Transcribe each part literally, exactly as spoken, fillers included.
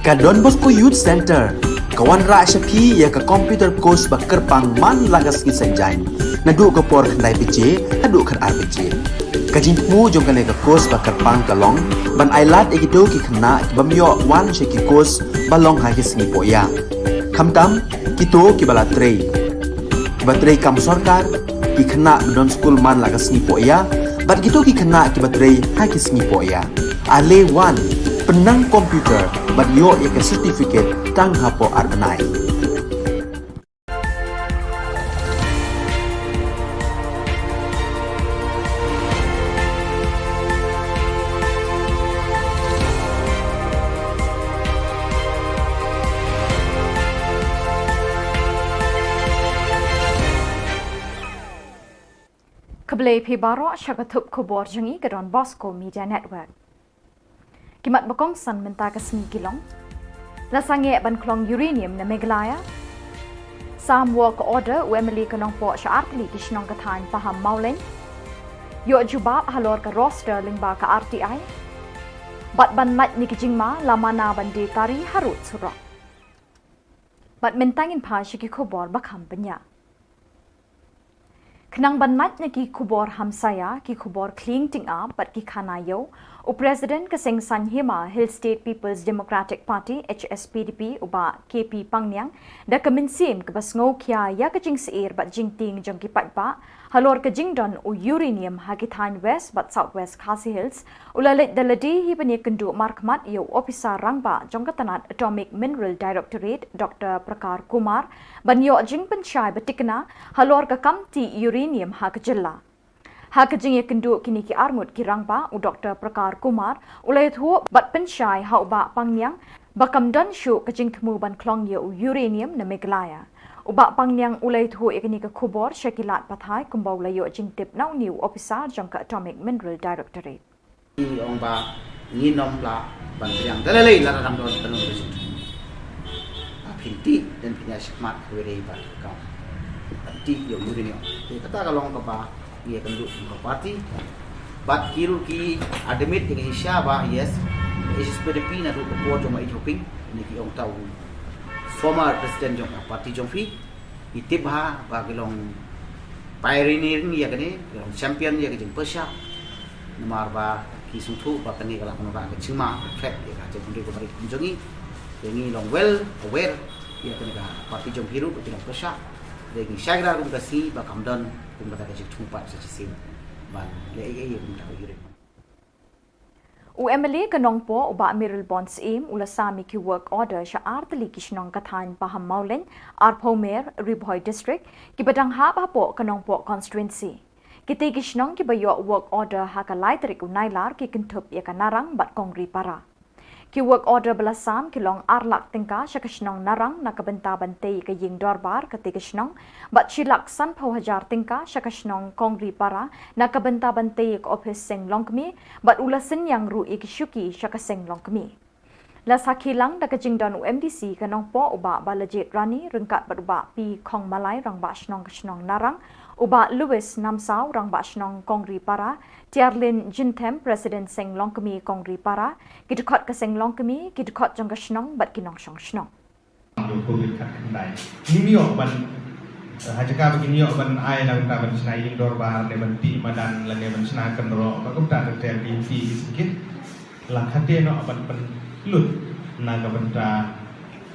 Ka Don Bosco Youth Centre ka wanrah sha phi ïa ka computer course ba kyrpang man la ka sngi Saitjaiñ, naduh ka por khyndai baje haduh khatar baje. Ka jingthmu jong kane ka course ba kyrpang ka long ban ai lad ïa kito ki khynnah ki bym ïoh wan sha ki course ba long ha ki sngi pohïa, khamtam kito kiba la trei, kiba trei kam sorkar, ki khynnah ba don skul man la ka sngi pohïa, bad kito ki khynnah kiba trei ha ki sngi pohïa. Ale wan, pynnang computer bad ïoh ïa ka certificate tang hapoh ar bnai. Khublei phi baroh sha ka thup khubor jong ngi ka Don Bosco Media Network. Ki mat ba kongsan mynta ka sngi ki long: La sangeh ban khlong uranium na Meghalaya. Sam work order u M L A ka Nongpoh sha artylli ki shnong ka thaiñ Pahammawlein. Ïoh jubab halor ka roster lyngba ka R T I. Bad ban lait na ki jingma la mana ban die tari harud surok. Bad mynta ngin phai sha ki khubor ba kham bniah. Khnang ban lait na ki khubor hamsaïa, ki khubor khlieng tyngab bad ki khana ïew, u President ka Seng Saiñ Hima Hill State People's Democratic Party, H S P D P, u Bah K P Pangniang, da ka mynsiem kaba sngewkhia ïa ka jingsheptieng bad jingtieng jong ki paidbah halor ka jingdon u uranium ha ki thaiñ West bad South West Khasi Hills, u la leit da lade hi ban ïakynduh markhmat ïa u ophisar rangbah jong ka tnat Atomic Mineral Directorate, Doctor Prakar Kumar, ban ïoh jingpynshai ba tikna halor ka kam tih uranium ha ka jylla. Ha ka jingïakynduh kine ki arngut ki rangbah, u Doctor Prakar Kumar u la ïathuh bad pynshai ha u Bah Pangniang ba kam don shuh ka jingthmu ban khlong ïa u uranium na Meghalaya. U Bah Pangniang u la ïathuh ïa kane ka khubor sha ki lad pathai kumba u la ïoh jingtip na une u ophisar jong ka Atomic Mineral Directorate. Ngi ong ba ngin ym lah ban pdiang da lei lei lada dang don ka nongrim. Ba phin tih, dang phin ïa shakmat ha kawei de ba ka ban tih ïa u uranium. Te kata ka long kaba ngi ïakynduh kum ka party. Bad ki ruh ki admit ïa ka jingshisha ba yes, H S P D P naduh ka por jong u Bah H. Hoping, ne ki ong ta u former president jong ka party jong phi. Ngi tip bha ba ki long pioneer ïa kane, ki long champion ïa ka jingpyrshah. Namar ba ki sngewthuh ba kane ka la wanrah ka jingma, ka threat ïa ka jaitbynriew kaba rit kum jong ngi. Te ngi long well aware ïa kane ka party jong phi ruh ba ki long pyrshah. Te ngi shai kdar kum ka sngi ba kam don kum kata ka jingthmu pat sa shisien ban leh ei ei ïa kum kata ka uranium. U M L A ka Nongpoh u Bah Mayralborn Syiem u la sam ïa ki work order sha artylli ki shnong ka thaiñ Pahammawlein, Arphewmer, Ri Bhoi District, kiba dang hap hapoh ka Nongpoh constituency. Kitei ki shnong kiba ïoh work order ha ka lai tarik u Nailar ki kynthup ïa ka Narang bad Kongri Para. Ki work order ba la sam ki long ar lak tyngka sha ka shnong Narang na ka bynta ban tei ïa ka ïing dorbar katei ka shnong, bad shi lak sanphew hajar tyngka sha ka shnong Kongri Para na ka bynta ban tei ïa ka ophis seng longkmie, bad u la synñiang ruh ïa ki shuki sha ka seng longkmie. La sakhi lang da ka jingdon u M D C ka Nongpoh u Bah Balajied Rani ryngkat bad u Bah P. Khongmalai, Rangbah Shnong ka shnong Narang, u Bah Louis Namsaw, Rangbah Shnong Kongri Para, Tiarlin Jinthem, President Seng Longkmie Kongri Para, ki dkhot ka seng longkmie, ki dkhot jong ka shnong bad ki nongshong shnong. Jong covid khatkhyndai. Ngim ïoh ban, eh, ha jaka ba ngim ïoh ban ai na ka bynta ban shna ïing dorbar ne ban tih madan lane ban shna kynroh, ba kumta ter ter ki ti ki sngewkit. La khate noh ban pynlut na ka bynta,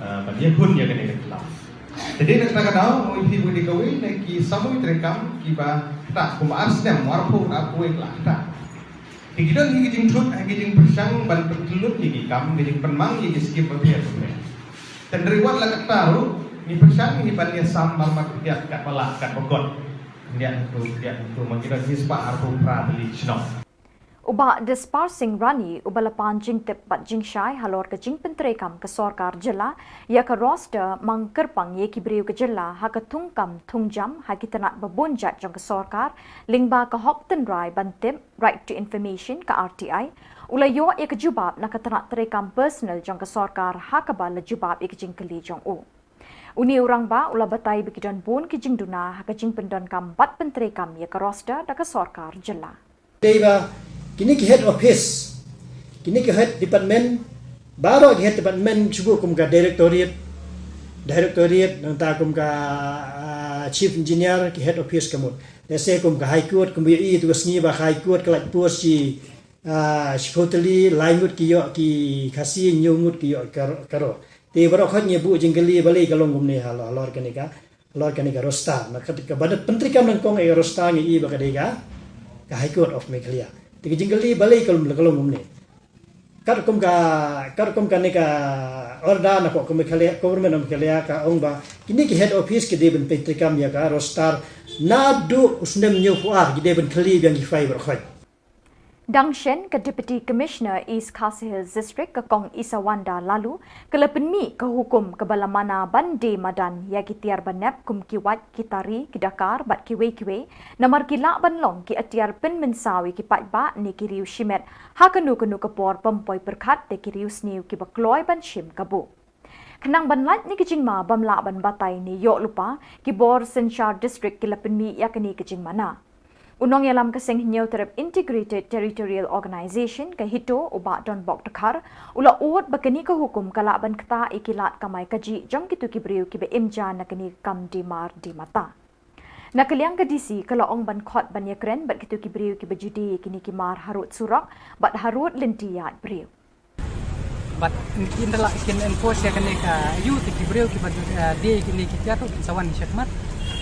eh, ban ïakhun ïa kane ka tlaw. Te dei na kata ka daw, nga ong ïa phi ba dei kawei na ki samoi treikam kiba ktah, kumba ar snem, arphew, arphew wei la ktah. Te ki don hi ki jingthut, hi ki jingpyrshang ban pynlut ïa ki kam, ki jingpynmang ïa ki skim bapher bapher. Te hynrei wat la katta ruh, ngi pyrshang hi ban ïasam marmar khyndiat katba lah katba kot. Khyndiat hynriew, khyndiat hynriew, ma ngi don hi spah arphew phra tylli ki shnong. U Bah Dispar Singh Rani uba la pan jingtip bad jingshai halor ka jingpyntreikam ka sorkar jylla ïa ka roster mang kyrpang ïa ki briew ka jylla ha ka thungkam thungjam ha ki tnat ba bun jait jong ka sorkar, lyngba ka hok tynrai ban tip, Right to Information, ka R T I, u la ïoh ïa ka jubab na ka tnat treikam personal jong ka sorkar ha kaba la jubab ïa ka jingkylli jong u. Une u rangbah u la batai ba ki don bun ki jingduna ha ka jingpyndonkam bad pyntreikam ïa ka roster da ka sorkar jylla. Dei ba kine ki head office, kine ki head department, Baroh ki head department shu buh kum ka directorate, directorate, nangta kum ka, ah, chief engineer, ki head office ka mut. Lehse kum ka High Court, kum ïohi tu ka sngi ba High Court ka lait post shi, ah, shiphew tylli, lai ngut ki ïoh ki Khasi, hynñiew ngut ki ïoh ka, ka Garo. Te baroh khoit ngi buh jingkylli balei ka long kumne halor, halor kane ka, halor kane ka roster. Na ka, kaba pyntreikam nyngkong ïa ka roster ngi i ba ka dei ka, ka High Court of Meghalaya. Te ka jingkylli balei ka long, ka long kumne. Katkum ka, katkum kane ka order na ka Meghalaya, Government of Meghalaya ka ong ba kine ki head office ki dei ban pyntreikam ïa ka roster naduh u snem hynñiewphew ar, ki dei ban kylli biang ki file baroh khoit. Dang shen, ka Deputy Commissioner East Khasi Hills District, ka Kong Isawanda Laloo, ka la pynmih ka hukum kaba la mana ban die madan ïa ki tiar banep kum ki wait, ki tari, ki dakar bad kiwei kiwei, namar ki lah ban long ki atiar pynmynsaw ïa ki paidbah ne ki riew shimet ha kano kano ka por, bym poi pyrkhat da ki riew sniew kiba kloi ban shim kabu. Khnang ban lait ïa ki jingma bym lah ban batai ne ïoh lypa, ki bor synshar district ki la pynmih ïa kane ka jingmana. U nongïalam ka Seng Hynñiewtrep Integrated Territorial Organization, ka HITO, u Bah Donbok Dkhar, u la ud ba kane ka hukum ka lah ban ktah ïa ki lad kamai kajih jong kito ki briew kiba im ja na kane ka kam die mar die mata. Na ka liang ka DC ka la ong ban khot ban ïakren bad kito ki briew kiba ju die ïa kine ki mar harud surok bad harud lynti ïaid briew. Bad kin da lah kin enforce ïa kane ka ayu te ki briew kiba, eh, die ïa kine ki tiar ruh kin sa wan shakhmat.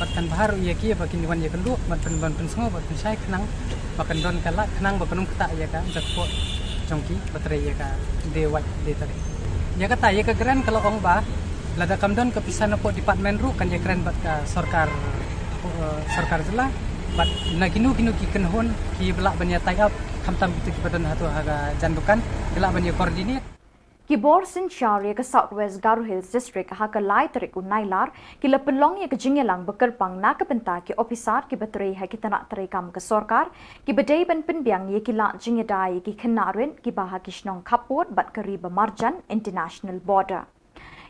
Bad kan bha ruh ïa ki ba kin wan ïakynduh bad pyn, ban pynsngew bad pynshai khnang ba kan don ka lad khnang ba kan ym ktah ïa ka jakpoh jong ki ba trei ïa ka die wait die tari. Ïa kata ïa ka grant ka la ong ba lada kam don ka pisa napoh department ruh kan ïakren bad ka sorkar, eh, sorkar jylla bad na kino kino ki kynhun kiba lah ban ïa tie up, khamtam kito kiba don hato ha ka jan dukan, ki lah ban ïa coordinate. Ki bor synshar ïa ka South West Garo Hills District ha ka lai tarik u Nailar ki la pynlong ïa ka jingïalang ba kyrpang na ka bynta ki ophisar kiba trei ha ki tnat treikam ka sorkar kiba dei ban pynbiang ïa ki lad jingïada ïa ki khynnah rit kiba ha ki shnong khappud bad ka ri ba marjan, international border.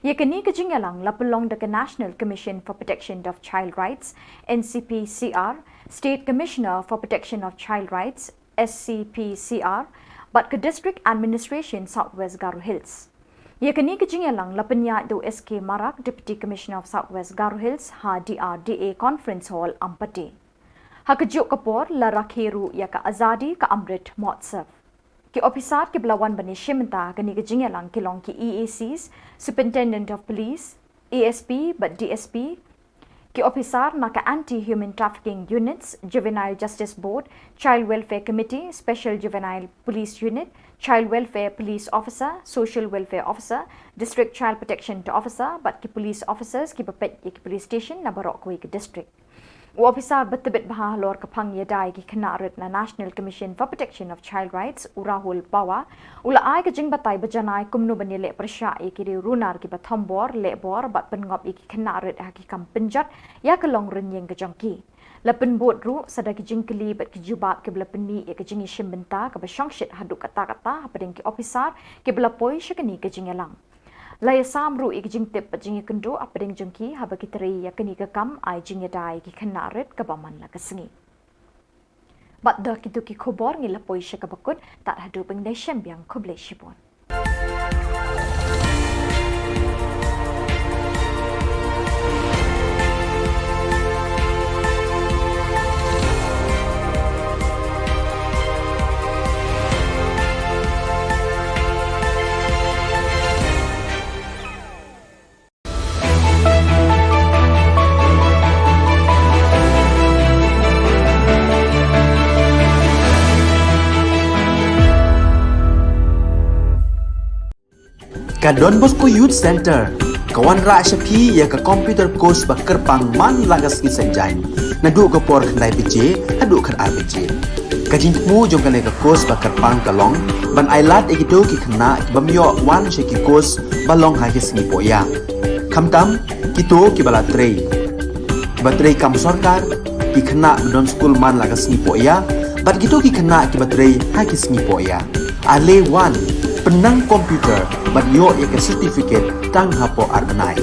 Ïa kane ka jingïalang la pynlong da ka National Commission for Protection of Child Rights, N C P C R, State Commissioner for Protection of Child Rights, S C P C R, bad ka District Administration South West Garo Hills. Ïa kane ka jingïalang la pynïaid da u S K Marak, Deputy Commissioner of South West Garo Hills, ha D R D A Conference Hall, Ampati. Ha kajuh ka por la rakhe ruh ïa ka Azadi Ka Amrit Mahotsav. Ki ophisar kiba la wan ban ïashim bynta ha kane ka jingïalang ki long ki E A Cs, Superintendent of Police, A S P bad D S P, ki ophisar na ka Anti Human Trafficking Units, Juvenile Justice Board, Child Welfare Committee, Special Juvenile Police Unit, Child Welfare Police Officer, Social Welfare Officer, District Child Protection Officer bad ki police officers kiba peit ïa ki police station na baroh kawei ka district. U ophisar ba tbit bha halor ka phang ïada ïa ki khynnah rit na National Commission for Protection of Child Rights, u Rahul Pawar, u la ai ka jingbatai ba janai kumno ban ïaleh pyrshah ïa ki riew runar kiba thombor, lehbor bad pynngop ïa ki khynnah rit ha ki kam pynjot ïa ka long rynïeng ka jong ki. La pynbud ruh sa da ki jingkylli bad ki jubab kiba la pynmih ïa ka jingïashim bynta kaba shongshit haduh katta katta hapdeng ki ophisar kiba la poi sha kane ka jingïalang. La ïasam ruh ïa ki jingtip bad jingïakynduh hapdeng jong ki haba ki trei ïa kane ka kam ai jingïada ïa ki khynnah rit kaba man la ka sngi. Bad da kito ki khubor ngi la poi sha kaba kut, tad haduh ban ïashem biang, khublei shibun. Ka Don Bosco Youth Centre ka wanrah sha phi ïa ka computer course ba kyrpang man la ka sngi Saitjaiñ, naduh ka por khyndai baje haduh khatar baje. Ka jingthmu jong kane ka course ba kyrpang ka long ban ailad ïa kito ki khynnah ki bym ïoh wan sha ki course ba long ha ki sngi pohïa, khamtam kito kiba la trei, kiba trei kam sorkar, ki khynnah ba don skul man la ka sngi pohïa, bad kito ki khynnah kiba trei ha ki sngi pohïa. Ale wan, pynnang computer bad ïoh ïa ka certificate tang hapoh ar bnai.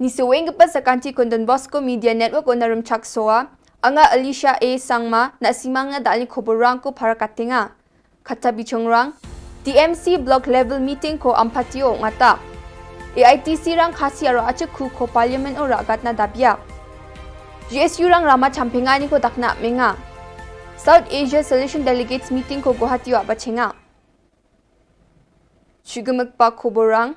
Ni seweng ka pas sa kanti kon Don Bosco Media Network ona rum chak soa. Anga Alicia A Sangma na simang na dali khobor rang ko para katenga. Kata bichong rang. T M C block level meeting ko Ampati o ngata. A I T C rang Khasi aro achik khu ko parliament o ragat na dabia. G S U rang rama champinga ni ko dakna menga. South Asia Solution Delegates meeting ko Guwahati o abachenga. Chigumik pa khobor rang.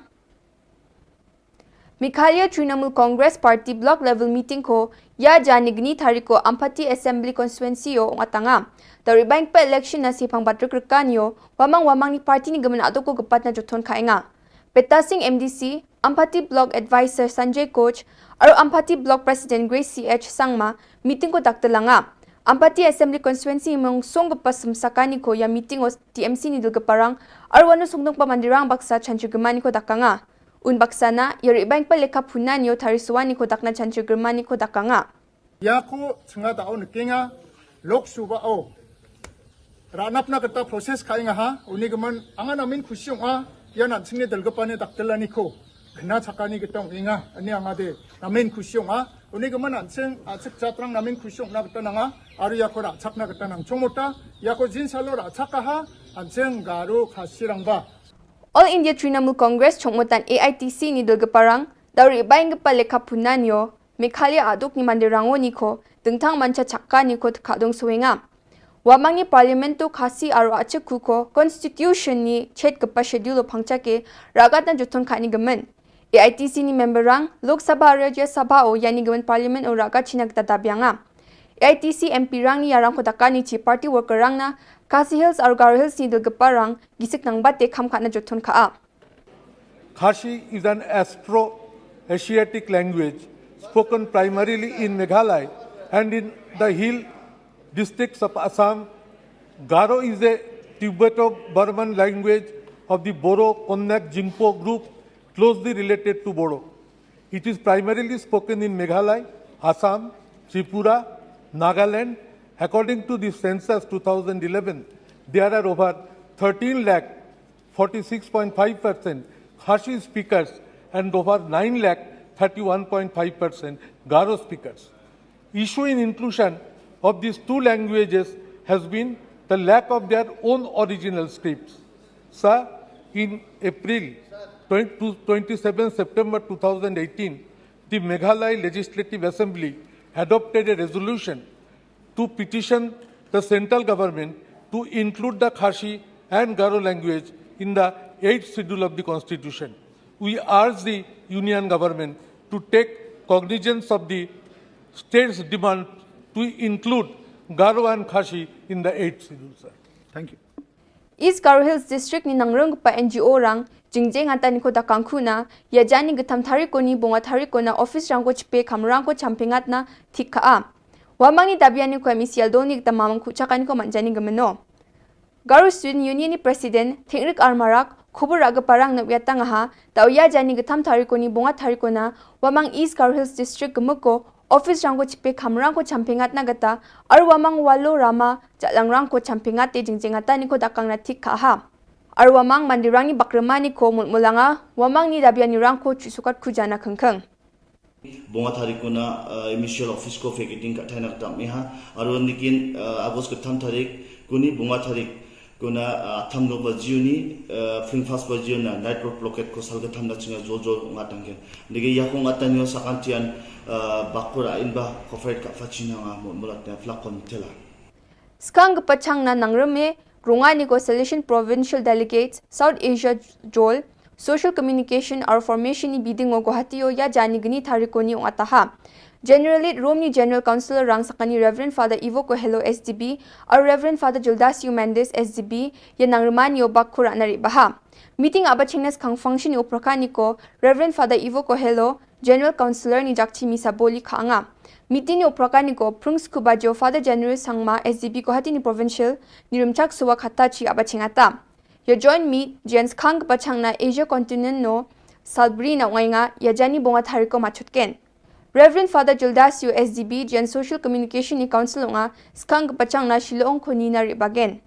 Meghalaya Trinamool Congress Party Block Level Meeting ko ya jani gni tari ko Ampati Assembly Constituency o ngatanga. Dari bank pa election na sipang batrik rekan yo, wamang wamang ni party ni gemen ato ko gepat na jothon kainga. Peta Singh M D C, Ampati Block Advisor Sanjay Koch, aro Ampati Block President Grace C H Sangma, meeting ko daktelanga. Ampati Assembly Constituency mong song gepa sumsakani ko ya meeting o T M C ni dul geparang, aro wanu songdong pa mandirang baksa chanchu gemani ko dakanga. Un baksa na, ya ri bank pa lekha phunan yo tari suwani ko dakna chanchu gemani ko dakanga. Ya ko chenga da on kenga, Lok Sabha o. Ranap na kata process kai nga ha, uni geman anga namin khusyong a, ya nan sing ni dul gepa ni daktelani ko. Kena chakani ketong inga, ani anga de, namin khusyong a, uni geman nan sing, a sik chatrang namin khusyong na kata nanga, aro ya ko ra chak na kata nang chomota, ya ko jin salo ra chak ha, an sing Garo Khasi rang ba. All India Trinamool Congress chongmotan A I T C ni dul geparang, dauri ibaing gepa lekha phunan yo, Meghalaya aduk ni mandir rango ni ko, dengtang mancha chakka ni ko tekadong suwenga. Wamang ni Parliament to Khasi aro achik ku ko, Constitution ni chet gepa schedule o pangcha ke, ragat na jothon kani gemen. A I T C ni member rang, Lok Sabha Rajya Sabha o yani gemen Parliament o ragat china geta dabianga. A I T C M P rang ni yarang ko dakani chi party worker rang na, Khasi Hills aro Garo Hills ni dul geparang, gisik nang bate kam kana jothon ka a. Khasi is an Austro-Asiatic language spoken primarily in Meghalaya and in the hill districts of Assam. Garo is a Tibeto-Burman language of the Boro-Konyak Jingpo group, closely related to Bodo. It is primarily spoken in Meghalaya, Assam, Tripura, Nagaland. According to the census two thousand eleven, there are over thirteen lakh forty-six point five percent Khasi speakers and over nine lakh thirty-one point five percent Garo speakers. Issue in inclusion of these two languages has been the lack of their own original scripts. Sir, in April twenty, twenty-seven September two thousand eighteen, the Meghalaya Legislative Assembly adopted a resolution to petition the central government to include the Khasi and Garo language in the eighth schedule of the constitution. We urge the union government to take cognizance of the state's demand to include Garo and Khasi in the eighth schedule, sir. Thank you. East Garo Hills District ni nangrung pa N G O rang, jingjeng atan ko dakang khuna, ya jani getham thariko ni bonga thariko na office rang ko chipe kamrang ko champingat na thik ka a. Wamang ni dabiani ko M E C L doni geta mamang kuchakan ko manjani gemeno. Garo Student Union ni President, Thingrik Armarak, khubur raga parang na wiatang ha, tau ya jani getham thariko ni bonga thariko na, wamang East Garo Hills District gemuko, office rang ko chipe kamrang ko champingat na geta, ar wamang walo rama, jalang rang ko champingat te jingjeng atan ko dakang na thik ka ha. Ar wamang mandirang ni bakremani ko mulmulanga, wamang ni dabiani rang ko chusukat kujana kengkeng. Bonga thariko na, uh, M E C L office ko vacating ka thaina kata meha. Aro nikin, uh, August ketham thariko ni bonga thariko na, uh, tham no bajiu ni, uh, fling fast bajiu na night road blockade ko sal ketham na chinga jol jol ngatang ken. Nige ya ko ngatang yo sakantian, uh, bakura in ba ko fight ka fachina nga mo mulat na flakon tela. Skang gepachang na nangreme, rungani ko Salesian Provincial Delegates, South Asia Jol, Social Communication or Formation ni biding o Guwahati o ya jani geni thariko ni ong ataha. General Lead Rome ni General Council rang sakani Reverend Father Ivo Kohelo S D B, or Reverend Father Juldasio Mendes S D B, ya nangremani o bak kura nari baha. Meeting aba chengnas kang function ni uprakani ko, Reverend Father Ivo Kohelo, General Councillor ni Jakchi Misaboli Khanga. Meeting ni uprakani ko Prung Scuba Jo Father General Sangma S D B Guwahati ni Provincial ni Rumchak Suwa Khata Chi aba chingata. Ya join meet, Jens Khang Pachang na Asia Continent no, Salbri na Ngainga, ya jani bonga thariko machutken. Reverend Father Juldasio S D B, Jens Social Communication ni Council nga, Skang Pachang na Shillong Koni na Ribagen.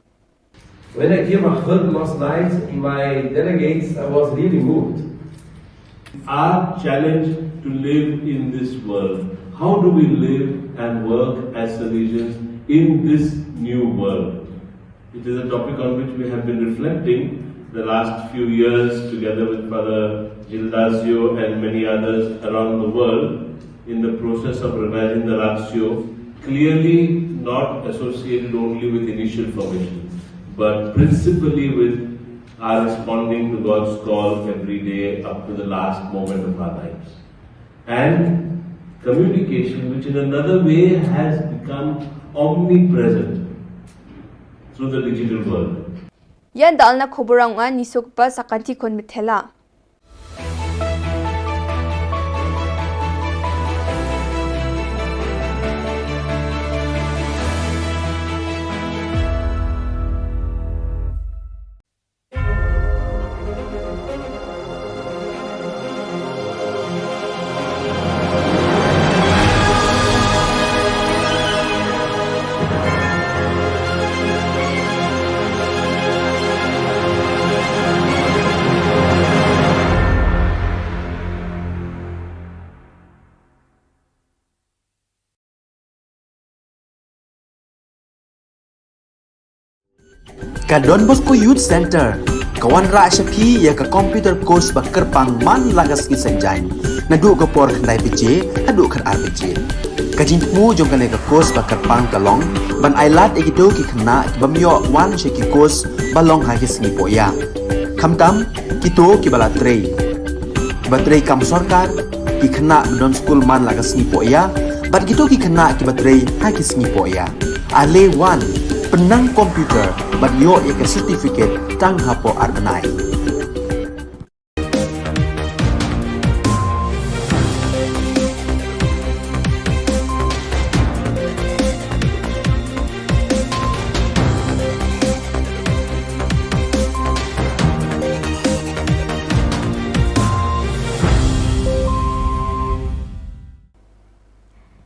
When I came at home last night, my delegates, I was really moved. Our challenge to live in this world. How do we live and work as Salesians in this new world? It is a topic on which we have been reflecting the last few years together with Father Gildasio and many others around the world in the process of revising the Ratio, clearly not associated only with initial formation, but principally with our responding to God's call every day up to the last moment of our lives. And communication, which in another way has become omnipresent through the digital world. Ïa dal na khubor nga ni suk pa sa kan ti kon mithela. Ka Don Bosco Youth Centre ka wanrah sha phi ïa ka computer course ba kyrpang man la ka sngi Saitjaiñ, naduh ka por khyndai baje haduh khatar baje. Ka jingthmu jong kane ka course ba kyrpang ka long ban ailad ïa kito ki khynnah ki bym ïoh wan sha ki course ba long ha ki sngi pohïa. Khamtam kito kiba la trei, kiba trei kam sorkar, ki khynnah ba don skul man la ka sngi pohïa, bad kito ki khynnah kiba trei ha ki sngi pohïa. Ale wan, pynnang computer bad ïoh ïa ka certificate tang hapoh ar bnai.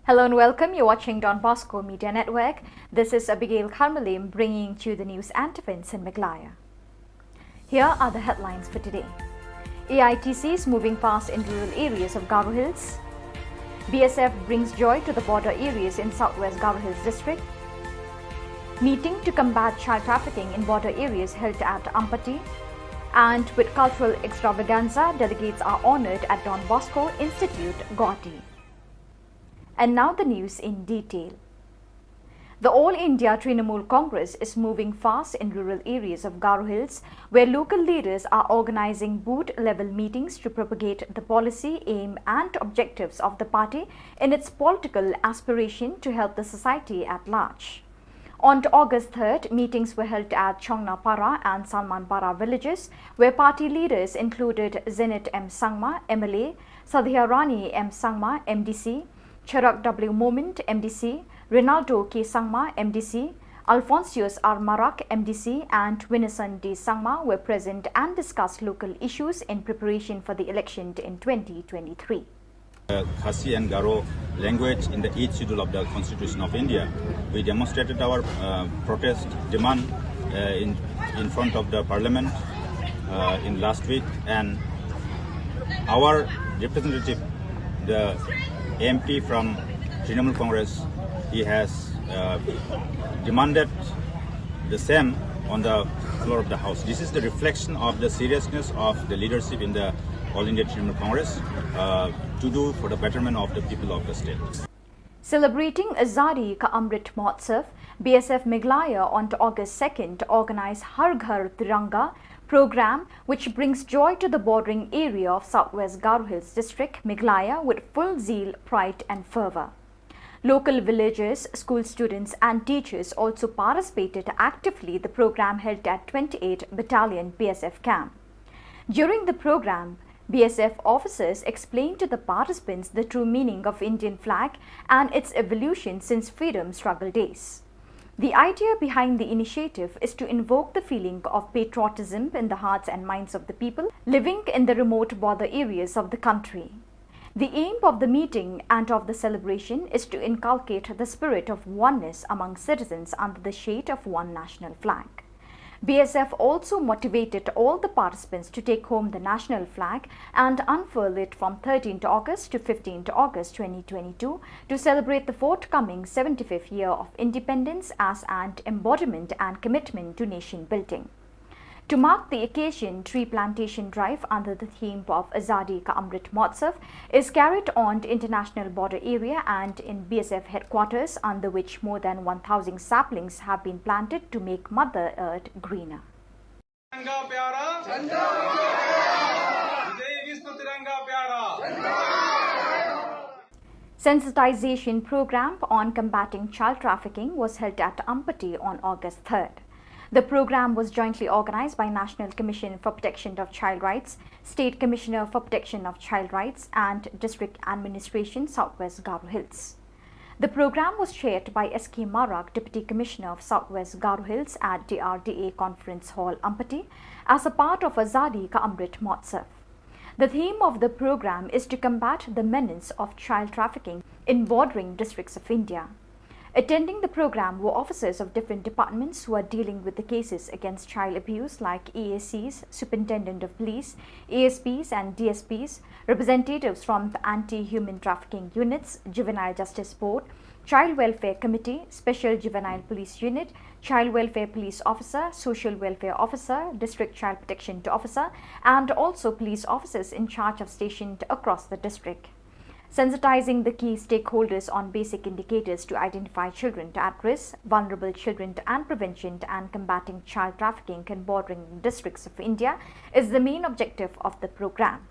Hello and welcome. You're watching Don Bosco Media Network. This is Abigail Kharmalim bringing to you the news and events in Meghalaya. Here are the headlines for today. A I T C is moving fast in rural areas of Garo Hills. B S F brings joy to the border areas in Southwest Garo Hills District. Meeting to combat child trafficking in border areas held at Ampati. And with cultural extravaganza, delegates are honoured at Don Bosco Institute, Guwahati. And now the news in detail. The All India Trinamool Congress is moving fast in rural areas of Garo Hills, where local leaders are organizing booth-level meetings to propagate the policy, aim and objectives of the party in its political aspiration to help the society at large. On August third, meetings were held at Chongnapara and Salmanpara villages, where party leaders included Zenith M Sangma, M L A, Sadhya Rani M Sangma, M D C, Cherak W Momin, M D C, Rinaldo K Sangma, M D C, Alphonsius R Marak, M D C, and Winison D Sangma were present and discussed local issues in preparation for the election in twenty twenty-three. Uh, Khasi and Garo language in the eighth schedule of the Constitution of India. We demonstrated our, uh, protest demand, uh, in, in front of the parliament, uh, in last week, and our representative, the M P from Trinamool Congress, he has, uh, demanded the same on the floor of the House. This is the reflection of the seriousness of the leadership in the All India Trinamool Congress, uh, to do for the betterment of the people of the state. Celebrating Azadi Ka Amrit Mahotsav, B S F Meghalaya on August second organized Har Ghar Tiranga program, which brings joy to the bordering area of Southwest Garo Hills District, Meghalaya, with full zeal, pride and fervour. Local villagers, school students and teachers also participated actively the program held at twenty-eight Battalion B S F camp. During the program, B S F officers explained to the participants the true meaning of Indian flag and its evolution since freedom struggle days. The idea behind the initiative is to invoke the feeling of patriotism in the hearts and minds of the people living in the remote border areas of the country. The aim of the meeting and of the celebration is to inculcate the spirit of oneness among citizens under the shade of one national flag. B S F also motivated all the participants to take home the national flag and unfurl it from thirteenth August to fifteenth August twenty twenty-two to celebrate the forthcoming seventy-fifth year of independence as an embodiment and commitment to nation building. To mark the occasion, tree plantation drive under the theme of Azadi Ka Amrit Mahotsav is carried on the international border area and in B S F headquarters, under which more than one thousand saplings have been planted to make Mother Earth greener. तिरंगा प्यारा, विजयी विश्व तिरंगा प्यारा। Sensitization program on combating child trafficking was held at Ampati on August third. The program was jointly organized by National Commission for Protection of Child Rights, State Commissioner for Protection of Child Rights, and District Administration, Southwest Garo Hills. The program was chaired by S K Marak, Deputy Commissioner of Southwest Garo Hills, at D R D A Conference Hall, Ampati, as a part of Azadi Ka Amrit Mahotsav. The theme of the program is to combat the menace of child trafficking in bordering districts of India. Attending the program were officers of different departments who are dealing with the cases against child abuse, like E A Cs, Superintendent of Police, A S Ps and D S Ps, representatives from the anti-human trafficking units, Juvenile Justice Board, Child Welfare Committee, Special Juvenile Police Unit, Child Welfare Police Officer, Social Welfare Officer, District Child Protection Officer, and also police officers in charge of stationed across the district. Sensitizing the key stakeholders on basic indicators to identify children at risk, vulnerable children, and prevention and combating child trafficking in bordering districts of India is the main objective of the program.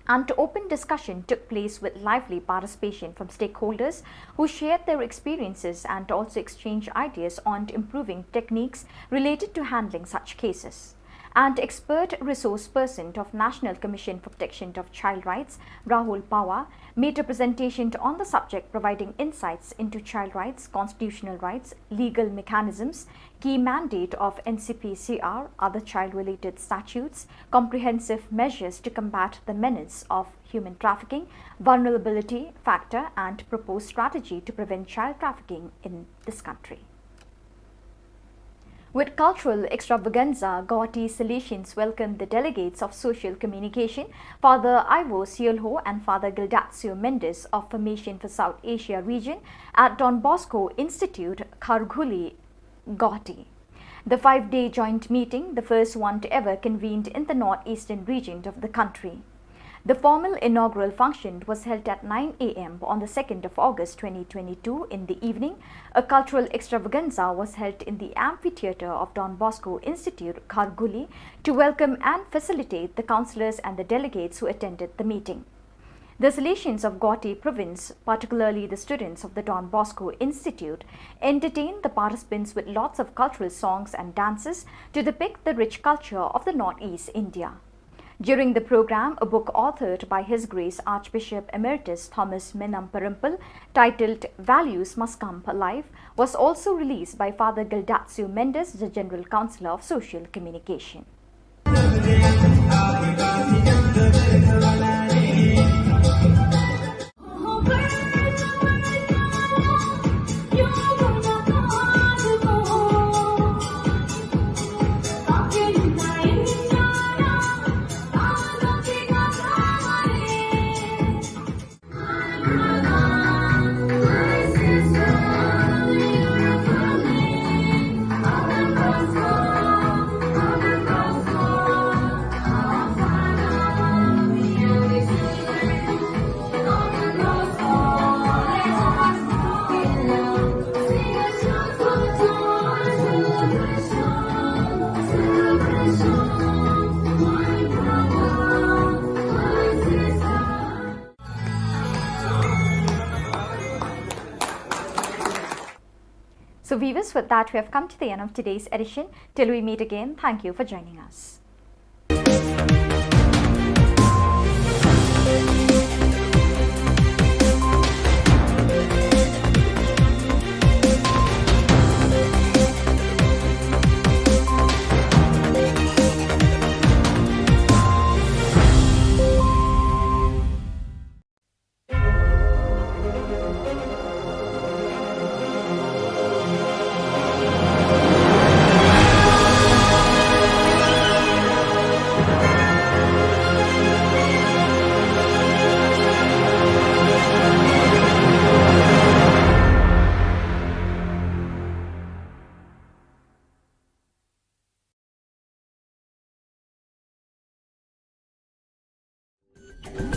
An open discussion took place with lively participation from stakeholders who shared their experiences and also exchanged ideas on improving techniques related to handling such cases. And expert resource person of National Commission for Protection of Child Rights, Rahul Pawar, made a presentation on the subject, providing insights into child rights, constitutional rights, legal mechanisms, key mandate of N C P C R, other child-related statutes, comprehensive measures to combat the menace of human trafficking, vulnerability factor, and proposed strategy to prevent child trafficking in this country. With cultural extravaganza, Guwahati Salesians welcomed the delegates of social communication, Father Ivo Siolho and Father Gildacio Mendes of Formation for South Asia region, at Don Bosco Institute, Kharghuli, Guwahati. The five-day joint meeting, the first one to ever convened in the northeastern region of the country. The formal inaugural function was held at nine A M on the second of August twenty twenty-two in the evening. A cultural extravaganza was held in the amphitheatre of Don Bosco Institute, Kharghuli, to welcome and facilitate the councillors and the delegates who attended the meeting. The Salesians of Guwahati province, particularly the students of the Don Bosco Institute, entertained the participants with lots of cultural songs and dances to depict the rich culture of the Northeast India. During the program, a book authored by His Grace Archbishop Emeritus Thomas Menamperimpil, titled Values Must Come Alive, was also released by Father Gildacio Mendes, the General Counsellor of Social Communication. So viewers, with that, we have come to the end of today's edition. Till we meet again, thank you for joining us.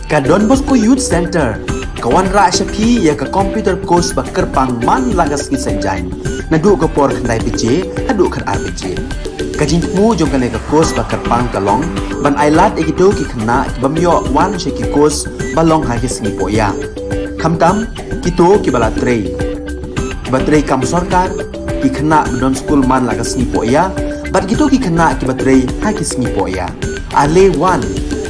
Ka Don Bosco Youth Centre ka wanrah sha phi ïa ka computer course ba kyrpang man la ka sngi Saitjaiñ, naduh ka por khyndai baje haduh khatar baje. Ka jingthmu jong kane ka course ba kyrpang ka long ban ailad ïa kito ki khynnah ki bym ïoh wan sha ki course ba long ha ki sngi pohïa, khamtam kito kiba la trei, kiba trei kam sorkar, ki khynnah ba don skul man la ka sngi pohïa, bad kito ki khynnah kiba trei ha ki sngi pohïa. Ale wan,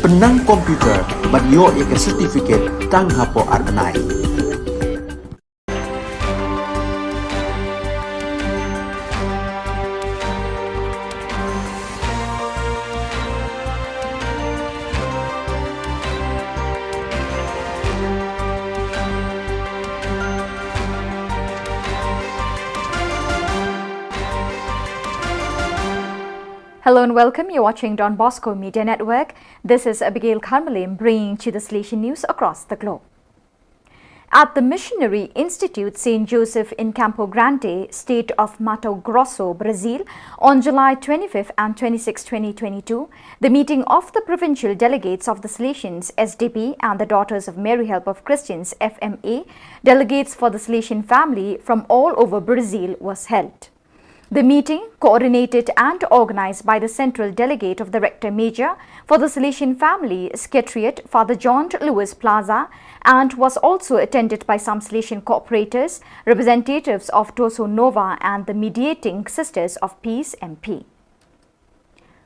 pynnang computer bad ïoh ïa ka certificate tang hapoh ar bnai. Hello and welcome. You're watching Don Bosco Media Network. This is Abigail Carmelim bringing to the Salesian news across the globe. At the Missionary Institute Saint Joseph in Campo Grande, state of Mato Grosso, Brazil, on July twenty-fifth and twenty-sixth, twenty twenty-two, the meeting of the provincial delegates of the Salesians S D P and the Daughters of Mary Help of Christians F M A, delegates for the Salesian family from all over Brazil, was held. The meeting, coordinated and organized by the Central Delegate of the Rector Major for the Salesian Family Secretariat, Father John Louis Plaza, and was also attended by some Salesian cooperators, representatives of Toso Nova and the Mediating Sisters of Peace M P.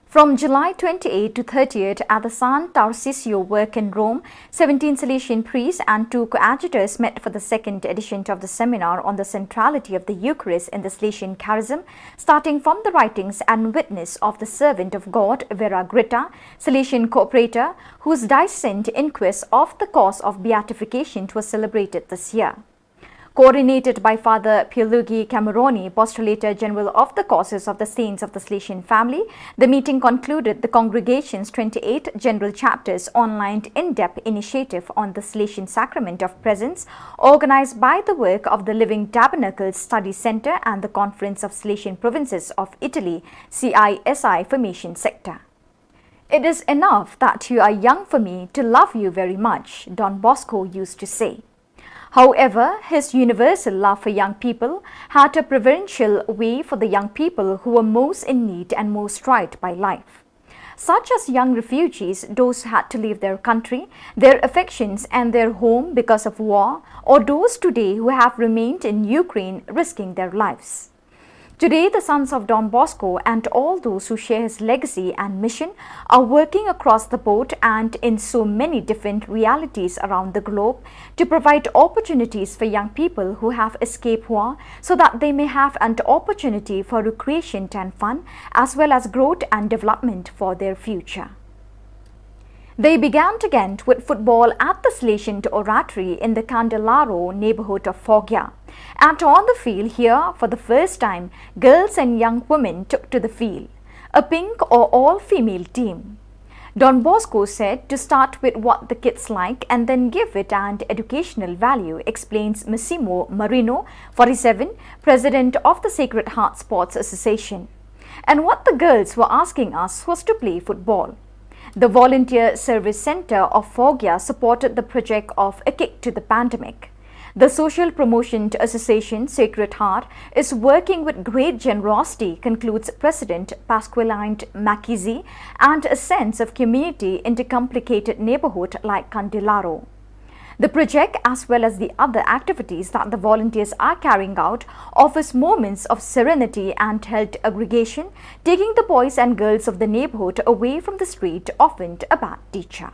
From July twenty-eighth to thirtieth at the San Tarcisio Work in Rome, seventeen Salesian priests and two coadjutors met for the second edition of the seminar on the centrality of the Eucharist in the Salesian charism, starting from the writings and witness of the servant of God, Vera Gritta, Salesian cooperator, whose diocesan inquest of the cause of beatification was celebrated this year. Coordinated by Father Pierluigi Cameroni, Postulator General of the Causes of the Saints of the Salesian Family, the meeting concluded the congregation's twenty-eighth General Chapter's online in-depth initiative on the Salesian Sacrament of Presence, organized by the work of the Living Tabernacles Study Center and the Conference of Salesian Provinces of Italy, C I S I Formation Sector. "It is enough that you are young for me to love you very much," Don Bosco used to say. However, his universal love for young people had a preferential way for the young people who were most in need and most tried by life, such as young refugees, those who had to leave their country, their affections, and their home because of war, or those today who have remained in Ukraine risking their lives. Today, the sons of Don Bosco and all those who share his legacy and mission are working across the board and in so many different realities around the globe to provide opportunities for young people who have escaped war so that they may have an opportunity for recreation and fun as well as growth and development for their future. They began to get with football at the Salesian Oratory in the Candelaro neighborhood of Foggia. And on the field here, for the first time, girls and young women took to the field. A pink or all-female team. Don Bosco said to start with what the kids like and then give it an educational value, explains Massimo Marino, forty-seven, president of the Sacred Heart Sports Association. And what the girls were asking us was to play football. The Volunteer Service Centre of Foggia supported the project of A Kick to the Pandemic. The Social Promotion Association, Sacred Heart, is working with great generosity, concludes President Pasqualante Macchisi, and a sense of community in the complicated neighbourhood like Candelaro. The project, as well as the other activities that the volunteers are carrying out, offers moments of serenity and health aggregation, taking the boys and girls of the neighborhood away from the street, often a bad teacher.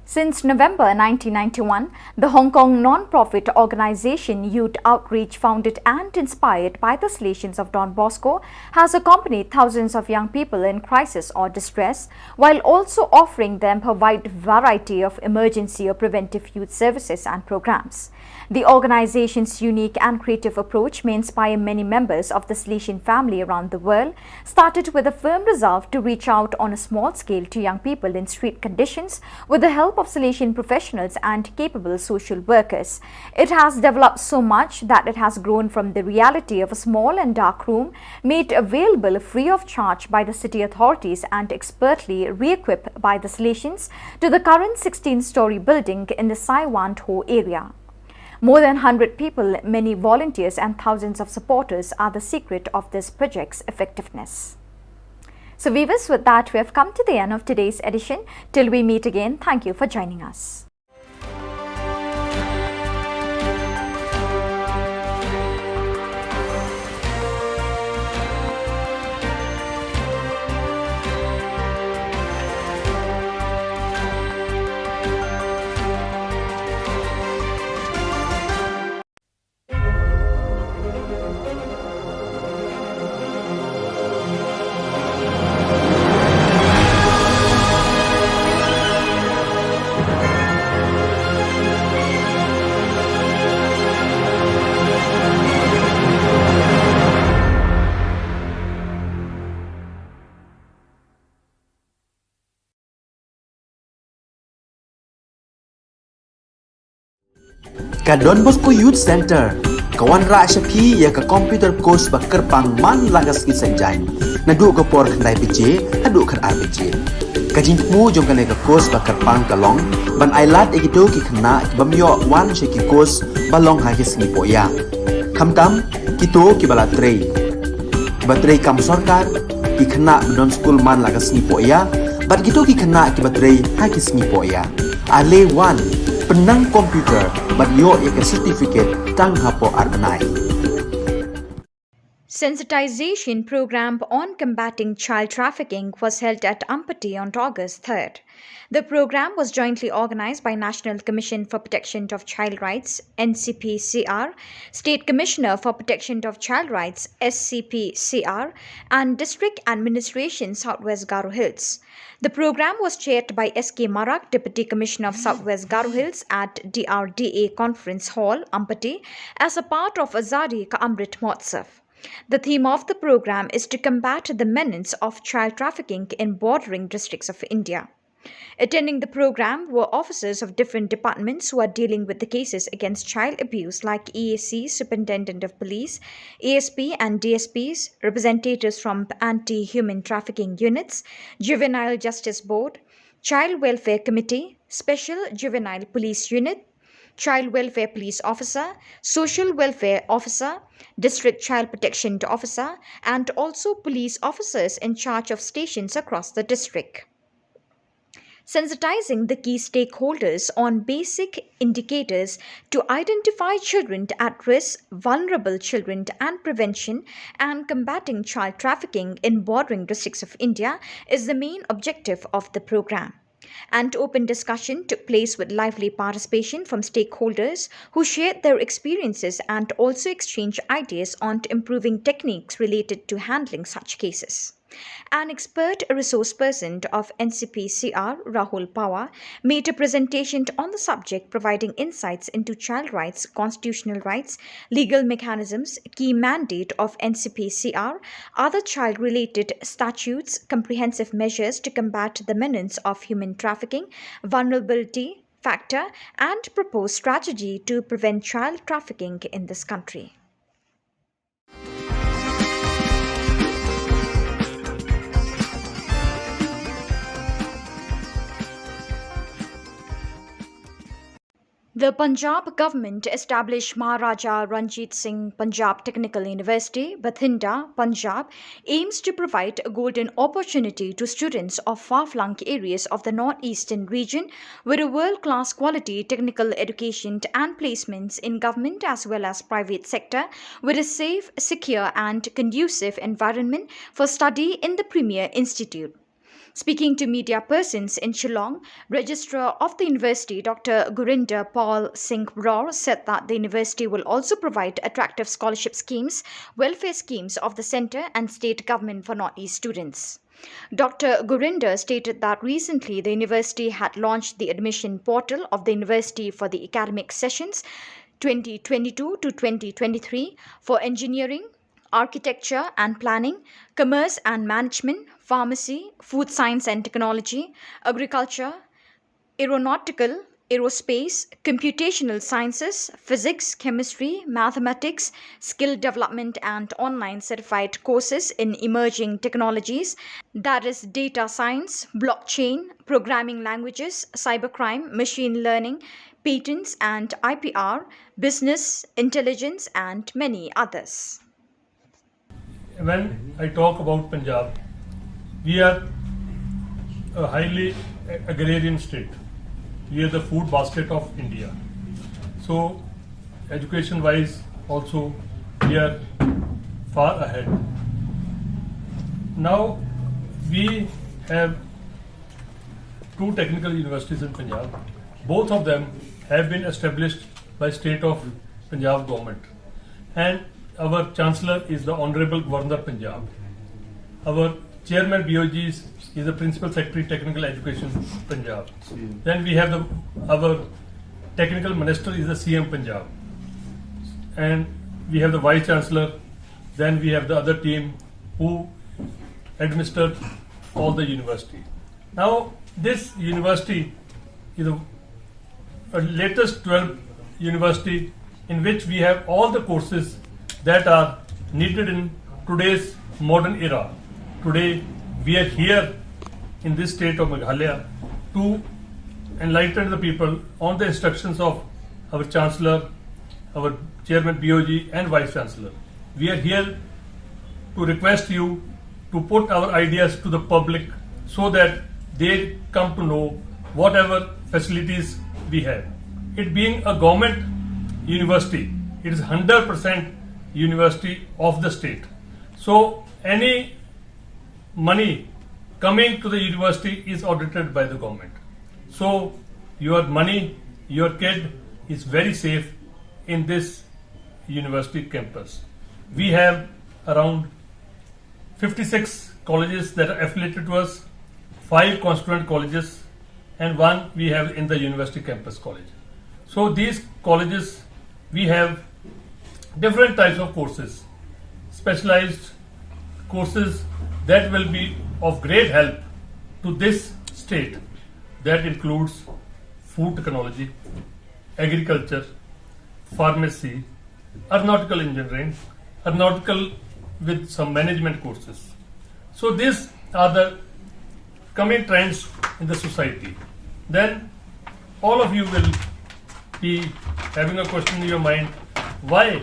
Since November nineteen ninety-one, the Hong Kong non-profit organization Youth Outreach, founded and inspired by the Salesians of Don Bosco, has accompanied thousands of young people in crisis or distress, while also offering them a wide variety of emergency or preventive youth services and programs. The organization's unique and creative approach may inspire many members of the Salesian family around the world, started with a firm resolve to reach out on a small scale to young people in street conditions with the help of Salesian professionals and capable social workers. It has developed so much that it has grown from the reality of a small and dark room made available free of charge by the city authorities and expertly re-equipped by the Salesians to the current sixteen-story building in the Sai Wan Tho area. More than hundred people, many volunteers, and thousands of supporters are the secret of this project's effectiveness. So, viewers, with that, we have come to the end of today's edition. Till we meet again, thank you for joining us. Ka Don Bosco Youth Center ka wanrah sha phi ïa ka computer course ba kyrpang man la ka sngi Saitjaiñ, naduh ka por khyndai baje haduh khatar baje. Ka jingthmu jong kane ka course ba kyrpang ka long ban ailad ïa kito ki khynnah ki bym ïoh wan sha ki course ba long ha ki sngi pohïap, khamtam kito kiba la trei, kiba trei kam sorkar, ki khynnah ba don skul man la ka sngi pohïap, bad kito ki khynnah kiba trei ha ki sngi pohïap. Ale wan, pynnang computer bad ïoh ïa ka certificate tang hapoh ar bnai. Sensitization program on combating child trafficking was held at Ampati on August third. The program was jointly organized by National Commission for Protection of Child Rights, N C P C R, State Commissioner for Protection of Child Rights, S C P C R, and District Administration, South West Garo Hills. The program was chaired by S K Marak, Deputy Commissioner of South West Garo Hills, at D R D A Conference Hall, Ampati, as a part of Azadi Ka Amrit Mahotsav. The theme of the program is to combat the menace of child trafficking in bordering districts of India. Attending the program were officers of different departments who are dealing with the cases against child abuse, like E A C, Superintendent of Police, A S P and D S Ps, representatives from anti-human trafficking units, Juvenile Justice Board, Child Welfare Committee, Special Juvenile Police Unit, Child Welfare Police Officer, Social Welfare Officer, District Child Protection Officer, and also police officers in charge of stations across the district. Sensitizing the key stakeholders on basic indicators to identify children at risk, vulnerable children, and prevention and combating child trafficking in bordering districts of India is the main objective of the program. An open discussion took place with lively participation from stakeholders who shared their experiences and also exchanged ideas on improving techniques related to handling such cases. An expert resource person of N C P C R, Rahul Pawar, made a presentation on the subject, providing insights into child rights, constitutional rights, legal mechanisms, key mandate of N C P C R, other child-related statutes, comprehensive measures to combat the menace of human trafficking, vulnerability factor, and proposed strategy to prevent child trafficking in this country. The Punjab government established Maharaja Ranjit Singh Punjab Technical University, Bathinda, Punjab, aims to provide a golden opportunity to students of far-flung areas of the northeastern region with a world-class quality technical education and placements in government as well as private sector with a safe, secure and conducive environment for study in the premier institute. Speaking to media persons in Shillong, Registrar of the University, Doctor Gurinder Pal Singh Bror, said that the university will also provide attractive scholarship schemes, welfare schemes of the centre and state government for Northeast students. Doctor Gurinder stated that recently the university had launched the admission portal of the university for the academic sessions twenty twenty-two to twenty twenty-three for engineering, architecture and planning, commerce and management, pharmacy, food science and technology, agriculture, aeronautical, aerospace, computational sciences, physics, chemistry, mathematics, skill development, and online certified courses in emerging technologies, that is, data science, blockchain, programming languages, cybercrime, machine learning, patents and I P R, business intelligence, and many others. When I talk about Punjab, we are a highly agrarian state. We are the food basket of India. So, education wise, also, we are far ahead. Now, we have two technical universities in Punjab. Both of them have been established by state of Punjab government. And our chancellor is the Honorable Governor Punjab. Our chairman B O G is, is the Principal Secretary Technical Education Punjab. Then we have the our technical minister is the C M Punjab. And we have the vice chancellor. Then we have the other team who administered all the university. Now, this university is a, a latest twelve university in which we have all the courses that are needed in today's modern era. Today, we are here in this state of Meghalaya to enlighten the people on the instructions of our Chancellor, our Chairman B O G, and Vice Chancellor. We are here to request you to put our ideas to the public so that they come to know whatever facilities we have. It being a government university, it is hundred percent university of the state. So any money coming to the university is audited by the government. So your money, your kid is very safe in this university campus. We have around fifty-six colleges that are affiliated to us, five constituent colleges, and one we have in the university campus college. So these colleges, we have different types of courses, specialized courses that will be of great help to this state. That includes food technology, agriculture, pharmacy, aeronautical engineering, aeronautical with some management courses. So these are the coming trends in the society. Then all of you will be having a question in your mind, why,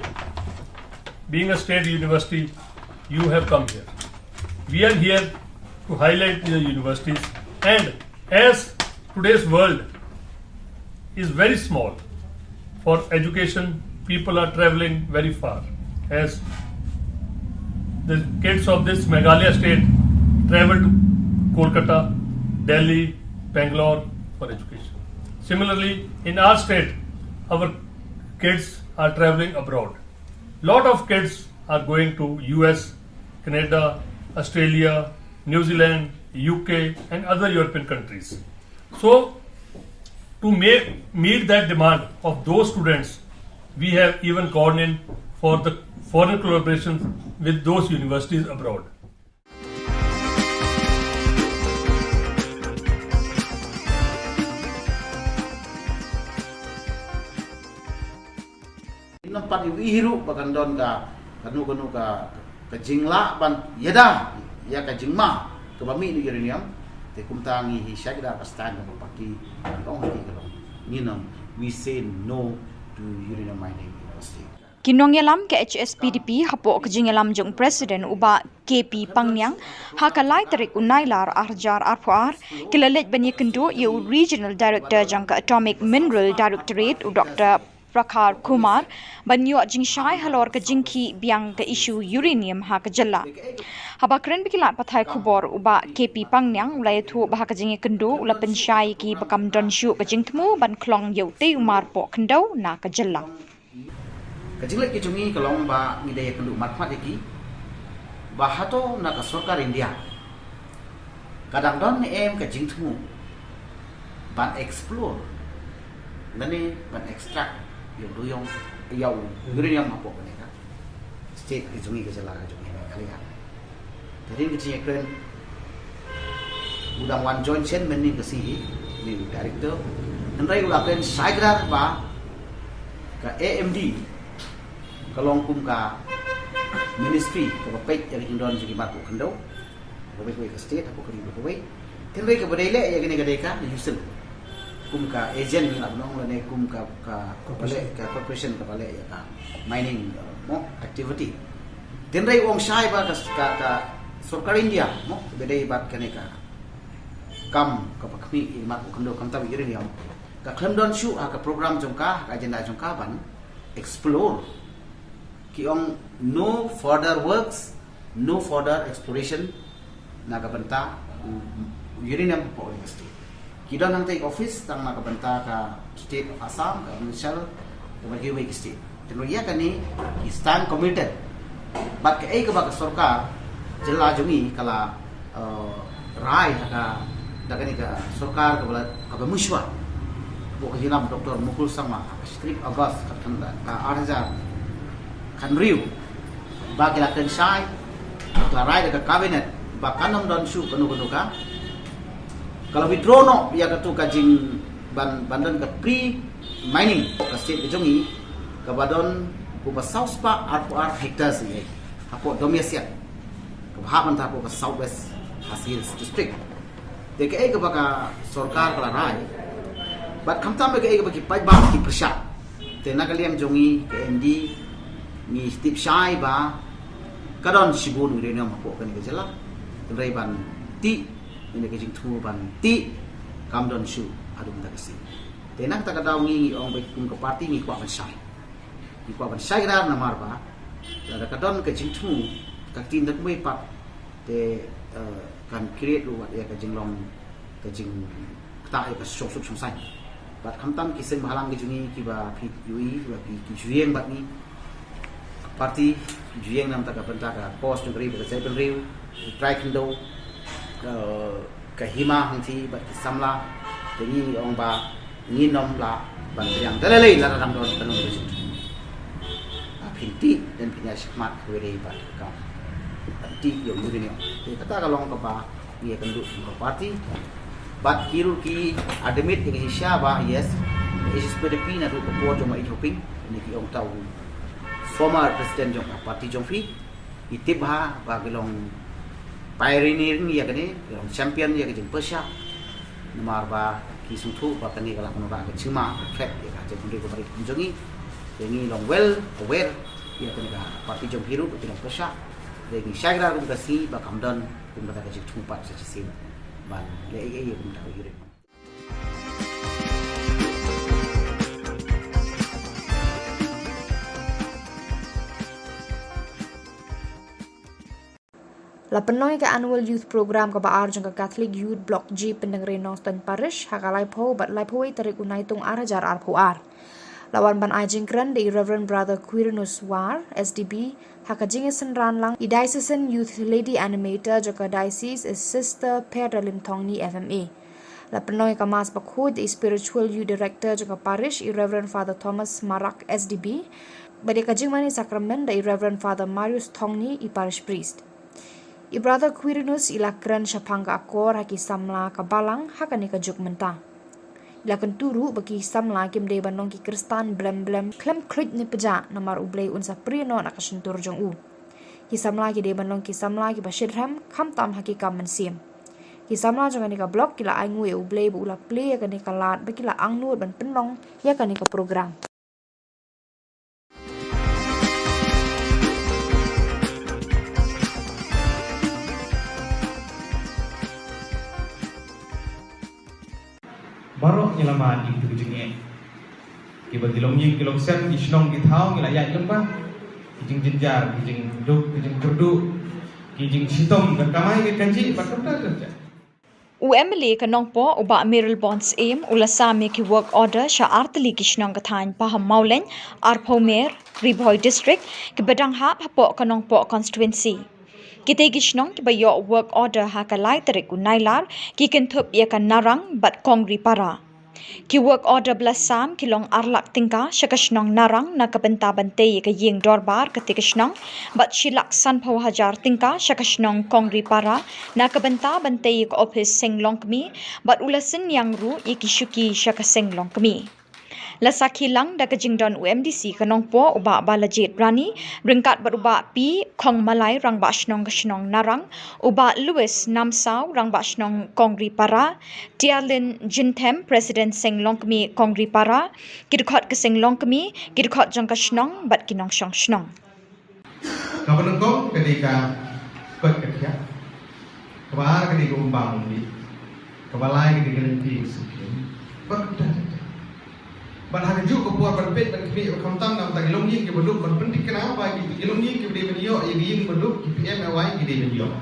being a state university, you have come here? We are here to highlight the universities, and as today's world is very small for education, people are traveling very far. As the kids of this Meghalaya state travel to Kolkata, Delhi, Bangalore for education. Similarly, in our state, our kids are traveling abroad. Lot of kids are going to U S, Canada, Australia, New Zealand, U K, and other European countries. So, to make, meet that demand of those students, we have even gone in for the foreign collaborations with those universities abroad. Nampat ïa u hiru ba kan don ka kano kano ka ka jinglah ban ïada ïa ka jingma kaba mih na uranium. Te kumta ngi hi shai da ka stand kaba paki kan long hi ka long. Ngi nang, we say no to uranium mining in our state. Ki nongïalam ka H S P D P hapoh ka jingïalam jong President u Bah K P Pangniang ha ka lai tarik u Nailar arhajar arphew ar ki la leit ban ïakynduh ïa u Regional Director jong ka Atomic Mineral Directorate u Doctor Prakhar Kumar ban ïoh jingshai halor ka jingkhih biang ka issue uranium ha ka jylla. Haba kren bad ki lad pathai khubor u Bah K P Pangniang u la ïathuh ba ha ka jingïakynduh u la pynshai ïa ki ba kam don shuh ka jingthmu ban khlong ïa utei u mar poh khyndew na ka jylla. Ka jingleh ki jong ngi ka long ba ngi dei ïakynduh markhmat ïa ki ba hato na ka sorkar India ka dang don ne em ka jingthmu ban explore lane ban extract ïa u duyong, ïa u uranium hapoh kane ka state ka jong ngi, ka jylla ka jong ngi Meghalaya. Te hadien ka jingïakren u dang wan join shen mynnin ka sngi hi. Director, hynrei u la kren shai kdar ba ka A M D ka long kum ka ministry kaba peit ïa ka jingdon jong ki mat ka khyndew kawei kawei ka state hapoh ka ri kawei. Hynrei kaba dei leh ïa kane ka dei ka USIL kum ka agent ngi lah ban ong lane kum ka, ka, kaba leh, ka corporation kaba leh ïa ka mining, uh, mo, activity. Hynrei u ong shai ba ka, ka, ka sorkar India mo ba dei bad kane ka kam kaba khmih ïa ki mat ka khyndew, khamtam uranium, ka khlem don shuh ha ka program jong ka, ha ka agenda jong ka ban explore. Ki ong no further works, no further exploration na ka bynta u, u uranium hapoh ka state. Ki don hangta ki office tang na ka bynta ka state of Assam, ka provincial, kaba kiwei ki state. Te ïa kane ki stand committed. Bad kaei kaba ka sorkar jylla jong ngi ka la, uh, rai ha ka, da kane ka sorkar kaba la, kaba mynshuwa, hapoh ka jingïalam Doctor Mukul Sangma ha ka shi tarik August ka, ka ar hajar khathynriew, ba ki la kren shai, ka la rai da ka cabinet ba kan ym don shuh kano kano ka, ka la withdraw noh ïa katu ka jing ban, ban don ka pre mining ka state ka jong ngi kaba don kumba saw spah arphew ar hectares ïa hapoh Domiasiat, kaba hap ban tah hapoh ka South West Khasi Hills District. Te kaei kaba ka sorkar ka la rai bad khamtam kaei kaba ki paidbah ki pyrshah. Te na ka liang jong ngi ka A M D ngi tip shai ba ka don shibun uranium hapoh kane ka jylla. Hynrei ban tih, kane ka jingthmu ban tih kam don shuh haduh mynta ka sngi. Te na kata ka daw ngi, ngi ong ba kum ka party ngi kwah ban shai. Ngi kwah ban shai kdar namar ba lada ka don ka jingthmu ka ktien da kumwei pat te, eh, kan create ruh wat ïa ka jinglong, ka jingktah ïa ka shongsuk shongsaiñ. Bad khamtam ki seng bhalang ki jong ngi kiba phi ïohi ba ki, ki ju ïeng bad ngi. Party ki ju ïeng namar ka bynta ka cause jong ka ri bad ka jaitbynriew, ki trai khyndew, eh, ka hima hangthie bad ki samla. Te ngi ong ba ngin ym lah ban pdiang da lei lei lada dang don ka jingthmu. Ba phin tih, dang phin ïaid shakhmat kawei de bad ka kam ban tih ïa u uranium. Te kata ka long kaba ngi ïakynduh kum ka party. Bad ki ruh ki admit ïa ka jingshisha ba yes, H S P D P naduh ka por jong u Bah Ïeid Hoping, ne ki ong ta u former president jong ka party jong phi. Ngi tip bha ba ki long pioneering ïa kane, ki long champion ïa ka jingpyrshah. Namar ba ki sngewthuh ba kane ka lah ban wanrah ka jingma, ka threat ïa ka jaitbynriew ka ri ka jong ngi. Te ngi long well aware ïa kane ka party jong phi ruh ba ki long pyrshah. Te ngi shai kdar kum ka sngi ba kam don kum kata ka jingthmu pat sa shisien ban leh ei ei ïa kum kata ka uranium. La pynlong ïa ka Annual Youth Program kaba ar jong ka Catholic Youth Block G Pyndengrei Nongstoiñ Parish ha ka laiphew bad laiphew wei tarik u Naitung ar hajar arphew ar. La wan ban ai jingkren da i Reverend Brother Quirinus War, S D B, ha ka jingïasynran lang i Diocesan Youth Lady Animator jong ka Diocese, i Sister Perda Limthongni, F M A. La pynlong ïa ka Mass Bakhuid da i Spiritual Youth Director jong ka Parish, i Reverend Father Thomas Marak, S D B, bad ïa ka jingmane Sakramen da i Reverend Father Marius Thongni, i Parish Priest. I Brother Quirinus i la kren shaphang ka akor ha ki samla ka Balang ha kane ka juk mynta. I la kyntu ruh ba ki samla kim dei ban long ki Khristan blem blem khlem khluit ne pjah namar U Blei un sa prie noh na ka shyntur jong u. Ki samla ki dei ban long ki samla kiba shitrhem khamtam ha ki kam mynsiem. Ki samla jong kane ka block ki la ainguh ïa U Blei ba u la plie ïa kane ka lad ba ki la angnud ban pynlong ïa kane ka program. Baroh ngi la mad ïa kito ki jingeh. Kiba ki longïing ki longsem, ki shnong ki thaw ngi la ïaid lyngba. Ki jingjynjar, ki jingduk, ki jingkyrduh, ki jingshitom, ka kamai ka kajih bad kumta kumta. U M L A ka Nongpoh, u Bah Mayralborn Syiem, u la sam ïa ki work order sha artylli ki shnong ka thaiñ Pahammawlein, Arphewmer, Ri Bhoi District, kiba dang hap hapoh ka Nongpoh Constituency. Kitei ki shnong kiba ïoh work order ha ka lai tarik u Nailar ki kynthup ïa ka Narang bad Kongripara. Ki work order ba la sam ki long ar lak tyngka sha ka shnong Narang na ka bynta ban tei ïa ka ïing dorbar katei ka shnong, bad shi lak sanphew hajar tyngka sha ka shnong Kongripara na ka bynta ban tei ïa ka ophis seng longkmie, bad u la synñiang ruh ïa ki shuki sha ka seng longkmie. La sakhi lang da ka jingdon u M D C ka Nongpoh u Bah Balajied Rani, ryngkat bad u Bah P Khongmalai, Rangbah Shnong ka shnong Narang, u Bah Louis Namsaw, Rangbah Shnong Kongripara, Tialin Jinthem, President Seng Longkmie Kongripara, ki dkhot ka seng longkmie, ki dkhot jong ka shnong bad ki nongshong shnong. Kaba nyngkong ka dei ka koit ka khiah. Kaba ar ka dei ka umbam umdih. Kaba lai ka dei ka lynti ka sngewthuh. Bad ka dei, bad ha kajuh ka por ban peit ban khmih, ba khamtam na bynta ki longïing kiba duk, ban pynthikna ba ki, ki longïing kiba dei ban ïoh ïa ki ïing ba duk, ki P M A Y ki dei ban ïoh.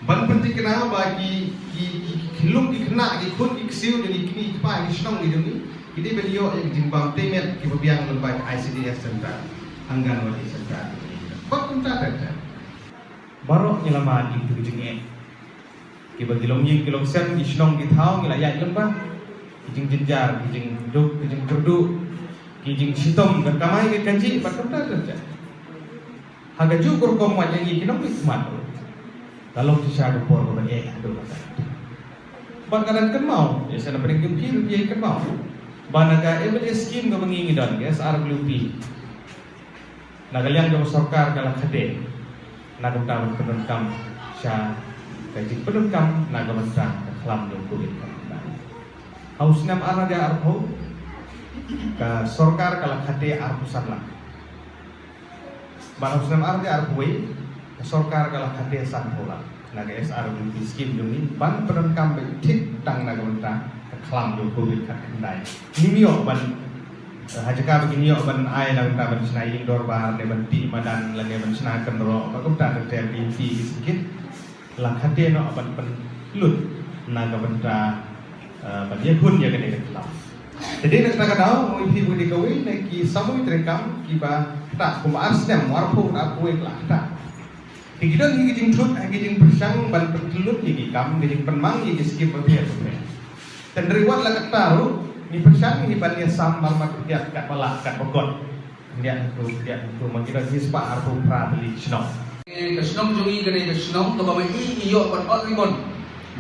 Ban pynthikna ba ki, ki, ki, ki khyllung ki khynnah, ki khun ki ksiew jong ki kmie ki kpa ki shnong ki jong ngi, ki dei ban ïoh ïa ki jingbam tei met kiba biang lyngba ki I C D S center, Anganwadi center. Bad kumta ter ter. Baroh ngi la mad ïa kitu ki jingeh. Kiba ki longïing ki longsem, ki shnong ki thaw ngi la ïaid lyngba. Ki jingjynjar, ki jingduk, ki jingkyrduh, ki jingshitom, ka kamai ka kajih, bad kumta ter ter. Ha kajuh ka rukom wat ïa ngi ki nongmihkhmat ruh, la long shisha ka por kaba eh haduh katta. Bad nga dang kynmaw, ïa sa na pdeng ka phi ruh phi ïa kynmaw ba na ka M L A scheme kaba ngi ngi don, ka S R W P, na ka liang jong ka sorkar ka la khadduh na ka bynta ban pyndonkam sha ka jingpyndonkam na ka bynta ka khlam jong Covid. Ha u snem ar hajar arphew ka sorkar ka la khadduh arphew san lak. Bad ha u snem ar hajar arphew wei ka sorkar ka la khadduh sanphew lak na ka S R W P scheme jong ngi ban pyndonkam beit thik tang na ka bynta ka khlam jong Covid khatkhyndai. Ngim ïoh ban, eh, ha jaka ba ngin ïoh ban ai na ka bynta ban shna ïing dorbar ne ban tih madan lane ban shna kynroh, ba kumta ter ter ki, ki, ki sngewthuh. La khadduh noh ban pynlut na ka bynta, eh, ban ïakhun ïa kane ka khlam. Te dei na kata ka daw, nga ong ïa phi ba dei kawei na ki samoi treikam kiba ktah, kumba ar snem, arphew, arphew wei ka la ktah. Te ki don hi ki jingthut, hi ki jingpyrshang ban pynlut ïa ki kam, ki jingpynmang ïa ki skim bapher bapher. Hynrei wat la katta ruh, ngi pyrshang hi ban ïasam marmar khyndiat katba lah katba kot. Khyndiat hangto, khyndiat hangto, ma ki don shispah arphew phra tylli ki shnong. Ka shnong jong ngi ka dei ka shnong kaba ma i i ïoh ban ot ribbon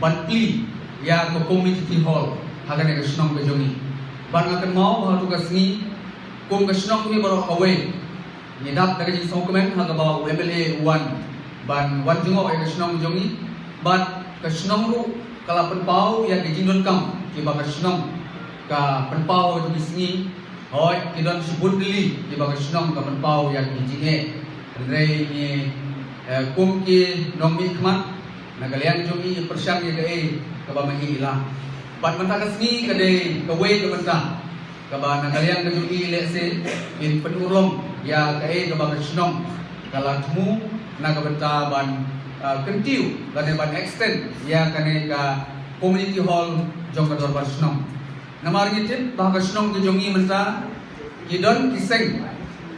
ban plie ïa ka community hall ha kane ka shnong ka jong ngi. Bad nga kynmaw ba ha tu ka sngi kum ka shnong hi baroh kawei ngi dap da ka jingsngewkmen ha kaba u M L A u wan ban wan jngoh ïa ka shnong jong ngi. Bad ka shnong ruh ka la pynpaw ïa ka jingdonkam kiba ka shnong ka pynpaw ha tu ki sngi. Hooid, ki don shibun tylli kiba ka shnong ka pynpaw ïa ki jingeh. Hynrei ngi, eh, kum ki nongmihkhmat na ka liang jong ngi pyrshang ïa kaei kaba ma i i lah. Bad mynta ka sngi ka dei kawei ka bynta kaba na ka liang ka jong i lehse in pynurlong ïa kaei kaba ka shnong ka la thmu na ka bynta ban, ah, kyntiew lane ban extend ïa kane ka community hall jong ka dorbar shnong. Namar ngi tip ba ha ka shnong ka jong ngi mynta ki don ki seng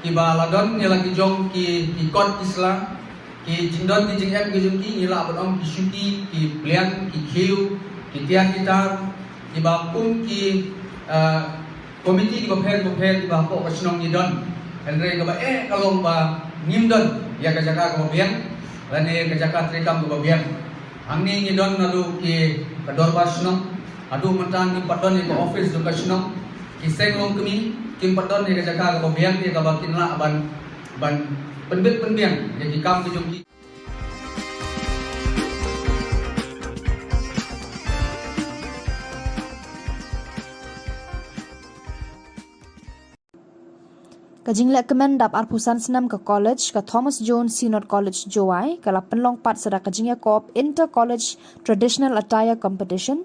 kiba la don ïa la ki jong ki, ki kot ki sla, ki jingdon ki jingem ki jong ki, ngi lah ban ong ki shuki, ki pliang, ki khiew, ki tiar ki tar, kiba kum ki, ah, komiti kiba pher kiba pher kiba hapoh ka shnong ngi don. Hynrei kaba eh ka long ba ngim don ïa ka jaka kaba biang lane ka jaka treikam kaba biang. Hangne ngi don naduh ki ka dorbar shnong, haduh mynta ngim pat don ïa ka office jong ka shnong. Ki seng longkmie kim pat don ïa ka jaka kaba biang ïa kaba kin lah ban, ban pynbit pynbiang ïa ki kam ki jong ki. Ka jingleh kmen dap arphew san snem ka college, ka Thomas Jones Synod College Jowai, ka la pynlong pat sa da ka jingïakop Inter College Traditional Attire Competition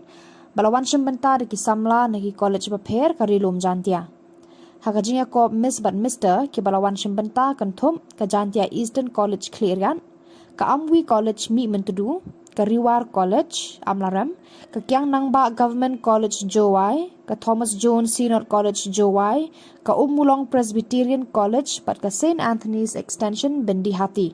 ba la wan shim bynta da ki samla na ki college bapher ka Ri Lum Jaintia. Ha ka jingïakop Miss bad Mister kiba la wan shim bynta kynthup ka Jaintia Eastern College Khliehriat, ka Amwi College Mihmyntdu, ka Ri War College Amlarem, ka Kiang Nangbah Government College Jowai, ka Thomas Jones Synod College Jowai, ka Ummulong Presbyterian College bad ka Saint Anthony's Extension Byndihati.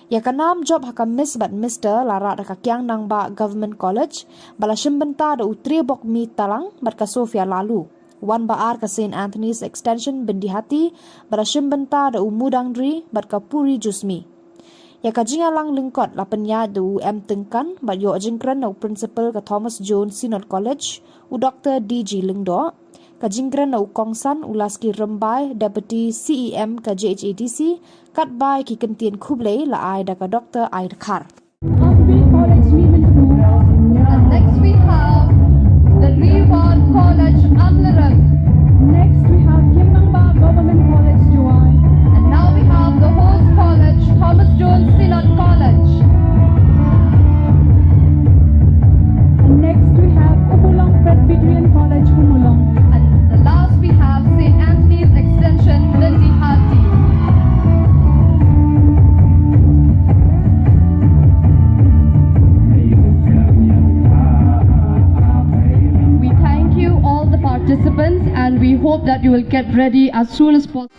Ïa ka nam jop ha ka Miss bad Mister la rah da ka Kiang Nangbah Government College, ba la shim bynta da u Triebokmi Talang bad ka Sophia Laloo. Wan ba ar ka Saint Anthony's Extension Byndihati, ba la shim bynta da u Mudangri bad ka Puri Jusmi. Ïa ka jingïalang lyngkot la pynïaid da u M Tyngkan bad ïoh jingkren na u Principal ka Thomas Jones Synod College, u Doktor D G Lyngdoh. Ka jingkren na u Kongsan u Laski Rymbai, Deputy C E M ka J H A D C, katba ïa ki kyntien khublei la ai da ka Doktor Ai Dkhar. Upbeat College Ri Myntdu. And next we have the Reward College Amlarang. Next we have Kiang Nangbah Government College Jowai. And now we have the host college, Thomas Jones Synod College. And next we have Ummulong Presbyterian College, Ummulong. And the last we have Saint Anthony's Extension, Byndihati. We thank you, all the participants, and we hope that you will get ready as soon as possible.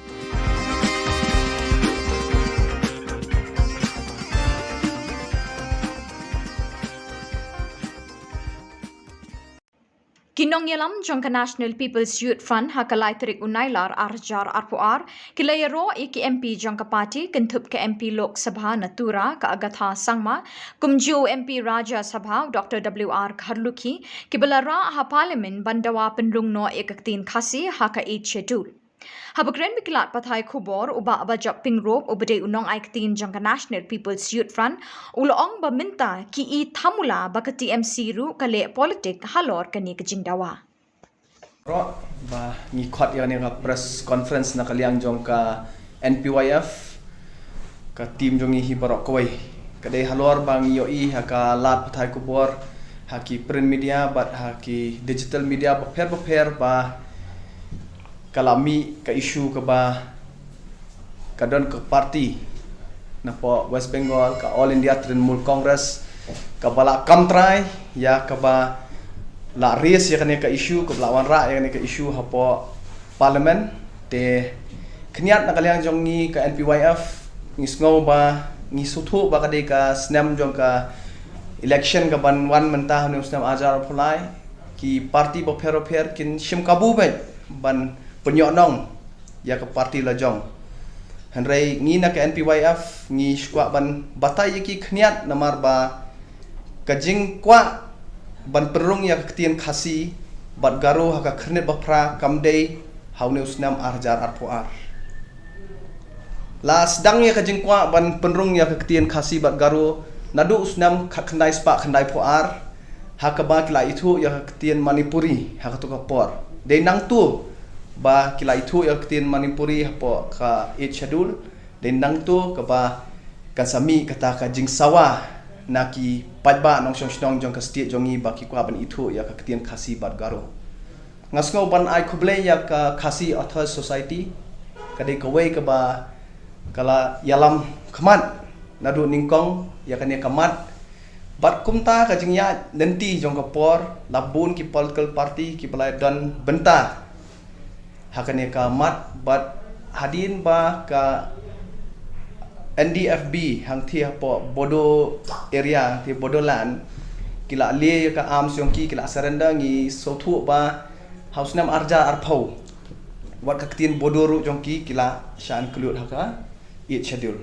Ki nongïalam jong ka National People's Youth Front ha ka lai tarik u Nailar ar hajar arphew ar ki la ïaroh ïa ki M P jong ka party kynthup ka M P Lok Sabha na Tura ka Agatha Sangma, kumjuh u M P Rajya Sabha u Doctor W R Kharlukhi, kiba la rah ha Parliament ban dawa pynrung noh ïa ka ktien Khasi ha ka Eighth Schedule. Haba kren bad ki lad pathai khubor, u Bah Bajop Pyngrope uba dei u nongai ktien jong ka National People's Youth Front u la ong ba mynta ki i thamula ba ka T M C ruh ka leh politik halor kane ka jingdawa. Baroh ba ngi khot ïa kane ka press conference na ka liang jong ka N P Y F, ka team jong ngi hi baroh kawei. Ka dei halor ba ngi ïohi ha ka lad pathai khubor, ha ki print media bad ha ki digital media bapher bapher ba ka la mih ka issue kaba ka don ka party napoh West Bengal, ka All India Trinamool Congress, kaba la kam trai ïa kaba la raise ïa kane ka issue, kaba la wanrah ïa kane ka issue hapoh Parliament. Te khyndiat na ka liang jong ngi ka N P Y F ngi sngew ba ngi sngewthuh ba ka dei ka snem jong ka election kaban wan mynta ha une u snem ar hajar arphew lai. Ki party bapher bapher kin shim kabu beit ban pynïohnong ïa ka party la jong. Hynrei ngi na ka N P Y F ngi shu kwah ban batai ïa ki khyndiat namar ba ka jingkwah ban pynrung ïa ka ktien Khasi bad Garo ha ka Khyrnit Baphra kam dei ha une u snem ar hajar arphew ar. La sdang ïa ka jingkwah ban pynrung ïa ka ktien Khasi bad Garo naduh u snem khatkhyndai spah khyndaiphew ar, ha kaba ki la ithuh ïa ka ktien Manipuri ha kato ka por. Dei nangto ba ki la ithuh ïa ka ktien Manipuri hapoh ka Eighth Schedule. Dei nangto kaba kan sa mih kata ka jingsawa na ki paidbah nongshong shnong jong ka state jong ngi ba ki kwah ban ithuh ïa ka ktien Khasi bad Garo. Nga sngew ban ai khublei ïa ka Khasi Authors Society, ka dei kawei kaba ka la ïalam khmat naduh nyngkong ïa kane ka mat. Bad kumta ka jingïaid lynti jong ka por, la bun ki political party kiba la don bynta ha kane ka mat, bad hadien ba ka N D F B hangtei hapoh Bodo area, hangtei Bodoland, ki la leh ïa ka arms jong ki, ki la surrender, ngi sngewthuh ba ha u snem ar hajar arphew wat ka ktien Bodo ruh jong ki ki la shah include ha ka Eighth Schedule.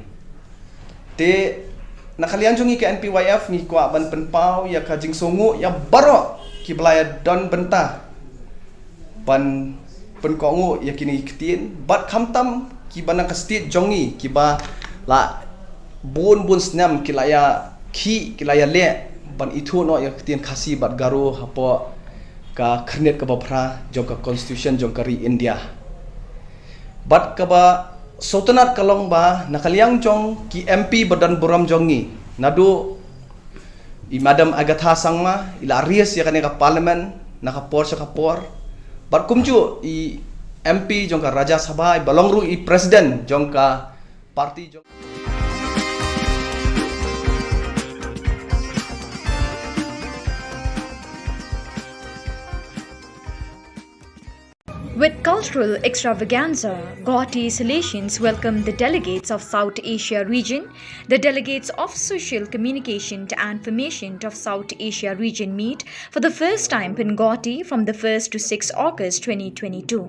Te na ka liang jong ngi ka N P Y F ngi kwah ban pynpaw ïa ka jingsngewnguh ïa baroh kiba la ïa don bynta ban pynkohnguh ïa kine ki ktien bad khamtam kiba na ka state jong ngi kiba la bun bun snem ki la ïa khih, ki la ïa leh ban ithuh noh ïa ka ktien Khasi bad Garo hapoh ka Khyrnit kaba Phra jong ka Constitution jong ka ri India. Bad kaba sngewtynnat ka long ba na ka liang jong ki M P ba don burom jong ngi, naduh i Madam Agatha Sangma i la raise ïa kane ka Parliament na ka por sha ka por. Bad kumjuh i M P jong ka Rajya Sabha iba long ruh i President jong ka party jong With cultural extravaganza, Guwahati Salesians welcomed the delegates of South Asia region, the delegates of Social Communication and Formation of South Asia region meet for the first time in Guwahati from the first to sixth August twenty twenty-two.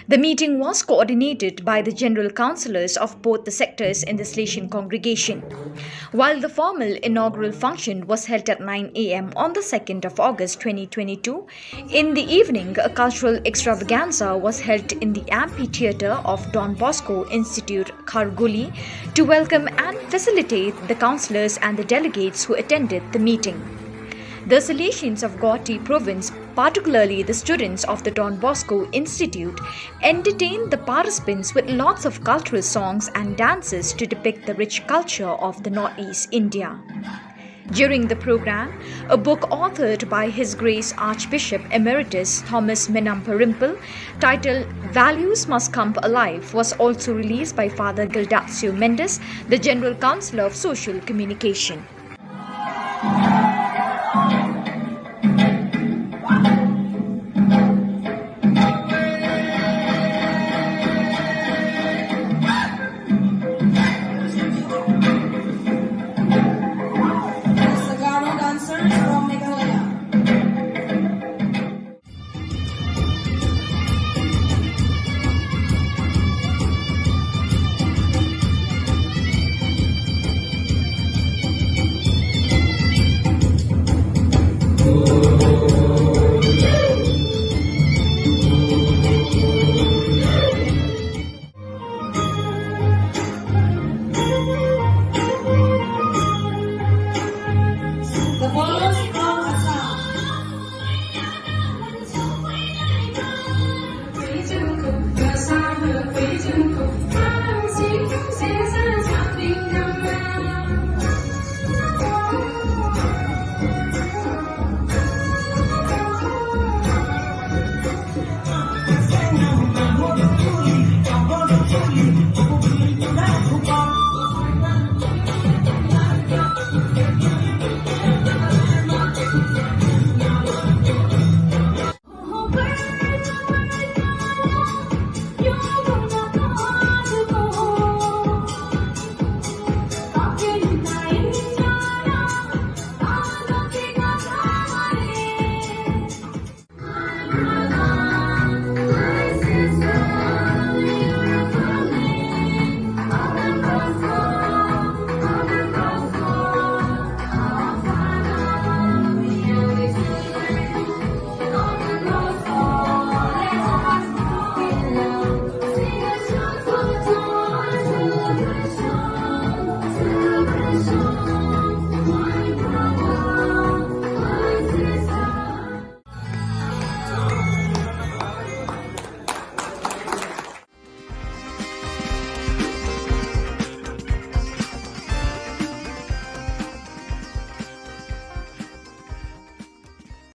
The meeting was coordinated by the general councillors of both the sectors in the Salesian congregation. While the formal inaugural function was held at nine a m on the second of August twenty twenty-two, in the evening, a cultural extravaganza was held in the amphitheatre of Don Bosco Institute, Kharghuli, to welcome and facilitate the councillors and the delegates who attended the meeting. The Salesians of Guwahati province, particularly the students of the Don Bosco Institute, entertained the participants with lots of cultural songs and dances to depict the rich culture of the Northeast India. During the program, a book authored by His Grace Archbishop Emeritus Thomas Menamparimpil, titled Values Must Come Alive, was also released by Father Gildacio Mendes, the General Councillor of Social Communication.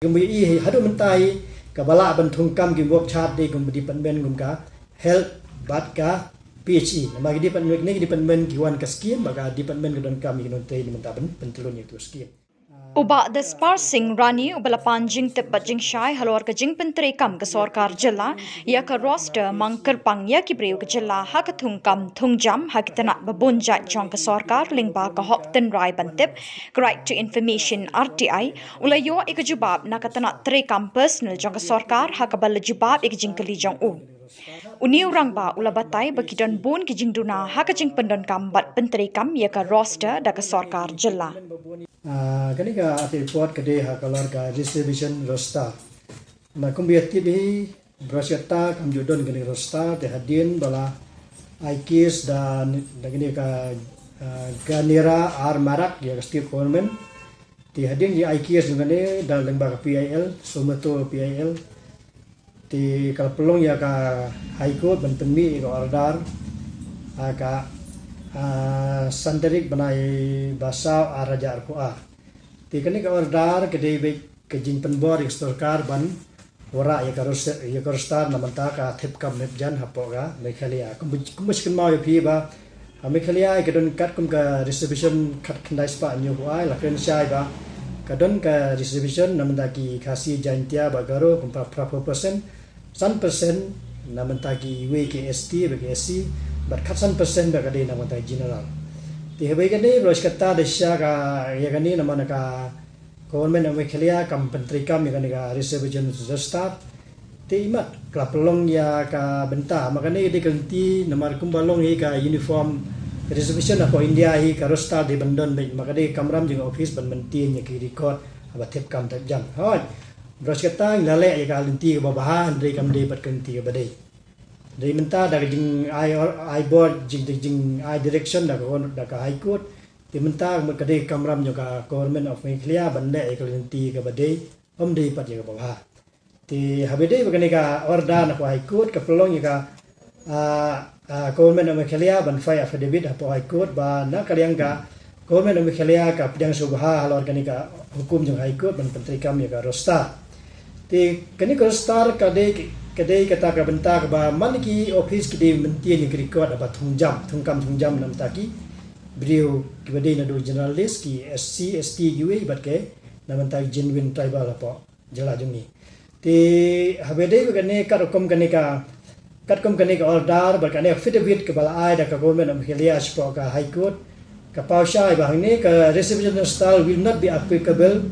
Kumba i haduh mynta i kaba lah ban thung kam ki work chart de kum department kum ka health bad ka P H E. Namar ki department, kine ki department ki wan ka scheme, bad ka department ka don kam ïa ki nongtrei na mynta ban pyntlun ïa tu scheme. U Bah Despar Singh Rani, uba la pan jingtip bad jingshai halor ka jingpyntreikam ka sorkar jylla ïa ka roster mang kyrpang ïa ki briew ka jylla ha ka thung kam thung jam ha ki tnat ba bun jait jong ka sorkar lyngba ka hok tynrai ban tip, ka Right to Information, R T I, u la ïoh ïa ka jubab na ka tnat treikam personal jong ka sorkar ha kaba la jubab ïa ka jingkylli jong u. Une u rangbah u la batai ba ki don bun ki jingduna ha ka jingpyndonkam bad pyntreikam ïa ka roster da ka sorkar jylla. Ah, kane ka audit report ka dei ha ka lor ka reservation roster. Na kumba ïa tip hi, baroh shi katta kam ju don kane ka roster, te hadien ba la ai case da, da kane ka, ah, Ganera R Marak ïa ka state government. Te hadien ki ai case jong kane da lyngba ka P I L, Sumoto P I L. Te ka la pynlong ïa ka High Court ban pynmih ïa ka order ha ka, ah, san tarik bnai ba saw ar hajar arphew ar. Te kane ka order ka dei beit ka jingpynbor ïa ka sorkar ban wanrah ïa ka ros-, ïa ka roster na bynta ka thep kam thep jan hapoh ka Meghalaya. Kumba, kumba shu kynmaw ïa phi ba ha Meghalaya ka don katkum ka reservation khatkhyndai spah hynñiewphew ar, la kren shai ba ka don ka reservation na bynta ki Khasi, Jaintia bad Garo kum phra, phra phew percent. san percent na bynta kiwei ki S T bad ki S C, bad khatsan percent bad ka dei na bynta general. Te haba ïa kane, baroh shi katta da shisha ka, ïa kane namar na ka Government of Meghalaya kam pyntreikam ïa kane ka reservation roster. Te imat ka la pynlong ïa ka bynta, ma kane ka dei ka lynti namar kumba long hi ka uniform reservation hapoh India hi, ka roster dei ban don beit, ma ka dei ka kamram jong ka office ban maintain ïa ki record haba thep kam thep jam. Hooid, baroh shi katta ngi la leh ïa ka lynti kaba bha, hynrei kam dei pat ka lynti kaba dei. Hynrei mynta da ka jingai or-, ai bor, jing, jing, jingai direction da ka, da ka High Court, te mynta ka dei ka kamram jong ka Government of Meghalaya ban leh ïa ka lynti kaba dei, ym dei pat ïa kaba bha. Te haba dei ba kane ka order na ka High Court ka pynlong ïa ka, ah, ah, Government of Meghalaya ban file affidavit hapoh High Court ba na ka liang ka Government of Meghalaya ka pdiang sngewbha halor kane ka hukum jong High Court ban pyntreikam ïa ka roster. Te kane ka roster ka dei, ka dei kata ka bynta kaba man ki office ki dei maintain ïa ki record haba thung jam, thung kam thung jam na bynta ki briew kiba dei naduh general list, ki S C, S T kiwei bad ki na bynta ki genuine tribal hapoh jylla jong ngi. Te haba dei ba kane katkum kane ka, katkum kane ka order bad kane affidavit kaba la ai da ka Government of Meghalaya shapoh ka High Court, ka paw shai ba hangne ka reservation roster will not be applicable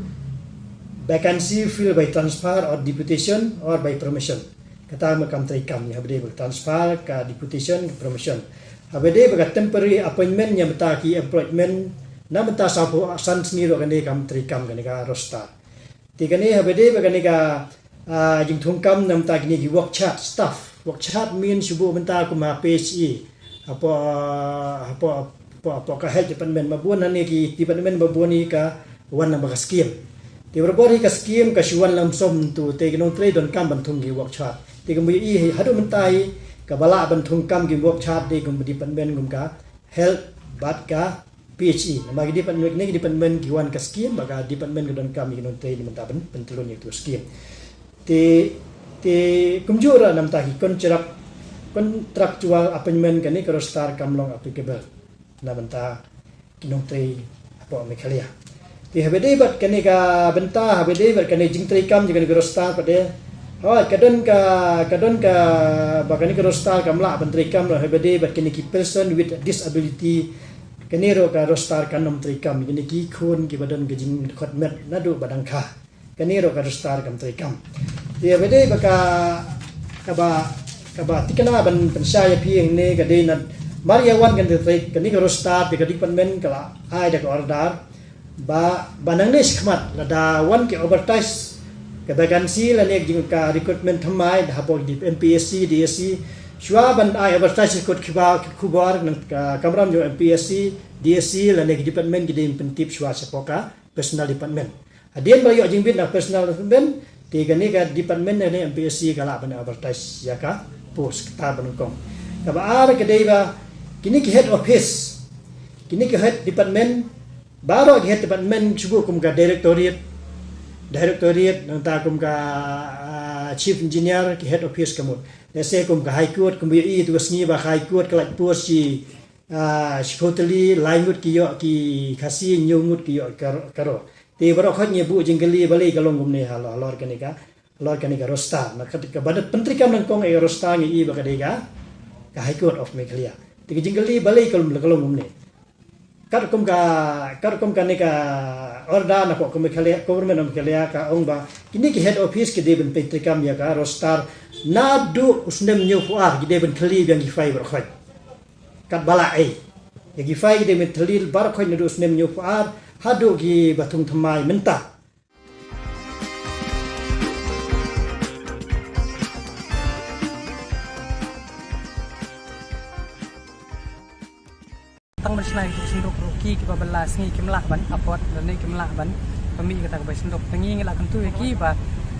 vacancy filled by transfer or deputation or by promotion. Kata ma kam treikam ïa haba dei ba ka transfer, ka deputation, ka promotion. Haba dei ba ka temporary appointment ïa bynta ki employment na bynta sawphew san sngi ruh kane kam treikam kane ka roster. Te kane haba dei ba kane ka, ah, jingthungkam na bynta kine ki work chart staff. Work chart mean shu buh bynta kum ha P H E. Hapoh, ah, hapoh, hapoh, hapoh ka health department, ma bun hangne ki department ba bun hi ka wan na ba ka scheme. Te barabor hi ka scheme ka shu wan lump sum tu, te ki nongtrei donkam ban thung ki work chart. Te kumba ïohi haduh mynta hi kaba lah ban thungkam ki work chart dei kum department kum ka health bad ka P H E. Namar ki department, kine ki department ki wan ka scheme, ba ka department ka donkam ïa ki nongtrei na bynta ban pyntlun ïa ka scheme. Te, te kumjuh ruh na bynta ki contract, contractual appointment kane ka roster kam long applicable na bynta ki nongtrei hapoh Meghalaya. Te haba dei bad kane ka bynta, haba dei bad kane jingtreikam jong kane ka roster pat de. Hooid, ka don ka, ka don ka, ba kane ka roster kam lah ban treikam ruh haba dei bad kine ki person with disability. Kane ruh ka roster kan ym treikam, kine ki khun kiba don ka jingdkhot met naduh ba dang kha. Kane ruh ka roster kam treikam. Te haba dei ba ka, kaba, kaba thikna ban pynshai ïa phi hangne ka dei namar ïa wan kane ka roster te ka department ka la ai da ka order ba, ba nangne shakhmat lada wan ki advertise ka vacancy lane ka jing ka recruitment thymmai da hapoh ki M P S C, D S C, shuwa ban ai advertise ka kot khubor, khubor na ka kamram jong M P S C, D S C lane ki department ki dei ban pyntip shuwa shapoh ka personnel department. Hadien ba ïoh jingbit na personnel department, te kane ka department ne M P S C ka lah ban advertise ïa ka post kata ba nyngkong. Kaba ar ka dei ba kine ki head office, kine ki head department, baroh ki head department shu buh kum ka directorate, directorate, nangta kum ka, ah, chief engineer, ki head office ka mut. Let's say kum ka High Court, kum ïohi tu ka sngi ba ka High Court ka lah post shi, ah, shiphew tylli, lai ngut ki ïoh ki Khasi, hynñiew ngut ki ïoh ki Garo, Garo. Te baroh khoit ngi buh jingkylli balei ka long kumne halor, halor kane ka, halor kane ka roster. Na ka, kaba pyntreikam nyngkong ïa ka roster ngi i ba ka dei ka, ka High Court of Meghalaya. Te ka jingkylli balei ka long, ka long kumne. Katkum ka, katkum kane ka order na ka Meghalaya, Government of Meghalaya ka ong ba kine ki head office ki dei ban pyntreikam ïa ka roster naduh u snem hynñiewphew ar, ki dei ban thylli biang ki file baroh khoit. Katba lah ei. Ïa ki file ki dei ban thylli baroh khoit naduh u snem hynñiewphew ar haduh kiba thung thymmai mynta. Tang ban shna ïa ki synduk ruh ki, kiba bylla sngi kim lah ban afford lane kim lah ban pynmih kata ka bai synduk. Te ngi ngi la kyntu ïa ki ba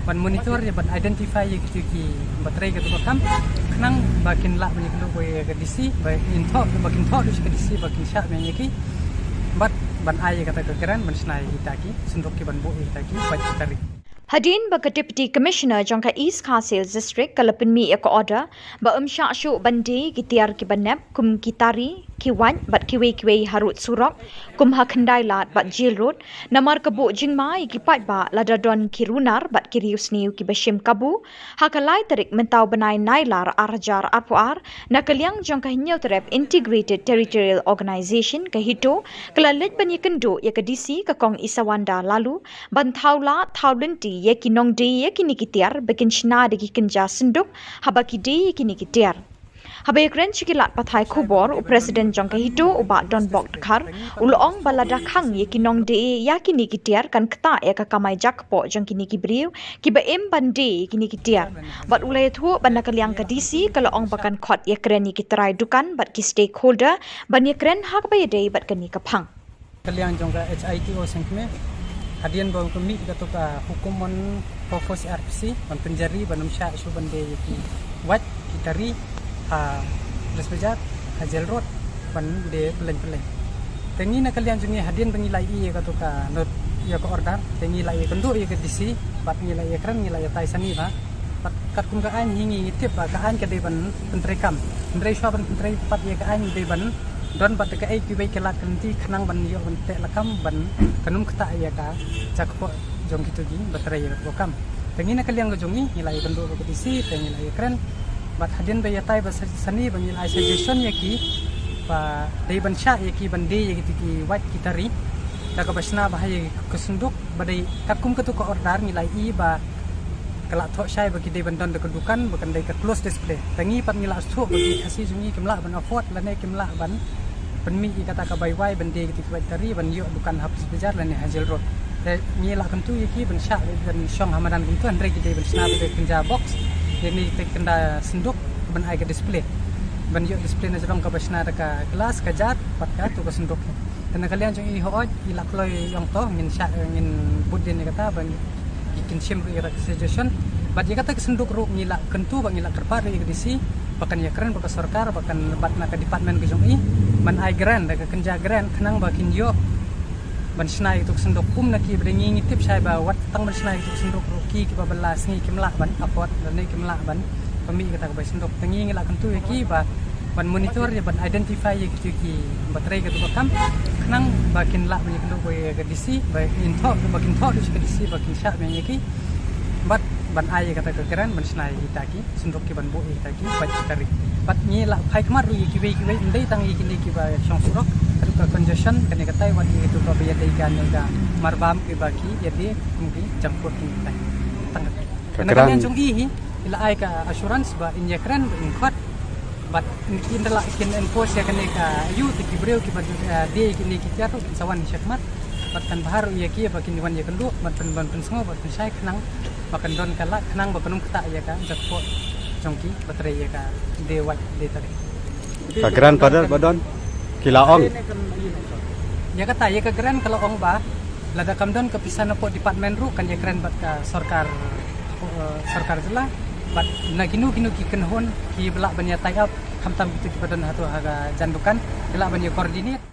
ban monitor ïa, ban identify ïa kito kiba trei kato ka kam, khnang ba kin lah ban ïakynduh ïa ka D C, ba kin thoh, ba kin thoh duh sha ka D C ba kin shah biang ïa ki. Bad ban ai ïa kata ka grant ban shna ïa kita ki synduk, ki ban buh ïa kita ki bad ki tari. Hadien ba ka Deputy Commissioner jong ka East Khasi Hills District ka la pynmih ïa ka order ba ym shah shuh ban die ki tiar kiba nep kum ki tari, ki wait bad kiwei kiwei harud surok, kum ha Khyndai Lad bad Jail Road, namar ka buh jingma ïa ki paidbah lada don ki runar bad ki riewsniew kiba shim kabu, ha ka lai tarik mynta u bnai Nailar ar hajar arphew ar, na ka liang jong ka Hynñiewtrep Integrated Territorial Organization ka HITO, ka la leit ban ïakynduh ïa ka D C ka Kong Isawanda Laloo, ban thaw lad thaw lynti ïa ki nongdie ïa kine ki tiar ba kin shna da ki kynja synduk, haba ki die ïa kine ki tiar. Haba ïakren sha ki lad pathai khubor, u President jong ka HITO u Bah Donbok Dkhar, u la ong ba lada khang ïa ki nongdie ïa kine ki tiar kan ktah ïa ka kamai jakpoh jong kine ki briew kiba im ban die ïa kine ki tiar. Bad u la ïathuh ba na ka liang ka D C ka la ong ba kan khot ïakren ïa ki trai dukan bad ki stakeholder ban ïakren ha kaba ïadei bad kane ka phang. Ka liang jong ka H I T O Sengkmie, hadien ba ka mih kato ka hukum mon four four C R P C, ban pynjari ban ym shah shuh ban die ïa ki wait ki tari ha Brisbane, ha Jail Road, ban die pyllein pyllein. Te ngi na ka liang jong ngi hadien ba ngi la ïohi ïa kato ka not, ïa ka order, te ngi la ïakynduh ïa ka D C, bad ngi la ïakren, ngi la ïatai sani bha. Bad katkum ka aiñ hi ngi ngi tip ba ka aiñ ka dei ban pyntreikam. Hynrei shuwa ban pyntrei pat ïa ka aiñ dei ban don bad kaei kiwei ki lad ki lynti khnang ban ïoh ban teh lakam ban kan ym ktah ïa ka jakpoh jong kito kiba trei ïa ka kam. Te ngi na ka liang ka jong ngi ngi la ïakynduh bad ka D C, te ngi la ïakren. Bad hadien ba ïatai ba sa-, sani ba ngi la ai suggestion ïa ki ba dei ban shah ïa ki ban die ïa kito ki wait ki tari da kaba shna bha ïa ka synduk. Ba dei katkum kato ka order ngi la ïohi ba ka la thoh shai ba ki dei ban don da ka dukan ba kan dei ka close display. Te ngi pat ngi la sngewthuh ba ki Khasi jong ngi kim lah ban afford lane kim lah ban pynmih ïa kata ka bai wai ban die ïa kito ki wait tari ban ïoh dukan ha Police Bazar lane ha Jail Road. Te ngi la kyntu ïa ki ban shah ban shong ha madan kumto, hynrei ki dei ban shna da ka kynja box, ïa kine ki kynja synduk ban ai ka display. Ban ïoh display na jrong kaba shna da ka glass, ka jar bad kato ka synduk. Te na ka liang jong i hooid, i la kloi ïa kata, ngin shah, ngin bud dien ïa kata, ba ngi, ngi kin shim ruh ïa kata ka suggestion. Bad ïa kata ka synduk ruh ngi la kyntu, ba ngi la kyrpad ruh ïa ka D C, ba kan ïakren bad ka sorkar, ba kan bud na ka department ka jong i, ban ai grant, da ka kynja grant, khnang ba kin ïoh ban shna ïa kata ka synduk. Kum na ki ba dei ngi ngi tip shai ba wat tang ban shna ïa kata ka synduk ruh ki kiba bylla sngi kim lah ban afford, lane kim lah ban pynmih ïa kata ka bai synduk. Te ngi ngi la kyntu ïa ki ba ban monitor ïa, ban identify ïa kito kiba trei kato ka kam, khnang ba kin lah ban ïakynduh bad ïa ka D C, ba kin thoh, ba kin thoh da ka D C, ba kin shah biang ïa ki. Bad ban ai ïa kata ka grant ban shna ïa kita ki synduk ki ban buh ïa kita ki wait ki tari. Bad ngi la phai khmat ruh ïa kiwei kiwei, ym dei tang ïa kine kiba shong surok, haduh ka congestion, kane katai wat ïa kito kiba ïadei kane ka marbam kiba ki ïadei kum ki jangkut ki tai. Tang ka grant jong i hi, i la ai ka assurance ba in ïakren ba in khot. Bad in kin da la kin enforce ïa kane ka ayu te ki briew kiba, eh, die ïa kine ki tiar ruh kin sa wan shakhmat. Bad kan bha ruh ïa ki ba kin wan ïakynduh, bad pyn, ban pynsngew, bad pynshai khnang ba kan don ka lad, khnang ba kan ym ktah ïa ka jakpoh jong kiba trei ïa ka die wait die tari. Ka grandfather ba don ki la ong. Ïa kata, ïa ka grant ka la ong ba lada kam don ka pisa napoh department ruh kan ïakren bad ka sorkar, eh, sorkar jylla. Bad na kino kino ki kynhun kiba lah ban ïa tie up, khamtam kito kiba don hato ha ka jan dukan, ki lah ban ïa coordinate.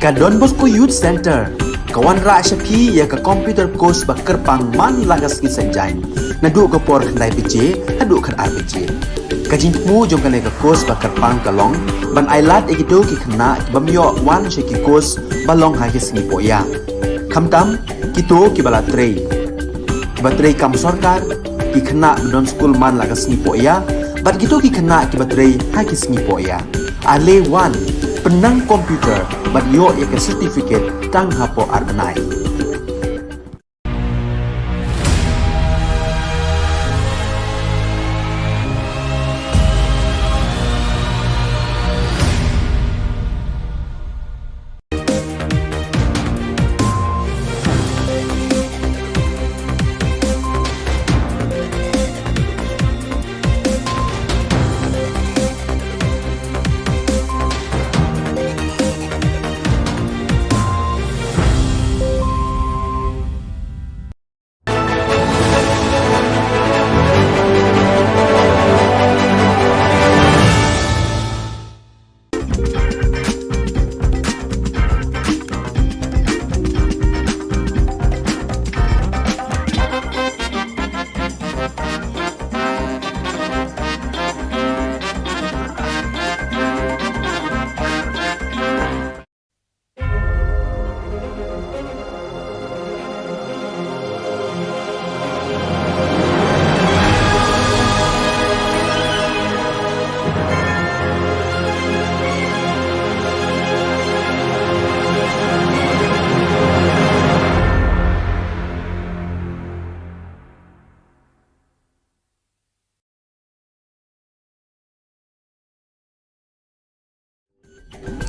Ka Don Bosco Youth Centre ka wanrah sha phi ïa ka computer course ba kyrpang man la ka sngi Saitjaiñ, naduh ka por khyndai baje haduh khatar baje. Ka jingthmu jong kane ka course ba kyrpang ka long ban ailad ïa kito ki khynnah ki bym ïoh wan sha ki course ba long ha ki sngi pohïa, khamtam kito kiba la trei, kiba trei kam sorkar, ki khynnah ba don skul man la ka sngi pohïa, bad kito ki khynnah kiba trei ha ki sngi pohïa. Ale wan, pynnang computer bad ïoh ïa ka certificate tang hapoh ar bnai.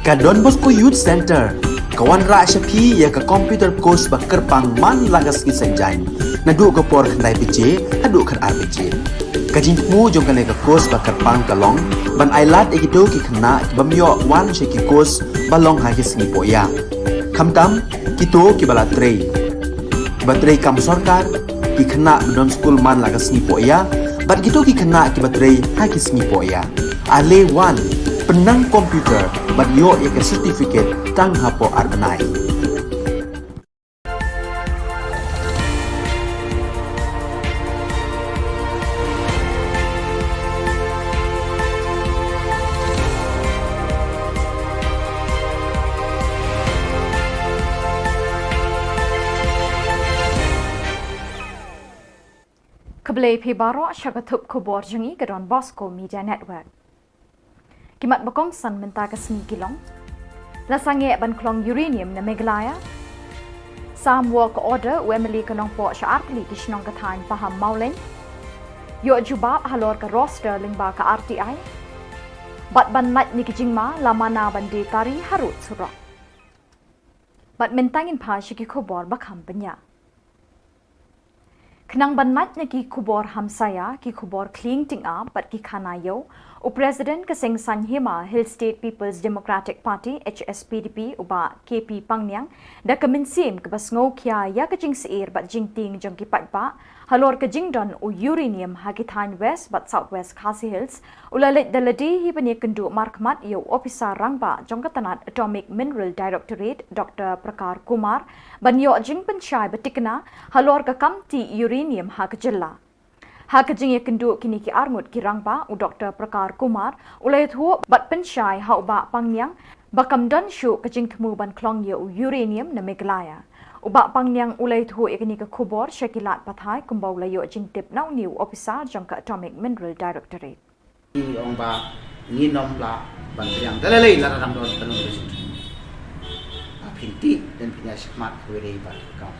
Ka Don Bosco Youth Centre ka wanrah sha phi ïa ka computer course ba kyrpang man la ka sngi Saitjaiñ, naduh ka por khyndai baje haduh khatar baje. Ka jingthmu jong kane ka course ba kyrpang ka long ban ailad ïa kito ki khynnah ki bym ïoh wan sha ki course ba long ha ki sngi pohïa, khamtam kito kiba la trei, kiba trei kam sorkar, ki khynnah ba don skul man la ka sngi pohïa, bad kito ki khynnah kiba trei ha ki sngi pohïa. Ale wan, pynnang computer bad ïoh ïa ka certificate tang hapoh ar bnai. Khublei phi baroh sha ka thup khubor jong ngi ka Don Bosco Media Network. Ki mat ba kongsan mynta ka sngi ki long: La sangeh ban khlong uranium na Meghalaya. Sam work order u M L A ka Nongpoh sha artylli ki shnong ka thaiñ Pahammawlein. Ïoh jubab halor ka roster lyngba ka R T I. Bad ban lait na ki jingma la mana ban die tari harud surok. Bad mynta ngin phai sha ki khubor ba kham bniah. Khnang ban lait na ki khubor hamsaïa, ki khubor khlieng tyngab bad ki khana ïew, u President ka seng saiñ hima Hill State People's Democratic Party, H S P D P, u Bah K P Pangniang, da ka mynsiem kaba sngewkhia ïa ka jingsheptieng bad jingtieng jong ki paidbah halor ka jingdon u uranium ha ki thaiñ West bad South West Khasi Hills, u la leit da lade hi ban ïakynduh markhmat ïa u ophisar rangbah jong ka tnat Atomic Mineral Directorate, Doctor Prakar Kumar, ban ïoh jingpynshai ba thikna halor ka kam tih uranium ha ka jylla. Ha ka jingïakynduh kine ki arngut ki rangbah, u Doctor Prakar Kumar u la ïathuh bad pynshai ha u Bah Pangniang ba kam don shuh ka jingthmu ban khlong ïa u uranium na Meghalaya. U Bah Pangniang u la ïathuh ïa kane ka khubor sha ki lad pathai kumba u la ïoh jingtip na une u ophisar jong ka Atomic Mineral Directorate. Ngi ong ba ngin ym lah ban pdiang da lei lei lada dang don ka nongrim. Ba phin tih, dang phin ïa shakhmat kawei de ba kam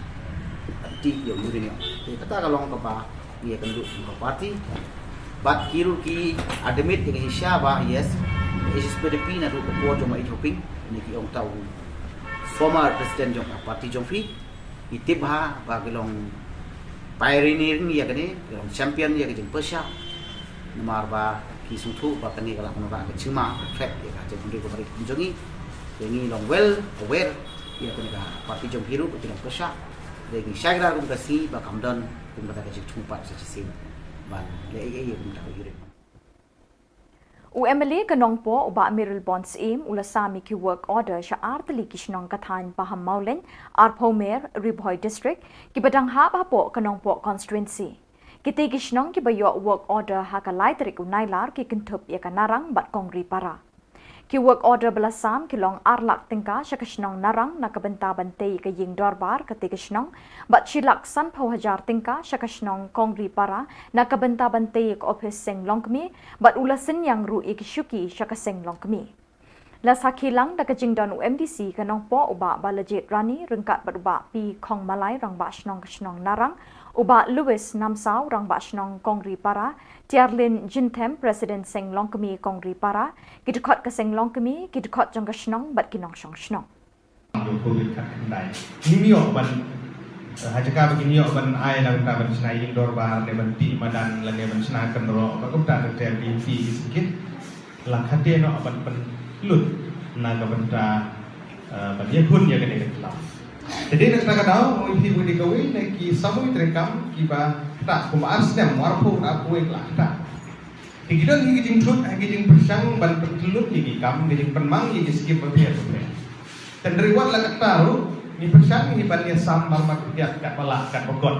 ban tih ïa u uranium. Te kata ka long kaba ngi ïakynduh kum ka party. Bad ki ruh ki admit ïa ka shisha ba yes, H S P D P naduh ka por jong u Bah H. Hoping, ne ki ong ta u former president jong ka party jong phi. Ngi tip bha ba ki long pioneering ïa kane, ki long champion ïa ka jingpyrshah. Namar ba ki sngewthuh ba kane ka lah ban wanrah ka jingma, ka threat ïa ka jaitbynriew kaba rit kum jong ngi. Te ngi long well aware ïa kane ka party jong phi ruh ba ki long pyrshah. Te ngi shai kdar kum ka sngi ba kam don kum kata ka jingthmu pat sa shisien ban leh ei ei ïa kum kata ka uranium. U MLA ka Nongpoh u Bah Mayralborn Syiem u la sam ïa ki work order sha ar tylli ki shnong ka thaiñ Pahammawlein, Arphawmer, Ri Bhoi District, kiba dang hap hapoh ka Nongpoh constituency. Kitei ki shnong kiba ïoh work order ha ka lai tarik u Nailar ki kynthup ïa ka Narang bad Kongri Para. Ki work order ba la sam ki long ar lak tyngka sha ka shnong Narang na ka bynta ban tei ïa ka ïing dorbar katei ka shnong, bad shi lak sanphew hajar tyngka sha ka shnong Kongri Para na ka bynta ban tei ïa ka ophis seng longkmie, bad u la synñiang ruh ïa ki shuki sha ka seng longkmie. La sakhi lang da ka jingdon u MDC ka Nongpoh u Bah Balajied Rani ryngkat bad u Bah P. Khongmalai, Rangbah Shnong ka shnong Narang, u Bah Louis Namsaw, Rangbah Shnong Kongri Para, Tiarlin Jinthem, President Seng Longkmie Kongri Para, ki dkhot ka seng longkmie, ki dkhot jong ka shnong bad ki nongshong shnong. Ïa u COVID khatkhyndai. Ngim ïoh ban, eh, ha jaka ba ngin ïoh ban ai na ka bynta ban shna ïing dorbar ne ban tih madan lane ban shna kynroh, ba kumta ter ter ki ïing ki sngewthuh. La khadduh noh ban pynlut na ka bynta, eh, ban ïakhun ïa kane ka khlaw. Te dei na kata ka daw, ong ïa phi ba dei kawei na ki samoi treikam kiba ktah, kumba ar snem, arphew, arphew wei la ktah. Te ki don hi ki jingthut, hi ki jingpyrshang ban pynlut ïa ki kam, ki jingpynmang ïa ki skim bapher bapher. Te hynrei wat la katta ruh, ngi pyrshang hi ban ïasam marmar khyndiat katba lah katba kot.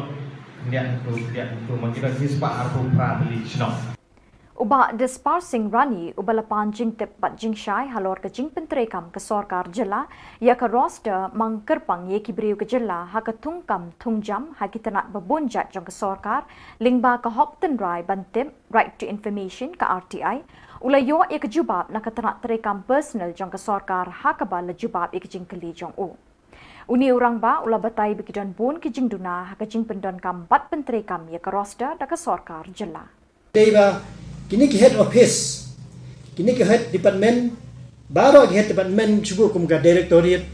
Khyndiat tu, khyndiat tu, ma ki don hi spah arphew phra tylli ki shnong. U Bah Dispar Singh Rani, uba la pan jingtip bad jingshai halor ka jingpyntreikam ka sorkar jylla ïa ka roster mang kyrpang ïa ki briew ka jylla ha ka thungkam thungjam ha ki tnat ba bun jait jong ka sorkar, lyngba ka hok tynrai ban tip, Right to Information, ka RTI, u la ïoh ïa ka jubab na ka tnat treikam personal jong ka sorkar ha kaba la jubab ïa ka jingkylli jong u. Une u rangbah u la batai ba ki don bun ki jingduna ha ka jingpyndonkam bad pyntreikam ïa ka roster da ka sorkar jylla. Dei ba kine ki head office, kine ki head department, baroh ki head department, shu buh kum ka directorate,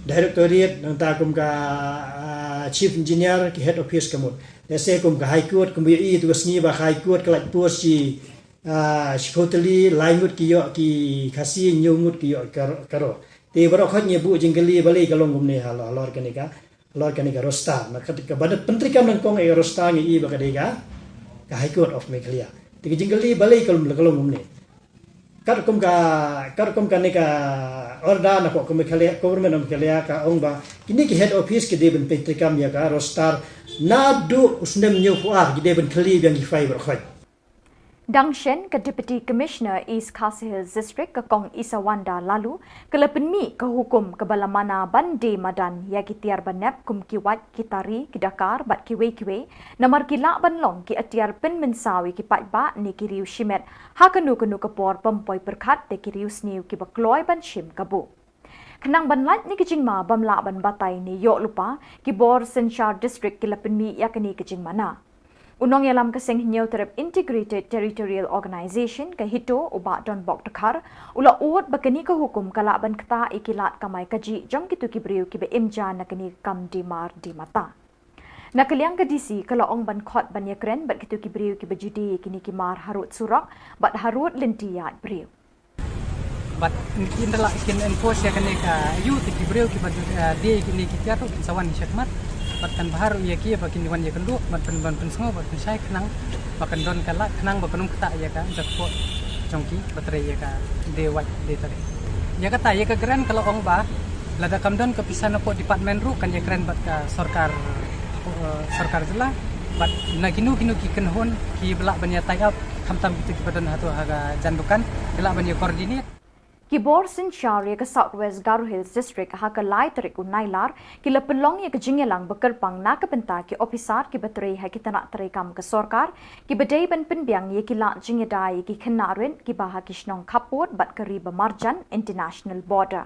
directorate, nangta kum ka, ah, chief engineer, ki head office ka mut. Lehse kum ka High Court, kum ba ïohi tu ka sngi ba High Court ka lait post shi, ah, shiphew tylli, lai ngut ki ïoh ki Khasi, hynñiew ngut ki ïoh ka, ka Garo. Te baroh khoit ngi buh jingkylli balei ka long kumne halor, halor kane ka, halor kane ka roster. Na ka, kaba pyntreikam nyngkong ïa ka roster ngi i ba ka dei ka, ka High Court of Meghalaya. Te ka jingkylli balei ka long, ka long kumne. Katkum ka, katkum kane ka order na ka Meghalaya, Government of Meghalaya ka ong ba kine ki head office ki dei ban pyntreikam ïa ka roster naduh u snem hynñiewphew ar, ki dei ban kylli biang ki file baroh khoit. Dang shen, ka Deputy Commissioner East Khasi Hills District, ka Kong Isawanda Laloo, ka la pynmih ka hukum kaba la mana ban die madan ïa ki tiar banep kum ki wait, ki tari, ki dakar bad kiwei kiwei, namar ki lah ban long ki atiar pynmynsaw ïa ki paidbah ne ki riew shimet ha kano kano ka por bym poi pyrkhat da ki riew sniew kiba kloi ban shim kabu. Khnang ban lait na ki jingma bym lah ban batai ne ïoh lypa, ki bor synshar district ki la pynmih ïa kane ka jingmana. U nongïalam ka Seng Hynñiewtrep Integrated Territorial Organization, ka HITO, u Bah Donbok Dkhar, u la ud ba kane ka hukum ka lah ban ktah ïa ki lad kamai kajih jong kito ki briew kiba im ja na kane ka kam die mar die mata. Na ka liang ka DC ka la ong ban khot ban ïakren bad kito ki briew kiba ju die ïa kine ki mar harud surok bad harud lynti ïaid briew. Bad kin da lah kin enforce ïa kane ka ayu, te ki briew kiba, eh, die ïa kine ki tiar ruh kin sa wan shakhmat. Bad kan bha ruh ïa ki ba kin wan ïakynduh bad pyn, ban pynsngew bad pynshai khnang ba kan don ka lad khnang ba kan ym ktah ïa ka jakpoh jong ki ba trei ïa ka die wait die tari. Ïa kata, ïa ka grant ka la ong ba lada kam don ka pisa napoh department ruh kan ïakren bad ka sorkar, eh, sorkar jylla. Bad na kino kino ki kynhun kiba lah ban ïa tie up, khamtam kito kiba don hato ha ka jan dukan, ki lah ban ïa coordinate. Ki bor synshar ïa ka South West Garo Hills District ha ka lai tarik u Nailar ki la pynlong ïa ka jingïalang ba kyrpang na ka bynta ki ophisar kiba trei ha ki tnat treikam ka sorkar, kiba dei ban pynbiang ïa ki lad jingïada ïa ki khynnah rit kiba ha ki shnong khappud bad ka ri ba marjan, international border.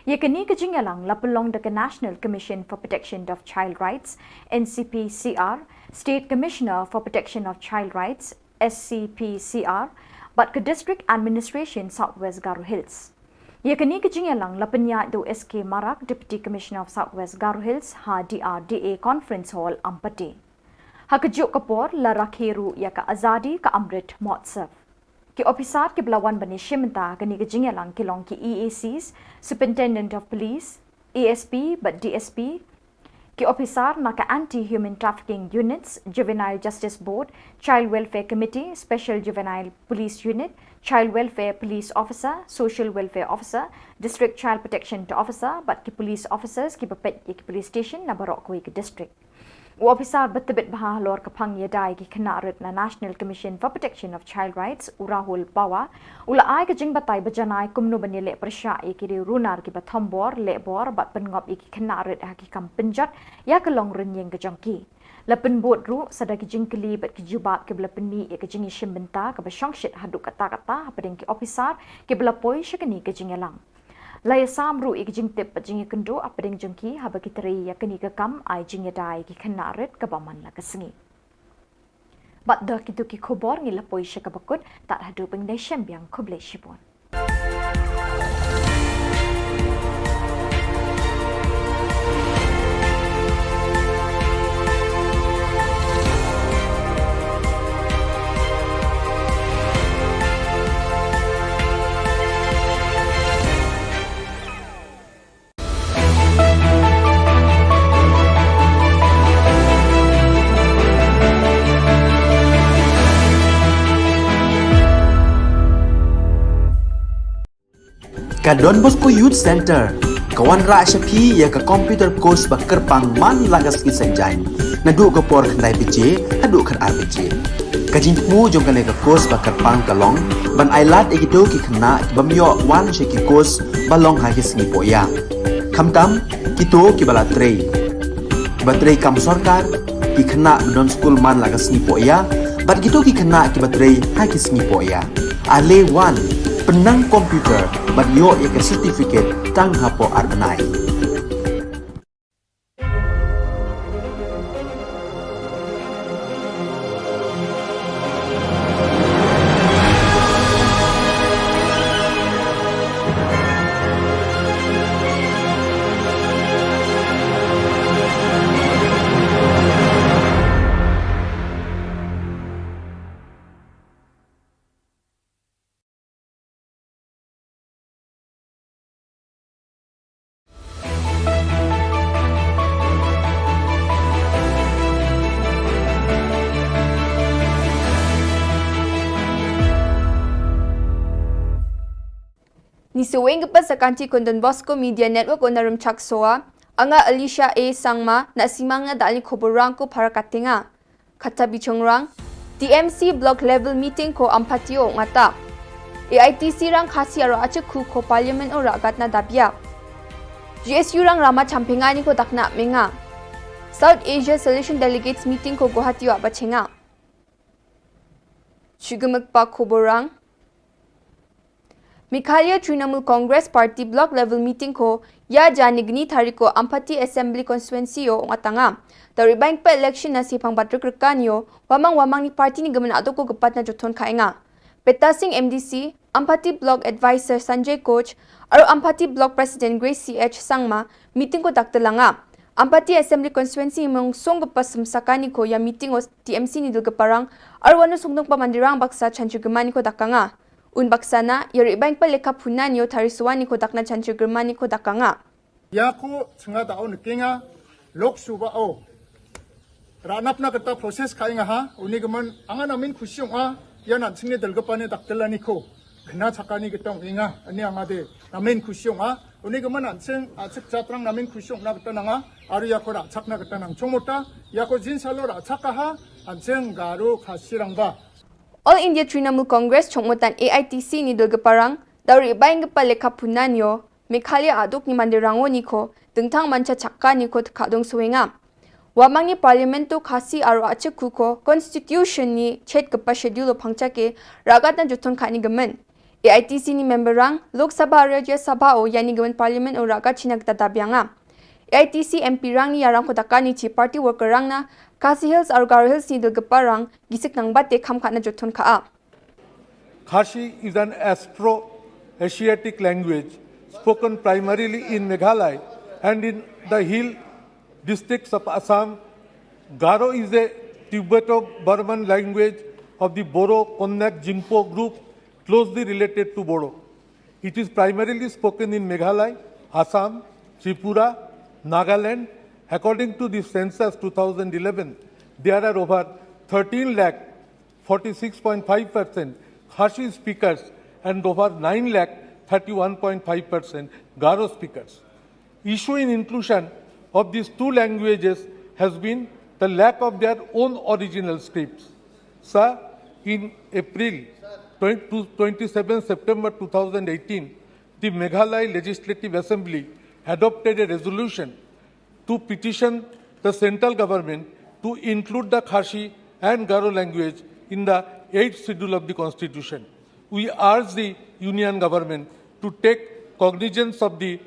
Ïa kane ka jingïalang la pynlong da ka National Commission for Protection of Child Rights, NCPCR, State Commissioner for Protection of Child Rights, SCPCR, bad ka District Administration South West Garo Hills. Ïa kane ka jingïalang la pynïaid da u S K Marak, Deputy Commissioner of South West Garo Hills, ha DRDA Conference Hall, Ampati. Ha kajuh ka por la rakhe ruh ïa ka Azadi Ka Amrit Mahotsav. Ki ophisar kiba la wan ban ïashim bynta ha kane ka jingïalang ki long ki EACs, Superintendent of Police, ASP bad DSP, Ki ophisar na ka Anti-Human Trafficking Units, Juvenile Justice Board, Child Welfare Committee, Special Juvenile Police Unit, Child Welfare Police Officer, Social Welfare Officer, District Child Protection Officer bad ki police officers kiba peit ïa ki police station na baroh kawei ka district. U ophisar ba tbit bha halor ka phang ïada ïa ki khynnah rit na National Commission for Protection of Child Rights, u Rahul Pawar, u la ai ka jingbatai ba janai kumno ban ïaleh pyrshah ïa ki riew runar kiba thombor, lehbor bad pynngop ïa ki khynnah rit ha ki kam pynjot ïa ka long rynïeng ka jong ki. La pynbud ruh sa da ki jingkylli bad ki jubab kiba la pynmih ïa ka jingïashim bynta kaba shongshit haduh katta katta hapdeng ki ophisar kiba la poi sha kane ka jingïalang. La ïasam ruh ïa ka jingtip bad jingïakynduh hapdeng jong ki haba ki trei ïa kane ka kam ai jingïada ïa ki khynnah rit kaba man la ka sngi. Bad da kito ki khubor ngi la poi sha kaba kut, tad haduh ban ïashem biang, khublei shibun. Ka Don Bosco Youth Centre ka wanrah sha phi ïa ka computer course ba kyrpang man la ka sngi Saitjaiñ, naduh ka por khyndai baje haduh khatar baje. Ka jingthmu jong kane ka course ba kyrpang ka long ban ailad ïa kito ki khynnah ki bym ïoh wan sha ki course ba long ha ki sngi pohïa, khamtam kito kiba la trei, kiba trei kam sorkar, ki khynnah ba don skul man la ka sngi pohïa, bad kito ki khynnah kiba trei ha ki sngi pohïa. Ale wan, pynnang computer bad ïoh ïa ka certificate tang hapoh ar bnai. Ngi sngewbha ban sa kynti kum Don Bosco Media Network, u nongrim Chaksoi, nga Alicia A Sangma, na Simang na dali khubor rang ko para katinga. Kata bichongrang, T M C Block Level Meeting ko Ampati o ngata. A I T C rang Khasi aro achik khu ko Parliament o ragat na dabia. G S U rang rama champinga ni ko dakna menga. South Asia Solution Delegates Meeting ko Guwahati o abachenga. Chugumek pa khubor rang. Meghalaya Trinamool Congress Party Block Level Meeting ko ïa jani gni tari ko Ampati Assembly Constituency o ngatanga. Tari bank pa election na sipang batrik rekan yo, wamang wamang ni party ni gemen aduk ko gepat na jothon khainga. Peta Singh M D C, Ampati Block Advisor Sanjay Koch, aro Ampati Block President Grace C H Sangma, meeting ko daktelanga. Ampati Assembly Constituency mong song gepas semsakani ko ïa meeting o T M C ni dul geparang, aro wanu songdong pa mandirang baksa chanchu gemani ko dakanga. Un baksa na, ïa ri bank pa lekha phunan yo tari suwani ko dakna chanchu gemani ko dakanga. Ïa ko chenga da o nekenga, Lok Sabha o. Ranap na kata process khainga ha, uni gemen angan amin khusyong a, ïa nan sini dul gepani daktelani ko. Kena chakani ketong inga, ani anga de, namin khusyong a, uni gemen nan sing, a sik chatrang namin khusyong na kata nanga, aru ïa ko rachak na kata nang chongmota, ïa ko jin salo rachak a ha, an sing garu khasirang ba. All India Trinamool Congress chongmotan A I T C ni dul geparang, dauri baing gepa lekha phunan yo, Meghalaya aduk ni mandirang o ni ko, dengtang mancha chakka ni ko teka dong suenga. Wamang ni Parliament to Khasi aro achik ku ko, Constitution ni chet gepa schedule o phangcha ke, ragat na jothon kha ni gemen. A I T C ni member rang, Lok Sabha aro Rajya Sabha o yani gemen Parliament o ragat china geta dabianga. A I T C M P rang ni yarang ko dakani chi party worker rang na, Khasi Hills aro Garo Hills ni dul geparang, gisik nang bate kham kha na jothon kha a. Khasi is an Austro-Asiatic language spoken primarily in Meghalaya and in the hill districts of Assam. Garo is a Tibeto-Burman language of the Boro-Konyak-Jingpo group closely related to Bodo. It is primarily spoken in Meghalaya, Assam, Tripura, Nagaland, According to the census two thousand eleven, there are over thirteen lakh forty-six point five percent Khasi speakers and over nine lakh thirty-one point five percent Garo speakers. Issue in inclusion of these two languages has been the lack of their own original scripts. Sir, in April, twenty, twenty-seven September two thousand eighteen, the Meghalaya Legislative Assembly adopted a resolution to petition the central government to include the Khasi and Garo language in the eighth schedule of the constitution. We urge the union government to take cognizance of the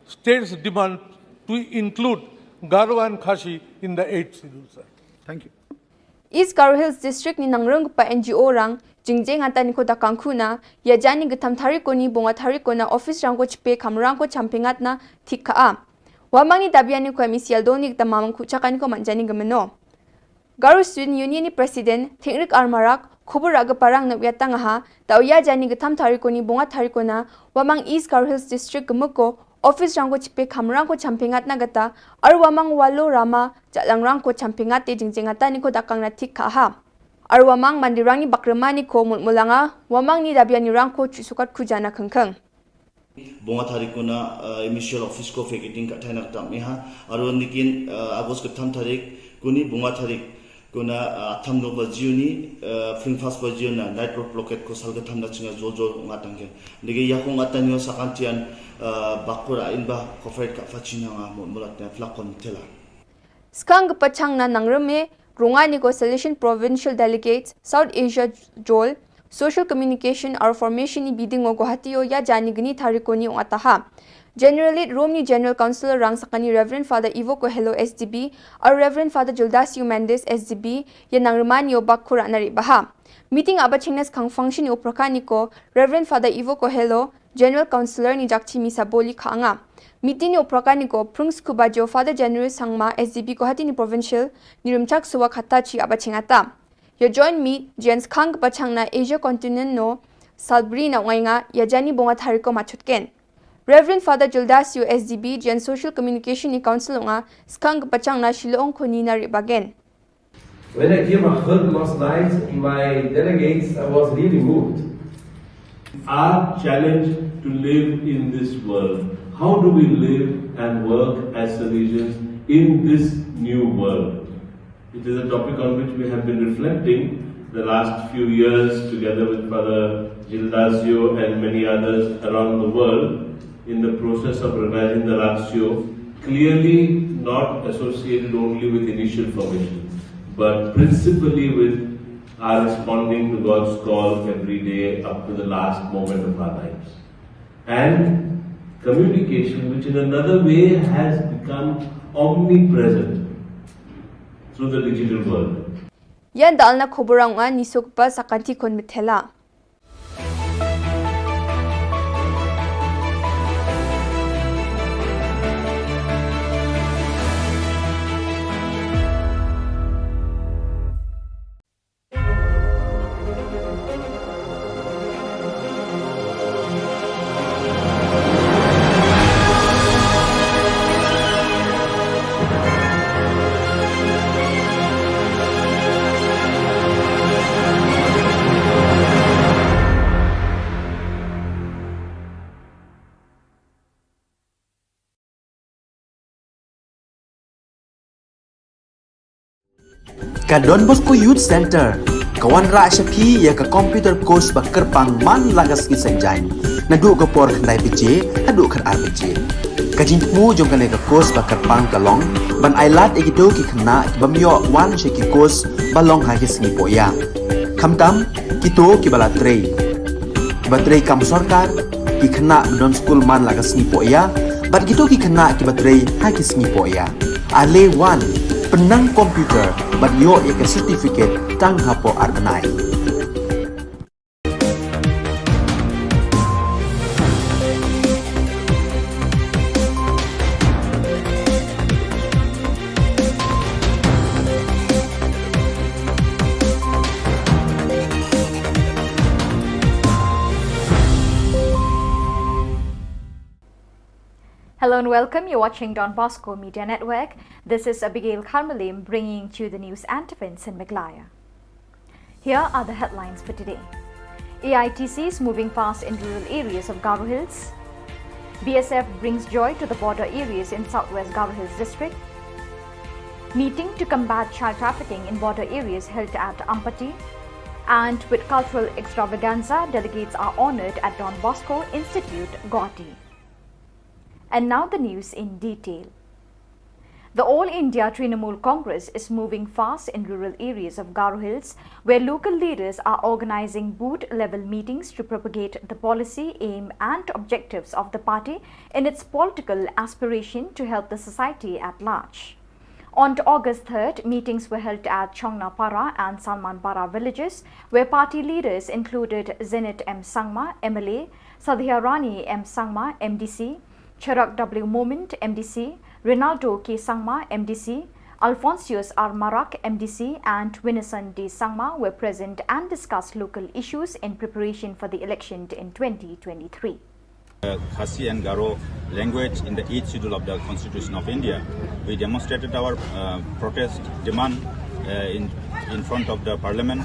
state's demand to include Garo and Khasi in the eighth schedule, sir. Thank you. East Garo Hills District ni nangrum kpa N G O rang jingjeng ata ni ko da kangkhu na ya jani gtham thari ko ni bunga thari ko na office rang ko chipe kamrang ko champe ngat na thik ka a. Wamang ni dabian ni ko M E C L do ni gta mamang ku chaka ni ko man jani gmeno. Garo Student Union ni President Thingrik Armarak khubur ag parang na uyatang ha ta uya jani gtham thari ko ni bunga thari ko na Wamang East Garo Hills District gmeko office rang ko chipe kamrang ko champe ngat na gata ar Wamang Walo Rama jalang rang ko champe ngat te jingjeng ata ni ko da kang na thik ka ha. Ar Wamang mandirang ni bakrema ni ko mulmulanga Wamang ni dabian ni rang ko chusukat kujana kengkeng. Bunga thari ko na, uh, M E C L office ko vacating ka thai nak tam iha. Aru nikin, uh, August ka tham thari ko ni bunga thari ko na, uh, tham no ba jiu ni, uh, fling fast ba jiu na night road blockade ko sal ka tham na chinga jol jol ngat tangke. Dege ya ko ngat tanyo sakantian, uh, bakura in ba ko fred ka fachin nga mo mulat na flakon tela. Skang pachang na nangreme grunga ni ko Salesian Provincial Delegates South Asia Jol Social Communication ar Formation ni biding o Guwahati o ya jani gni thari ko ni ong ataha. General Lead Rome ni General Council rang sakani Reverend Father Ivo Kohelo S D B ar Reverend Father Juldasio Mendes S D B ya nangremani o bak kura nari baha. Meeting aba chingnas kang function ni upraka ni ko Reverend Father Ivo Kohelo General Councillor ni jakchi misa boli ka anga. Meeting ni upraka ni ko prung scuba jo Father January Sangma S D B Guwahati ni Provincial ni rumchak suwa khata chi aba chingata. Yo join meet jen skang pachang na Asia Continent no salbri na ungai nga ya jani bunga thari ko machutken. Reverend Father Juldasio S D B jen Social Communication ni Council unga skang pachang na Shillong ko ni na ribagen. When I came, I heard last night, my delegates, I was really moved. Our challenge to live in this world. How do we live and work as Salesians in this new world? It is a topic on which we have been reflecting the last few years together with Father Gildasio and many others around the world in the process of revising the Ratio, clearly not associated only with initial formation, but principally with our responding to God's call every day up to the last moment of our lives. And communication, which in another way has become omnipresent through the digital world. Yan dalna khuburang ani sukpa sakanti kon mithela. Ka Don Bosco Youth Center ka wanrah sha phi ïa ka computer course ba kyrpang man la ka sngi Saitjaiñ, naduh ka por khyndai baje haduh khatar baje. Ka jingthmu jong kane ka course ba kyrpang ka long ban ailad ïa kito ki khynnah ki bym ïoh wan sha ki course ba long ha ki sngi pohïa. Khamtam kito kiba la trei, kiba trei kam sorkar, ki khynnah ba don skul man la ka sngi pohïa, bad kito ki khynnah kiba trei ha ki sngi pohïa. Ale wan, pynnang computer bad ïoh ïa ka certificate tang hapoh ar bnai. Hello and welcome. You're watching Don Bosco Media Network. This is Abigail Kharmalim bringing to you the news and events in Meghalaya. Here are the headlines for today. A I T C is moving fast in rural areas of Garo Hills. B S F brings joy to the border areas in southwest Garo Hills district. Meeting to combat child trafficking in border areas held at Ampati. And with cultural extravaganza, delegates are honoured at Don Bosco Institute, Guwahati. And now the news in detail. The All India Trinamool Congress is moving fast in rural areas of Garo Hills, where local leaders are organizing booth level meetings to propagate the policy, aim, and objectives of the party in its political aspiration to help the society at large. On August third, meetings were held at Chongnapara and Salmanpara villages, where party leaders included Zenith M Sangma, M L A, Sadhya Rani M Sangma, M D C, Charak W Momin, M D C, Ronaldo K Sangma, M D C, Alphonsus R Marak, M D C, and Winison D Sangma were present and discussed local issues in preparation for the election in twenty twenty-three. Uh, Khasi and Garo language in the eighth schedule of the Constitution of India. We demonstrated our uh, protest demand uh, in, in front of the parliament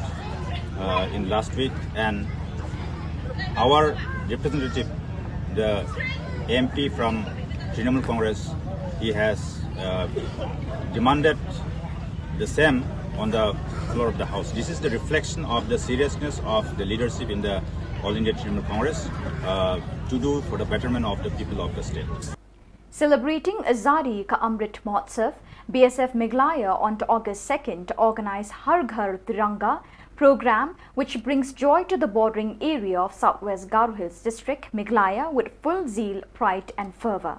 uh, in last week, and our representative, the M P from Trinamool Congress, he has uh, demanded the same on the floor of the House. This is the reflection of the seriousness of the leadership in the All India Trinamool Congress uh, to do for the betterment of the people of the state. Celebrating Azadi Ka Amrit Mahotsav, B S F Meghalaya on August second organized Har Ghar Tiranga program, which brings joy to the bordering area of Southwest Garo Hills District, Meghalaya, with full zeal, pride and fervor.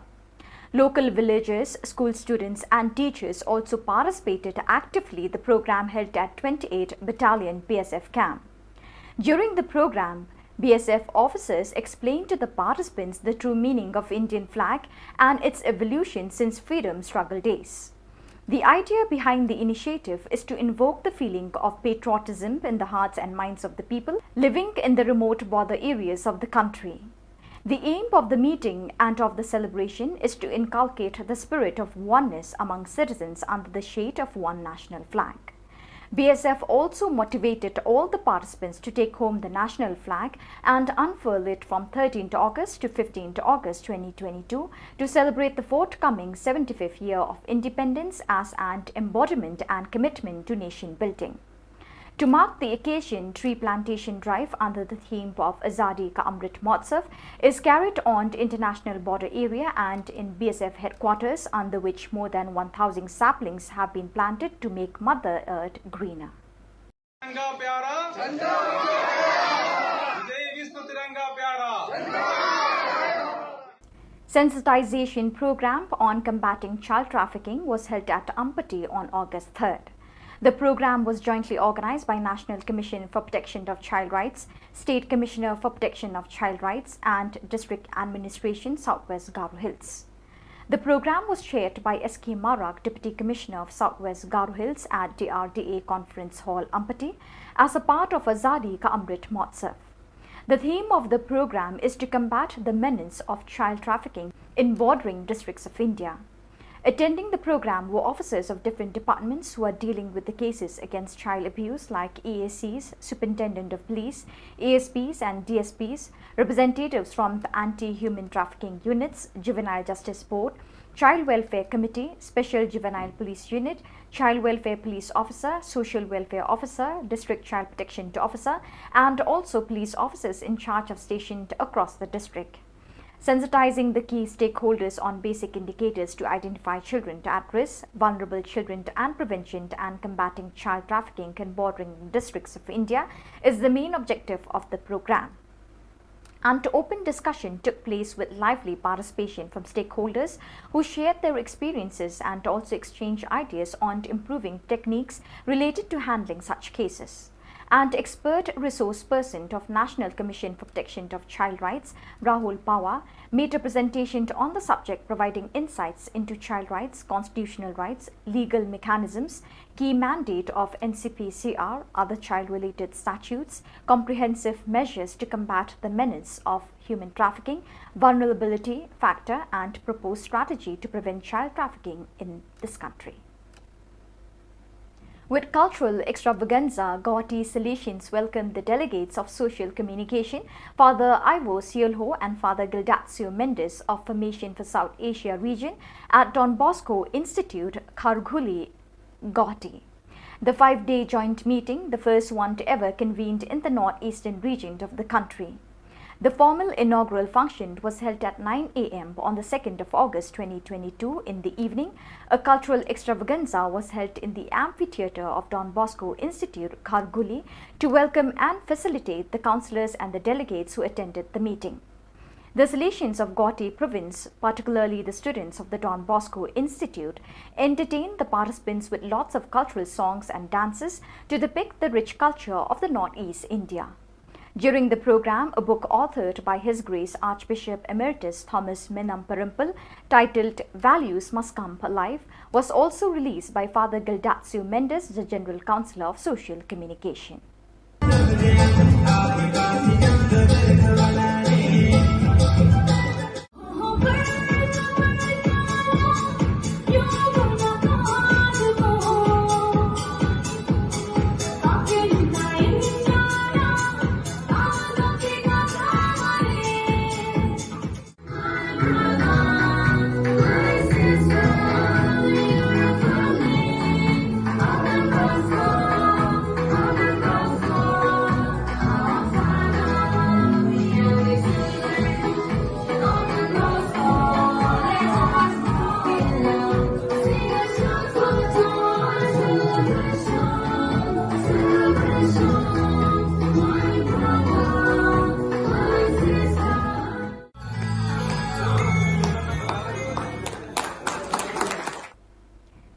Local villagers, school students and teachers also participated actively the program held at twenty-eight Battalion B S F camp. During the program, B S F officers explained to the participants the true meaning of Indian flag and its evolution since freedom struggle days. The idea behind the initiative is to invoke the feeling of patriotism in the hearts and minds of the people living in the remote border areas of the country. The aim of the meeting and of the celebration is to inculcate the spirit of oneness among citizens under the shade of one national flag. B S F also motivated all the participants to take home the national flag and unfurl it from thirteenth August to fifteenth August twenty twenty-two to celebrate the forthcoming seventy-fifth year of independence as an embodiment and commitment to nation building. To mark the occasion, tree plantation drive under the theme of Azadi Ka Amrit Mahotsav is carried on the international border area and in B S F headquarters, under which more than one thousand saplings have been planted to make Mother Earth greener. तिरंगा प्यारा, जय विश्व तिरंगा प्यारा। Sensitization program on combating child trafficking was held at Ampati on August third. The program was jointly organized by National Commission for Protection of Child Rights, State Commissioner for Protection of Child Rights, and District Administration, Southwest Garo Hills. The program was chaired by S K Marak, Deputy Commissioner of Southwest Garo Hills, at D R D A Conference Hall, Ampati, as a part of Azadi Ka Amrit Mahotsav. The theme of the program is to combat the menace of child trafficking in bordering districts of India. Attending the program were officers of different departments who are dealing with the cases against child abuse, like E A Cs, Superintendent of Police, A S Ps and D S Ps, representatives from the anti-human trafficking units, juvenile justice board, child welfare committee, special juvenile police unit, child welfare police officer, social welfare officer, district child protection officer, and also police officers in charge of stationed across the district. Sensitizing the key stakeholders on basic indicators to identify children at risk, vulnerable children, and prevention and combating child trafficking in bordering districts of India is the main objective of the program. And open discussion took place with lively participation from stakeholders who shared their experiences and also exchanged ideas on improving techniques related to handling such cases. and expert resource person of National Commission for Protection of Child Rights, Rahul Pawar, made a presentation on the subject, providing insights into child rights, constitutional rights, legal mechanisms, key mandate of N C P C R, other child-related statutes, comprehensive measures to combat the menace of human trafficking, vulnerability factor, and proposed strategy to prevent child trafficking in this country. With cultural extravaganza, Guwahati Salesians welcomed the delegates of Social Communication, Father Ivo Siolho and Father Gildacio Mendes of Formation for South Asia Region at Don Bosco Institute, Kharghuli, Guwahati. The five-day joint meeting, the first one to ever convened in the northeastern region of the country. The formal inaugural function was held at nine a m on the second of August twenty twenty-two in the evening. A cultural extravaganza was held in the amphitheatre of Don Bosco Institute, Kharghuli, to welcome and facilitate the councillors and the delegates who attended the meeting. The Salesians of Guwahati province, particularly the students of the Don Bosco Institute, entertained the participants with lots of cultural songs and dances to depict the rich culture of the Northeast India. During the programme, a book authored by His Grace Archbishop Emeritus Thomas Menamperimpil, titled Values Must Come Alive, was also released by Father Gildacio Mendes, the General Councillor of Social Communication.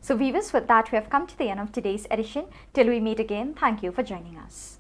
So viewers, with that, we have come to the end of today's edition. Till we meet again, thank you for joining us.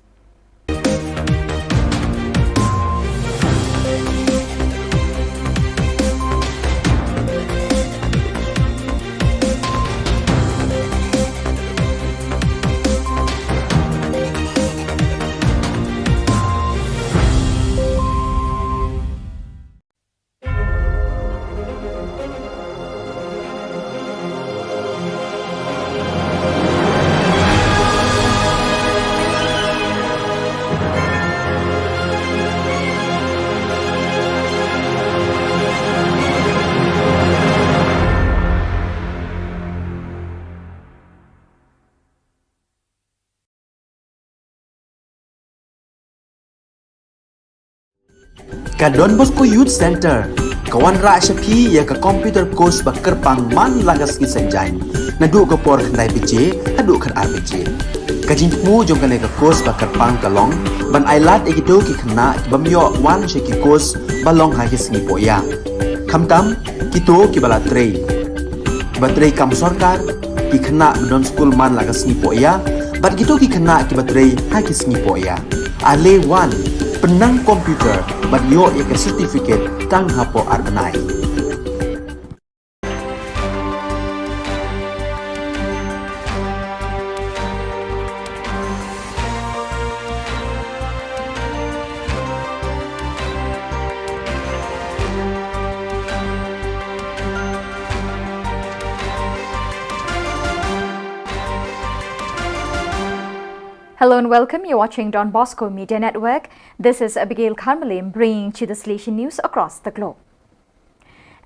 Ka Don Bosco Youth Centre ka wanrah sha phi ïa ka computer course ba kyrpang man la ka sngi Saitjaiñ, naduh ka por khyndai baje haduh khatar baje. Ka jingthmu jong kane ka course ba kyrpang ka long ban ailad ïa kito ki khynnah ki bym ïoh wan sha ki course ba long ha ki sngi pohïa, khamtam kito kiba la trei, kiba trei kam sorkar, ki khynnah ba don skul man la ka sngi pohïa bad kito ki khynnah kiba trei ha ki sngi pohïa. Ale wan, pynnang computer bad ïoh ïa ka certificate tang hapoh ar bnai. Hello and welcome. You're watching Don Bosco Media Network. This is Abigail Kharmalim bringing to you the Salesian news across the globe.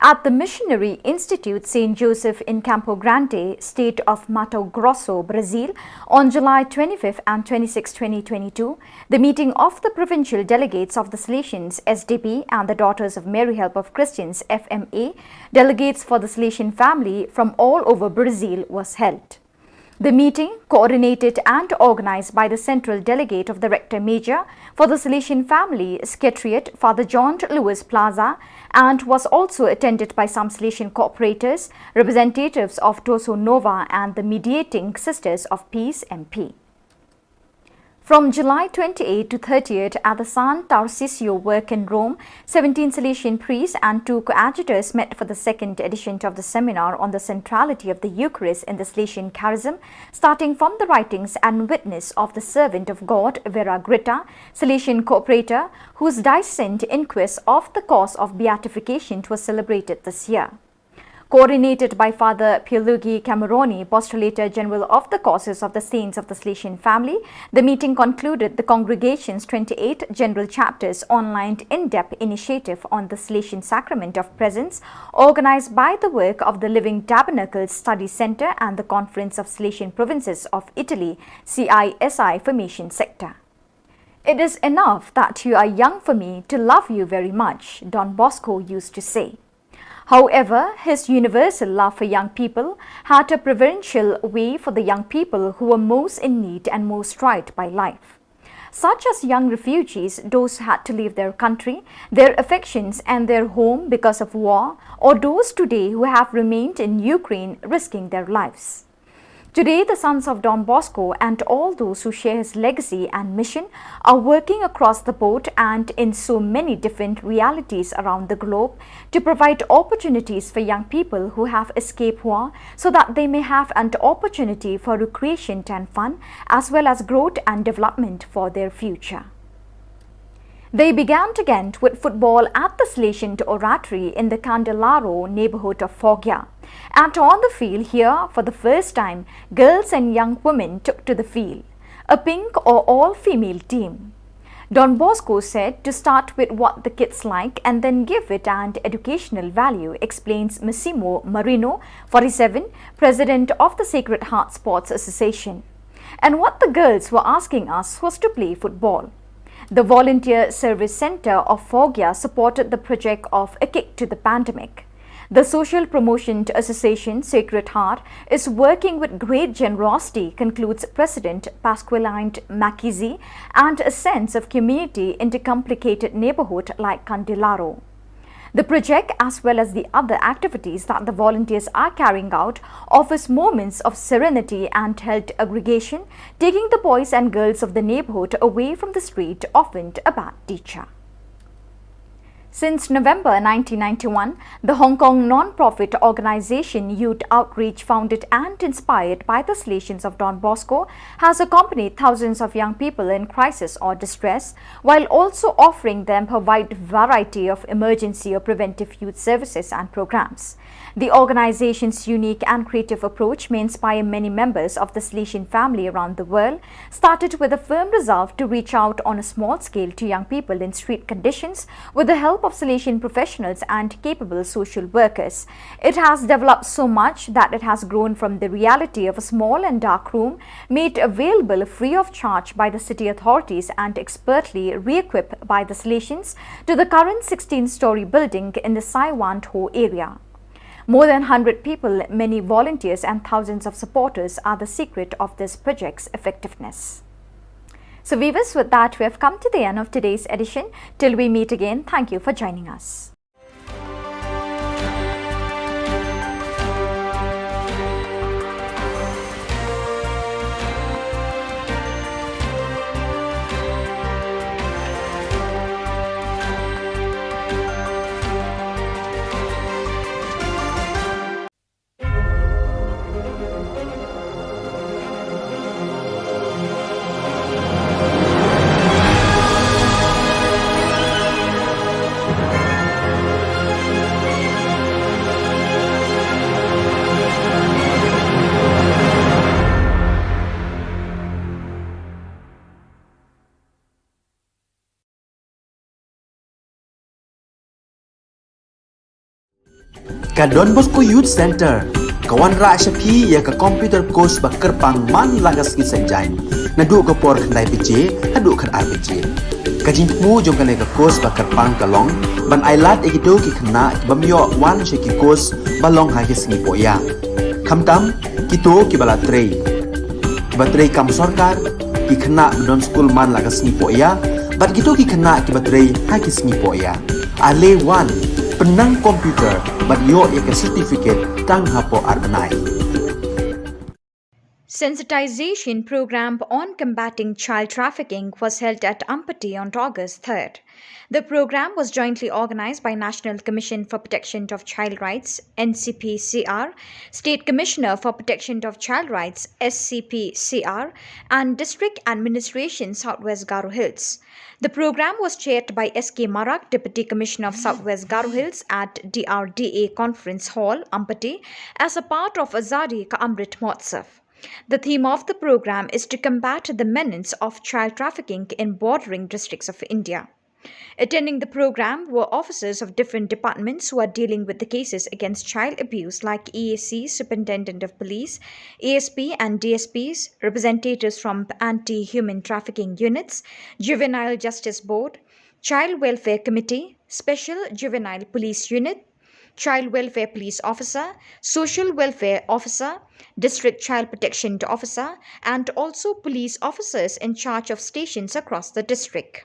At the Missionary Institute Saint Joseph in Campo Grande, state of Mato Grosso, Brazil, on July twenty-fifth and twenty-sixth, twenty twenty-two, the meeting of the provincial delegates of the Salesians, S D P, and the Daughters of Mary Help of Christians, F M A, delegates for the Salesian family from all over Brazil was held. The meeting, coordinated and organized by the Central Delegate of the Rector Major for the Salesian Family Secretariat, Father John Louis Plaza, and was also attended by some Salesian cooperators, representatives of Toso Nova and the Mediating Sisters of Peace, M P. From July twenty-eighth to thirtieth at the San Tarcisio Work in Rome, seventeen Salesian priests and two coadjutors met for the second edition of the seminar on the centrality of the Eucharist in the Salesian charism, starting from the writings and witness of the servant of God, Vera Gritta, Salesian cooperator, whose dissecting of the cause of beatification was celebrated this year. Coordinated by Father Pierluigi Cameroni, Postulator General of the Causes of the Saints of the Salesian Family, the meeting concluded the congregation's twenty-eight general chapters online in-depth initiative on the Salesian Sacrament of Presence, organized by the work of the Living Tabernacles Study Center and the Conference of Salesian Provinces of Italy, C I S I, for Mission Sector. "It is enough that you are young for me to love you very much," Don Bosco used to say. However, his universal love for young people had a preferential way for the young people who were most in need and most tried by life, such as young refugees, those who had to leave their country, their affections, and their home because of war, or those today who have remained in Ukraine risking their lives. Today, the sons of Don Bosco and all those who share his legacy and mission are working across the board and in so many different realities around the globe to provide opportunities for young people who have escaped war so that they may have an opportunity for recreation and fun, as well as growth and development for their future. They began to get with football at the Salesian Oratory in the Candelaro neighborhood of Foggia. And on the field here, for the first time, girls and young women took to the field. A pink or all-female team. Don Bosco said to start with what the kids like and then give it an educational value, explains Massimo Marino, forty-seven, president of the Sacred Heart Sports Association. And what the girls were asking us was to play football. The Volunteer Service Centre of Foggia supported the project of A Kick to the Pandemic. The Social Promotion Association, Sacred Heart, is working with great generosity, concludes President Pasqualino Macchizzi, and a sense of community in the complicated neighbourhood like Candelaro. The project, as well as the other activities that the volunteers are carrying out, offers moments of serenity and health aggregation, taking the boys and girls of the neighborhood away from the street, often a bad teacher. Since November nineteen ninety-one, the Hong Kong non-profit organization Youth Outreach, founded and inspired by the Salesians of Don Bosco, has accompanied thousands of young people in crisis or distress, while also offering them a wide variety of emergency or preventive youth services and programs. The organization's unique and creative approach may inspire many members of the Salesian family around the world, started with a firm resolve to reach out on a small scale to young people in street conditions with the help of Salesian professionals and capable social workers. It has developed so much that it has grown from the reality of a small and dark room made available free of charge by the city authorities and expertly re-equipped by the Salesians to the current sixteen-story building in the Sai Wan Ho area. More than hundred people, many volunteers, and thousands of supporters are the secret of this project's effectiveness. So, viewers, with that, we have come to the end of today's edition. Till we meet again, thank you for joining us. Ka Don Bosco Youth Centre ka wanrah sha phi ïa ka computer course ba kyrpang man la ka sngi Saitjaiñ, naduh ka por khyndai baje haduh khatar baje. Ka jingthmu jong kane ka course ba kyrpang ka long ban ailad ïa kito ki khynnah ki bym ïoh wan sha ki course ba long ha ki sngi pohïa. Khamtam kito kiba la trei, kiba trei kam sorkar, ki khynnah ba don skul man la ka sngi pohïa, bad kito ki khynnah kiba trei ha ki sngi pohïa. Ale wan, pynnang computer bad ïoh ïa ka certificate tang hapoh ar bnai. Sensitization program on combating child trafficking was held at Ampati on August third. The program was jointly organized by National Commission for Protection of Child Rights, N C P C R, State Commissioner for Protection of Child Rights, S C P C R, and District Administration Southwest Garo Hills. The program was chaired by S K Marak, Deputy Commissioner of Southwest Garo Hills, at D R D A Conference Hall, Ampati, as a part of Azadi Ka Amrit Mahotsav. The theme of the program is to combat the menace of child trafficking in bordering districts of India. Attending the program were officers of different departments who are dealing with the cases against child abuse, like E A C, Superintendent of Police, A S P and D S Ps, representatives from anti-human trafficking units, Juvenile Justice Board, Child Welfare Committee, Special Juvenile Police Unit, Child Welfare Police Officer, Social Welfare Officer, District Child Protection Officer, and also police officers in charge of stations across the district.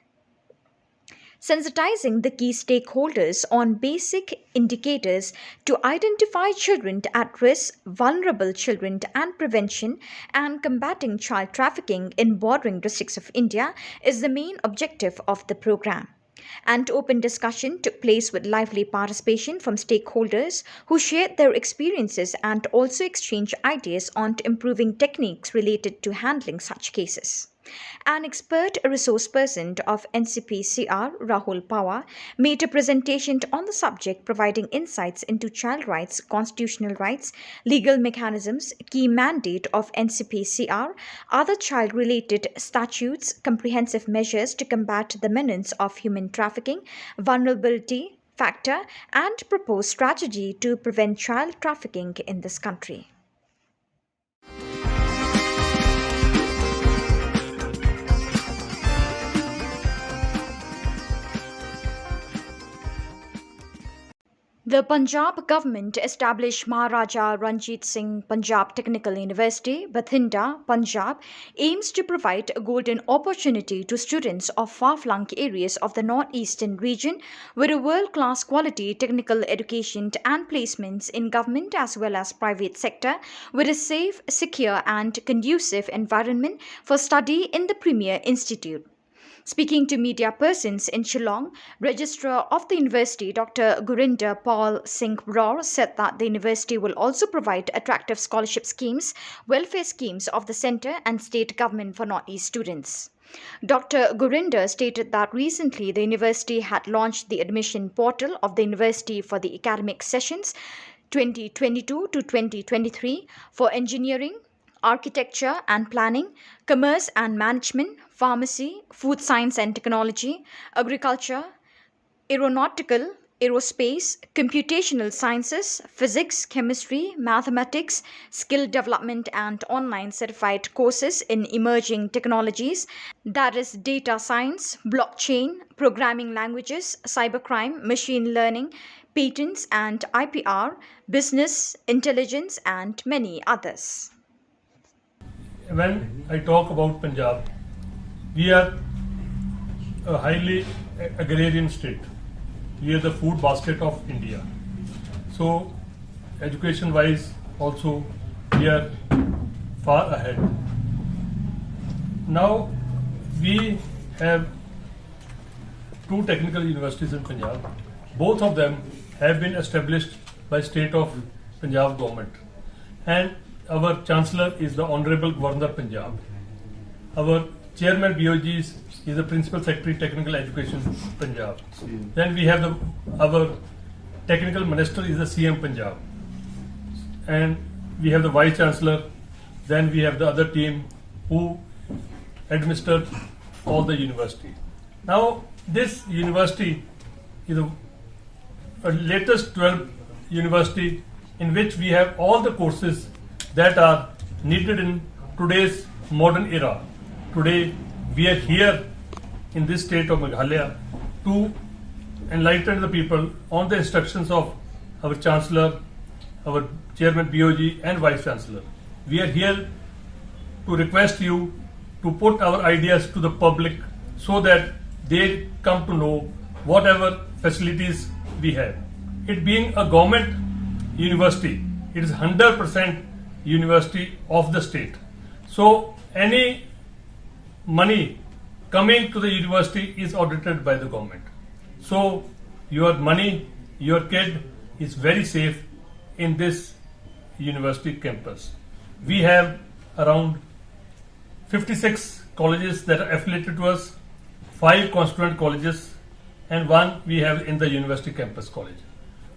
Sensitizing the key stakeholders on basic indicators to identify children at risk, vulnerable children, and prevention and combating child trafficking in bordering districts of India is the main objective of the program. An open discussion took place with lively participation from stakeholders who shared their experiences and also exchanged ideas on improving techniques related to handling such cases. An expert resource person of N C P C R, Rahul Pawar, made a presentation on the subject, providing insights into child rights, constitutional rights, legal mechanisms, key mandate of N C P C R, other child related statutes, comprehensive measures to combat the menace of human trafficking, vulnerability factor, and proposed strategy to prevent child trafficking in this country. The Punjab government established Maharaja Ranjit Singh Punjab Technical University, Bathinda, Punjab, aims to provide a golden opportunity to students of far-flung areas of the northeastern region with a world-class quality technical education and placements in government as well as private sector, with a safe, secure and conducive environment for study in the premier institute. Speaking to media persons in Shillong, Registrar of the University, Doctor Gurinder Pal Singh Bror, said that the university will also provide attractive scholarship schemes, welfare schemes of the centre and state government for Northeast students. Doctor Gurinder stated that recently the university had launched the admission portal of the university for the academic sessions twenty twenty-two to twenty twenty-three for engineering, architecture and planning, commerce and management, pharmacy, food science and technology, agriculture, aeronautical, aerospace, computational sciences, physics, chemistry, mathematics, skill development and online certified courses in emerging technologies, that is data science, blockchain, programming languages, cybercrime, machine learning, patents and I P R, business intelligence and many others. When I talk about Punjab, we are a highly agrarian state. We are the food basket of India. So, education wise, also, we are far ahead. Now, we have two technical universities in Punjab. Both of them have been established by state of Punjab government. And our chancellor is the Honorable Governor Punjab. Our chairman B O G is, is the principal secretary technical education Punjab. Then we have the, our technical minister is the C M Punjab. And we have the vice chancellor. Then we have the other team who administer all the university. Now, this university is a, a latest twelve university in which we have all the courses that are needed in today's modern era. Today, we are here in this state of Meghalaya to enlighten the people on the instructions of our Chancellor, our Chairman B O G and Vice Chancellor. We are here to request you to put our ideas to the public so that they come to know whatever facilities we have. It being a government university, it is hundred percent university of the state. So any money coming to the university is audited by the government. So your money, your kid is very safe in this university campus. We have around fifty-six colleges that are affiliated to us, five constituent colleges, and one we have in the university campus college.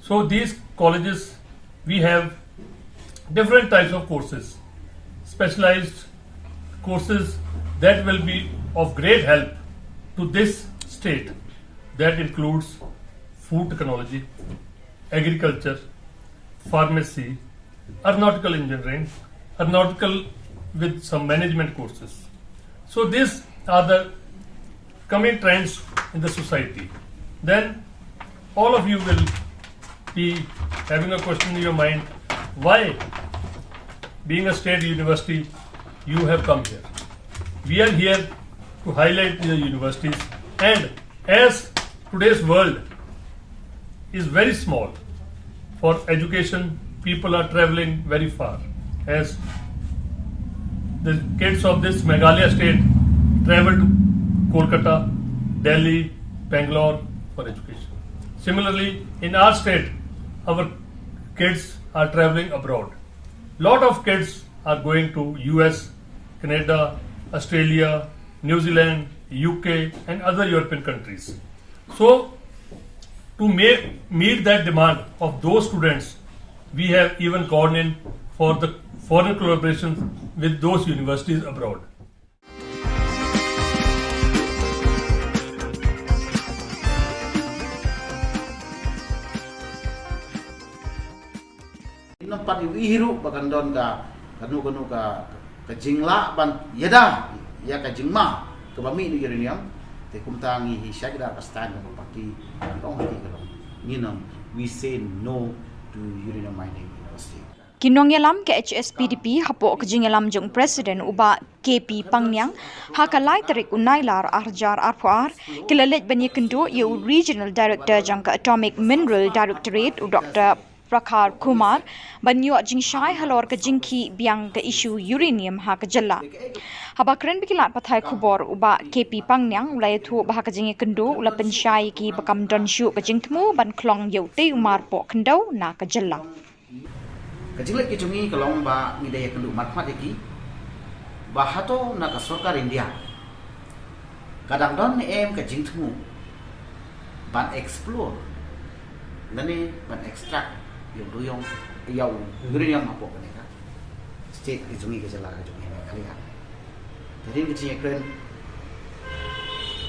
So these colleges, we have different types of courses, specialized courses that will be of great help to this state. That includes food technology, agriculture, pharmacy, aeronautical engineering, aeronautical with some management courses. So these are the coming trends in the society. Then all of you will be having a question in your mind, why, being a state university, you have come here? We are here to highlight the universities, and as today's world is very small for education, people are traveling very far. As the kids of this Meghalaya state travel to Kolkata, Delhi, Bangalore for education. Similarly, in our state, our kids are traveling abroad. Lot of kids are going to U S, Canada, Australia, New Zealand, U K, and other European countries. So, to make, meet that demand of those students, we have even gone in for the foreign collaborations with those universities abroad. Ngim pat ïohi ruh ba kan don ka, kano kano ka, ka jinglah ban ïada ïa ka jingma kaba mih na uranium. Te kumta ngi hi sha kdar ka stand ka party, ngi ong hi ka long, ngi ong, we say no to uranium mining in our state. Ki nongïalam ka H S P D P hapoh ka jingïalam jong u President u Bah K P Pangniang, ha ka lai tarik u Nailar arhajar arphew ar, ki la leit ban ïakynduh ïa u Regional Director jong ka Atomic Mineral Directorate u Doctor Prakhar Kumar ban ïoh jingshai halor ka jingkhih biang ka issue uranium ha ka jylla. Haba kren bad ki lad pathai khubor u Bah K P Pangniang u la ïathuh ba ha ka jingïakynduh u la pynshai ïa ki ba kam don shuh ka jingthmu ban khlong ïa utei u mar poh khyndew na ka jylla. Ka jingleh ki jong ngi ka long ba ngi dei ïakynduh markhmat ïa ki ba hato na ka sorkar India ka dang don ne em ka jingthmu ban explore lane ban extract ïa u duyong, ïa u uranium hapoh kane ka state ka jong ngi, ka jylla ka jong ngi Meghalaya. Te hadien ka jingïakren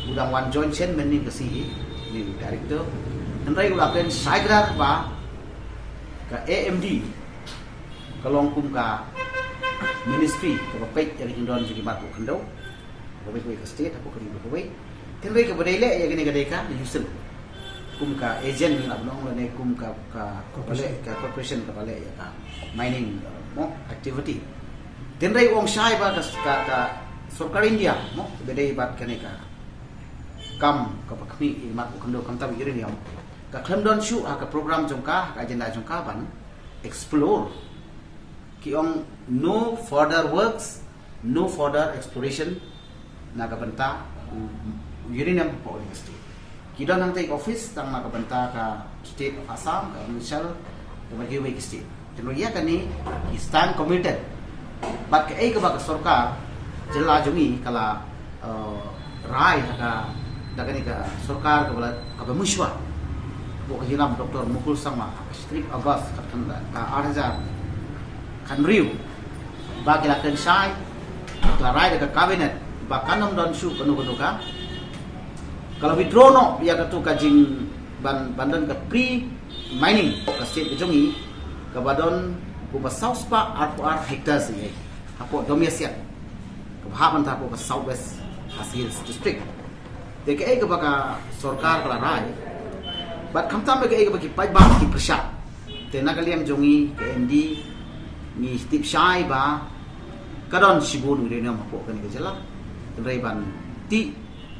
u dang wan join shen mynnin ka sngi hi, une u director. Hynrei u la kren shai kdar ba ka A M D ka long kum ka ministry kaba peit ïa ka jingdon jong ki mar poh khyndew, kaba peit ka state hapoh ka ri kaba peit. Hynrei kaba dei leh ïa kane ka dei ka U S I L kum ka agent, ngi lah ban ong, lane kum ka, ka, kaba leh, ka corporation kaba leh ïa ka mining, uh, mo, activity. Hynrei u ong shai ba ka, ka, ka sorkar India mo ba dei bad kane ka kam kaba khmih ïa ki mar poh khyndew, khamtam uranium, ka khlem don shuh ha ka program jong ka, ha ka agenda jong ka ban explore. Ki ong no further works, no further exploration na ka bynta u, u uranium hapoh ka state. Ki don hangta ki office tang na ka bynta ka state of Assam, ka Arunachal, bad kiwei ki state. Te ïa kane ki stand committed. Bad kaei kaba ka sorkar jylla jong ngi ka la, eh, rai ha ka, da kane ka sorkar kaba la, kaba mynshwa, hapoh ka jingïalam Doctor Mukul Sangma, ha ka shi tarik August ka, ka arhajar khathynriew, ba ki la kren shai, ki la rai da ka cabinet ba kan ym don shuh kano kano ka, ka la withdraw noh ïa kato ka jing ban, ban don ka pre mining ka state ka jong ngi, kaba don kumba saw spah arphew ar hectares ïa hapoh Domiasiat, kaba hap ban hapoh ka South West Khasi Hills District. Te kaei kaba ka sorkar ka la rai, bad khamtam kaei kaba ki paidbah ki pyrshah. Te na ka liang jong ngi ka A M D ngi tip shai ba ka don shibun uranium hapoh kane ka jylla. Hynrei ban tih,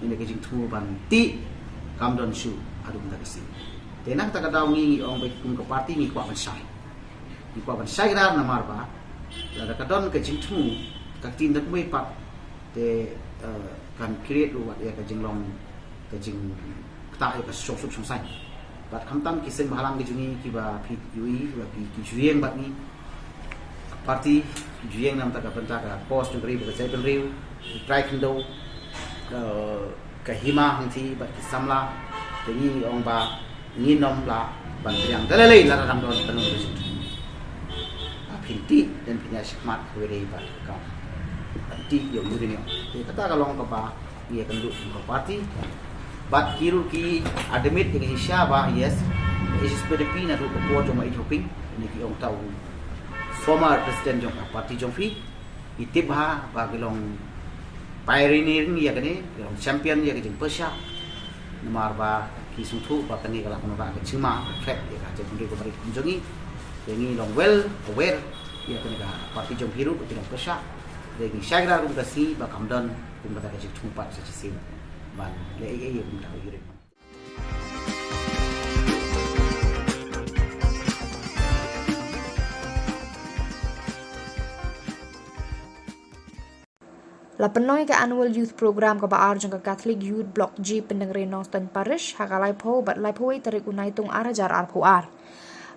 ïa ka jingthmu ban tih kam don shuh haduh mynta ka sngi. Te na kata ka daw ngi, ngi ong ba kum ka party ngi kwah ban shai. Ngi kwah ban shai kdar namar ba lada ka don ka jingthmu Ka ktien da kumwei pat te, eh, kan create ruh wat ïa ka jinglong, ka jingktah ïa ka shongsuk shongsaiñ. Bad khamtam ki seng bhalang ki jong ngi kiba phi ïohi, kiba phi ki ju ïeng bad ngi. Party ki ju ïeng namar ka bynta ka cause jong ka ri bad ka jaitbynriew, ki trai khyndew, ka, ka hima hangthie bad ki samla. Te ngi ong ba ngin ym lah ban pdiang da lei lei lada dang don ka nongrim. Ah, phin tih, dang phin ïa shakmat kawei dei bad ka kam. Phin tih ïa u uranium. Te kata ka long kaba ngi ïa kynduh kum ka party. Bad ki ruh ki admit ïa ka jingshisha ba, yes, H S P D P naduh ka por jong u Bah Ïeid Hoping, ne ki ong ta u former president jong ka party jong phi. Ngi tip bha ba ki long pioneering ïa kane, ki long champion ïa ka jingpyrshah. Namar ba ki sngewthuh ba kane ka lah ban wanrah ka jingma, ka threat ïa ka jaitbynriew kaba rit kum jong ngi. Te ngi long well aware ïa kane ka party jong phi ruh ba ki long pyrshah. Te ngi shai kynda kum ka sngi ba kam don kum kata ka jingthmu pat sa shisien ban leh ei ei ïa kum kata ka uranium. La pynlong ïa ka Annual Youth Program kaba ar jong ka Catholic Youth Block G Pyndengrei Nongstoiñ Parish ha ka laiphew bad laiphew wei tarik u Naitung ar hajar arphew ar.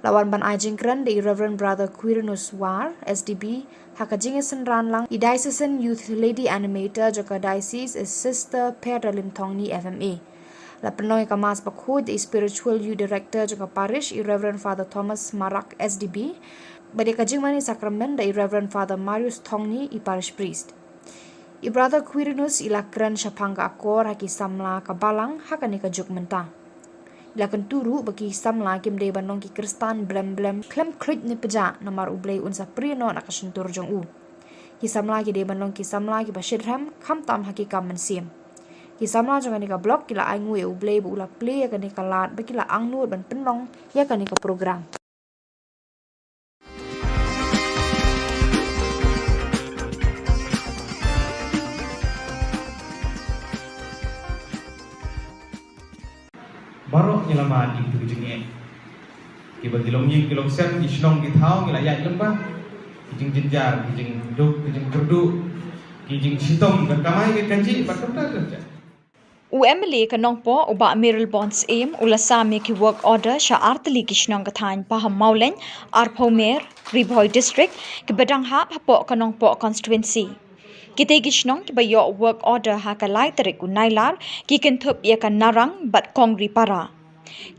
La wan ban ai jingkren da i Reverend Brother Quirinus War, S D B, ha ka jingsynran lang i Diocesan Youth Lady Animator jong ka Diocese, i Sister Perdalin Thongni F M A. La pynlong ïa ka Mass bakhuid da i Spiritual Youth Director jong ka Parish, i Reverend Father Thomas Marak, S D B, bad ïa ka jingmane sakramen da i Reverend Father Marius Thongni, i Parish Priest. I Brother Quirinus i la kren shaphang ka akor ha ki samla ka balang ha kane ka juk mynta. I la kyntu ruh ba ki samla kim dei ban long ki Khristan blem blem khlem khluit ne pjah, namar U Blei un sa prie noh na ka shyntur jong u. Ki samla ki dei ban long ki samla kiba shitrhem khamtam ha ki kam mynsiem. Ki samla jong kane ka block ki la ainguh ïa U Blei ba u la plie ïa kane ka lad ba ki la angnud ban pynlong ïa kane ka program. Baroh ngi la mad ïa kito ki jingeh. Kiba ki longïing ki longsem, ki shnong ki thaw ngi la ïaid lyngba. Ki jingjynjar, ki jingduk, ki jingkyrduh, ki jingshitom, ka kamai ka kajih bad kumta ter ter. U M L A ka Nongpoh, u Bah Mayralborn Syiem, u la sam ïa ki work order sha artylli ki shnong ka thaiñ Pahammawlein, Arphawmer, Ri Bhoi District, kiba dang hap hapoh ka Nongpoh constituency. Kitei ki shnong kiba ïoh work order ha ka lai tarik u Nailar ki kynthup ïa ka Narang bad Kongripara.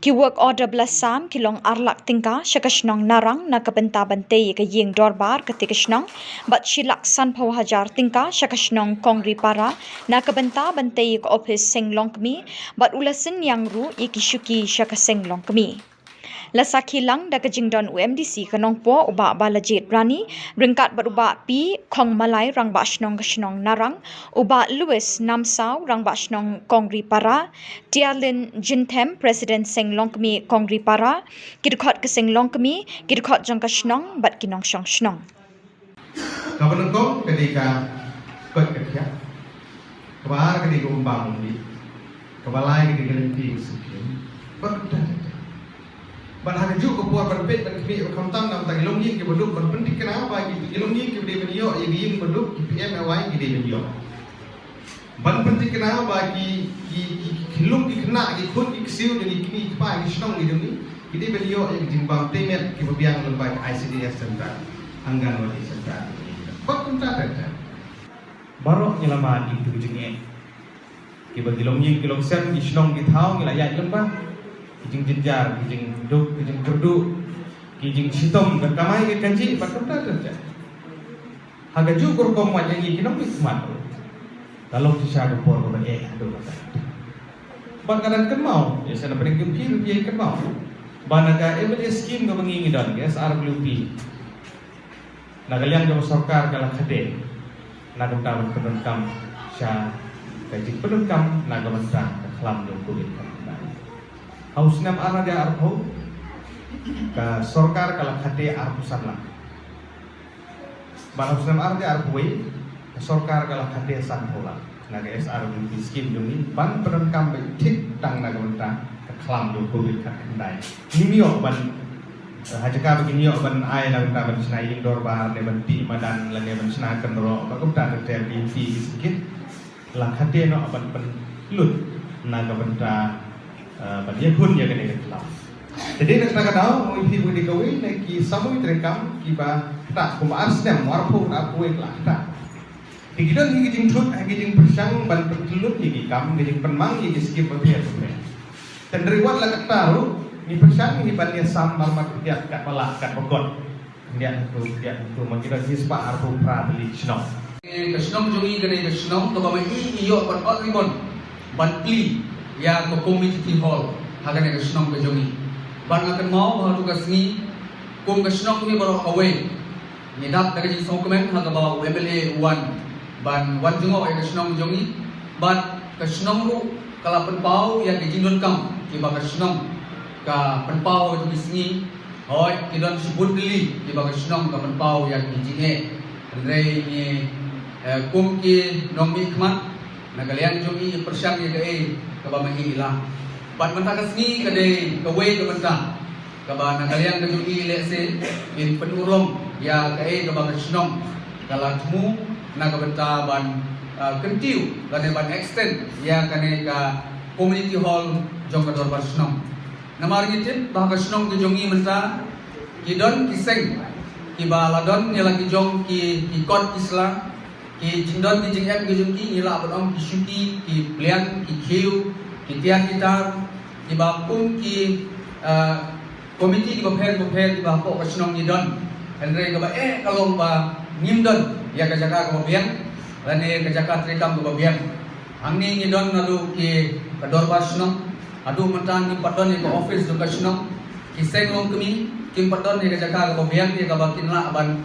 Ki work order ba la sam ki long ar lak tyngka sha ka shnong Narang na ka bynta ban tei ïa ka ïing dorbar katei ka shnong, bad shi lak sanphew hajar tyngka sha ka shnong Kongripara na ka bynta ban tei ïa ka ophis seng longkmie, bad u la synñiang ruh ïa ki shuki sha ka seng longkmie. La sakhi lang da ka jingdon u M D C ka Nongpoh, u Bah Balajied Rani, ryngkat bad u Bah P Khongmalai, Rangbah Shnong ka shnong Narang, u Bah Louis Namsaw, Rangbah Shnong Kongripara, Tiarlin Jinthem, President Seng Longkmie Kongripara, ki dkhot ka seng longkmie, ki dkhot jong ka shnong bad ki nongshong shnong. Kaba nyngkong ka dei ka koit ka khiah. Kaba ar ka dei ka umbam umbih. Kaba lai ka dei ka lynti ka syngkien. Bad kumta ter ter. Bad ha kajuh ka por ban peit ban khmih ba khamtam namar ki longïing kiba duk, ban pynthikna ba ki, ki longïing kiba dei ban ïoh ïa ki ïing ba duk, ki P M A Y ki dei ban ïoh. Ban pynthikna ba ki, ki, ki, ki khyllung ki khynnah, ki khun ki ksiew jong ki kmie ki kpa, ki shnong ki jong ngi, ki dei ban ïoh ïa ki jingbam tei met kiba biang lyngba ki I C D S center, Anganwadi center. Bad kumta ter ter. Baroh ngi la mad ïa kito ki jingeh. Kiba ki longïing ki longsem, ki shnong ki thaw ngi la ïaid lyngba. Ki jingjynjar, ki jingduk, ki jingkyrduh, ki jingshitom, ka kamai ka kajih bad kumta ter ter. Ha kajuh ka rukom wat ïa ngi ki nongmihkhmat ruh ka long shisha ka por kaba eh haduh katta. Bad nga dang kynmaw, ïa sha na pdeng ka phi ruh phi ïa kynmaw ba na ka M L A scheme kaba ngi ngi don, ka S R W P, na ka liang kaba sorkar ka la khadduh na ka bynta ban pyndonkam sha ka jingpyndonkam na ka bynta ka khlam jong Covid khatkhyndai. Ha u snem ar hajar arphew ka sorkar ka la khadduh arphew san lak. Bad ha u snem ar hajar arphew wei ka sorkar ka la khadduh sanphew lak na ka S R W P scheme jong ngi ban pyndonkam beit thik tang na ka bynta ka khlam jong Covid khatkhyndai. Ngim ïoh ban Ha jaka ba kin ïoh ban ai la ka bynta ban shna ïing dorbar ne ban tih madan lane ban shna kynroh ba kumta ter ter ki ti ki sngewkit. La khate noh ban pynlut na ka bynta, eh, ban ïakhun ïa kane ka khlaw. Te dei na kata ka daw, ngi phi bun dei kawei na ki samoi treikam kiba ktah kumba ar snem, arphew arphew wei la ktah. Te ki don hi ki jingthut, hi ki jingpyrshang ban pynlut hi ki kam, ki jingpynmang hi ki skim bapher bapher. Te hynrei wat la katta ruh, ngi pyrshang hi ban ïasam marmat ïa katba lah katba kot. Ïa tu, ïa tu, ma ki don hi spah arphew phra tylli ki shnong. Eh, ka shnong jong ngi ka dei ka shnong kaba ma i i ïoh ban ot ribbon ban plie ïa ka community hall ha kane ka shnong ka jong ngi. Bad nga kynmaw ba ha tu ka sngi kum ka shnong ngi baroh kawei ngi dap da ka jingsngewkmen ha kaba u M L A u wan ban wan jngoh ïa ka shnong jong ngi. Bad ka shnong ruh ka la pynpaw ïa ka jingdonkam kiba ka shnong ka pynpaw ha tu ka sngi. Hooid, ki don shibun tylli kiba ka shnong ka pynpaw ïa ki jingeh. Hynrei ngi, eh, kum ki nongmihkhmat na ka liang jong ngi pyrshang ïa kaei kaba ma i i lah. Bad mynta ka sngi ka dei kawei ka bynta kaba na ka liang ka jong ngi lehse ngin pynurlong ïa kaei kaba ka shnong ka la thmu na ka bynta ban, eh, kyntiew lane ban extend ïa kane ka community hall jong ka dorbar shnong. Namar ngi tip ba ha ka shnong ka jong ngi mynta ki don ki seng kiba la don ïa la ki jong ki, ki kot ki sla, ki jingdon ki jingem ki jong ki, ngi lah ban ong ki shuki, ki pliang, ki khiew, ki tiar ki tar, kiba kum ki, ah, komiti kiba pher bapher kiba hapoh ka shnong ngi don. Hynrei kaba eh ka long ba ngim don ïa ka jaka kaba biang lane ka jaka treikam kaba biang. Hangne ngi don naduh ki ka dorbar shnong, haduh mynta ngim pat don ïa ka office jong ka shnong. Ki seng longkmie kim pat don ïa ka jaka kaba biang ïa kaba kin lah ban,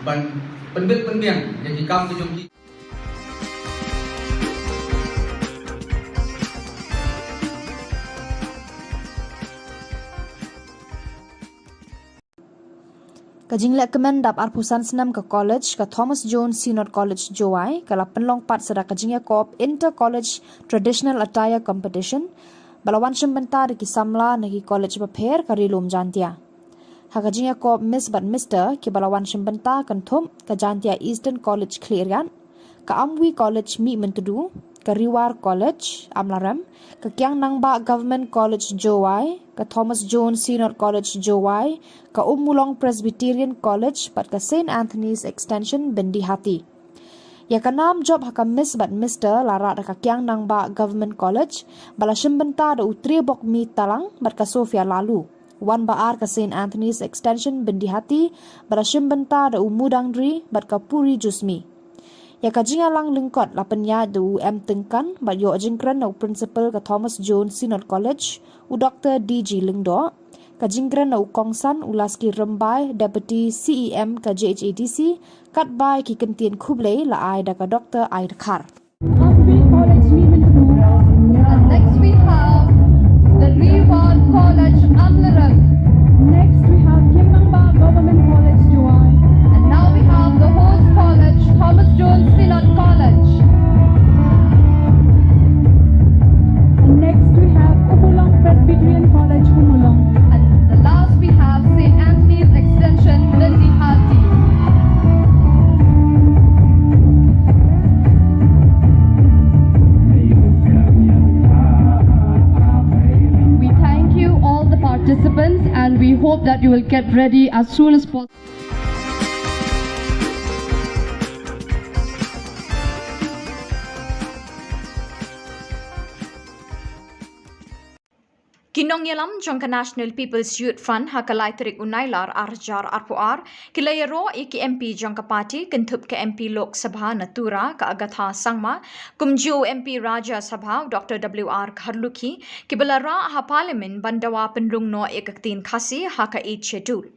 ban pynbit pynbiang ïa ki kam ki jong ki. Ka jinglehkmen dap arphew san snem ka college, ka Thomas Jones Synod College Jowai, ka la pynlong pat sa da ka jingïakop Inter College Traditional Attire Competition ba la wan shim bynta da ki samla na ki college bapher ka Ri Lum Jaintia. Ha ka jingïakop Miss bad Mister kiba la wan shim bynta kynthup ka Jaintia Eastern College Khliehriat, ka Amwi College Mihmyntdu, ka Ri War College Amlarem, ka Kiang Nangbah Government College Jowai, ka Thomas Jones Synod College Jowai, ka Ummulong Presbyterian College bad ka Saint Anthony's Extension Byndihati. Ïa ka nam jop ha ka Miss bad Mister la rah da ka Kiang Nangbah Government College ba la shim bynta da u Triabokmi Talang bad ka Sophia Laloo. Wan ba ar ka Saint Anthony's Extension Byndihati ba la shim bynta da u Mudangri bad ka Puri Jusmi. Ïa ka jingïalang lyngkot la pynïaid da u M Tyngkan bad ïoh jingkren na u Principal ka Thomas Jones Synod College, u Doktor D G Lyngdoh. Ka jingkren na u kongsan u Laski Rymbai, Deputy C E M ka J H A D C, katba ïa ki kyntien khublei la ai da ka Doktor Ai Dkhar. Amwi College Mihmyntdu. And next we have the Ri War College Amlarem. Next we have Kiang Nangbah Government College Jowai. And now we have the host college, Thomas Jones Synod College. And next we have Ummulong Presbyterian College, Ummulong. And the last we have Saint Anthony's Extension, Byndihati. We thank you, all the participants, and we hope that you will get ready as soon as possible. Ki nongïalam jong ka National People's Youth Front ha ka lai tarik u Nailar ar hajar arphew ar ki la ïaroh ïa ki M P jong ka party kynthup ka M P Lok Sabha na Tura ka Agatha Sangma, kumjuh u M P Rajya Sabha u Doctor W R Kharlukhi, kiba la rah ha Parliament ban dawa pynrung noh ïa ka ktien Khasi ha ka Eighth Schedule.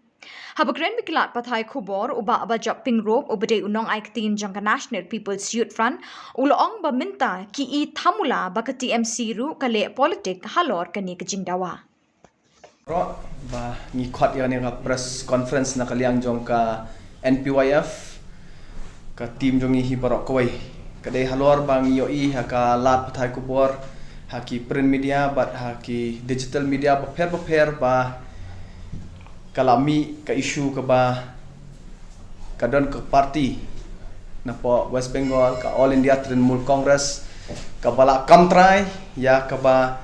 Haba kren bad ki lad pathai khubor, u Bah Bajop Pyngrope uba dei u nongai ktien jong ka National People's Youth Front u la ong ba mynta ki i thamula ba ka T M C ruh ka leh politik halor kane ka jingdawa. Baroh ba ngi khot ïa kane ka press conference na ka liang jong ka N P Y F, ka team jong ngi hi baroh kawei. Ka dei halor ba ngi ïohi ha ka lad pathai khubor, ha ki print media bad ha ki digital media bapher bapher ba ka la mih ka issue kaba ka don ka party napoh West Bengal, ka All India Trinamool Congress, kaba la kam trai ïa kaba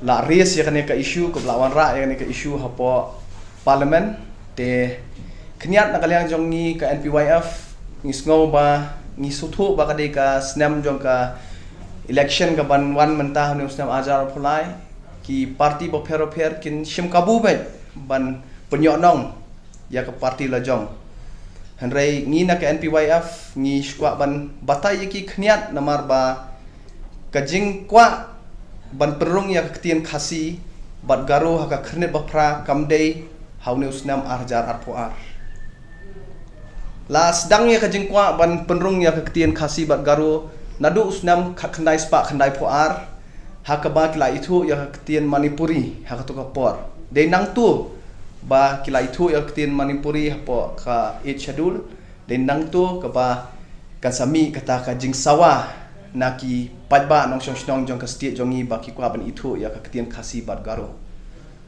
la raise ïa kane ka issue, kaba la wanrah ïa kane ka issue hapoh Parliament. Te khyndiat na ka liang jong ngi ka N P Y F, ngi sngew ba ngi sngewthuh ba ka dei ka snem jong ka election kaban wan mynta ha une u snem ar hajar arphew lai. Ki party bapher bapher kin shim kabu beit ban pynïoh nong ïa ka party la jong. Hynrei ngi na ka N P Y F ngi shu kwah ban batai ïa ki khyndiat namar ba ka jingkwah ban pynrung ïa ka ktien Khasi bad Garo ha ka Khyrnit Baphra kam dei ha une u snem ar hajar arphew ar. La sdang ïa ka jingkwah ban pynrung ïa ka ktien Khasi bad Garo naduh u snem khatkhyndai spah khyndaiphew ar, ha kaba ki la ithuh ïa ka ktien Manipuri ha kato ka por. Dei nangto ba ki la ithuh ïa ka ktien Manipuri hapoh ka Eighth Schedule. Dei nangto kaba kan sa mih kata ka jingsawa na ki paidbah nongshong shnong jong ka state jong ngi ba ki kwah ban ithuh ïa ka ktien Khasi bad Garo.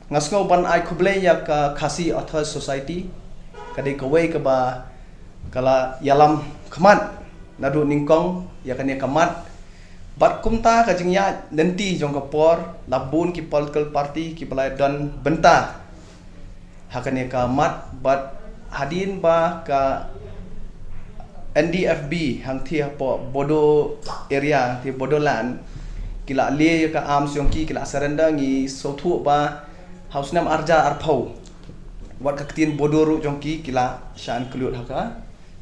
Nga sngew ban ai khublei ïa ka Khasi Authors Society, ka dei kawei kaba ka la ïalam khmat naduh nyngkong ïa kane ka mat. Bad kumta ka jingïaid lynti jong ka por, la bun ki political party kiba la don bynta ha kane ka mat, bad hadien ba ka N D F B hangtei hapoh Bodo area, hangtei Bodoland, ki la leh ïa ka arms jong ki, ki la surrender, ngi sngewthuh ba ha u snem ar hajar arphew wat ka ktien Bodo ruh jong ki ki la shah include ha ka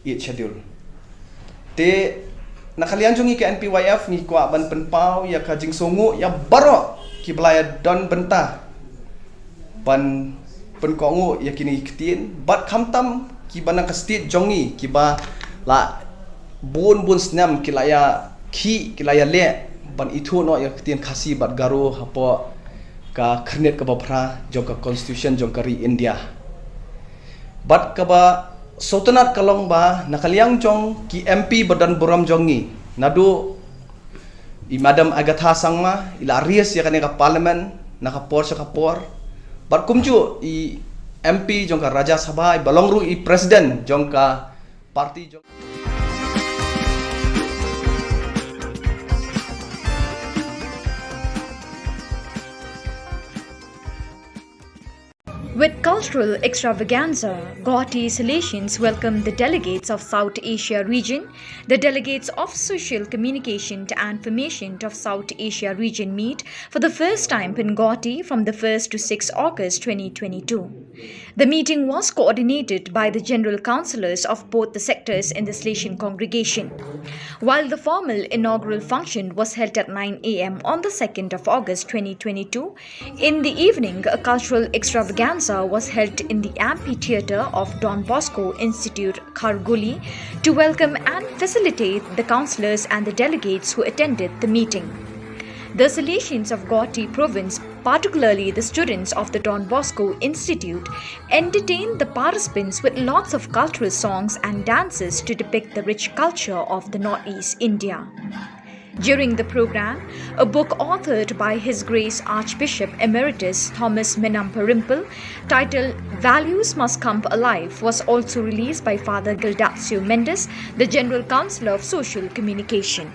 Eighth Schedule. Te na ka liang jong ngi ka N P Y F ngi kwah ban pynpaw ïa ka jingsngewnguh ïa baroh kiba la ïa don bynta ban pynkohnguh ïa kine ki ktien, bad khamtam kiba na ka state jong ngi kiba la bun bun snem ki la ïa khih, ki la ïa leh ban ithuh noh ïa ka ktien Khasi bad Garo hapoh ka Khyrnit kaba Phra jong ka Constitution jong ka ri India. Bad kaba sngewtynnat ka long ba na ka liang jong ki M P ba don burom jong ngi, naduh i Madam Agatha Sangma i la raise ïa kane ka Parliament na ka por sha ka por. Bad kumjuh i M P jong ka Rajya Sabha, iba long ruh i President jong ka party jong With cultural extravaganza, Guwahati Salesians welcomed the delegates of South Asia region, the delegates of Social Communication and Formation of South Asia region meet for the first time in Guwahati from the first to sixth August twenty twenty-two. The meeting was coordinated by the general councillors of both the sectors in the Salesian congregation. While the formal inaugural function was held at nine a m on the second of August twenty twenty-two, in the evening, a cultural extravaganza was held in the amphitheatre of Don Bosco Institute, Kharghuli, to welcome and facilitate the councillors and the delegates who attended the meeting. The Salesians of Guwahati province, particularly the students of the Don Bosco Institute, entertained the participants with lots of cultural songs and dances to depict the rich culture of the Northeast India. During the program, a book authored by His Grace Archbishop Emeritus Thomas Menamparimpil, titled Values Must Come Alive, was also released by Father Gildacio Mendes, the General Councillor of Social Communication.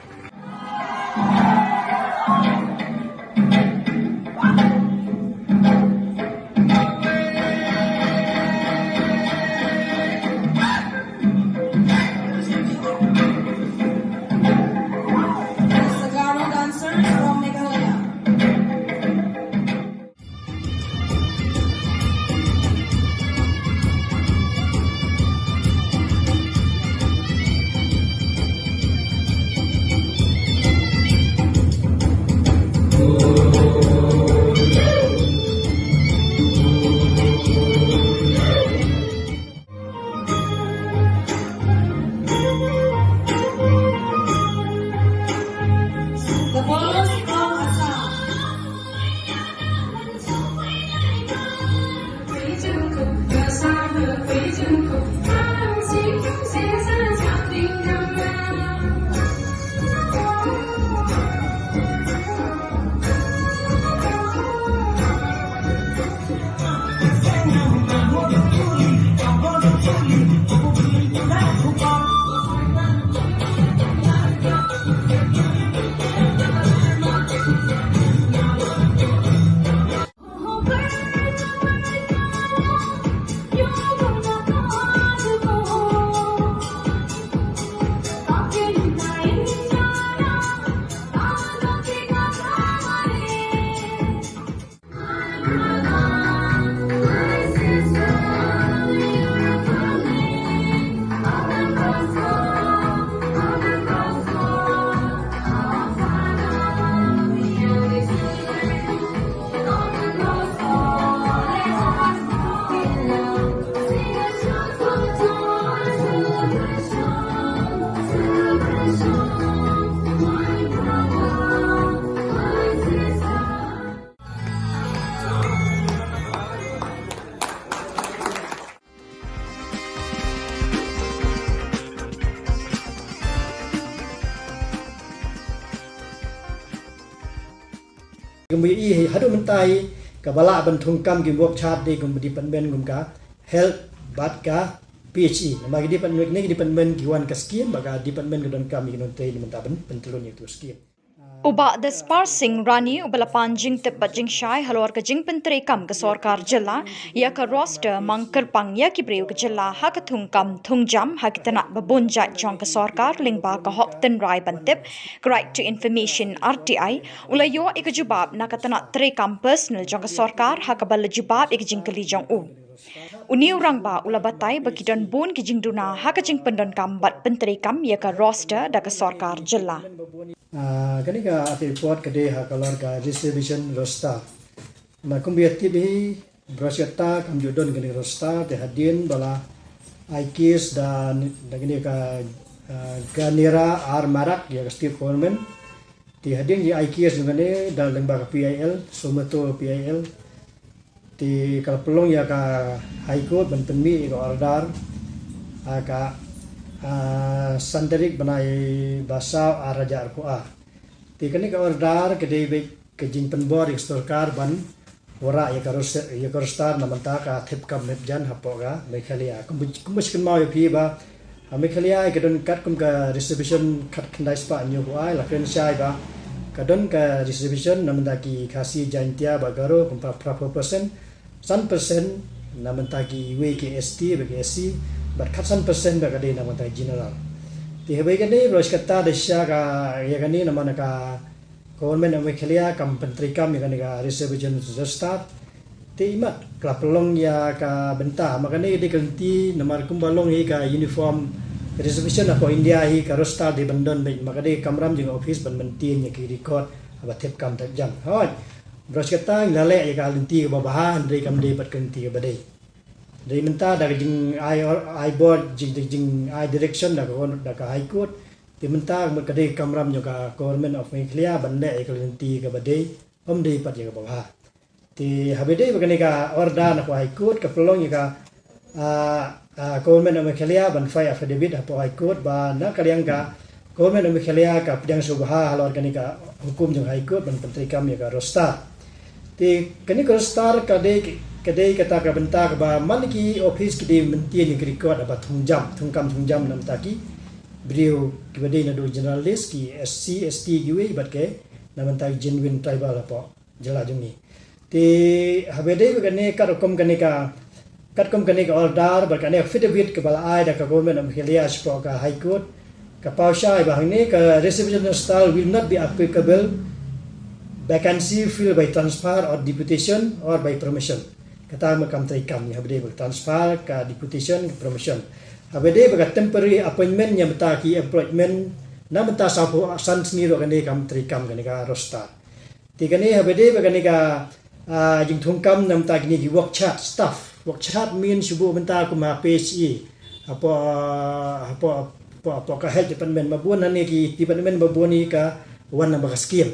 Ïohi haduh mynta hi kaba lah ban thungkam ki work chart de kum department kum ka health bad ka P H E. Namar ki department, kine ki department ki wan ka scheme, bad ka department ka donkam ïa ki nongtrei na mynta ban pyntlun ïa tu scheme. U Bah Daspar Singh Rani uba la pan jingtip bad jingshai halor ka jingpyntreikam ka sorkar jylla ïa ka roster mang kyrpang ïa ki briew ka jylla ha ka thungkam thungjam ha ki tnat ba bun jait jong ka sorkar lyngba ka hok tynrai ban tip, ka Right to Information, R T I, u la ïoh ïa ka jubab na ka tnat treikam personal jong ka sorkar ha kaba la jubab ïa ka jingkylli jong u. Une u rangbah u la batai ba ki don bun ki jingduna ha ka jingpyndonkam bad pyntreikam ïa ka roster da ka sorkar jylla. Ah, kane ka audit report ka dei ha ka lor ka reservation roster. Na kumba ïa tip hi, baroh shi katta kam ju don kane ka roster, te hadien ba la ai case da, da kane ka, ah, Ganera R Marak ïa ka state government. Te hadien jingïa ai case jong kane da lyngba ka P I L, Somoto P I L. Te ka la pynlong ïa ka High Court ban pynmih ïa ka order ha ka, ah, san tarik bnai ba saw ar hajar arphew ar. Te kane ka order ka dei beit ka jingpynbor ïa ka sorkar ban wanrah ïa ka ros-, ïa ka roster na bynta ka thep kam thep jan hapoh ka Meghalaya. Kumba, kumba shu kynmaw ïa phi ba ha Meghalaya ka don katkum ka reservation khatkhyndai spah hynñiewphew ar, la kren shai ba ka don ka reservation na bynta ki Khasi, Jaintia bad Garo kum phra, phraphew percent, san percent na bynta kiwei ki S T bad ki S C, bad khatsan percent bad ka dei na bynta ki general. Te haba ïa kane baroh shi katta da shisha ka ïa kane namar ka Government of Meghalaya kam pyntreikam ïa kane ka reservation roster. Te imat ka la pynlong ïa ka bynta, ma kane ka dei ka lynti namar kumba long hi ka uniform reservation hapoh India hi, ka roster dei ban don beit, ma ka dei ka kamram jong ka office ban maintain ïa ki record haba thep kam thep jan. Hooid, baroh shi katta ngi la leh ïa ka lynti kaba bha, hynrei kam dei pat ka lynti kaba dei. Dei mynta da ka jingai or-, ai bor, jing, jing, jingai direction da ka, da ka High Court. Te mynta ka mut ka dei ka kamram jong ka Government of Meghalaya ban leh ïa ka lynti kaba dei, ym dei pat ïa kaba bha. Te haba dei ba kane ka order na ka High Court ka pynlong ïa ka, ah, ah, Government of Meghalaya ban file affidavit hapoh High Court ba na ka liang ka Government of Meghalaya ka pdiang sngewbha halor kane ka hukum jong High Court ban pyntreikam ïa ka roster. Te kane ka roster ka dei, ka dei kata ka bynta kaba man ki office ki dei mynta ïa ki record haba thung jam, thung kam thung jam na bynta ki briew kiba dei naduh general list, ki S C, S T kiwei bad ki na bynta ki genuine tribal hapoh jylla jong ngi. Te haba dei ba kane katkum kane ka, katkum kane ka order bad kane ka affidavit kaba la ai da ka Government of Meghalaya shapoh ka High Court, ka paw shai ba hangne ka reservation roster will not be applicable vacancy filled by transfer or deputation or by promotion. Kata ma kam treikam ïa haba dei ba transfer, ka deputation, ka promotion. Haba dei ba ka temporary appointment ïa bynta ki employment na bynta sawphew san sngi ruh kane kam treikam kane ka roster. Te kane haba dei ba kane ka, ah, jingthungkam na bynta kine ki work chart staff. Work chart mean shu buh bynta kum ha P H E, hapoh, hapoh, hapoh, hapoh ka health department, ba bun hangne ki department ba bun hi ka wan na ba ka scheme.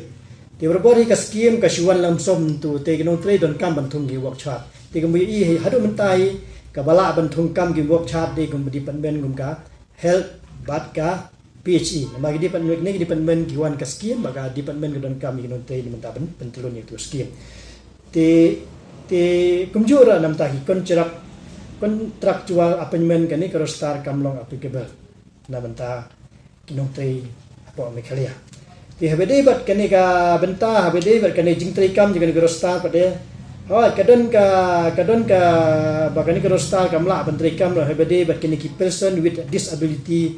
Te barabor hi ka scheme ka shu wan lump sum tu, te ki nongtrei donkam ban thung ki work chart. Te kumba ïohi haduh mynta hi kaba lah ban thungkam ki work chart dei kum department kum ka health bad ka P H E. Namar ki department, kine ki department ki wan ka scheme, bad ka department ka donkam ïa ki nongtrei na bynta ban pyntlun ïa tu scheme. Te, te kumjuh ruh na bynta ki contract, contractual appointment kane ka roster kam long applicable na bynta ki nongtrei hapoh Meghalaya. Te haba dei bad kane ka bynta, haba dei bad kane jingtreikam jong kane ka roster pat de. Hooid, ka don ka, ka don ka, ba kane ka roster kam lah ban treikam ruh haba dei bad kine ki person with disability.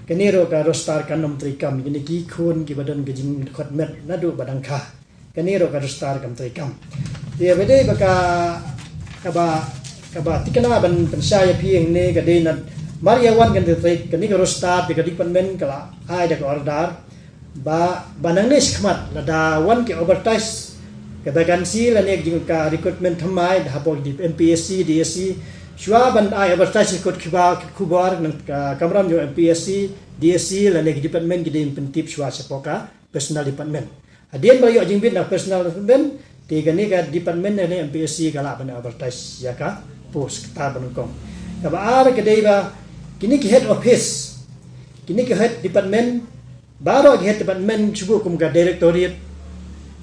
Kane ruh ka roster kan ym treikam, kine ki khun kiba don ka jingdkhot met naduh ba dang kha. Kane ruh ka roster kam treikam. Te haba dei ba ka, kaba, kaba thikna ban pynshai ïa phi hangne ka dei namar ïa wan kane ka roster te ka department ka la ai da ka order ba, ba nangne shakhmat lada wan ki advertise ka vacancy lane ka jing ka recruitment thymmai da hapoh ki M P S C, D S C, shuwa ban ai advertise ka kot khubor, khubor na ka kamram jong M P S C, D S C lane ki department ki dei ban pyntip shuwa shapoh ka personnel department. Hadien ba la ïoh jingbit na personnel department, te kane ka department ne M P S C ka lah ban advertise ïa ka post kata ba nyngkong. Kaba ar ka dei ba kine ki head office, kine ki head department, baroh ki head department shu buh kum ka directorate,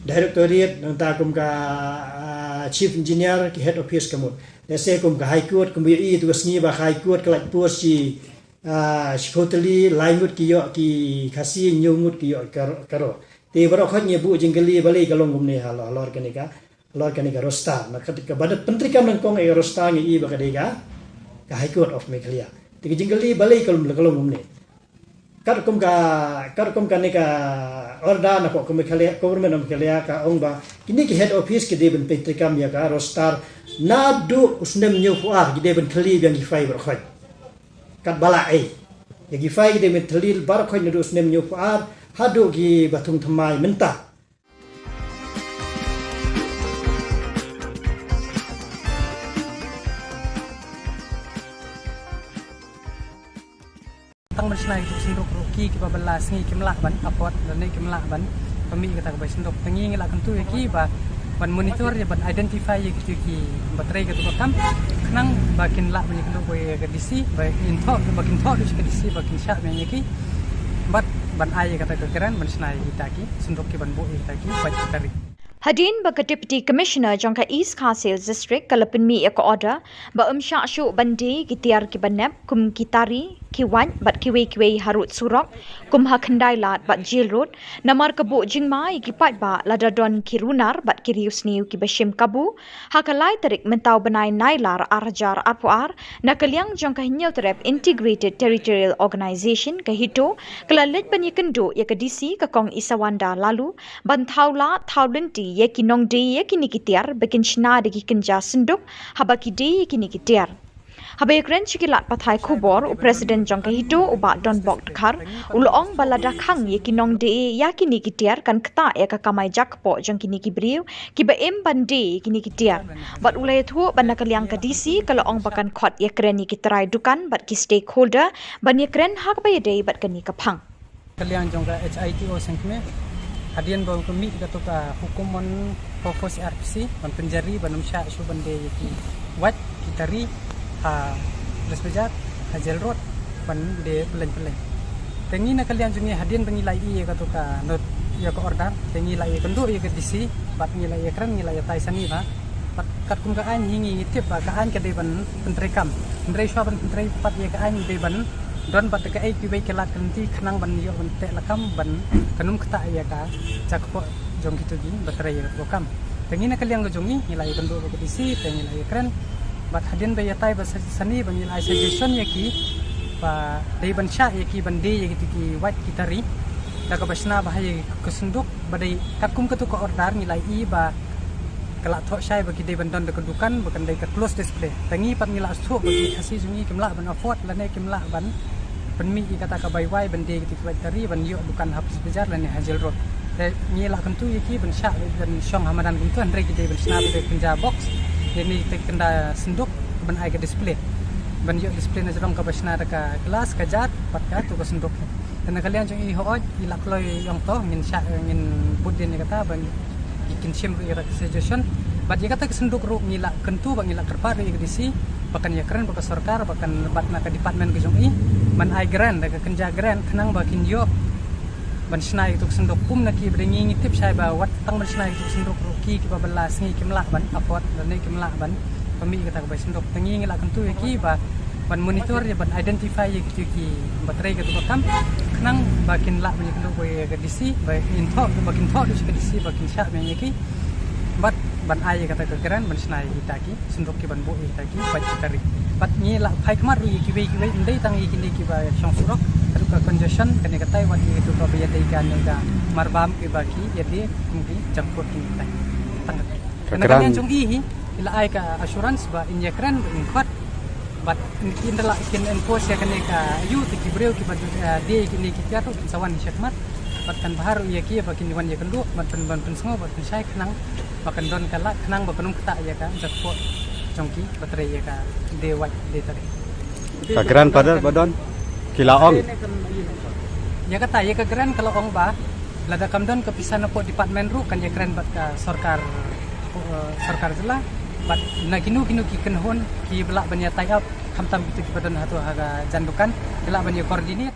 Directorate, nangta kum ka, ah, Chief Engineer, ki head office ka mut. Lehse kum ka High Court, kum ba ïohi ïa tu ka sngi ba ka High Court ka lait post shi, ah, shiphew tylli, lai ngut ki ïoh ki Khasi, hynñiew ngut ki ïoh ka, ka Garo. Te baroh khoit ngi buh jingkylli balei ka long kumne halor, halor kane ka, halor kane ka roster. Na ka, kaba pyntreikam nyngkong ïa ka roster ngi i ba ka dei ka, ka High Court of Meghalaya. Te ka jingkylli balei ka long, ka long kumne. Katkum ka, katkum kane ka order na ka Meghalaya, Government of Meghalaya ka ong ba kine ki head office ki dei ban pyntreikam ïa ka roster naduh u snem hynñiewphew ar, ki dei ban khlieh biang ki file baroh khoit. Katba lah ei. Ïa ki file ki dei ban khlieh baroh khoit naduh u snem hynñiewphew ar haduh kiba thung thymmai mynta. Tang ban shna ïa ki synduk ruh ki, kiba bylla sngi kim lah ban afford lane kim lah ban pynmih ïa kata ka bai synduk. Te ngi ngi la kyntu ïa ki ba ban monitor ïa, ban identify ïa kito kiba trei kato ka kam, khnang ba kin lah ban ïakynduh bad ïa ka D C, ba kin thoh, ba kin thoh da ka D C ba kin shah biang ïa ki, bad ban ai ïa kata ka grant ban shna ïa kita ki synduk, ki ban buh ïa kita ki bad ki tari. Hadien ba ka Deputy Commissioner jong ka East Khasi Hills District ka la pynmih ïa ka order ba ym shah shuh ban die ki tiar kiba nep kum ki tari, ki wait bad kiwei kiwei harud surok, kum ha Khyndai Lad bad Jail Road, namar ka buh jingma ïa ki paidbah lada don ki runar bad ki riewsniew kiba shim kabu. Ha ka lai tarik mynta u bnai Nailar ar hajar arphew ar, na ka liang jong ka Hynñiewtrep Integrated Territorial Organization, ka HITO, ka la leit ban ïakynduh ïa ka D C, ka Kong Isawanda Laloo, ban thaw lad thaw lynti ïa ki nongdie ïa kine ki tiar ba kin shna da ki kynja synduk haba ki die ïa kine ki tiar. Haba ïakren sha ki lad pathai khubor, u President jong ka HITO, u Bah Donbok Dkhar, u la ong ba lada khang ïa ki nongdie ïa kine ki tiar kan ktah ïa ka kamai jakpoh jong kine ki briew kiba im ban die ïa kine ki tiar. Bad u la ïathuh ba na ka liang ka D C ka la ong ba kan khot ïakren ïa ki trai dukan bad ki stakeholder ban ïakren ha kaba ïadei bad kane ka phang. Ka liang jong ka HITO sngewthuh hadien ba ka mih kato ka hukum mon purpose R P C ban pynjari ban ym shah shuh ban die ïa ki wait ki tari ha List Bazaar, ha Jail Road, ban die pylleng pylleng. Te ngi na ka liang jong ngi hadien ba ngi la ïohi ïa kato ka note, ïa ka order, te ngi la ïakynduh ïa ka D C bad ngi la ïakren, ngi la ïatai sani bha. Bad katkum ka aiñ hi ngi tip ba ka aiñ ka dei ban pyntreikam. Hynrei shuwa ban pyntrei pat ïa ka aiñ dei ban don bad kaei kiwei ki lad ki lynti khnang ban ïoh ban teh lakam ban kan ym ktah ïa ka jakpoh jong kito kiba trei ïa ka kam. Te ngi na ka liang ka jong ngi ngi la ïakynduh bad ka D C, te ngi la ïakren. Bad hadien ba ïatai bad sa-, sani ba ngi la ai suggestion ïa ki ba dei ban shah ïa ki ban die ïa kito ki wait ki tari da kaba shna bha ïa ka synduk, ba dei katkum kato ka order ngi la ïohi ba ka la thoh shai ba ki dei ban don da ka dukan ba kan dei ka close display. Te ngi pat ngi la sngewthuh ba ki Khasi jong ngi kim lah ban afford lane kim lah ban pynmih ïa kata ka bai wai ban die ïa kito ki wait tari ban ïoh dukan ha Police Bazar lane ha Jail Road. Te ngi la kyntu ïa ki ban shah ban shong ha madan kumto, hynrei ki dei ban shna da ka kynja box, ïa kine ki kynja synduk ban ai ka display, ban ïoh display na jrong kaba shna da ka glass, ka jar bad kato ka synduk. Te na ka liang jong i hooid i la kloi ïa kata, ngin shah, ngin bud dien ïa kata ba ngi, ngi kin shim ruh ïa kata ka suggestion. Bad ïa kata ka synduk ruh ngi la kyntu bad ngi la kyrpad ruh ïa ka D C ba kan ïakren bad ka sorkar, ba kan, bad na ka department ka jong i ban ai grant, da ka kynja grant khnang ba kin ïoh ban shna ïa kata ka synduk. Kumno ki ba dei ngi, ngi tip shai ba wat tang ban shna ïa kata ka synduk ruh ki, kiba bylla sngi kim lah ban afford lane kim lah ban pynmih ïa kata ka bai synduk. Te ngi ngi la kyntu ïa ki ba ban monitor ïa, ban identify ïa kito kiba trei kato ka kam, khnang ba kin lah ban ïakynduh bad ïa ka D C, ba kin thoh, ba kin thoh da ka D C ba kin shah biang ïa ki, bad ban ai ïa kata ka grant ban shna ïa kita ki synduk, ki ban buh ïa kita ki wait ki tari. Bad ngi la phai khmat ruh ïa kiwei kiwei, ym dei tang ïa kine kiba shong surok, kato ka congestion kane katai, wat ïa kito kiba ïadei kane ka marbam, kiba ki ïadei kum ki jangkut kine katai. Tang ka grant jong i hi i la ai ka assurance ba in ïakren, in khot, bad in kin da la kin enforce ïa kane ka ayu, te ki briew kiba, eh, die ïa kine ki tiar ruh kin sa wan shakhmat bad kan bha ruh ïa ki ba kin wan ïakynduh bad pyn, ban pynsngew bad pynshai khnang ba kan don ka lad, khnang ba kan ym ktah ïa ka jakpoh jong kiba trei ïa ka die wait die tari. Ka grandfather ba don ki la ong. Ïa kata, ïa ka grant ka la ong ba lada kam don ka pisa napoh department ruh kan ïakren bad ka sorkar, eh, sorkar jylla, bad na kino kino ki kynhun kiba lah ban ïa tie up, khamtam kito kiba don hato ha ka jan dukan, ki lah ban ïa coordinate.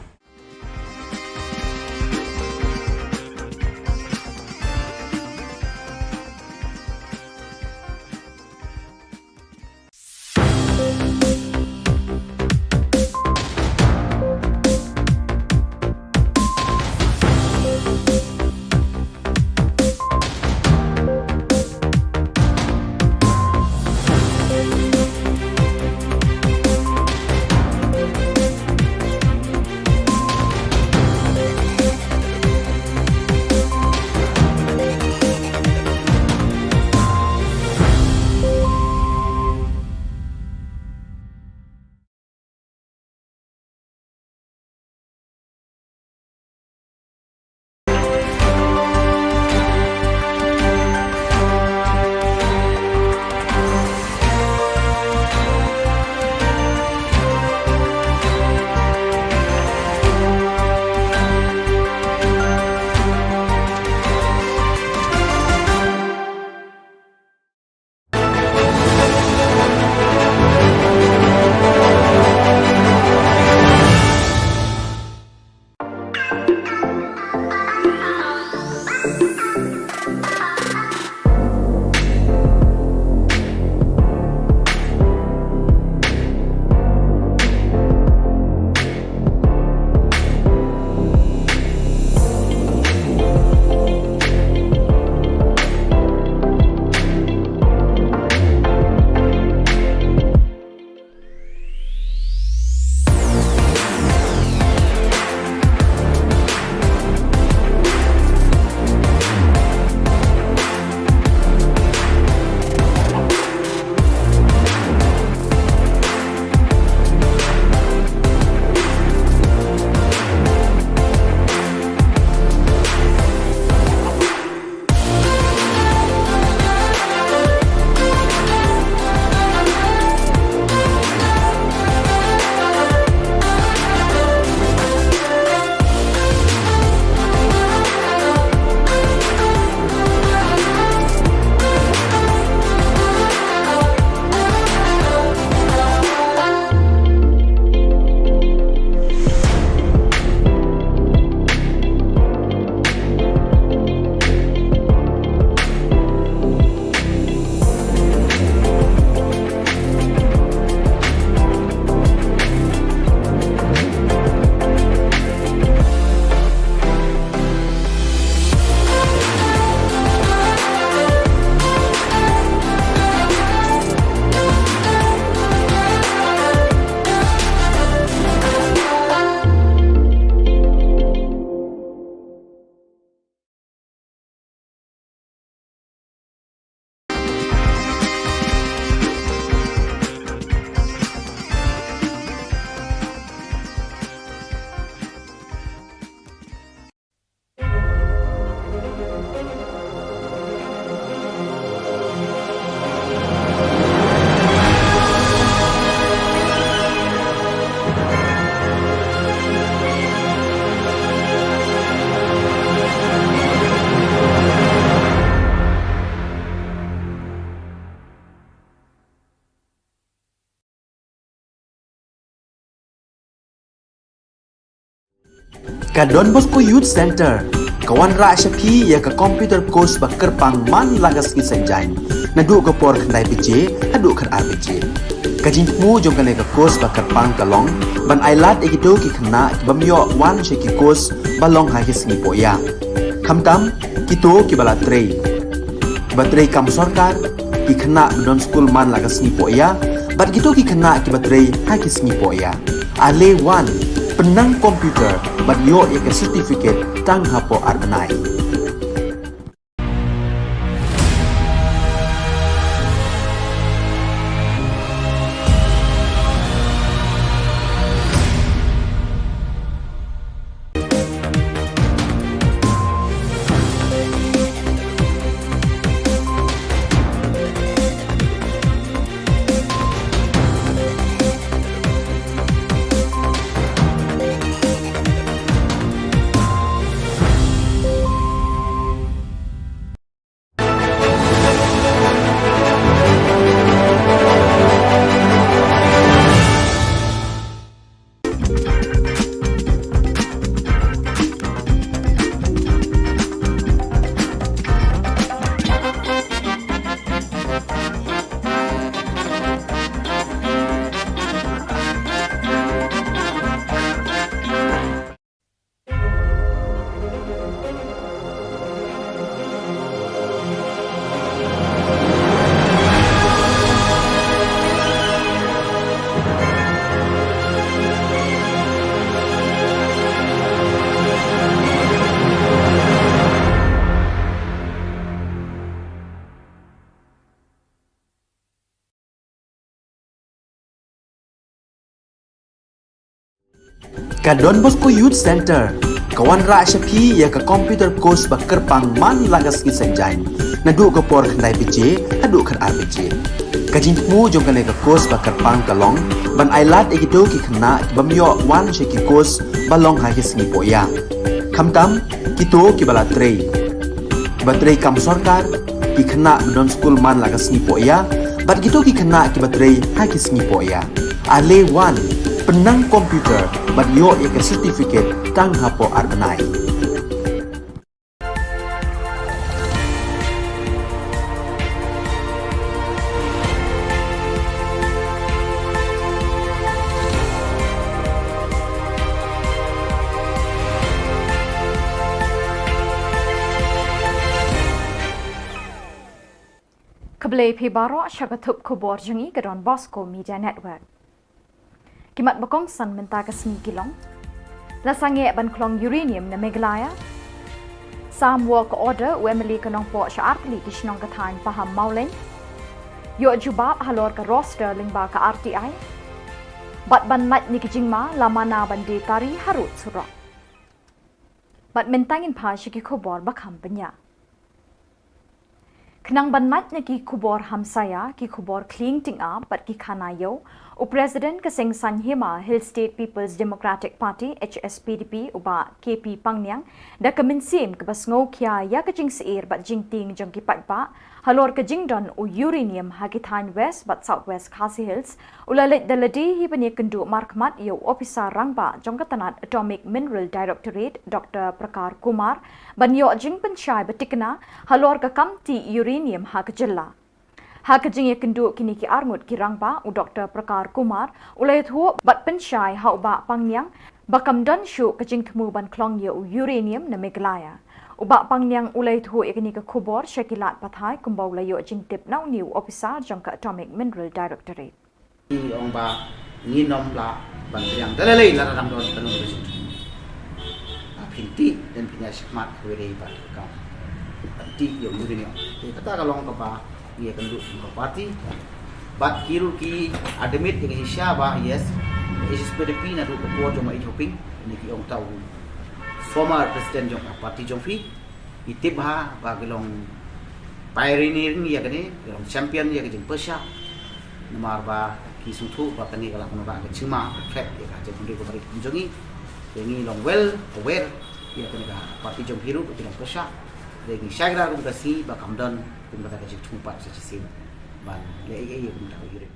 Ka Don Bosco Youth Centre ka wanrah sha phi ïa ka computer course ba kyrpang man la ka sngi Saitjaiñ, naduh ka por khyndai baje haduh khatar baje. Ka jingthmu jong kane ka course ba kyrpang ka long ban ailad ïa kito ki khynnah ki bym ïoh wan sha ki course ba long ha ki sngi pohïa. Khamtam kito kiba la trei, kiba trei kam sorkar, ki khynnah ba don skul man la ka sngi pohïa, bad kito ki khynnah kiba trei ha ki sngi pohïa. Ale wan, pynnang computer bad ïoh ïa ka certificate tang hapoh ar bnai. Ka Don Bosco Youth Centre ka wanrah sha phi ïa ka computer course ba kyrpang man la ka sngi Saitjaiñ, naduh ka por khyndai baje haduh khatar baje. Ka jingthmu jong kane ka course ba kyrpang ka long ban ailad ïa kito ki khynnah ki bym ïoh wan sha ki course ba long ha ki sngi pohïa. Khamtam kito kiba la trei, kiba trei kam sorkar, ki khynnah ba don skul man la ka sngi pohïa, bad kito ki khynnah kiba trei ha ki sngi pohïa. Ale wan, pynnang computer bad ïoh ïa ka certificate tang hapoh ar bnai. Khublei phi baroh sha ka thup khubor jong ngi ka Don Bosco Media Network. Ki mat ba kongsan mynta ka sngi ki long: La sangeh ban khlong uranium na Meghalaya. Sam work order u M L A ka Nongpoh sha artylli ki shnong ka thaiñ Pahammawlein. Ïoh jubab halor ka roster lyngba ka R T I. Bad ban lait na ki jingma la mana ban die tari harud surok. Bad mynta ngin phai sha ki khubor ba kham bniah. Khnang ban lait na ki khubor hamsaïa, ki khubor khlieng tyngab bad ki khana ïew, u President ka Seng Saiñ Hima Hill State People's Democratic Party, H S P D P, u Bah K P Pangniang, da ka mynsiem kaba sngewkhia ïa ka jingsheptieng bad jingtieng jong ki paidbah halor ka jingdon u uranium ha ki thaiñ West bad South West Khasi Hills, u la leit da lade hi ban ïakynduh markhmat ïa u ophisar rangbah jong ka tnat Atomic Mineral Directorate, Doctor Prakar Kumar, ban ïoh jingpynshai ba thikna halor ka kam tih uranium ha ka jylla. Ha ka jingïakynduh kine ki arngut ki rangbah, u Doctor Prakar Kumar u la ïathuh bad pynshai ha u Bah Pangniang ba kam don shuh ka jingthmu ban khlong ïa u uranium na Meghalaya. U Bah Pangniang u la ïathuh ïa kane ka khubor sha ki lad pathai kumba u la ïoh jingtip na une u ophisar jong ka Atomic Mineral Directorate. Ngi ong ba ngin ym lah ban pdiang da lei lei lada dang don kano kano ka jingthmu. Ba phin tih, dang phin ïa shakmat ha kawei de ba ka kam ban tih ïa u uranium. Te kata ka long kaba ngi ïakynduh kum ka party. Bad ki ruh ki admit ïa ka jingshisha ba yes, H S P D P naduh ka por jong u Bah H. Hoping, ne ki ong ta u former president jong ka party jong phi. Ngi tip bha ba ki long pioneering ïa kane, ki long champion ïa ka jingpyrshah. Namar ba ki sngewthuh ba kane ka lah ban wanrah ka jingma, ka threat ïa ka jaitbynriew ka ri jong ngi. Te ngi long well aware ïa kane ka party jong phi ruh ba ki long pyrshah. Te ngi shai kyrpad ruh ka sngi ba kam don kum kata ka jingthmu pat sa shisien ban leh ei ei ïa kum kata ka ïuring.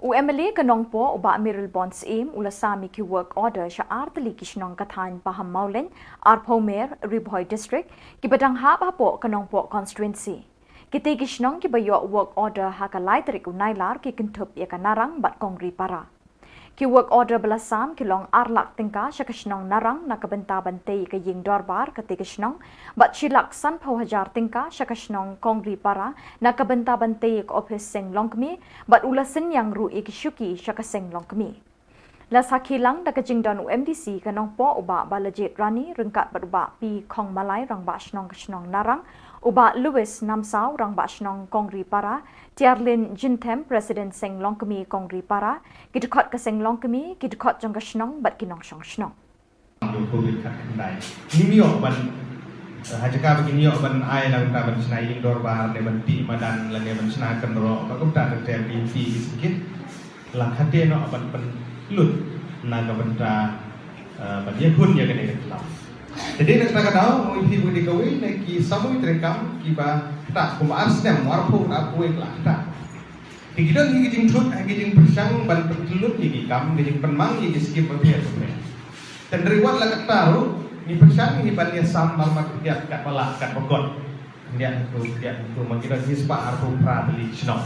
U MLA ka Nongpoh u Bah Mayralborn Syiem u la sam ïa ki work order sha ar tylli ki shnong ka thaiñ Pahammawlein, Arphewmer, Ri Bhoi District, kiba dang hap hapoh ka Nongpoh constituency. Kitei ki shnong kiba ïoh work order ha ka lai tarik u Nailar ki kynthup ïa ka Narang bad Kongripara. Ki work order ba la sam ki long ar lak tyngka sha ka shnong Narang na ka bynta ban tei ïa ka ïing dorbar katei ka shnong, bad shi lak sanphew hajar tyngka sha ka shnong Kongripara na ka bynta ban tei ïa ka ophis seng longkmie, bad u la synñiang ruh ïa ki shuki sha ka seng longkmie. La sakhi lang da ka jingdon u MDC ka Nongpoh u Bah Balajied Rani ryngkat bad u Bah P. Khongmalai, Rangbah Shnong ka shnong Narang, u Bah Louis Namsaw, Rangbah Shnong Kongripara, Tiarlin Jinthem, President Seng Longkmie Kongripara, ki dkhot ka seng longkmie, ki dkhot jong ka shnong bad ki nongshong shnong. Ïa u COVID khatkhyndai. Ngim ïoh ban, eh, ha jaka ba ngim ïoh ban ai na ka bynta ban shna ïing dorbar ne ban tih madan lane ban shna kynroh, ba kumta te te ngin tih ki sngewthuh. La khadduh noh ban pynlut na ka bynta, eh, ban ïakhun ïa kane ka tlaw. Te dei na kata ka daw, nga ong ïa phi ba dei kawei na ki samoi treikam kiba ktah kumba ar snem, arphew, arphew wei ka la ktah. Te ki don ki jingthut, ki jingpyrshang ban pynlut ïa ki kam, ki jingpynmang ïa ki skim bapher bapher. Te hynrei wat la katta ruh, ngi pyrshang hi ban ïasam marmar khyndiat katba lah katba kot. Khyndiat hangto, khyndiat hangto, ma ki don shispah arphew phra tylli ki shnong.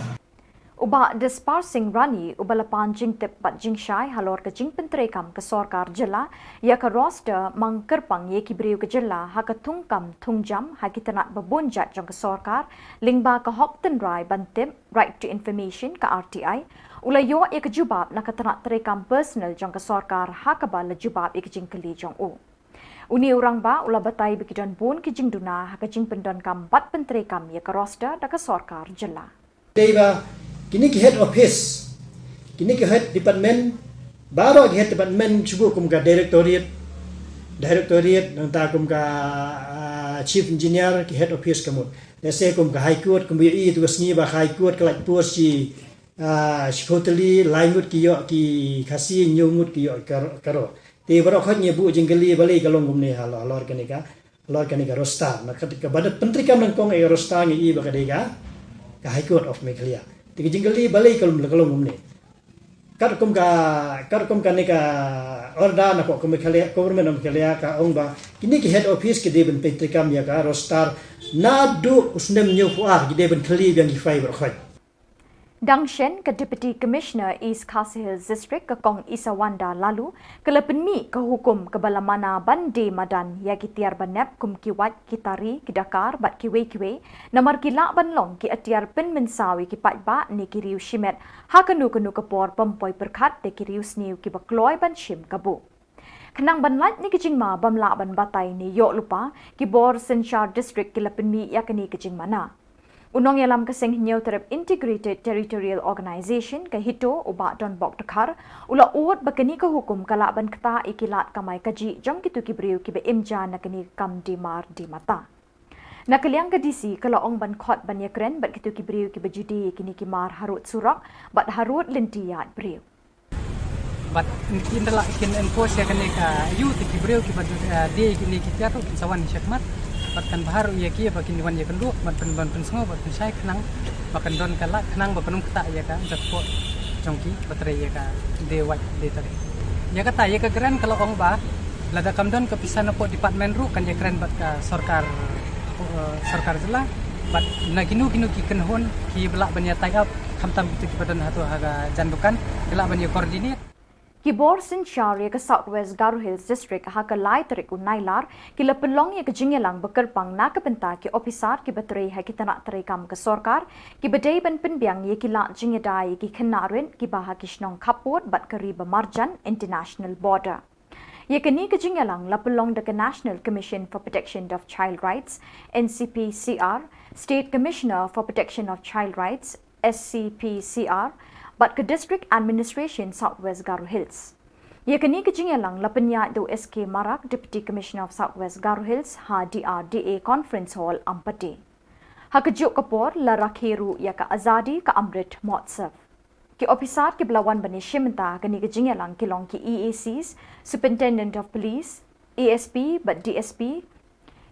U Bah Dispar Singh Rani, uba la pan jingtip bad jingshai halor ka jingpyntreikam ka sorkar jylla ïa ka roster mang kyrpang ïa ki briew ka jylla ha ka thungkam thungjam ha ki tnat ba bun jait jong ka sorkar, lyngba ka hok tynrai ban tip, Right to Information, ka RTI, u la ïoh ïa ka jubab na ka tnat treikam personal jong ka sorkar ha kaba la jubab ïa ka jingkylli jong u. Une u rangbah u la batai ba ki don bun ki jingduna ha ka jingpyndonkam bad pyntreikam ïa ka roster da ka sorkar jylla. Dei ba kine ki head office, kine ki head department, baroh ki head department, shu kum ka directorate, directorate, nangta kum ka, ah, chief engineer, ki head office ka mut. Lehse kum ka High Court, kum ba ïohi tu ka sngi ba High Court ka lait post shi, ah, shiphew tylli, lai ngut ki ïoh ki Khasi, hynñiew ngut ki ïoh ka, ka ro. Te baroh khoit ngi buh jingkylli balei ka long kumne halor, halor kane ka, halor kane ka roster. Na ka, kaba da pyntreikam nyngkong ïa ka roster ngi i ba ka dei ka, ka High Court of Meghalaya. Te ka jingkylli balei ka long, ka long kumne. Katkum ka, katkum kane ka order na ka Meghalaya, Government of Meghalaya ka ong ba kine ki head office ki dei ban pyntreikam ïa ka roster naduh u snem hynñiewphew ar, ki dei ban kylli biang ki file baroh khoit. Dang shen, ka Deputy Commissioner East Khasi Hills District, ka Kong Isawanda Laloo, ka la pynmih ka hukum kaba la mana ban die madan ïa ki tiar banep kum ki wait, ki tari, ki dakar bad kiwei kiwei, namar ki lah ban long ki atiar pynmynsaw ïa ki paidbah ne ki riew shimet ha kano kano ka por, bym poi pyrkhat da ki riew sniew kiba kloi ban shim kabu. Khnang ban lait na ki jingma bym lah ban batai ne ïoh lypa, ki bor synshar district ki la pynmih ïa kane ka jingmana. U nongïalam ka Seng Hynñiewtrep Integrated Territorial Organization, ka HITO, u Bah Donbok Dkhar, u la ud ba kane ka hukum ka lah ban ktah ïa ki lad kamai kajih jong kito ki briew kiba im ja na kane ka kam die mar die mata. Na ka liang ka DC ka la ong ban khot ban ïakren bad kito ki briew kiba ju die ïa kine ki mar harud surok bad harud lynti ïaid briew. Bad kin da lah kin enforce ïa kane ka ayu te ki briew kiba, eh, die ïa kine ki tiar ruh kin sa wan shakhmat. Bad kan bha ruh ïa ki ba kin wan ïakynduh bad pyn, ban pynsngew bad pynshai khnang ba kan don ka lad khnang ba kan ym ktah ïa ka jingkyrkhu jong ki ba trei ïa ka die wait die tari. Ïa kata ïa ka grant ka la ong ba lada kam don ka pisa na pdeng department ruh kan ïakren bad ka sorkar, eh, sorkar jylla bad na kino kino ki kynhun kiba lah ban ïa tie up, khamtam kito kiba don hato ha ka jan dukan, ki lah ban ïa coordinate. Ki bor synshar ïa ka South West Garo Hills District ha ka lai tarik u Nailar ki la pynlong ïa ka jingïalang ba kyrpang na ka bynta ki ophisar kiba trei ha ki tnat treikam ka sorkar kiba dei ban pynbiang ïa ki lad jingïada ïa ki khynnah rit kiba ha ki shnong khappud bad ka ri ba marjan, international border. Ïa kane ka jingïalang la pynlong da ka National Commission for Protection of Child Rights, NCPCR, State Commissioner for Protection of Child Rights, SCPCR, bad ka District Administration South West Garo Hills. Ïa kane ka jingïalang la pynïaid da u S K Marak, Deputy Commissioner of South West Garo Hills, ha DRDA Conference Hall, Ampati. Ha kajuh ka por la rakhe ruh ïa ka Azadi Ka Amrit Mahotsav. Ki ophisar kiba la wan ban ïashim bynta ha kane ka jingïalang ki long ki EACs, Superintendent of Police, ASP bad DSP,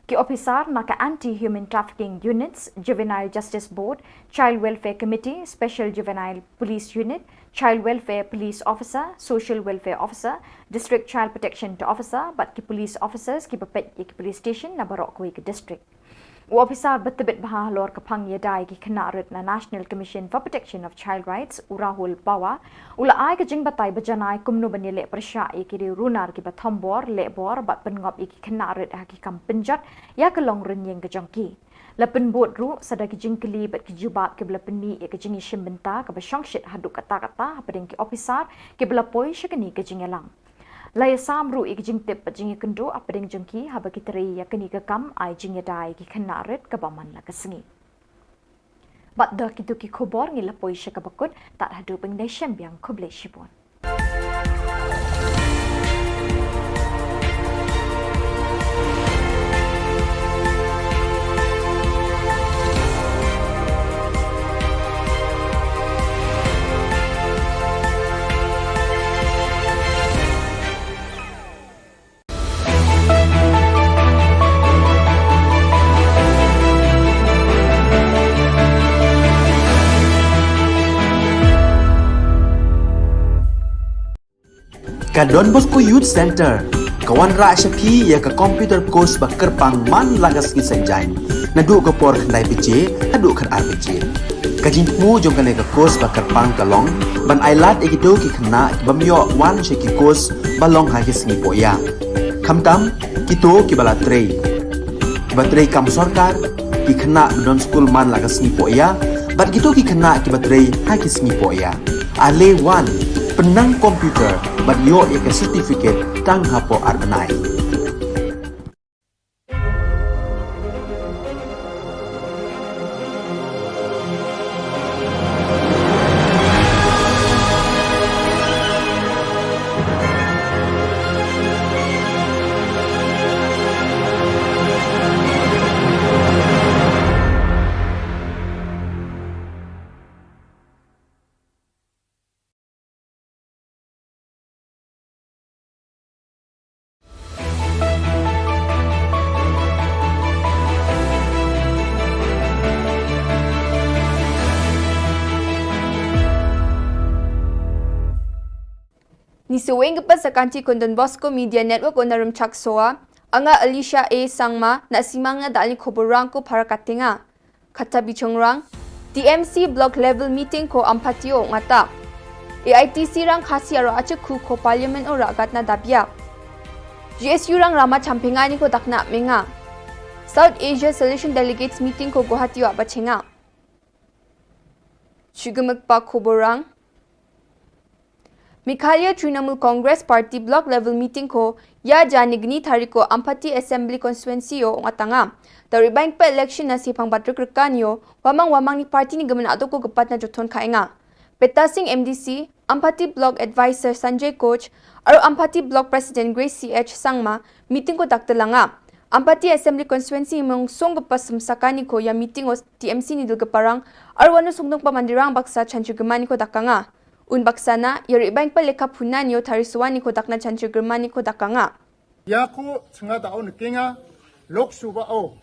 Ki ophisar na ka Anti Human Trafficking Units, Juvenile Justice Board, Child Welfare Committee, Special Juvenile Police Unit, Child Welfare Police Officer, Social Welfare Officer, District Child Protection Officer bad ki police officers kiba peit ïa ki police station na baroh kawei ka district. U ophisar ba tbit bha halor ka phang ïada ïa ki khynnah rit na National Commission for Protection of Child Rights, u Rahul Pawar, u la ai ka jingbatai ba janai kumno ban ïaleh pyrshah ïa ki riew runar kiba thombor, lehbor bad pynngop ïa ki khynnah rit ha ki kam pynjot ïa ka long rynïeng ka jong ki. La pynbud ruh sa da ki jingkylli bad ki jubab kiba la pynmih ïa ka jingïashim bynta kaba shongshit haduh katta katta hapdeng ki ophisar kiba la poi sha kane ka jingïalang. La ïasam ruh ïa ka jingtip bad jingïakynduh hapdeng jong ki haba ki trei ïa kane ka kam ai jingïada ïa ki khynnah rit kaba man la ka sngi. Bad da kito ki khubor ngi la poi sha kaba kut, tad haduh ban ïashem biang, khublei shibun. Ka Don Bosco Youth Centre ka wanrah sha phi ïa ka computer course ba kyrpang man la ka sngi Saitjaiñ, naduh ka por khyndai baje haduh khatar baje. Ka jingthmu jong kane ka course ba kyrpang ka long ban ailad ïa kito ki khynnah ki bym ïoh wan sha ki course ba long ha ki sngi pohïa, khamtam kito kiba la trei, kiba trei kam sorkar, ki khynnah ba don skul man la ka sngi pohïa, bad kito ki khynnah kiba trei ha ki sngi pohïa. Ale wan, pynnang computer bad ïoh ïa ka certificate tang hapoh ar bnai. Ngi sngewbha ban sa kynti ko Don Bosco Media Network, u nongrim Chaksoi, nga Alicia A Sangma, na simang na da kane ka khubor rangko para ka tnga. Kata bichongrang, T M C Block Level Meeting ko Ampati u ngata. A I T C rang Khasi aro achik khu ko Parliament u ragat na dabia. G S U rang rama champinga ni ko dakna menga. South Asia Solution Delegates Meeting ko Guwahati u bachenga. Chugumek pa khubor rang. Meghalaya Trinamool Congress Party Block Level Meeting ko ïa jani gni tari ko Ampati Assembly Constituency u ngatanga. Tari bank pa election na sipang batrik rekan yo, wamang wamang ni party ni gemen aduk ko gepat na jothon ka enga. Peta Singh M D C, Ampati Block Advisor Sanjay Koch, aro Ampati Block President Grace C H Sangma, meeting ko daktelanga. Ampati Assembly Constituency mong song gepa semsakani ko ïa meeting o T M C ni dul geparang, aro wanu songdong pa mandirang baksa chanchu gemani ko dakanga. Un baksa na, ïa ri bank pa lekha punan yo tari suwani ko dakna chanchu gemani ko dakanga. Ïa ko chenga da o nekenga, Lok Sabha o.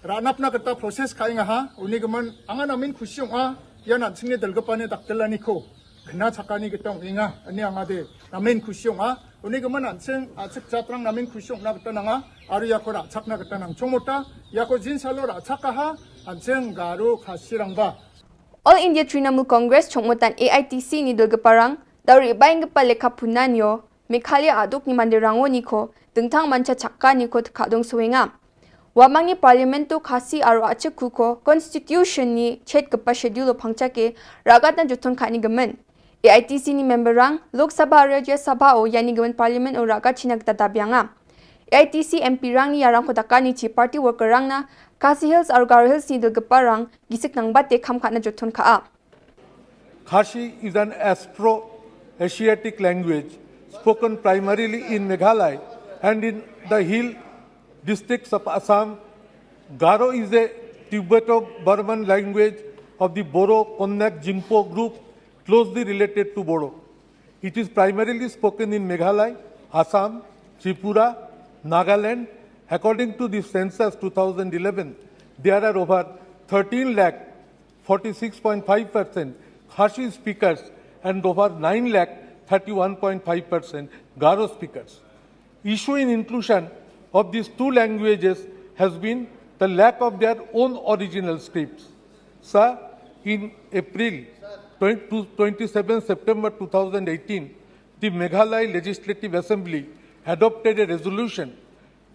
Ranap na kata process ka enga ha, uni gemen, anga namin khusiong a, ïa nan sing ni dul gepa ni daktelani ko. Kena chakani ketong enga, ani anga de, namin khusiong a, uni gemen nan sing, a sik chatrang namin khusiong na kata nanga, aru ïa ko ra chak na kata nang chongmota, ïa ko jin salo ra chak a ha, an sing garu khasirang ba. All India Trinamool Congress chongmotan A I T C ni dul geparang, dauri baing gepa lekha punan yo, Meghalaya aduk ni mandirang o ni ko, dengtang mancha chakka ni ko teka dong suwenga. Wamang ni Parliament to Khasi aro achik ku ko, Constitution ni chet gepa schedule o pangcha ke, ragat na juton ka ni gemen. A I T C ni member rang, Lok Sabha Rajya Sabha o yani gemen Parliament o ragat china geta dabianga. A I T C M P rang ni yarang ko daka ni chi party worker rang na, Khasi Hills aro Garo Hills ni dul gepa rang, gisik nang bate kam ka na juton ka a. Khasi is an Austro-Asiatic language spoken primarily in Meghalaya and in the hill districts of Assam. Garo is a Tibeto-Burman language of the Boro-Konyak-Jingpo group, closely related to Bodo. It is primarily spoken in Meghalaya, Assam, Tripura, Nagaland, According to the census two thousand eleven, there are over thirteen lakh forty-six point five percent Khasi speakers and over nine lakh thirty-one point five percent Garo speakers. Issue in inclusion of these two languages has been the lack of their own original scripts. Sir, in April, twenty, twenty-seven September two thousand eighteen, the Meghalaya Legislative Assembly adopted a resolution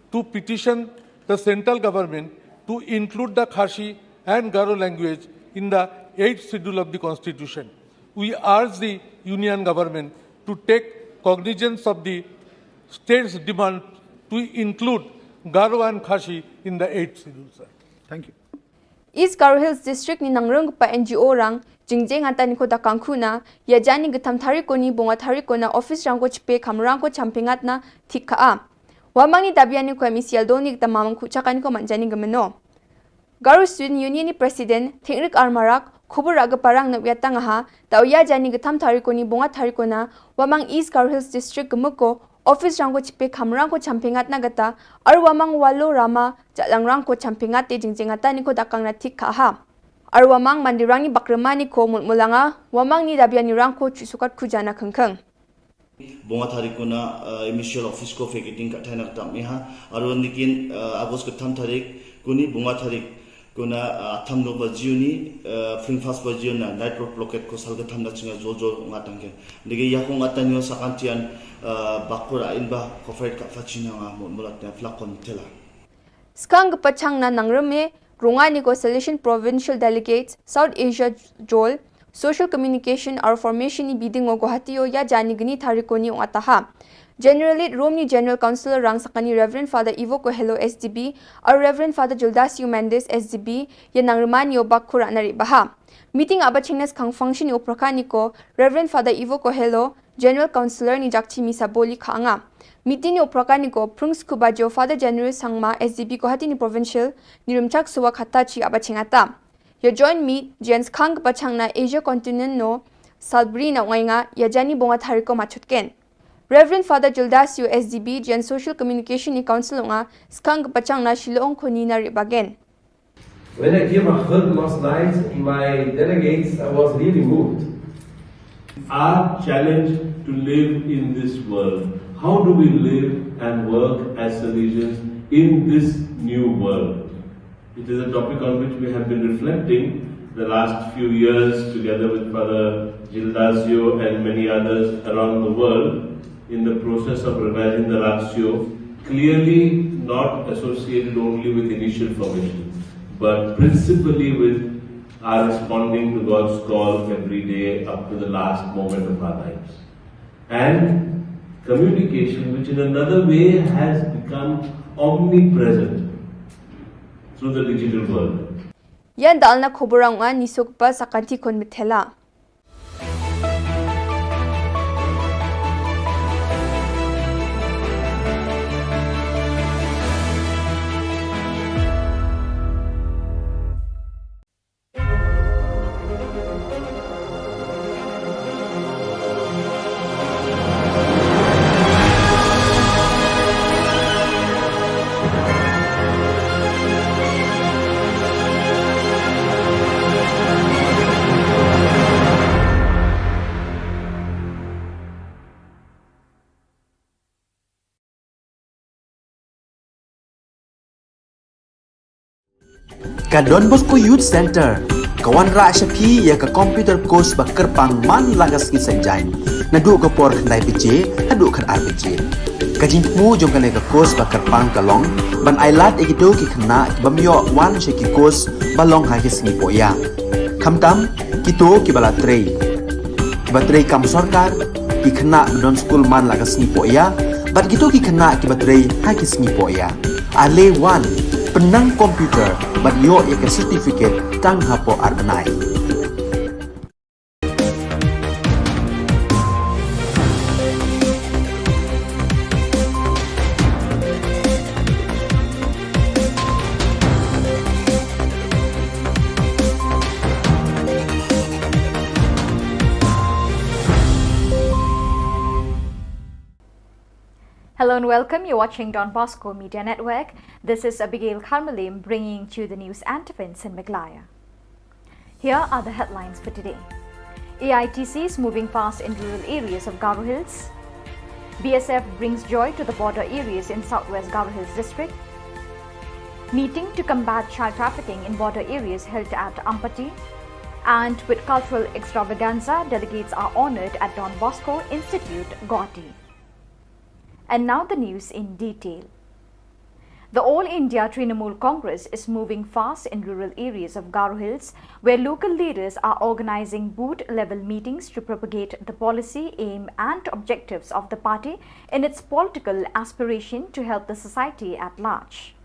to petition the central government to include the Khasi and Garo language in the eighth schedule of the constitution. We urge the union government to take cognizance of the state's demand to include Garo and Khasi in the eighth schedule, sir. Thank you. East Garo Hills District ni nangrum kpa N G O rang jingjeng ata ni ko da kangkhu na ya jani githam thari ko ni bunga thari ko na office rang ko chipe kamrang ko champengat na thik ka a. Wamang ni dabian ni ko M E C L do ni gita mamang ku chaka ni ko man jani gemeno. Garo Student Union ni President Thingrik Armarak khubur aga parang na wiatang ha da uya jani githam thari ko ni bunga thari ko na Wamang East Garo Hills District gemeko office rang ko chipe kamrang ko champengat na gata ar Wamang walo rama jalang rang ko champengat te jingjeng ata ni ko dakang na thik ka ha. Ar Wamang mandirang ni bakrema ni ko mulmulanga Wamang ni dabian ni rang ko chusukat kujana kengkeng. Bunga thari ko na, uh, M E C L office ko vacating ka thai na kata miha. Ar wan dikin, uh, August ketham thari ko ni bunga thari ko na, uh, atham no bajiu ni, uh, fling fast bajiu na night road blockade ko sal ketham na chinga jol jol nga tangke. Dege ya ko nga tanyo sakantian, uh, bakur a inba ko fight ka fachina nga mo mulat na flakon tela. Skang kepachang na nangreme runga ni ko Salesian Provincial Delegates South Asia Jol Social Communication ar Formation ni biding o Guwahati o ya jani gni thari ko ni ong ataha. General Lead Rome ni General Council rang sakani Reverend Father Ivo Kohelo S D B ar Reverend Father Juldasio Mendes S D B ya nangremani o bak kura nari baha. Meeting aba chingnes kang function ni upraka ni ko Reverend Father Ivo Kohelo General Councillor ni jakchi misa boli ka anga. Meeting ni upraka ni ko prung scuba jo Father General Sangma S D B Guwahati ni Provincial ni rimchak suwa khata chi aba chingata. Yo join meet jen skang kepachang na Asia Continent no salbri na ungai nga ya jani bunga thari ko machutken. Reverend Father Juldasio S D B jen Social Communication ni Council unga skang kepachang na Shillong ko ni na ribagen. When I came out last night, my delegates, I was really moved. Our challenge to live in this world. How do we live and work as Salesians in this new world? It is a topic on which we have been reflecting the last few years together with Father Gildasio and many others around the world in the process of revising the Ratio, clearly not associated only with initial formation, but principally with our responding to God's call every day up to the last moment of our lives. And communication, which in another way has become omnipresent through the digital world. Yan dalna khuburang ani sukpa sakanti kon mithela. Ka Don Bosco Youth Center ka wanrah sha phi ïa ka computer course ba kyrpang man la ka sngi Saitjaiñ, naduh ka por khyndai baje haduh khatar baje. Ka jingthmu jong kane ka course ba kyrpang ka long ban ailad ïa kito ki khynnah ki bym ïoh wan sha ki course ba long ha ki sngi pohïa. Khamtam kito kiba la trei, kiba trei kam sorkar, ki khynnah ba don skul man la ka sngi pohïa, bad kito ki khynnah kiba trei ha ki sngi pohïa. Ale wan, pynnang computer bad ïoh ïa ka certificate tang hapoh ar bnai. Hello and welcome. You're watching Don Bosco Media Network. This is Abigail Kharmalim bringing to you the news and events in Meghalaya. Here are the headlines for today. A I T C is moving fast in rural areas of Garo Hills. B S F brings joy to the border areas in southwest Garo Hills district. Meeting to combat child trafficking in border areas held at Ampati. And with cultural extravaganza, delegates are honoured at Don Bosco Institute, Guwahati. And now the news in detail. The All India Trinamool Congress is moving fast in rural areas of Garo Hills, where local leaders are organizing booth-level meetings to propagate the policy, aim and objectives of the party in its political aspiration to help the society at large.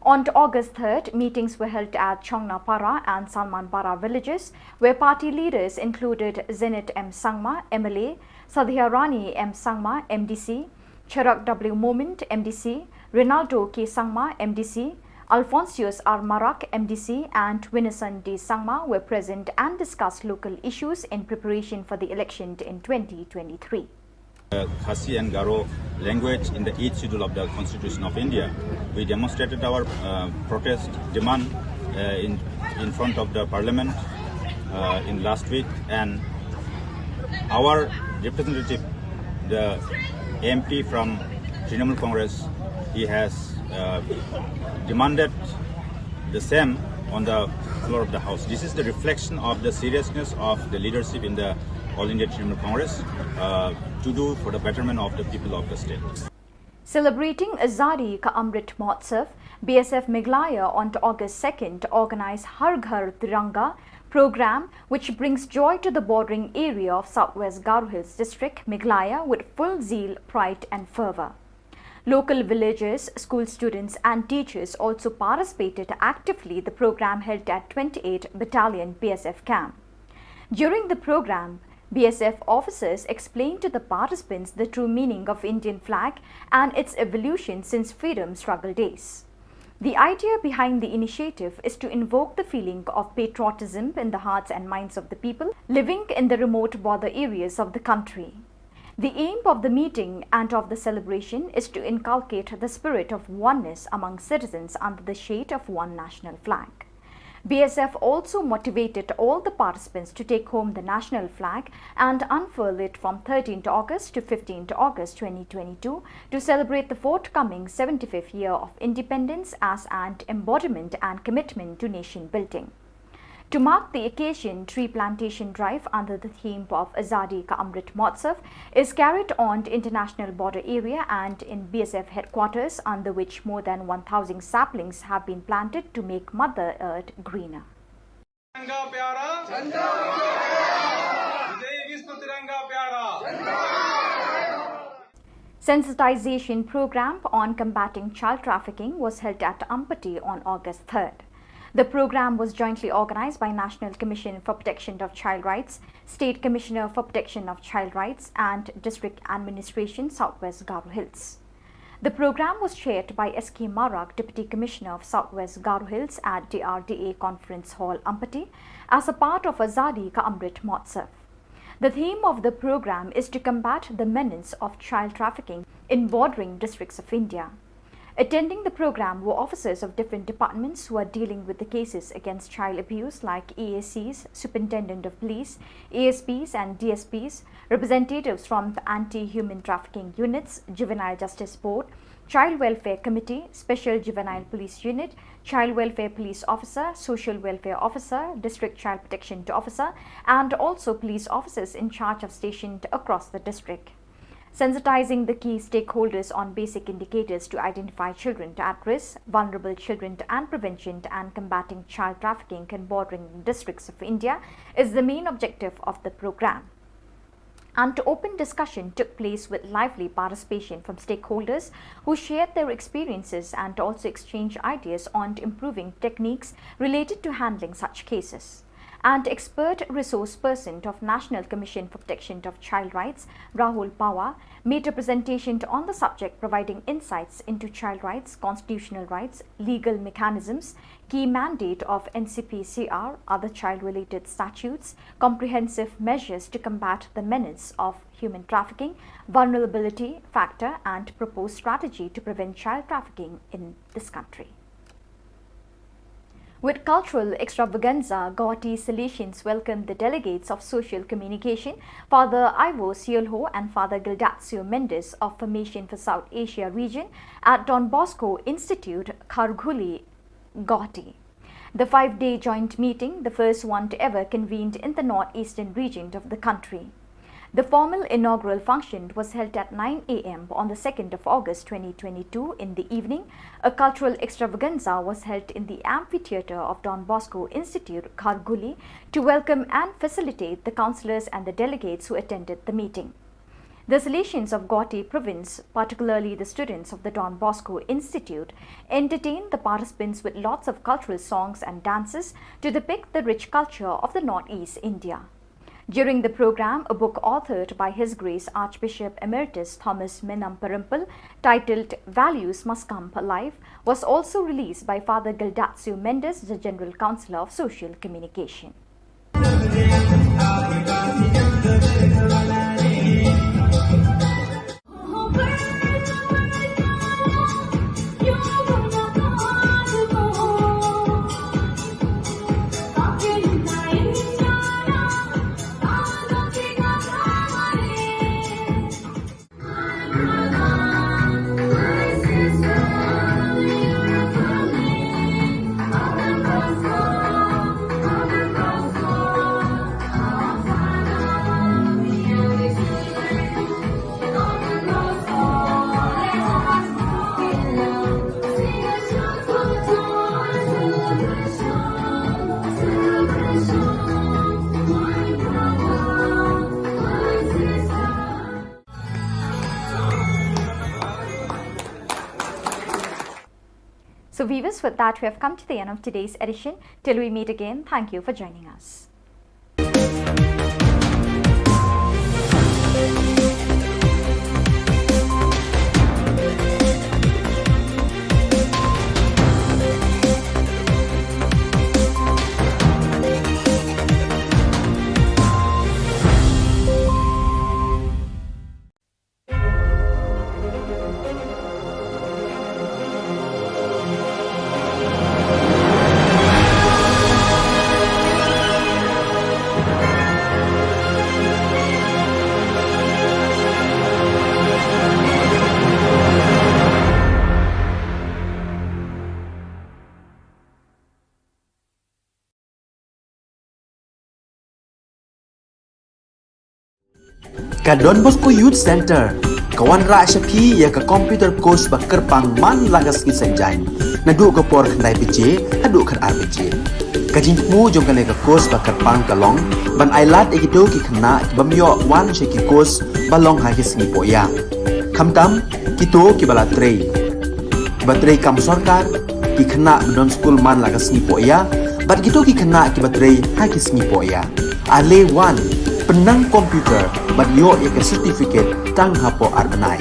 On August third, meetings were held at Chongnapara and Salmanpara villages, where party leaders included Zenith M Sangma, M L A, Sadhya Rani M Sangma, M D C, Cherak W Momin, M D C, Rinaldo K Sangma, M D C, Alphonsius R Marak, M D C, and Winison D Sangma were present and discussed local issues in preparation for the election in twenty twenty-three. Uh, Khasi and Garo language in the eighth schedule of the Constitution of India. We demonstrated our uh, protest demand uh, in, in front of the parliament uh, in last week, and our representative, the M P from Trinamool Congress, he has uh, demanded the same on the floor of the house. This is the reflection of the seriousness of the leadership in the All India Trinamool Congress uh, to do for the betterment of the people of the state. Celebrating Azadi Ka Amrit Mahotsav, B S F Meghalaya on August second organized Har Ghar Tiranga program, which brings joy to the bordering area of Southwest Garo Hills District, Meghalaya, with full zeal, pride and fervor. Local villagers, school students and teachers also participated actively the program held at twenty-eight Battalion B S F camp. During the program, B S F officers explained to the participants the true meaning of Indian flag and its evolution since freedom struggle days. The idea behind the initiative is to invoke the feeling of patriotism in the hearts and minds of the people living in the remote border areas of the country. The aim of the meeting and of the celebration is to inculcate the spirit of oneness among citizens under the shade of one national flag. B S F also motivated all the participants to take home the national flag and unfurl it from thirteenth August to fifteenth August twenty twenty-two to celebrate the forthcoming seventy-fifth year of independence as an embodiment and commitment to nation building. To mark the occasion, tree plantation drive under the theme of Azadi Ka Amrit Mahotsav is carried on the international border area and in B S F headquarters, under which more than one thousand saplings have been planted to make Mother Earth greener. तिरंगा प्यारा, जय विश्व तिरंगा प्यारा। Sensitization program on combating child trafficking was held at Ampati on August third. The program was jointly organized by National Commission for Protection of Child Rights, State Commissioner for Protection of Child Rights, and District Administration, Southwest Garo Hills. The program was chaired by S K Marak, Deputy Commissioner of Southwest Garo Hills, at D R D A Conference Hall, Ampati, as a part of Azadi Ka Amrit Mahotsav. The theme of the program is to combat the menace of child trafficking in bordering districts of India. Attending the program were officers of different departments who are dealing with the cases against child abuse, like A A Cs, Superintendent of Police, A S Ps and D S Ps, representatives from the anti-human trafficking units, Juvenile Justice Board, Child Welfare Committee, Special Juvenile Police Unit, Child Welfare Police Officer, Social Welfare Officer, District Child Protection Officer, and also police officers in charge of stationed across the district. Sensitizing the key stakeholders on basic indicators to identify children at risk, vulnerable children, and prevention and combating child trafficking in bordering districts of India is the main objective of the program. And open discussion took place with lively participation from stakeholders who shared their experiences and also exchanged ideas on improving techniques related to handling such cases. And expert resource person of National Commission for Protection of Child Rights, Rahul Pawar, made a presentation on the subject, providing insights into child rights, constitutional rights, legal mechanisms, key mandate of N C P C R, other child-related statutes, comprehensive measures to combat the menace of human trafficking, vulnerability factor, and proposed strategy to prevent child trafficking in this country. With cultural extravaganza, Guwahati Salesians welcomed the delegates of social communication, Father Ivo Siolho and Father Gildacio Mendes of Formation for South Asia region at Don Bosco Institute, Kharghuli, Guwahati. The five-day joint meeting, the first one to ever convened in the northeastern region of the country. The formal inaugural function was held at nine a m on the second of August twenty twenty-two in the evening. A cultural extravaganza was held in the amphitheatre of Don Bosco Institute, Kharghuli, to welcome and facilitate the councillors and the delegates who attended the meeting. The Salesians of Guwahati province, particularly the students of the Don Bosco Institute, entertained the participants with lots of cultural songs and dances to depict the rich culture of the Northeast India. During the programme, a book authored by His Grace Archbishop Emeritus Thomas Menamperimpil, titled Values Must Come Alive, was also released by Father Gildacio Mendes, the General Councillor of Social Communication. So viewers, with that, we have come to the end of today's edition. Till we meet again, thank you for joining us. Ka Don Bosco Youth Centre ka wanrah sha phi ïa ka computer course ba kyrpang man la ka sngi Saitjaiñ, naduh ka por khyndai baje haduh khatar baje. Ka jingthmu jong kane ka course ba kyrpang ka long ban ailad ïa kito ki khynnah ki bym ïoh wan sha ki course ba long ha ki sngi pohïa, khamtam kito kiba la trei, kiba trei kam sorkar, ki khynnah ba don skul man la ka sngi pohïa bad kito ki khynnah kiba trei ha ki sngi pohïa. Ale wan, pynnang computer bad ïoh ïa ka certificate tang hapoh ar bnai.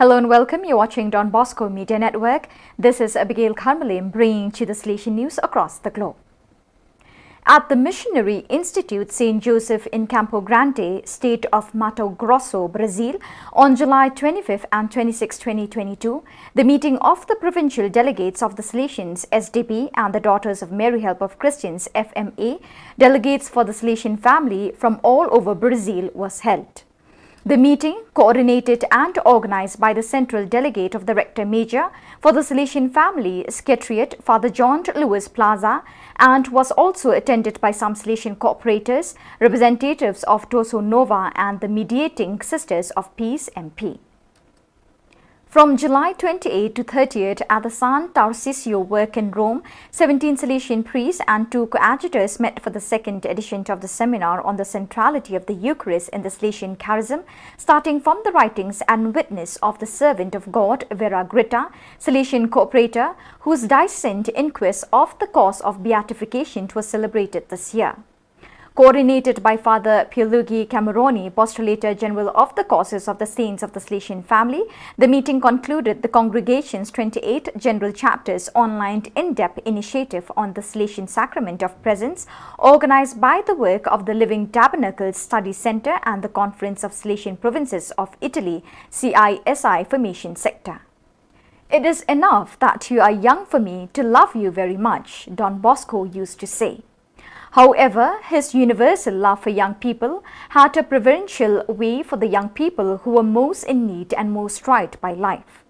Hello and welcome. You're watching Don Bosco Media Network. This is Abigail Kharmalim bringing to you the Salesian news across the globe. At the Missionary Institute Saint Joseph in Campo Grande, state of Mato Grosso, Brazil, on July twenty-fifth and twenty-sixth, twenty twenty-two, the meeting of the provincial delegates of the Salesians, S D P, and the Daughters of Mary Help of Christians, F M A, delegates for the Salesian family from all over Brazil was held. The meeting, coordinated and organized by the Central Delegate of the Rector Major for the Salesian Family Secretariat, Father John Luis Plaza, and was also attended by some Salesian cooperators, representatives of Toso Nova and the Mediating Sisters of Peace, M P. From July twenty-eighth to thirtieth at the San Tarcisio Work in Rome, seventeen Salesian priests and two coadjutors met for the second edition of the seminar on the centrality of the Eucharist in the Salesian charism, starting from the writings and witness of the servant of God, Vera Gritta, Salesian cooperator, whose diocesan inquest of the cause of beatification was celebrated this year. Coordinated by Father Pierluigi Cameroni, Postulator General of the Causes of the Saints of the Salesian Family, the meeting concluded the congregation's twenty-eight general chapters online in-depth initiative on the Salesian Sacrament of Presence, organized by the work of the Living Tabernacles Study Center and the Conference of Salesian Provinces of Italy, C I S I Formation Sector. "It is enough that you are young for me to love you very much," Don Bosco used to say. However, his universal love for young people had a preferential way for the young people who were most in need and most tried by life,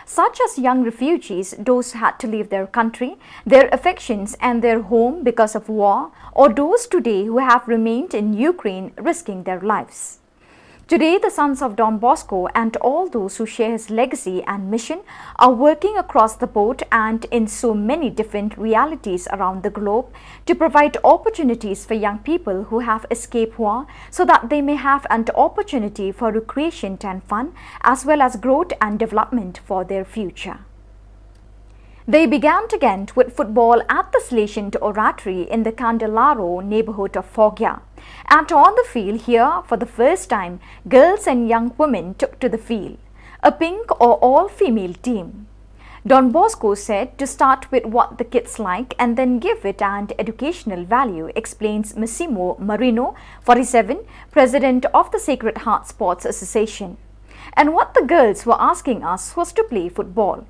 such as young refugees, those who had to leave their country, their affections, and their home because of war, or those today who have remained in Ukraine risking their lives. Today, the sons of Don Bosco and all those who share his legacy and mission are working across the board and in so many different realities around the globe to provide opportunities for young people who have escaped war so that they may have an opportunity for recreation and fun, as well as growth and development for their future. They began to get with football at the Salesian Oratory in the Candelaro neighborhood of Foggia. And on the field here, for the first time, girls and young women took to the field. A pink or all-female team. Don Bosco said to start with what the kids like and then give it an educational value, explains Massimo Marino, forty-seven, president of the Sacred Heart Sports Association. And what the girls were asking us was to play football.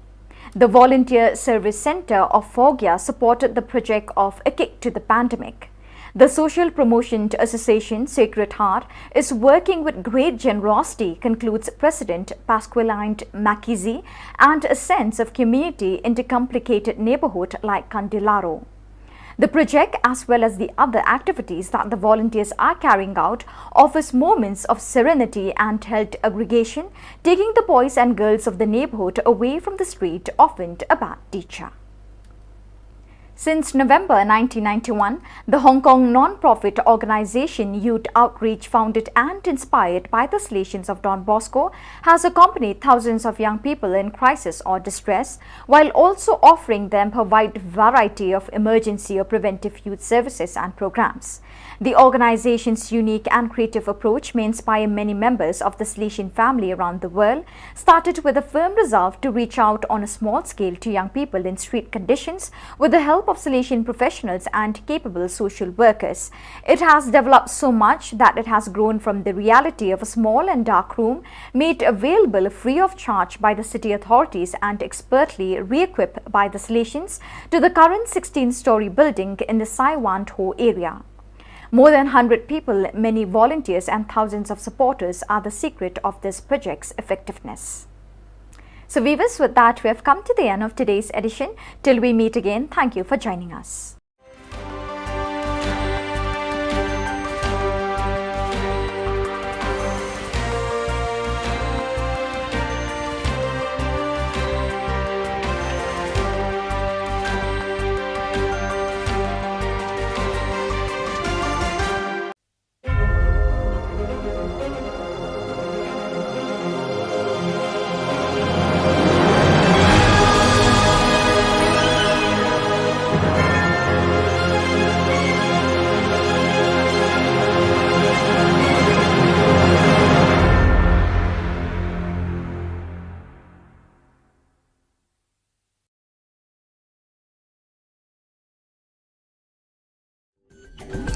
The Volunteer Service Centre of Foggia supported the project of A Kick to the Pandemic. The Social Promotion Association, Sacred Heart, is working with great generosity, concludes President Pasqualino Macchizzi, and a sense of community in the complicated neighbourhood like Candelaro. The project, as well as the other activities that the volunteers are carrying out, offers moments of serenity and health aggregation, taking the boys and girls of the neighborhood away from the street, often a bad teacher. Since November nineteen ninety-one, the Hong Kong non-profit organization Youth Outreach, founded and inspired by the Salesians of Don Bosco, has accompanied thousands of young people in crisis or distress, while also offering them a wide variety of emergency or preventive youth services and programs. The organization's unique and creative approach may inspire many members of the Salesian family around the world, started with a firm resolve to reach out on a small scale to young people in street conditions with the help of Salesian professionals and capable social workers. It has developed so much that it has grown from the reality of a small and dark room made available free of charge by the city authorities and expertly re-equipped by the Salesians to the current sixteen-story building in the Sai Wan Ho area. More than hundred people, many volunteers, and thousands of supporters are the secret of this project's effectiveness. So, viewers, with that, we have come to the end of today's edition. Till we meet again, thank you for joining us.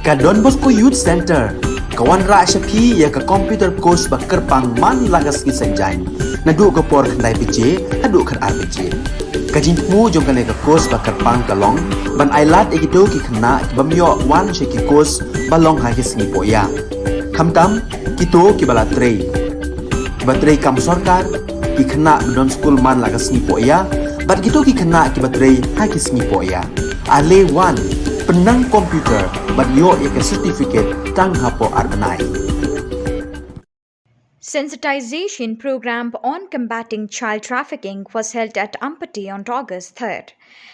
Ka Don Bosco Youth Centre ka wanrah sha phi ïa ka computer course ba kyrpang man la ka sngi Saitjaiñ, naduh ka por khyndai baje haduh khatar baje. Ka jingthmu jong kane ka course ba kyrpang ka long ban ailad ïa kito ki khynnah ki bym ïoh wan sha ki course ba long ha ki sngi pohïa. Khamtam kito kiba la trei, kiba trei kam sorkar, ki khynnah ba don skul man la ka sngi pohïa, bad kito ki khynnah kiba trei ha ki sngi pohïa. Ale wan, pynnang computer bad ïoh ïa ka certificate tang hapoh ar bnai. Sensitization program on combating child trafficking was held at Ampati on August third.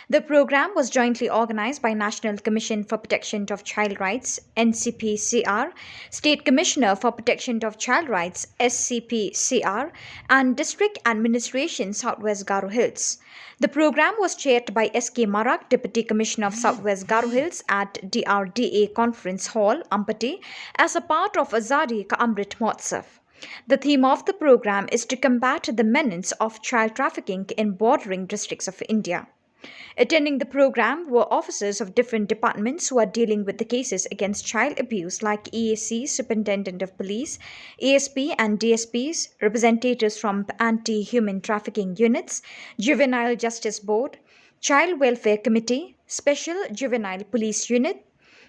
The program was jointly organized by National Commission for Protection of Child Rights, N C P C R, State Commissioner for Protection of Child Rights, S C P C R, and District Administration Southwest Garo Hills. The program was chaired by S K Marak, Deputy Commissioner of Southwest Garo Hills, at D R D A Conference Hall, Ampati, as a part of Azadi Ka Amrit Mahotsav. The theme of the program is to combat the menace of child trafficking in bordering districts of India. Attending the program were officers of different departments who are dealing with the cases against child abuse, like E A C, Superintendent of Police, A S P and D S Ps, representatives from anti-human trafficking units, Juvenile Justice Board, Child Welfare Committee, Special Juvenile Police Unit,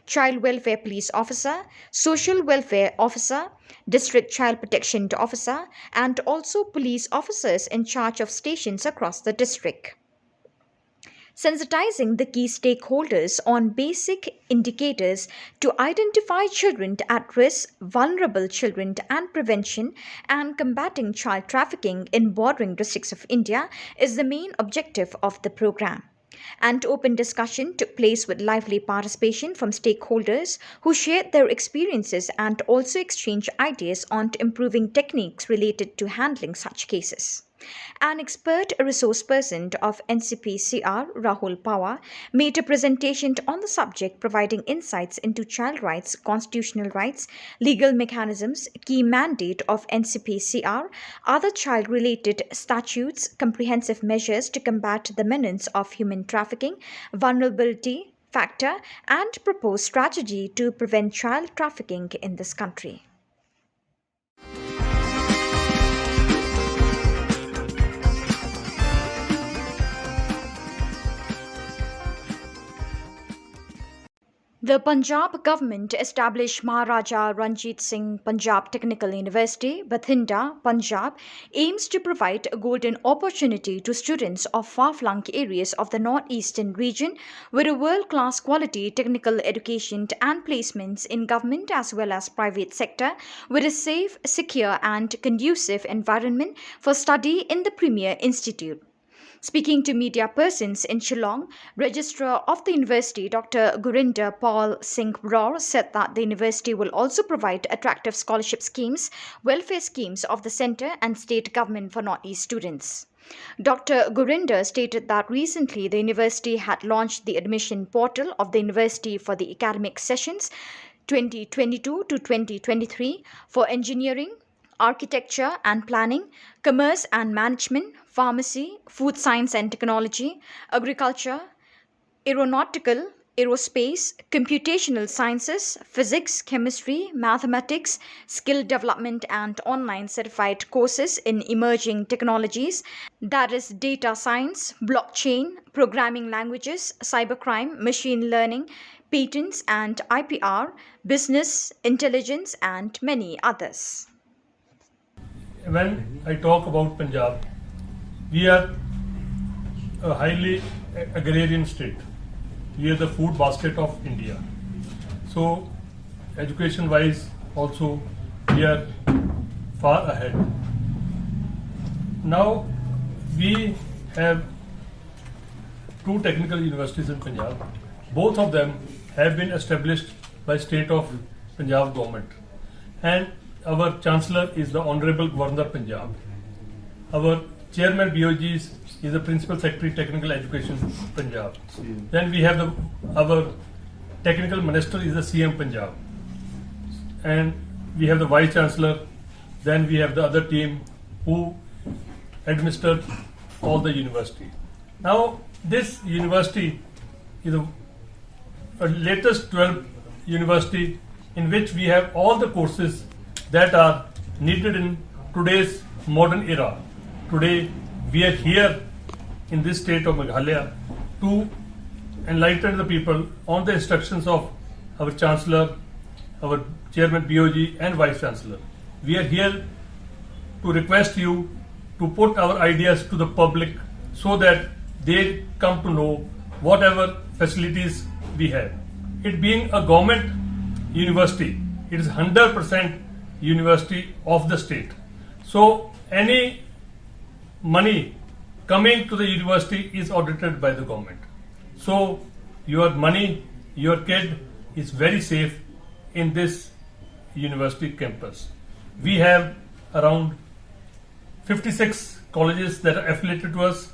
Child Welfare Police Officer, Social Welfare Officer, District Child Protection Officer, and also police officers in charge of stations across the district. Sensitizing the key stakeholders on basic indicators to identify children at risk, vulnerable children, and prevention and combating child trafficking in bordering districts of India is the main objective of the program. An open discussion took place with lively participation from stakeholders who shared their experiences and also exchanged ideas on improving techniques related to handling such cases. An expert resource person of N C P C R, Rahul Pawar, made a presentation on the subject, providing insights into child rights, constitutional rights, legal mechanisms, key mandate of N C P C R, other child-related statutes, comprehensive measures to combat the menace of human trafficking, vulnerability factor, and proposed strategy to prevent child trafficking in this country. The Punjab government established Maharaja Ranjit Singh Punjab Technical University, Bathinda, Punjab, aims to provide a golden opportunity to students of far-flung areas of the northeastern region with a world-class quality technical education and placements in government as well as private sector, with a safe, secure and conducive environment for study in the premier institute. Speaking to media persons in Shillong, Registrar of the University, Doctor Gurinder Pal Singh Ror, said that the university will also provide attractive scholarship schemes, welfare schemes of the centre and state government for Northeast students. Doctor Gurinder stated that recently the university had launched the admission portal of the university for the academic sessions twenty twenty-two to twenty twenty-three for engineering, architecture and planning, commerce and management, pharmacy, food science and technology, agriculture, aeronautical, aerospace, computational sciences, physics, chemistry, mathematics, skill development and online certified courses in emerging technologies, that is data science, blockchain, programming languages, cybercrime, machine learning, patents and I P R, business intelligence and many others. When I talk about Punjab, we are a highly agrarian state. We are the food basket of India. So, education wise, also, we are far ahead. Now, we have two technical universities in Punjab. Both of them have been established by state of Punjab government. And our chancellor is the Honorable Governor Punjab. Our chairman B O G is, is the principal secretary technical education Punjab. Then we have the, our technical minister is the C M Punjab. And we have the vice chancellor. Then we have the other team who administer all the university. Now, this university is a, a latest twelve university in which we have all the courses that are needed in today's modern era. Today, we are here in this state of Meghalaya to enlighten the people on the instructions of our Chancellor, our Chairman B O G and Vice Chancellor. We are here to request you to put our ideas to the public so that they come to know whatever facilities we have. It being a government university, it is hundred percent university of the state. So any money coming to the university is audited by the government. So your money, your kid is very safe in this university campus. We have around fifty-six colleges that are affiliated to us,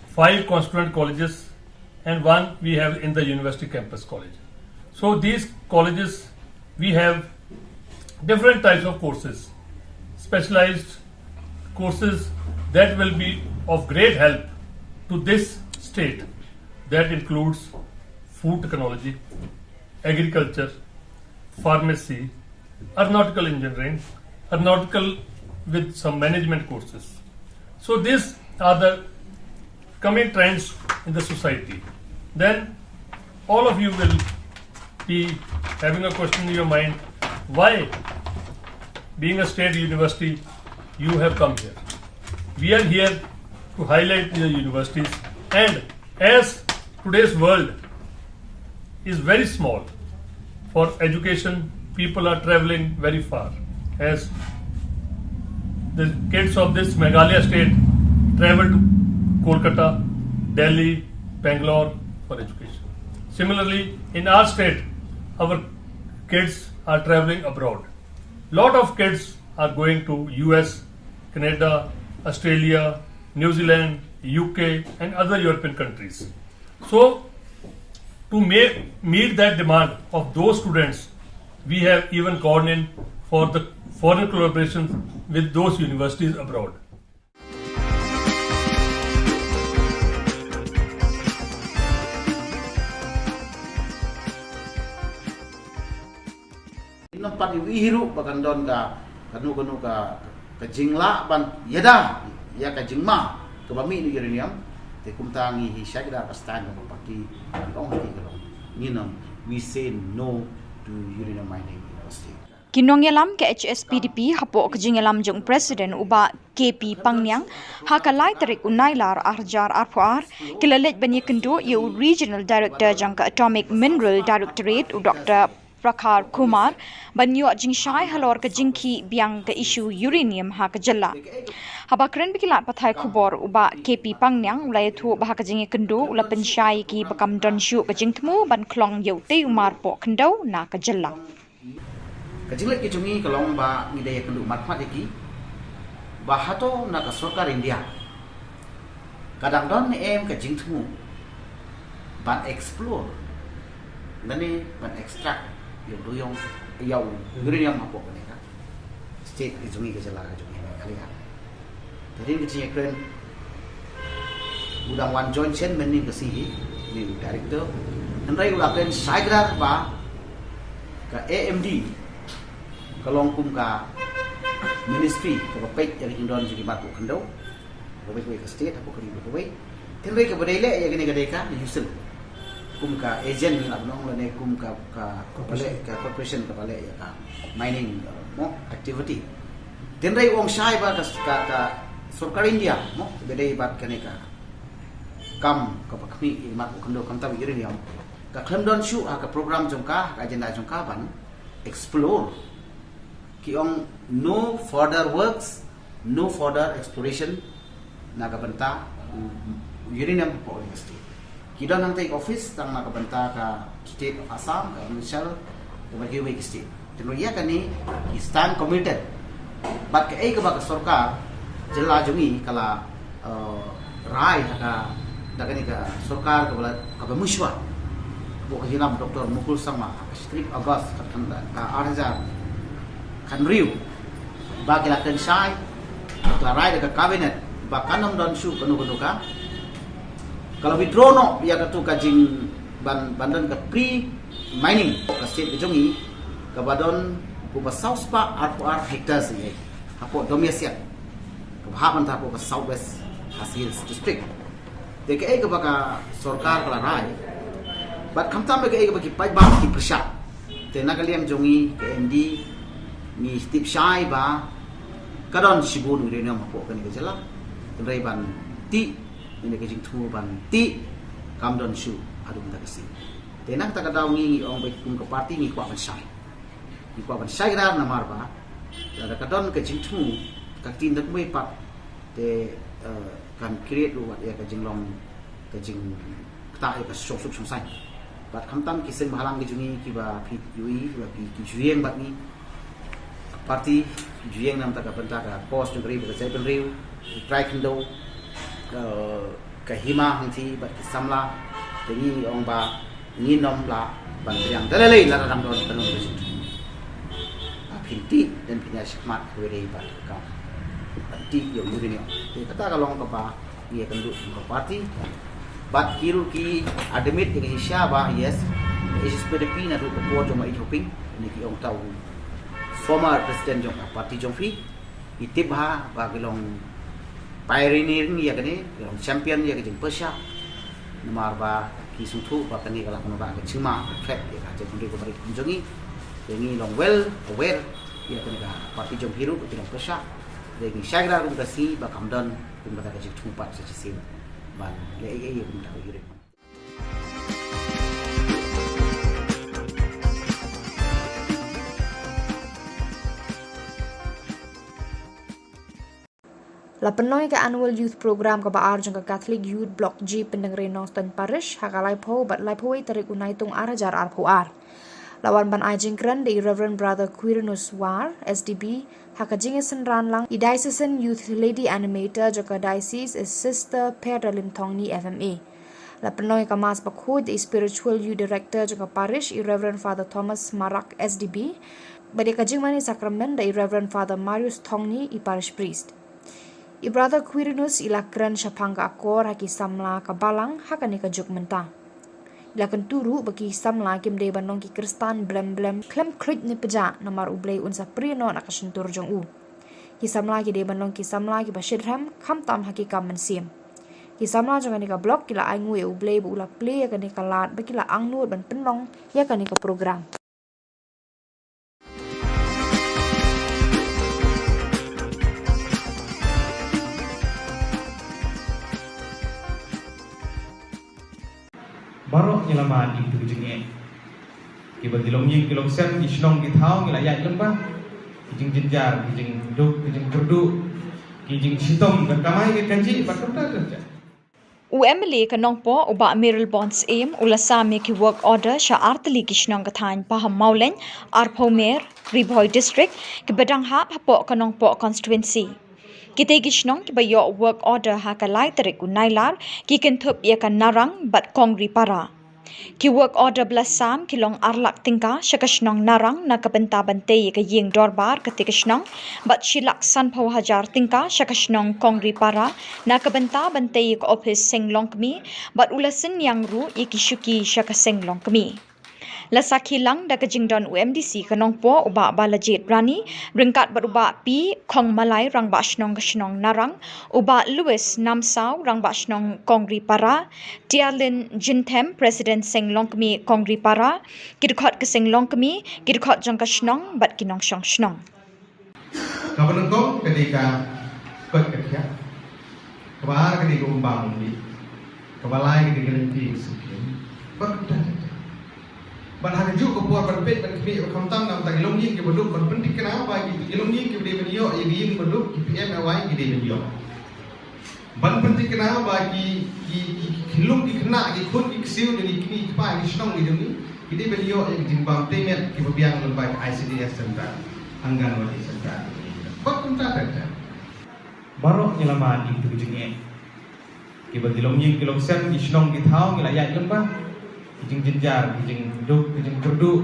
five constituent colleges, and one we have in the university campus college. So these colleges, we have different types of courses, specialized courses that will be of great help to this state. That includes food technology, agriculture, pharmacy, aeronautical engineering, aeronautical with some management courses. So these are the coming trends in the society. Then all of you will be having a question in your mind, why, being a state university, you have come here? We are here to highlight the universities, and as today's world is very small for education, people are traveling very far. As the kids of this Meghalaya state travel to Kolkata, Delhi, Bangalore for education. Similarly, in our state, our kids are traveling abroad. Lot of kids are going to U S, Canada, Australia, New Zealand, U K, and other European countries. So, to make, meet that demand of those students, we have even gone in for the foreign collaboration with those universities abroad. Ngim pat ïohi ruh ba kan don ka, kano kano ka, ka jinglah ban ïada ïa ka jingma kaba mih na uranium. Te kumta ngi hi sha kdar ka stand ka party, ngi ong ha ki ka long, ngi ong, we say no to uranium mining in our state. Ki nongïalam ka H S P D P hapoh ka jingïalam jong u President u Bah K P Pangniang, ha ka lai tarik u Nailar arhajar arphew ar, ki la leit ban ïakynduh ïa u Regional Director jong ka Atomic Mineral Directorate u Doctor Prakhar Kumar ban ïoh jingshai halor ka jingkhih biang ka issue uranium ha ka jylla. Haba kren bad ki lad pathai khubor u Bah K P Pangniang u la ïathuh ba ha ka jingïakynduh u la pynshai ïa ki ba kam don shuh ka jingthmu ban khlong ïa utei u mar poh khyndew na ka jylla. Ka jingleh ki jong ngi ka long ba ngi dei ïakynduh markhmat ïa ki ba hato na ka sorkar India ka dang don ne em ka jingthmu ban explore lane ban extract ïa u duyong, ïa u uranium hapoh kane ka state ka jong ngi, ka jylla ka jong ngi Meghalaya. Te hadien ka jingïakren u dang wan join shen mynnin ka sngi hi, une u director. Hynrei u la kren shai kdar ba ka A M D ka long kum ka ministry kaba peit ïa ka jingdon jong ki mar poh khyndew, kaba peit ka state hapoh ka ri kawei. Hynrei kaba dei leh ïa kane ka dei ka U S I L kum ka agent ngi lah ban ong lane kum ka, ka, kaba leh ka corporation kaba leh ïa ka mining, uh, mo, activity. Hynrei u ong shai ba ka, ka, ka sorkar India mo, kaba dei bad kane ka kam kaba khmih ïa ki mar poh khyndew khamtam uranium, ka khlem don shuh ha ka program jong ka, ha ka agenda jong ka ban explore. Ki ong no further works, no further exploration na ka bynta u, u uranium hapoh ka state. Ki don hangtei ka office tang na ka bynta ka state of Assam, ka provincial, kaba kiwei ki state. Te ïa kane ki stand committed. Bad kaei kaba ka sorkar jylla jong ngi ka la, eh, rai ha ka, da kane ka sorkar kaba la, kaba mynshwa. Hapoh ka jingïalam Doctor Mukul Sangma ha ka shi tarik August ka, ka arhajar khathynriew. Ba ki la kren shai, ki la rai da ka cabinet ba kan ym don shuh kano kano ka, ka la withdraw noh ïa katu ka jing ban, ban don ka pre mining ka state ka jong ngi, kaba don kumba saw spah arphew ar hectares ïa hapoh Domiasiat, kaba hap ban ta hapoh ka South West Khasi Hills District. Te kaei kaba ka sorkar ka la rai, bad khamtam kaei kaba ki paidbah ki pyrshah. Te na ka liang jong ngi ka A M D ngi tip shai ba ka don shibun uranium hapoh kane ka jylla. Hynrei ban tih, ïa ka jingthmu ban tih kam don shuh haduh mynta ka sngi. Te na kata ka daw ngi, ngi ong ba kum ka party ngi kwah ban shai. Ngi kwah ban shai kdar namar ba lada ka don ka jingthmu Ka ktien da kumwei pat te, eh, kan create ruh wat ïa ka jinglong, ka jingktah ïa ka shongsuk shongsaiñ. Bad khamtam ki seng bhalang ki jong ngi kiba phi ïohi, kiba phi, ki ju ïeng bad ngi. Party ki ju ïeng namar ka bynta ka cause jong ka ri bad ka jaitbynriew, ki trai khyndew, eh, ka hima hangthie bad ki samla. Te ngi ong ba ngin ym lah ban pdiang da lei lei lada dang don ka nongrim. Ah, phin tih, dang phin ïa shakmat kawei dei bad ka kam. Ban tih ïa u uranium. Te kata ka long kaba ngi ïakynduh kum ka party. Bad ki ruh ki admit ïa ka jingshisha ba, yes, H S P D P naduh ka por jong ma Ïeid Hoping, ne ki ong ta u former president jong ka party jong phi. Ngi tip bha ba ki long pioneering ïa kane, ki long champion ïa ka jingpyrshah. Namar ba ki sngewthuh ba kane ka la kynnoh ka jingma, ka threat ïa ka jaitbynriew ka ri kum jong ngi. Te ngi long well aware ïa kane ka party jong phi ruh, ki long pyrshah. Te ngi shai kynda ruh ka sngi ba kam don kum kata ka jingthmu pat sa shisien ban leh ei ei ïa kum kata ka uranium. La pynlong ïa ka Annual Youth Program kaba ar jong ka Catholic Youth Block G Pyndengrei Nongstoiñ Parish ha ka laiphew bad laiphew wei tarik u Naitung ar hajar arphew ar. La wan ban ai jingkren da i Reverend Brother Quirinus War, S D B, ha ka jingsynran lang i Diocesan Youth Lady Animator jong ka Diocese, i Sister Perdalin Thongni F M A. La pynlong ïa ka Mass bakhuid da i Spiritual Youth Director jong ka Parish, i Reverend Father Thomas Marak, S D B, bad ïa ka jingmane sakramen da i Reverend Father Marius Thongni, i Parish Priest. I Brother Quirinus i la kren shaphang ka akor ha ki samla ka balang ha kane ka juk mynta. I la kyntu ruh ba ki samla kim dei ban long ki Khristan blem blem khlem khluit ne pjah, namar U Blei un sa prie noh na ka shyntur jong u. Ki samla ki dei ban long ki samla kiba shitrhem, khamtam ha ki kam mynsiem. Ki samla jong kane ka block ki la ainguh ïa U Blei ba u la plie ïa kane ka lad ba ki la angnud ban pynlong ïa kane ka program. Baroh ngi la mad ïa kito ki jingeh. Kiba ki longïing ki longsem, ki shnong ki thaw ngi la ïaid lyngba. Ki jingjynjar, ki jingduk, ki jingkyrduh, ki jingshitom, ka kamai ka kajih bad kumta ter ter. U M L A ka Nongpoh, u Bah Mayralborn Syiem, u la sam ïa ki work order sha artylli ki shnong ka thaiñ Pahammawlein, Arphawmer, Ri Bhoi District, kiba dang hap hapoh ka Nongpoh constituency. Kitei ki shnong kiba ïoh work order ha ka lai tarik u Nailar ki kynthup ïa ka Narang bad Kongripara. Ki work order ba la sam ki long ar lak tyngka sha ka shnong Narang na ka bynta ban tei ïa ka ïing dorbar katei ka shnong, bad shi lak sanphew hajar tyngka sha ka shnong Kongripara na ka bynta ban tei ïa ka ophis seng longkmie, bad u la synñiang ruh ïa ki shuki sha ka seng longkmie. La sakhi lang da ka jingdon u M D C ka Nongpoh, u Bah Balajied Rani, ryngkat bad u Bah P Khongmalai, Rangbah Shnong ka shnong Narang, u Bah Louis Namsaw, Rangbah Shnong Kongripara, Tiarlin Jinthem, President Seng Longkmie Kongripara, ki dkhot ka seng longkmie, ki dkhot jong ka shnong bad ki nongshong shnong. Kaba nyngkong ka dei ka koit ka khiah. Kaba ar ka dei ka um bam um dih. Kaba lai ka dei ka lynti ka sngewthuh. Bad kumta ter ter. Bad ha kajuh ka por ban peit ban khmih ba khamtam namar ki longïing kiba duk, ban pynthikna ba ki, ki longïing kiba dei ban ïoh ïa ki ïing ba duk, ki P M A Y ki dei ban ïoh. Ban pynthikna ba ki, ki, ki, ki lum ki khynnah, ki khun ki ksiew jong ki kmie ki kpa, ki shnong ki jong ngi, ki dei ban ïoh ïa ki jingbam tei met kiba biang lyngba ki I C D S center, Anganwadi center. Bad kumta ter ter. Baroh ngi la mad ïa kito ki jingeh. Kiba ki longïing ki longsem, ki shnong ki thaw ngi la ïaid lyngba. Ki jingjynjar, ki jingduk, ki jingkyrduh,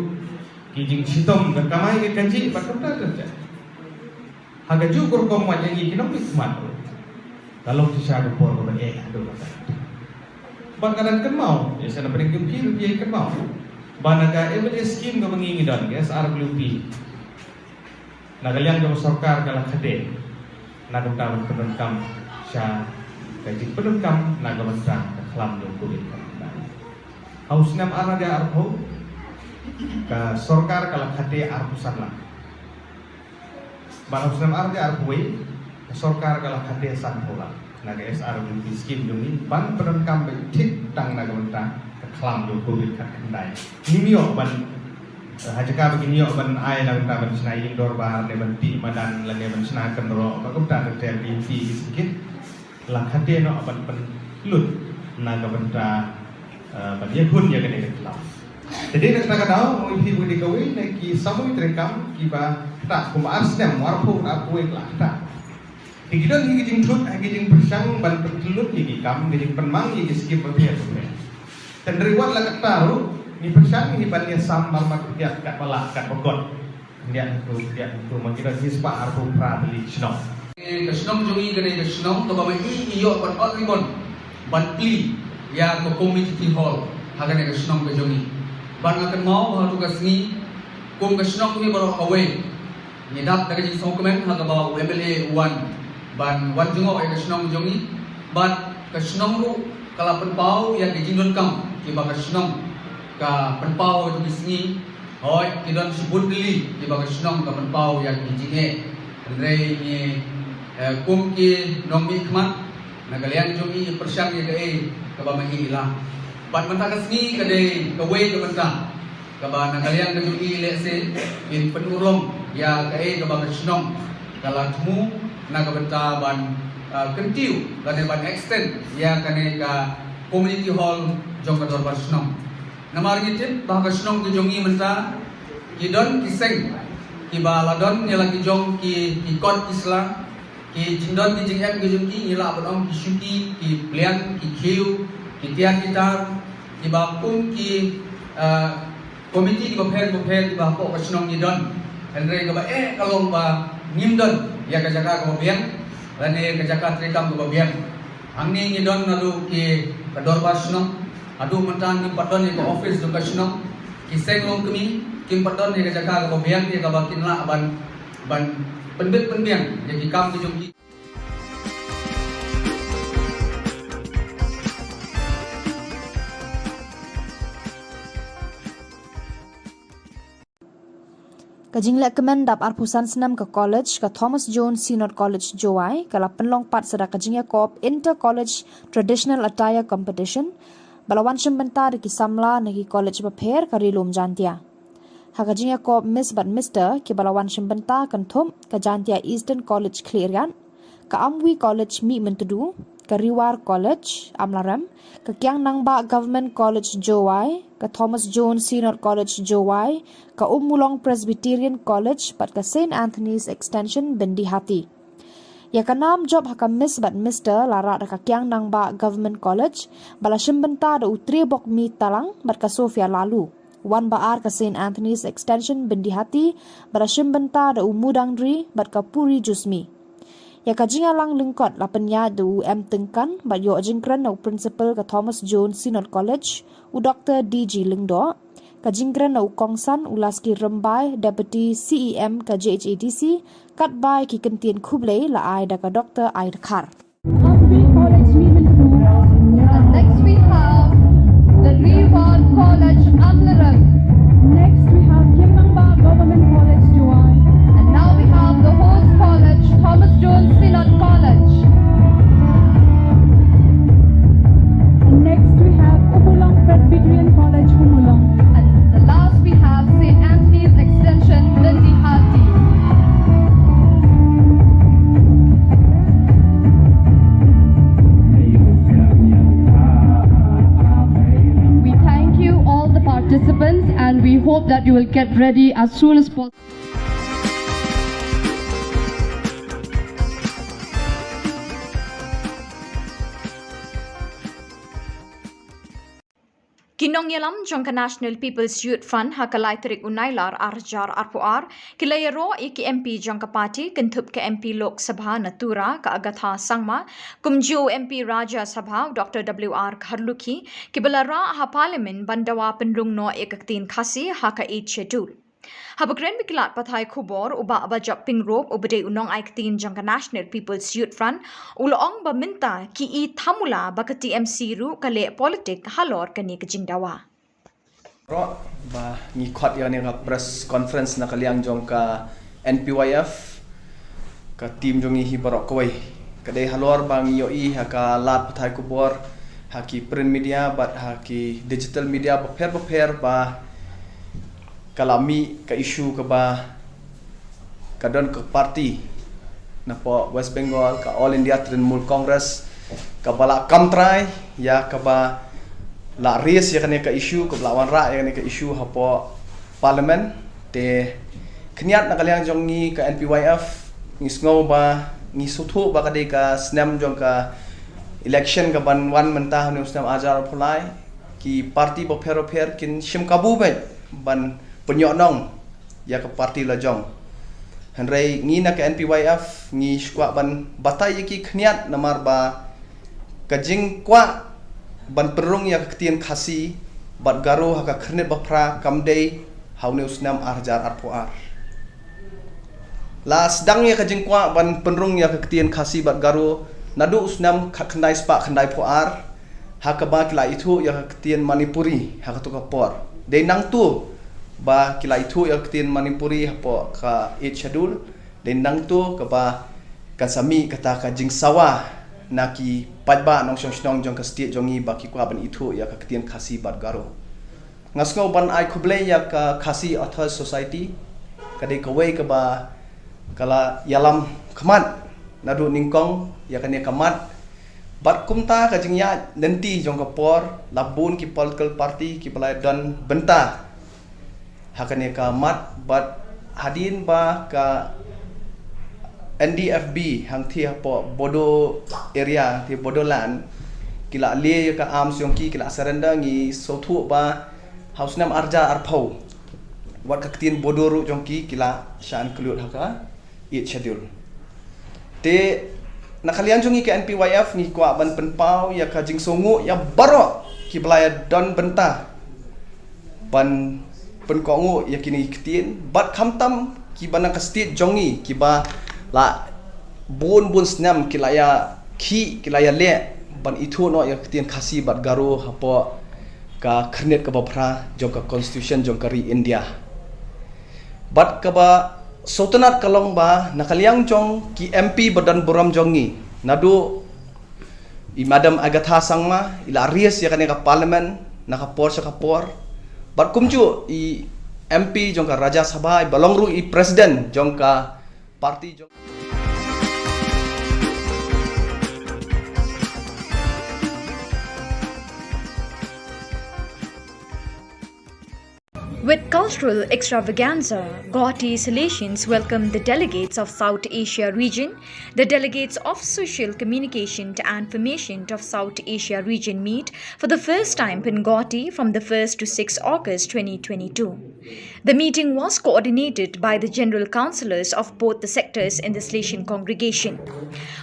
ki jingshitom, ka kamai ka kajih bad kumta ter ter. Ha kajuh ka rukom wat ïa ngi ki nongmihkhmat ruh ka long shisha ka por kaba eh haduh katta. Bad ka dang kynmaw, ïa sha na pdeng ka phi ruh phi ïa kynmaw ba na ka M L A scheme kaba ngi ngi don, ka S R W P, na ka liang kaba sorkar ka la khadei na ka bynta ban pyndonkam sha ka jingpyndonkam na ka bynta ka khlam jong Covid kaba ngi don. Ha u snem ar hajar arphew, ka sorkar ka la khadei arphew san lak. Bad ha u snem ar hajar arphew wei, ka sorkar ka la khadei sanphew lak na ka S R W P scheme jong ngi ban pyndonkam beit thik tang na ka bynta ka khlam jong Covid khatkhyndai. Ngim ïoh ban Ha jaka ba kin ïoh ban ai na ka bynta ban shna ïing dorbar ne ban tih madan lane ban shna kynroh, ba kumta ter ter ki ïing ki sngewkit. La khadduh noh ban pynlut na ka bynta, eh, ban ïakhun ïa kane ka khlaw. Te dei na kata ka daw, ngi phi bun dei kawei na ki samoi treikam kiba ktah kumba ar snem, arphew arphew wei la ktah. Te ki don hi ki jingthut, hi ki jingpyrshang ban pynlut ïa ki kam, ki jingpynmang ïa ki skim bapher bapher. Hynrei wat la katta ruh, ngi pyrshang hi ban ïasam marmat ruh ïa katba lah katba kot. Ïa tu, ïa tu, ma ki don hi spah arphew phra tylli shnong. Eh, ka shnong jong ngi ka dei ka shnong kaba ma i i ïoh ban ot ribbon, ban plie ïa ka community hall ha kane ka shnong ka jong ngi. Bad nga kynmaw ba ha tu ka sngi, kum ka shnong ngi baroh kawei, ngi dap da ka jingsngewkmen ha kaba u M L A u wan ban wan jngoh ïa ka shnong jong ngi. Bad ka shnong ruh ka la pynpaw ïa ka jingdonkam kiba ka shnong ka pynpaw ha tu ka sngi. Hooid, ki don shibun tylli kiba ka shnong ka pynpaw ïa ki jingeh. Hynrei ngi, eh, kum ki nongmihkhmat, na ka liang jong ngi pyrshang ïa kaei kaba ma i i lah. Bad mynta ka sngi ka dei kawei ka bynta kaba na ka liang ka jong ngi lehse kin pynurlong ïa kaei kaba ka shnong ka la thmu na ka bynta ban, ah, kyntiew lane ban extend ïa kane ka community hall jong ka dorbar shnong. Namar ngi tip ba ka shnong ka jong ngi mynta ki don ki seng kiba la don ïa la ki jong ki, ki kot ki sla, ki jingdon ki jingem ki jong ki, ngi lah ban ong ki shuki, ki pliang, ki khiew, ki tiar ki tar, kiba kum ki, ah, komiti kiba pher bapher kiba hapoh ka shnong ngi don. Hynrei kaba eh ka long ba ngim don ïa ka jaka kaba biang lane ka jaka treikam kaba biang. Hangne ngi don naduh ki ka dorbar shnong, haduh mynta ngim pat don ïa ka office jong ka shnong. Ki seng longkmie kim pat don ïa ka jaka kaba biang ïa kaba kin lah ban, ban pynbit pynbiang ïa ki kam ki jong ki. Ka jinglehkmen dap arphew san snem ka college, ka Thomas Jones Synod College Jowai, ka la pynlong pat sa da ka jingïakob Inter College Traditional Attire Competition ba la wan shim bynta da ki samla na ki college bapher ka Ri Lum Jaintia. Ha ka jingïakob Miss bad Mister kiba la wan shim bynta kynthup ka Jaintia Eastern College Khliehriat, ka Amwi College Mihmyntdu, ka Ri War College Amlarem, ka Kiang Nangbah Government College Jowai, ka Thomas Jones Synod College Jowai, ka Ummulong Presbyterian College bad ka Saint Anthony's Extension Byndihati. Ïa ka nam jop ha ka Miss bad Mister la rah da ka Kiang Nangbah Government College ba la shim bynta da u Triebokmi Talang bad ka Sophia Laloo. Wan ba ar ka Saint Anthony's Extension Byndihati ba la shim bynta da u Mudangri bad ka Puri Jusmi. Ïa ka jingïalang lyngkot la pynïaid da u M Tyngkan bad ïoh jingkren na u Principal ka Thomas Jones Synod College, u Doktor D G Lyngdoh. Ka jingkren na u kongsan u Laski Rymbai, Deputy C E M ka J H A D C, katba ïa ki kyntien khublei la ai da ka Doktor Ai Dkhar. Amwi College Mihmyntdu. And next we have the Ri War College Amlarem. Next we have Kiang Nangbah Government College Jowai. And now we have the host college, Thomas Jones Synod College. And next we have Ummulong Presbyterian College, Ummulong. And the last we have Saint Anthony's Extension, Byndihati. We thank you, all the participants, and we hope that you will get ready as soon as possible. Ki nongïalam jong ka National People's Youth Front ha ka lai tarik u Nailar ar hajar arphew ar ki la ïaroh ïa ki M P jong ka party kynthup ka M P Lok Sabha na Tura ka Agatha Sangma, kumjuh u M P Rajya Sabha u Doctor W R Kharlukhi, kiba la rah ha Parliament ban dawa pynrung noh ïa ka ktien Khasi ha ka Eighth Schedule. Haba kren bad ki lad pathai khubor, u Bah Bajop Pyngrope uba dei u nongai ktien jong ka National People's Youth Front u la ong ba mynta ki i thamula ba ka T M C ruh ka leh politik halor kane ka jingdawa. Ro ba ngi khot ïa kane ka press conference na ka liang jong ka N P Y F, ka team jong ngi hi baroh kawei. Ka dei halor ba ngi ïohi ha ka lad pathai khubor, ha ki print media bad ha ki digital media bapher bapher ba ka la mih ka issue kaba ka don ka party napoh West Bengal, ka All India Trinamool Congress, kaba la kam trai ïa kaba la raise ïa kane ka issue, kaba la wanrah ïa kane ka issue hapoh Parliament. Te khyndiat na ka liang jong ngi ka N P Y F, ngi sngew ba ngi sngewthuh ba ka dei ka snem jong ka election kaban wan mynta ha une u snem ar hajar arphew lai. Ki party bapher bapher kin shim kabu beit ban pynïoh nong ïa ka party la jong. Hynrei ngi na ka N P Y F ngi shu kwah ban batai ïa ki khyndiat namar ba ka jingkwah ban pynrung ïa ka ktien Khasi bad Garo ha ka Khyrnit Baphra kam dei ha une u snem ar hajar arphew ar. La sdang ïa ka jingkwah ban pynrung ïa ka ktien Khasi bad Garo naduh u snem khatkhyndai spah khyndaiphew ar, ha kaba ki la ithuh ïa ka ktien Manipuri ha kato ka por. Dei nangto ba ki la ithuh ïa ka ktien Manipuri hapoh ka Eighth Schedule. Dei nangto kaba kan sa mih kata ka jingsawa na ki paidbah nongshong shnong jong ka state jong ngi ba ki kwah ban ithuh ïa ka ktien Khasi bad Garo. Nga sngew ban ai khublei ïa ka Khasi Authors Society, ka dei kawei kaba ka la ïalam khmat naduh nyngkong ïa kane ka mat. Bad kumta ka jingïaid lynti jong ka por, la bun ki political party kiba la don bynta ha kane ka mat, bad hadien ba ka N D F B hangtei hapoh Bodo area, hangtei Bodoland, ki la leh ïa ka arms jong ki, ki la surrender, ngi sngewthuh ba ha u snem ar hajar arphew, wat ka ktien Bodo ruh jong ki ki la shah include ha ka Eighth Schedule. Te na ka liang jong ngi ka N P Y F ngi kwah ban pynpaw ïa ka jingsngewnguh ïa baroh kiba la ïa don bynta ban pynkohnguh ïa kine ki ktien, bad khamtam kiba na ka state jong ngi kiba la bun bun snem ki la ïa khih, ki la ïa leh ban ithuh noh ïa ka ktien Khasi bad Garo hapoh ka Khyrnit kaba Phra jong ka Constitution jong ka ri India. Bad kaba sngewtynnat ka long ba na ka liang jong ki M P ba don burom jong ngi, naduh i Madam Agatha Sangma, i la raise ïa kane ka Parliament na ka por sha ka por. Bad kumjuh i M P jong ka Rajya Sabha, i ba long ruh i President jong ka party jong With cultural extravaganza, Guwahati Salesians welcomed the delegates of South Asia region, the delegates of Social Communication and Information of South Asia region meet for the first time in Guwahati from the first to sixth August twenty twenty-two. The meeting was coordinated by the general councillors of both the sectors in the Salesian congregation.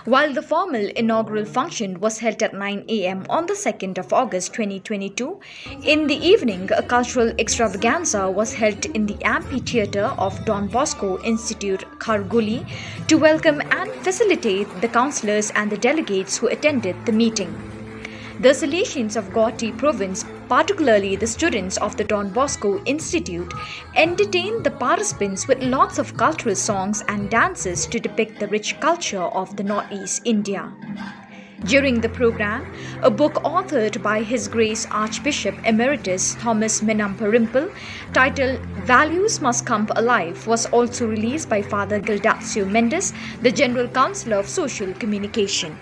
While the formal inaugural function was held at nine a m on the second of August twenty twenty-two, in the evening, a cultural extravaganza was held in the amphitheatre of Don Bosco Institute, Kharghuli, to welcome and facilitate the councillors and the delegates who attended the meeting. The Salesians of Guwahati province, particularly the students of the Don Bosco Institute, entertained the participants with lots of cultural songs and dances to depict the rich culture of the Northeast India. During the program, a book authored by His Grace Archbishop Emeritus Thomas Menamparimpil, titled Values Must Come Alive, was also released by Father Gildacio Mendes, the General Counsellor of Social Communication.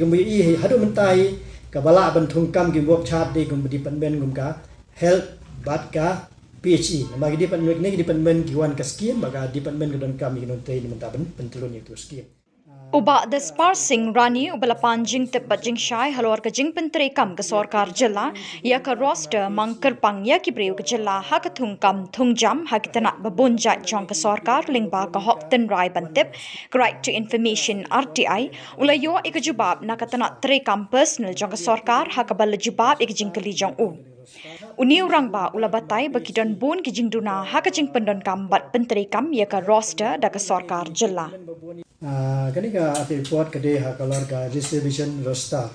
Kumba i haduh mynta hi kaba lah ban thungkam ki work chart de kumba department kum ka health bad ka P H E. Namar ki department, kine ki department ki wan ka scheme, ba ka department ka donkam ïa ki nongtrei na mynta ban pyntlun ïa ki scheme. U Bah Despar Singh Rani uba la pan jingtip bad jingshai halor ka jingpyntreikam ka sorkar jylla ïa ka roster mang kyrpang ïa ki briew ka jylla ha ka thungkam thungjam ha ki tnat ba bun jait jong ka sorkar lyngba ka hok tynrai ban tip, ka Right to Information, R T I, u la ïoh ïa ka jubab na ka tnat treikam personal jong ka sorkar ha kaba la jubab ïa ka jingkylli jong u. Une u rangbah u la batai ba ki don bun ki jingduna ha ka jingpyndonkam bad pyntreikam ïa ka roster da ka sorkar jylla. Ah, kane ka update report ka dei ha ka lor ka reservation roster.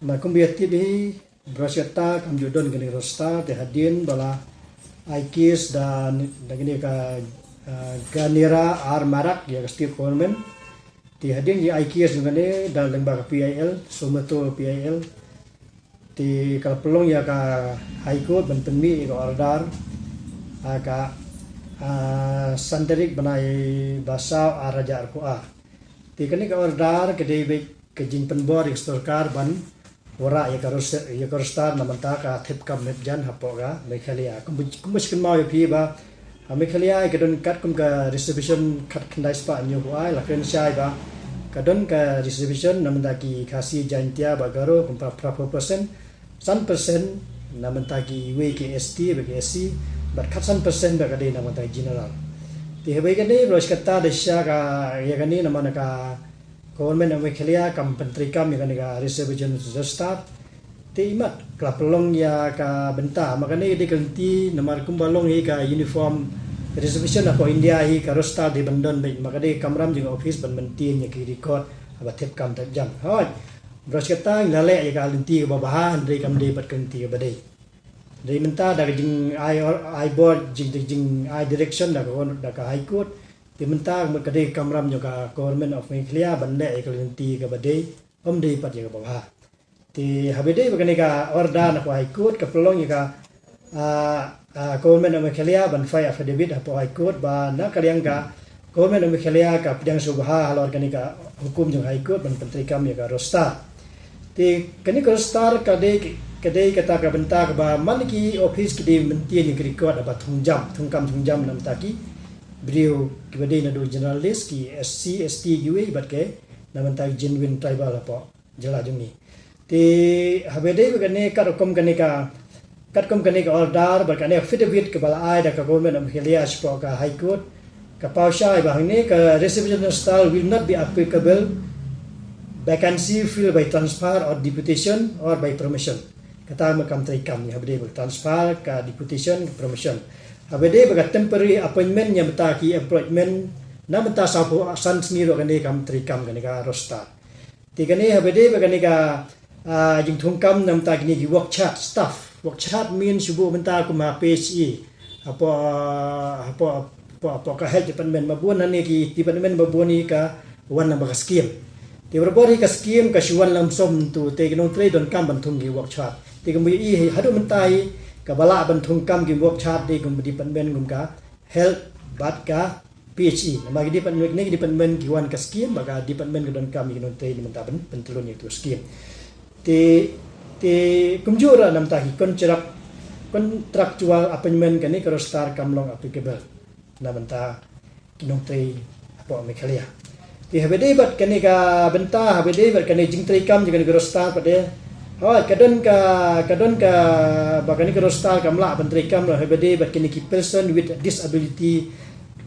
Na kumba ïa tip hi, baroh shi katta kam ju don kane ka roster, te hadien ba la ai case da, da kane ka, ah, Ganera R Marak ïa ka state government. Te hadien ïa ai case jong kane da lyngba ka P I L, Somoto P I L. Te ka la pynlong ïa ka High Court ban pynmih ïa ka order ha ka, ah, san tarik bnai ba saw ar hajar arphew ar. Te kane ka order ka dei beit ka jingpynbor ïa ka sorkar ban wanrah ïa ka ros-, ïa ka roster na bynta ka thep kam thep jan hapoh ka Meghalaya. Kumba, kumba shu kynmaw ïa phi ba ha Meghalaya ka don katkum ka reservation khatkhyndai spah hynñiewphew ar, la kren shai ba ka don ka reservation na bynta ki Khasi, Jaintia bad Garo kum phra, phra phew percent, san percent na bynta kiwei ki S T bad ki S C, bad khatsan percent bad ka dei na bynta ki general. Te haba ïa kane baroh shi katta da shisha ka ïa kane namar ka Government of Meghalaya kam pyntreikam ïa kane ka reservation register. Te imat ka la pynlong ïa ka bynta, ma kane ka dei ka lynti namar kumba long hi ka uniform reservation hapoh India hi, ka roster dei ban don beit, ma ka dei ka kamram jong ka office ban maintain ïa ki record haba thep kam thep jan. Hooid, baroh shi katta ngi la leh ïa ka lynti kaba bha, hynrei kam dei pat ka lynti kaba dei. Hynrei mynta da ka jingai or-, ai bor, jing, jing, jingai direction da ka, da ka High Court, te mynta ka mut ka dei ka kamram jong ka Government of Meghalaya ban leh ïa ka lynti kaba dei, ym dei pat ïa kaba bha. Te haba dei ba kane ka order na ka High Court ka pynlong ïa ka, ah, ah, Government of Meghalaya ban file affidavit hapoh High Court ba na ka liang ka Government of Meghalaya ka pdiang sngewbha halor kane ka hukum jong High Court ban pyntreikam ïa ka roster. Te kane ka roster ka dei, ka dei kata ka bynta kaba man ki office ki dei maintain ïa ki record haba thung jam, thung kam thung jam na bynta ki briew kiba dei naduh general list, ki S C, S T kiwei bad ki na bynta ki genuine tribal hapoh jylla jong ngi. Te haba dei ba kane katkum kane ka, katkum kane ka order bad kane affidavit kaba la ai da ka Government of Meghalaya shapoh ka High Court, ka paw shai ba hangne ka reservation roster will not be applicable vacancy filled by transfer or deputation or by promotion. Kata ma kam treikam ïa haba dei ba transfer, ka deputation, ka promotion. Haba dei ba ka temporary appointment ïa bynta ki employment na bynta sawphew san sngi ruh kane kam treikam kane ka roster. Te kane haba dei ba kane ka, ah, jingthungkam na bynta kine ki work chart staff. Work chart mean shu buh bynta kum ha P H E, hapoh, hapoh, hapoh, hapoh ka health department, ba bun hangne ki department ba bun hi ka wan na ba ka scheme. Te barabor hi ka scheme ka shu wan lump sum tu, te ki nongtrei donkam ban thung ki work chart. Te kumba i haduh mynta hi kaba lah ban thungkam ki work chart dei kum department kum ka health bad ka P H E. Namar ki department, kine ki department ki wan ka scheme, ba ka department ka donkam ïa ki nongtrei na bynta ban pyntlun ïa tu scheme. Te, te kumjuh ruh na bynta ki contract, contractual appointment kane ka roster kam long applicable na bynta ki nongtrei hapoh Meghalaya. Te haba dei bad kane ka bynta, haba dei bad kane jingtreikam jong kane ka roster pat de. Hooid, ka don ka, ka don ka, ba kane ka roster kam lah ban treikam ruh haba dei bad kane ki person with disability.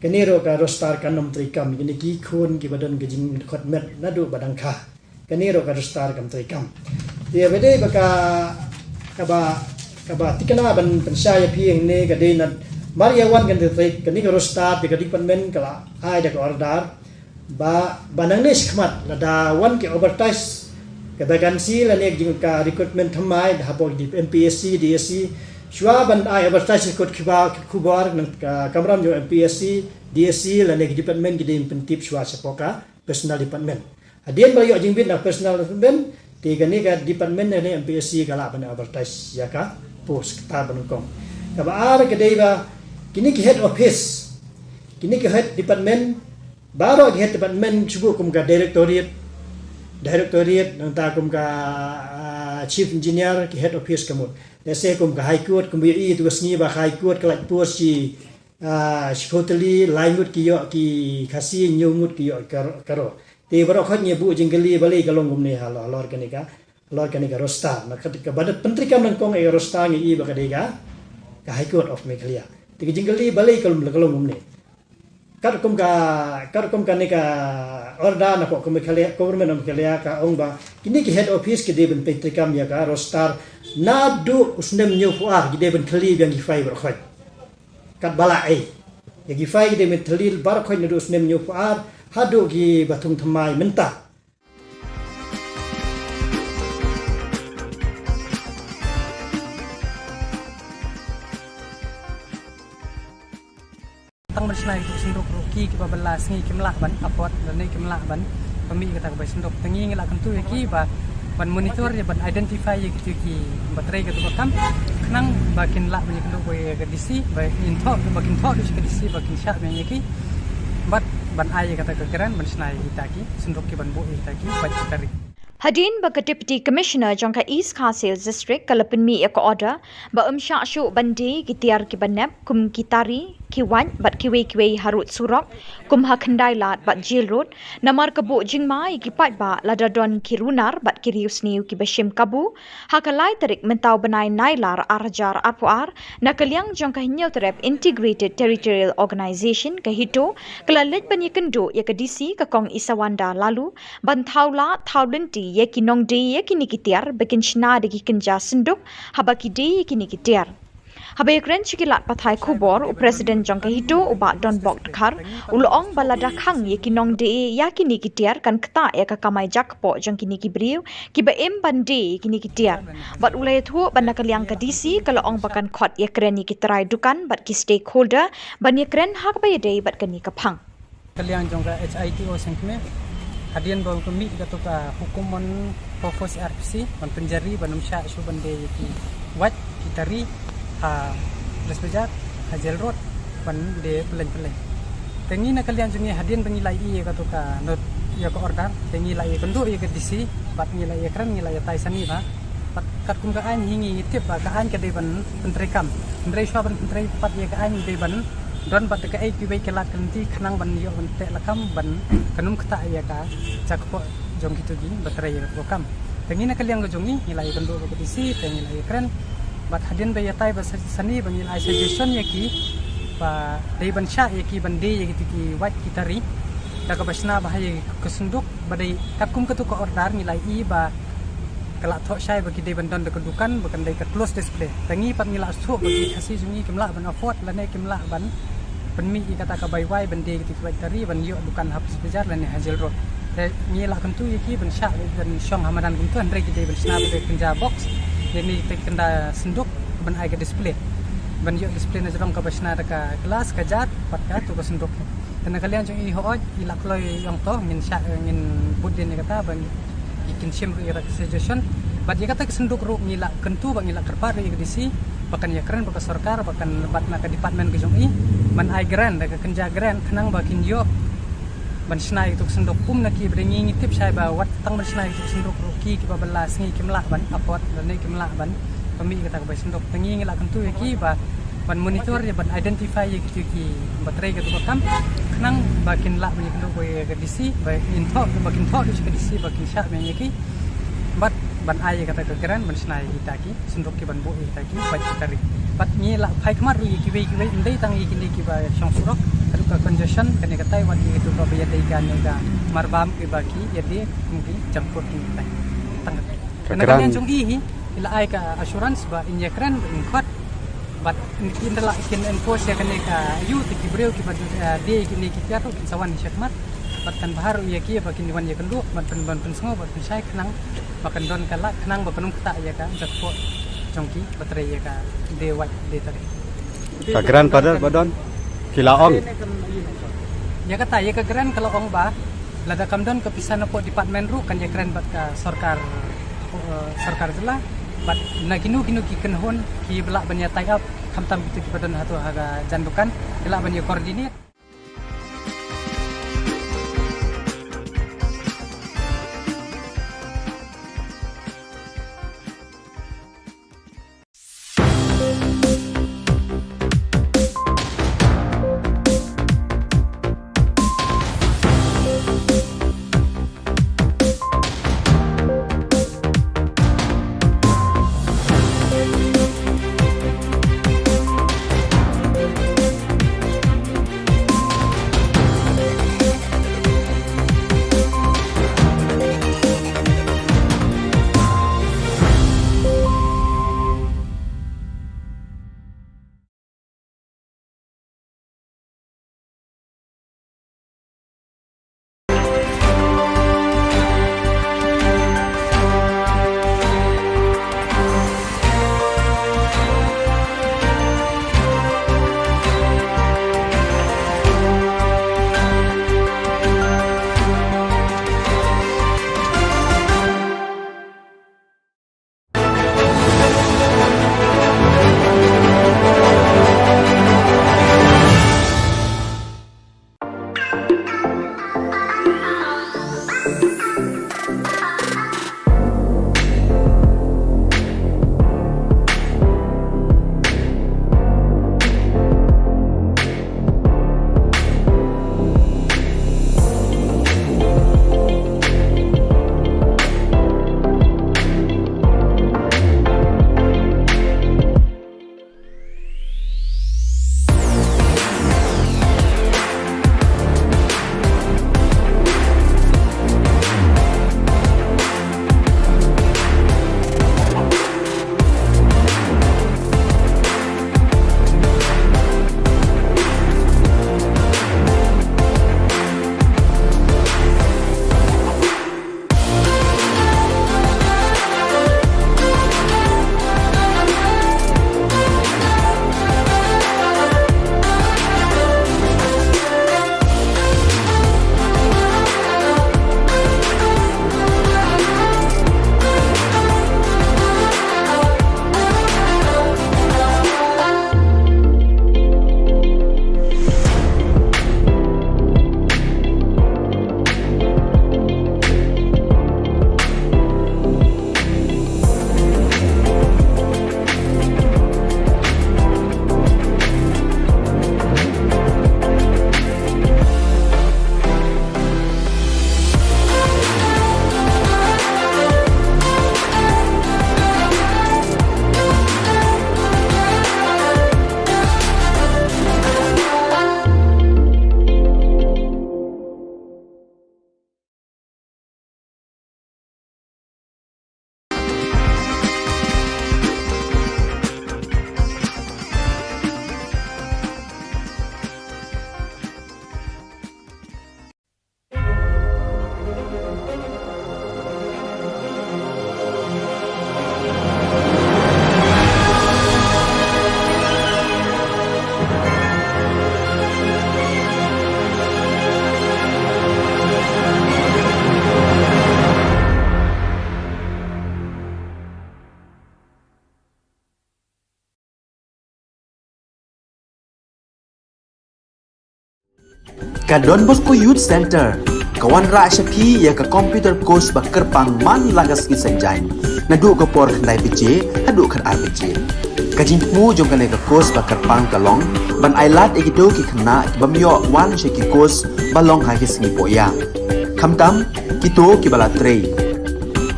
Kane ruh ka roster kan ym treikam, kine ki khun kiba don ka jingdkhot met naduh ba dang kha. Kane ruh ka roster kam treikam. Te haba dei ba ka, kaba, kaba tikna ban pynshai ïa phi hangne ka dei namar ïa wan kane ka trei, kane ka roster te ka department ka la ai da ka order ba, ba nangne shakhmat lada wan ki advertise ka vacancy lane ka jing ka recruitment thymmai hapoh ki M P S C, D S C, shuwa ban ai advertise ka kot khubor, khubor na ka kamram jong M P S C, D S C lane ki department ki dei ban pyntip shuwa shapoh ka personnel department. Hadien ba la ïoh jingbit na personnel department, te kane ka department ne M P S C ka lah ban advertise ïa ka post kata ba nyngkong. Kaba ar ka dei ba kine ki head office, kine ki head department, baroh ki head department shu buh kum ka directorate, Directorate, nangta kum ka, ah, Chief Engineer, ki head office ka mut. Lehse kum ka High Court, kum ïohi tu ka sngi ba ka High Court ka lait post shi, ah, shiphew tylli, lai ngut ki ïoh ki Khasi, hynñiew ngut ki ïoh ka, ka ro. Te baroh khoit ngi buh jingkylli balei ka long kumne halor, halor kane ka, halor kane ka roster. Na ka, ka ba da pyntreikam nyngkong ïa ka roster ngi i ba ka dei ka, ka High Court of Meghalaya. Te ka jingkylli balei ka long, ka long kumne. Katkum ka, katkum kane ka order na ka Meghalaya, Government of Meghalaya ka ong ba kine ki head office ki dei ban pyntreikam ïa ka roster naduh u snem hynñiewphew ar, ki dei ban kylli biang ki file baroh khoit. Katba lah ei. Ïa ki file ki dei ban kylli baroh khoit naduh u snem hynñiewphew ar haduh kiba thung thymmai mynta. Tang ban shna ïa ki synduk ruh ki, kiba bylla sngi kim lah ban afford lane kim lah ban pynmih ïa kata ka bai synduk. Te ngi ngi la kyntu ïa ki ba ban monitor ïa, ban identify ïa kito kiba trei kato ka kam, khnang ba kin lah ban ïakynduh ïa ka D C, ba kin thoh, ba kin thoh ïa ka D C ba kin shah biang ïa ki, bad ban ai ïa kata ka grant ban shna ïa kita ki synduk, ki ban buh ïa kita ki bai ki tari. Hadien ba ka Deputy Commissioner jong ka East Khasi Hills District ka la pynmih ïa ka order ba ym shah shuh ban die ki tiar kiba nep kum ki tari, ki wait bad kiwei kiwei harud surok, kum ha Khyndai Lad bad Jail Road, namar ka buh jingma ïa ki paidbah lada don ki runar bad ki riewsniew kiba shim kabu ha ka lai tarik mynta u bnai Nailar ar hajar arphew ar, na ka liang jong ka Hynñiewtrep Integrated Territorial Organization, ka HITO, ka la leit ban ïakynduh ïa ka D C, ka Kong Isawanda Laloo, ban thaw lad thaw lynti ïa ki nongdie ïa kine ki tiar ba kin shna da ki kynja synduk haba ki die ïa kine ki tiar. Haba ïakren sha ki lad pathai khubor, u President jong ka HITO, u Bah Donbok Dkhar, u la ong ba lada khang ïa ki nongdie ïa kine ki tiar kan ktah ïa ka kamai jakpoh jong kine ki briew kiba im ban die ïa kine ki tiar. Bad u la ïathuh ba na ka liang ka D C ka la ong ba kan khot ïakren ïa ki trai dukan bad ki stakeholder ban ïakren ha kaba ïadei bad kane ka phang. Ka liang jong ka HITO sngewthuh hadien ba ka mih kato ka hukum mon four four C R P C ban pynjari ban ym shah shuh ban die ïa ki wait ki tari ha Brisbane, ha Jail Road, ban die pyllein pyllein. Te ngi na ka liang jong ngi hadien ba ngi la ïohi ïa kato ka not, ïa ka order, te ngi la ïakynduh ïa ka D C bad ngi la ïakren, ngi la ïatai sani bha. Bad katkum ka aiñ hi ngi tip ba ka aiñ ka dei ban pyntreikam. Hynrei shuwa ban pyntrei pat ïa ka aiñ dei ban don bad kaei kiwei ki lad ki lynti khnang ban ïoh ban teh lakam ban kan ym ktah ïa ka jakpoh jong kito kiba trei ïa ka kam. Te ngi na ka liang ka jong ngi ngi la ïakynduh bad ka D C, te ngi la ïakren. Bad hadien ba ïatai bad sa-, sani ba ngi la ai suggestion ïa ki ba dei ban shah ïa ki ban die ïa kito ki wait ki tari da kaba shna bha ïa ka synduk, ba dei katkum kato ka order ngi la ïohi ba ka la thoh shai ba ki dei ban don da ka dukan ba kan dei ka close display. Te ngi pat ngi la sngewthuh ba ki Khasi jong ngi kim lah ban afford lane kim lah ban pynmih ïa kata ka bai wai ban die ïa kito ki wait tari ban ïoh dukan ha Police Bazar lane ha Jail Road. Te ngi la kyntu ïa ki ban shah ban shong ha madan kumto, hynrei ki dei ban shna bad ka kynja box, ïa kine ki kynja synduk ban ai ka display, ban ïoh display na jrong kaba shna da ka glass, ka jar bad kato ka synduk. Te na ka liang jong i hooid i la kloi ïa ong to ngin shah, ngin bud dien ïa kata ba ngi kin shim ruh ïa kata ka suggestion. Bad ïa kata ka synduk ruh ngi la kyntu bad ngi la kyrpad ruh ïa ka D C ba kan ïakren bad ka sorkar, ba kan, bad na ka department ka jong i ban ai grant, da ka kynja grant khnang ba kin ïoh ban shna ïa kata ka synduk. Kum na ki ba dei ngi ngi tip shai ba wat tang ban shna ïa kata ka synduk ruh ki, kiba bylla sngi kim lah ban afford lane kim lah ban pynmih ïa kata ka bai synduk. Te ngi ngi la kyntu ïa ki ba ban monitor ïa, ban identify ïa kito kiba trei kato ka kam khnang ba kin lah ban ïakynduh ïa ka D C ba kin thoh, ba kin thoh ïa ka D C ba kin shah biang ïa ki bad ban ai ïa kata ka grant ban shna ïa kita ki synduk, ki ban buh ïa kita ki wait ki tari. Bad ngi la phai khmat ruh ïa kiwei kiwei, ym dei tang ïa kine kiba shong surok, haduh ka congestion kane katai, wat ïa kito kiba ïadei kane ka marbam kiba ki ïadei kum ki jangkut ki tai. Tang ka grant jong i hi i la ai ka assurance ba in ïakren ba in khot bad in kin da la kin enforce ïa kane ka ayu, te ki briew kiba, eh, die ïa kine ki tiar ruh kin sa wan shakhmat bad kan bha ruh ïa ki ba kin wan ïakynduh bad pyn, ban pynsngew bad pynshai khnang ba kan don ka lad khnang ba kan ym ktah ïa ka jakpoh jong kiba trei ïa ka die wait die tari. Ka grant pat ba don ki la ong. Ïa kata, ïa ka grant ka la ong ba lada kam don ka pisa napoh department ruh kan ïakren bad ka sorkar, eh, sorkar jylla bad na kino kino ki kynhun kiba lah ban ïa tie up, khamtam kito kiba don hato ha ka jan dukan, ki lah ban ïa coordinate. Ka Don Bosco Youth Centre ka wanrah sha phi ïa ka computer course ba kyrpang man la ka sngi Saitjaiñ, naduh ka por khyndai baje haduh khatar baje. Ka jingthmu jong kane ka course ba kyrpang ka long ban ailad ïa kito ki khynnah ki bym ïoh wan sha ki course ba long ha ki sngi pohïa, khamtam kito kiba la trei,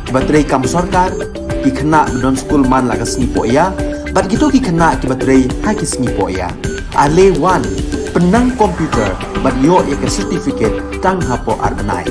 kiba trei kam sorkar, ki khynnah ba don skul man la ka sngi pohïa, bad kito ki khynnah kiba trei ha ki sngi pohïa. Ale wan, pynnang computer bad ïoh ïa ka certificate tang hapoh ar bnai.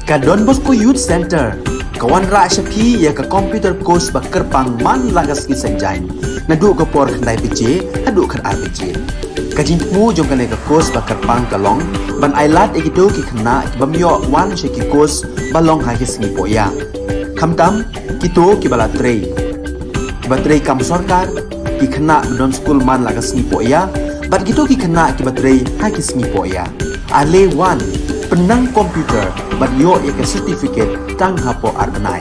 Ka Don Bosco Youth Centre ka wanrah sha phi ïa ka computer course ba kyrpang man la ka sngi Saitjaiñ, naduh ka por khyndai baje haduh khatar baje. Ka jingthmu jong kane ka course ba kyrpang ka long ban ailad ïa kito ki khynnah ki bym ïoh wan sha ki course ba long ha ki sngi pohïa, khamtam kito kiba la trei, kiba trei kam sorkar, ki khynnah ba don skul man la ka sngi pohïa, bad kito ki khynnah kiba trei ha ki sngi pohïa. Ale wan, pynnang computer bad ïoh ïa ka certificate tang hapoh ar bnai.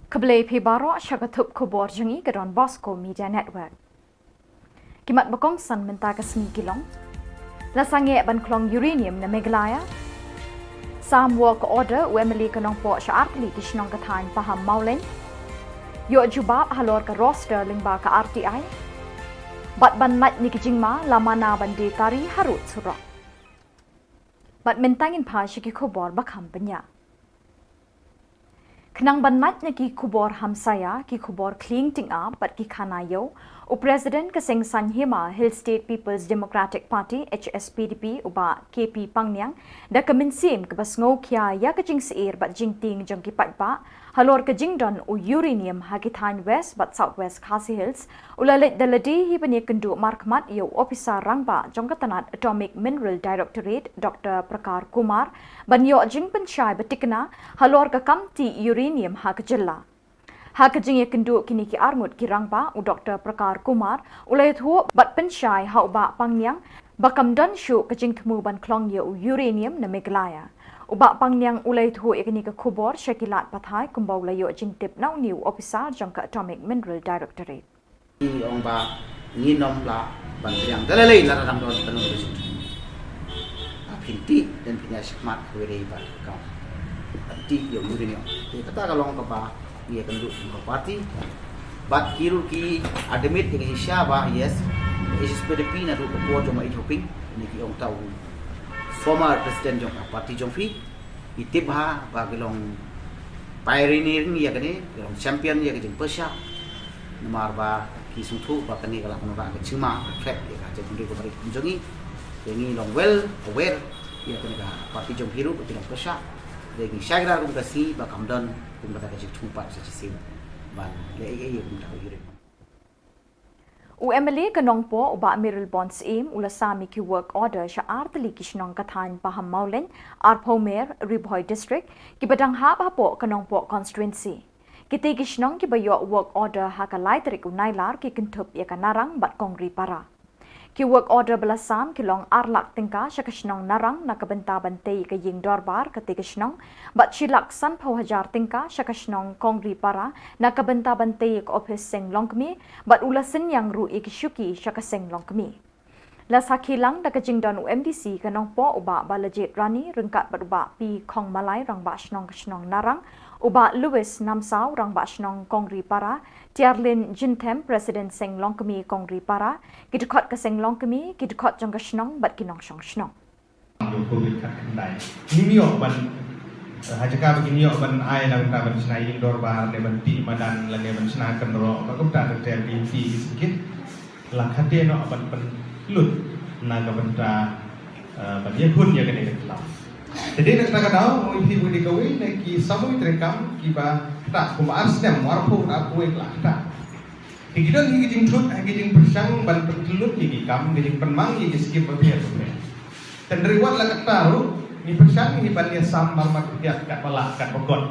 Khublei phi baroh sha ka thup khubor jong ngi ka Don Bosco Media Network. Ki mat ba kongsan mynta ka sngi ki long: La sangeh ban khlong uranium na Meghalaya. Sam work order u M L A ka Nongpoh sha artylli ki shnong ka thaiñ Pahammawlein. Ïoh jubab halor ka roster lyngba ka R T I. Bad ban lait na ki jingma, la mana ban die tari harud surok. Bad mynta ngin phai sha ki khubor ba kham bniah. Khnang ban lait na ki khubor hamsaïa, ki khubor khlieng tyngab bad ki khana ïew, u President ka seng saiñ hima Hill State People's Democratic Party, H S P D P, u Bah K P Pangniang, da ka mynsiem kaba sngewkhia ïa ka jingsheptieng bad jingtieng jong ki paidbah halor ka jingdon u uranium ha ki thaiñ West bad South West Khasi Hills, u la leit da lade hi ban ïakynduh markhmat ïa u ophisar rangbah jong ka tnat Atomic Mineral Directorate, Doctor Prakar Kumar, ban ïoh jingpynshai ba thikna halor ka kam tih uranium ha ka jylla. Ha ka jingïakynduh kine ki arngut ki rangbah, u Doctor Prakar Kumar u la ïathuh bad pynshai ha u Bah Pangniang ba kam don shuh ka jingthmu ban khlong ïa u uranium na Meghalaya. U Bah Pangniang u la ïathuh ïa kane ka khubor sha ki lad pathai kumba u la ïoh jingtip na une u ophisar jong ka Atomic Mineral Directorate. Ngi ong ba ngin ym lah ban pdiang da lei lei lada dang don ka nongrim. Ba phin tih, dang phin ïa shakmat ha kawei de ba kam ban tih ïa u uranium. Te kata ka long kaba ngi ïakynduh kum ka party. Bad ki ruh ki admit ïa ka jingshisha ba yes, H S P D P naduh ka por jong u Bah H. Hoping, ne ki ong ta u former president jong ka party jong phi. Ngi tip bha ba ki long pioneering ïa kane, ki long champion ïa ka jingpyrshah. Namar ba ki sngewthuh ba kane ka la pynrah ka jingma, ka threat ïa ka jaitbynriew ka barit kum jong ngi. Te ngi long well aware ïa kane ka party jong phi ruh ba ki long pyrshah. Te ngi shai kdar kum ka sngi ba kam don kum kata ka jingthmu pat sa shisien ban leh ei ei ïa kum kata ka uranium. U MLA ka Nongpoh u Bah Mayralborn Syiem u la sam ïa ki work order sha ar tylli ki shnong ka thaiñ Pahammawlein, Arphew Mer, Ri Bhoi District, kiba dang hap hapoh ka Nongpoh constituency. Kitei ki shnong kiba ïoh work order ha ka lai tarik u Nailar ki kynthup ïa ka Narang bad Kongripara. Ki work order ba la sam ki long ar lak tyngka sha ka shnong Narang na ka bynta ban tei ïa ka ïing dorbar katei ka shnong, bad shi lak sanphew hajar tyngka sha ka shnong Kongripara na ka bynta ban tei ïa ka ophis seng longkmie, bad u la synñiang ruh ïa ki shuki sha ka seng longkmie. La sakhi lang da ka jingdon u MDC ka Nongpoh u Bah Balajied Rani ryngkat bad u Bah P. Khongmalai, Rangbah Shnong ka shnong Narang, u Bah Louis Namsaw, Rangbah Shnong Kongripara, Tiarlin Jinthem, President Seng Longkmie Kongripara, ki dkhot ka seng longkmie, ki dkhot jong ka shnong bad ki nongshong shnong. Ïa u Covid khatkhyndai. Ngim ïoh ban, eh, ha jaka ba ngim ïoh ban ai na ka bynta ban shna ïing dorbar, ne ban tih madan, lane ban shna kynroh, ba kumta ter ter ki ïing ki sakit. La khate noh ban pynlut na ka bynta, eh, ban ïakhun ïa kane ka jylla. Te dei na kata ka daw, nga ong ïa phi ba dei kawei na ki samoi treikam kiba ktah kumba ar snem, arphew, arphew wei ka la ktah. Te ki don hi ki jingthut, hi ki jingpyrshang ban pynlut ïa ki kam, ki jingpynmang ïa ki skim bapher bapher. Tangba wat la katta ruh, ngi pyrshang hi ban ïasam marmar khyndiat katba lah katba kot.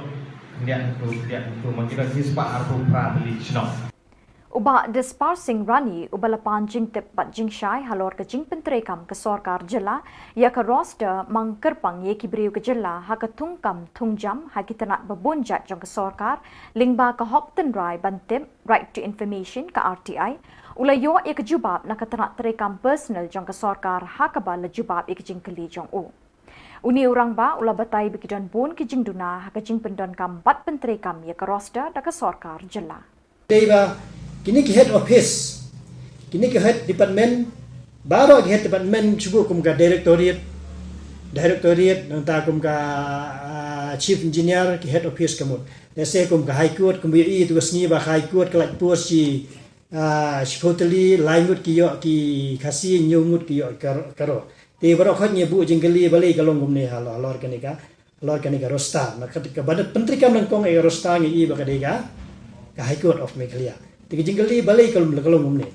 Khyndiat hynriew, khyndiat hynriew, ma ki don hi spah arphew phra tylli ki shnong. U Bah Dispar Singh Rani, uba la pan jingtip bad jingshai halor ka jingpyntreikam ka sorkar jylla ïa ka roster mang kyrpang ïa ki briew ka jylla ha ka thungkam thungjam ha ki tnat babun jait jong ka sorkar, lyngba ka hok tynrai ban tip, Right to Information, ka RTI, u la ïoh ïa ka jubab na ka tnat treikam personal jong ka sorkar ha kaba la jubab ïa ka jingkylli jong u. Une u rangbah u la batai ba ki don bun ki jingduna ha ka jingpyndonkam bad pyntreikam ïa ka roster da ka sorkar jylla. Dei ba kine ki head office, kine ki head department, baroh ki head department, shu kum ka directorate, directorate, nangta kum ka, ah, chief engineer, ki head office ka mut. Lehse kum ka High Court, kumba ïohi tu ka sngi ba High Court ka lait post shi, ah, shiphew tylli, lai ngut ki ïoh ki Khasi, hynñiew ngut ki ïoh ka, ka Garo. Te baroh khoit ngi buh jingkylli balei ka long kumne halor, halor kane ka, halor kane ka roster. Na ka, kaba pyntreikam nyngkong ïa ka roster ngi i ba ka dei ka, ka High Court of Meghalaya. Te ka jingkylli balei ka long, ka long kumne.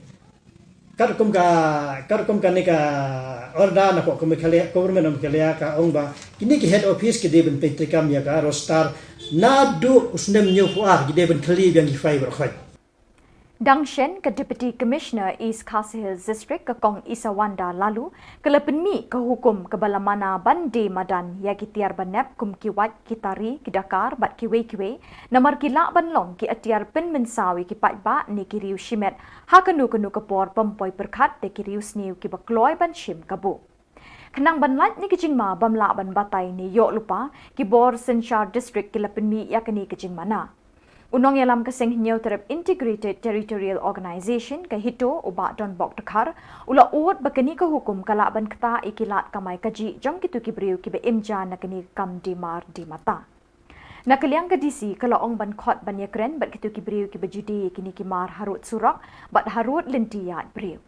Katkum ka, katkum kane ka order na ka Meghalaya, Government of Meghalaya ka ong ba kine ki head office ki dei ban pyntreikam ïa ka roster naduh u snem hynñiewphew ar, ki dei ban kylli biang ki file baroh khoit. Dang shen, ka Deputy Commissioner East Khasi Hills District, ka Kong Isawanda Laloo, ka la pynmih ka hukum kaba la mana ban die madan ïa ki tiar banep kum ki wait, ki tari, ki dakar bad kiwei kiwei, namar ki lah ban long ki atiar pynmynsaw ïa ki paidbah ne ki riew shimet ha kano kano ka por, bym poi pyrkhat da ki riew sniew kiba kloi ban shim kabu. Khnang ban lait na ki jingma bym lah ban batai ne ïoh lypa, ki bor synshar district ki la pynmih ïa kane ka jingmana. U nongïalam ka Seng Hynñiewtrep Integrated Territorial Organization, ka HITO, u Bah Donbok Dkhar, u la ud ba kane ka hukum ka lah ban ktah ïa ki lad kamai kajih jong kito ki briew kiba im ja na kane ka kam die mar die mata. Na ka liang ka DC ka la ong ban khot ban ïakren bad kito ki briew kiba ju die ïa kine ki mar harud surok bad harud lynti ïaid briew.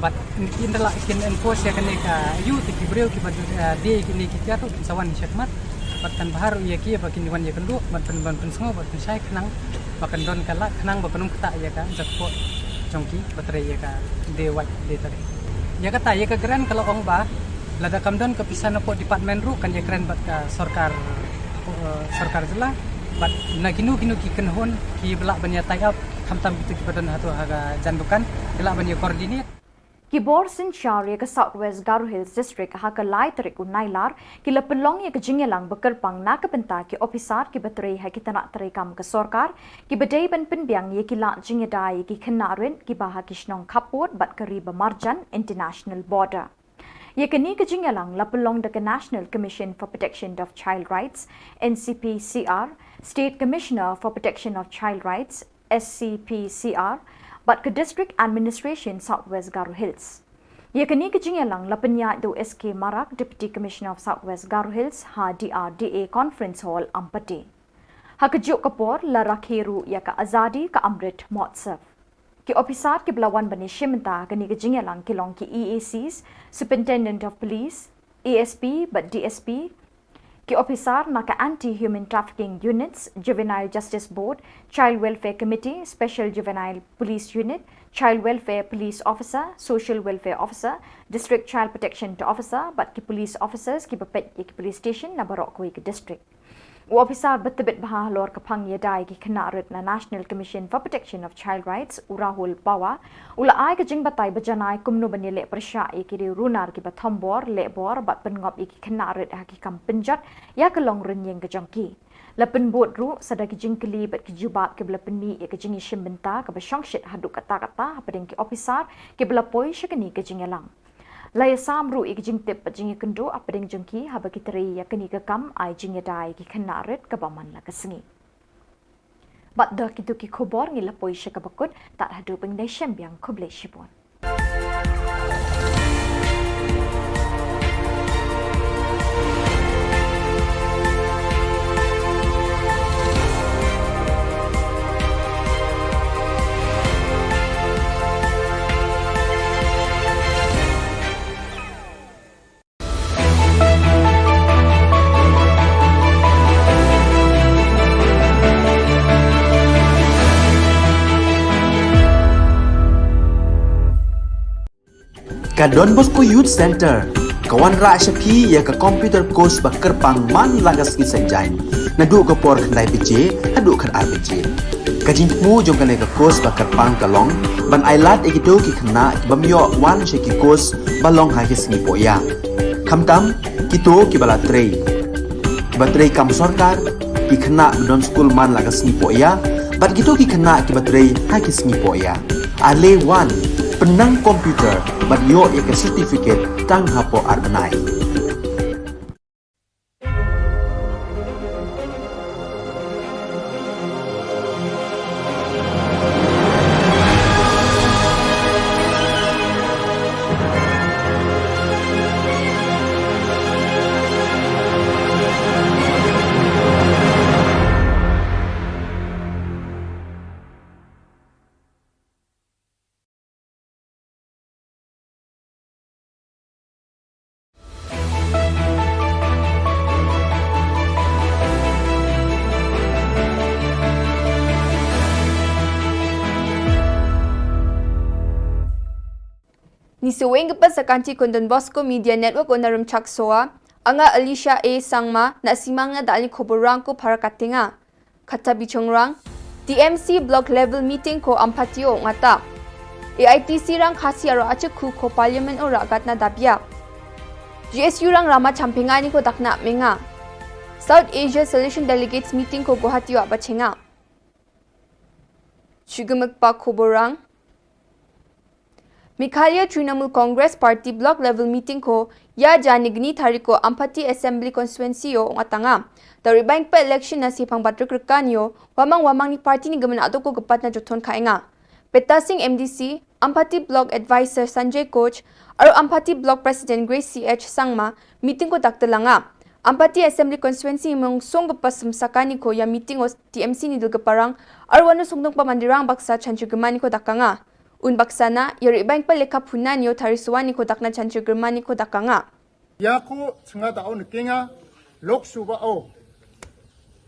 Bad kin da lah kin enforce ïa kane ka ayu, te ki briew kiba, eh, die ïa kine ki tiar ruh kin sa wan shakhmat. Bad kan bha ruh ïa ki ba kin wan ïakynduh, bad pyn, ban pynsngew, bad pynshai khnang ba kan don ka lad, khnang ba kan ym ktah ïa ka jakpoh jong ki ba trei ïa ka die wait die tari. Ïa kata, ïa ka grant ka la ong ba lada kam don ka pisa na poh department ruh kan ïakren bad ka sorkar, eh, sorkar jylla. Bad na kino kino ki kynhun kiba lah ban ïa tie up, khamtam kito kiba don hato ha ka jan dukan, ki lah ban ïa coordinate. Ki bor synshar ïa ka South West Garo Hills District ha ka lai tarik u Nailar ki la pynlong ïa ka jingïalang ba kyrpang na ka bynta ki ophisar kiba trei ha ki tnat treikam ka sorkar, kiba dei ban pynbiang ïa ki lad jingïada ïa ki khynnah rit kiba ha ki shnong khappud bad ka ri ba marjan, international border. Ïa kane ka jingïalang la pynlong da ka National Commission for Protection of Child Rights, NCPCR, State Commissioner for Protection of Child Rights, SCPCR, bad ka District Administration South West Garo Hills. Ïa kane ka jingïalang la pynïaid da u S K Marak, Deputy Commissioner of South West Garo Hills, ha DRDA Conference Hall, Ampati. Ha kajuh ka por la rakhe ruh ïa ka Azadi Ka Amrit Mahotsav. Ki ophisar kiba la wan ban ïashim bynta ha kane ka jingïalang ki long ki EACs, Superintendent of Police, ASP bad DSP, Ki ophisar na ka Anti Human Trafficking Units, Juvenile Justice Board, Child Welfare Committee, Special Juvenile Police Unit, Child Welfare Police Officer, Social Welfare Officer, District Child Protection Officer bad ki police officers kiba peit ïa ki police station na baroh kawei ka district. U ophisar ba tbit bha halor ka phang ïada ïa ki khynnah rit na National Commission for Protection of Child Rights, u Rahul Pawar, u la ai ka jingbatai ba janai kumno ban ïaleh pyrshah ïa ki riew runar kiba thombor, lehbor bad pynngop ïa ki khynnah rit ha ki kam pynjot ïa ka long rynïeng ka jong ki. La pynbud ruh sa da ki jingkylli bad ki jubab kiba la pynmih ïa ka jingïashim bynta kaba shongshit haduh katta katta hapdeng ki ophisar kiba la poi sha kane ka jingïalang. La ïasam ruh ïa ka jingtip bad jingïakynduh hapdeng jong ki haba ki trei ïa kane ka kam ai jingïada ïa ki khynnah rit kaba man la ka sngi. Bad da kito ki khubor ngi la poi sha kaba kut, tad haduh ban ïashem biang, khublei shibun. Ka Don Bosco Youth Centre ka wanrah sha phi ïa ka computer course ba kyrpang man la ka sngi Saitjaiñ, naduh ka por khyndai baje haduh khatar baje. Ka jingthmu jong kane ka course ba kyrpang ka long ban ailad ïa kito ki khynnah ki bym ïoh wan sha ki course ba long ha ki sngi pohïa, khamtam kito kiba la trei, kiba trei kam sorkar, ki khynnah ba don skul man la ka sngi pohïa, bad kito ki khynnah kiba trei ha ki sngi pohïa. Ale wan, pynnang computer bad ïoh ïa ka certificate tang hapoh ar bnai. Ngi sngewbha ban sa kynti kum Don Bosco Media Network, u nongrim chak soa, nga Alicia A Sangma, na simang na da ali khubor rang ko para katenga. Kata bichongrang, T M C Block Level Meeting ko Ampati o ngata. A I T C rang Khasi aro achik khu ko Parliament o ragat na dabia. G S U rang rama champinga ni ko dakna menga. South Asia Solution Delegates Meeting ko Guwahati o bachenga. Chigimik pa khubor rang. Meghalaya Trinamool Congress Party Block Level Meeting ko ïa jani gni tari ko Ampati Assembly Constituency o ngatanga. Tari bank pa election na sipang batrik rekan yo, wamang wamang ni party ni gemen ado ko gepat na jothon khainga. Peta Singh M D C, Ampati Block Advisor Sanjay Koch, aro Ampati Block President Grace C H Sangma, meeting ko daktelanga. Ampati Assembly Constituency mong song gepa sumsakani ko ïa meeting o T M C ni dul geparang, aro wanu songdong pa mandirang baksa chanchu gemani ko dakanga. Un baksa na, ïa ri bank pa lekha phunan yo tari suwani ko dakna chanchu gemani ko dakanga. Ïa ko chnga da on kinga, Lok Sabha o.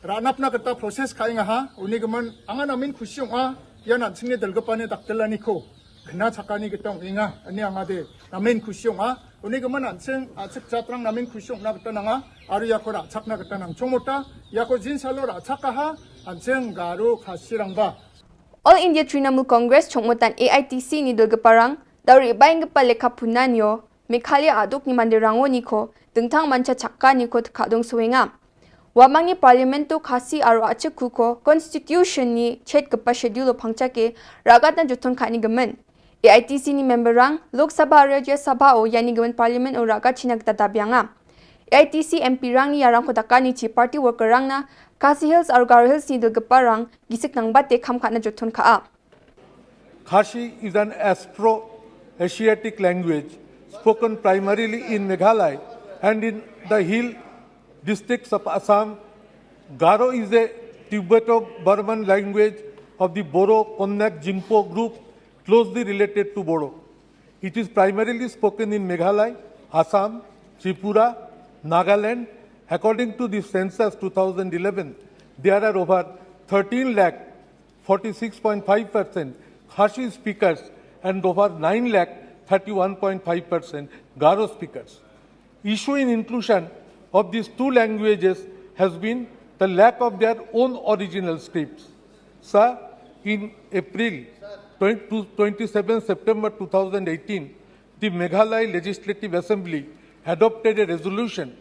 Ranap na kata process khainga ha, uni gemen, anga namin khusyong a, ïa nan sing ni dul gepa ni daktelani ko. Kena chakani ketong inga, ani anga de, namin khusyong a, uni gemen nan sing, a sik chatrang namin khusyong na kata nanga, aro ïa ko rachak na kata nang chongmota, ïa ko jin salo rachak a ha, an sing Garo Khasi rang ba. All India Trinamool Congress chongmotan A I T C ni dul geparang, dauri ibai ngepa lekha phunan yo, Meghalaya aduk ni mandir rango ni ko, dengtang mancha chakka ni ko teka dong suwenga. Wamang ni Parliament to Khasi aro achik ku ko, Constitution ni chet gepa schedule o pangcha ke, ragat na jothon kha ni gemen. A I T C ni member rang, Lok Sabha aro Rajya Sabha o, yani gemen Parliament o ragat china geta dabianga. A I T C M P rang ni yarang ko dakani chi party worker rang na, Khasi Hills aro Garo Hills ni dul gepa rang, gisik nang bate kham kha na jothon kha a. Khasi is an Austro-Asiatic language spoken primarily in Meghalaya and in the hill districts of Assam. Garo is a Tibeto-Burman language of the Boro-Konyak Jingpo group, closely related to Bodo. It is primarily spoken in Meghalaya, Assam, Tripura, Nagaland, According to the census two thousand eleven, there are over thirteen lakh forty-six point five percent Khasi speakers and over nine lakh thirty-one point five percent Garo speakers. Issue in inclusion of these two languages has been the lack of their own original scripts. Sir, in April twenty, twenty-seven September two thousand eighteen, the Meghalaya Legislative Assembly adopted a resolution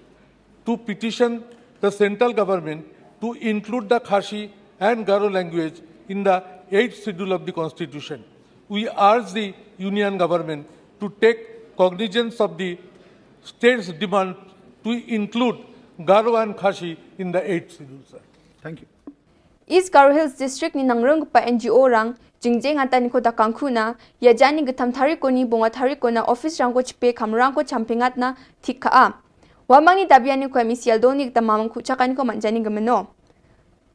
to petition the central government to include the Khasi and Garo language in the eighth schedule of the constitution. We urge the union government to take cognizance of the state's demand to include Garo and Khasi in the eighth schedule, sir. Thank you. East Garo Hills District ni nangrum kpa N G O rang jingjeng ata ni ko da kangkhu na ya jani githam thari ko ni bunga thari ko na office rang ko chipe khamrang ko champingat na thik ka a. Wamang ni dabian ni ko M E C L do ni gita mamang khuchaka ni ko manjani gemeno.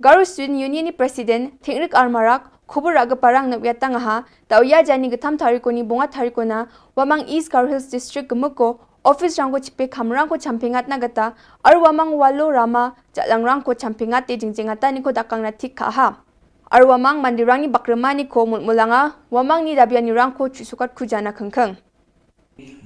Garo Student Union ni President Thingrik Armarak khubur aga parang na uyatang ha ta uya jani githam thari ko ni bunga thari ko na Wamang East Garo Hills District gemuko office rang ko chipe khamrang ko champingat na gata, ar Wamang Walo Rama jalang rang ko champingat te jingjeng ata ni ko dakang na thik ka ha. Ar Wamang mandirang ni bakrema ni ko mulmulanga, Wamang ni dabian ni rang ko chusukat kujana khengkheng.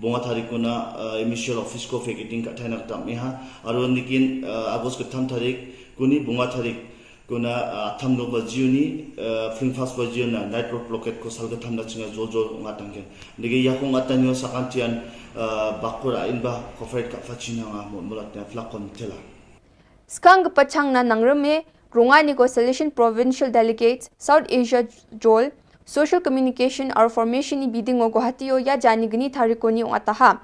Bunga thari ko na, uh, M E C L office ko vacating ka thai na kata meha, ar nikin, uh, August kitham thari ko ni bunga thari Kuna, ah, tham dok ba jiu ni, ah, fling fast ba jiu na, night road blockade ko sal ka tham na chinga jol jol nga tang ken. Dege ya ko nga tang yo sakan tian, ah, bakur a in ba ko fret ka fa china nga mo, mo la tian flakon tela. Skang ka pachang na nang reme, runga ni ko Salesian Provincial Delegates, South Asia Jol, Social Communication ar Formation ni biding o Guwahati o ya jani gni thari ko ni ong ataha.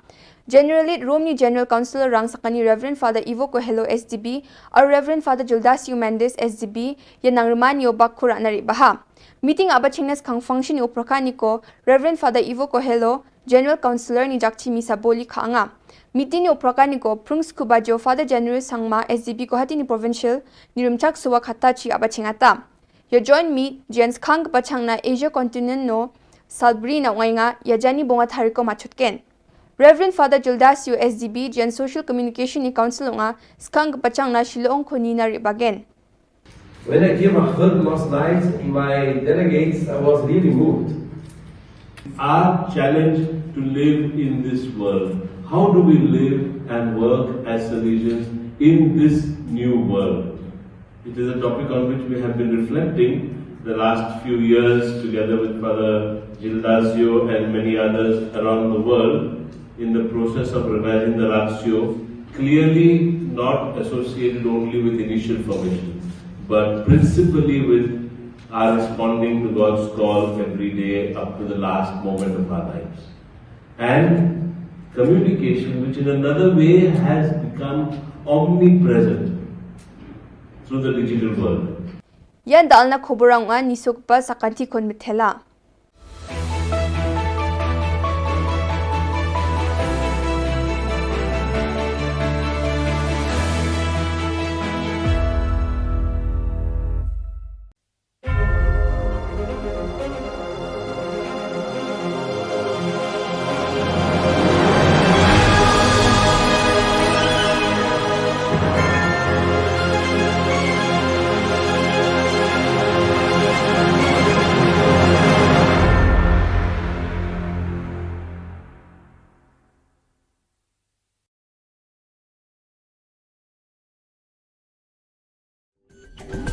General it Rome ni General Council rang sakani Reverend Father Ivo Coelho S D B ar Reverend Father Gildasio Mendes S D B ya nang remani o bak kura nari baha. Meeting aba chengnas kang function o prakani ko Reverend Father Ivo Coelho General Councilor ni jakchi misa boli ka anga. Meeting ni o prakani ko prung skuba jo Father General Sangma S D B Guwahati ni Provincial ni rumchak suwa khata chi aba chengata. Ya join meet, jian skang kepachang na Asia Continent no, Salbri na ungai nga, ya jani bonga thari ko machut ken. Reverend Father Gildasio S D B, jian Social Communication ni Council nga, skang kepachang na Shillong ko ni na ri bagen. When I came a third last night, my delegates, I was really moved. Our challenge to live in this world. How do we live and work as Salesians in this new world? It is a topic on which we have been reflecting the last few years together with Father Gildasio and many others around the world in the process of revising the Ratio, clearly not associated only with initial formation, but principally with our responding to God's call every day up to the last moment of our lives. And communication, which in another way has become omnipresent through the digital world. Yan dal na khubur ang ni suk pa sakanti kon mithela.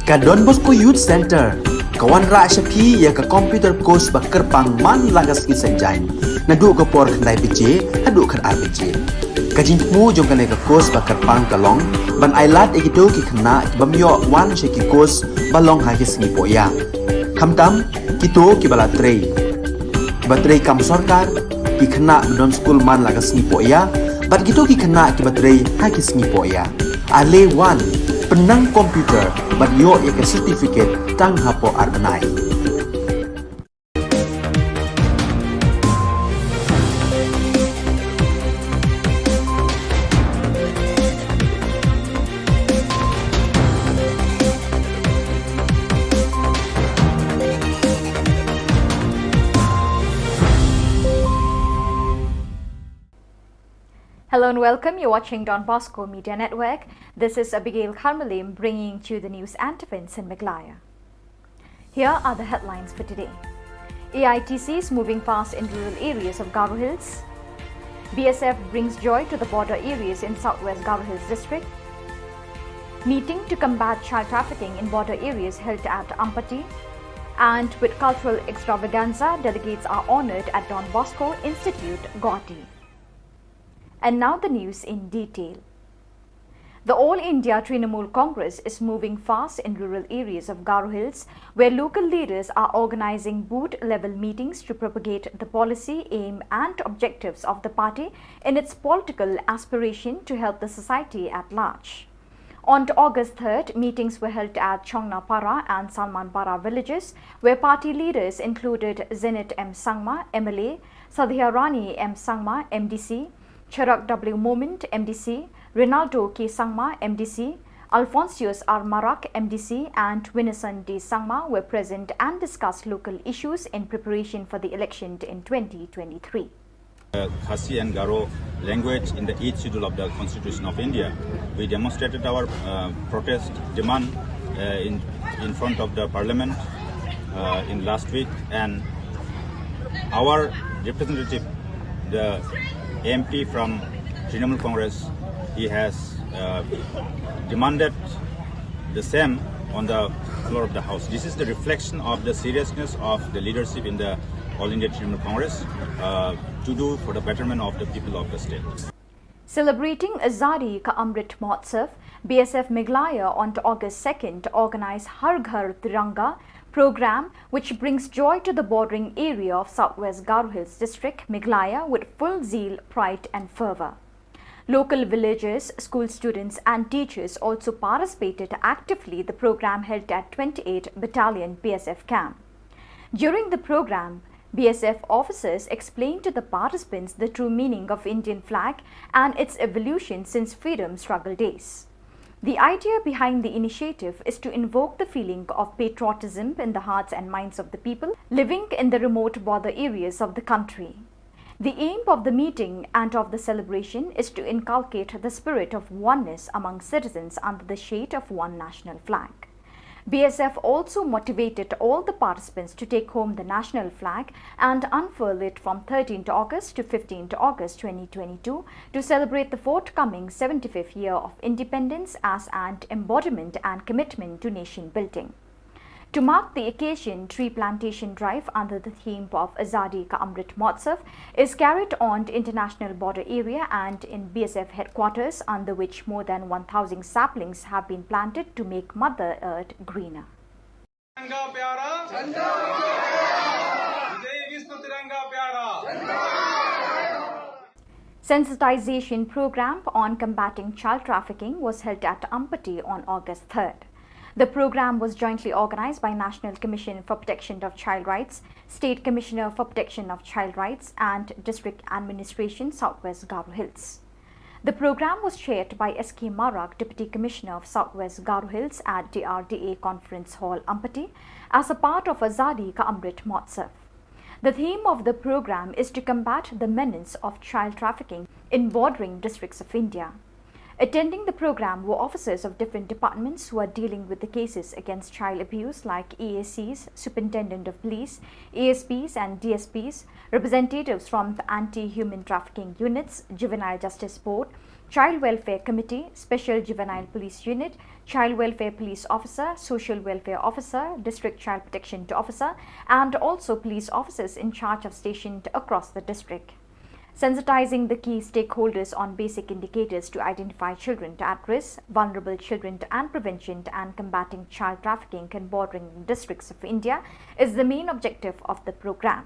Ka Don Bosco Youth Center ka wanrah sha phi ïa ka computer course ba kyrpang man la ka sngi Saitjaiñ, naduh ka por khyndai baje haduh khatar baje. Ka jingthmu jong kane ka course ba kyrpang ka long ban ailad ïa kito ki khynnah ki bym ïoh wan sha ki course ba long ha ki sngi pohïa. Khamtam kito kiba la trei, kiba trei kam sorkar, ki khynnah ba don skul man la ka sngi pohïa, bad kito ki khynnah kiba trei ha ki sngi pohïa. Ale wan, pynnang computer bad ïoh ïa ka certificate tang hapoh ar bnai. Hello and welcome. You're watching Don Bosco Media Network. This is Abigail Kharmalim bringing to you the news and events in Meghalaya. Here are the headlines for today. A I T C is moving fast in rural areas of Garo Hills. B S F brings joy to the border areas in southwest Garo Hills district. Meeting to combat child trafficking in border areas held at Ampati. And with cultural extravaganza, delegates are honoured at Don Bosco Institute, Guwahati. And now the news in detail. The All India Trinamool Congress is moving fast in rural areas of Garo Hills, where local leaders are organizing booth level meetings to propagate the policy, aim, and objectives of the party in its political aspiration to help the society at large. On August third, meetings were held at Chongnapara and Salmanpara villages, where party leaders included Zenith M Sangma, M L A, Sadhya Rani M Sangma, M D C, Cherak W Momin, M D C, Rinaldo K Sangma, M D C, Alphonsius R Marak, M D C, and Winison D Sangma were present and discussed local issues in preparation for the election in twenty twenty-three. Uh, Khasi and Garo language in the eighth schedule of the Constitution of India. We demonstrated our uh, protest demand uh, in, in front of the parliament uh, in last week, and our representative, the M P from Trinamool Congress, he has uh, demanded the same on the floor of the house. This is the reflection of the seriousness of the leadership in the All India Trinamool Congress uh, to do for the betterment of the people of the state. Celebrating Azadi Ka Amrit Mahotsav, B S F Meghalaya on August second organized Har Ghar Tiranga program, which brings joy to the bordering area of Southwest Garo Hills District, Meghalaya, with full zeal, pride and fervor. Local villagers, school students and teachers also participated actively the program held at twenty-eight Battalion B S F camp. During the program, B S F officers explained to the participants the true meaning of Indian flag and its evolution since freedom struggle days. The idea behind the initiative is to invoke the feeling of patriotism in the hearts and minds of the people living in the remote border areas of the country. The aim of the meeting and of the celebration is to inculcate the spirit of oneness among citizens under the shade of one national flag. B S F also motivated all the participants to take home the national flag and unfurl it from thirteenth August to fifteenth August twenty twenty-two to celebrate the forthcoming seventy-fifth year of independence as an embodiment and commitment to nation building. To mark the occasion, tree plantation drive under the theme of Azadi Ka Amrit Mahotsav is carried on the international border area and in B S F headquarters, under which more than one thousand saplings have been planted to make Mother Earth greener. तिरंगा प्यारा, जय विश्व तिरंगा प्यारा। Sensitization program on combating child trafficking was held at Ampati on August third. The program was jointly organized by National Commission for Protection of Child Rights, State Commissioner for Protection of Child Rights, and District Administration, Southwest Garo Hills. The program was chaired by S K Marak, Deputy Commissioner of Southwest Garo Hills, at D R D A Conference Hall, Ampati, as a part of Azadi Ka Amrit Mahotsav. The theme of the program is to combat the menace of child trafficking in bordering districts of India. Attending the program were officers of different departments who are dealing with the cases against child abuse, like E A Cs, Superintendent of Police, A S Ps and D S Ps, representatives from the anti-human trafficking units, Juvenile Justice Board, Child Welfare Committee, Special Juvenile Police Unit, Child Welfare Police Officer, Social Welfare Officer, District Child Protection Officer, and also police officers in charge of stationed across the district. Sensitizing the key stakeholders on basic indicators to identify children at risk, vulnerable children, and prevention and combating child trafficking in bordering districts of India is the main objective of the program.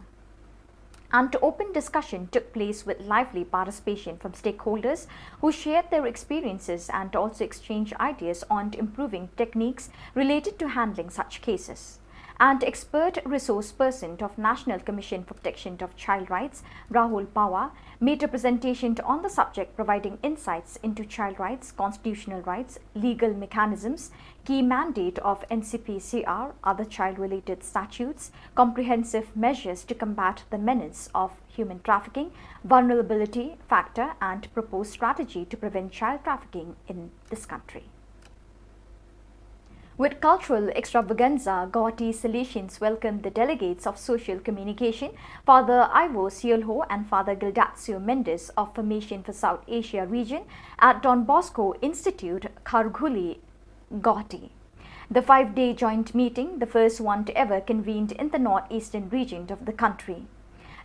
And open discussion took place with lively participation from stakeholders who shared their experiences and also exchanged ideas on improving techniques related to handling such cases. And expert resource person of National Commission for Protection of Child Rights, Rahul Pawar, made a presentation on the subject, providing insights into child rights, constitutional rights, legal mechanisms, key mandate of N C P C R, other child-related statutes, comprehensive measures to combat the menace of human trafficking, vulnerability factor, and proposed strategy to prevent child trafficking in this country. With cultural extravaganza, Guwahati Salesians welcomed the delegates of social communication, Father Ivo Siolho and Father Gildacio Mendes of Formation for South Asia region at Don Bosco Institute, Kharghuli, Guwahati. The five-day joint meeting, the first one to ever convened in the northeastern region of the country.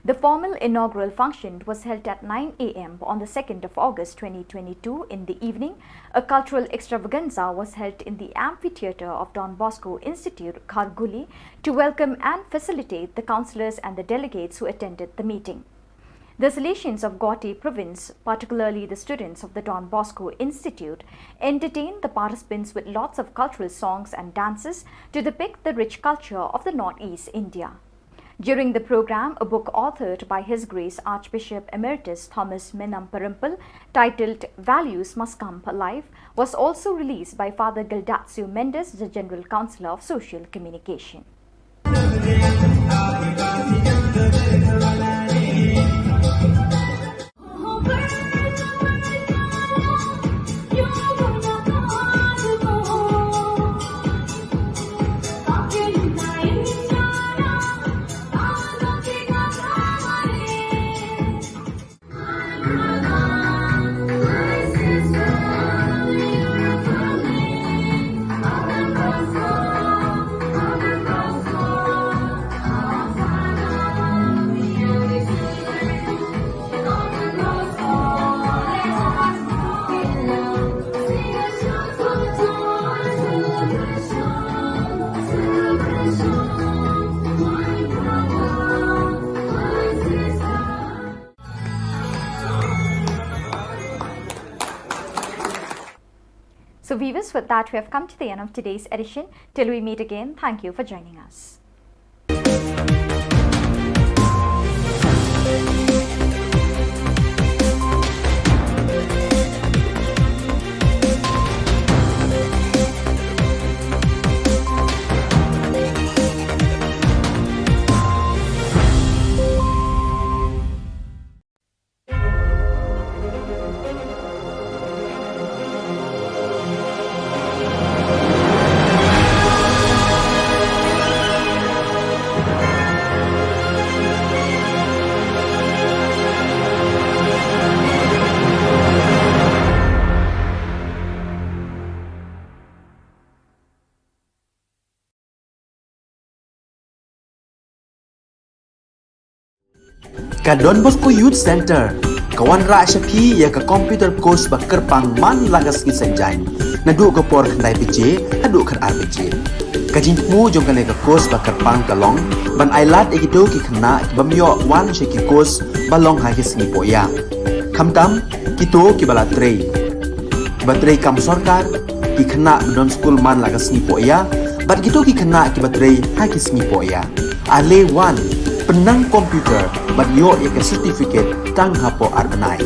The formal inaugural function was held at nine a m on the second of August twenty twenty-two in the evening. A cultural extravaganza was held in the amphitheatre of Don Bosco Institute, Kharghuli, to welcome and facilitate the councillors and the delegates who attended the meeting. The Salesians of Guwahati province, particularly the students of the Don Bosco Institute, entertained the participants with lots of cultural songs and dances to depict the rich culture of the Northeast India. During the programme, a book authored by His Grace Archbishop Emeritus Thomas Menamperimpil, titled Values Must Come Alive, was also released by Father Gildacio Mendes, the General Councillor of Social Communication. So viewers, with that, we have come to the end of today's edition. Till we meet again, thank you for joining us. Ka Don Bosco Youth Centre ka wanrah sha phi ïa ka computer course ba kyrpang man la ka sngi Saitjaiñ, naduh ka por khyndai baje haduh khatar baje. Ka jingthmu jong kane ka course ba kyrpang ka long ban ailad ïa kito ki khynnah ki bym ïoh wan sha ki course ba long ha ki sngi pohïa, khamtam kito kiba la trei, kiba trei kam sorkar, ki khynnah ba don skul man la ka sngi pohïa, bad kito ki khynnah kiba trei ha ki sngi pohïa. Ale wan, pynnang computer bad ïoh ïa ka certificate tang hapoh ar bnai.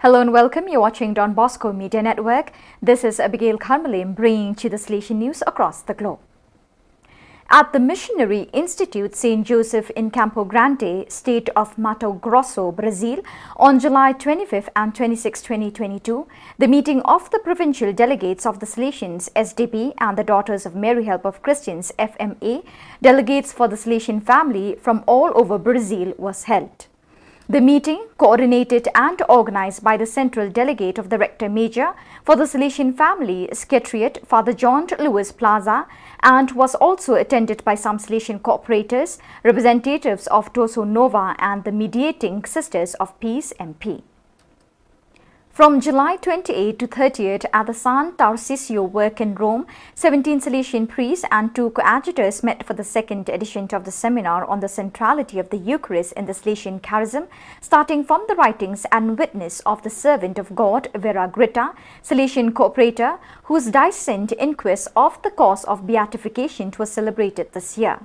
Hello and welcome. You're watching Don Bosco Media Network. This is Abigail Kharmalim bringing to you the Salesian news across the globe. At the Missionary Institute Saint Joseph in Campo Grande, state of Mato Grosso, Brazil, on July twenty-fifth and twenty-sixth, twenty twenty-two, the meeting of the provincial delegates of the Salesians S D P and the Daughters of Mary Help of Christians F M A, delegates for the Salesian family from all over Brazil, was held. The meeting, coordinated and organized by the Central Delegate of the Rector Major for the Salesian Family Secretariat, Father John Louis Plaza, and was also attended by some Salesian cooperators, representatives of Toso Nova and the Mediating Sisters of Peace M P. From July twenty-eighth to thirtieth, at the San Tarcisio Work in Rome, seventeen Salesian priests and two coadjutors met for the second edition of the seminar on the centrality of the Eucharist in the Salesian charism, starting from the writings and witness of the servant of God, Vera Gritta, Salesian cooperator, whose diocesan inquest of the cause of beatification was celebrated this year.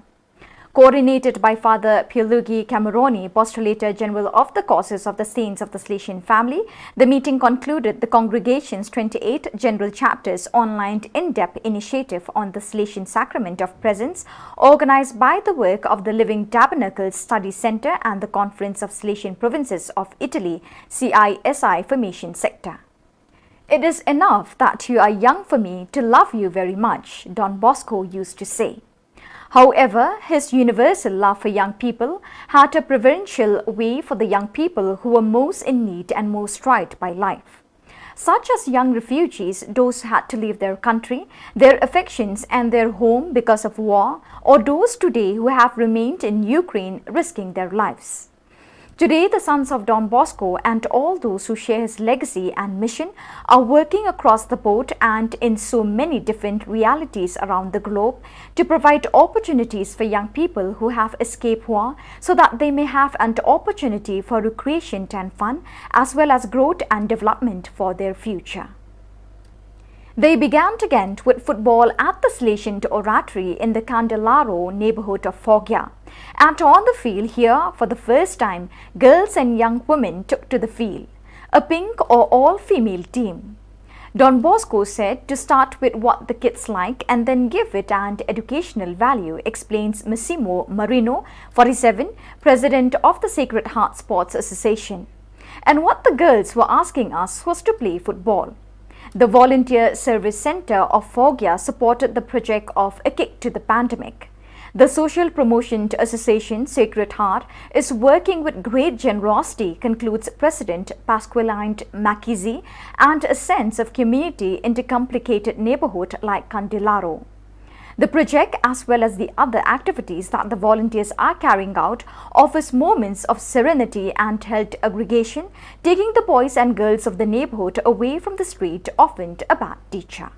Coordinated by Father Pierluigi Cameroni, Postulator General of the Causes of the Saints of the Salesian Family, the meeting concluded the congregation's twenty-eight general chapters online in-depth initiative on the Salesian Sacrament of Presence, organized by the work of the Living Tabernacles Study Center and the Conference of Salesian Provinces of Italy, C I S I Formation Sector. "It is enough that you are young for me to love you very much," Don Bosco used to say. However, his universal love for young people had a preferential way for the young people who were most in need and most tried by life, such as young refugees, those who had to leave their country, their affections, and their home because of war, or those today who have remained in Ukraine risking their lives. Today, the sons of Don Bosco and all those who share his legacy and mission are working across the board and in so many different realities around the globe to provide opportunities for young people who have escaped war so that they may have an opportunity for recreation and fun, as well as growth and development for their future. They began to get with football at the Salesian Oratory in the Candelaro neighborhood of Foggia. And on the field here, for the first time, girls and young women took to the field. A pink or all-female team. Don Bosco said to start with what the kids like and then give it an educational value, explains Massimo Marino, forty-seven, president of the Sacred Heart Sports Association. And what the girls were asking us was to play football. The Volunteer Service Center of Foggia supported the project of A Kick to the Pandemic. The Social Promotion Association, Sacred Heart, is working with great generosity, concludes President Pasqualino Macchizzi, and a sense of community in the complicated neighborhood like Candelaro. The project, as well as the other activities that the volunteers are carrying out, offers moments of serenity and health aggregation, taking the boys and girls of the neighborhood away from the street, often a bad teacher.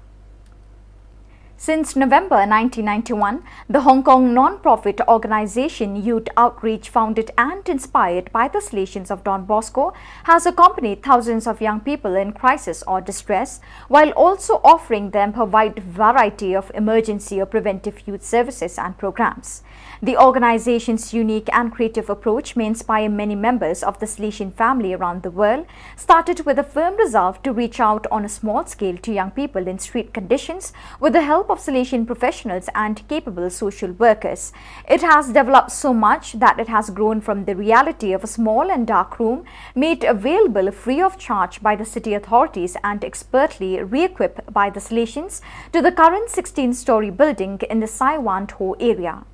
Since November nineteen ninety-one, the Hong Kong non-profit organization Youth Outreach, founded and inspired by the Salesians of Don Bosco, has accompanied thousands of young people in crisis or distress, while also offering them a wide variety of emergency or preventive youth services and programs. The organization's unique and creative approach may inspire many members of the Salesian family around the world, started with a firm resolve to reach out on a small scale to young people in street conditions with the help of Salesian professionals and capable social workers. It has developed so much that it has grown from the reality of a small and dark room made available free of charge by the city authorities and expertly re-equipped by the Salesians to the current sixteen-story building in the Sai Wan Ho area.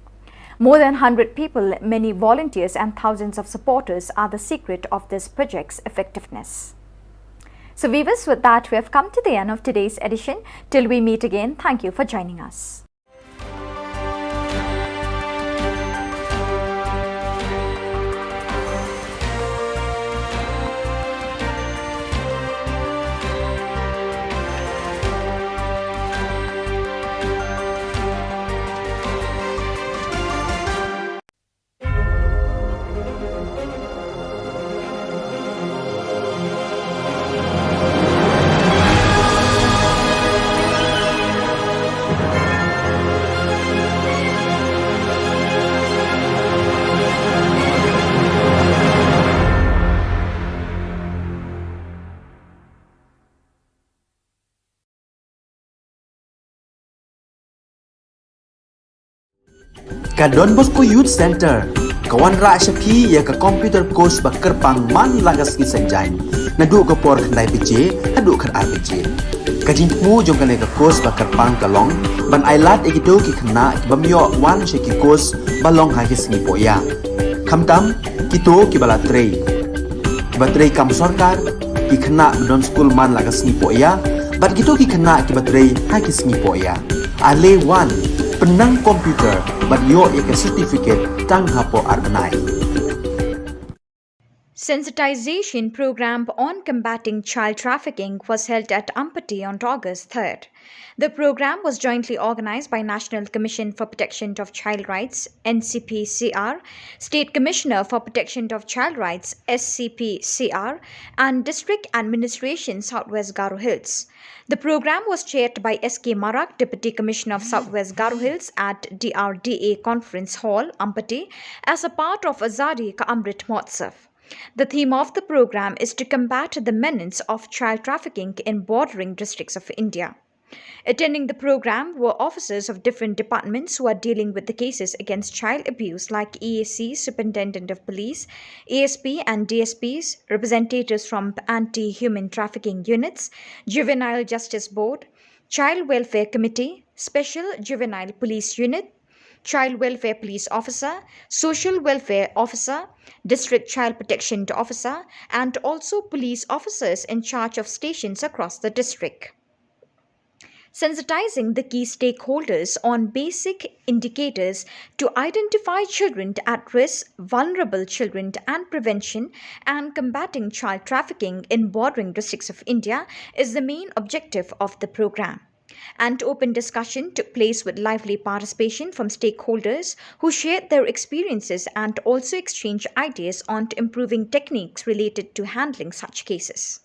More than hundred people, many volunteers, and thousands of supporters are the secret of this project's effectiveness. So, viewers, with that, we have come to the end of today's edition. Till we meet again, thank you for joining us. Ka Don Bosco Youth Center ka wanrah sha phi ïa ka computer course ba kyrpang man la ka sngi Saitjaiñ, naduh ka por khyndai baje haduh khatar baje. Ka jingthmu jong kane ka course ba kyrpang ka long ban ailad ïa kito ki khynnah ki bym ïoh wan sha ki course ba long ha ki sngi pohïa. Khamtam kito kiba la trei, kiba trei kam sorkar, ki khynnah ba don skul man la ka sngi pohïa, bad kito ki khynnah kiba trei ha ki sngi pohïa. Ale wan, pynnang computer bad ïoh ïa ka certificate tang hapoh ar bnai. Sensitization program on combating child trafficking was held at Ampati on August third. The program was jointly organized by National Commission for Protection of Child Rights, N C P C R, State Commissioner for Protection of Child Rights, S C P C R, and District Administration Southwest Garo Hills. The program was chaired by S K Marak, Deputy Commissioner of Southwest Garo Hills, at D R D A Conference Hall, Ampati, as a part of Azadi Ka Amrit Mahotsav. The theme of the program is to combat the menace of child trafficking in bordering districts of India. Attending the program were officers of different departments who are dealing with the cases against child abuse, like E A C, Superintendent of Police, A S P and D S Ps, representatives from anti-human trafficking units, Juvenile Justice Board, Child Welfare Committee, Special Juvenile Police Unit, Child Welfare Police Officer, Social Welfare Officer, District Child Protection Officer, and also police officers in charge of stations across the district. Sensitizing the key stakeholders on basic indicators to identify children at risk, vulnerable children, and prevention and combating child trafficking in bordering districts of India is the main objective of the program. An open discussion took place with lively participation from stakeholders who shared their experiences and also exchanged ideas on improving techniques related to handling such cases.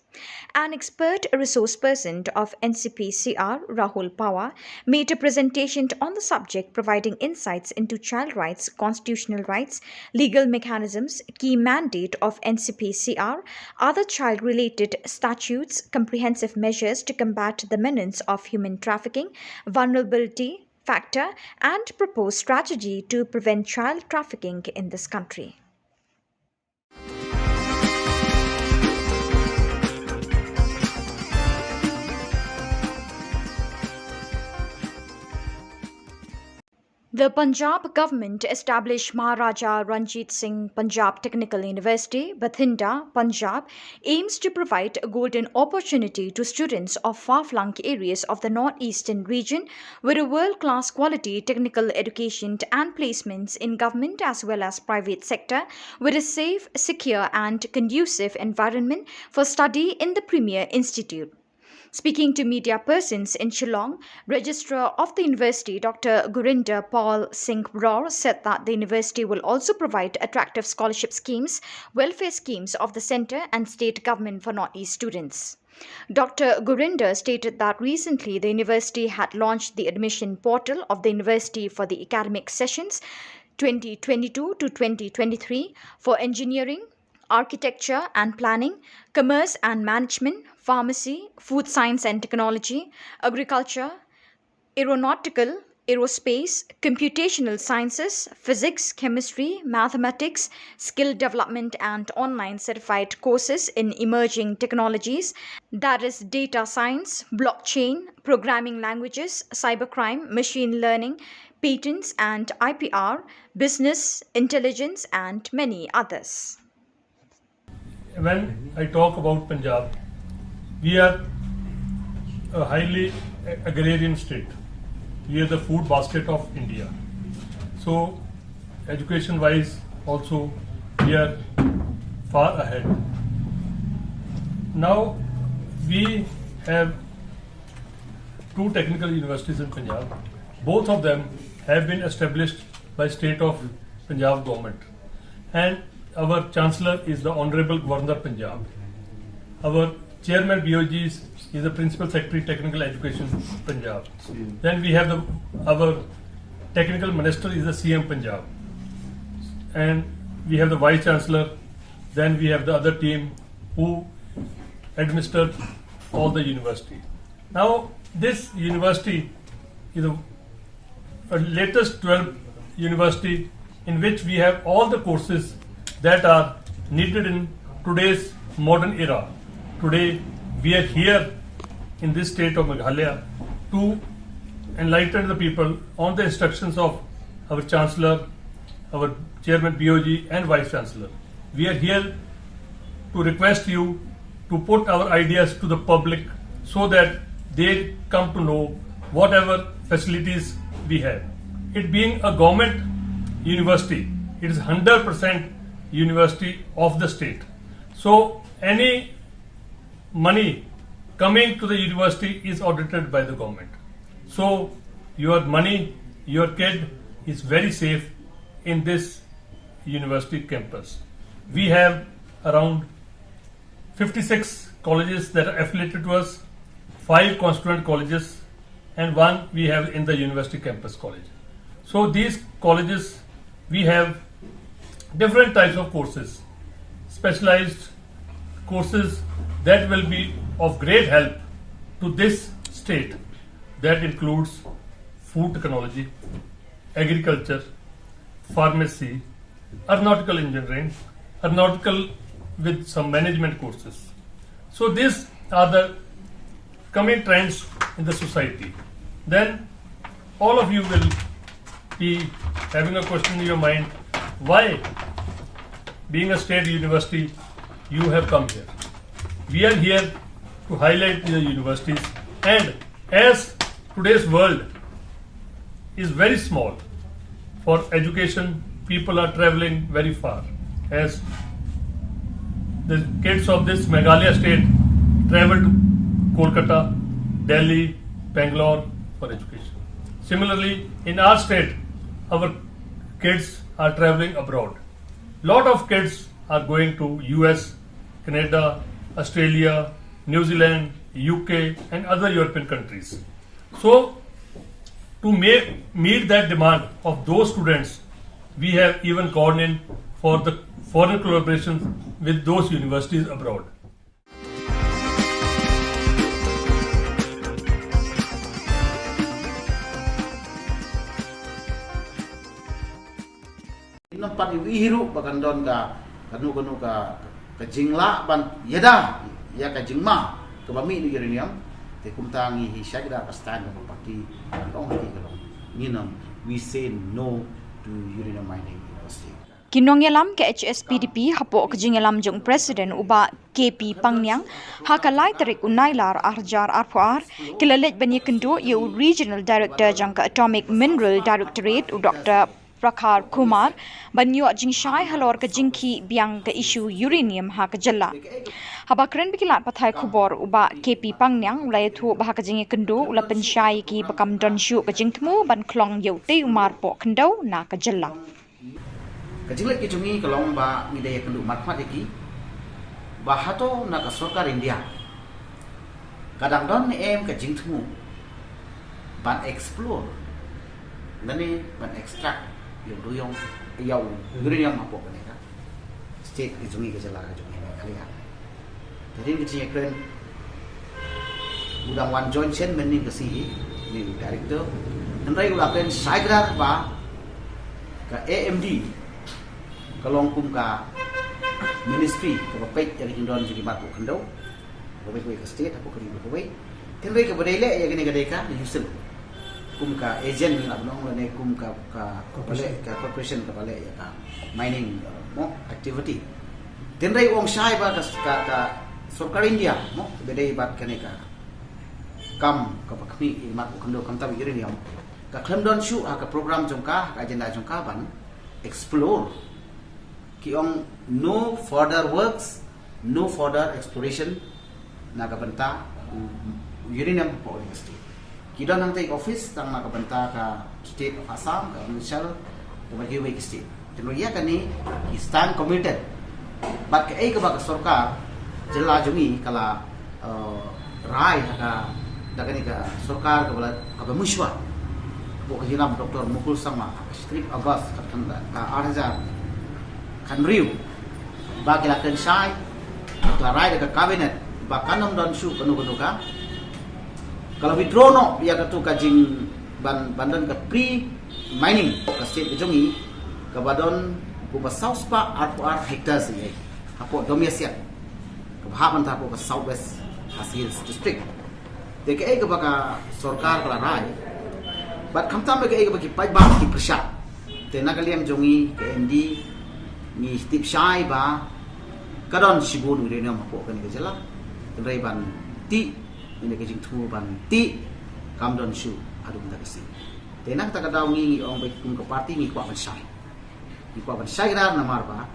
An expert resource person of N C P C R, Rahul Pawar, made a presentation on the subject, providing insights into child rights, constitutional rights, legal mechanisms, key mandate of N C P C R, other child related statutes, comprehensive measures to combat the menace of human trafficking, vulnerability factor, and proposed strategy to prevent child trafficking in this country. The Punjab government established Maharaja Ranjit Singh Punjab Technical University, Bathinda, Punjab, aims to provide a golden opportunity to students of far-flung areas of the northeastern region with a world-class quality technical education and placements in government as well as private sector with a safe, secure and conducive environment for study in the premier institute. Speaking to media persons in Shillong, Registrar of the University, Doctor Gurinder Pal Singh Bror, said that the university will also provide attractive scholarship schemes, welfare schemes of the centre and state government for Northeast students. Doctor Gurinder stated that recently the university had launched the admission portal of the university for the academic sessions twenty twenty-two to twenty twenty-three for engineering, architecture and planning, commerce and management, pharmacy, food science and technology, agriculture, aeronautical, aerospace, computational sciences, physics, chemistry, mathematics, skill development and online certified courses in emerging technologies, that is data science, blockchain, programming languages, cybercrime, machine learning, patents and I P R, business intelligence and many others. When I talk about Punjab, we are a highly agrarian state. We are the food basket of India. So, education wise, also, we are far ahead. Now, we have two technical universities in Punjab. Both of them have been established by state of Punjab government. And our chancellor is the Honorable Governor Punjab. Our chairman B O G is, is the principal secretary technical education Punjab. Then we have the, our technical minister is the C M Punjab. And we have the vice chancellor. Then we have the other team who administer all the university. Now, this university is a, a latest twelve university in which we have all the courses that are needed in today's modern era. Today, we are here in this state of Meghalaya to enlighten the people on the instructions of our Chancellor, our Chairman B O G and Vice Chancellor. We are here to request you to put our ideas to the public so that they come to know whatever facilities we have. It being a government university, it is hundred percent university of the state. So any money coming to the university is audited by the government. So your money, your kid is very safe in this university campus. We have around fifty-six colleges that are affiliated to us, five constituent colleges, and one we have in the university campus college. So these colleges, we have different types of courses, specialized courses that will be of great help to this state. That includes food technology, agriculture, pharmacy, aeronautical engineering, aeronautical with some management courses. So these are the coming trends in the society. Then all of you will be having a question in your mind, why, being a state university, you have come here? We are here to highlight the universities, and as today's world is very small for education, people are traveling very far. As the kids of this Meghalaya state travel to Kolkata, Delhi, Bangalore for education. Similarly, in our state, our kids are traveling abroad. Lot of kids are going to U S, Canada, Australia, New Zealand, U K, and other European countries. So, to make, meet that demand of those students, we have even gone in for the foreign collaborations with those universities abroad. Ngim pat ïohi ruh ba kan don ka, kano kano ka, ka jinglah ban ïada ïa ka jingma kaba mih na uranium. Te kumta ngi hi shakri da ka stand kaba party, kan ong hi ka long, ngin ym, we say no to uranium mining in our state. Ki nongïalam ka H S P D P hapoh ka jingïalam jong u President u Bah K P Pangniang, ha ka lai tarik u Nailar arhajar arphew ar, ki la leit ban ïakynduh ïa u Regional Director jong ka Atomic Mineral Directorate u Doctor Prakhar Kumar ban ïoh jingshai halor ka jingkhih biang ka issue uranium ha ka jylla. Haba kren bad ki lad pathai khubor u Bah K P Pangniang u la ïathuh ba ha ka jingïakynduh u la pynshai ïa ki ba kam don shuh ka jingthmu ban khlong ïa u tei u mar poh khyndew na ka jylla. Ka jingleh ki jong ngi ka long ba ngi dei ïakynduh markhmat ïa ki ba hato na ka sorkar India ka dang don ne em ka jingthmu ban explore lane ban extract ïa u duyong, ïa u uranium hapoh kane ka state ka jong ngi, ka jylla ka jong ngi Meghalaya. Te hadien ka jingïakren u dang wan join shen mynnin ka sngi hi, une u director. Hynrei u la kren shai kdar ba ka A M D ka long kum ka ministry kaba peit ïa ka jingdon jong ki mat poh khyndew, kaba peit ka state hapoh ka ri kawei. Hynrei kaba dei leh ïa kane ka dei ka USIL kum ka agent, ngi lah ban ong, lane kum ka, ka, kaba leh, ka corporation kaba leh ïa ka mining, uh, mo, activity. Hynrei u ong shai ba ka, ka, ka sorkar India mo ba dei bad kane ka kam kaba khmih ïa ki mat poh khyndew, khamtam uranium, ka khlem don shuh ha ka program jong ka, ha ka agenda jong ka ban explore. Ki ong no further works, no further exploration na ka bynta u, u uranium hapoh ka state. Ki don hangtei ka office tang na ka bynta ka state of Assam, ka provincial, bad kiwei ki state. Te ïa kane ki stand committed. Bad kaei kaba ka sorkar jylla jong ngi ka la, eh, rai ha ka, da kane ka sorkar kaba la, kaba mynshuwa hapoh ka jingïalam Doctor Mukul Sangma ha ka shi tarik August ka, ka arhajar khathynriew, ba ki la kren shai, ka la rai da ka cabinet ba kan ym don shuh kano kano ka, ka la withdraw noh ïa katu ka jing ban, ban don ka pre mining ka state ka jong ngi, kaba don kumba saw spah arphew ar hectares ïa hapoh Domiasiat, kaba hap ban ta hapoh ka South West Khasi Hills District. Te kaei kaba ka sorkar ka la rai, bad khamtam kaei kaba ki paidbah ki pyrshah. Te na ka liang jong ngi ka A M D ngi tip shai ba ka don shibun uranium hapoh kane ka jylla. Hynrei ban tih, ïa ka jingthmu ban tih kam don shuh haduh mynta ka sngi. Te na kata ka daw ngi, ngi ong ba kum ka party ngi kwah ban shai. Ngi kwah ban shai kdar namar ba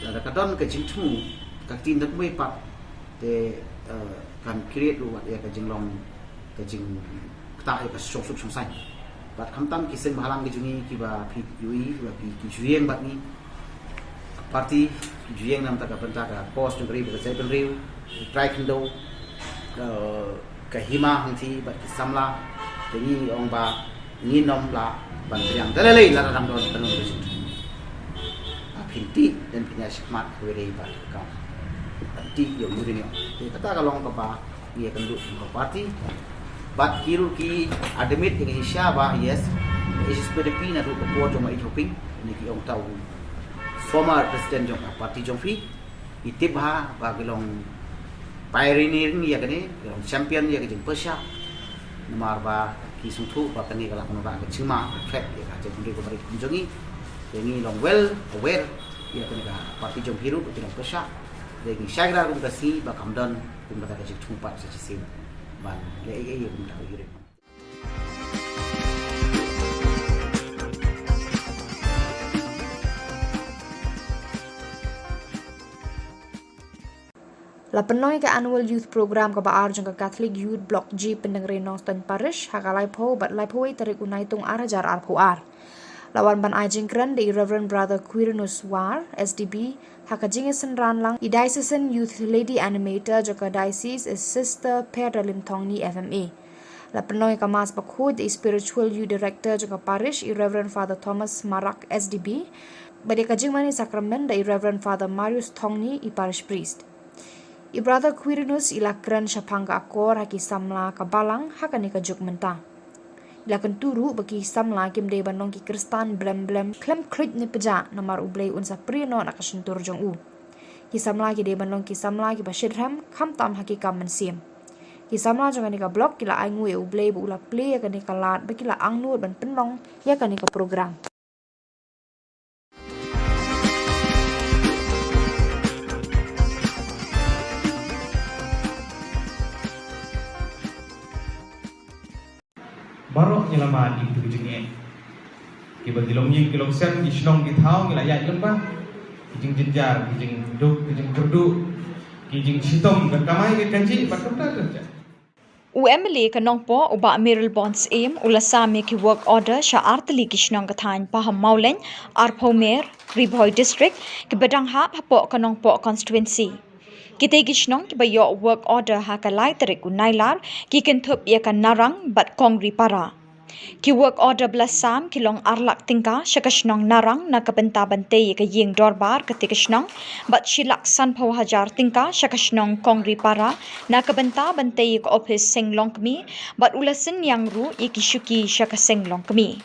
lada ka don ka jingthmu Ka ktien da kumwei pat te, eh, kan create ruh wat ïa ka jinglong, ka jingktah ïa ka shongsuk shongsaiñ. Bad khamtam ki seng bhalang ki jong ngi kiba phi ïohi, kiba phi ki ju ïeng bad ngi. Party ki ju ïeng namar ka bynta ka cause jong ka ri bad ka jaitbynriew, ki trai khyndew, eh, ka hima hangthie bad ki samla. Te ngi ong ba ngin ym lah ban pdiang da lei lei lada dang don pynlong ka jingthoh. Ba phin tih, dang phin ïa shakmat kawei dei ba ka ban tih ïa u uranium. Te kata ka long kaba ngi ïa kynduh kum ka party. Bad ki ruh ki admit ïa ka shisha ba yes, H S P D P naduh ka por jong u Bah Ïeid Hoping, ne ki ong ta u former president jong ka party jong phi. Ngi tip bha ba ki long pioneering ïa kane, ki long champion ïa ka jingpyrshah. Namar ba ki sngewthuh ba kane ka la kynnoh ka jingma, ka threat ïa ka jaitbynriew ka ri kum jong ngi. Te ngi long well aware ïa kane ka party jong phi ruh, ki long pyrshah. Te ngi shai kynda kum ka sngi ba kam don kum kata ka jingthung pat sa shisien ban leh ei ei ïa kum kata ka uranium. La pynlong ïa ka Annual Youth Program kaba ar jong ka Catholic Youth Block G Pyndengrei Nongstoiñ Parish ha ka laiphew bad laiphew wei tarik u Naitung ar hajar arphew ar. La wan ban ai jingkren da i Reverend Brother Quirinus War, S D B, ha ka jingïasynran lang i Diocesan Youth Lady Animator jong ka Diocese, i Sister Perda Limthongni F M A. La pynlong ïa ka Mass bakhuid da i Spiritual Youth Director jong ka Parish, i Reverend Father Thomas Marak, S D B, bad ïa ka jingmane sakramen da i Reverend Father Marius Thongni, i Parish Priest. I Brother Quirinus i la kren shaphang ka akor ha ki samla ka balang ha kane ka juk mynta. I la kyntu ruh ba ki samla kim dei ban long ki Khristan blem blem khlem khluit ne pjah, namar U Blei un sa prie noh na ka shyntur jong u. Ki samla ki dei ban long ki samla kiba shitrhem khamtam ha ki kam mynsiem. Ki samla jong kane ka block ki la ainguh ïa U Blei ba u la plie ïa kane ka lad ba ki la angnud ban pynlong ïa kane ka program. Baroh ngi la mad ïa kito ki jingeh. Kiba ki longïing ki longsem, ki shnong ki thaw ngi la ïaid lyngba. Ki jingjynjar, ki jingduk, ki jingkyrduh, ki jingshitom, ka kamai ka kajih, bad kumta ter ter. U M L A ka Nongpoh, u Bah Mayralborn Syiem, u la sam ïa ki work order sha artylli ki shnong ka thaiñ Pahammawlein, Arphawmer, Ri Bhoi District, kiba dang hap hapoh ka Nongpoh constituency. Kitei ki shnong kiba ïoh work order ha ka lai tarik u Nailar ki kynthup ïa ka Narang bad Kongripara. Ki work order ba la sam ki long ar lak tyngka sha ka shnong Narang na ka bynta ban tei ïa ka ïing dorbar katei ka shnong, bad shi lak sanphew hajar tyngka sha ka shnong Kongripara na ka bynta ban tei ïa ka ophis seng longkmie, bad u la synñiang ruh ïa ki shuki sha ka seng longkmie.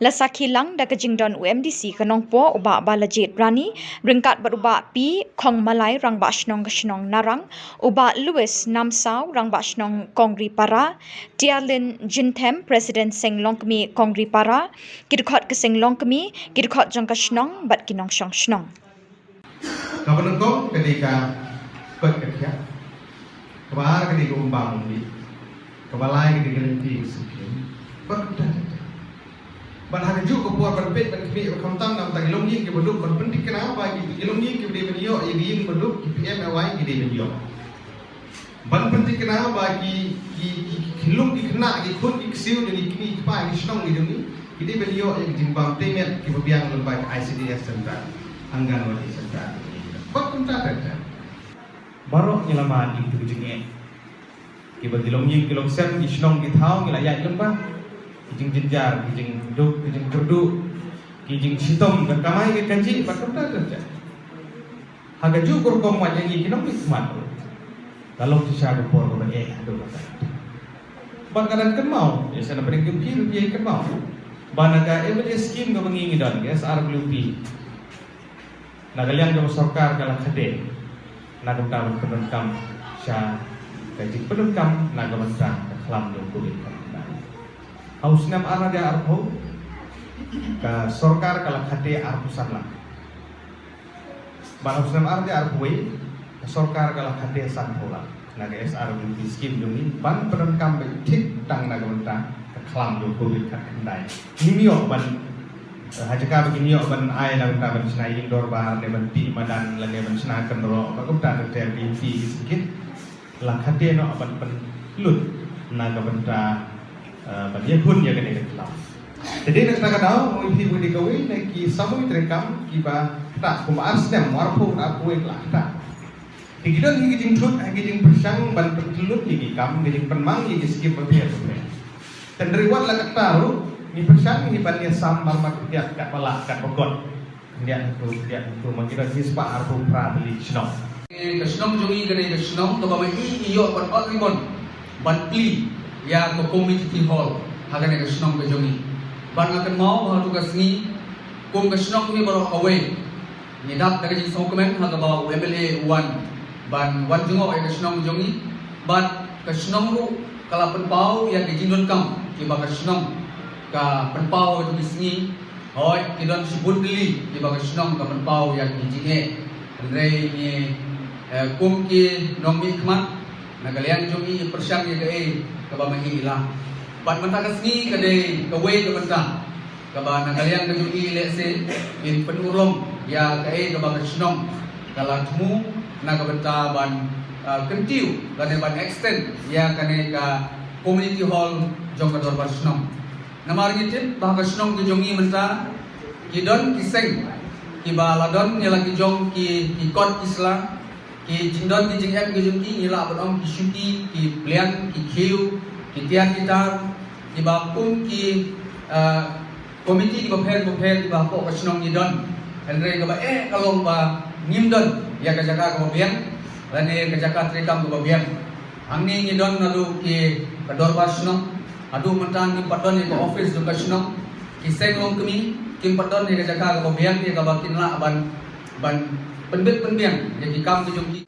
La sakhi lang da ka jingdon u M D C ka Nongpoh, u Bah Balajied Rani, ryngkat bad u Bah P Khongmalai, Rangbah Shnong ka shnong Narang, u Bah Louis Namsaw, Rangbah Shnong Kongripara, Tiarlin Jynthem, President Seng Longkmie Kongripara, ki dkhot ka seng longkmie, ki dkhot jong ka shnong bad ki nongshong shnong. Kaba nyngkong ka dei ka koit ka khiah. Kaba ar ka dei ka umbam umdih. Kaba lai ka dei ka lynti ka syngkien. Bad kumta ter ter. Bad ha kajuh ka por ban peit ban khmih ba khamtam namar ki longïing kiba duk ban pynthikna ba ki, ki longïing kiba dei ban ïoh ïa ki ïing ba duk, ki P M A Y ki dei ban ïoh. Ban pynthikna ba ki, ki, ki, ki khyllung ki khynnah, ki khun ki ksiew jong ki kmie ki kpa ki shnong ki jong ngi, ki dei ban ïoh ïa ki jingbam tei met kiba biang lyngba ki I C D S center, Anganwadi center. Bad kumta ter ter. Baroh ngi la mad ïa kito ki jingeh. Kiba ki longïing ki longsem, ki shnong ki thaw ngi la ïaid lyngba. Ki jingjynjar, ki jingduk, ki jingkyrduh, ki jingshitom, ka kamai ka kajih, bad kumta ter ter. Ha kajuh ka rukom wat ïa ngi ki nongmihkhmat ruh, ka long shisha ka por kaba eh haduh katta. Bad nga dang kynmaw, ïa sa na pdeng ka phi ruh phi ïa kynmaw ba na ka M L A scheme kaba ngi ngi don, ka S R W P, na ka liang kaba sorkar ka la khadei na ka bynta ban pyndonkam sha ka jingpyndonkam na ka bynta ka khlam jong Covid khatnai. Ha u snem ar hajar arphew, ka sorkar ka la khadei arphew san lak. Bad ha u snem ar hajar arphew wei, ka sorkar ka la khadei sanphew lak na ka S R W P scheme jong ngi ban pyndonkam beit thik tang na ka bynta ka khlam jong Covid khatkhyndai. Ngim ïoh ban Ha jaka ba kin ïoh ban ai la ka bynta ban shna ïing dorbar ne ban tih madan lane ban shna kynroh ba kumta ter ter ki ti ki skit. La khate noh ban pynlut na ka bynta, eh, ban ïakhun ïa kane ka class. Te dei na kata ka daw, ngi phi budi kawei na ki samoi treikam kiba ktah kumba ar snem, arphew, arphew wei la ktah. Te ki don hi ki jingthut, hi ki jingpyrshang ban pynlut hi ki kam, ki jingpynmang hi ki skim bapher bapher. Te hynrei wat la katta ruh, ngi pyrshang hi ban ïasam marmar khyndiat katba lah katba kot. Khyndiat hynriew, khyndiat hynriew, ma ki don hi spah arphew phra tylli ki shnong. Ka shnong jong ngi ka dei ka shnong kaba ma i i ïoh ban ot ribbon ban plie ïa ka community hall ha kane ka shnong ka jong ngi. Bad nga kynmaw ha tu ka sngi kum ka shnong hi baroh kawei ngi dap da ka jingsngewkmen ha kaba u M L A u wan ban wan jngoh ïa ka shnong jong ngi. Bad ka shnong ruh ka la pynpaw ïa ka jingdonkam kiba ka shnong ka pynpaw ha tu ki sngi. Hooid, ki don shibun tylli kiba ka shnong ka pynpaw ïa ki jingeh. Hynrei ngi, eh, kum ki nongmihkhmat na ka liang jong ngi pyrshang ïa kaei kaba ma i i lah. Bad mynta ka sngi ka dei kawei ka bynta kaba na ka liang ka jong i lehse in pynurlong ïa kaei kaba ka shnong ka la thmu na ka bynta ban, ah, kyntiew lane ban extend ïa kane ka community hall jong ka dorbar shnong. Namar ngi tip ba ka shnong ka jong i mynta ki don ki seng kiba la don ïa la ki jong ki, ki kot ki sla, ki jingdon ki jingem ki jong ki, ngi lah ban ong ki shuki, ki pliang, ki khiew, ki tiar ki tar, kiba kum ki, ah, komiti kiba pher bapher kiba hapoh ka shnong ngi don. Hynrei kaba eh ka long ba ngim don ïa ka jaka kaba biang lane ka jaka treikam kaba biang. Hangne ngi don naduh ki ka dorbar shnong, haduh mynta ngim pat don ïa ka office jong ka shnong. Ki seng longkmie kim pat don ïa ka jaka kaba biang ïa kaba kin lah ban, ban pynbit pynbiang ïa ki kam ki jong ki.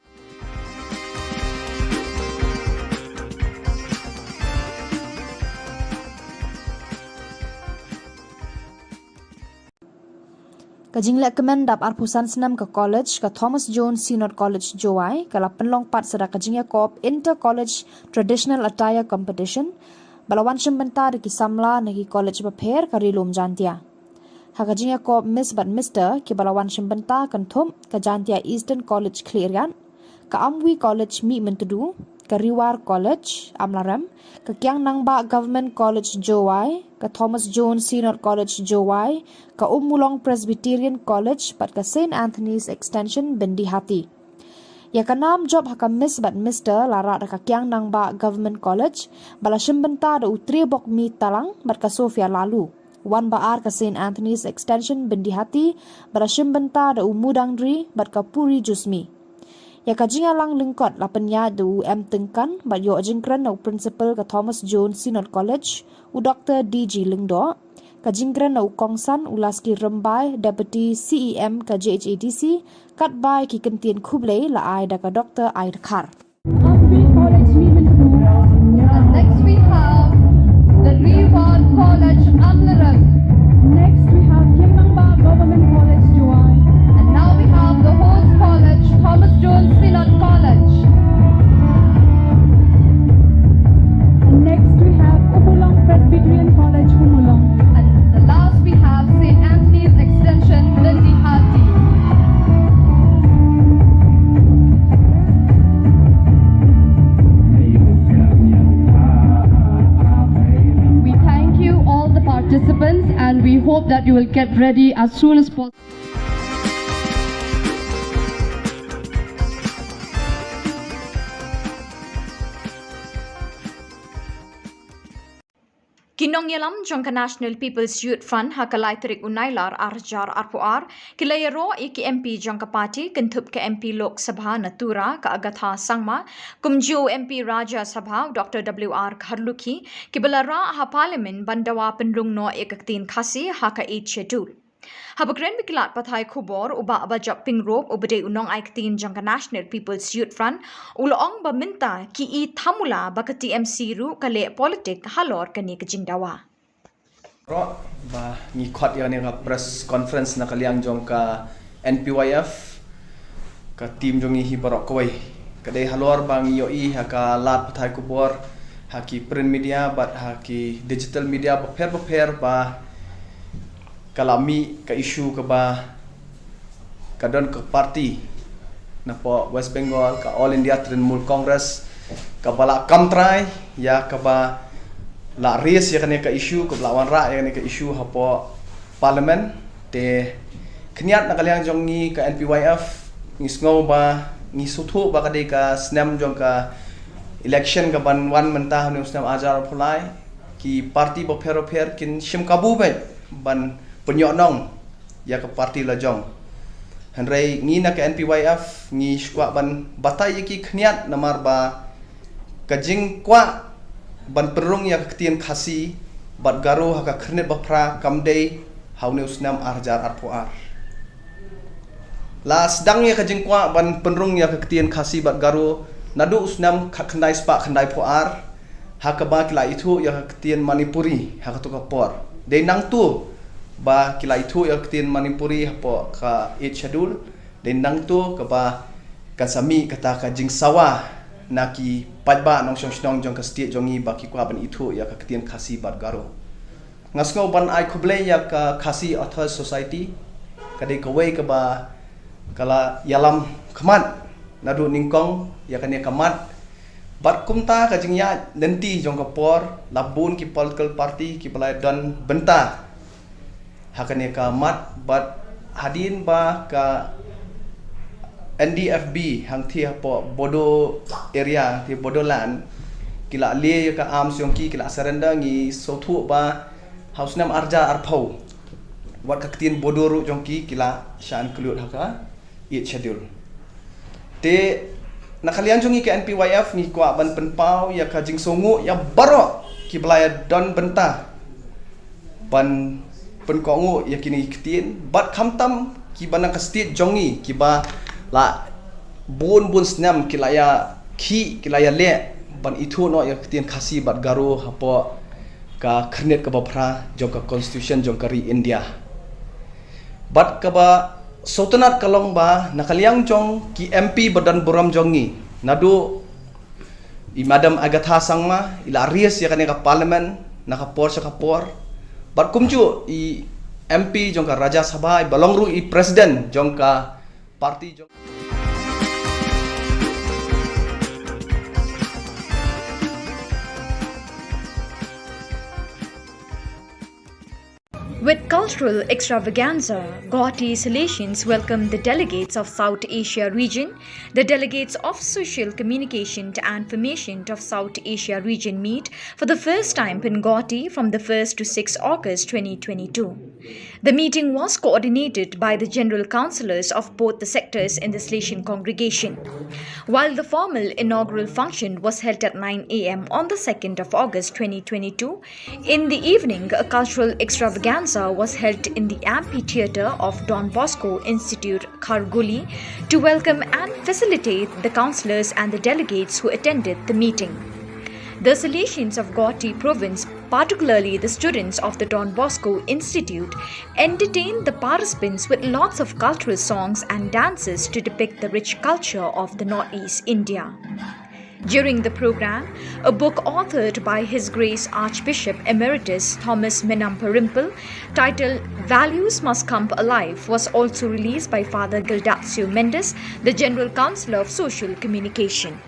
Ka jinglehkmen dap arphew san snem ka college, ka Thomas Jones Synod College Jowai, ka la pynlong pat sa da ka jingïakop Inter College Traditional Attire Competition ba la wan shim bynta da ki samla na ki college bapher ka Ri Lum Jaintia. Ha ka jingïakop Miss bad Mister kiba la wan shim bynta kynthup ka Jaintia Eastern College Khliehriat, ka Amwi College Mihmyntdu, ka Ri War College Amlarem, ka Kiang Nangbah Government College Jowai, ka Thomas Jones Synod College Jowai, ka Ummulong Presbyterian College bad ka Saint Anthony's Extension Byndihati. Ïa ka nam jop ha ka Miss bad Mister la rah da ka Kiang Nangbah Government College ba la shim bynta da u Triabokmi Talang bad ka Sophia Laloo. Wan ba ar ka Saint Anthony's Extension Byndihati ba la shim bynta da u Mudangri bad ka Puri Jusmi. Ïa ka jingïalang lyngkot la pynïaid da u M Tyngkan bad ïoh jingkren na u Principal ka Thomas Jones Synod College, u Doktor D G Lyngdoh. Ka jingkren na u kongsan u Laski Rymbai, Deputy C E M ka J H A D C, katba ïa ki kyntien khublei la ai da ka Doktor Ai Dkhar. Amwi College Mihmyntdu. And next we have the Ri War College Amlarem. Next we have Kiang Nangbah Government College Jowai. And now we have the host college, Thomas Jones Synod College. And next we have Ummulong Presbyterian College, Ummulong. And the last we have Saint Anthony's Extension, Byndihati. We thank you, all the participants, and we hope that you will get ready as soon as possible. Ki nongïalam jong ka National People's Youth Front ha ka lai tarik u Nailar ar hajar arphew ar ki la ïaroh ïa ki M P jong ka party kynthup ka M P Lok Sabha na Tura ka Agatha Sangma, kumjuh u M P Rajya Sabha u Doctor W R Kharlukhi, kiba la rah ha Parliament ban dawa pynrung noh ïa ka ktien Khasi ha ka Eighth Schedule. Haba kren bad ki lad pathai khubor, u Bah Bajop Pyngrope uba dei u nongai ktien jong ka National People's Youth Front u la ong ba mynta ki i thamula ba ka T M C ruh ka leh politik halor kane ka jingdawa. Baroh ba ngi khot ïa kane ka press conference na ka liang jong ka N P Y F, ka team jong ngi hi baroh kawei. Ka dei halor ba ngi ïohi ha ka lad pathai khubor, ha ki print media bad ha ki digital media bapher bapher ba ka la mih ka issue kaba ka don ka party napoh West Bengal, ka All India Trinamool Congress, kaba la kam trai ïa kaba la raise ïa kane ka issue, kaba la wanrah ïa kane ka issue hapoh Parliament. Te khyndiat na ka liang jong ngi ka N P Y F, ngi sngew ba ngi sngewthuh ba ka dei ka snem jong ka election kaban wan mynta ha une u snem ar hajar arphew lai. Ki party bapher bapher kin shim kabu beit ban pynïohnong ïa ka party la jong. Hynrei ngi na ka N P Y F ngi sngewkwah ban batai ïa ki khyndiat namar ba ka jingkwah ban pynrung ïa ka ktien Khasi bad Garo ha ka Khyrnit Baphra kam dei ha une u snem ar hajar arphew ar. La sdang ïa ka jingkwah ban pynrung ïa ka ktien Khasi bad Garo naduh u snem khatkhyndai spah khyndaiphew ar, ha kaba ki la ithuh ïa ka ktien Manipuri ha kato ka por. Dei nangto ba ki la ithuh ïa ka ktien Manipuri hapoh ka Eighth Schedule. Dei nangto kaba kan sa mih kata ka jingsawa na ki paidbah nongshong shnong jong ka state jong ngi ba ki kwah ban ithuh ïa ka ktien Khasi bad Garo. Nga sngew ban ai khublei ïa ka Khasi Authors Society, ka dei kawei kaba ka la ïalam khmat naduh nyngkong ïa kane ka mat. Bad kumta ka jingïaid lynti jong ka por, la bun ki political party kiba la don bynta ha kane ka mat, bad hadien ba ka N D F B hangtei hapoh Bodo area, hangtei Bodoland, ki la leh ïa ka arms jong ki, ki la surrender, ngi sngewthuh ba ha u snem ar hajar arphew wat ka ktien Bodo ruh jong ki ki la shah include ha ka Eighth Schedule. Te na ka liang jong ngi ka N P Y F ngi kwah ban pynpaw ïa ka jingsngewnguh ïa baroh kiba la ïa don bynta ban pynkohnguh ïa kine ki ktien, bad khamtam kiba na ka state jong ngi kiba la bun bun snem ki la ïa khih, ki la ïa leh ban ithuh noh ïa ka ktien Khasi bad Garo hapoh ka Khyrnit kaba Phra jong ka Constitution jong ka ri India. Bad kaba sngewtynnat ka long ba na ka liang jong ki M P ba don burom jong ngi, naduh i Madam Agatha Sangma i la raise ïa kane ka Parliament na ka por sha ka por. Bad kumjuh i M P jong ka Rajya Sabha, iba long ruh i President jong ka party jong With cultural extravaganza, Guwahati Salesians welcomed the delegates of South Asia region, the delegates of Social Communication and Information of South Asia region meet for the first time in Guwahati from the first to sixth August twenty twenty-two. The meeting was coordinated by the general councillors of both the sectors in the Salesian congregation. While the formal inaugural function was held at nine a m on the second of August twenty twenty-two, in the evening, a cultural extravaganza was held in the amphitheatre of Don Bosco Institute, Kharghuli, to welcome and facilitate the councillors and the delegates who attended the meeting. The Salesians of Guwahati province, particularly the students of the Don Bosco Institute, entertained the participants with lots of cultural songs and dances to depict the rich culture of the Northeast India. During the program, a book authored by His Grace Archbishop Emeritus Thomas Menamparimpil, titled Values Must Come Alive, was also released by Father Gildacio Mendes, the General Councillor of Social Communication.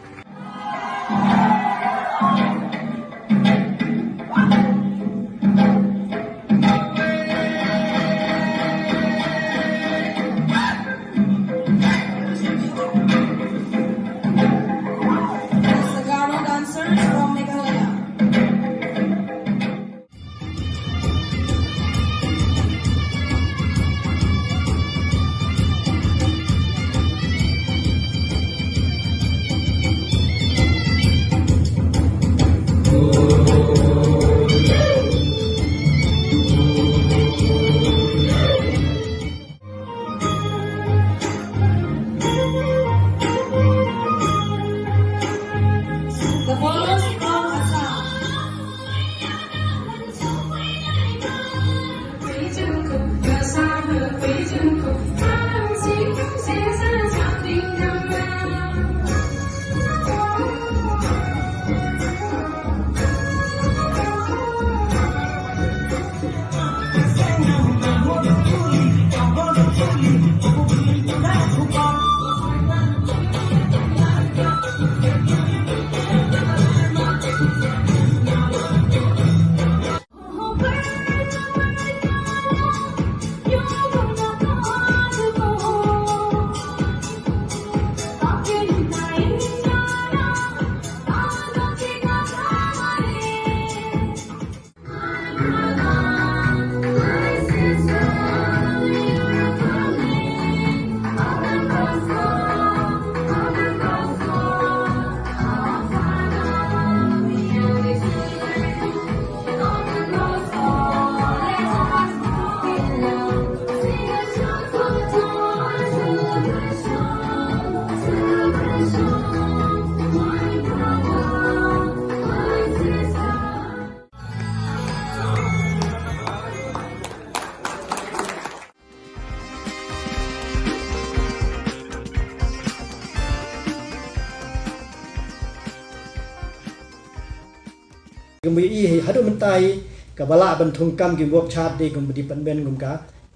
Kumba ïohi haduh mynta hi, kaba lah ban thungkam ki work chart dei kum department kum ka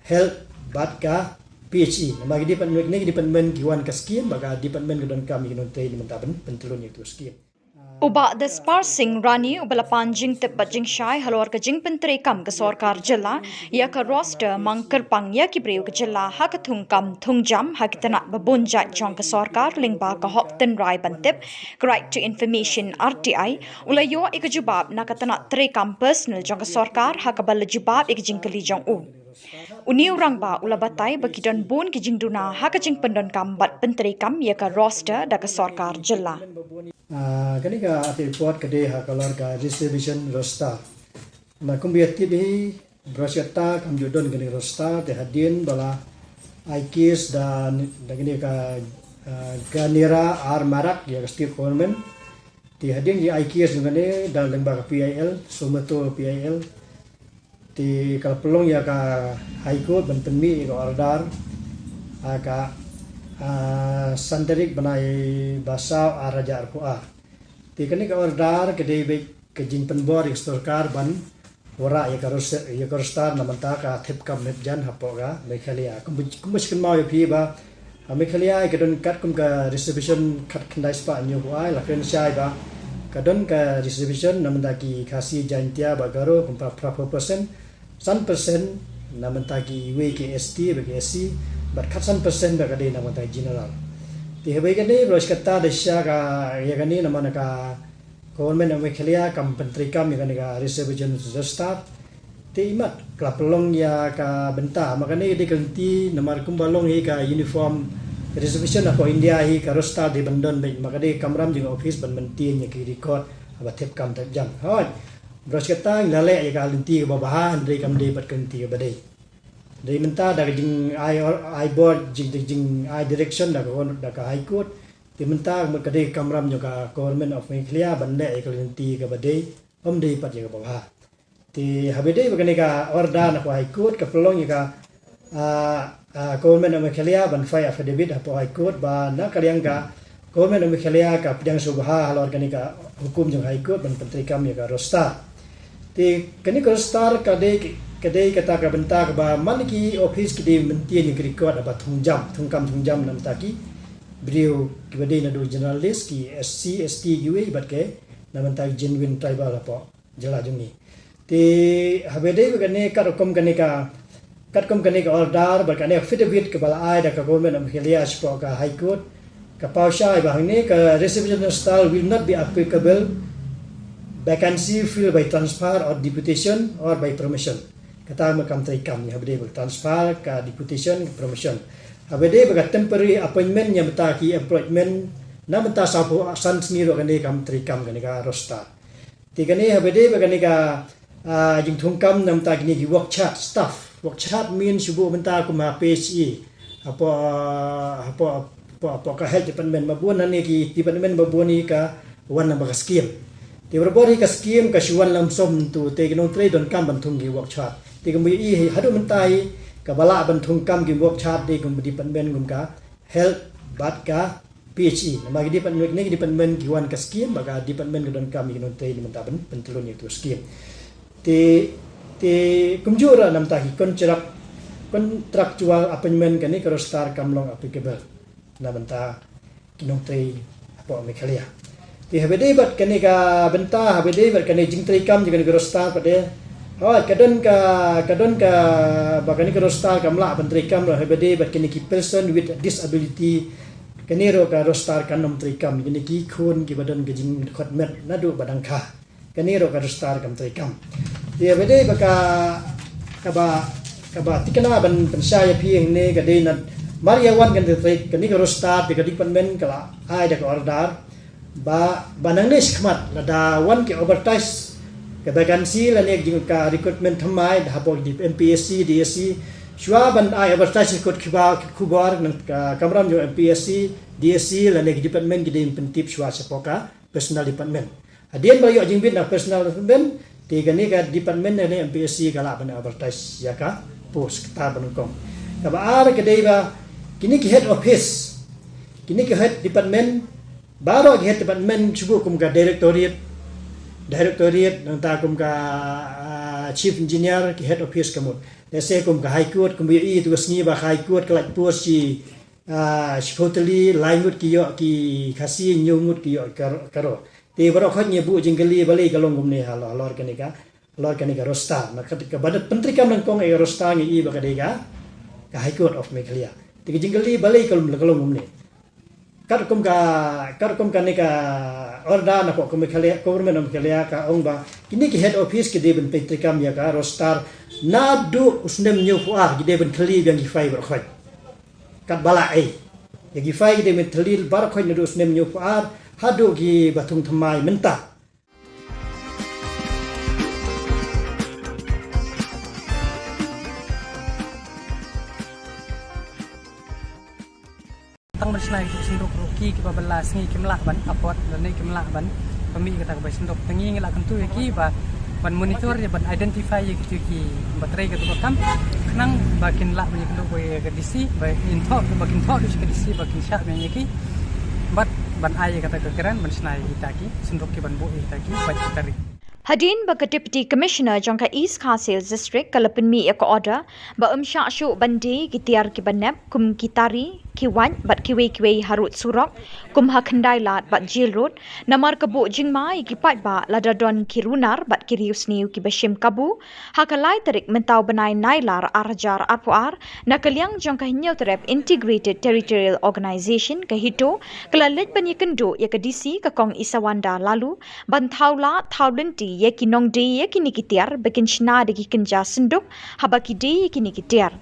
health bad ka P H E. Namar ki department, kine ki department ki wan ka scheme, bad ka department ka donkam ïa ki nongtrei na mynta ban pyntlun ïa ka scheme. U Bah Daspar Singh Rani uba la pan jingtip bad jingshai halor ka jingpyntreikam ka sorkar jylla ïa ka roster mang kyrpang ïa ki briew ka jylla ha ka thungkam thungjam ha ki tnat ba bun jait jong ka sorkar lyngba ka hok tynrai ban tip, ka Right to Information, R T I, u la ïoh ïa ka jubab na ka tnat treikam personal jong ka sorkar ha kaba la jubab ïa ka jingkylli jong u. Une u rangbah u la batai ba ki don bun ki jingduna ha ka jingpyndonkam bad pyntreikam ïa ka roster da ka sorkar jylla. Ah, kane ka audit report ka dei halor ka reservation roster. Na kumba ïa tip hi, baroh shi katta kam ju don kane ka roster, te hadien ba la ai case da, da kane ka, ah, Ganera R Marak ïa ka state government. Te hadien ba ai case jong kane da lyngba ka P I L, Somoto P I L. Te ka la pynlong ïa ka High Court ban pynmih ïa ka order ha ka, ah, san tarik bnai ba saw ar hajar arphew ar. Te kane ka order ka dei beit ka jingpynbor ïa ka sorkar ban wanrah ïa ka ros-, ïa ka roster na bynta ka thep kam thep jan hapoh ka Meghalaya. Kumba, kumba shu kynmaw ïa phi ba ha Meghalaya ka don katkum ka reservation khatkhyndai spah hynñiewphew ar, la kren shai ba ka don ka reservation na bynta ki Khasi, Jaintia bad Garo kum phra, phraphew percent, san percent na bynta kiwei ki S T bad ki S C, bad khatsan percent ba ka dei na bynta ki general. Te haba ïa kane baroh shi katta da shisha ka ïa kane namar ka Government of Meghalaya kam pyntreikam ïa kane ka reservation roster. Te imat ka la pynlong ïa ka bynta, ma kane ka dei ka lynti namar kumba long hi ka uniform reservation hapoh India hi, ka roster dei ban don beit, ma ka dei ka kamram jong ka office ban maintain ïa ki record haba thep kam thep jan. Hooid, baroh shi katta ngi la leh ïa ka lynti kaba bha, hynrei kam dei pat ka lynti kaba dei. Dei mynta da ka jingai or-, ai bor, jing, jing, jingai direction da ka, da ka High Court. Te mynta ka dei ka kamram jong ka Government of Meghalaya ban leh ïa ka lynti kaba dei, ym dei pat ïa kaba bha. Te haba dei ba kane ka order na ka High Court ka pynlong ïa ka, ah, ah, Government of Meghalaya ban file affidavit hapoh High Court ba na ka liang ka Government of Meghalaya ka pdiang sngewbha halor kane ka hukum jong High Court ban pyntreikam ïa ka roster. Te kane ka roster ka dei, ka dei kata ka bynta kaba man ki office ki dei maintain ïa ki record haba thung jam, thung kam thung jam na bynta ki briew kiba dei naduh general list, ki S C, S T kiwei bad ki na bynta ki genuine tribal hapoh jylla jong ngi. Te haba dei ba kane katkum kane ka, katkum kane ka order bad kane affidavit kaba la ai da ka Government of Meghalaya shapoh ka High Court, ka paw shai ba hangne ka reservation roster will not be applicable vacancy filled by transfer or deputation or by promotion. Kata ma kam treikam ïa haba dei ba ka transfer, ka deputation, ka promotion. Haba dei ba ka temporary appointment ïa bynta ki employment na bynta sawphew san sngi ruh kane kam treikam kane ka roster. Te kane haba dei ba kane ka, ah, jingthungkam na bynta kine ki work chart staff. Work chart mean shu buh bynta kum ha P H E. Hapoh, ah, hapoh, hapoh, hapoh ka health department, ba bun hangne ki department ba bun hi ka wan na ba ka scheme. Te barabor hi ka scheme ka shu wan lump sum tu, te ki nongtrei donkam ban thung ki work chart. Te kumba ïohi haduh mynta hi kaba lah ban thungkam ki work chart dei kum department kum ka health bad ka P H E. Namar ki department, kine ki department ki wan ka scheme, bad ka department ka donkam ïa ki nongtrei na bynta ban pyntlun ïa ka scheme. Te, te kumjuh ruh na bynta ki contract, contractual appointment kane ka roster kam long applicable na bynta ki nongtrei hapoh Meghalaya. Te haba dei bad kane ka bynta, haba dei bad kane jingtreikam jong kane ka roster pat de. Hooid, ka don ka, ka don ka, ba kane ka roster kam lah ban treikam ruh haba dei bad kine ki person with disability. Kane ruh ka roster kan ym treikam, kine ki khun kiba don ka jingdkhot met naduh ba dang kha. Kane ruh ka roster kam treikam. Te haba dei ba ka, kaba, kaba tikna ban pynshai ïa phi hangne ka dei namar ïa wan kane ka trei, kane ka roster te ka department ka la ai da ka order ba, ba nangne shakhmat lada wan ki advertise ka vacancy lane ka jing ka recruitment thymmai da hapoh ki M P S C, D S C, shuwa ban ai advertise ka kot khubor, khubor na ka kamram jong M P S C, D S C lane ki department ki dei ban pyntip shuwa shapoh ka personnel department. Hadien ba la ïoh jingbit na personnel department, te kane ka department ne M P S C ka lah ban advertise ïa ka post kata ba nyngkong. Kaba ar ka dei ba kine ki head office, kine ki head department, baroh ki head department shu buh kum ka directorate, Directorate, nangta kum ka, ah, Chief Engineer, ki head office ka mut. Te se kum ka High Court, kum ïohi tu ka sngi ba ka High Court ka lait post shi, ah, shiphew tylli, lai ngut ki ïoh ki Khasi, hynñiew ngut ki ïoh ka, ka ro. Te baroh khoit ngi buh jingkylli balei ka long kumne halor, halor kane ka, halor kane ka roster. Na ka, ka ba da pyntreikam nyngkong ïa ka roster ngi i ba ka dei ka, ka High Court of Meghalaya. Te ka jingkylli balei ka long, ka long kumne. Katkum ka, katkum kane ka order na ka Meghalaya, Government of Meghalaya ka ong ba kine ki head office ki dei ban pyntreikam ïa ka roster naduh u snem hynñiewphew ar, ki dei ban khlieh biang ki file baroh khoit. Katba lah ei. Ïa ki file ki dei ban khlieh baroh khoit naduh u snem hynñiewphew ar haduh kiba thung thymmai mynta. Tang ban shna ïa ki synduk ruh ki, kiba bylla sngi kim lah ban afford lane kim lah ban pynmih ïa kata ka bai synduk. Te ngi ngi la kyntu ïa ki ba ban monitor ïa, ban identify ïa kito kiba trei kato ka kam, khnang ba kin lah ban ïakynduh bad ïa ka D C, ba kin thoh, ba kin thoh da ka D C ba kin shah biang ïa ki, bad ban ai ïa kata ka grant ban shna ïa kita ki synduk, ki ban buh ïa kita ki bad kita ri. Hadien ba ka Deputy Commissioner jong ka East Khasi Hills District ka la pynmih ïa ka order ba ym shah shuh ban die ki tiar kiba nep kum ki tari, ki wait bad kiwei kiwei harud surok kum ha Khyndai Lad bad Jail Road, namar ka buh jingma ïa ki paidbah lada don ki runar bad ki riewsniew kiba shim kabu. Ha ka lai tarik mynta u bnai Nailar ar hajar arphew ar, na ka liang jong ka Hynñiewtrep Integrated Territorial Organization, ka HITO, ka la leit ban ïakynduh ïa ka D C, ka Kong Isawanda Laloo, ban thaw lad thaw lynti ïa ki nongdie ïa kine ki tiar ba kin shna da ki kynja synduk haba ki die ïa kine ki tiar.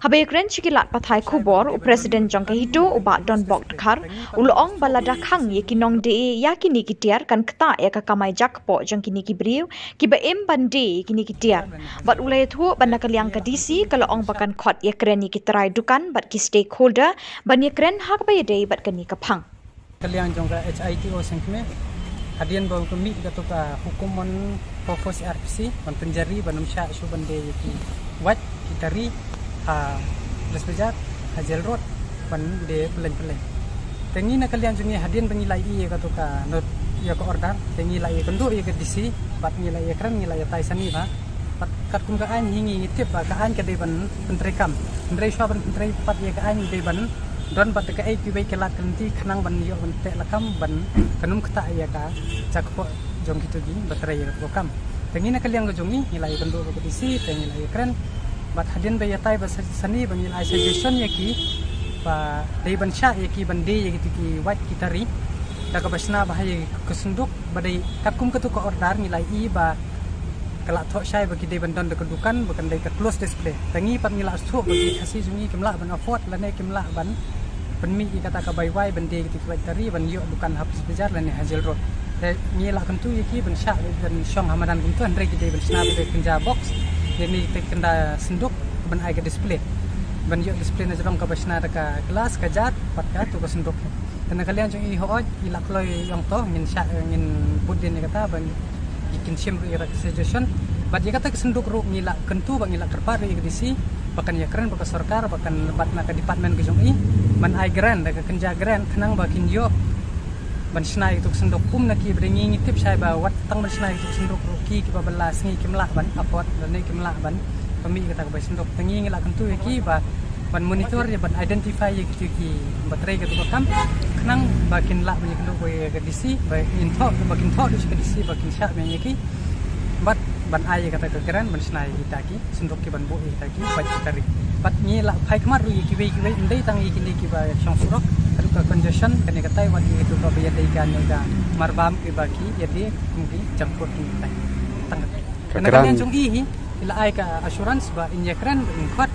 Haba ïakren sha ki lad pathai khubor, u President jong ka HITO, u Bah Donbok Dkhar, u la ong ba lada khang ïa ki nongdie ïa kine ki tiar kan ktah ïa ka kamai jakpoh jong kine ki briew kiba im ban die ïa kine ki tiar. Bad u la ïathuh ba na ka liang ka D C ka la ong ba kan khot ïakren ïa ki trai dukan bad ki stakeholder ban ïakren ha kaba ïadei bad kane ka phang. Ka liang jong ka HITO sngewthuh hadien ba ka mih kato ka hukum mon purpose R P C ban pynjari ban ym shah shuh ban die ïa ki wait, ki tari ha Police Bazar, ha Jail Road, ban die pylleng pylleng. Te ngi na ka liang jong ngi hadien ba ngi la ïohi ïa kato ka note, ïa ka order, te ngi la ïakynduh ïa ka D C bad ngi la ïakren, ngi la ïatai sani bha. Bad katkum ka aiñ hi ngi ngi tip ba ka aiñ ka dei ban pyntreikam. Hynrei shuwa ban pyntrei pat ïa ka aiñ dei ban don bad kaei kiwei ki lad ki lynti khnang ban ïoh ban teh lakam ban kan ym ktah ïa ka jakpoh jong kito kiba trei ïa kato ka kam. Te ngi na ka liang ka jong ngi ngi la ïakynduh bad ka D C, te ngi la ïakren. Bad hadien ba ïatai bad sa-, sani ba ngi la ai suggestion ïa ki ba dei ban shah ïa ki ban die ïa kito ki wait, ki tari da kaba shna bha ïa ka synduk, ba dei katkum kato ka order ngi la ïohi ba ka la thoh shai ba ki dei ban don da ka dukan ba kan dei ka close display. Te ngi pat ngi la sngewthuh ba ki Khasi jong ngi kim lah ban afford lane kim lah ban pynmih ïa kata ka bai wai ban die ïa kito ki wait, tari ban ïoh dukan ha Police Bazar lane ha Jail Road. Te ngi la kyntu ïa ki ban shah, ban shong ha madan kumto, hynrei ki dei ban shna bad ka kynja box, ïa kine ki kynja synduk ban ai ka display, ban ïoh display na jrong kaba shna da ka glass, ka jar bad kato ka synduk. Te na ka liang jong i hooid, i la kloi ïa ong to, ngin shah, ngin bud dien ïa kata ba ngi, i kin shim ruh ïa ka suggestion. Bad ïa kata ka synduk ruh ngi la kyntu bad ngi la kyrpad ruh ïa ka D C ba kan ïakren bad ka sorkar, ba kan, bad na ka department ka jong i ban ai grant, da ka kynja grant khnang ba kin ïoh ban shna ïa kato ka synduk. Kum na ki ba dei ngi ngi tip shai ba wat tang ban shna ïa kato ka synduk ruh ki, kiba bylla sngi kim lah ban afford lane kim lah ban pynmih ïa kata ka bai synduk. Te ngi ngi la kyntu ïa ki ba ban monitor ïa, ban identify ïa kito kiba trei kato ka kam, khnang ba kin lah ban ïakynduh bad ïa ka D C, ba kin thoh, ba kin thoh da ka D C ba kin shah biang ïa ki, bad ban ai ïa kata ka grant ban shna ïa kita ki synduk, ki ban buh ïa kita ki wait, ki tari. Bad ngi la phai khmat ruh ïa kiwei kiwei, ym dei tang ïa kine kiba shong surok, haduh ka congestion kane katai, wat ïa kito kiba ïadei kane ka marbam, kiba ki ïadei kum ki junk food kine katai. Tang katai. Ka grant jong i hi, i la ai ka assurance ba in ïakren, in khot,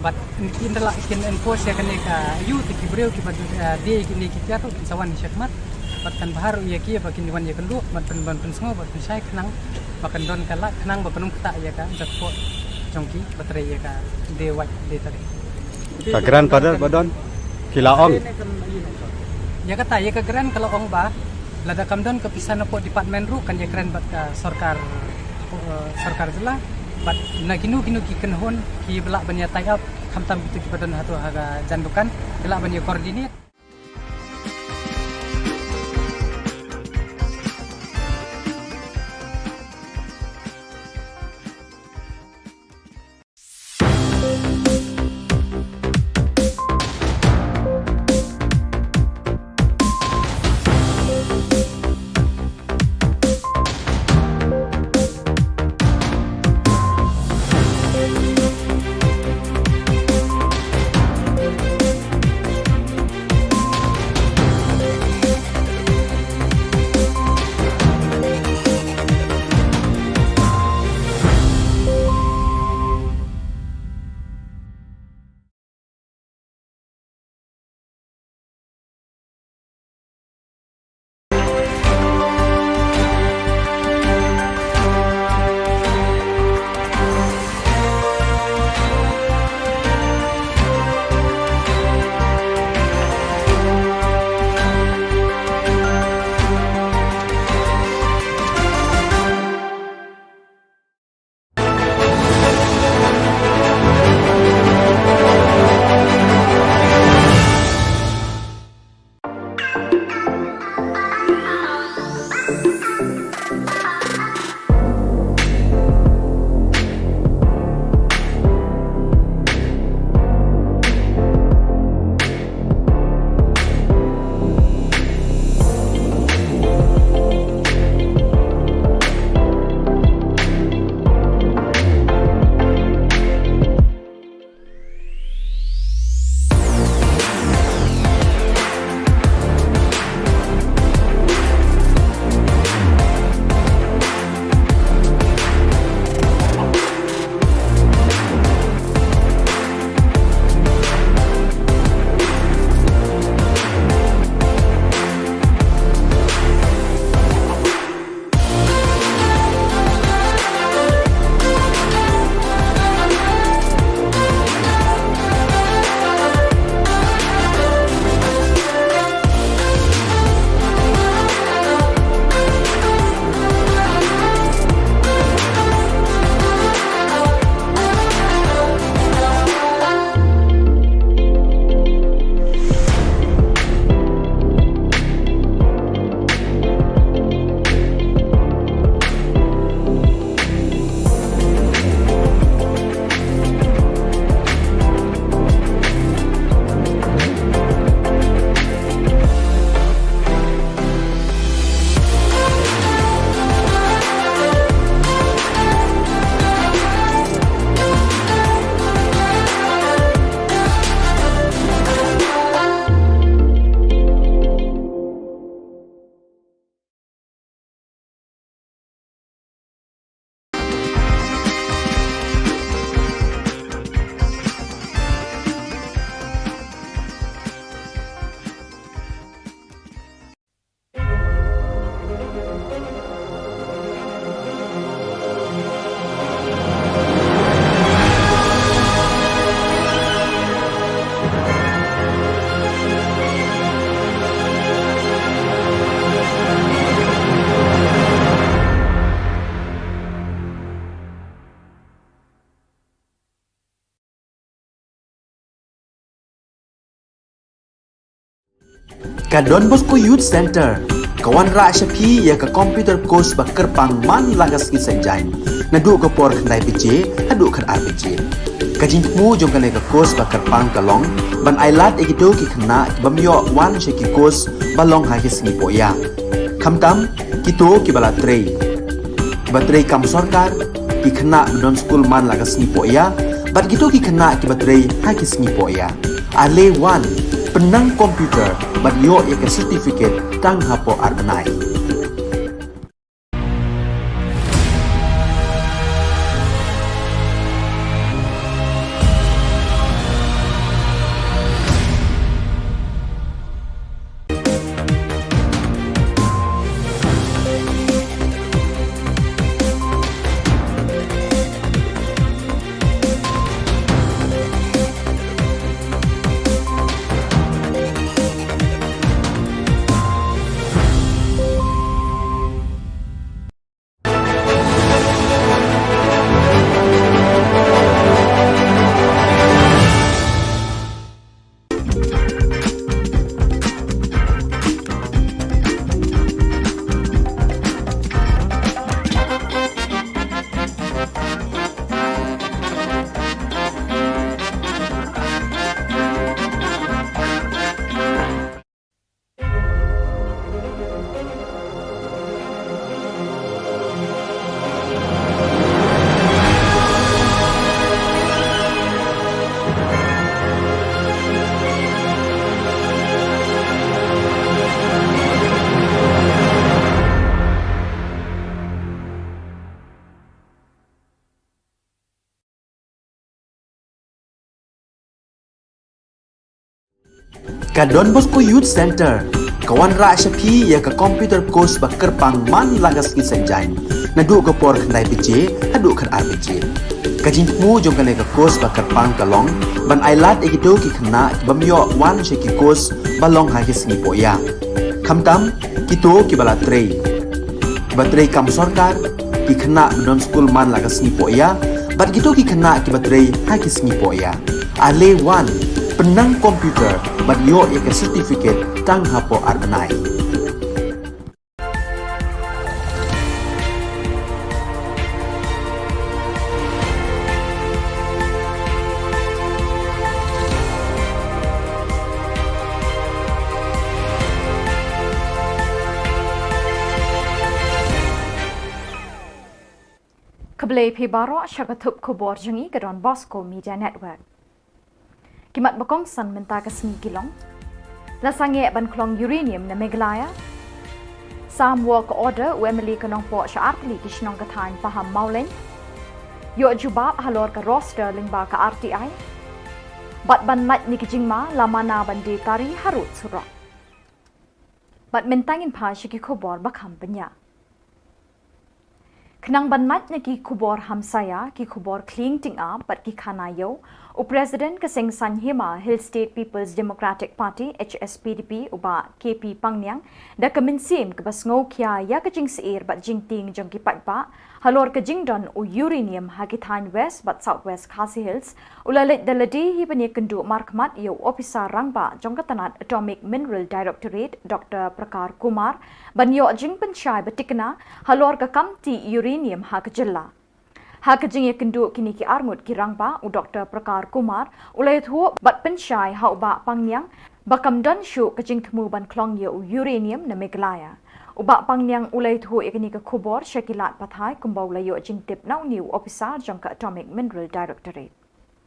bad in kin da la kin enforce ïa kane ka ayu, te ki briew kiba, eh, die ïa kine ki tiar ruh kin sa wan shakhmat. Bad kan bha ruh ïa ki ba kin wan ïakynduh, bad pyn, ban pynsngew, bad pynshai khnang ba kan don ka lad, khnang ba kan ym ktah ïa ka jakpoh jong kiba trei ïa ka die wait, die tari. Ka grandfather ba don, ki la ong. Ïa kata, ïa ka grant ka la ong ba lada kam don ka pisa napoh department ruh kan ïakren bad ka sorkar, eh, sorkar jylla. Bad na kino kino ki kynhun kiba lah ban ïa tie up, khamtam kito kiba don hato ha ka jan dukan, ki lah ban ïa coordinate. Ka Don Bosco Youth Centre ka wanrah sha phi ïa ka computer course ba kyrpang man la ka sngi Saitjaiñ, naduh ka por khyndai baje haduh khatar baje. Ka jingthmu jong kane ka course ba kyrpang ka long ban ailad ïa kito ki khynnah ki bym ïoh wan sha ki course ba long ha ki sngi pohïa, khamtam kito kiba la trei, kiba trei kam sorkar, ki khynnah ba don skul man la ka sngi pohïa, bad kito ki khynnah kiba trei ha ki sngi pohïa. Ale wan, pynnang computer bad ïoh ïa ka certificate tang hapoh ar bnai. Ka Don Bosco Youth Centre ka wanrah sha phi ïa ka computer course ba kyrpang man la ka sngi Saitjaiñ, naduh ka por khyndai baje haduh khatar baje. Ka jingthmu jong kane ka course ba kyrpang ka long ban ailad ïa kito ki khynnah ki bym ïoh wan sha ki course ba long ha ki sngi pohïa, khamtam kito kiba la trei, kiba trei kam sorkar, ki khynnah ba don skul man la ka sngi pohïa, bad kito ki khynnah kiba trei ha ki sngi pohïa. Ale wan, pynnang computer bad ïoh ïa ka certificate tang hapoh ar bnai. Khublei phi baroh sha ka thup khubor jong ngi ka Don Bosco Media Network. Ki mat ba kongsan mynta ka sngi ki long: La sangeh ban khlong uranium na Meghalaya. Sam work order u M L A ka Nongpoh sha artylli ki shnong ka thaiñ Pahammawlein. Ïoh jubab halor ka roster lyngba ka R T I. Bad ban lait na ki jingma la mana ban die tari harud surok. Bad mynta ngin phai sha ki khubor ba kham bniah. Khnang ban lait na ki khubor hamsaïa, ki khubor khlieng tyngab bad ki khana ïew, u President ka Seng Saiñ Hima Hill State People's Democratic Party, H S P D P, u Bah K P Pangniang, da ka mynsiem kaba sngewkhia ïa ka jingsyier bad jingtieng jong ki paidbah halor ka jingdon u uranium ha ki thaiñ West bad South West Khasi Hills, u la leit da lade hi ban ïakynduh markhmat ïa u Ophisar Rangbah jong ka tnat Atomic Mineral Directorate, Doctor Prakar Kumar, ban ïoh jingpynshai ba thikna halor ka kam tih uranium ha ka jylla. Ha ka jingïakynduh kine ki arngut ki rangbah, u Doctor Prakar Kumar u la ïathuh bad pynshai ha u Bah Pangniang ba kam don shuh ka jingthmu ban khlong ïa u uranium na Meghalaya. U Bah Pangniang u la ïathuh ïa kane ka khubor sha ki lad pathai kumba u la ïoh jingtip na une u ophisar jong ka Atomic Mineral Directorate.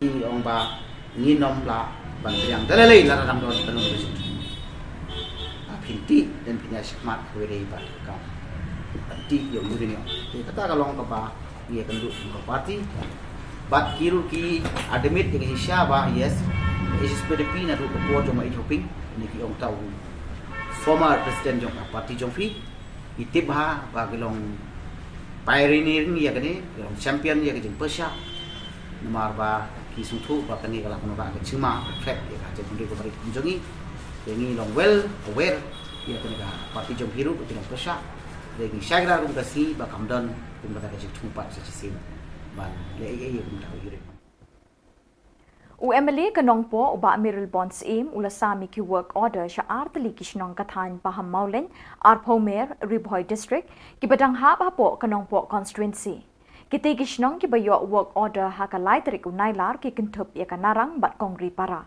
Ngi ong ba ngin ym lah ban pdiang da lei lei lada dang don ka nongrim. Phin tih, dang phin ïa shakmat kawei dei ba ka kam ban tih ïa u uranium. Te kata ka long kaba ngi ïakynduh kum ka party. Bad ki ruh ki admit ïa ka jingshisha ba yes, H S P D P naduh ka por jong ma Ïeid Hoping, ne ki ong ta u former president jong ka party jong phi. Ngi tip bha ba ki long pioneering ïa kane, ki long champion ïa ka jingpyrshah. Namar ba ki sngewthuh ba kane ka la kynnoh ka jingma reflect ïa ka jingpynroi ka barit kum jong ngi. Te ngi long well aware ïa kane ka party jong phi ruh ba ki long pyrshah. Te ngi shai kynda ruh ka sngi ba kam don kum kata ka jingthmu pat sa shisien ban leh ei ei ïa kum kata ka uranium. U MLA ka Nongpoh u Bah Mayralborn Syiem u la sam ïa ki work order sha artylli ki shnong ka thaiñ Pahammawlein, Arphewmer, Ri Bhoi District, kiba dang hap hapoh ka Nongpoh constituency. Kitei ki shnong kiba ïoh work order ha ka lai tarik u Nailar ki kynthup ïa ka Narang bad Kongripara.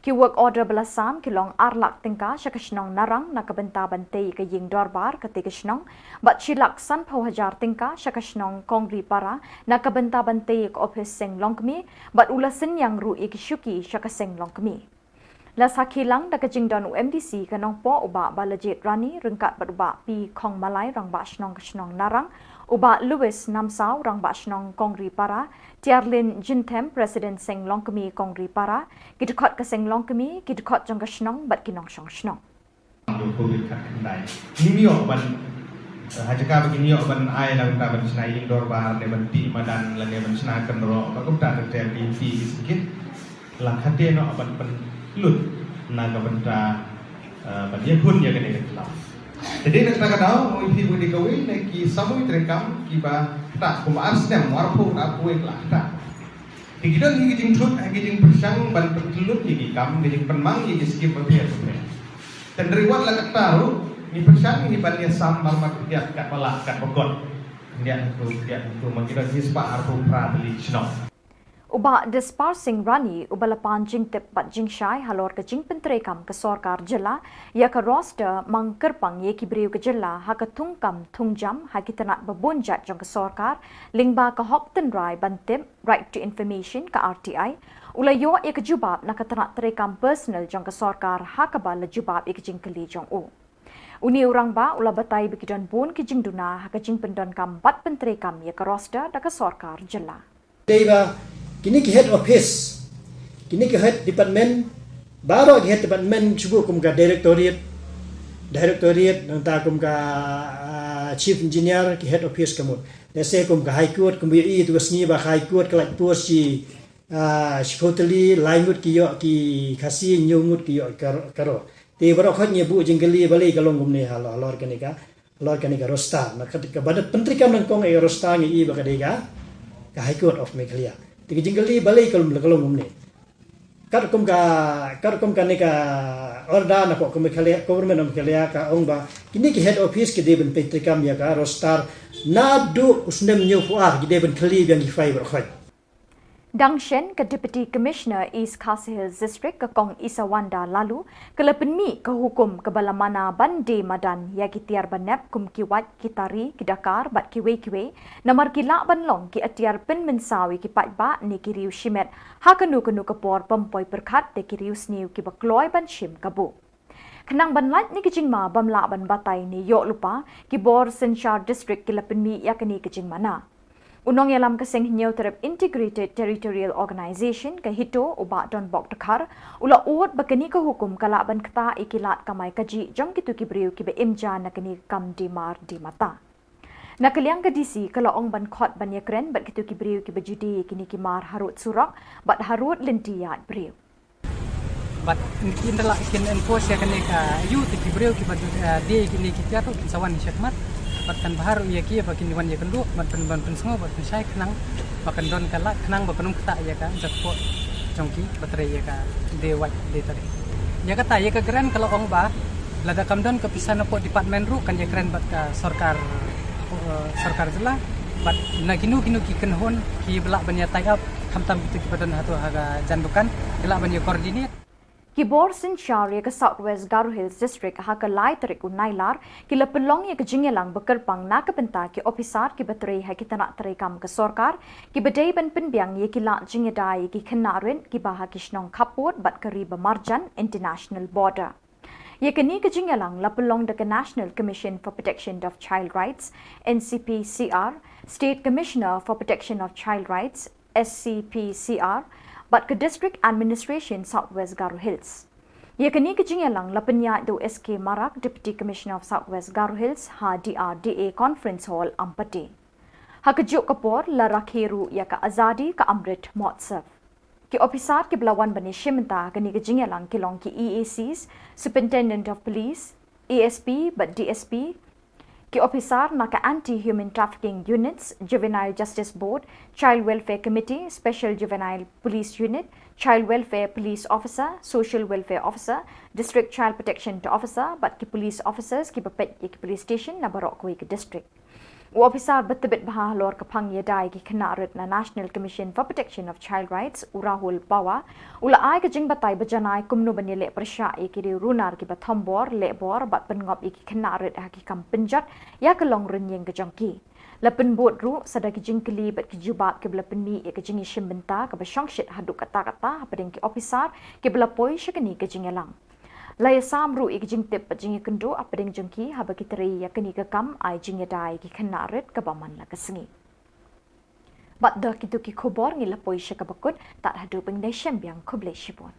Ki work order ba la sam ki long ar lak tyngka sha ka shnong Narang na ka bynta ban tei ïa ka ïing dorbar katei ka shnong, bad shi lak sanphew hajar tyngka sha ka shnong Kongripara na ka bynta ban tei ïa ka ophis seng longkmie, bad u la synñiang ruh ïa ki shuki sha ka seng longkmie. La sakhi lang da ka jingdon u MDC ka Nongpoh u Bah Balajied Rani ryngkat bad u Bah P. Khongmalai, Rangbah Shnong ka shnong Narang, u Bah Louis Namsaw, Rangbah Shnong Kongripara, Tiarlin Jinthem, President Seng Longkmie Kongripara, ki dkhot ka seng longkmie, ki dkhot jong ka shnong bad ki nongshong shnong. Ïa u COVID khatkhyndai. Ngim ïoh ban, eh, ha jaka ba ngin ïoh ban ai na ka bynta ban shna ïing dorbar ne ban tih madan lane ban shna kynroh, ba kumta ter ter ki ïing ki sngewkhia. La khadduh noh ban pynlut na ka bynta, eh, ban ïakhun ïa kane ka khlaw. Te dei na kata ka daw, ngi phi bun dei kawei na ki samoi treikam kiba ktah, kumba ar snem, arphew, arphew wei la ktah. Te ki don hi ki jingthut, hi ki jingpyrshang ban pynlut ïa ki kam, ki jingpynmang ïa ki skim bapher bapher. Te hynrei wat la katta ruh, ngi pyrshang hi ban ïasam marmar khyndiat katba lah katba kot. Khyndiat tu, khyndiat tu, ma ki don hi spah arphew phra tylli ki shnong. U Bah Dispar Singh Rani, uba la pan jingtip bad jingshai halor ka jingpyntreikam ka sorkar jylla ïa ka roster mang kyrpang ïa ki briew ka jylla ha ka thungkam thungjam ha ki tnat babun jait jong ka sorkar, lyngba ka hok tynrai ban tip, Right to Information, ka RTI, u la ïoh ïa ka jubab na ka tnat treikam personal jong ka sorkar ha kaba la jubab ïa ka jingkylli jong u. Une u rangbah u la batai ba ki don bun ki jingduna ha ka jingpyndonkam bad pyntreikam ïa ka roster da ka sorkar jylla. Dei ba kine ki head office, kine ki head department, baroh ki head department shuh kum ka directorate, directorate, nangta kum ka, ah, chief engineer, ki head office ka mut. Lehse kum ka High Court, kum ïohi tu ka sngi ba ka High Court ka lait post shi, ah, shiphew tylli, lai ngut ki ïoh ki Khasi, hynñiew ngut ki ïoh ka, ka ro. Te baroh khoit ngi buh jingkylli balei ka long kumne halor, halor kane ka, halor kane ka roster. Na ka, kaba pyntreikam nyngkong ïa ka roster ngi i ba ka dei ka, ka High Court of Meghalaya. Te ka jingkylli balei ka long, ka long kumne. Katkum ka, katkum kane ka order na ka Meghalaya, Government of Meghalaya ka ong ba kine ki head office ki dei ban pyntreikam ïa ka roster naduh u snem hynñiewphew ar, ki dei ban kylli biang ki file baroh khoit. Dang shen, ka Deputy Commissioner East Khasi Hills District, ka Kong Isawanda Laloo, ka la pynmih ka hukum kaba la mana ban die madan ïa ki tiar banep kum ki wait, ki tari, ki dakar bad kiwei kiwei, namar ki lah ban long ki atiar pynmynsaw ïa ki paidbah ne ki riew shimet ha kano kano ka por, bym poi pyrkhat da ki riew sniew kiba kloi ban shim kabu. Khnang ban lait na ki jingma bym lah ban batai ne ïoh lypa, ki bor synshar district ki la pynmih ïa kane ka jingmana. U nongïalam ka Seng Hynñiewtrep Integrated Territorial Organization, ka HITO, u Bah Donbok Dkhar, u la ud ba kane ka hukum ka lah ban ktah ïa ki lad kamai kajih jong kito ki briew kiba im ja na kane ka kam die mar die mata. Na ka liang ka DC ka la ong ban khot ban ïakren bad kito ki briew kiba ju die ïa kine ki mar harud surok bad harud lynti ïaid briew. Bad kin da lah kin enforce ïa kane ka ayu, te ki briew kiba, eh, die ïa kine ki tiar ruh kin sa wan shakhmat. Bad kan bha ruh ïa ki ba kin wan ïakynduh bad pyn, ban pynsngew bad pynshai khnang ba kan don ka lad khnang ba kan ym ktah ïa ka jingkyrkhu jong ki ba trei ïa ka die wait die tari. Ïa kata, ïa ka grant ka la ong ba lada kam don ka pisa napoh department ruh kan ïakren bad ka sorkar, eh, sorkar jylla, bad na kino kino ki kynhun kiba lah ban ïa tie up, khamtam kito kiba don hato ha ka jan dukan, ki lah ban ïa coordinate. Ki bor synshar ïa ka South West Garo Hills District ha ka lai tarik u Nailar ki la pynlong ïa ka jingïalang ba kyrpang na ka bynta ki ophisar kiba trei ha ki tnat treikam ka sorkar, kiba dei ban pynbiang ïa ki lad jingïada ïa ki khynnah rit kiba ha ki shnong khappud bad ka ri ba marjan, international border. Ïa kane ka jingïalang la pynlong da ka National Commission for Protection of Child Rights, NCPCR, State Commissioner for Protection of Child Rights, SCPCR, bad ka District Administration South West Garo Hills. Ïa kane ka jingïalang la pynïaid da u S K Marak, Deputy Commissioner of South West Garo Hills, ha DRDA Conference Hall, Ampati. Ha kajuh ka por la rakhe ruh ïa ka Azadi Ka Amrit Mahotsav. Ki ophisar kiba la wan ban ïashim bynta ha kane ka jingïalang ki long ki EACs, Superintendent of Police, ASP bad DSP, Ki ophisar na ka Anti-Human Trafficking Units, Juvenile Justice Board, Child Welfare Committee, Special Juvenile Police Unit, Child Welfare Police Officer, Social Welfare Officer, District Child Protection Officer bad ki police officers kiba peit ïa ki police station na baroh kawei ka district. U ophisar ba tbit bha halor ka phang ïada ïa ki khynnah rit na National Commission for Protection of Child Rights, u Rahul Pawar, u la ai ka jingbatai ba janai kumno ban ïaleh pyrshah ïa ki riew runar kiba thombor, lehbor bad pynngop ïa ki khynnah rit ha ki kam pynjot ïa ka long rynïeng ka jong ki. La pynbud ruh sa da ki jingkylli bad ki jubab kiba la pynmih ïa ka jingïashim bynta kaba shongshit haduh katta katta hapdeng ki ophisar kiba la poi sha kane ka jingïalang. La ïasam ruh ïa ka jingtip bad jingïakynduh hapdeng jong ki haba ki trei ïa kane ka kam ai jingïada ïa ki khynnah rit kaba man la ka sngi. Bad da kito ki khubor ngi la poi sha kaba kut, tad haduh ban ïashem biang, khublei shibun.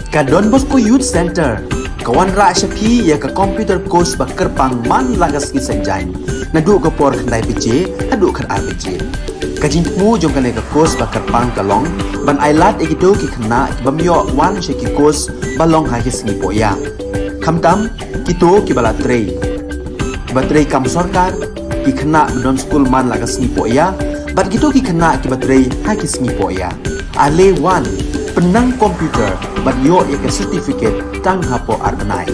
Ka Don Bosco Youth Centre ka wanrah sha phi ïa ka computer course ba kyrpang man la ka sngi Saitjaiñ, naduh ka por khyndai baje haduh khatar baje. Ka jingthmu jong kane ka course ba kyrpang ka long ban ai lad ïa kito ki khynnah kiba ym ïoh wan sha ki course ba long ha ki sngi pohïa, khamtam kito kiba la trei, kiba trei kam sorkar, ki khynnah ba don skul man la ka sngi pohïa, bad kito ki khynnah kiba trei ha ki sngi pohïa. Ale wan, pynnang computer bad ïoh ïa ka certificate tang hapoh ar bnai.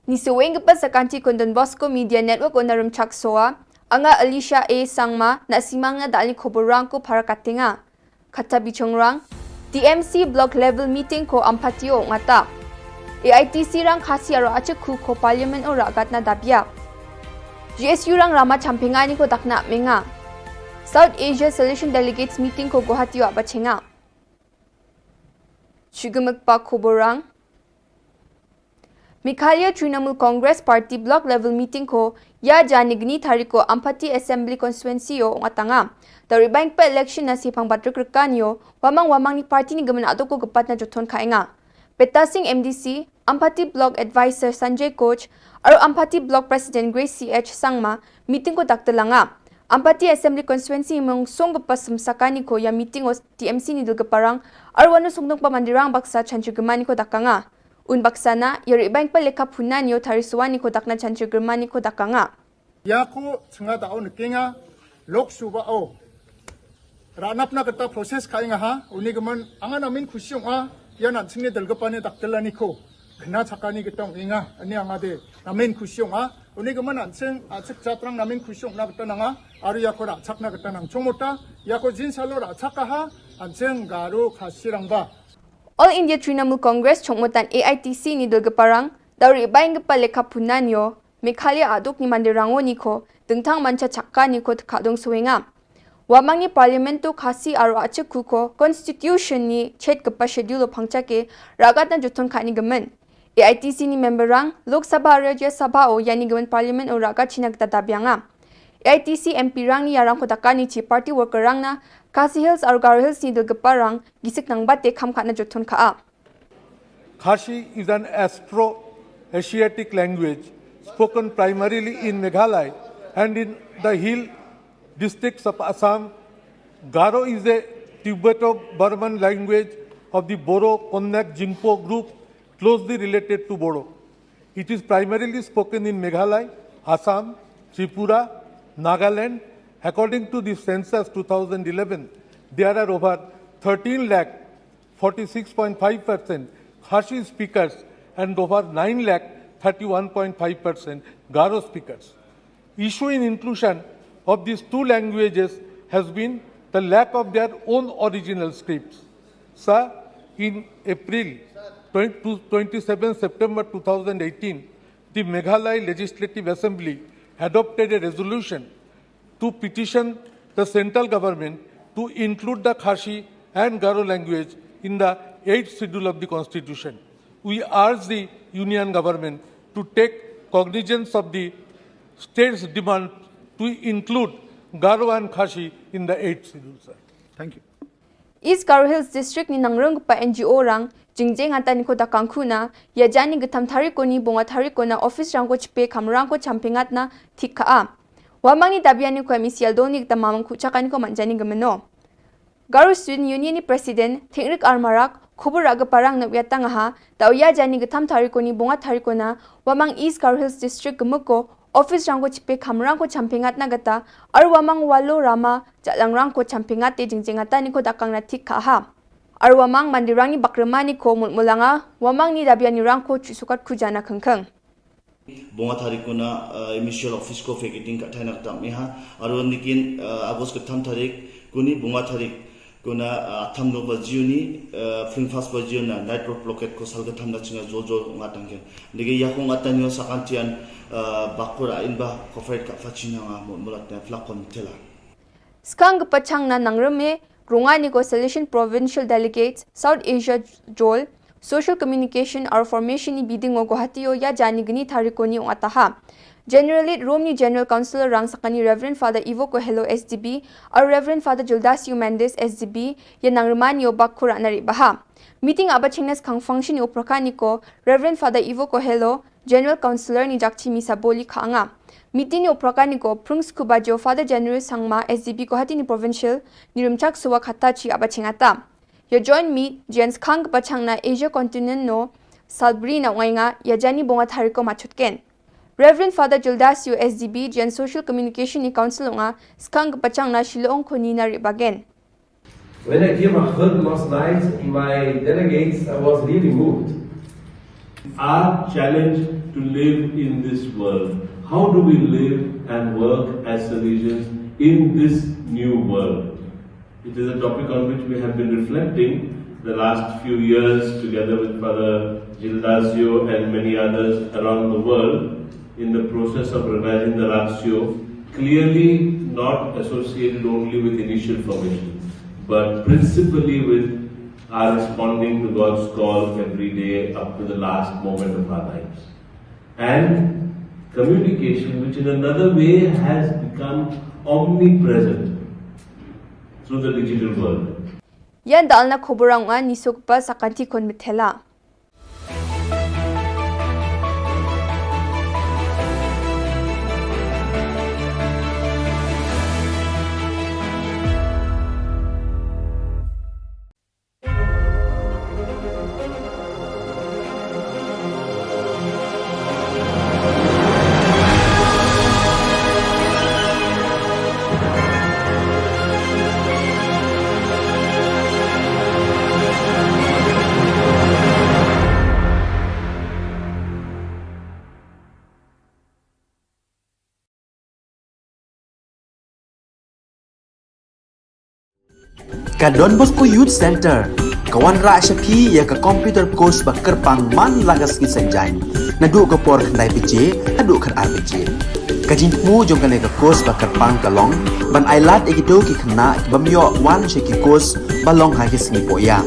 Ngi sngewbha ban sa kyntu kum Don Bosco Media Network, u nongrim chak soa, nga Alicia A Sangma, na simang na da li khubor rang ko para katinga. Kata bichongrang, T M C Block Level Meeting ko Ampati o ngata. A I T C rang Khasi aro achik khu ko Parliament o ragat na dabia. G S U rang rama champengani ko dakna menga. South Asia Solution Delegates Meeting ko Guwahati o abachenga. Chigimik pa khubor rang. Meghalaya Trinamool Congress Party Block Level Meeting ko ïa jani gni tari ko Ampati Assembly Constituency o ngatanga. Tari bank pa election na sipang batrik rekan yo, wamang wamang ni party ni gemen adoko gepat na jothon khainga. Peta Singh M D C, Ampati Block Advisor Sanjay Koch, aro Ampati Block President Grace C H Sangma, meeting ko daktelanga. Ampati Assembly Constituency mong song gepa sumsakani ko ïa meeting o T M C ni dul geparang, aro wanu songdong pa mandirang baksa chanchu gemani ko dakanga. Un baksa na, ïa ri bank pa lekha phunan yo tari suwani ko dakna chanchu gemani ko dakanga. Ïa ko chunga da o nkenga, Lok Sabha o. Ranap na kata process khainga ha, uni gemen, anga namin khusyong a, ïa nan sing ni dul gepa ni daktelani ko. Kena chakani ketong inga, ani anga de, namin khusyong a, uni gemen nan sing, a chik chatrang namin khusyong na kata nanga, aru ïa ko rachak na kata nang chongmota, ïa ko jin salo rachak a ha, an sing Garo Khasi rang ba. All India Trinamool Congress chongmotan A I T C ni dul geparang, dauri baing gepa lekha phunan yo, Meghalaya aduk ni mandirang o ni ko, dengtang mancha chakka ni ko teka dong suwenga. Wamang ni Parliament tu Khasi aro achik ku ko, Constitution ni chet gepa schedule o pangcha ke, ragat na juton kha ni gemen. A I T C ni member rang, Lok Sabha aro Rajya Sabha o yani gemen Parliament o ragat china geta dabianga. A I T C M P rang ni yarang ko daka ni chi party worker rang na, Khasi Hills aro Garo Hills ni dul gepa rang, gisik nang bate kham kha na juton kha a. Khasi is an Austro-Asiatic language spoken primarily in Meghalaya and in the hill districts of Assam. Garo is a Tibeto-Burman language of the Boro-Konyak Jingpo group closely related to Bodo. It is primarily spoken in Meghalaya, Assam, Tripura, Nagaland, According to the census two thousand eleven, there are over thirteen lakh forty-six point five percent Khasi speakers and over nine lakh thirty-one point five percent Garo speakers. Issue in inclusion of these two languages has been the lack of their own original scripts. Sir, in April twenty, twenty-seven September two thousand eighteen, the Meghalaya Legislative Assembly adopted a resolution to petition the central government to include the Khasi and Garo language in the eighth schedule of the constitution. We urge the union government to take cognizance of the state's demand to include Garo and Khasi in the eighth schedule, sir. Thank you. East Garo Hills District ni nangrum kpa N G O rang jingjeng ata ni ko dakang khuna ya jani gtam thari ko ni bunga thari ko na office rang ko chipe kamrang ko champengat na thik ka a. Wamang ni dabian ni ko M E C L do ni gtam mamang ku chakani ko manjani gemeno. Garo Student Union ni President Thingrik Armarak khubur aga parang na wiatang ha ta uya jani gtam thari ko ni bunga thari ko na Wamang East Garo Hills District gemuk ko office rang ko chipe kamrang ko champengat na gata, ar Wamang Walo Rama jalang rang ko champengat te jingjeng ata ni ko dakang na thik ka ha. Ar Wamang mandirang ni bakrema ni ko mulmulanga, Wamang ni dabian ni rang ko chusukat kujana kengkeng. Bunga thari ko na, uh, initial office ko vacating ka thai na ktam iha, ar nikin, uh, August ka tam thari ko ni bunga thari Kuna, ah, tam no ba jiu ni, ah, fling fast ba jiu na, night road blockade ko sal ka tam na chinga jol jol nga tang ke. Dege ya ko nga tang yo sakan tian, ah, bakura in ba ko freight ka fa china nga mo mulat na flakon tela. Skang pachang na nangreme, runga ni ko Salesian Provincial Delegates, South Asia Jol, Social Communication ar Formation ni biding o Guwahati o ya jani gni thari ko ni ong ataha. General Lit Rom ni General Council rang sakani Reverend Father Ivo Kohelo S D B ar Reverend Father Gildas Mendes S D B ya nang remani o bak kura nari baha. Meeting aba chengnes kang function ni upraka ni ko Reverend Father Ivo Kohelo General Councilor ni jakchi misa boli ka anga. Meeting ni upraka ni ko prung skuba jo Father General Sangma S D B Guwahati ni Provincial ni rumchak suwa khata chi aba chengata. Ya join meet, jen skang kepachang na Asia Continent no, Salbri na ungai nga, ya jani bonga thariko machutken. Reverend Father Gildas U S D B, jen Social Communication ni Council nga, skang kepachang na Shillong koni na Ribagen. When I came, I heard last night, my delegates, I was really moved. Our challenge to live in this world. How do we live and work as Salesians in this new world? It is a topic on which we have been reflecting the last few years together with Father Gildasio and many others around the world in the process of revising the Ratio, clearly not associated only with initial formation, but principally with our responding to God's call every day up to the last moment of our lives. And communication, which in another way has become omnipresent through the digital world. Yan dalna khubur ang ni sukpa sakanti kon mithela. Ka Don Bosco Youth Center ka wanrah sha phi ïa ka computer course ba kyrpang man la ka sngi Saitjaiñ, naduh ka por khyndai baje haduh khatar baje. Ka jingthmu jong kane ka course ba kyrpang ka long ban ailad ïa kito ki khynnah ki bym ïoh wan sha ki course ba long ha ki sngi pohïa.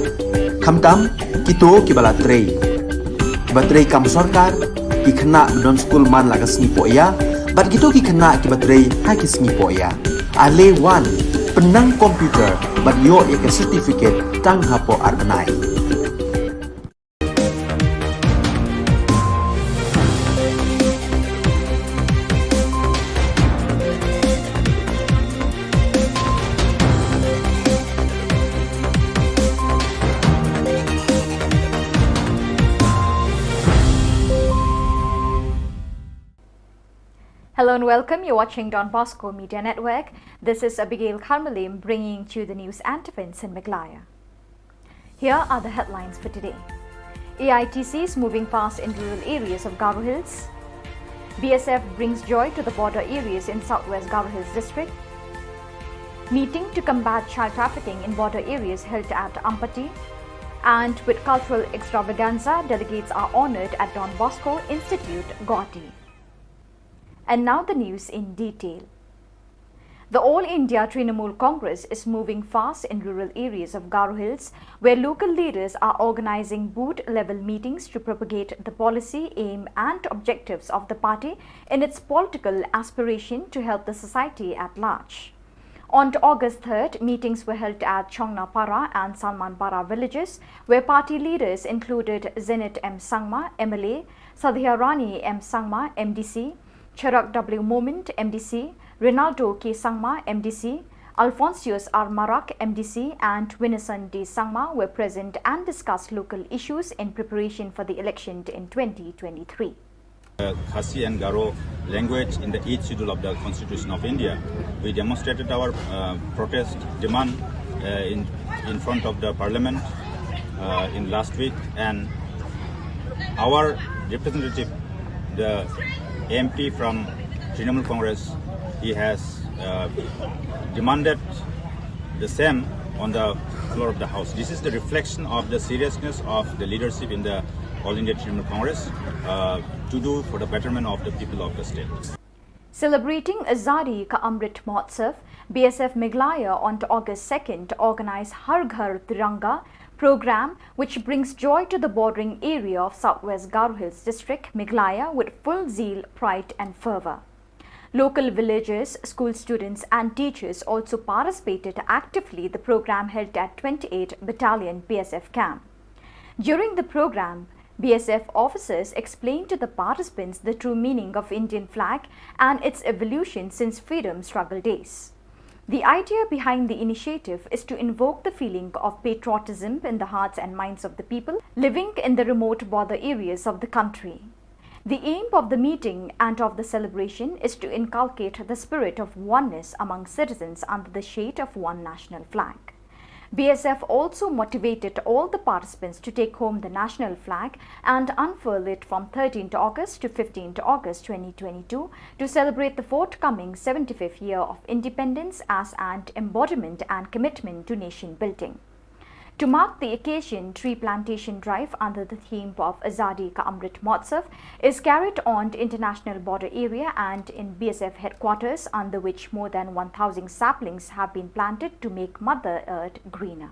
Khamtam kito kiba la trei, kiba trei kam sorkar, ki khynnah ba don skul man la ka sngi pohïa, bad kito ki khynnah kiba trei ha ki sngi pohïa. Ale wan, pynnang computer bad ïoh ïa ka certificate tang hapoh ar bnai. Hello and welcome. You're watching Don Bosco Media Network. This is Abigail Kharmalim bringing to you the news and events in Meghalaya. Here are the headlines for today. A I T C is moving fast in rural areas of Garo Hills. B S F brings joy to the border areas in southwest Garo Hills district. Meeting to combat child trafficking in border areas held at Ampati. And with cultural extravaganza, delegates are honoured at Don Bosco Institute, Guwahati. And now the news in detail. The All India Trinamool Congress is moving fast in rural areas of Garo Hills, where local leaders are organizing booth level meetings to propagate the policy, aim, and objectives of the party in its political aspiration to help the society at large. On August third, meetings were held at Chongnapara and Salmanpara villages, where party leaders included Zenith M Sangma, M L A, Sadhya Rani M Sangma, M D C, Charak W Momin, M D C, Ronaldo K Sangma, M D C, Alphonsius R Marak, M D C, and Winison D Sangma were present and discussed local issues in preparation for the election in twenty twenty-three. Uh, Khasi and Garo language in the eighth schedule of the Constitution of India. We demonstrated our uh, protest demand uh, in, in front of the parliament uh, in last week, and our representative, the M P from Trinamool Congress, he has uh, demanded the same on the floor of the house. This is the reflection of the seriousness of the leadership in the All India Trinamool Congress uh, to do for the betterment of the people of the state. Celebrating Azadi Ka Amrit Mahotsav, B S F Meghalaya on August second organized Har Ghar Tiranga program, which brings joy to the bordering area of Southwest Garo Hills District, Meghalaya, with full zeal, pride and fervor. Local villagers, school students and teachers also participated actively the program held at twenty-eight Battalion B S F camp. During the program, B S F officers explained to the participants the true meaning of Indian flag and its evolution since freedom struggle days. The idea behind the initiative is to invoke the feeling of patriotism in the hearts and minds of the people living in the remote border areas of the country. The aim of the meeting and of the celebration is to inculcate the spirit of oneness among citizens under the shade of one national flag. B S F also motivated all the participants to take home the national flag and unfurl it from thirteenth August to fifteenth August twenty twenty-two to celebrate the forthcoming seventy-fifth year of independence as an embodiment and commitment to nation building. To mark the occasion, tree plantation drive under the theme of Azadi Ka Amrit Mahotsav is carried on the international border area and in B S F headquarters, under which more than one thousand saplings have been planted to make Mother Earth greener.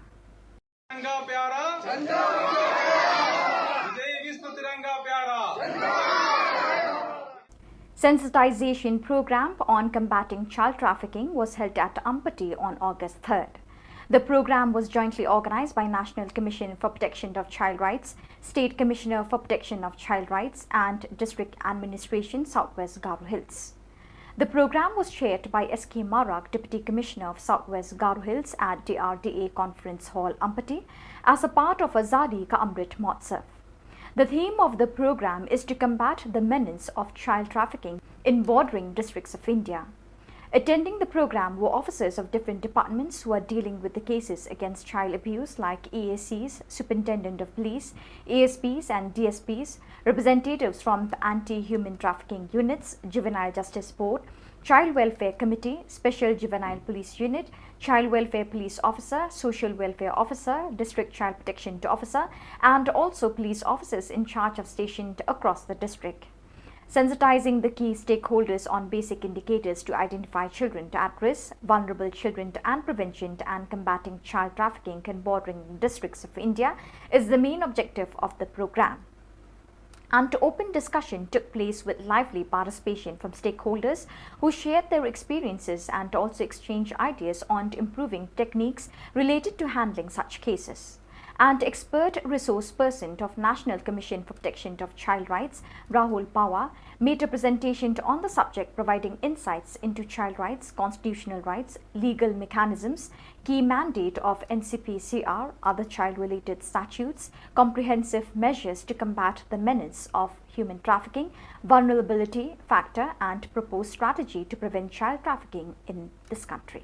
तिरंगा प्यारा, विजयी विश्व तिरंगा प्यारा। Sensitization program on combating child trafficking was held at Ampati on August third. The program was jointly organized by National Commission for Protection of Child Rights, State Commissioner for Protection of Child Rights, and District Administration, Southwest Garo Hills. The program was chaired by S K Marak, Deputy Commissioner of Southwest Garo Hills, at D R D A Conference Hall, Ampati, as a part of Azadi Ka Amrit Mahotsav. The theme of the program is to combat the menace of child trafficking in bordering districts of India. Attending the program were officers of different departments who are dealing with the cases against child abuse, like E A Cs, Superintendent of Police, A S Ps and D S Ps, representatives from the anti-human trafficking units, juvenile justice board, child welfare committee, special juvenile police unit, child welfare police officer, social welfare officer, district child protection officer, and also police officers in charge of stationed across the district. Sensitizing the key stakeholders on basic indicators to identify children at risk, vulnerable children, and prevention and combating child trafficking in bordering districts of India is the main objective of the program. And open discussion took place with lively participation from stakeholders who shared their experiences and also exchanged ideas on improving techniques related to handling such cases. and expert resource person of National Commission for Protection of Child Rights, Rahul Pawar, made a presentation on the subject, providing insights into child rights, constitutional rights, legal mechanisms, key mandate of N C P C R, other child-related statutes, comprehensive measures to combat the menace of human trafficking, vulnerability factor, and proposed strategy to prevent child trafficking in this country.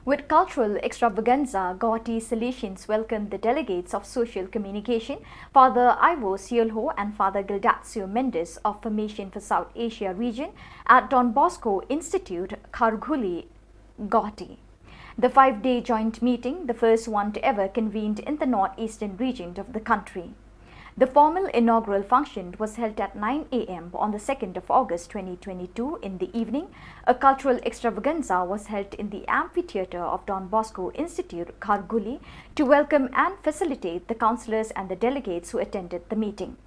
With cultural extravaganza, Guwahati Salesians welcomed the delegates of Social Communication, Father Ivo Siolho and Father Gildacio Mendes of Formation for South Asia Region at Don Bosco Institute, Kharghuli, Guwahati. The five-day joint meeting, the first one to ever convened in the northeastern region of the country. The formal inaugural function was held at nine a m on the second of August twenty twenty-two in the evening. A cultural extravaganza was held in the amphitheatre of Don Bosco Institute, Kharghuli, to welcome and facilitate the councillors and the delegates who attended the meeting.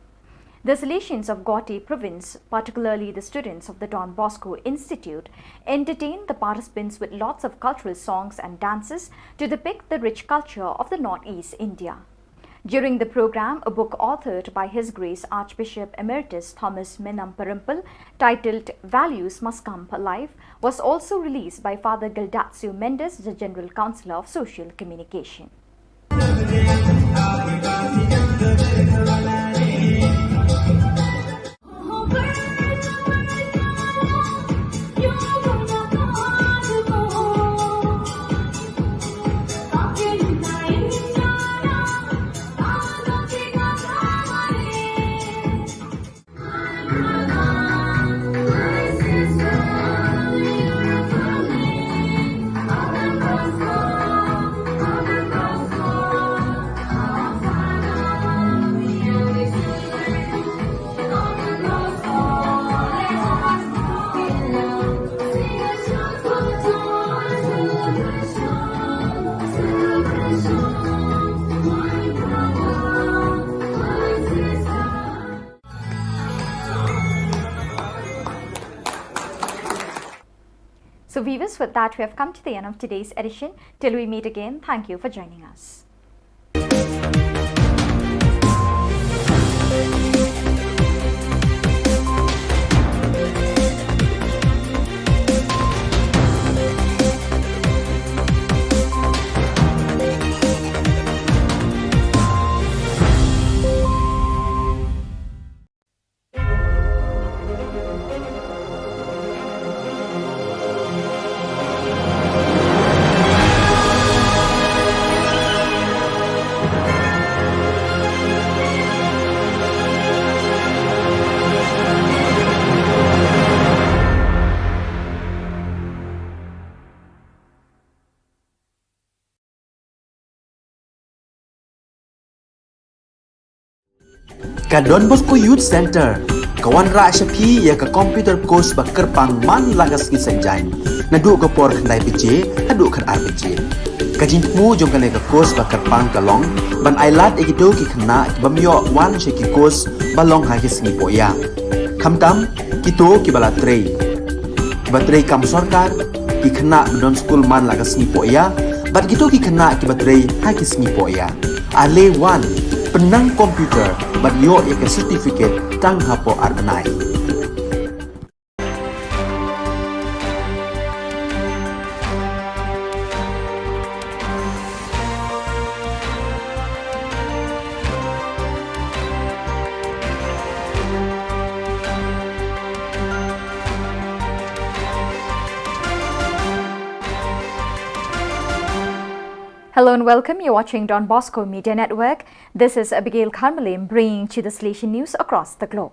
The Salesians of Guwahati province, particularly the students of the Don Bosco Institute, entertained the participants with lots of cultural songs and dances to depict the rich culture of the Northeast India. During the program, a book authored by His Grace Archbishop Emeritus Thomas Menamperimpil, titled Values Must Come Alive, was also released by Father Gildacio Mendes, the General Councillor of Social Communication. So viewers, with that, we have come to the end of today's edition. Till we meet again, thank you for joining us. Ka Don Bosco Youth Centre ka wanrah sha phi ïa ka computer course ba kyrpang man la ka sngi Saitjaiñ, naduh ka por khyndai baje haduh khatar baje. Ka jingthmu jong kane ka course ba kyrpang ka long ban ailad ïa kito ki khynnah ki bym ïoh wan sha ki course ba long ha ki sngi pohïap. Khamtam kito kiba la trei, kiba trei kam sorkar, ki khynnah ba don skul man la ka sngi pohïap, bad kito ki khynnah kiba trei ha ki sngi pohïap. Ale wan, pynnang computer bad ïoh ïa ka certificate tang hapoh ar bnai. Hello and welcome. You're watching Don Bosco Media Network. This is Abigail Kharmalim bringing to you the Salesian news across the globe.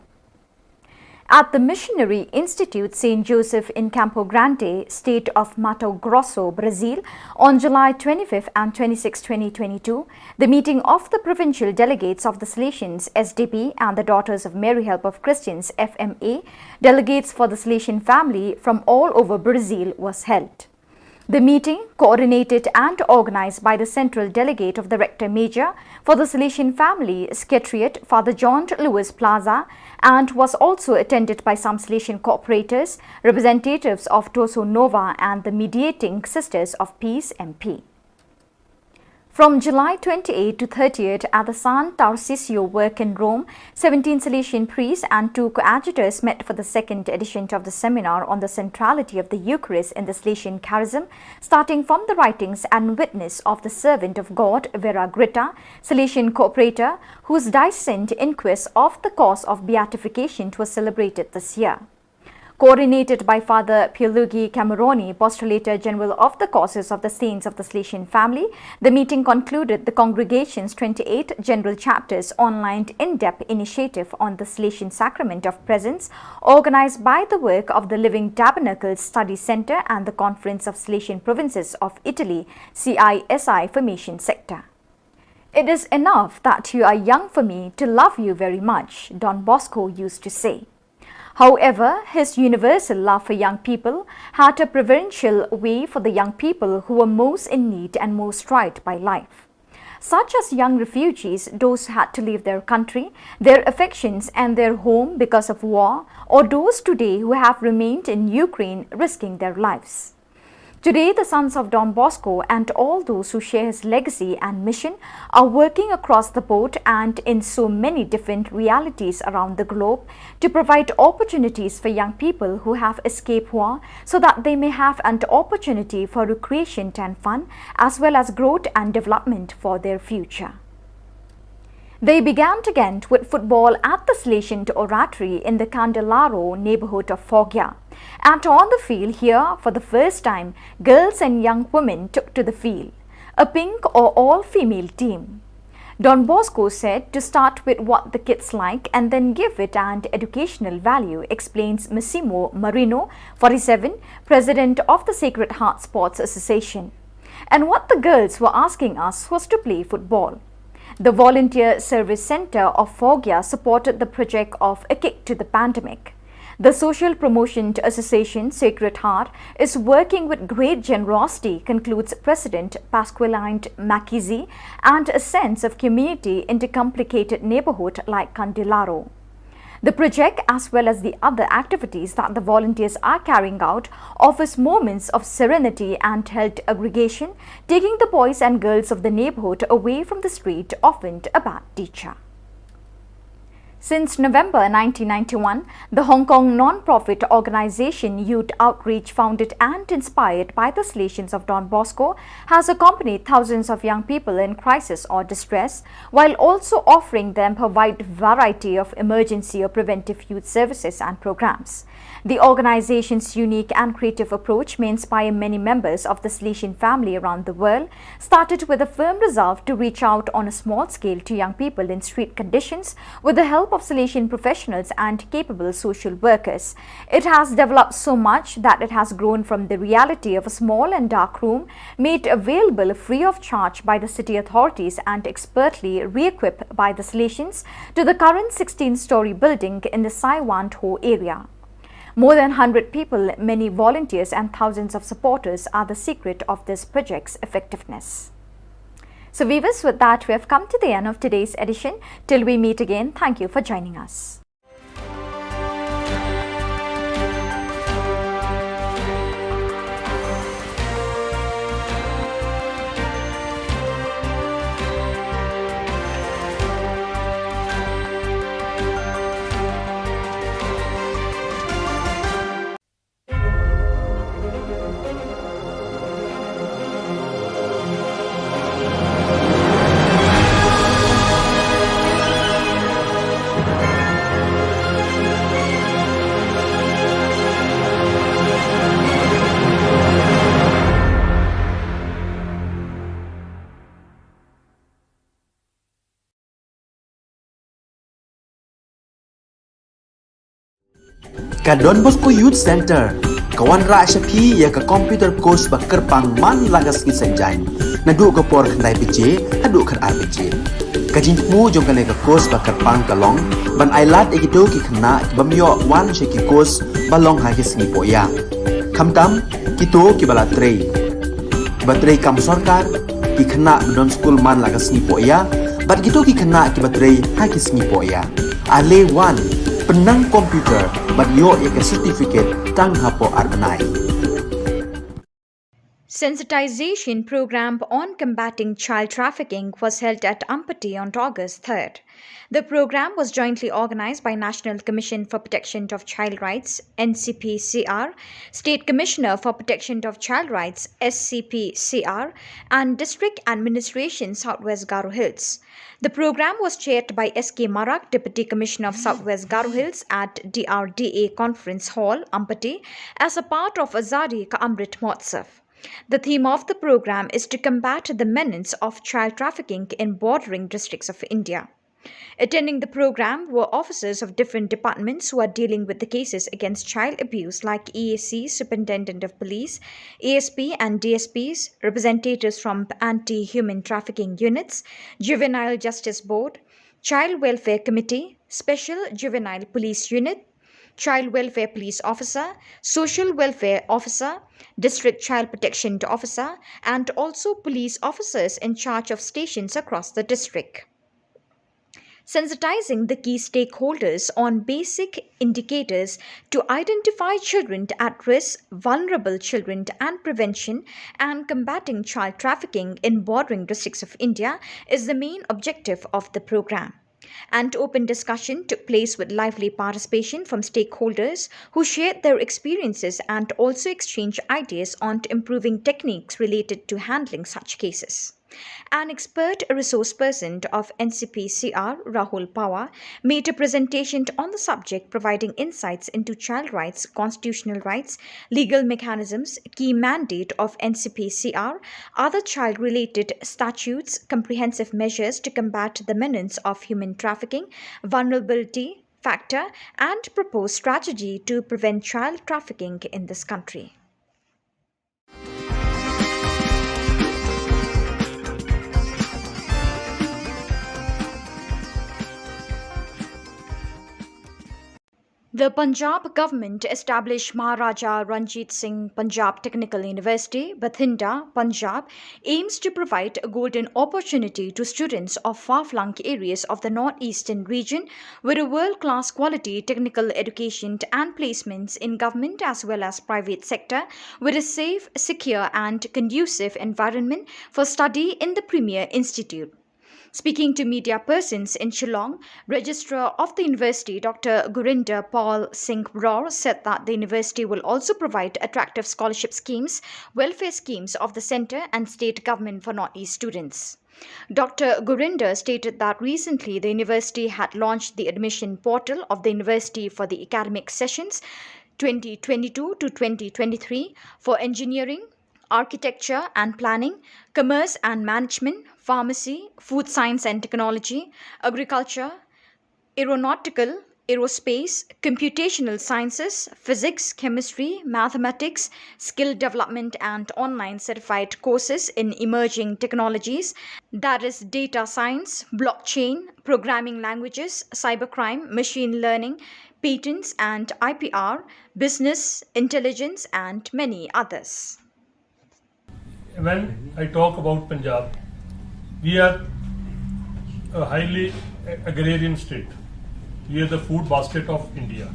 At the Missionary Institute Saint Joseph in Campo Grande, state of Mato Grosso, Brazil, on July twenty-fifth and twenty-sixth, twenty twenty-two, the meeting of the provincial delegates of the Salesians, S D P, and the Daughters of Mary Help of Christians, F M A, delegates for the Salesian family from all over Brazil was held. The meeting, coordinated and organized by the Central Delegate of the Rector Major for the Salesian Family Secretariat, Father John Louis Plaza, and was also attended by some Salesian cooperators, representatives of Toso Nova and the Mediating Sisters of Peace, M P. From July twenty-eighth to thirtieth at the San Tarcisio Work in Rome, seventeen Salesian priests and two coadjutors met for the second edition of the seminar on the centrality of the Eucharist in the Salesian charism, starting from the writings and witness of the servant of God, Vera Gritta, Salesian cooperator, whose dissentient inquest of the cause of beatification was celebrated this year. Coordinated by Father Pierluigi Cameroni, Postulator General of the Causes of the Saints of the Salesian Family, the meeting concluded the congregation's twenty-eight general chapters online in-depth initiative on the Salesian Sacrament of Presence, organized by the work of the Living Tabernacles Study Center and the Conference of Salesian Provinces of Italy, C I S I, for Mission Sector. "It is enough that you are young for me to love you very much," Don Bosco used to say. However, his universal love for young people had a preferential way for the young people who were most in need and most tried by life, such as young refugees, those who had to leave their country, their affections, and their home because of war, or those today who have remained in Ukraine risking their lives. Today, the sons of Don Bosco and all those who share his legacy and mission are working across the board and in so many different realities around the globe to provide opportunities for young people who have escaped war, so that they may have an opportunity for recreation and fun, as well as growth and development for their future. They began again with football at the Salesian Oratory in the Candelaro neighborhood of Foggia. And on the field here, for the first time, girls and young women took to the field. A pink or all-female team. Don Bosco said to start with what the kids like and then give it an educational value, explains Massimo Marino, forty-seven, president of the Sacred Heart Sports Association. And what the girls were asking us was to play football. The Volunteer Service Centre of Foggia supported the project of A Kick to the Pandemic. The Social Promotion Association, Sacred Heart, is working with great generosity, concludes President Pasqualino Macchizzi, and a sense of community in the complicated neighbourhood like Candelaro. The project, as well as the other activities that the volunteers are carrying out, offers moments of serenity and health aggregation, taking the boys and girls of the neighborhood away from the street, often a bad teacher. Since November nineteen ninety-one, the Hong Kong non-profit organization Youth Outreach, founded and inspired by the Salesians of Don Bosco, has accompanied thousands of young people in crisis or distress, while also offering them a wide variety of emergency or preventive youth services and programs. The organization's unique and creative approach may inspire many members of the Salesian family around the world, started with a firm resolve to reach out on a small scale to young people in street conditions with the help of Salesian professionals and capable social workers. It has developed so much that it has grown from the reality of a small and dark room, made available free of charge by the city authorities and expertly re-equipped by the Salesians, to the current sixteen-story building in the Sai Wan Ho area. More than hundred people, many volunteers, and thousands of supporters are the secret of this project's effectiveness. So, viewers, with that, we have come to the end of today's edition. Till we meet again, thank you for joining us. Ka Don Bosco Youth Center ka wanrah sha phi ïa ka computer course ba kyrpang man la ka sngi Saitjaiñ, naduh ka por khyndai baje haduh khatar baje. Ka jingthmu jong kane ka course ba kyrpang ka long ban ailad ïa kito ki khynnah ki bym ïoh wan sha ki course ba long ha ki sngi pohïa. Khamtam kito kiba la trei, kiba trei kam sorkar, ki khynnah ba don skul man la ka sngi pohïa, bad kito ki khynnah kiba trei ha ki sngi pohïa. Ale wan, pynnang computer bad ïoh ïa ka certificate tang hapoh ar bnai. Sensitization program on combating child trafficking was held at Ampati on August third. The program was jointly organized by National Commission for Protection of Child Rights, N C P C R, State Commissioner for Protection of Child Rights, S C P C R, and District Administration Southwest Garo Hills. The program was chaired by S K Marak, Deputy Commissioner of Southwest Garo Hills, at D R D A Conference Hall, Ampati, as a part of Azadi Ka Amrit Mahotsav. The theme of the program is to combat the menace of child trafficking in bordering districts of India. Attending the program were officers of different departments who are dealing with the cases against child abuse, like E A C, Superintendent of Police, A S P and D S Ps, representatives from anti-human trafficking units, Juvenile Justice Board, Child Welfare Committee, Special Juvenile Police Unit, Child Welfare Police Officer, Social Welfare Officer, District Child Protection Officer, and also police officers in charge of stations across the district. Sensitizing the key stakeholders on basic indicators to identify children at risk, vulnerable children, and prevention and combating child trafficking in bordering districts of India is the main objective of the program. An open discussion took place with lively participation from stakeholders who shared their experiences and also exchanged ideas on improving techniques related to handling such cases. An expert resource person of N C P C R, Rahul Pawar, made a presentation on the subject, providing insights into child rights, constitutional rights, legal mechanisms, key mandate of N C P C R, other child related statutes, comprehensive measures to combat the menace of human trafficking, vulnerability factor, and proposed strategy to prevent child trafficking in this country. The Punjab government established Maharaja Ranjit Singh Punjab Technical University, Bathinda, Punjab, aims to provide a golden opportunity to students of far-flung areas of the northeastern region with a world-class quality technical education and placements in government as well as private sector, with a safe, secure and conducive environment for study in the premier institute. Speaking to media persons in Shillong, Registrar of the University, Doctor Gurinder Paul Singh Bror, said that the university will also provide attractive scholarship schemes, welfare schemes of the centre and state government for Northeast students. Doctor Gurinder stated that recently the university had launched the admission portal of the university for the academic sessions twenty twenty-two to twenty twenty-three for engineering, architecture and planning, commerce and management, pharmacy, food science and technology, agriculture, aeronautical, aerospace, computational sciences, physics, chemistry, mathematics, skill development and online certified courses in emerging technologies, that is data science, blockchain, programming languages, cybercrime, machine learning, patents and I P R, business intelligence and many others. When I talk about Punjab, we are a highly agrarian state. We are the food basket of India.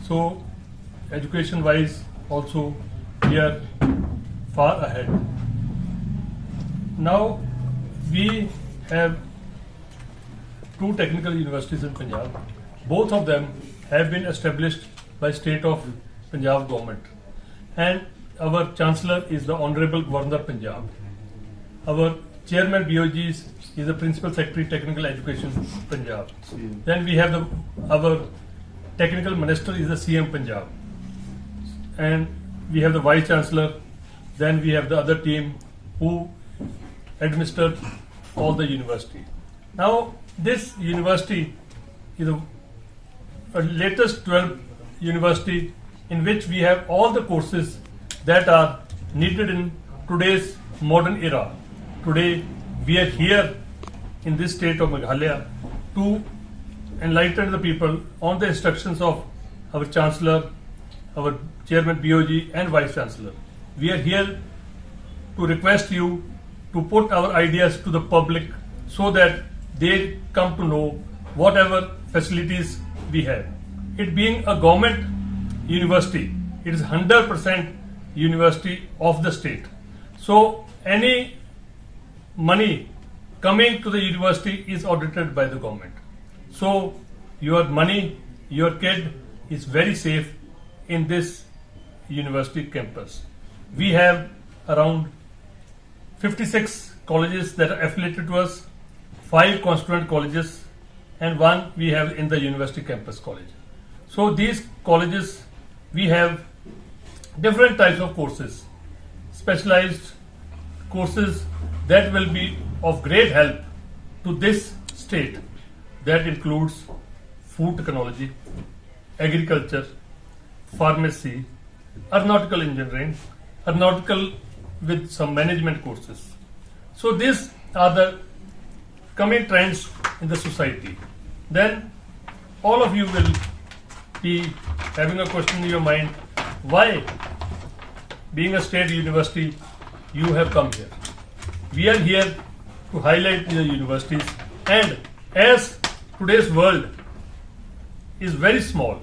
So, education wise, also, we are far ahead. Now, we have two technical universities in Punjab. Both of them have been established by state of Punjab government. And our chancellor is the Honorable Governor Punjab. Our chairman B O G is, is the principal secretary technical education Punjab. Then we have the our technical minister is the C M Punjab. And we have the vice chancellor. Then we have the other team who administered all the university. Now, this university is a, a latest twelve university in which we have all the courses that are needed in today's modern era. Today, we are here in this state of Meghalaya to enlighten the people on the instructions of our Chancellor, our Chairman B O G and Vice Chancellor. We are here to request you to put our ideas to the public so that they come to know whatever facilities we have. It being a government university, it is hundred percent university of the state. So any money coming to the university is audited by the government. So your money, your kid is very safe in this university campus. We have around fifty-six colleges that are affiliated to us, five constituent colleges, and one we have in the university campus college. So these colleges, we have different types of courses, specialized courses that will be of great help to this state. That includes food technology, agriculture, pharmacy, aeronautical engineering, aeronautical with some management courses. So these are the coming trends in the society. Then all of you will be having a question in your mind, why, being a state university, you have come here? We are here to highlight the universities, and as today's world is very small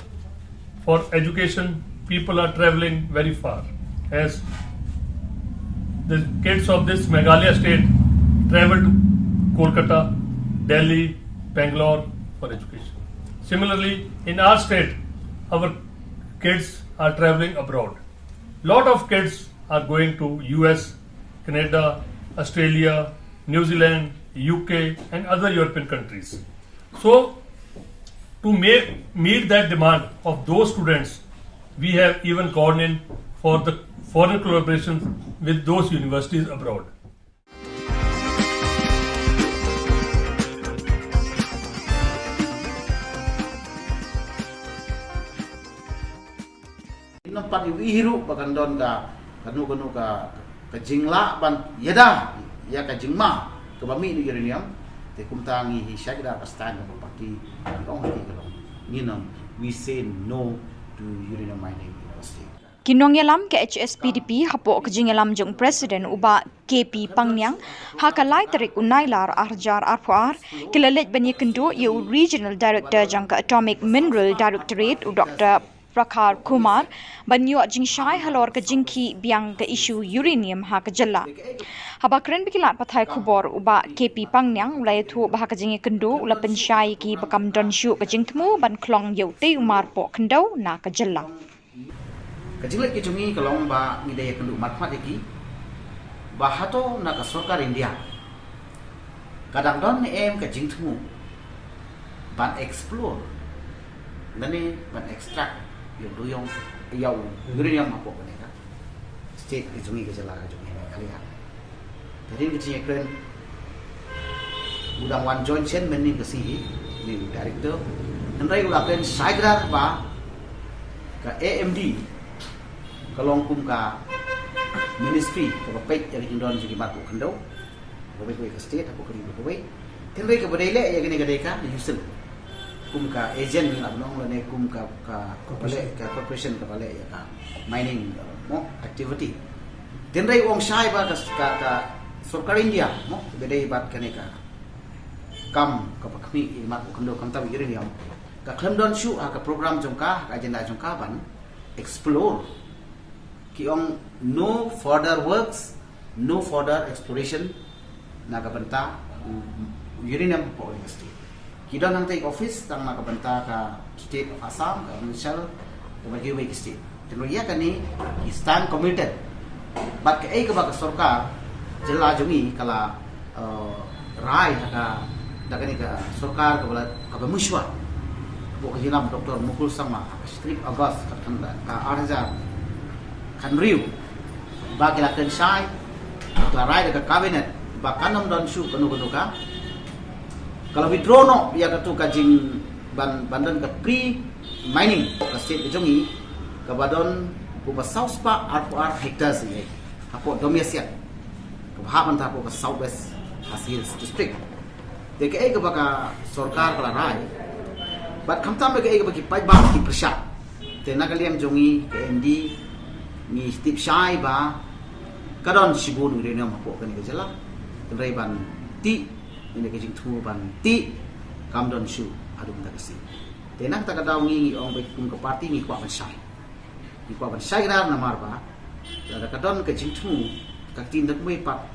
for education, people are traveling very far. As the kids of this Meghalaya state travel to Kolkata, Delhi, Bangalore for education. Similarly, in our state, our kids are traveling abroad. Lot of kids are going to U S, Canada, Australia, New Zealand, U K, and other European countries. So, to make, meet that demand of those students, we have even gone in for the foreign collaborations with those universities abroad. Ngim pat ïohi ruh ba kan don ka, kano kano ka, ka jinglah ban ïada ïa ka jingma kaba mih na uranium. Te kumta ngi hi shai kdar ka stand ka party, ngi ong hi ka long, ngin ong, we say no to uranium mining in our state. Ki nongïalam ka H S P D P hapoh ka jingïalam jong u President u Bah K P Pangniang, ha ka lai tarik u Nailar ar hajar arphew ar, ki la leit ban ïakynduh ïa u Regional Director jong ka Atomic Mineral Directorate u Doctor Prakhar Kumar ban ïoh jingshai halor ka jingkhih biang ka issue uranium ha ka jylla. Haba kren bad ki lad pathai khubor u Bah K P Pangniang u la ïathuh ba ha ka jingïakynduh u la pynshai ïa ki ba kam don shuh ka jingthmu ban khlong ïa utei u mar poh khyndew na ka jylla. Ka jingleit ka jong ngi ka long ba ngi dei ïakynduh markhmat ïa ki ba hato na ka sorkar India ka dang don ne em ka jingthmu ban explore lane ban extract ïa u duyong, ïa u uranium hapoh kane ka state ka jong ngi, ka jylla ka jong ngi Meghalaya. Hadien ka jingïakren u dang wan join shen mynnin ka sngi hi, une u director. Hynrei u la kren shai kdar ba ka A M D ka long kum ka ministry kaba peit ïa ka jingdon jong ki marpoh khyndew, kaba peit ïa ka state hapoh ka ri kawei. Hynrei kaba dei leh ïa kane ka dei ka USIL kum ka agent, ngi lah ban ong, lane kum ka, ka, kaba leh, ka corporation kaba leh ïa ka mining, uh, mo, activity. Hynrei u ong shai ba ka, ka, ka sorkar India mo, ba dei bad kane ka kam kaba khmih ïa ki marpoh khyndew, khamtam uranium, ka khlem don shuh ha ka program jong ka, ha ka agenda jong ka ban explore. Ki ong no further works, no further exploration na ka bynta u, u uranium hapoh ka state. Ki don hangta ki office tang na ka bynta ka state of Assam, ka provincial, kaba kiwei ki state. Te ïa kane ki stand committed. Bad kaei kaba ka sorkar jylla jong ngi ka la, uh, rai ha ka, da kane ka sorkar kaba la, kaba mynshwa, hapoh ka jingïalam Doctor Mukul Sangma, ha ka shi tarik August ka, ka ar hajar khathynriew, ba ki la kren shai, ki la rai da ka cabinet ba kan ym don shuh kano kano ka, ka la withdraw noh ïa katu ka jing ban, ban don ka pre mining ka state ka jong ngi, kaba don kumba saw spah arphew ar hectares ïa, hapoh Domiasiat, kaba hap ban hapoh ka South West Khasi Hills District. Te kaei kaba ka sorkar ka la rai, bad khamtam kaei kaba ki paidbah ki pyrshah. Te na ka liang jong ngi ka A M D ngi tip shai ba ka don shibun uranium hapoh kane ka jylla. Hynrei ban tih, ïa ka jingthmu ban tih kam don shuh haduh mynta ka sngi. Te na kata ka daw ngi, ngi ong ba kum ka party ngi kwah ban shai. Ngi kwah ban shai kdar namar ba lada ka don ka jingthmu Ka ktien dang wei pat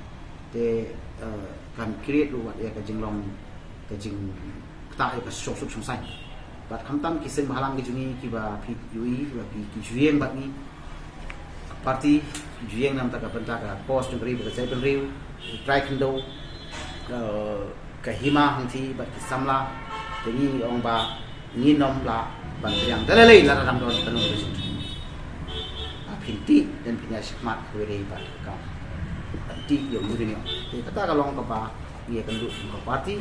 te, eh, kan create ruh wat ïa ka jinglong, ka jingktah ïa ka shongsuk shongsaiñ. Bad khamtam ki seng bhalang ki jong ngi kiba phi ïohi, kiba phi ki ju ïeng bad ngi. Party ki ju ïeng namar ka bynta ka cause jong ka ri bad ka jaitbynriew, u trai khyndew, eh, ka hima hangthie bad ki samla. Te ngi ong ba ngin ym lah ban pdiang da lei lei lada dang don ka nongrim ka jong ngi. Ba phin tih, dang phin ïa shakmat kawei de ba ka ban tih ïa u ri ne. Te kata ka long kaba ngi ïa kynduh kum ka party.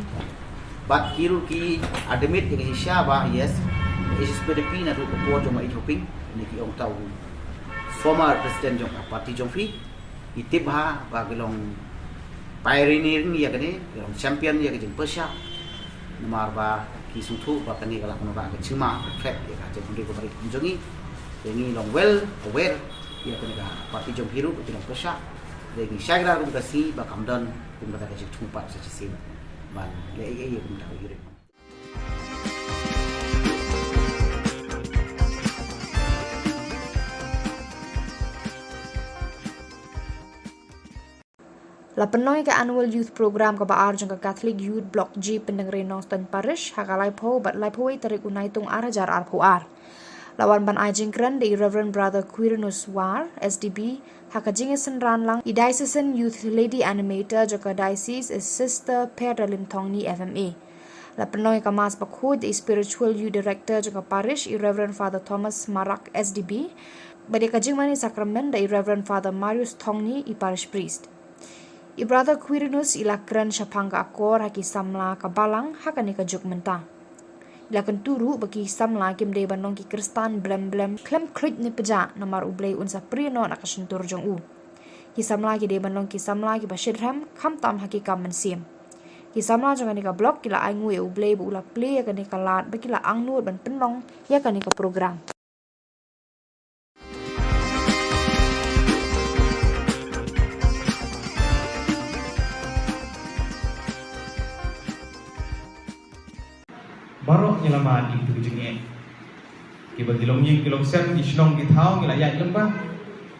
Bad ki ruh ki admit ïa ka shisha ba, yes, H S P D P naduh ka por jong Bah Ïeit Hoping, ne ki ong ta u former president jong ka party jong phi. Ngi tip bha ba ki long pioneering ïa kane, ki long champion ïa ka jingpyrshah. Namar ba ki sngewthuh ba kane ka lah ban long ka jingma, ka threat ïa ka jaitbynriew ka ri kum jong ngi. Te ngi long well aware ïa kane ka party jong phi ruh ba ki long pyrshah. Te ngi shai kynda ruh ka sngi ba kam don kum kata ka jingthmu pat sa shisien ban leh ei ei ïa kum kata ka ïing. La pynlong ïa ka Annual Youth Program kaba ar jong ka Catholic Youth Block G Pyndengrei Nongstoiñ Parish ha ka laiphew bad laiphew wei tarik u Naitung ar hajar arphew ar. La wan ban ai jingkren da i Reverend Brother Quirinus War, S D B, ha ka jingïasynran lang i Diocesan Youth Lady Animator jong ka Diocese, i Sister Perda Limthongni F M A. La pynlong ïa ka Mass bakhuid da i Spiritual Youth Director jong ka Parish, i Reverend Father Thomas Marak, S D B, bad ïa ka jingmane sakramen da i Reverend Father Marius Thongni, i Parish Priest. I Brother Quirinus i la kren shaphang ka akor ha ki samla ka balang ha kane ka juk mynta. I la kyntu ruh ba ki samla kim dei ban long ki Khristan blem blem khlem khluit ne pjah, namar U Blei un sa prie noh na ka shyntur jong u. Ki samla ki dei ban long ki samla kiba shitrhem khamtam ha ki kam mynsiem. Ki samla jong kane ka block ki la ainguh ïa U Blei ba u la plie ïa kane ka lad ba ki la angnud ban pynlong ïa kane ka program. Baroh ngi la mad ïa kito ki jingeh. Kiba ki longïing ki longsem, ki shnong ki thaw ngi la ïaid lyngba.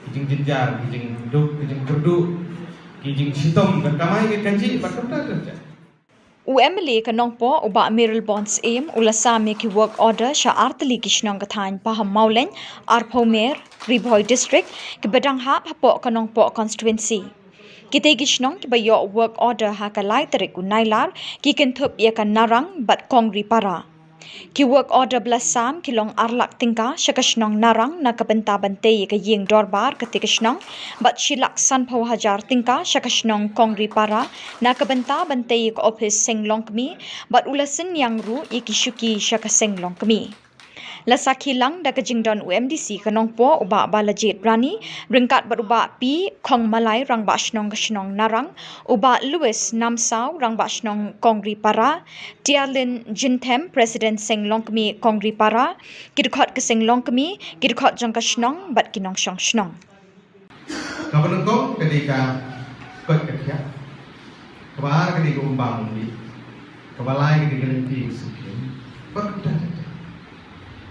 Ki jingjynjar, ki jingduk, ki jingkyrduh, ki jingshitom, ka kamai ka kajih bad kumta ter ter. U M L A ka Nongpoh u Bah Mayralborn Syiem u la sam ïa ki work order sha artylli ki shnong ka thaiñ Pahammawlein, Arphawmer, Ri Bhoi District, kiba dang hap hapoh ka Nongpoh constituency. Kitei ki shnong kiba ïoh work order ha ka lai tarik u Nailar ki kynthup ïa ka Narang bad Kongripara. Ki work order ba la sam ki long ar lak tyngka sha ka shnong Narang na ka bynta ban tei ïa ka ïing dorbar katei ka shnong, bad shi lak sanphew hajar tyngka sha ka shnong Kongripara na ka bynta ban tei ïa ka ophis seng longkmie, bad u la synñiang ruh ïa ki shuki sha ka seng longkmie. La sakhi lang da ka jingdon u M D C ka Nongpoh u Bah Balajied Rani ryngkat bad u Bah P Khongmalai, Rangbah Shnong ka shnong Narang, u Bah Louis Namsaw, Rangbah Shnong Kongripara, Tialin Jinthem, President Seng Longkmie Kongripara, ki dkhot ka seng longkmie, ki dkhot jong ka shnong bad ki nongshong shnong. Kaba nyngkong ka dei ka koit ka khiah. Kaba ar ka dei ka umbam umdih. Kaba lai ka dei ka lynti ka syngkien. Bad kumta ter ter.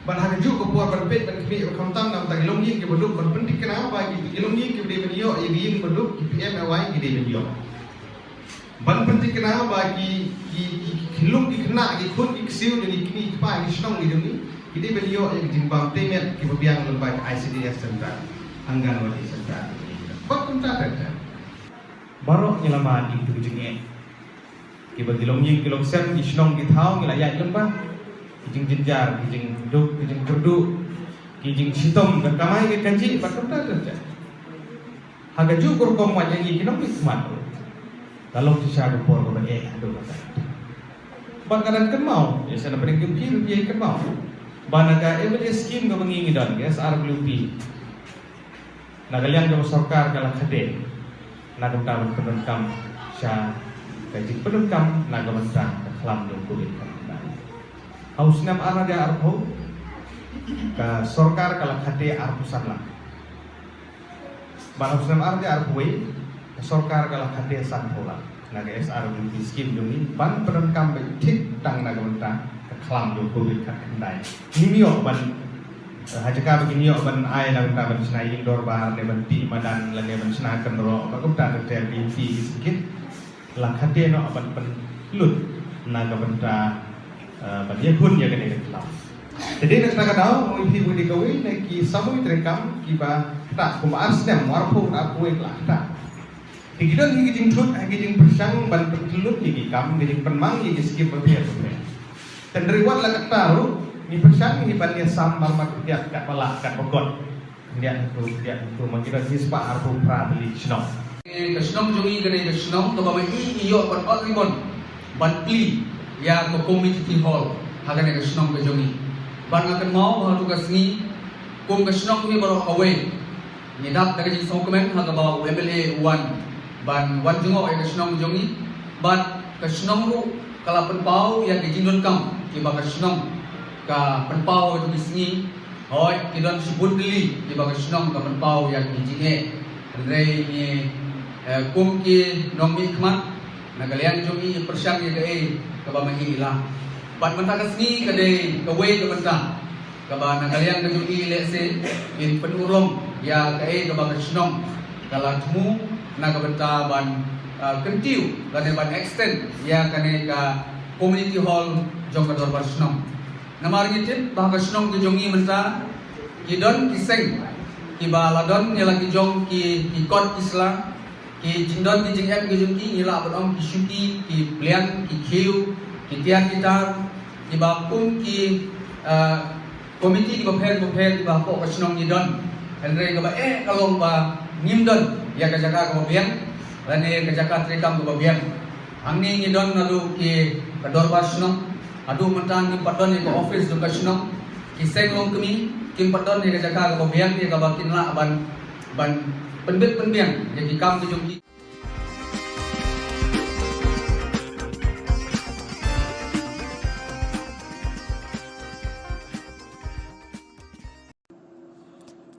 Bad ha kajuh ka por ban peit ban khmih ba khamtam na bynta ki longïing kiba duk, ban pynthikna ba ki, ki longïing kiba dei ban ïoh ïa ki ïing ba duk, ki P M A Y ki dei ban ïoh. Ban pynthikna ba ki, ki, ki, ki khyllung ki khynnah, ki khun ki ksiew jong ki kmie ki kpa ki shnong ki jong ngi, ki dei ban ïoh ïa ki jingbam tei met kiba biang lyngba ka I C D S center, Anganwadi center. Bad kumta ter ter. Baroh ngi la mad ïa kito ki jingeh. Kiba ki longïing ki longsem, ki shnong ki thaw ngi la ïaid lyngba. Ki jingjynjar, ki jingduk, ki jingkyrduh, ki jingshitom, ka kamai ka kajih bad kumta ter ter. Ha kajuh ka rukom wat ïa ngi ki nongmihkhmat ruh, ka long shisha ka por kaba eh haduh katta. Bad nga dang kynmaw, ïa sha na pdeng jong phi ruh phi ïa kynmaw ba na ka M L A scheme kaba ngi ngi don, ka S R W P, na ka liang jong ka sorkar ka la khadduh na ka bynta ban pyndonkam sha ka jingpyndonkam na ka bynta ka khlam jong Covid khatkhyndai. Ha u snem ar hajar arphew, ka sorkar ka la khadduh arphew san lak. Bad ha u snem ar hajar arphew wei, ka sorkar ka la khadduh sanphew lak na ka S R W P scheme jong ngi ban pyndonkam beit thik tang na ka bynta ka khlam jong Covid khatkhyndai. Ngim ïoh ban Ha jaka ba kin ïoh ban ai na ka bynta ban shna ïing dorbar ne ban tih madan lane ban shna kynroh ba kumta ter ter ki lynti ki sngewkit. La khate noh ban pynlut na ka bynta, eh, ban ïakhun ïa kane ka khlaw. Te dei na kata ka daw, ong ïa phi ba dei kawei na ki samoi treikam kiba ktah kumba ar snem, arphew arphew wei la ktah. Te ki don hi ki jingthut, hi ki jingpyrshang ban pynlut ïa ki kam, ki jingpynmang ïa ki skim bapher bapher. Hynrei wat la katta ruh, ngi pyrshang hi ban ïasam marmar khyndiat katba lah katba kot. Khyndiat hangto, khyndiat hangto, ma ki don hi spah arphew phra tylli ki shnong. Ka shnong jong ngi ka dei ka shnong kaba ma i i ïoh ban ot ribbon ban plie ïa ka community hall ha kane ka shnong ka jong ngi. Bad nga kynmaw ba hato ka sngi kum ka shnong hi baroh kawei ngi dap da ka jingsngewkmen ha kaba u M L A u wan ban wan jngoh ïa ka shnong jong ngi. Bad ka shnong ruh ka la pynpaw ïa ka jingdonkam kiba ka shnong ka pynpaw ha kito ki sngi. Hooid, ki don shibun tylli kiba ka shnong ka pynpaw ïa ki jingeh. Hynrei ngi, eh, kum ki nongmihkhmat na ka liang jong ngi ngi pyrshang ïa kaei kaba ma i i lah. Bad mynta ka sngi ka dei kawei ka bynta kaba na ka liang ka jong i lehse in pynurlong ïa kaei kaba ka shnong ka la thmu na ka bynta ban, ah, kyntiew lane ban extend ïa kane ka community hall jong ka dorbar shnong. Namar ngi tip ba ka shnong ka jong i mynta ki don ki seng kiba la don ïa la ki jong ki, ki kot ki sla. Ki jingdon ki jingem ki jong ki ngi lah ban ong ki shuki, ki pliang, ki khiew, ki tiar ki tar, kiba kum ki, ah, komiti kiba pher kiba pher kiba hapoh ka shnong ngi don. Hynrei kaba eh ka long ba ngim don ïa ka jaka kaba biang lane ka jaka treikam kaba biang. Hangne ngi don naduh ki ka dorbar shnong, haduh mynta ngim pat don ïa ka office jong ka shnong. Ki seng longkmie kim pat don ïa ka jaka kaba biang ïa kaba kin lah ban ban pynbit pynbiang ïa ki kam ki jong ki.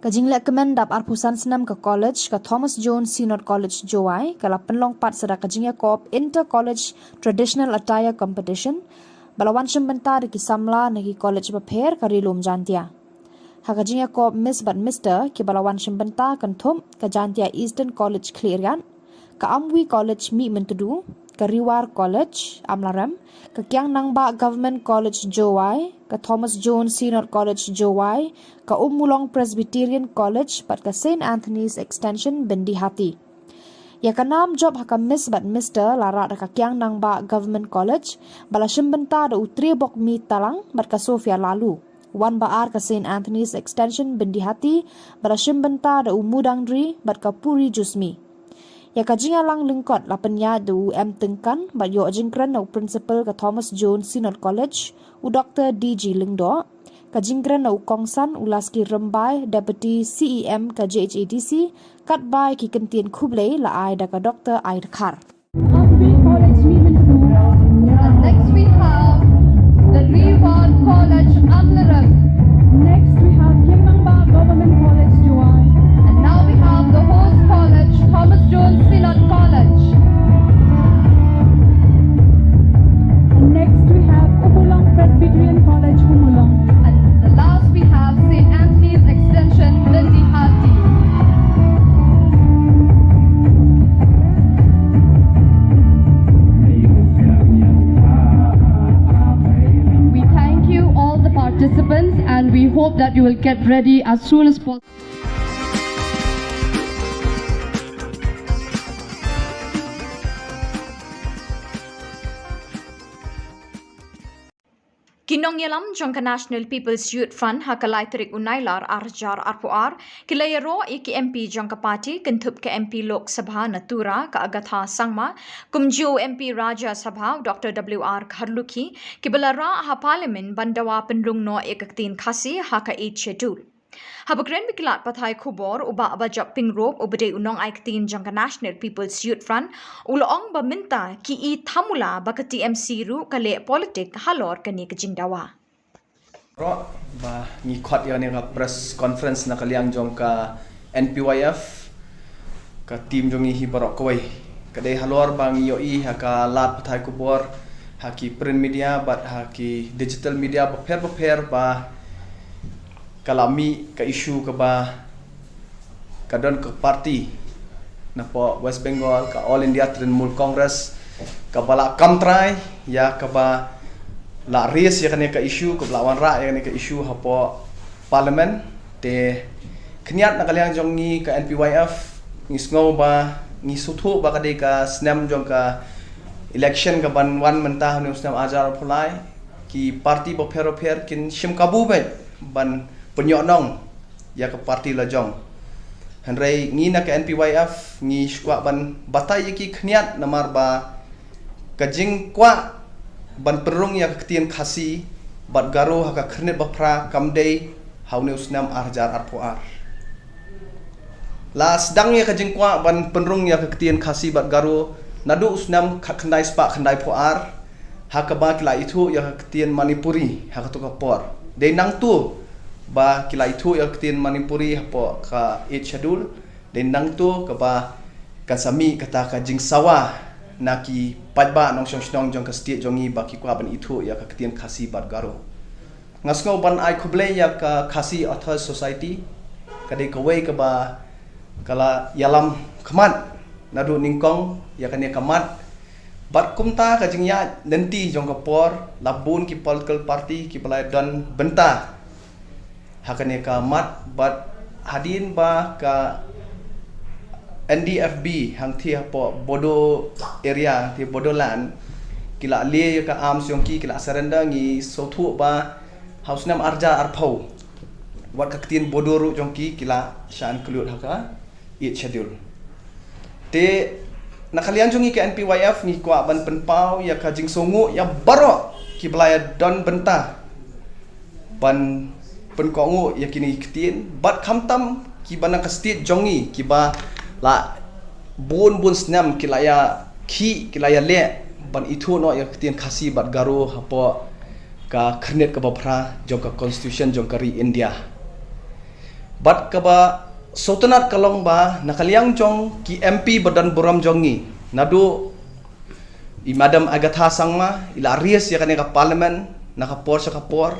Ka jinglehkmen dap arphew san snem ka college ka Thomas Jones Synod College Jowai ka la pynlong pat sa da ka jingïakop Inter College Traditional Attire Competition ba la wan shim bynta da ki samla na ki college bapher ka Ri Lum Jaintia. Ha ka jingïakop Miss bad Mister kiba la wan shim bynta kynthup ka Jaintia Eastern College Khliehriat, ka Amwi College Mihmyntdu, ka Ri War College Amlarem, ka Kiang Nangbah Government College Jowai, ka Thomas Jones Synod College Jowai, ka Ummulong Presbyterian College bad ka Saint Anthony's Extension Byndihati. Ïa ka nam jop ha ka Miss bad Mister la rah da ka Kiang Nangbah Government College ba la shim bynta da u Triebokmi Talang bad ka Sophia Laloo. Wan ba ar ka Saint Anthony's Extension Byndihati ba la shim bynta da u Mudangdri bad ka Puri Jusmi. Ïa ka jingïalang lyngkot la pynïaid da u M Tyngkan bad ïoh jingkren na u Principal ka Thomas Jones Synod College, u Doktor D G Lyngdoh. Ka jingkren na u kongsan u Laski Rymbai, Deputy C E M ka J H A D C, katba ïa ki kyntien khublei la ai da ka Doktor Aidkhar. Amwi College Mihmyntdu. And next we have the Ri War College Amlarem. Next we have Kiang Nangbah Government College Jowai. And now we have the host college, Thomas Jones Synod College. And next we have Ummulong Presbyterian College, Ummulong. And the last we have Saint Anthony's Extension, Byndihati. We thank you, all the participants, and we hope that you will get ready as soon as possible. Ki nongïalam jong ka National People's Youth Front ha ka lai tarik u Nailar ar hajar arphew ar ki la ïaroh ïa ki M P jong ka party kynthup ka M P Lok Sabha na Tura ka Agatha Sangma, kumjuh u M P Rajya Sabha u Doctor W R Kharlukhi, kiba la rah ha Parliament ban dawa pynrung noh ïa ka ktien Khasi ha ka Eighth Schedule. Haba kren bad ki lad pathai khubor, u Bah Bajop Pyngrope uba dei u nongai ktien jong ka National People's Youth Front u la ong ba mynta ki i thamula ba ka T M C ruh ka leh politik halor kane ka jingdawa. Baroh ba ngi khot ïa kane ka press conference na ka liang jong ka N P Y F, ka team jong ngi hi baroh kawei. Ka dei halor ba ngi ïohi ha ka lad pathai khubor, ha ki print media bad ha ki digital media bapher bapher ba ka Ka la mih ka issue kaba ka don ka party napoh West Bengal, ka All India Trinamool Congress, kaba la kam trai ïa kaba la raise ïa kane ka issue, kaba la wanrah ïa kane ka issue hapoh Parliament. Te khyndiat na ka liang jong ngi ka N P Y F, ngi sngew ba ngi sngewthuh ba ka dei ka snem jong ka election kaban wan mynta ha une u snem ar hajar arphew lai. Ki party bapher bapher kin shim kabu beit ban pynïoh nong ïa ka party la jong. Hynrei ngi na ka N P Y F ngi shu kwah ban batai ïa ki khyndiat namar ba ka jingkwah ban pynrung ïa ka ktien Khasi bad Garo ha ka Khyrnit Baphra kam dei ha une u snem ar hajar arphew ar. La sdang ïa ka jingkwah ban pynrung ïa ka ktien Khasi bad Garo naduh u snem khatkhyndai spah khyndaiphew ar, ha kaba ki la ithuh ïa ka ktien Manipuri ha kato ka por. Dei nangto ba ki la ithuh ïa ka ktien Manipuri hapoh ka Eighth Schedule. Dei nangto kaba kan sa mih kata ka jingsawa na ki paidbah nongshong shnong jong ka state jong ngi ba ki kwah ban ithuh ïa ka ktien Khasi bad Garo. Nga sngew ban ai khublei ïa ka Khasi Authors Society, ka dei kawei kaba ka la ïalam khmat naduh nyngkong ïa kane ka mat. Bad kumta ka jingïaid lynti jong ka por, la bun ki political party kiba la don bynta ha kane ka mat, bad hadien ba ka N D F B hangthie hapoh Bodo area, hangthie Bodoland, ki la leh ïa ka arms jong ki, ki la surrender, ngi sngewthuh ba ha u snem ar hajar arphew wat ka ktien Bodo ruh jong ki ki la shah include ha ka Eighth Schedule. Te na ka liang jong ngi ka N P Y F ngi kwah ban pynpaw ïa ka jingsngewnguh ïa baroh kiba la ïa don bynta ban pynkohnguh ïa kine ki ktien, bad khamtam kiba na ka state jong ngi kiba la bun bun snem ki la ïa khih, ki la ïa leh ban ithuh noh ïa ka ktien Khasi bad Garo hapoh ka Khyrnit kaba Phra jong ka Constitution jong ka ri India. Bad kaba sngewtynnat ka long ba na ka liang jong ki M P ba don burom jong ngi, naduh i Madam Agatha Sangma i la raise ïa kane ka Parliament na ka por sha ka por.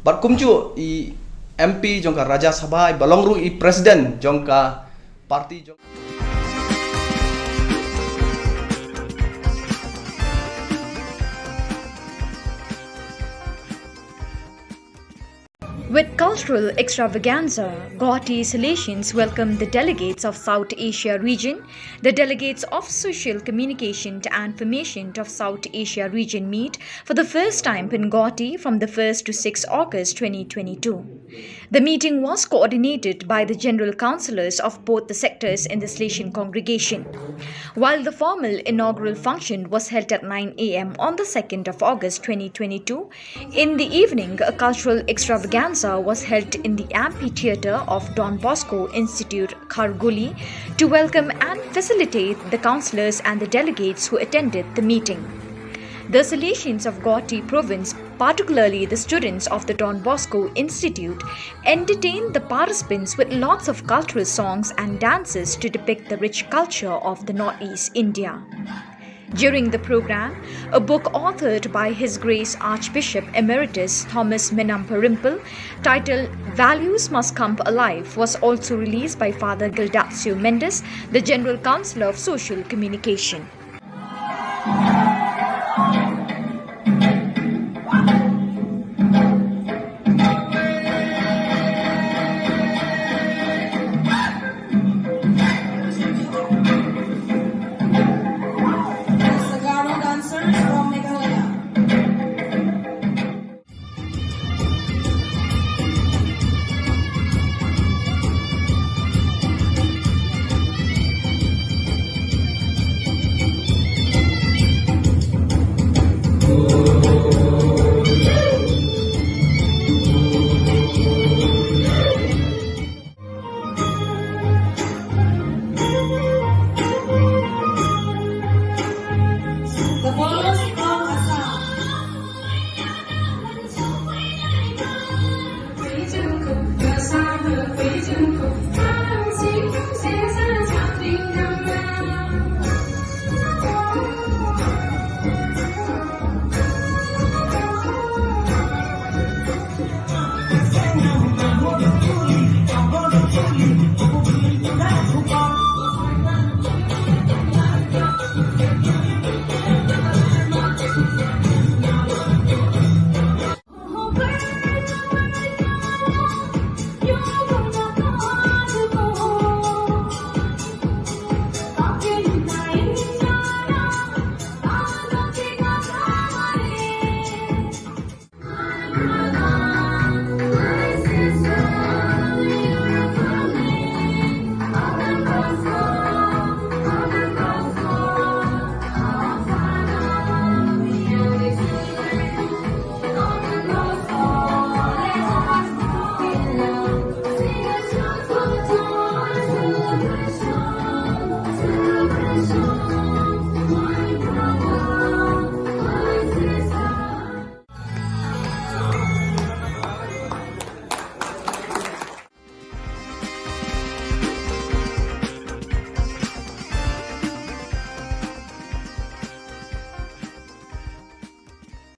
Bad kumjuh i M P jong ka Rajya Sabha, i ba long ruh i President jong ka party jong With cultural extravaganza, Guwahati Salesians welcomed the delegates of South Asia region, the delegates of Social Communication and Information of South Asia region meet for the first time in Guwahati from the first to sixth August twenty twenty-two. The meeting was coordinated by the general councillors of both the sectors in the Salesian congregation. While the formal inaugural function was held at nine a m on the second of August twenty twenty-two, in the evening, a cultural extravaganza was held in the amphitheatre of Don Bosco Institute, Kharghuli, to welcome and facilitate the councillors and the delegates who attended the meeting. The Salesians of Guwahati province, particularly the students of the Don Bosco Institute, entertained the participants with lots of cultural songs and dances to depict the rich culture of the Northeast India. During the program, a book authored by His Grace Archbishop Emeritus Thomas Menamparimpil, titled Values Must Come Alive, was also released by Father Gildacio Mendes, the General Counsellor of Social Communication.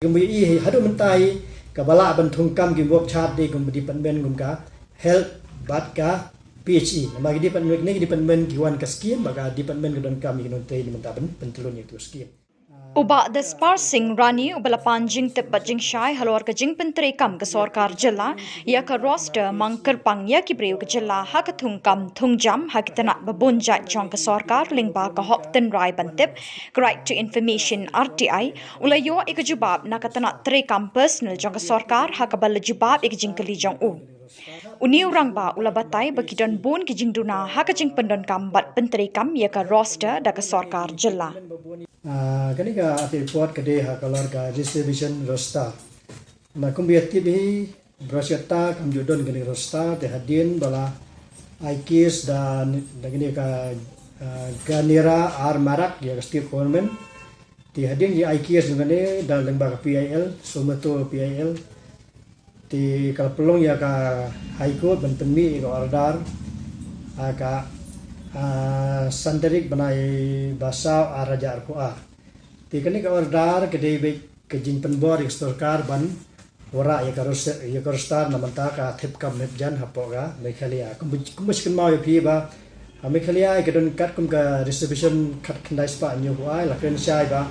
Kumba ïohi haduh mynta hi kaba lah ban thungkam ki work chart dei kum department kum ka health bad ka P H E. Namar ki department, kine ki department ki wan ka scheme bad ka department ka donkam ïa ki nongtrei na mynta ban pyntlun ïa ka scheme. U Bah Daspar Singh Rani uba la pan jingtip bad jingshai halor ka jingpyntreikam ka sorkar jylla ïa ka roster mang kyrpang ïa ki briew ka jylla ha ka thungkam thungjam ha ki tnat ba bun jait jong ka sorkar lyngba ka hok tynrai ban tip, ka Right to Information, R T I, u la ïoh ïa ka jubab na ka tnat treikam personal jong ka sorkar ha kaba la jubab ïa ka jingkylli jong u. Une u rangbah u la batai ba ki don bun ki jingduna ha ka jingpyndonkam bad pyntreikam ïa ka roster da ka sorkar jylla. Ah, kane ka update report ka dei ha ka lor ka reservation roster. Na kumba ïa tip hi, baroh shi katta kam ju don kane ka roster, te hadien ba la ai case da, da kane ka, ah, Ganera R Marak ïa ka state government. Te hadien jingaikias jong kane da lyngba ka P I L, Somoto P I L. Te ka la pynlong ïa ka High Court ban pynmih ïa ka order ha ka, ah, san tarik bnai ba saw ar hajar arphew ar. Te kane ka order ka dei beit ka jingpynbor ïa ka sorkar ban wanrah ïa ka ros-, ïa ka roster na bynta ka thep kam thep jan hapoh ka Meghalaya. Kumba, kumba shu kynmaw ïa phi ba ha Meghalaya ka don katkum ka reservation khatkhyndai spah hynñiewphew ar, la kren shai ba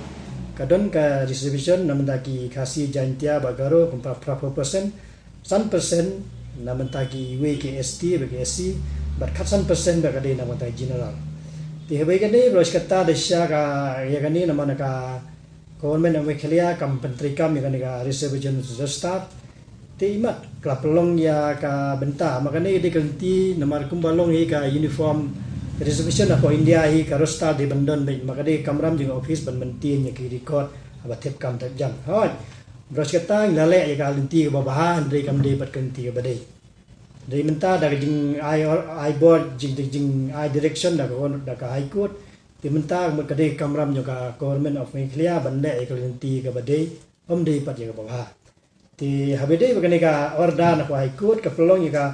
ka don ka reservation na bynta ki Khasi, Jaintia bad Garo kum phra, phraphew percent, san percent na bynta kiwei ki S T bad ki S C, bad khatsan percent bad ka dei na bynta ki general. Te haba ïa kane baroh shi katta da shisha ka ïa kane namar ka Government of Meghalaya kam pyntreikam ïa kane ka reservation register. Te imat ka la pynlong ïa ka bynta, ma kane ka dei ka lynti namar kumba long hi ka uniform reservation hapoh India hi, ka roster dei ban don beit, ma ka dei ka kamram jong ka office ban maintain ïa ki record haba thep kam thep jan. Hooid, baroh shi katta ngi la leh ïa ka lynti kaba bha, hynrei kam dei pat ka lynti kaba dei. Dei mynta da ka jingai or-, ai bor, jing, jing, jingai direction da ka, da ka High Court. Te mynta mut ka dei ka kamram jong ka Government of Meghalaya ban leh ïa ka lynti kaba dei, ym dei pat ïa kaba bha. Te haba dei ba kane ka order na ka High Court ka pynlong ïa ka,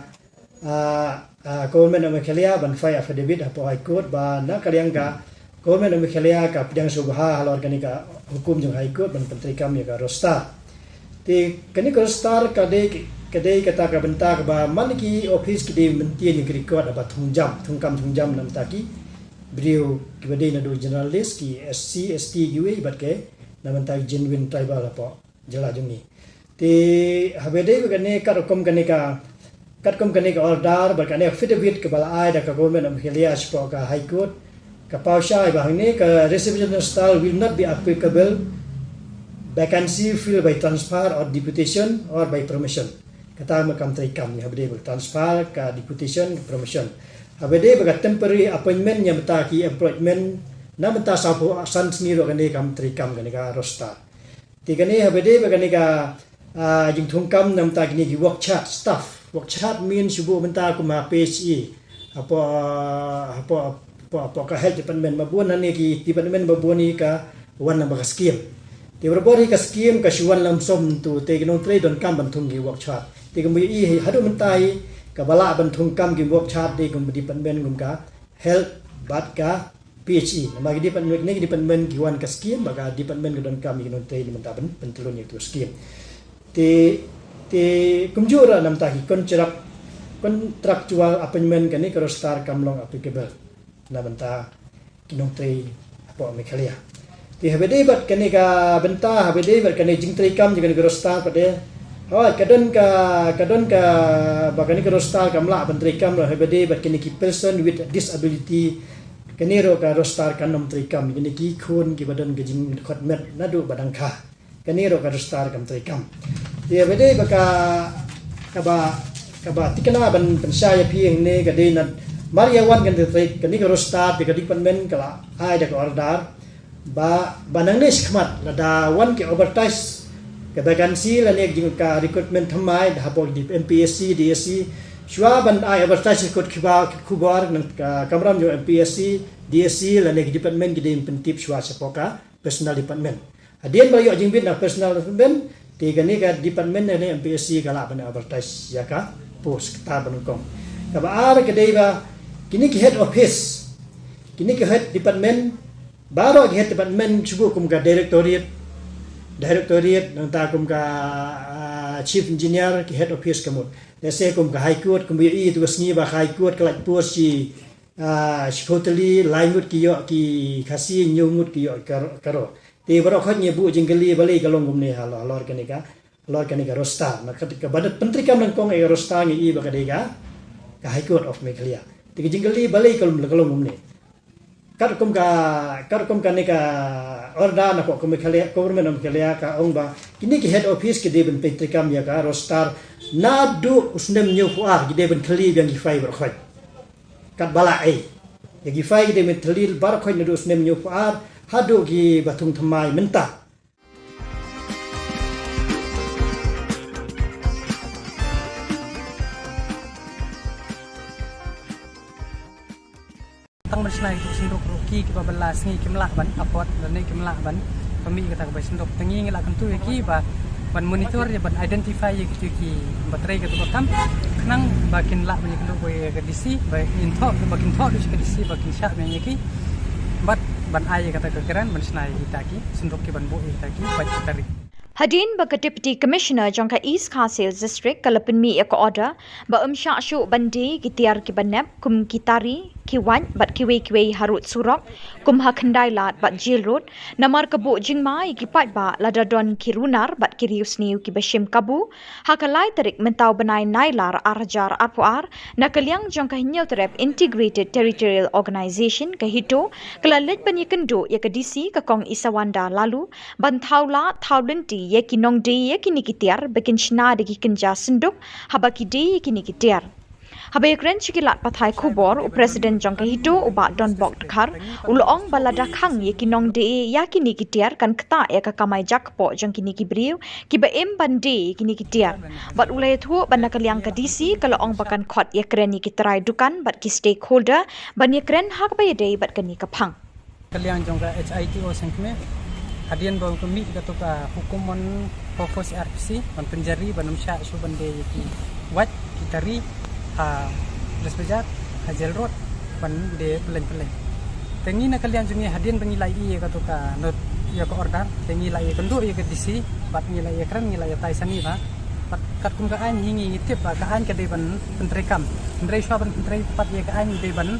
ah, ah, Government of Meghalaya ban file affidavit hapoh High Court ba na ka liang ka Government of Meghalaya ka pdiang sngewbha halor kane ka hukum jong High Court ban pyntreikam ïa ka roster. Te kane ka roster ka dei, ka dei kata ka bynta kaba man ki office ki dei maintain ïa ki record haba thung jam, thung kam thung jam na bynta ki briew kiba dei naduh general list, ki S C, S T kiwei bad ki na bynta ki genuine tribal hapoh jylla jong ngi. Te haba dei ba kane katkum kane ka, katkum kane ka order bad kane affidavit kaba la ai da ka Government of Meghalaya shapoh ka High Court, ka paw shai ba hangne ka reservation roster will not be applicable vacancy filled by transfer or deputation or by promotion. Kata ma kam treikam ïa haba dei ba transfer, ka deputation, ka promotion. Haba dei ba ka temporary appointment ïa bynta ki employment na bynta sawphew san sngi ruh kane kam treikam kane ka roster. Te kane haba dei ba kane ka, ah, jingthungkam na bynta kine ki work chart staff. Work chart means shu buh bynta kum ha P H E. Hapoh, ah, hapoh, hapoh, hapoh ka health department ba bun, hangne ki department ba bun hi ka wan lyngba ka scheme. Te barabor hi ka scheme ka shu wan lump sum tu, te ki nongtrei donkam ban thung ki work chart. Te kumba ïohi haduh mynta hi kaba lah ban thungkam ki work chart dei kum department kum ka health bad ka P H E. Namar ki department, kine ki department ki wan ka scheme, bad ka department ka donkam ïa ki nongtrei na bynta ban pyntlun ïa ka scheme. Te, te kumjuh ruh na bynta ki contract, contractual appointment kane ka roster kam long applicable na bynta ki nongtrei hapoh Meghalaya. Te haba dei bad kane ka bynta, haba dei bad kane jingtreikam jong kane ka roster pat de. Hooid, ka don ka, ka don kaba kane ka roster kam lah ban treikam ruh haba dei bad kine ki person with disability. Kane ruh ka roster kan ym treikam, kine ki khun kiba don ka jingdkhot met naduh ba dang kha. Kane ruh ka roster kam treikam. Te haba dei ba ka, kaba, kaba tikna ban pynshai ïa phi hangne ka dei namar ïa wan kane ka roster te ka department ka la ai da ka order ba, ba nangne shakhmat lada wan ki advertise ka vacancy lane ka jing ka recruitment thymmai da hapoh M P S C, D S C, shuwa ban ai advertise ka kot khubor, khubor na ka kamram jong M P S C, D S C lane ki department ki dei ban pyntip shuwa shapoh ka personnel department. Hadien ba ïoh jingbit na personnel department, te kane ka department ne M P S C ka lah ban advertise ïa ka post kata ba nyngkong. Kaba ar ka dei ba kine ki head office, kine ki head department, baroh ki head department shu buh kum ka directorate, Directorate, nangta kum ka, ah, Chief Engineer, ki head office ka mut. Lehse kum ka High Court, kum ba ïohi tu ka sngi ba ka High Court ka lait post shi, ah, shiphew tylli, lai ngut ki ïoh ki Khasi, hynñiew ngut ki ïoh ka, ka Garo. Te baroh khoit ngi buh jingkylli balei ka long kumne halor, halor kane ka, halor kane ka roster. Na ka, ka ba pyntreikam nyngkong ïa ka roster ngi i ba ka dei ka, ka High Court of Meghalaya. Te ka jingkylli balei ka long, ka long kumne. Katkum ka, katkum kane ka order na ka Meghalaya, Government of Meghalaya ka ong ba kine ki head office ki dei ban pyntreikam ïa ka roster naduh u snem hynñiewphew ar, ki dei ban kylli biang ki file baroh khoit. Katba la ai ïa ki file ki dei ban kylli baroh khoit naduh u snem hynñiewphew ar haduh kiba thung thymmai mynta. Tang ban shna ïa ki synduk ruh ki, kiba bylla sngi kim lah ban afford lane kim lah ban pynmih ïa kata ka bai synduk. Te ngi ngi la kyntu ïa ki ba ban monitor ïa, ban identify ïa kito kiba trei kato ka kam, khnang ba kin lah ban ïakynduh ïa ka D C, ba kin thoh, ba kin thoh ruh sha ka D C ba kin shah biang ïa ki, bad ban ai ïa kata ka grant ban shna ïa kita ki synduk, ki ban buh ïa kita ki bai ki tari. Hadien ba ka Deputy Commissioner jong ka East Khasi Hills District ka la pynmih ïa ka order ba ym shah shuh ban die ki tiar kiba nep kum ki tari, ki wait bad kiwei kiwei harud surok kum ha Khyndai Lad bad Jail Road, namar ka buh jingma ïa ki paidbah lada don ki runar bad ki riewsniew kiba shim kabu ha ka lai tarik mynta u bnai Nailar ar hajar arphew ar, na ka liang jong ka Hynñiewtrep Integrated Territorial Organization, ka HITO, ka la leit ban ïakynduh ïa ka D C, ka Kong Isawanda Laloo, ban thaw lad thaw lynti ïa ki nongdie ïa kine ki tiar ba kin shna da ki kynja synduk haba ki die ïa kine ki tiar. Haba ïakren sha ki lad pathai khubor, u President jong ka HITO, u Bah Donbok Dkhar, u la ong ba lada khang ïa ki nongdie ïa kine ki tiar kan ktah ïa ka kamai jakpoh jong kine ki briew kiba im ban die ïa kine ki tiar. Bad u la ïathuh ba na ka liang ka D C ka la ong ba kan khot ïakren ïa ki trai dukan bad ki stakeholder ban ïakren ha kaba ïadei bad kane ka phang. Ka liang jong ka HITO seng kmie, hadien ba ka mih kato ka hukum mon purpose R P C ban pynjari ban ym shah shuh ban die ïa ki wait ki tari ha Brisbane, ha Jail Road, ban die pyllein pyllein. Te ngi na ka liang jong ngi hadien ba ngi la ïohi ïa kato ka note, ïa ka order, te ngi la ïakynduh ïa ka D C bad ngi la ïakren, ngi la ïatai sani bha. Bad katkum ka aiñ hi ngi ngi tip ba ka aiñ ka dei ban pyntreikam. Hynrei shuwa ban pyntrei pat ïa ka aiñ dei ban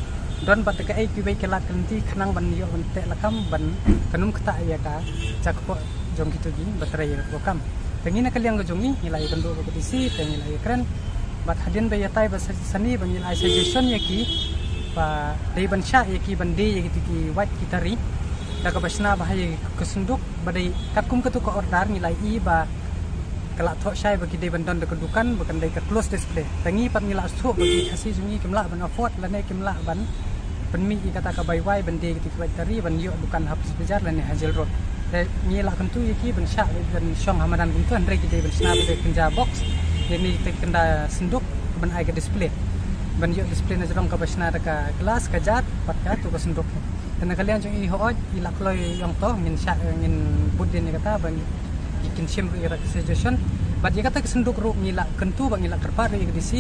don bad kaei kiwei ki lad ki lynti khnang ban ïoh ban teh lakam ban kan ym ktah ïa ka jakpoh jong kito kiba trei ïa ka kam. Te ngi na ka liang ka jong ngi ngi la ïakynduh bad ka D C, te ngi la ïakren. Bad hadien ba ïatai ba sa-, sani ba ngi la ai suggestion ïa ki ba dei ban shah ïa ki ban die ïa kito ki wait ki tari da kaba shna bha ïa ka synduk, ba dei katkum kato ka order ngi la ïohi ba ka la thoh shai ba ki dei ban don da ka dukan ba kan dei ka close display. Te ngi pat ngi la sngewthuh ba ki Khasi jong ngi kim lah ban afford lane kim lah ban pynmih ïa kata ka bai wai ban die ïa kito ki wait tari ban ïoh dukan ha Police Bazar lane ha Jail Road. Te ngi la kyntu ïa ki ban shah ban shong ha madan kumto, hynrei ki dei ban shna ba dei kynja box, ïa kine ki kynja synduk ban ai ka display, ban ïoh display na jrong kaba shna da ka glass, ka jar bad kato ka synduk. Te na ka liang jong i hooid, i la kloi ïong to, ngin shah, ngin bud dien ïa kata ba ngi, ngi kin shim ruh ïa kata ka suggestion. Bad ïa kata ka synduk ruh ngi la kyntu bad ngi la kyrpad ruh ïa ka D C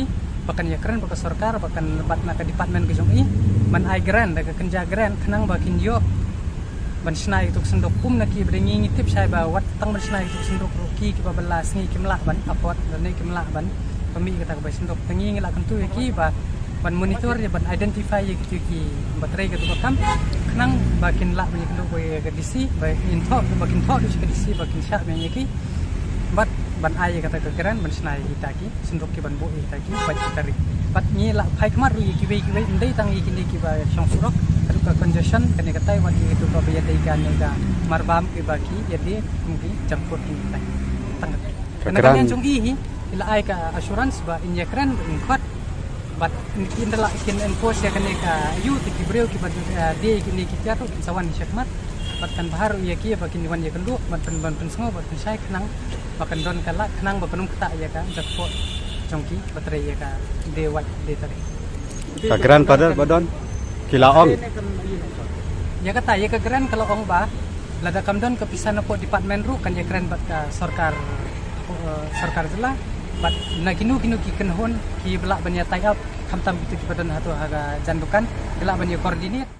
ba kan ïakren bad ka sorkar, ba kan, bad na ka department ka jong i ban ai grant, da ka kynja grant, khnang ba kin ïoh ban shna ïa kato ka synduk. Kum na ki ba dei ngi ngi tip shai ba wat tang ban shna ïa kato ka synduk ruh ki, kiba bylla sngi kim lah ban afford lane kim lah ban pynmih ïa kata ka bai synduk. Te ngi ngi la kyntu ïa ki ba ban monitor ïa, ban identify ïa kito kiba trei kato ka kam, khnang ba kin lah ban ïakynduh ïa ka D C, ba kin thoh, ba kin thoh ruh sha ka D C ba kin shah biang ïa ki, bad ban ai ïa kata ka grant ban shna ïa kita ki synduk, ki ban buh ïa kita ki wait ki tari. Bad ngi la phai khmat ruh ïa kiwei kiwei, ym dei tang ïa kine kiba shong surok, haduh ka congestion kane katai, wat ïa kito kiba ïadei kane ka marbam kiba ki ïadei kum ki junk food kine katai. Tang ka grant jong i hi, i la ai ka assurance ba in ïakren bad in khot, bad in, in da la kin enforce ïa kane ka ayu, te ki briew kiba, eh, die ïa kine ki tiar ruh kin sa wan shakhmat. Bad kan bha ruh ïa ki ba kin wan ïakynduh bad pyn, ban pynsngew bad pynshai khnang ba kan don ka lad, khnang ba kan ym ktah ïa ka jakpoh jong kiba trei ïa ka die wait die tari. Ka grant pat ba don, ki la ong. Ïa kata, ïa ka grant ka la ong ba lada kam don ka pisa na poh department ruh kan ïakren bad ka sorkar, eh, sorkar jylla. Bad na kino kino ki kynhun kiba lah ban ïa tie up, khamtam kito kiba don hato ha ka jan dukan, ki lah ban ïa coordinate.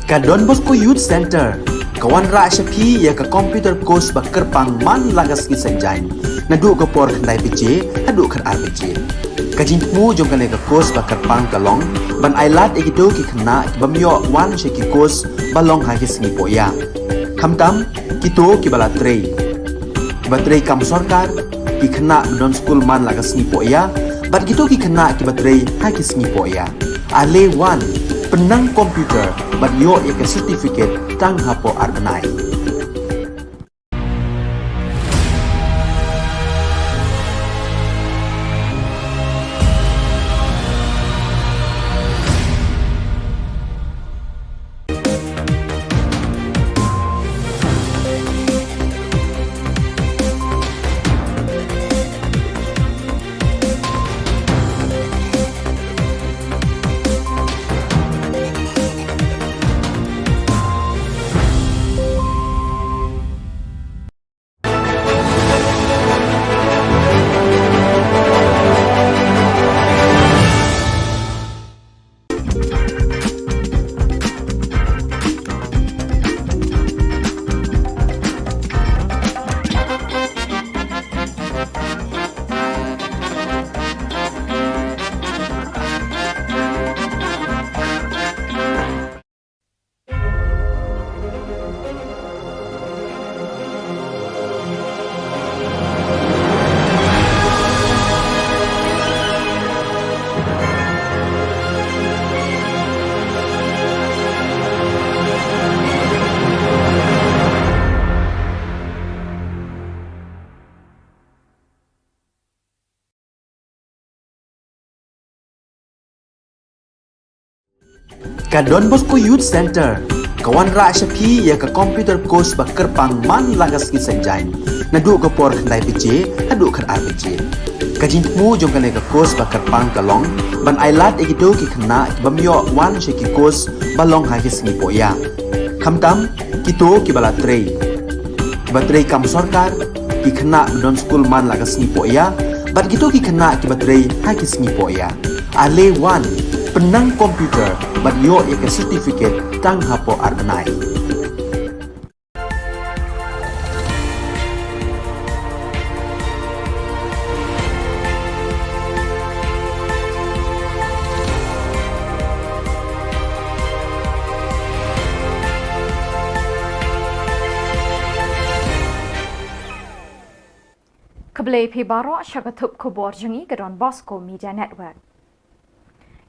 Ka Don Bosco Youth Centre ka wanrah sha phi ïa ka computer course ba kyrpang man la ka sngi Saitjaiñ, naduh ka por khyndai baje haduh khatar baje. Ka jingthmu jong kane ka course ba kyrpang ka long ban ailad ïa kito ki khynnah ki bym ïoh wan sha ki course ba long ha ki sngi pohïa, khamtam kito kiba la trei, kiba trei kam sorkar, ki khynnah ba don skul man la ka sngi pohïa, bad kito ki khynnah kiba trei ha ki sngi pohïa. Ale wan, pynnang computer bad ïoh ïa ka certificate tang hapoh ar bnai. Ka Don Bosco Youth Centre ka wanrah sha phi ïa ka computer course ba kyrpang man la ka sngi Saitjaiñ, naduh ka por khyndai baje haduh khatar baje. Ka jingthmu jong kane ka course ba kyrpang ka long ban ailad ïa kito ki khynnah ki bym ïoh wan sha ki course ba long ha ki sngi pohïa, khamtam kito kiba la trei, kiba trei kam sorkar, ki khynnah ba don skul man la ka sngi pohïa, bad kito ki khynnah kiba trei ha ki sngi pohïa. Ale wan, pynnang computer bad ïoh ïa ka certificate tang hapoh ar bnai. Khublei phi baroh sha ka thup khubor jong ngi ka Don Bosco Media Network.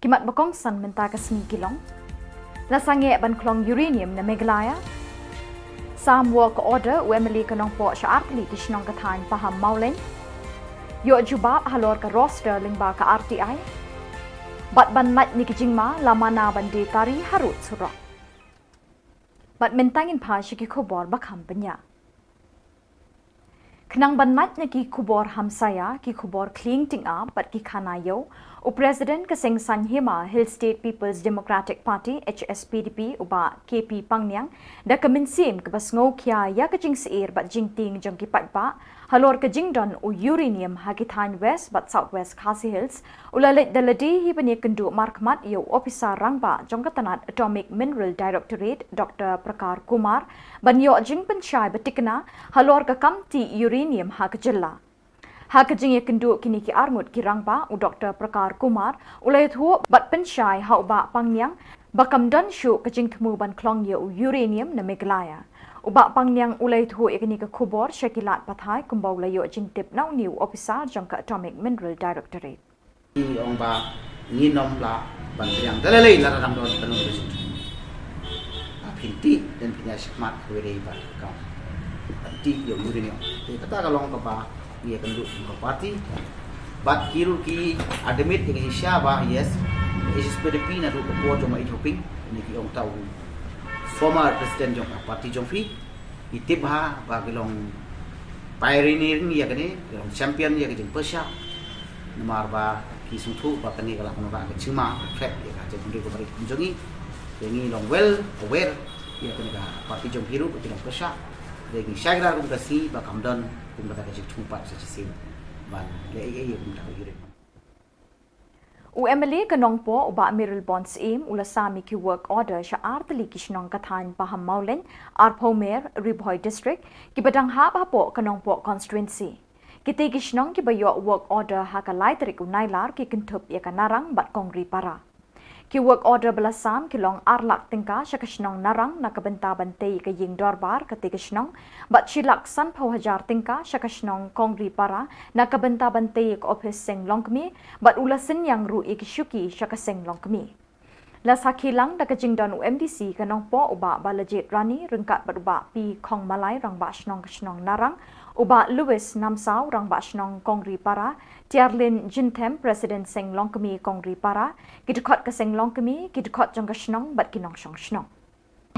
Ki mat ba kongsan mynta ka sngi ki long: La sangeh ban khlong uranium na Meghalaya. Sam work order u M L A ka Nongpoh sha artylli ki shnong ka thaiñ Pahammawlein. Ïoh jubab halor ka roster lyngba ka R T I. Bad ban lait na ki jingma la mana ban die tari harud surok. Bad mynta ngin phai sha ki khubor ba kham bniah. Khnang ban lait na ki khubor hamsaïa, ki khubor khlieng tyngab bad ki khana ïew, u President ka Seng Saiñ Hima Hill State People's Democratic Party, H S P D P, u Bah K P Pangniang, da ka mynsiem kaba sngewkhia ïa ka jingsheptieng bad jingtieng jong ki paidbah halor ka jingdon u uranium ha ki thaiñ West bad South West Khasi Hills, u la leit da lade hi ban ïakynduh markhmat ïa u ophisar rangbah jong ka tnat Atomic Mineral Directorate, Doctor Prakar Kumar, ban ïoh jingpynshai ba thikna halor ka kam tih uranium ha ka jylla. Ha ka jingïakynduh kine ki arngut ki rangbah, u Doctor Prakar Kumar u la ïathuh bad pynshai ha u Bah Pangniang ba kam don shuh ka jingthmu ban khlong ïa u uranium na Meghalaya. U Bah Pangniang u la ïathuh ïa kane ka khubor sha ki lad pathai kumba u la ïoh jingtip na une u ophisar jong ka Atomic Mineral Directorate. Ngi ong ba ngin ym lah ban pdiang da lei lei lada dang don ka nongrim. Ba phin tih, dang phin ïa shakmat kawei dei ba kam ban tih ïa u uranium. Te kata ka long kaba ngi ïakynduh kum ka party. Bad ki ruh ki admit ïa ka jingshisha ba, yes, H S P D P naduh ka por jong u Bah H. Hoping, ne ki ong ta u former president jong ka party jong phi. Ngi tip bha ba ki long pioneering ïa kane, ki long champion ïa ka jingpyrshah. Namar ba ki sngewthuh ba kane ka lah ban wanrah ka jingma, threat ïa ka jaitbynriew kaba rit kum jong ngi. Te ngi long well aware ïa kane ka party jong phi ruh ba ki long pyrshah. Te ngi shai kyrdan kum ka sngi ba kam don kum kata ka jingthmu pat sa shisien ban leh ei ei ïa kum kata ka uranium. U MLA ka Nongpoh u Bah Mayralborn Syiem u la sam ïa ki work order sha ar tylli ki shnong ka thaiñ Pahammawlein, Arphew Mer, Ri Bhoi District, kiba dang hap hapoh ka Nongpoh constituency. Kitei ki shnong kiba ïoh work order ha ka lai tarik u Nailar ki kynthup ïa ka Narang bad Kongri Para. Ki work order ba la sam ki long ar lak tyngka sha ka shnong Narang na ka bynta ban tei ïa ka ïing dorbar katei ka shnong, bad shi lak sanphew hajar tyngka sha ka shnong Kongri Para na ka bynta ban tei ïa ka ophis seng longkmie, bad u la synñiang ruh ïa ki shuki sha ka seng longkmie. La sakhi lang da ka jingdon u MDC ka Nongpoh u Bah Balajied Rani ryngkat bad u Bah P. Khongmalai, Rangbah Shnong ka shnong Narang, u Bah Lewis Namsaw, Rangbah Shnong Kongri Para, Tiarlin Jinthem, President Seng Longkmie Kongri Para, ki dkhot ka seng longkmie, ki dkhot jong ka shnong bad ki nongshong shnong.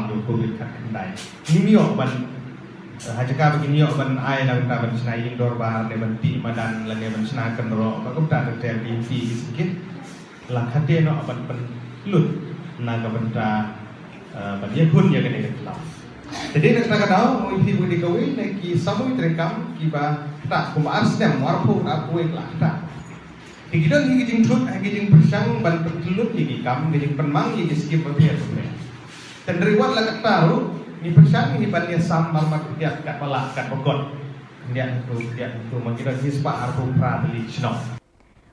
Ïa u Covid khatkhyndai. Ngim ïoh ban, eh, ha jaka ba ngim ïoh ban ai na ka bynta ban shna ïing dorbar ne ban tih madan lane ban shna kynroh, ba kumta ter ter ki lynti ki sngewthuh. La khadduh noh ban pynlut na ka bynta, eh, ban ïakhun ïa kane ka khlaw. Te dei na kata ka daw, ngi phi bun dei kawei na ki samoi treikam kiba ktah kumba ar snem, arphew arphew wei la ktah. Te ki don hi ki jingthut, hi ki jingpyrshang ban pynlut ïa ki kam, ki jingpynmang ïa ki skim bapher bapher. Te hynrei wat la katta ruh, ngi pyrshang hi ban ïasam marmar khyndiat katba lah katba kot. Khyndiat tu, khyndiat tu, ma ki don hi spah arphew phra tylli ki shnong.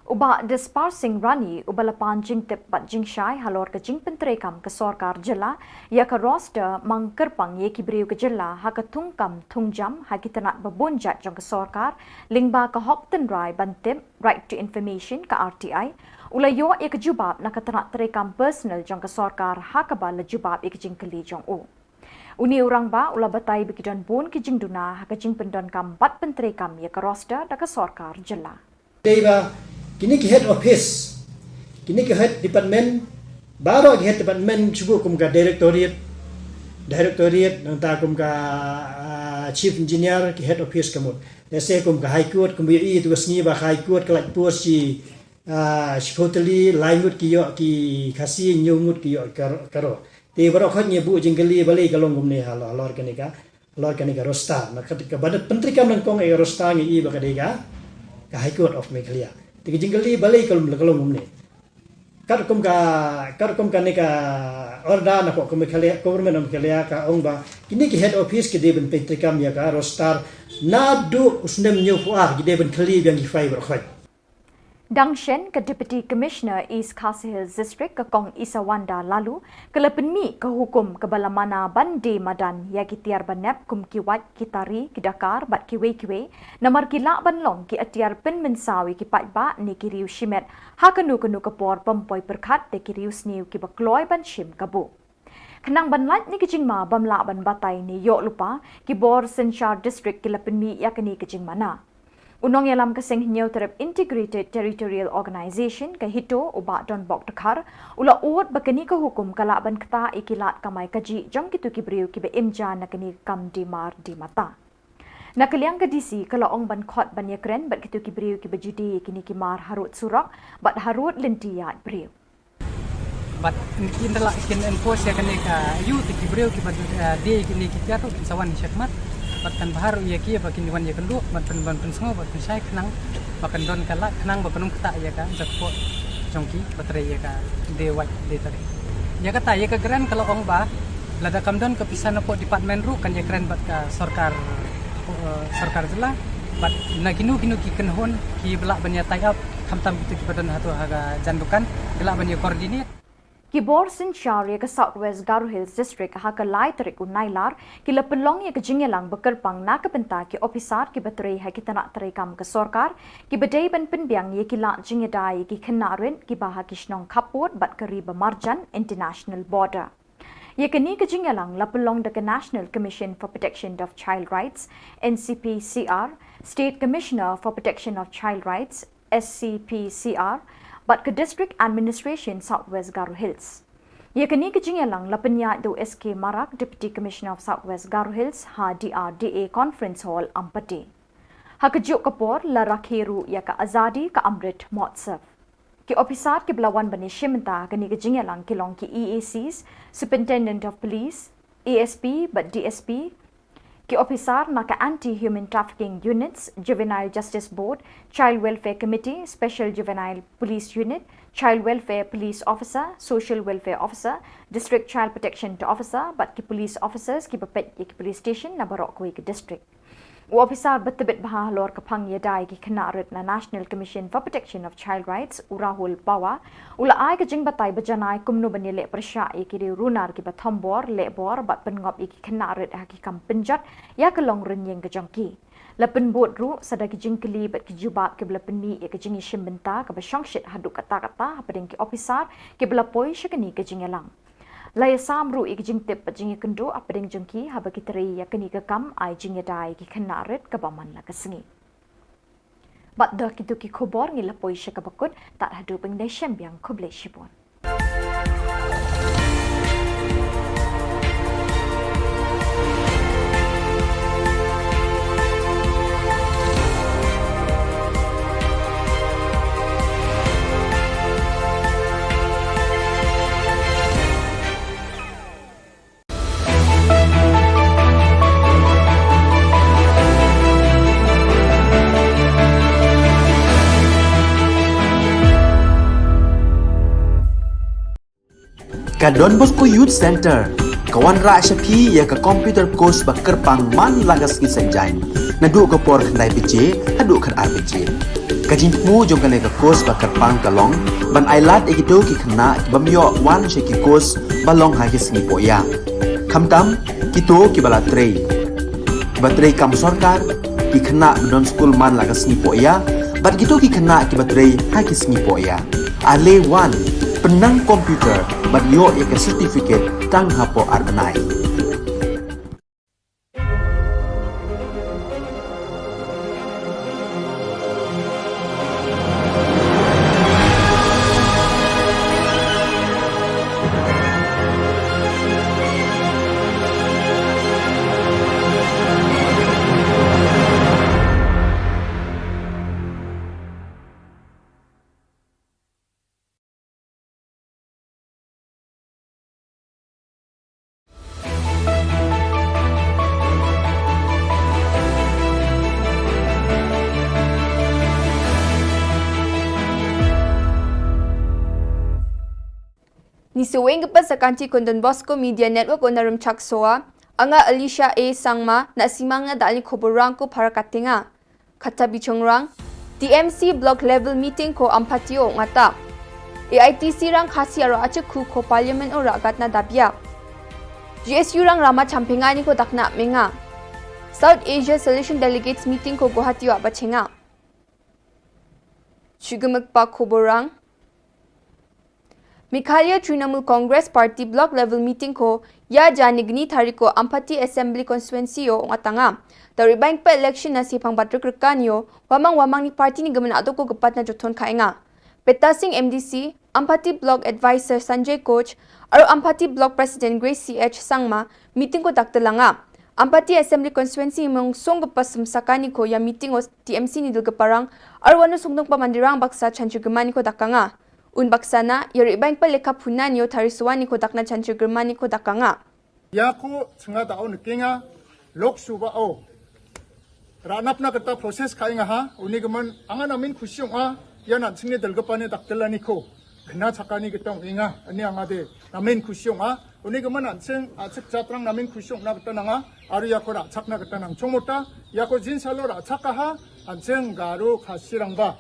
U Bah Dispar Singh Rani, uba la pan jingtip bad jingshai halor ka jingpyntreikam ka sorkar jylla ïa ka roster mang kyrpang ïa ki briew ka jylla ha ka thungkam thungjam ha ki tnat ba bun jait jong ka sorkar, lyngba ka hok tynrai ban tip, Right to Information, ka RTI, u la ïoh ïa ka jubab na ka tnat treikam personal jong ka sorkar ha kaba la jubab ïa ka jingkylli jong u. Une u rangbah u la batai ba ki don bun ki jingduna ha ka jingpyndonkam bad pyntreikam ïa ka roster da ka sorkar jylla. Dei ba kine ki head office, kine ki head department, baroh ki head department, shu kum ka directorate, directorate, nangta kum ka, ah, chief engineer, ki head office ka mut. Lehse kum ka High Court, kum ïohi tu ka sngi ba ka High Court ka lait post shi, ah, shiphew tylli, lai ngut ki ïoh ki Khasi, hynñiew ngut ki ïoh ki Garo, Garo. Te baroh khoit ngi buh jingkylli balei ka long kumne halor, halor kane ka, halor kane ka roster. Na ka, kaba pyntreikam nyngkong ïa ka roster ngi i ba ka dei ka, ka High Court of Meghalaya. Te ka jingkylli balei ka long, ka long kumne. Katkum ka, katkum kane ka order na ka Meghalaya, Government of Meghalaya ka ong ba kine ki head office ki dei ban pyntreikam ïa ka roster naduh u snem hynñiewphew ar, ki dei ban kylli biang ki file baroh khoit. Dang shen, ka Deputy Commissioner East Khasi Hills District, ka Kong Isawanda Laloo, ka la pynmih ka hukum kaba la mana ban die madan ïa ki tiar ba nep kum ki wait, ki tari, ki dakar bad kiwei kiwei, namar ki lah ban long ki atiar pynmynsaw ïa ki paidbah ne ki riew shimet ha kano kano ka por, bym poi pyrkhat da ki riew sniew kiba kloi ban shim kabu. Khnang ban lait na ki jingma bym lah ban batai ne ïoh lypa, ki bor synshar district ki la pynmih ïa kane ka jingmana. U nongïalam ka Seng Hynñiewtrep Integrated Territorial Organization, ka HITO, u Bah Donbok Dkhar, u la ud ba kane ka hukum ka lah ban ktah ïa ki lad kamai kajih jong kito ki briew kiba im ja na kane ka kam die mar die mata. Na ka liang ka DC ka la ong ban khot ban ïakren bad kito ki briew kiba ju die ïa kine ki mar harud surok bad harud lynti ïaid briew. Bad kin da lah kin enforce ïa kane ka ayu, te ki briew kiba, eh, die ïa kine ki tiar ruh kin sa wan shakhmat. Bad kan bha ruh ïa ki ba kin wan ïakynduh, ban pyn, ban pynsngew, ban pynshai khnang ba kan don ka lad, khnang ba kan ym ktah ïa ka jingkyrkhu jong ki ba trei ïa ka die wait die tari. Ïa kata, ïa ka grant ka la ong ba lada kam don ka pisa na pdeng department ruh kan ïakren bad ka sorkar, eh, sorkar jylla, bad na kino kino ki kynhun kiba lah ban ïa tie up, khamtam kito kiba don hato ha ka jan dukan, ki lah ban ïa coordinate. Ki bor synshar ïa ka South West Garo Hills District ha ka lai tarik u Nailar ki la pynlong ïa ka jingïalang ba kyrpang na ka bynta ki ophisar kiba trei ha ki tnat treikam ka sorkar, kiba dei ban pynbiang ïa ki lad jingïada ïa ki khynnah rit kiba ha ki shnong khappud bad ka ri ba marjan, international border. Ïa kane ka jingïalang la pynlong da ka National Commission for Protection of Child Rights, NCPCR, State Commissioner for Protection of Child Rights, SCPCR, bad ka District Administration South West Garo Hills. Ïa kane ka jingïalang la pynïaid da u S K Marak, Deputy Commissioner of South West Garo Hills, ha DRDA Conference Hall, Ampati. Ha kajuh ka por la rakhe ruh ïa ka Azadi Ka Amrit Mahotsav. Ki ophisar kiba la wan ban ïashim bynta ha kane ka jingïalang ki long ki EACs, Superintendent of Police, ASP bad DSP, Ki ophisar na ka Anti Human Trafficking Units, Juvenile Justice Board, Child Welfare Committee, Special Juvenile Police Unit, Child Welfare Police Officer, Social Welfare Officer, District Child Protection Officer bad ki police officers kiba peit ïa ki police station na baroh kawei ka district. U ophisar ba tbit bha halor ka phang ïada ïa ki khynnah rit na National Commission for Protection of Child Rights, u Rahul Pawar, u la ai ka jingbatai ba janai kumno ban ïaleh pyrshah ïa ki riew runar kiba thombor, lehbor bad pynngop ïa ki khynnah rit ha ki kam pynjot ïa ka long rynïeng ka jong ki. La pynbud ruh sa da ki jingkylli bad ki jubab kiba la pynmih ïa ka jingïashim bynta kaba shongshit haduh katta katta hapdeng ki ophisar kiba la poi sha kane ka jingïalang. La ïasam ruh ïa ka jingtip bad jingïakynduh hapdeng jong ki haba ki trei ïa kane ka kam ai jingïada ïa ki khynnah rit kaba man la ka sngi. Bad da kito ki khubor ngi la poi sha kaba kut, tad haduh ban ïashem biang, khublei shibun. Ka Don Bosco Youth Centre ka wanrah sha phi ïa ka computer course ba kyrpang man la ka sngi Saitjaiñ, naduh ka por khyndai baje haduh khatar baje. Ka jingthmu jong kane ka course ba kyrpang ka long ban ailad ïa kito ki khynnah ki bym ïoh wan sha ki course ba long ha ki sngi pohïa, khamtam kito kiba la trei, kiba trei kam sorkar, ki khynnah ba don skul man la ka sngi pohïa, bad kito ki khynnah kiba trei ha ki sngi pohïa. Ale wan, pynnang computer bad ïoh ïa ka certificate tang hapoh ar bnai. Ngi sngewbha ban sa kynti kum Don Bosco Media Network, u nongrim chak soa, nga Alicia A Sangma, na simang na da ali khubor rang ko para katenga. Kata bichongrang, T M C Block Level Meeting ko Ampati o ngata. A I T C rang Khasi aro achik khu ko Parliament o ragat na dabia. G S U rang rama champengani ko dakna menga. South Asia Solution Delegates Meeting ko Guwahati o bachenga. Chigimik pa khubor rang. Meghalaya Trinamool Congress Party Block Level Meeting ko ïa jani gni tari ko Ampati Assembly Constituency o ngatanga. Tari bank pa election na sipang batrik rekan yo, wamang wamang ni party ni gemen aduk ko gepat na jothon kainga. Peta Singh M D C, Ampati Block Advisor Sanjay Koch, aro Ampati Block President Grace C H Sangma, meeting ko daktelanga. Ampati Assembly Constituency mong song gepa sumsakani ko ïa meeting o T M C ni dul geparang, aro wanu songdong pa mandirang baksa chanchu gemani ko dakanga. Un baksa na, ïa ri bank pa lekha punan yo tari suwani ko dakna chanchu gemani ko dakanga. Ïa ko chenga da on kenga, Lok Sabha o. Ranap na kata process kainga ha, uni gemen angan amin khusyong a, ïa nan chingne dul gepane daktelani ko. Kena chakani ketong inga, ani anga de, namin khusyong a, uni gemen an ching, a chik chatrang namin khusyong na kata nanga, aru ïa ko ra chak na kata nang chongmota, ïa ko jin salo ra chak a ha, an ching Garo Khasi rang ba.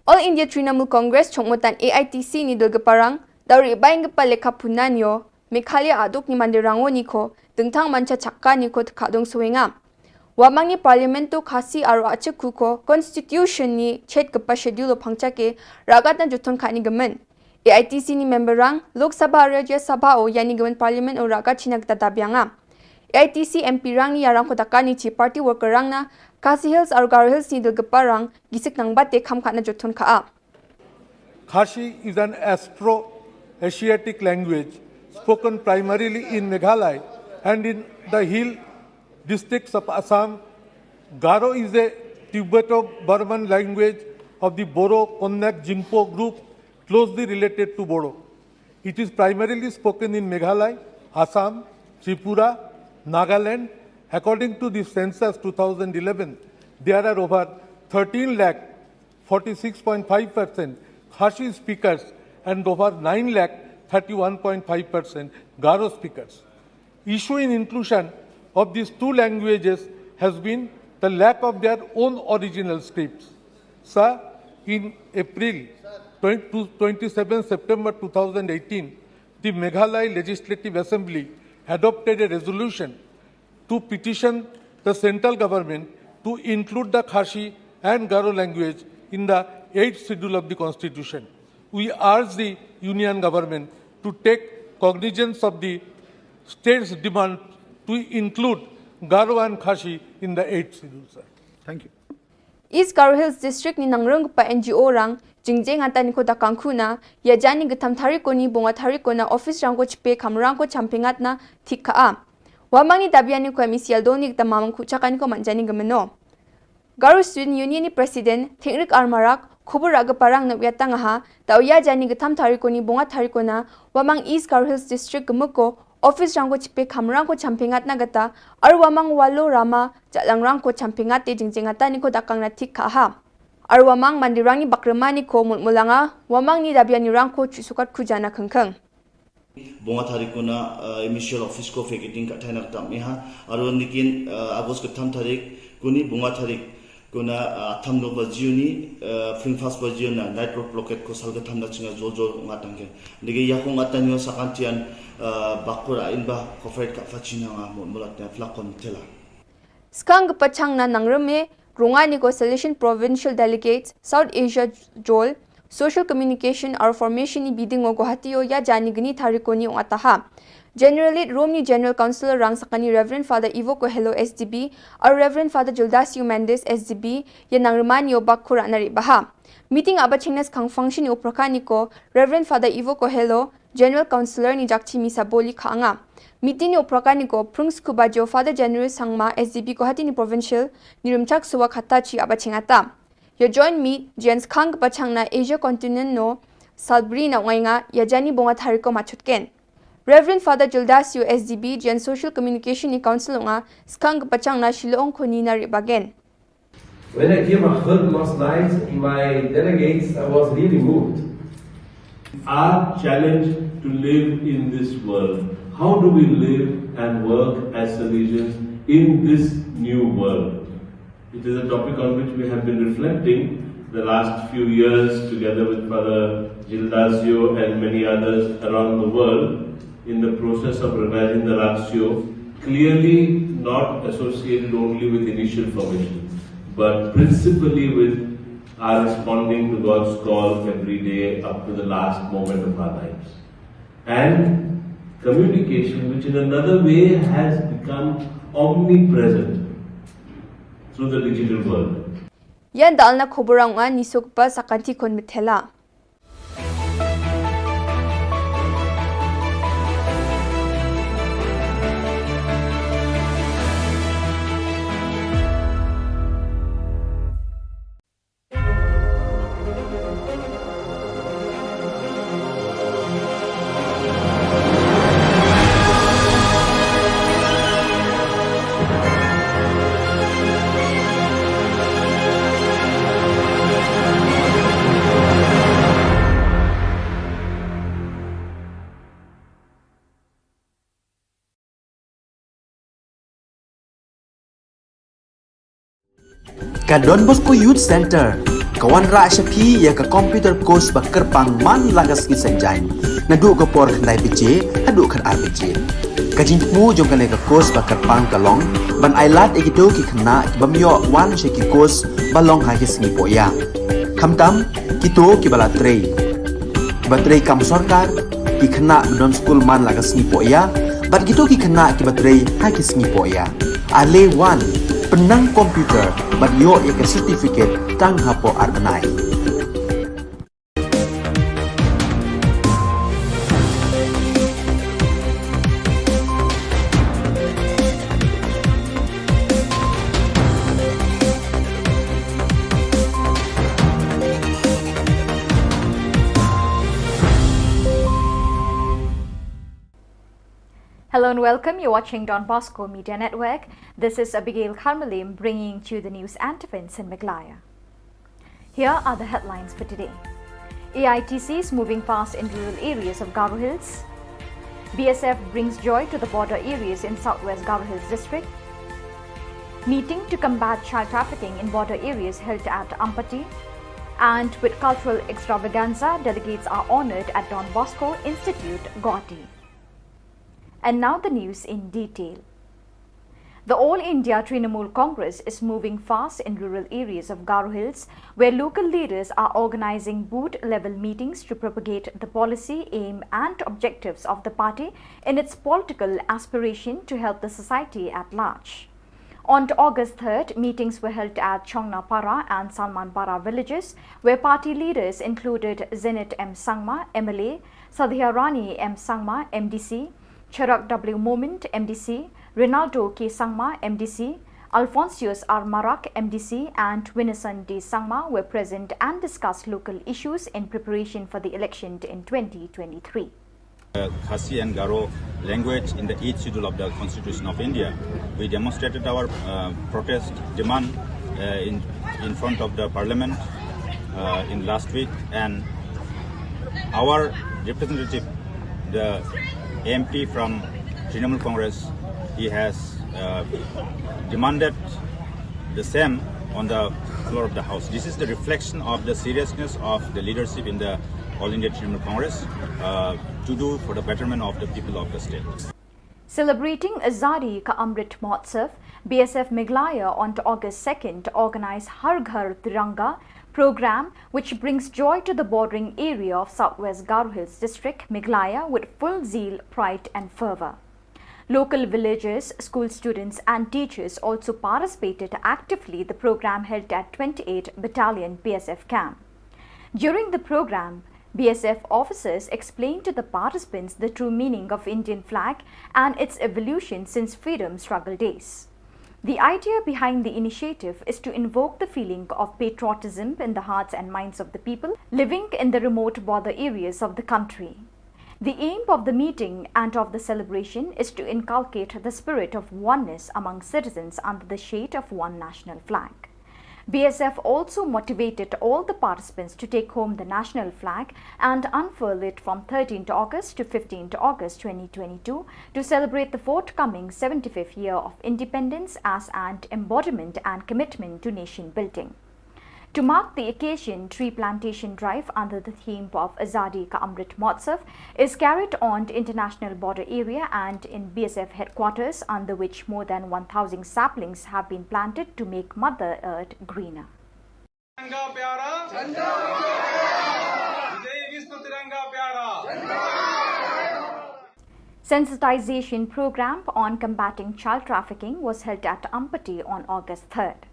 All India Trinamool Congress chongmotan A I T C ni dul geparang, dauri ibaing gepa lekha punan yo, Meghalaya aduk ni mandir rango ni ko, dengtang mancha chakka ni ko teka dong suwenga. Wamang ni Parliament to Khasi aro achik ku ko, Constitution ni chet gepa schedule o pangcha ke, ragat na juton ka ni gemen. A I T C ni member rang, Lok Sabha aro Rajya Sabha o yani gemen Parliament o ragat china geta dabianga. A I T C M P rang ni yarang ko daka ni chi party worker rang na, Khasi Hills aro Garo Hills ni dul gepa rang, gisik nang bate kam ka na juton ka a. Khasi is an Austro-Asiatic language spoken primarily in Meghalaya and in the hill districts of Assam. Garo is a Tibeto-Burman language of the Boro-Konyak Jingpo group, closely related to Bodo. It is primarily spoken in Meghalaya, Assam, Tripura, Nagaland, According to the census two thousand eleven, there are over thirteen lakh forty-six point five percent Khasi speakers and over nine lakh thirty-one point five percent Garo speakers. Issue in inclusion of these two languages has been the lack of their own original scripts. Sir, in April twenty, twenty-seven September two thousand eighteen, the Meghalaya Legislative Assembly adopted a resolution to petition the central government to include the Khasi and Garo language in the eighth schedule of the constitution. We urge the union government to take cognizance of the state's demand to include Garo and Khasi in the eighth schedule, sir. Thank you. East Garo Hills District ni nangrum kpa N G O rang jingjeng ata ni ko da kangkhu na ya jani gtam thari ko ni bunga thari ko na office rang ko chipe kamrang ko champengat na thik ka a. Wamang ni dabian ni ko M E C L do ni gtam mamang khuchaka ni ko manjani gmeno. Garo Student Union ni President Thingrik Armarak khubur aga parang na uyatang ha ta uya jani gtam thari ko ni bunga thari ko na Wamang East Garo Hills District gmuko office rang ko chipe kamrang ko champengat na gata ar Wamang walo rama jalang rang ko champengat te jingjeng ata ni ko dakang na thik ka ha. Ar Wamang mandirang ni bakrema ni ko mulmulanga Wamang ni dabian ni rang ko chusukat kujana kengkeng. Bunga thari ko na, uh, M E C L office ko vacating ka thai na ktam iha. Aru nikin, uh, August ktam thari ko ni bunga thari ko na, uh, atam lo bajiu ni, uh, fling fast bajiu na night road blockade ko sal ktam na chinga jol jol ngatang ke. Nige yakung atan yo sakantian, uh, bakur a inba ko fight ka fachina nga mo mulat na flakon tela. Skang kepachang na nangreme, runga ni ko Salesian Provincial Delegates, South Asia Jol, Social Communication or Formation ni biding o Guwahati o ya jani gni thari ko ni ong ataha. General Lead Room ni General Councillor rang sakani Reverend Father Ivo Kohelo S D B, or Reverend Father Gildasio Mendes S D B, ya nangrema ni o bak kura nari baha. Meeting aba chengnas kang function ni upraka ni ko Reverend Father Ivo Kohelo, General Councillor ni Jakchi Misaboli Khanga. Meeting ni upraka ni ko Prung Scuba Jo Father General Sangma S D B Guwahati ni Provincial ni rumchak suwa khata chi aba chingata. Ya join meet, jen skang kepachang na Asia Continent no, Salbri na ungai nga, ya jani bunga thari ko machutken. Reverend Father Gildasio S D B, jen Social Communication ni Council nga, skang kepachang na Shillong ko ni na ribagen. When I came out last night, my delegates, I was really moved. Our challenge to live in this world. How do we live and work as Salesians in this new world? It is a topic on which we have been reflecting the last few years together with Father Gildasio and many others around the world in the process of revising the Ratio, clearly not associated only with initial formation, but principally with our responding to God's call every day up to the last moment of our lives. And communication, which in another way has become omnipresent through the digital world. Yan dal na khubur ang ni sukpa sakanti kon mithela. Ka Don Bosco Youth Center ka wanrah sha phi ïa ka computer course ba kyrpang man la ka sngi Saitjaiñ, naduh ka por khyndai baje haduh khatar baje. Ka jingthmu jong kane ka course ba kyrpang ka long ban ailad ïa kito ki khynnah ki bym ïoh wan sha ki course ba long ha ki sngi pohïa. Khamtam kito kiba la trei, kiba trei kam sorkar, ki khynnah ba don skul man la ka sngi pohïa, bad kito ki khynnah kiba trei ha ki sngi pohïa. Ale wan, pynnang computer bad ïoh ïa ka certificate tang hapoh ar bnai. Hello and welcome. You're watching Don Bosco Media Network. This is Abigail Kharmalim bringing to you the news and events in Meghalaya. Here are the headlines for today. A I T C is moving fast in rural areas of Garo Hills. B S F brings joy to the border areas in southwest Garo Hills district. Meeting to combat child trafficking in border areas held at Ampati. And with cultural extravaganza, delegates are honoured at Don Bosco Institute, Guwahati. And now the news in detail. The All India Trinamool Congress is moving fast in rural areas of Garo Hills, where local leaders are organizing booth level meetings to propagate the policy, aim, and objectives of the party in its political aspiration to help the society at large. On August third, meetings were held at Chongnapara and Salmanpara villages, where party leaders included Zenith M Sangma, M L A, Sadhya Rani M Sangma, M D C, Cherak W Momin, M D C, Rinaldo K Sangma, M D C, Alphonsus R Marak, M D C, and Winison D Sangma were present and discussed local issues in preparation for the election in twenty twenty-three. Uh, Khasi and Garo language in the eighth schedule of the Constitution of India. We demonstrated our uh, protest demand uh, in, in front of the parliament uh, in last week, and our representative, the M P from Trinamool Congress, he has uh, demanded the same on the floor of the house. This is the reflection of the seriousness of the leadership in the All India Trinamool Congress uh, to do for the betterment of the people of the state. Celebrating Azadi Ka Amrit Mahotsav, B S F Meghalaya on August second organized Har Ghar Tiranga program, which brings joy to the bordering area of Southwest Garo Hills District, Meghalaya, with full zeal, pride and fervor. Local villagers, school students and teachers also participated actively the program held at twenty-eight Battalion B S F camp. During the program, B S F officers explained to the participants the true meaning of Indian flag and its evolution since freedom struggle days. The idea behind the initiative is to invoke the feeling of patriotism in the hearts and minds of the people living in the remote border areas of the country. The aim of the meeting and of the celebration is to inculcate the spirit of oneness among citizens under the shade of one national flag. B S F also motivated all the participants to take home the national flag and unfurl it from thirteenth August to fifteenth August twenty twenty-two to celebrate the forthcoming seventy-fifth year of independence as an embodiment and commitment to nation building. To mark the occasion, tree plantation drive under the theme of Azadi Ka Amrit Mahotsav is carried on the international border area and in B S F headquarters, under which more than one thousand saplings have been planted to make Mother Earth greener. तिरंगा प्यारा, जय विश्व तिरंगा प्यारा। Sensitization program on combating child trafficking was held at Ampati on August third.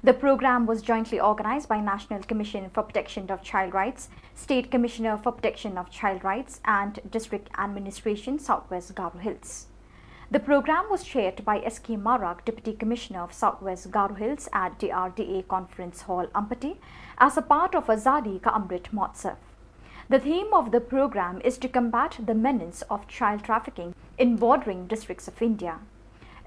The program was jointly organized by National Commission for Protection of Child Rights, State Commissioner for Protection of Child Rights, and District Administration, Southwest Garo Hills. The program was chaired by S K Marak, Deputy Commissioner of Southwest Garo Hills, at D R D A Conference Hall, Ampati, as a part of Azadi Ka Amrit Mahotsav. The theme of the program is to combat the menace of child trafficking in bordering districts of India.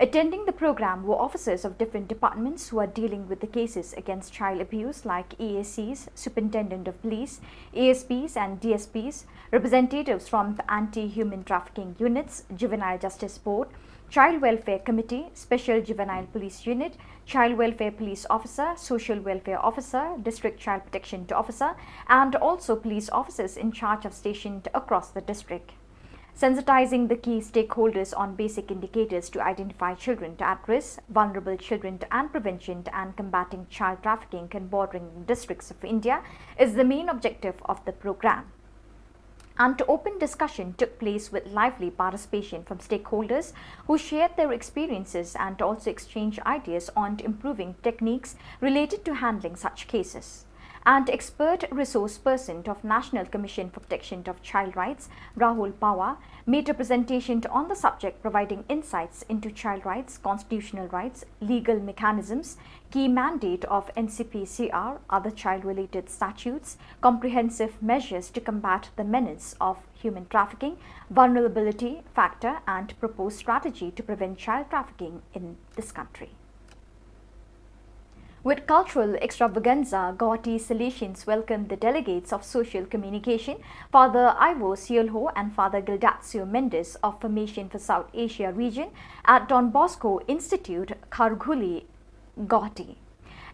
Attending the program were officers of different departments who are dealing with the cases against child abuse, like E A Cs, Superintendent of Police, A S Ps and D S Ps, representatives from the anti-human trafficking units, Juvenile Justice Board, Child Welfare Committee, Special Juvenile Police Unit, Child Welfare Police Officer, Social Welfare Officer, District Child Protection Officer, and also police officers in charge of stationed across the district. Sensitizing the key stakeholders on basic indicators to identify children at risk, vulnerable children, and prevention and combating child trafficking in bordering districts of India is the main objective of the program. An open discussion took place with lively participation from stakeholders who shared their experiences and also exchanged ideas on improving techniques related to handling such cases. And expert resource person of National Commission for Protection of Child Rights, Rahul Pawar, made a presentation on the subject, providing insights into child rights, constitutional rights, legal mechanisms, key mandate of N C P C R, other child-related statutes, comprehensive measures to combat the menace of human trafficking, vulnerability factor, and proposed strategy to prevent child trafficking in this country. With cultural extravaganza, Guwahati Salesians welcomed the delegates of social communication, Father Ivo Siolho and Father Gildacio Mendes of Formation for South Asia region at Don Bosco Institute, Kharghuli, Guwahati.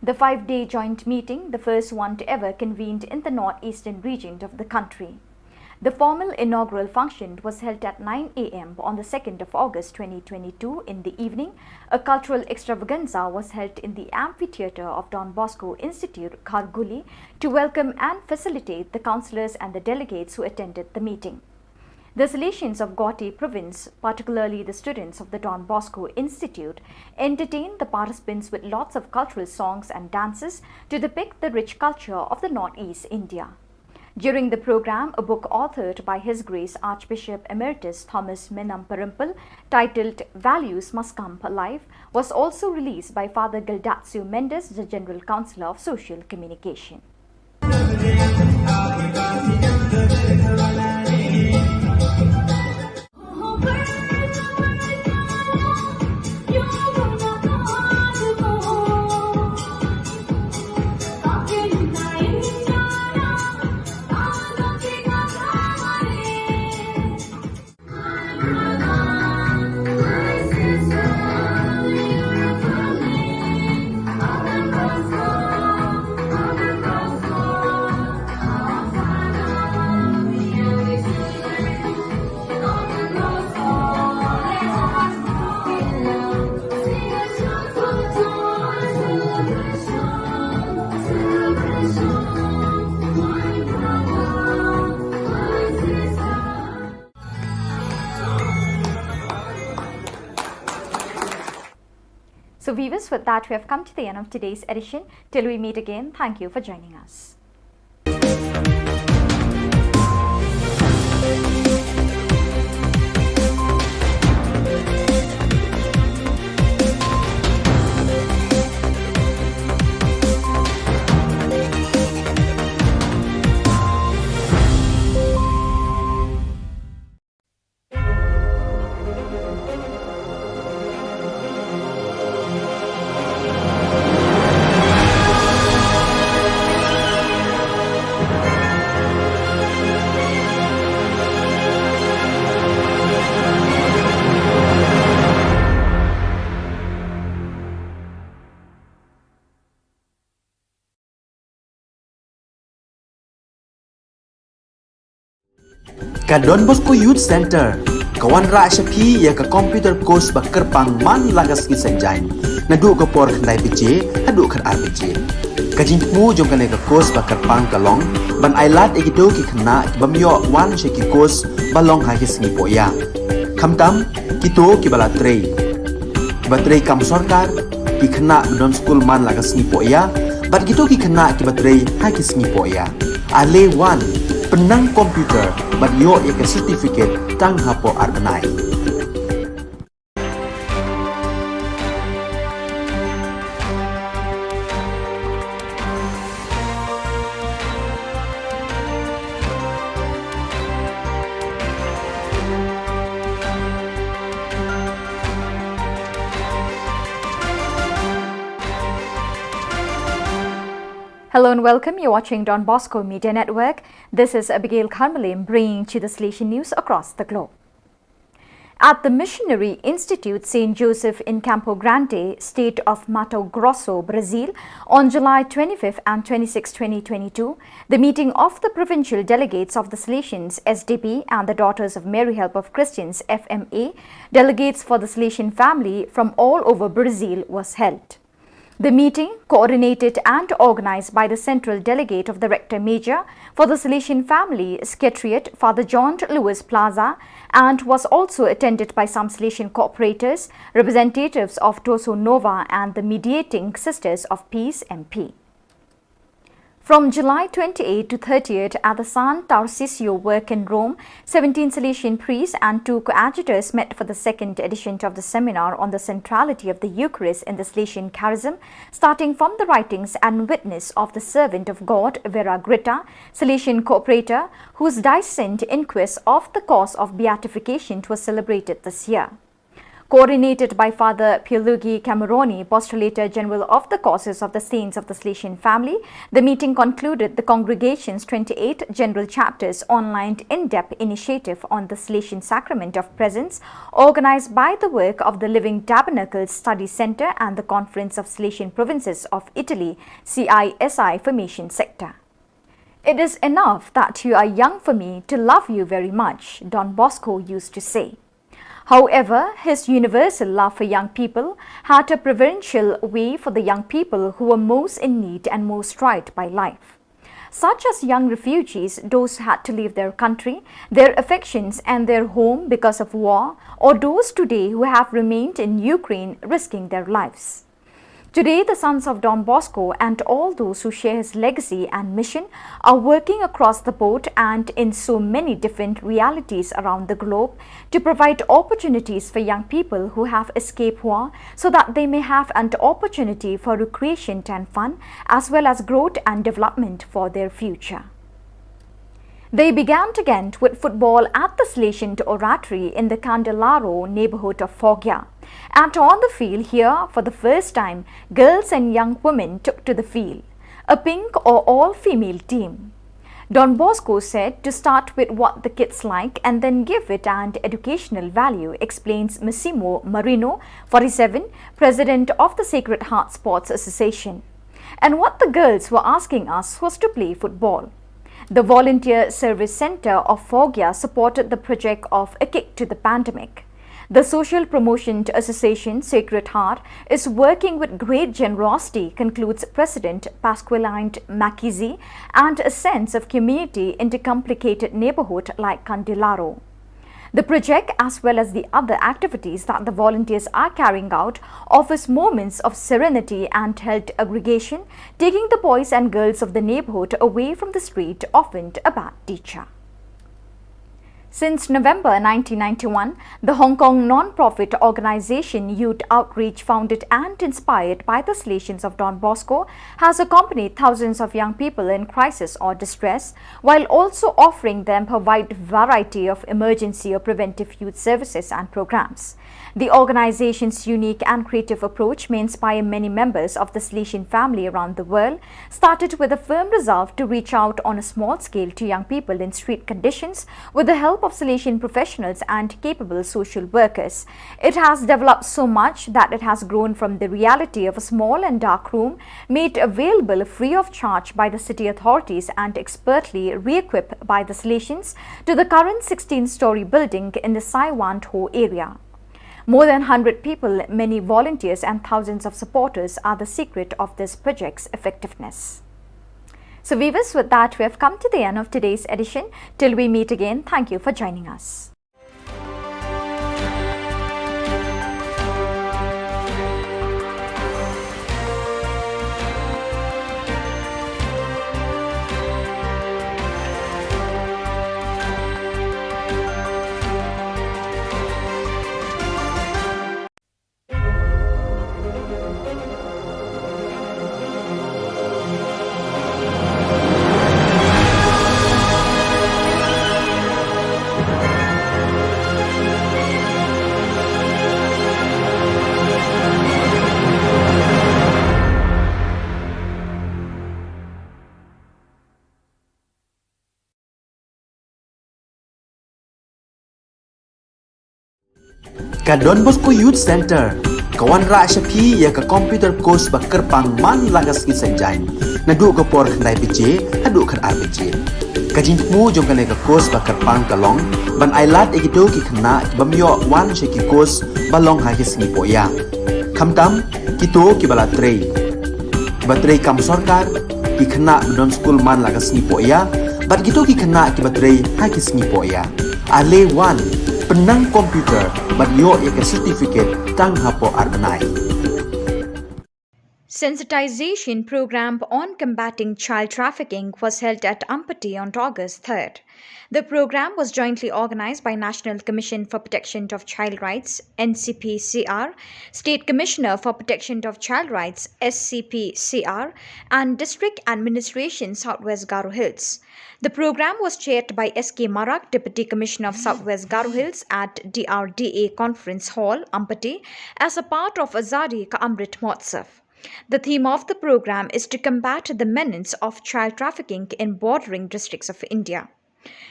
The five-day joint meeting, the first one to ever convened in the northeastern region of the country. The formal inaugural function was held at nine a m on the second of August twenty twenty-two in the evening. A cultural extravaganza was held in the amphitheatre of Don Bosco Institute, Kharghuli, to welcome and facilitate the councillors and the delegates who attended the meeting. The Salesians of Guwahati province, particularly the students of the Don Bosco Institute, entertained the participants with lots of cultural songs and dances to depict the rich culture of the Northeast India. During the programme, a book authored by His Grace Archbishop Emeritus Thomas Menamperimpil, titled Values Must Come Alive, was also released by Father Gildacio Mendes, the General Councillor of Social Communication. So viewers, with that, we have come to the end of today's edition. Till we meet again, thank you for joining us. Ka Don Bosco Youth Centre ka wanrah sha phi ïa ka computer course ba kyrpang man la ka sngi Saitjaiñ, naduh ka por khyndai baje haduh khatar baje. Ka jingthmu jong kane ka course ba kyrpang ka long ban ailad ïa kito ki khynnah ki bym ïoh wan sha ki course ba long ha ki sngi pohïa, khamtam kito kiba la trei, kiba trei kam sorkar, ki khynnah ba don skul man la ka sngi pohïa bad kito ki khynnah kiba trei ha ki sngi pohïa. Ale wan, pynnang computer bad ïoh ïa ka certificate tang hapoh ar bnai. Hello and welcome. You're watching Don Bosco Media Network. This is Abigail Kharmalim bringing to you the Salesian news across the globe. At the Missionary Institute Saint Joseph in Campo Grande, state of Mato Grosso, Brazil, on July twenty-fifth and twenty-sixth, twenty twenty-two, the meeting of the provincial delegates of the Salesians, S D P, and the Daughters of Mary Help of Christians, F M A, delegates for the Salesian family from all over Brazil was held. The meeting, coordinated and organized by the Central Delegate of the Rector Major for the Salesian Family Secretariat, Father John Luis Plaza, and was also attended by some Salesian cooperators, representatives of Toso Nova and the Mediating Sisters of Peace, M P. From July twenty-eighth to thirtieth at the San Tarcisio Work in Rome, seventeen Salesian priests and two coadjutors met for the second edition of the seminar on the centrality of the Eucharist in the Salesian charism, starting from the writings and witness of the servant of God, Vera Gritta, Salesian cooperator, whose diocesan inquest of the cause of beatification was celebrated this year. Coordinated by Father Pierluigi Cameroni, Postulator General of the Causes of the Saints of the Salesian Family, the meeting concluded the congregation's twenty-eight general chapters online in-depth initiative on the Salesian Sacrament of Presence, organized by the work of the Living Tabernacles Study Center and the Conference of Salesian Provinces of Italy, C I S I Formation Sector. "It is enough that you are young for me to love you very much," Don Bosco used to say. However, his universal love for young people had a preferential way for the young people who were most in need and most tried by life, such as young refugees, those who had to leave their country, their affections, and their home because of war, or those today who have remained in Ukraine risking their lives. Today, the sons of Don Bosco and all those who share his legacy and mission are working across the board and in so many different realities around the globe to provide opportunities for young people who have escaped war so that they may have an opportunity for recreation and fun, as well as growth and development for their future. They began to get with football at the Salesian Oratory in the Candelaro neighborhood of Foggia. And on the field here, for the first time, girls and young women took to the field. A pink or all-female team. Don Bosco said to start with what the kids like and then give it an educational value, explains Massimo Marino, forty-seven, president of the Sacred Heart Sports Association. And what the girls were asking us was to play football. The Volunteer Service Centre of Foggia supported the project of A Kick to the Pandemic. The Social Promotion Association, Sacred Heart, is working with great generosity, concludes President Pasqualino Macchizzi, and a sense of community in the complicated neighbourhood like Candelaro. The project, as well as the other activities that the volunteers are carrying out, offers moments of serenity and health aggregation, taking the boys and girls of the neighborhood away from the street, often a bad teacher. Since November nineteen ninety-one, the Hong Kong non-profit organization Youth Outreach, founded and inspired by the Salesians of Don Bosco, has accompanied thousands of young people in crisis or distress, while also offering them a wide variety of emergency or preventive youth services and programs. The organization's unique and creative approach may inspire many members of the Salesian family around the world, started with a firm resolve to reach out on a small scale to young people in street conditions with the help of Salesian professionals and capable social workers. It has developed so much that it has grown from the reality of a small and dark room made available free of charge by the city authorities and expertly re-equipped by the Salesians to the current sixteen-story building in the Sai Wan Ho area. More than hundred people, many volunteers and thousands of supporters are the secret of this project's effectiveness. So viewers, with that, we have come to the end of today's edition. Till we meet again, thank you for joining us. Ka Don Bosco Youth Centre ka wanrah sha phi ïa ka computer course ba kyrpang man la ka sngi Saitjaiñ, naduh ka por khyndai baje haduh khatar baje. Ka jingthmu jong kane ka course ba kyrpang ka long ban ailad ïa kito ki khynnah ki bym ïoh wan sha ki course ba long ha ki sngi pohïa. Khamtam kito kiba la trei, kiba trei kam sorkar, ki khynnah ba don skul man la ka sngi pohïa, bad kito ki khynnah kiba trei ha ki sngi pohïa. Ale wan, pynnang computer bad ïoh ïa ka certificate tang hapoh ar bnai. Sensitization program on combating child trafficking was held at Ampati on August third. The program was jointly organized by National Commission for Protection of Child Rights, N C P C R, State Commissioner for Protection of Child Rights, S C P C R, and District Administration Southwest Garo Hills. The program was chaired by S K Marak, Deputy Commissioner of Southwest Garo Hills, at D R D A Conference Hall, Ampati, as a part of Azadi Ka Amrit Mahotsav. The theme of the program is to combat the menace of child trafficking in bordering districts of India.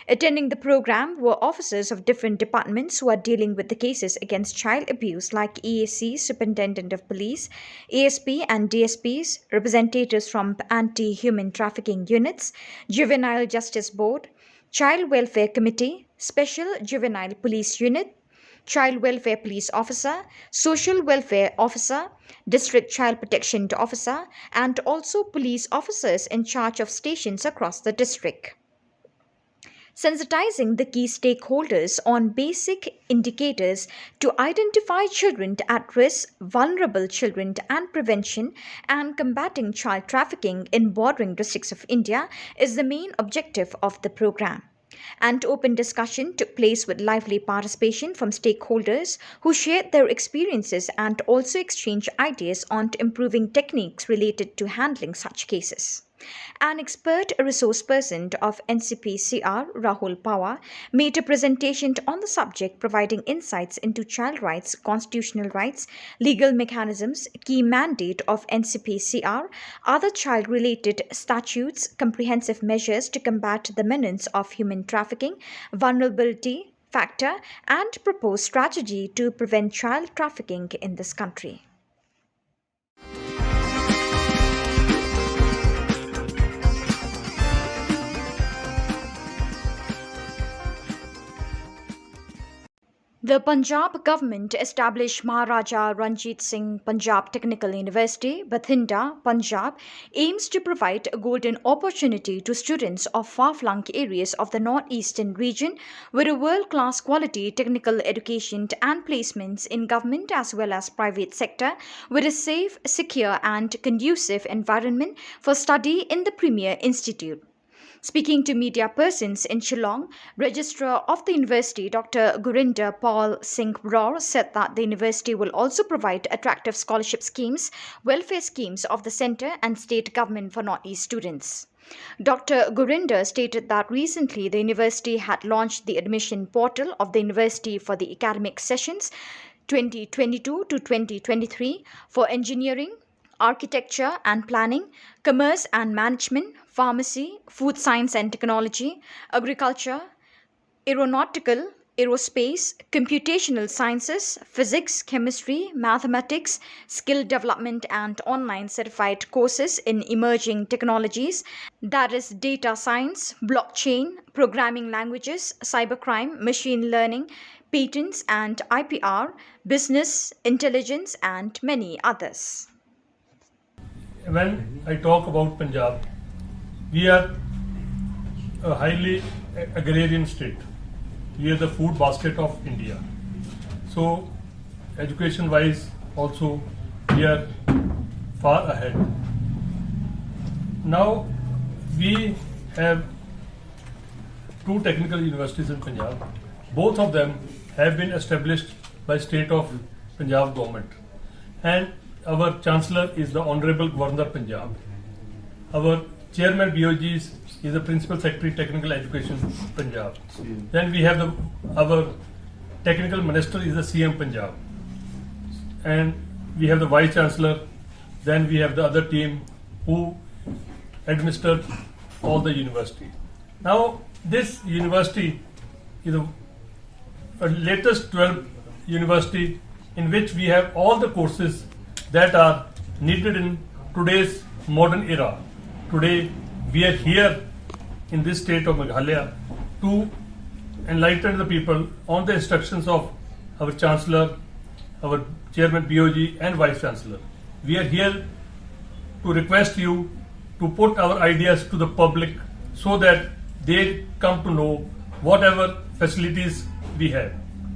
Attending the program were officers of different departments who are dealing with the cases against child abuse, like E A C, Superintendent of Police, A S P and D S Ps, representatives from anti-human trafficking units, Juvenile Justice Board, Child Welfare Committee, Special Juvenile Police Unit, Child Welfare Police Officer, Social Welfare Officer, District Child Protection Officer, and also police officers in charge of stations across the district. Sensitizing the key stakeholders on basic indicators to identify children at risk, vulnerable children, and prevention and combating child trafficking in bordering districts of India is the main objective of the program. An open discussion took place with lively participation from stakeholders who shared their experiences and also exchanged ideas on improving techniques related to handling such cases. An expert resource person of N C P C R, Rahul Pawar, made a presentation on the subject, providing insights into child rights, constitutional rights, legal mechanisms, key mandate of N C P C R, other child related statutes, comprehensive measures to combat the menace of human trafficking, vulnerability factor, and proposed strategy to prevent child trafficking in this country. The Punjab government established Maharaja Ranjit Singh Punjab Technical University, Bathinda, Punjab, aims to provide a golden opportunity to students of far-flung areas of the northeastern region with a world-class quality technical education and placements in government as well as private sector, with a safe, secure and conducive environment for study in the premier institute. Speaking to media persons in Shillong, Registrar of the University, Doctor Gurinder Paul Singh Bror, said that the university will also provide attractive scholarship schemes, welfare schemes of the centre and state government for Northeast students. Doctor Gurinder stated that recently the university had launched the admission portal of the university for the academic sessions twenty twenty-two to twenty twenty-three for engineering, architecture and planning, commerce and management, pharmacy, food science and technology, agriculture, aeronautical, aerospace, computational sciences, physics, chemistry, mathematics, skill development and online certified courses in emerging technologies, that is data science, blockchain, programming languages, cybercrime, machine learning, patents and I P R, business intelligence and many others. When I talk about Punjab, we are a highly agrarian state. We are the food basket of India. So, education wise, also, we are far ahead. Now, we have two technical universities in Punjab. Both of them have been established by state of Punjab government. And our chancellor is the Honorable Governor Punjab. Our chairman B O G is, is the principal secretary technical education Punjab. Then we have the our technical minister is the C M Punjab. And we have the vice chancellor. Then we have the other team who administered all the university. Now, this university is a, a latest twelve university in which we have all the courses that are needed in today's modern era. Today, we are here in this state of Meghalaya to enlighten the people on the instructions of our Chancellor, our Chairman B O G and Vice Chancellor. We are here to request you to put our ideas to the public so that they come to know whatever facilities we have.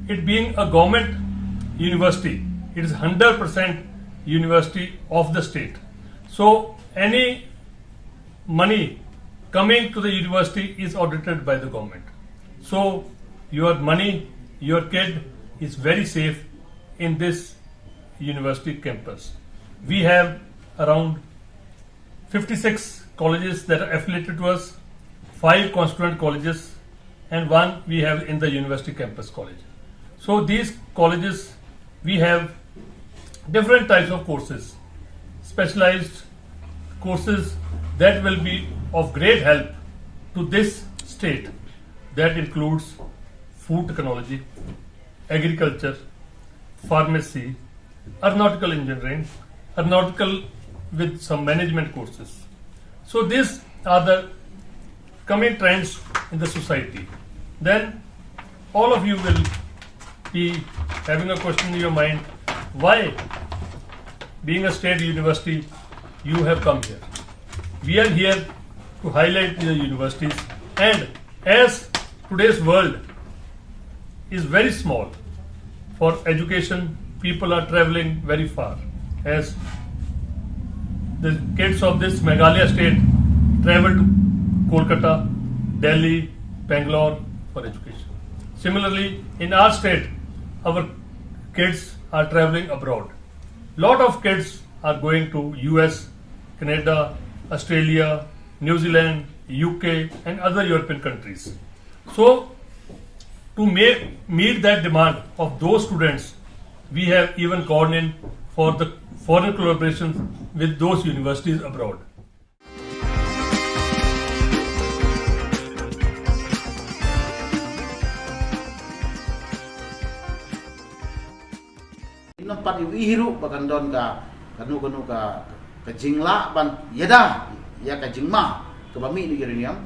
It being a government university, it is hundred percent university of the state. So any money coming to the university is audited by the government. So your money, your kid is very safe in this university campus. We have around fifty-six colleges that are affiliated to us, five constituent colleges, and one we have in the university campus college. So these colleges, we have different types of courses, specialized courses that will be of great help to this state. That includes food technology, agriculture, pharmacy, aeronautical engineering, aeronautical with some management courses. So these are the coming trends in the society. Then all of you will be having a question in your mind, why, being a state university, you have come here? We are here to highlight the universities, and as today's world is very small for education, people are traveling very far. As the kids of this Meghalaya state travel to Kolkata, Delhi, Bangalore for education. Similarly, in our state, our kids are traveling abroad. Lot of kids are going to U S, Canada, Australia, New Zealand, U K, and other European countries. So, to ma- meet that demand of those students, we have even gone in for the foreign collaborations with those universities abroad. Ngim pat ïohi ruh ba kan don ka, kano kano ka, ka jinglah ban ïada ïa ka jingma kaba mih na uranium.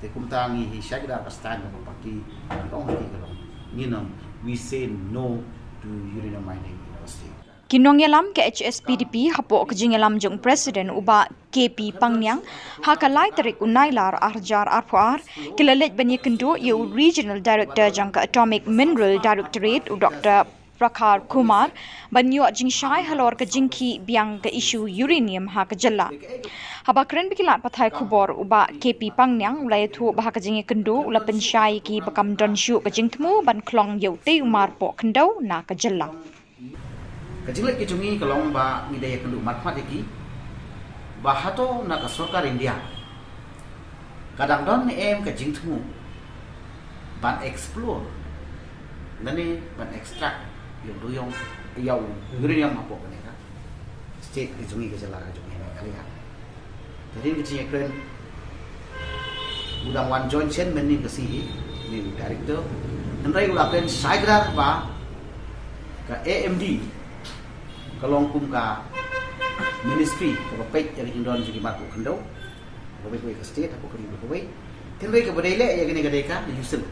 Te kumta ngi hi shakri da ka stand ka party, ka long hi ka long. Ngin ym, we say no to uranium mining in our state. Ki nongïalam ka H S P D P hapoh ka jingïalam jong u President u Bah K P Pangniang, ha ka lai tarik u Nailar ar hajar arphew ar, ki la leit ban ïakynduh ïa u Regional Director jong ka Atomic Mineral Directorate u Doctor Prakhar Kumar ban ïoh jingshai halor ka jingkhih biang ka issue uranium ha ka jylla. Haba kren bad ki lad pathai khubor u Bah K P Pangniang u la ïathuh ba ha ka jingïakynduh u la pynshai ïa ki ba kam don shuh ka jingthmu ban khlong ïa u tei u mar poh khyndew na ka jylla. Ka jingleh ki jong ngi ka long ba ngi dei ïakynduh markhmat ïa ki ba hato na ka sorkar India ka dang don ne em ka jingthmu ban explore lane ban extract ïa u duyong, ïa u uranium hapoh kane ka state ka jong ngi, ka jylla ka jong ngi Meghalaya. Te hadien ka jingïakren u dang wan join shen mynnin ka sngi hi, une u director. Hynrei u la kren shai kdar ba ka A M D ka long kum ka ministry kaba peit ïa ka jingdon jong ki mar poh khyndew. Kawei kawei ka state hapoh ka ri kawei. Hynrei kaba dei leh ïa kane ka dei ka USIL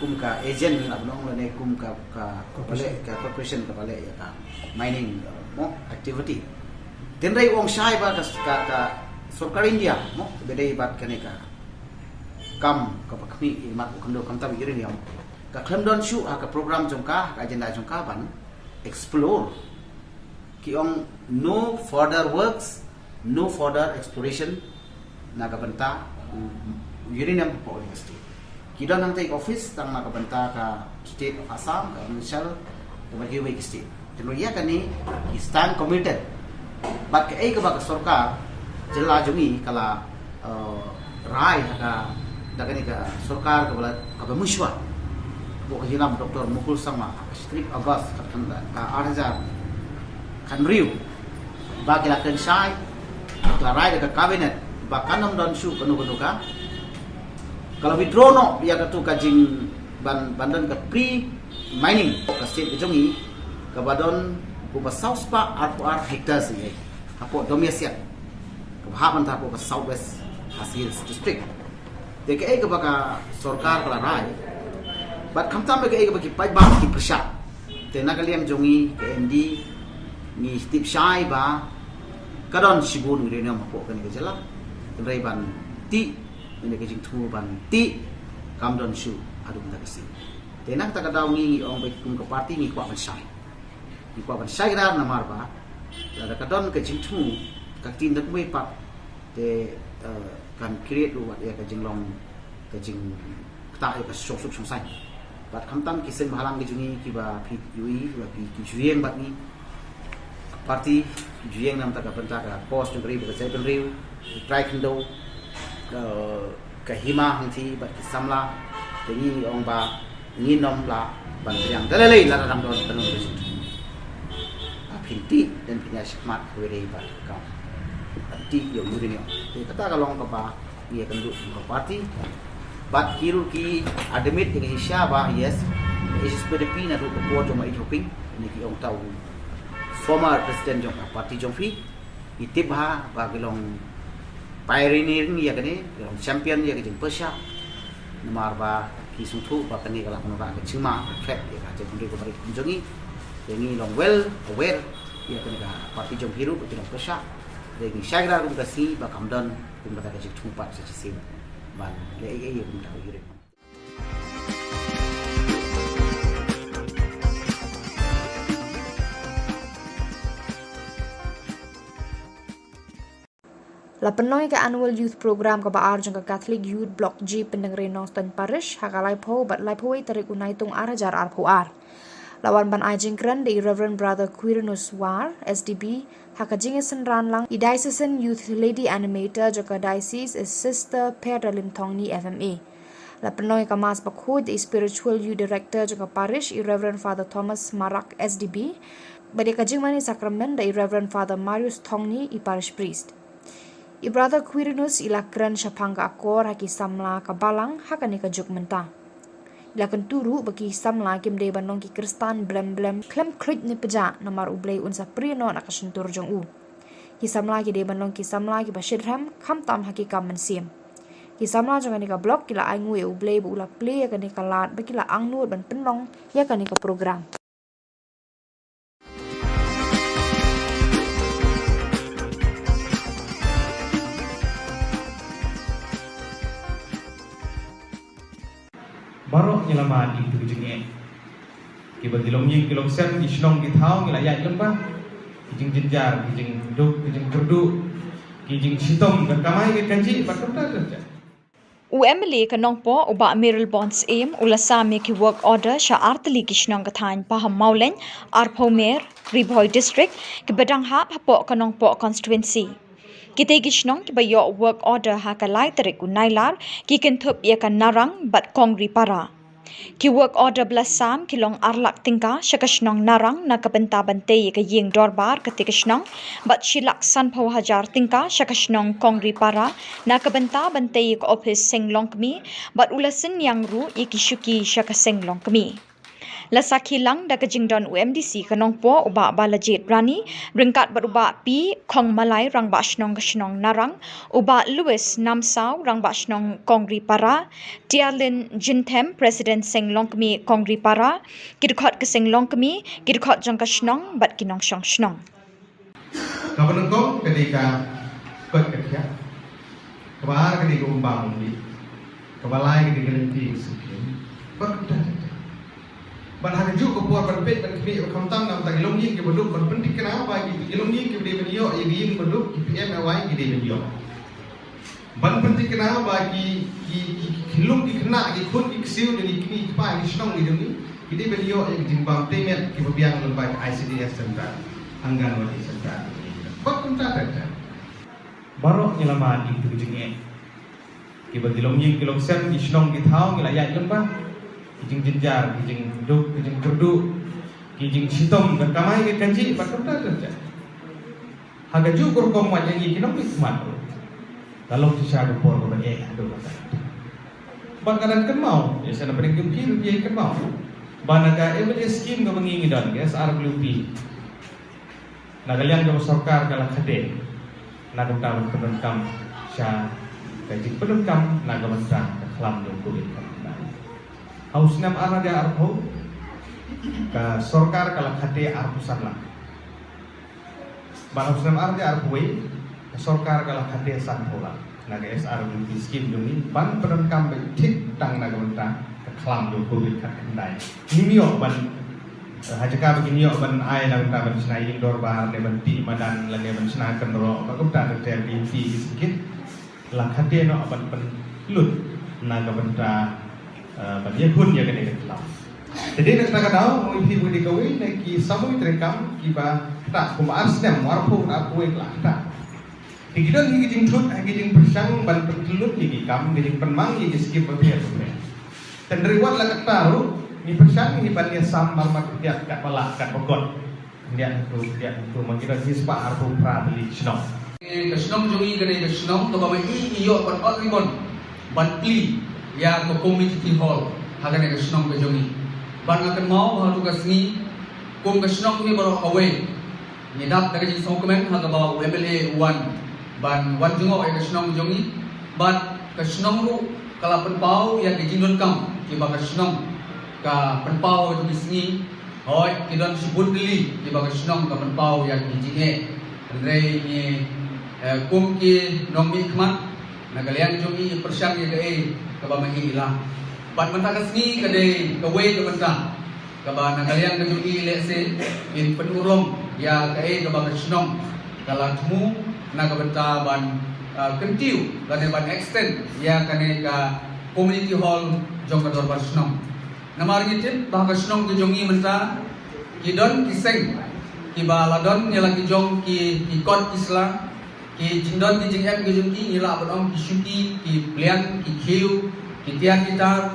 kum ka agent, ngi lah ban ong, lane kum ka, ka, kaba leh, ka corporation kaba leh ïa ka mining, uh, mo, activity. Hynrei u ong shai ba ka, ka, ka sorkar India mo ba dei bad kane ka kam kaba khmih ïa ki mar poh khyndew, khamtam ïa uranium, ka khlem don shuh ha ka program jong ka, ha ka agenda jong ka ban explore. Ki ong no further works, no further exploration na ka bynta u, u uranium hapoh ka state. Ki don hangtei ka office tang na ka bynta ka state of Assam, ka provincial, ka bad kiwei ki state. Te ïa kane ki stand committed. Bad kaei kaba ka sorkar jylla jong ngi ka la, uh, rai ha ka, da kane ka sorkar kaba la, kaba mynshuwa. Hapoh ka jingïalam Doctor Mukul Sangma ha ka shi tarik August, ka, ka, ka ar hajar khathynriew. Ba ki la kren shai, ki la rai da ka cabinet ba kan ym don shuh kano kano ka, ka la withdraw noh ïa katu ka jing ban, ban don ka pre mining ka state ka jong ngi, kaba don kumba saw spah arphew ar hectares ïa hapoh Domiasiat, kaba hap ban ta hapoh ka South West Khasi Hills District. Te kaei kaba ka sorkar ka la rai bad khamtam kaei kaba ki paidbah ki pyrshah. Te na ka liang jong ngi ka A M D ngi tip shai ba ka don shibun uranium hapoh kane ka jylla. Hynrei ban tih, kane ka jingthmu ban tih kam don shuh haduh mynta ka sngi. Te na kata ka daw ngi, ngi ong ba kum ka party ngi kwah ban shai. Ngi kwah ban shai kdar namar ba lada ka don ka jingthmu Ka ktien da kumwei pat te, eh, kan create ruh wat ïa ka jinglong, ka jingktah ïa ka shongsuk shongsaiñ. Bad khamtam ki seng bhalang ki jong ngi kiba phi ïohi, kiba phi ki ju ïeng bad ngi. Party ki ju ïeng namar ka bynta ka cause jong ka ri bad ka jaitbynriew, ki trai khyndew, ka, ka hima hangthie bad ki samla. Te ngi ong ba ngin ym lah ban pdiang da lei lei lada dang don pynlong ka jingthmu. Ba phin tih, dang phin ïa shakmat kawei de ba ka ban tih ïa u ri ne. Te kata ka long kaba ngi ïa kynduh kum ka party. Bad ki ruh ki admit ïa ka shisha ba, yes, H S P D P naduh ka por jong u Bah Ïeit Hoping, ne ki ong ta u former president jong ka party jong phi. Ngi tip bha ba ki long pioneering ïa kane, ki long champion ïa ka jingpyrshah. Namar ba ki sngewthuh ba kane ka lah ban wanrah ka jingma, ka threat ïa ka jaitbynriew kaba rit kum jong ngi. Te ngi long well aware ïa kane ka party jong phi ruh ba ki long pyrshah. Te ngi shai kyrpad kum ka sngi ba kam don kum kata ka jingthmu pat sa shisien ban leh ei ei ïa kumta u ri. La pynlong ïa ka Annual Youth Program kaba ar jong ka Catholic Youth Block G Pyndengrei Nongstoiñ Parish ha ka laiphew bad laiphew wei tarik u Naitung ar hajar arphew ar. La wan ban ai jingkren da i Reverend Brother Quirinus War, S D B, ha ka jingïasynran lang i Diocesan Youth Lady Animator jong ka Diocese, i Sister Perda Limthongni F M A. La pynlong ïa ka Mass bakhuid da i Spiritual Youth Director jong ka Parish, i Reverend Father Thomas Marak, S D B, bad ïa ka jingmane sakramen da i Reverend Father Marius Thongni, i Parish Priest. I Brother Quirinus i la kren shaphang ka akor ha ki samla ka balang ha kane ka juk mynta. I la kyntu ruh ba ki samla kim dei ban long ki Khristan blem blem khlem khluit ne pjah, namar U Blei un sa prie noh na ka shyntur jong u. Ki samla ki dei ban long ki samla kiba shitrhem, khamtam ha ki kam mynsiem. Ki samla jong kane ka block ki la ainguh ïa U Blei ba u la plie ïa kane ka lad ba ki la angnud ban pynlong ïa kane ka program. Baroh ngi la mad ïa kito ki jingeh. Kiba ki longïing ki longsem, ki shnong ki thaw ngi la ïaid lyngba. Ki jingjynjar, ki jingduk, ki jingkyrduh, ki jingshitom, ka kamai ka kajih, bad kumta ter ter. U M L A ka Nongpoh, u Bah Mayralborn Syiem, u la sam ïa ki work order sha artylli ki shnong ka thaiñ Pahammawlein, Arphawmer, Ri Bhoi District, kiba dang hap hapoh ka Nongpoh constituency. Kitei ki shnong kiba ïoh work order ha ka lai tarik u Nailar ki kynthup ïa ka Narang bad Kongripara. Ki work order ba la sam ki long ar lak tyngka sha ka shnong Narang na ka bynta ban tei ïa ka ïing dorbar katei ka shnong, bad shi lak sanphew hajar tyngka sha ka shnong Kongripara na ka bynta ban tei ïa ka ophis seng longkmie, bad u la synñiang ruh ïa ki shuki sha ka seng longkmie. La sakhi lang da ka jingdon u M D C ka Nongpoh, u Bah Balajied Rani, ryngkat bad u Bah P Khongmalai, Rangbah Shnong ka shnong Narang, u Bah Louis Namsaw, Rangbah Shnong Kongripara, Tiarlin Jinthem, President Seng Longkmie Kongripara, ki dkhot ka seng longkmie, ki dkhot jong ka shnong bad ki nongshong shnong. Kaba nyngkong ka dei ka koit ka khiah. Kaba ar ka dei ka umbam umdih. Kaba lai ka dei ka lynti ka sngewkhia. Bad kumta ter ter. Bad ha kajuh ka por ban peit ban khmih ba khamtam namar ki longïing kiba duk, ban pynthikna ba ki, ki longïing kiba dei ban ïoh ïa ki ïing ba duk, ki P M A Y ki dei ban ïoh. Ban pynthikna ba ki, ki, ki, ki khyllung ki khynnah, ki khun ki ksiew jong ki kmie ki kpa ki shnong ki jong ngi, ki dei ban ïoh ïa ki jingbam tei met kiba biang lyngba ki I C D S center, Anganwadi center. Bad kumta ter ter. Baroh ngi la mad ïa kito ki jingeh. Kiba ki longïing ki longsem, ki shnong ki thaw ngi la ïaid lyngba. Ki jingjynjar, ki jingduk, ki jingkyrduh, ki jingshitom, ka kamai ka kajih, bad kumta ter ter. Ha kajuh ka rukom wat ïa ngi ki nongmihkhmat ruh, ka long shisha ka por kaba eh haduh katta. Bad nga dang kynmaw, ïa sha na pdeng jong phi ruh phi ïa kynmaw ba na ka M L A scheme kaba ngi ngi don, ka S R W P, na ka liang kaba sorkar ka la khadduh na ka bynta ban pyndonkam sha ka jingpyndonkam na ka bynta ka khlam jong Covid kaba ngi don. Ha u snem ar hajar arphew, ka sorkar ka la khadduh arphew san lak. Bad ha u snem ar hajar arphew wei, ka sorkar ka la khadduh sanphew lak na ka S R W P scheme jong ngi ban pyndonkam beit thik tang na ka bynta ka khlam jong Covid khatkhyndai. Ngim ïoh ban Ha jaka ba kin ïoh ban ai la ka bynta ban shna ïing dorbar ne ban tih madan lane ban shna kynroh ba kumta ter ter ki ti ki skit. La khate noh ban pynlut na ka bynta, eh, ban ïakhun ïa kane ka klas. Te dei na kata ka daw, ong ïa phi ba dei kawei na ki samoi treikam kiba ktah kumba ar snem, arphew, arphew wei la ktah. Te ki don hi ki jingthut, hi ki jingpyrshang ban pynlut hi ki kam, ki jingpynmang hi ki skim bapher bapher. Te hynrei wat la katta ruh, ngi pyrshang hi ban ïasam marmar ïa katba lah katba kot. Ïa tu, ïa tu, ma ki don hi spah arphew phra tylli ki shnong. Ka shnong jong ngi ka dei ka shnong kaba ma i i ïoh ban ot ribbon ban plie ïa ka community hall ha kane ka shnong ka jong ngi. Bad nga kynmaw ba ha tu ka sngi kum ka shnong hi baroh kawei ngi dap da ka jingsngewkmen ha kaba u M L A u wan ban wan jngoh ïa ka shnong jong ngi. Bad ka shnong ruh ka la pynpaw ïa ka jingdonkam kiba ka shnong ka pynpaw ha tu ka sngi. Hooid, ki don shibun tylli kiba ka shnong ka pynpaw ïa ki jingeh. Hynrei ngi, eh, kum ki nongmihkhmat na ka liang jong ngi pyrshang ïa kaei kaba ma i i lah. Bad mynta ka sngi ka dei kawei ka bynta kaba na ka liang ka jong i lehse in pynurlong ïa kaei kaba ka shnong ka la thmu na ka bynta ban, ah, kyntiew lane ban extend ïa kane ka community hall jong ka dorbar shnong. Namar ngi tip ba ka shnong ka jong i mynta ki don ki seng kiba la don ïa la ki jong ki, ki kot ki sla, ki jingdon ki jingem ki jong ki, ngi lah ban ong ki shuki, ki pliang, ki khiew, ki tiar ki tar,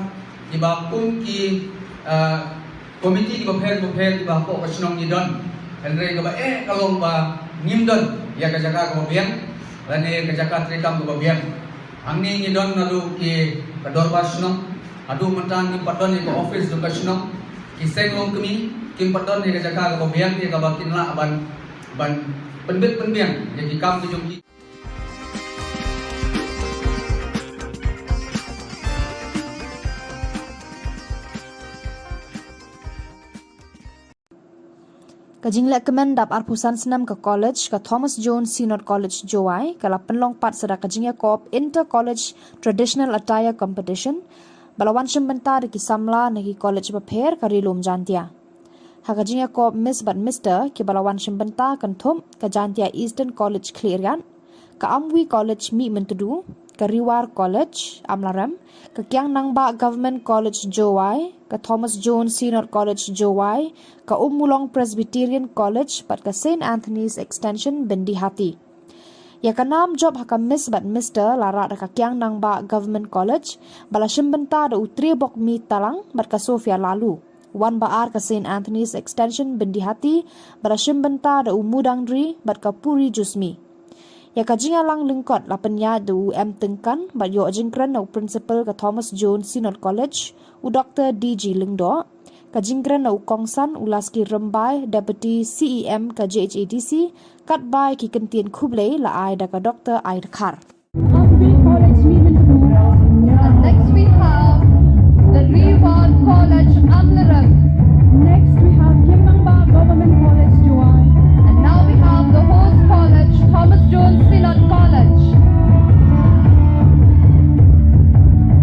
kiba kum ki, ah, komiti kiba pher bapher kiba hapoh ka shnong ngi don. Hynrei kaba eh ka long ba ngim don ïa ka jaka kaba biang lane ka jaka treikam kaba biang. Hangne ngi don naduh ki ka dorbar shnong, haduh mynta ngim pat don ïa ka office jong ka shnong. Ki seng longkmie kim pat don ïa ka jaka kaba biang ïa kaba kin lah ban, ban pynbit pynbiang ïa ki kam ki jong ki. Ka jinglehkmen dap arphew san snem ka college, ka Thomas Jones Synod College Jowai, ka la pynlong pat sa da ka jingïakop Inter College Traditional Attire Competition ba la wan shim bynta da ki samla na ki college bapher ka Ri Lum Jaintia. Ha ka jingïakop Miss bad Mister kiba la wan shim bynta kynthup ka Jaintia Eastern College Khliehriat, ka Amwi College Mihmyntdu, ka Ri War College Amlarem, ka Kiang Nangbah Government College Jowai, ka Thomas Jones Synod College Jowai, ka Ummulong Presbyterian College bad ka Saint Anthony's Extension Byndihati. Ïa ka nam jop ha ka Miss bad Mister la rah da ka Kiang Nangbah Government College ba la shim bynta da u Triebokmi Talang bad ka Sophia Laloo. Wan ba ar ka Saint Anthony's Extension Byndihati ba la shim bynta da u Mudangri bad ka Puri Jusmi. Ïa ka jingïalang lyngkot la pynïaid da u M Tyngkan bad ïoh jingkren na u Principal ka Thomas Jones Synod College, u Doktor D G Lyngdoh. Ka jingkren na u kongsan u Laski Rymbai, Deputy C E M ka J H A D C, katba ïa ki kyntien khublei la ai da ka Doktor Ai Dkhar. Amwi College Mihmyntdu. And next we have the Ri War College Amlarem. Next we have Kiang Nangbah Government College Jowai. And now we have the host college, Thomas Jones Synod College.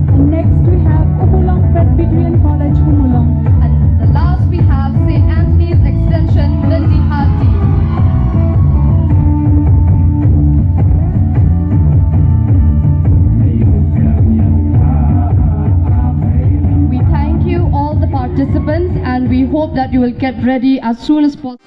And next we have Ummulong Presbyterian College, Ummulong. And the last we have Saint Anthony's Extension, Byndihati. We thank you, all the participants, and we hope that you will get ready as soon as possible.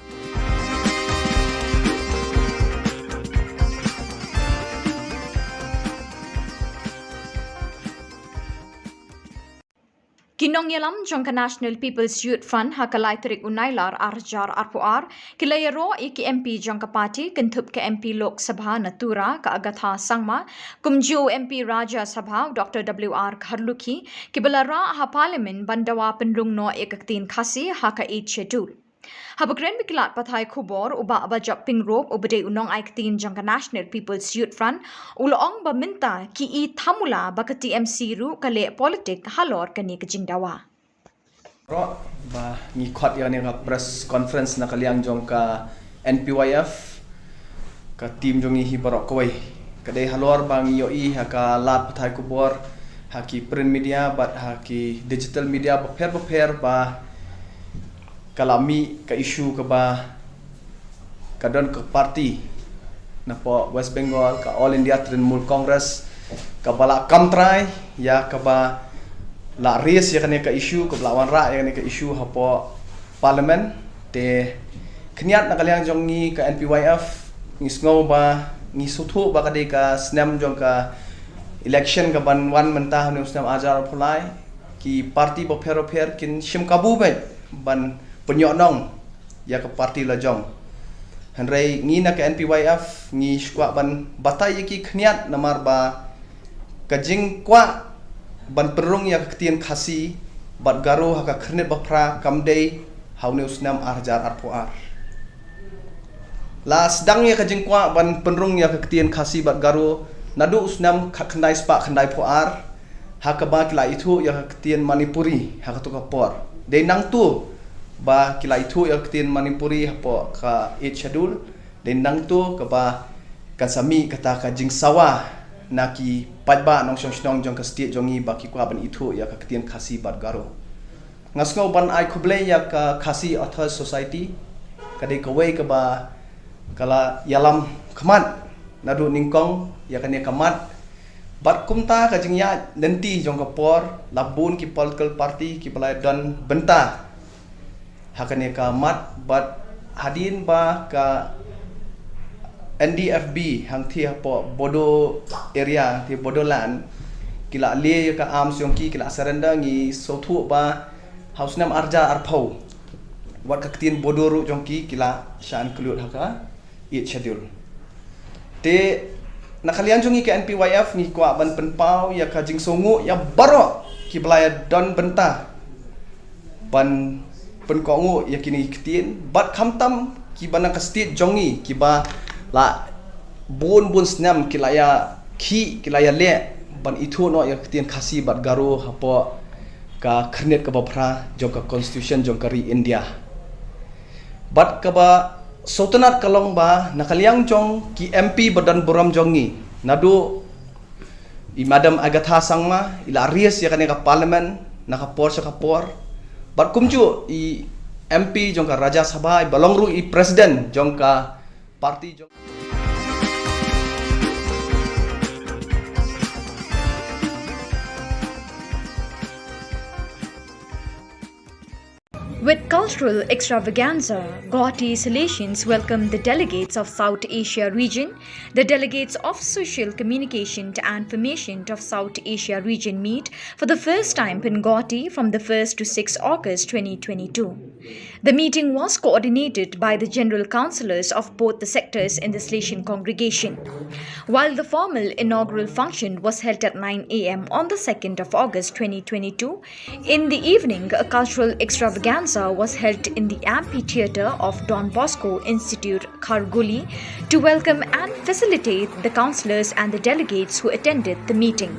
Ki nongïalam jong ka National People's Youth Front ha ka lai tarik u Nailar ar hajar arphew ar ki la ïaroh ïa ki M P jong ka party kynthup ka M P Lok Sabha na Tura ka Agatha Sangma, kumjuh u M P Rajya Sabha u Doctor W R Kharlukhi, kiba la rah ha Parliament ban dawa pynrung noh ïa ka ktien Khasi ha ka Eighth Schedule. Haba kren bad ki lad pathai khubor, u Bah Bajop Pyngrope uba dei u nongai ktien jong ka National People's Youth Front u la ong ba mynta ki i thamula ba ka T M C ruh ka leh politik halor kane ka jingdawa. Baroh ba ngi khot ïa kane ka press conference na ka liang jong ka N P Y F, ka team jong ngi hi baroh kawei. Ka dei halor ba ngi ïohi ha ka lad pathai khubor, ha ki print media bad ha ki digital media bapher bapher ba ka la mih ka issue kaba ka don ka party napoh West Bengal, ka All India Trinamool Congress, kaba la kam trai ïa kaba la raise ïa kane ka issue, kaba la wanrah ïa kane ka issue hapoh Parliament. Te khyndiat na ka liang jong ngi ka N P Y F, ngi sngew ba ngi sngewthuh ba ka dei ka snem jong ka election kaban wan mynta ha une u snem ar hajar arphew lai. Ki party bapher bapher kin shim kabu beit ban pynïoh nong ïa ka party la jong. Hynrei ngi na ka N P Y F ngi shu kwah ban batai ïa ki khyndiat namar ba ka jingkwah ban pynrung ïa ka ktien Khasi bad Garo ha ka Khyrnit Baphra kam dei ha une u snem ar hajar arphew ar. La sdang ïa ka jingkwah ban pynrung ïa ka ktien Khasi bad Garo naduh u snem khatkhyndai spah khyndaiphew ar, ha kaba ki la ithuh ïa ka ktien Manipuri ha kato ka por. Dei nangto ba ki la ithuh ïa ka ktien Manipuri hapoh ka Eighth Schedule. Dei nangto kaba kan sa mih kata ka jingsawa na ki paidbah nongshong shnong jong ka state jong ngi ba ki kwah ban ithuh ïa ka ktien Khasi bad Garo. Nga sngew ban ai khublei ïa ka Khasi Authors Society, ka dei kawei kaba ka la ïalam khmat naduh nyngkong ïa kane ka mat. Bad kumta ka jingïaid lynti jong ka por, la bun ki political party kiba la don bynta ha kane ka mat, bad hadien ba ka N D F B hangthie hapoh Bodo area, hangthie Bodoland, ki la leh ïa ka arms jong ki, ki la surrender, ngi sngewthuh ba ha u snem ar hajar arphew wat ka ktien Bodo ruh jong ki ki la shah include ha ka Eighth Schedule. Te na ka liang jong ngi ka N P Y F ngi kwah ban pynpaw ïa ka jingsngewnguh ïa baroh kiba la ïa don bynta ban pynkohnguh ïa kine ki ktien, bad khamtam kiba na ka state jong ngi kiba la bun bun snem ki la ïa khih, ki la ïa leh ban ithuh noh ïa ka ktien Khasi bad Garo hapoh ka Khyrnit kaba Phra jong ka Constitution jong ka ri India. Bad kaba sngewtynnat ka long ba na ka liang jong ki M P ba don burom jong ngi, naduh i Madam Agatha Sangma i la raise ïa kane ka Parliament na ka por sha ka por. Bad kumjuh i M P jong ka Rajya Sabha, iba long ruh i President jong ka party jong With cultural extravaganza, Guwahati Salesians welcomed the delegates of South Asia region, the delegates of Social Communication and Formation of South Asia region meet for the first time in Guwahati from the first to sixth August twenty twenty-two. The meeting was coordinated by the general councillors of both the sectors in the Salesian congregation. While the formal inaugural function was held at nine a m on the second of August twenty twenty-two, in the evening, a cultural extravaganza was held in the amphitheatre of Don Bosco Institute, Kharghuli, to welcome and facilitate the councillors and the delegates who attended the meeting.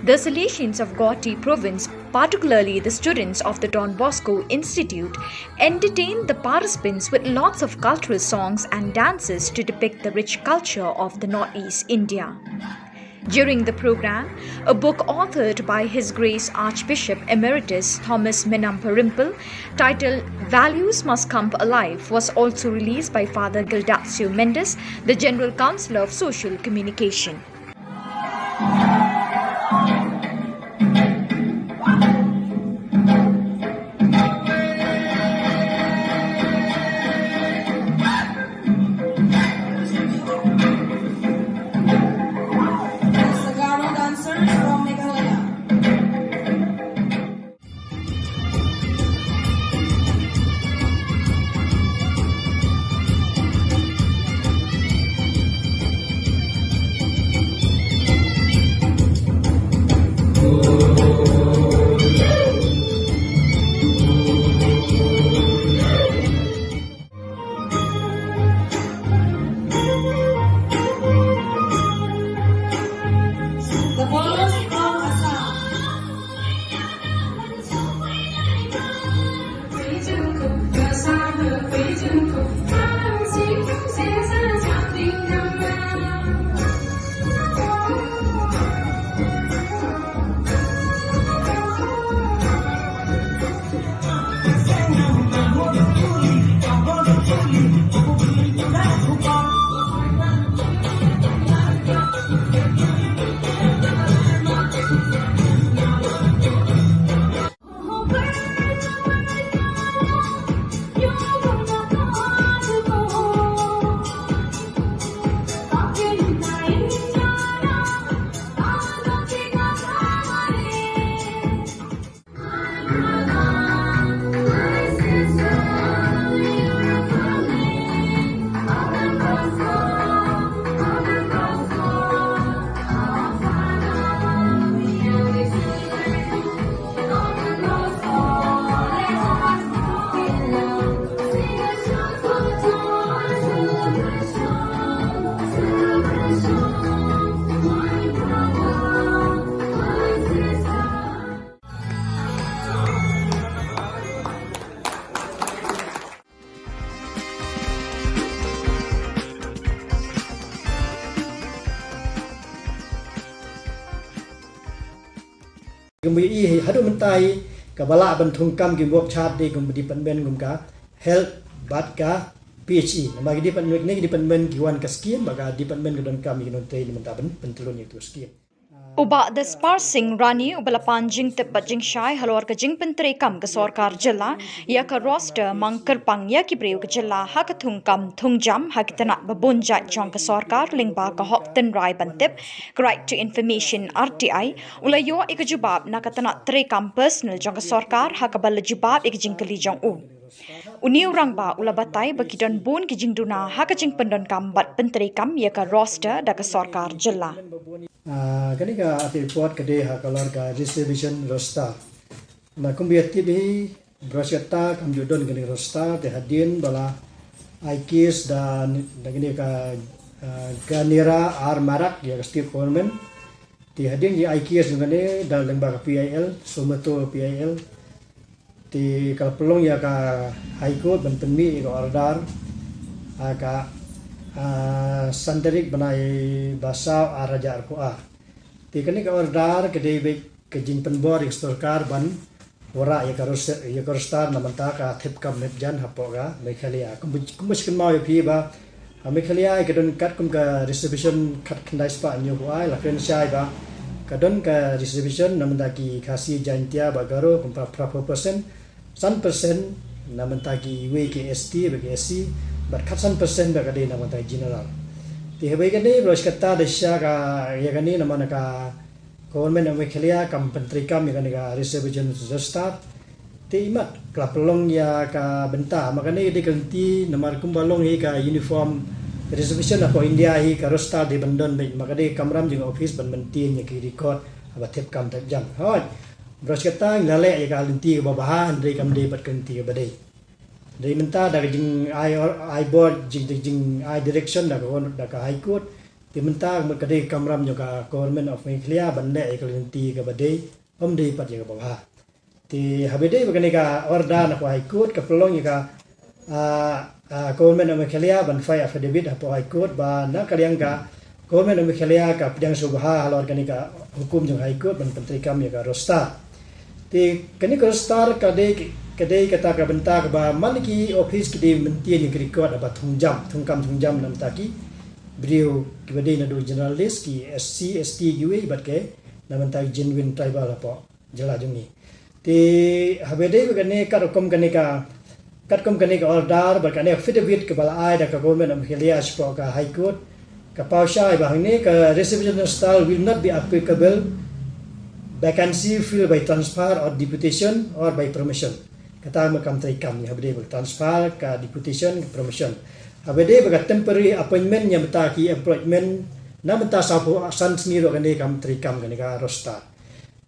The Salesians of Guwahati province, particularly the students of the Don Bosco Institute, entertained the participants with lots of cultural songs and dances to depict the rich culture of the Northeast India. During the program, a book authored by His Grace Archbishop Emeritus Thomas Menamparimpil, titled Values Must Come Alive, was also released by Father Gildacio Mendes, the General Councillor of Social Communication. Kumba ïohi haduh mynta hi kaba lah ban thungkam ki work chart dei kum department kum ka health bad ka P H E. Namar ki department, kine ki department ki wan ka scheme, bad ka department ka donkam ïa ki nongtrei na mynta ban pyntlun ïa uto u scheme. U Bah Daspar Singh Rani uba la pan jingtip bad jingshai halor ka jingpyntreikam ka sorkar jylla ïa ka roster mang kyrpang ïa ki briew ka jylla ha ka thungkam thungjam ha ki tnat ba bun jait jong ka sorkar lyngba ka hok tynrai ban tip, ka Right to Information, R T I, u la ïoh ïa ka jubab na ka tnat treikam personal jong ka sorkar ha kaba la jubab ïa ka jingkylli jong u. Une u rangbah u la batai ba ki don bun ki jingduna ha ka jingpyndonkam bad pyntreikam ïa ka roster da ka sorkar jylla. Ah, kane ka audit report ka dei ha ka lor ka reservation roster. Na kumba ïa tip hi, baroh shi katta kam ju don kane ka roster, te hadien ba la ai case da, da kane ka, ah, Ganera R Marak ïa ka state government. Te hadien ïa ai case jong kane da lyngba ka P I L, Somoto P I L. Te ka la pynlong ïa ka High Court ban pynmih ïa ka order ha ka, ah, san tarik bnai ba saw ar hajar arphew ar. Te kane ka order ka dei beit ka jingpynbor ïa ka sorkar ban wanrah ïa ka ros-, ïa ka roster na bynta ka thep kam thep jan hapoh ka Meghalaya. Kumba, kumba shu kynmaw ïa phi ba ha Meghalaya ka don katkum ka reservation khatkhyndai spah hynñiewphew ar, la kren shai ba ka don ka reservation na bynta ki Khasi, Jaintia bad Garo kumba phra phew percent, san percent na bynta kiwei ki S T bad ki S C, bad khatsan percent bad ka dei na bynta ki general. Te haba ïa kane baroh shi katta da shisha ka ïa kane namar ka Government of Meghalaya kam pyntreikam ïa kane ka reservation roster. Te imat ka la pynlong ïa ka bynta, ma kane ka dei ka lynti namar kumba long hi ka uniform reservation hapoh India hi, ka roster dei ban don beit, ma ka dei ka kamram jong ka office ban maintain ïa ki record haba thep kam thep jan. Hooid, baroh shi katta ngi la leh ïa ka lynti kaba bha, hynrei kam dei pat ka lynti kaba dei. Dei mynta da ka jingai or-, ai bor, jing, jing, jingai direction da ka, da ka High Court. Te mynta ka mut ka dei ka kamram jong ka Government of Meghalaya ban leh ïa ka lynti kaba dei, ym dei pat ïa kaba bha. Te haba dei ba kane ka order na ka High Court ka pynlong ïa ka, ah, ah, Government of Meghalaya ban file affidavit hapoh High Court ba na ka liang ka Government of Meghalaya ka pdiang sngewbha halor kane ka hukum jong High Court ban pyntreikam ïa ka roster. Te kane ka roster ka dei, ka dei kata ka bynta kaba man ki office ki dei maintain ïa ki record haba thung jam, thung kam thung jam na bynta ki briew kiba dei naduh general list, ki S C, S T kiwei bad ki na bynta ki genuine tribal hapoh jylla jong ngi. Te haba dei ba kane katkum kane ka, katkum kane ka order bad kane affidavit kaba la ai da ka Government of Meghalaya shapoh ka High Court, ka paw shai ba hangne ka reservation roster will not be applicable vacancy filled by transfer or deputation or by promotion. Kata ma kam treikam ïa haba dei ba ka transfer, ka deputation, ka promotion. Haba dei ba ka temporary appointment ïa bynta ki employment na bynta saw phew san sngi ruh kane kam treikam kane ka roster.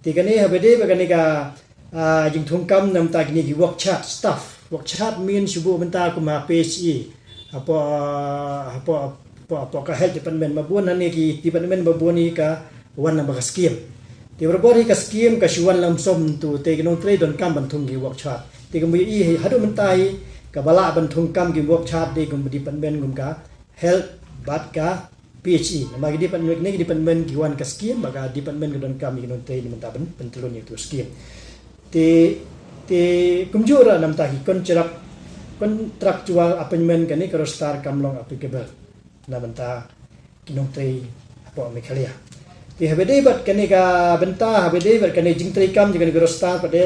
Te kane haba dei ba kane ka, ah, jingthungkam na bynta kine ki work chart staff. Work chart mean shu buh bynta kum ha P H E, hapoh, hapoh, hapoh, hapoh ka health department, ma bun hangne ki department ba bun hi ka wan na ba ka scheme. Te barabor hi ka scheme ka shu wan lump sum tu, te ki nongtrei donkam ban thung ki work chart. Te kumba ïohi haduh mynta hi kaba lah ban thungkam ki work chart dei kum department kum ka health bad ka P H E. Namar ki department, kine ki department ki wan ka scheme, bad ka department ka donkam ïa ki nongtrei na bynta ban pyntlun ïa uto u scheme. Te, te kumjuh ruh na bynta ki contract, contractual appointment kane ka roster kam long applicable na bynta ki nongtrei hapoh Meghalaya. Te haba dei bad kane ka bynta, haba dei bad kane jingtreikam jong kane ka roster pat de.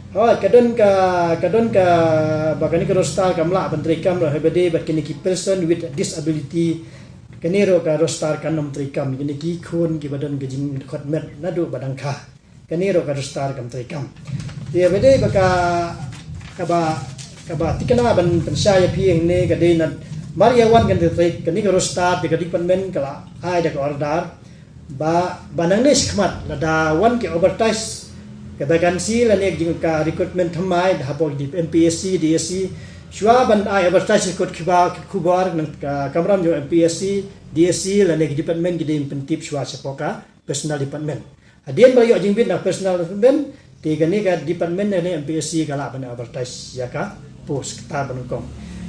Hooid, ka don ka, ka don kaba kane ka roster kam lah ban treikam ruh haba dei bad kine ki person with disability. Kane ruh ka roster kan ym treikam, kine ki khun kiba don ka jingdkhot met naduh ba dang kha. Kane ruh ka roster kam treikam. Te haba dei ba ka, kaba, kaba tikna ban pynshai ïa phi hangne ka dei namar ïa wan kane ka trei, kane ka roster te ka department ka la ai da ka order ba, ba nangne shakhmat lada wan ki advertise ka vacancy lane jong ka recruitment thymmai da hapoh M P S C, D S C, shuwa ban ai advertise ka kot khubor, khubor na ka kamram jong M P S C, D S C lane ki department ki dei ban pyntip shuwa shapoh ka personnel department. Hadien ba ïoh jingbit na personnel department, te kane ka department ne M P S C ka lah ban advertise ïa ka post, kata ba nyngkong.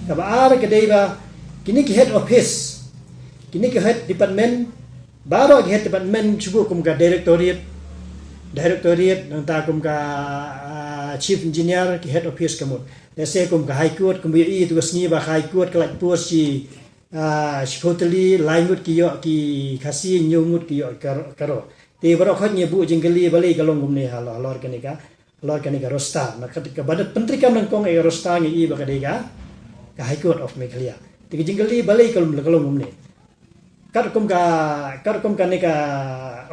Kaba ar ka dei ba kine ki head office, kine ki head department, baroh ki head department shu buh kum ka directorate, Directorate, nangta kum ka, ah, Chief Engineer, ki head office ka mut. Lehse kum ka High Court, kum ba ïohi ïa tu ka sngi ba ka High Court ka lait post shi, ah, shiphew tylli, lai ngut ki ïoh ki Khasi, hynñiew ngut ki ïoh ka, ka Garo. Te baroh khoit ngi buh jingkylli balei ka long kumne halor, halor kane ka, halor kane ka roster. Na ka, kaba pyntreikam nyngkong ïa ka roster ngi i ba ka dei ka, ka High Court of Meghalaya. Te ka jingkylli balei ka long, ka long kumne. Katkum ka, katkum kane ka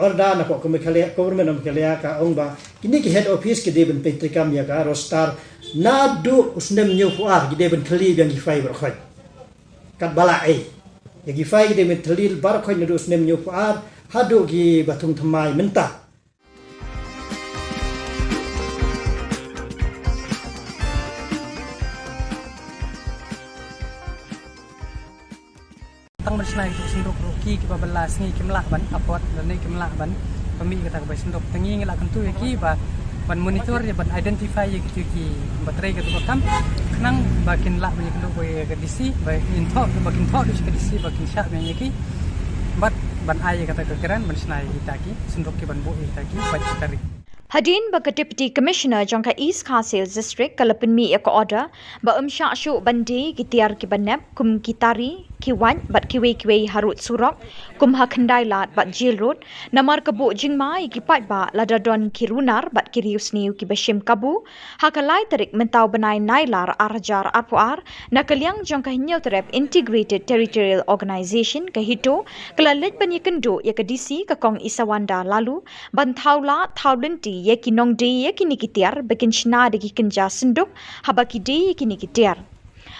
order na ka Meghalaya, Government of Meghalaya ka ong ba kine ki head office ki dei ban pyntreikam ïa ka roster naduh u snem hynñiewphew ar, ki dei ban kylli biang ki file baroh khoit. Katba la ai ïa ki file ki dei ban kylli baroh khoit naduh u snem hynñiewphew ar haduh kiba thung thymmai mynta. Tang ban shna ïa ka synduk ruh ki, kiba bylla sngi kim lah ban afford lane kim lah ban pynmih ïa kata ka bai synduk. Te ngi ngi la kyntu ïa ki ba ban monitor ïa ban identify ïa kito kiba trei katu ka kam, khnang ba kin lah ban ïakynduh ïa ka D C, ba kin thoh, ba kin thoh da ka D C ba kin shah biang ïa ki. Bad ban ai ïa kata ka grant ban shna ïa kita ki synduk, ki ban buh ïa kita ki bad kita ri. Hadien ba ka Deputy Commissioner jong ka East Khasi Hills District ka la pynmih ïa ka order ba ym shah shuh ban die ki tiar kiba nep kum ki tari, ki wait bad kiwei kiwei harud surok kum ha Khyndai Lad bad Jail Road, namar ka buh jingma ïa ki paidbah lada don ki runar bad ki riewsniew kiba shim kabu ha ka lai tarik mynta u bnai Nailar ar hajar arphew ar, na ka liang jong ka Hynñiewtrep Integrated Territorial Organization, ka HITO, ka la leit ban ïakynduh ïa ka D C, ka Kong Isawanda Laloo, ban thaw lad thaw lynti ïa ki nongdie ïa kine ki tiar ba kin shna da ki kynja synduk haba ki die ïa kine ki tiar.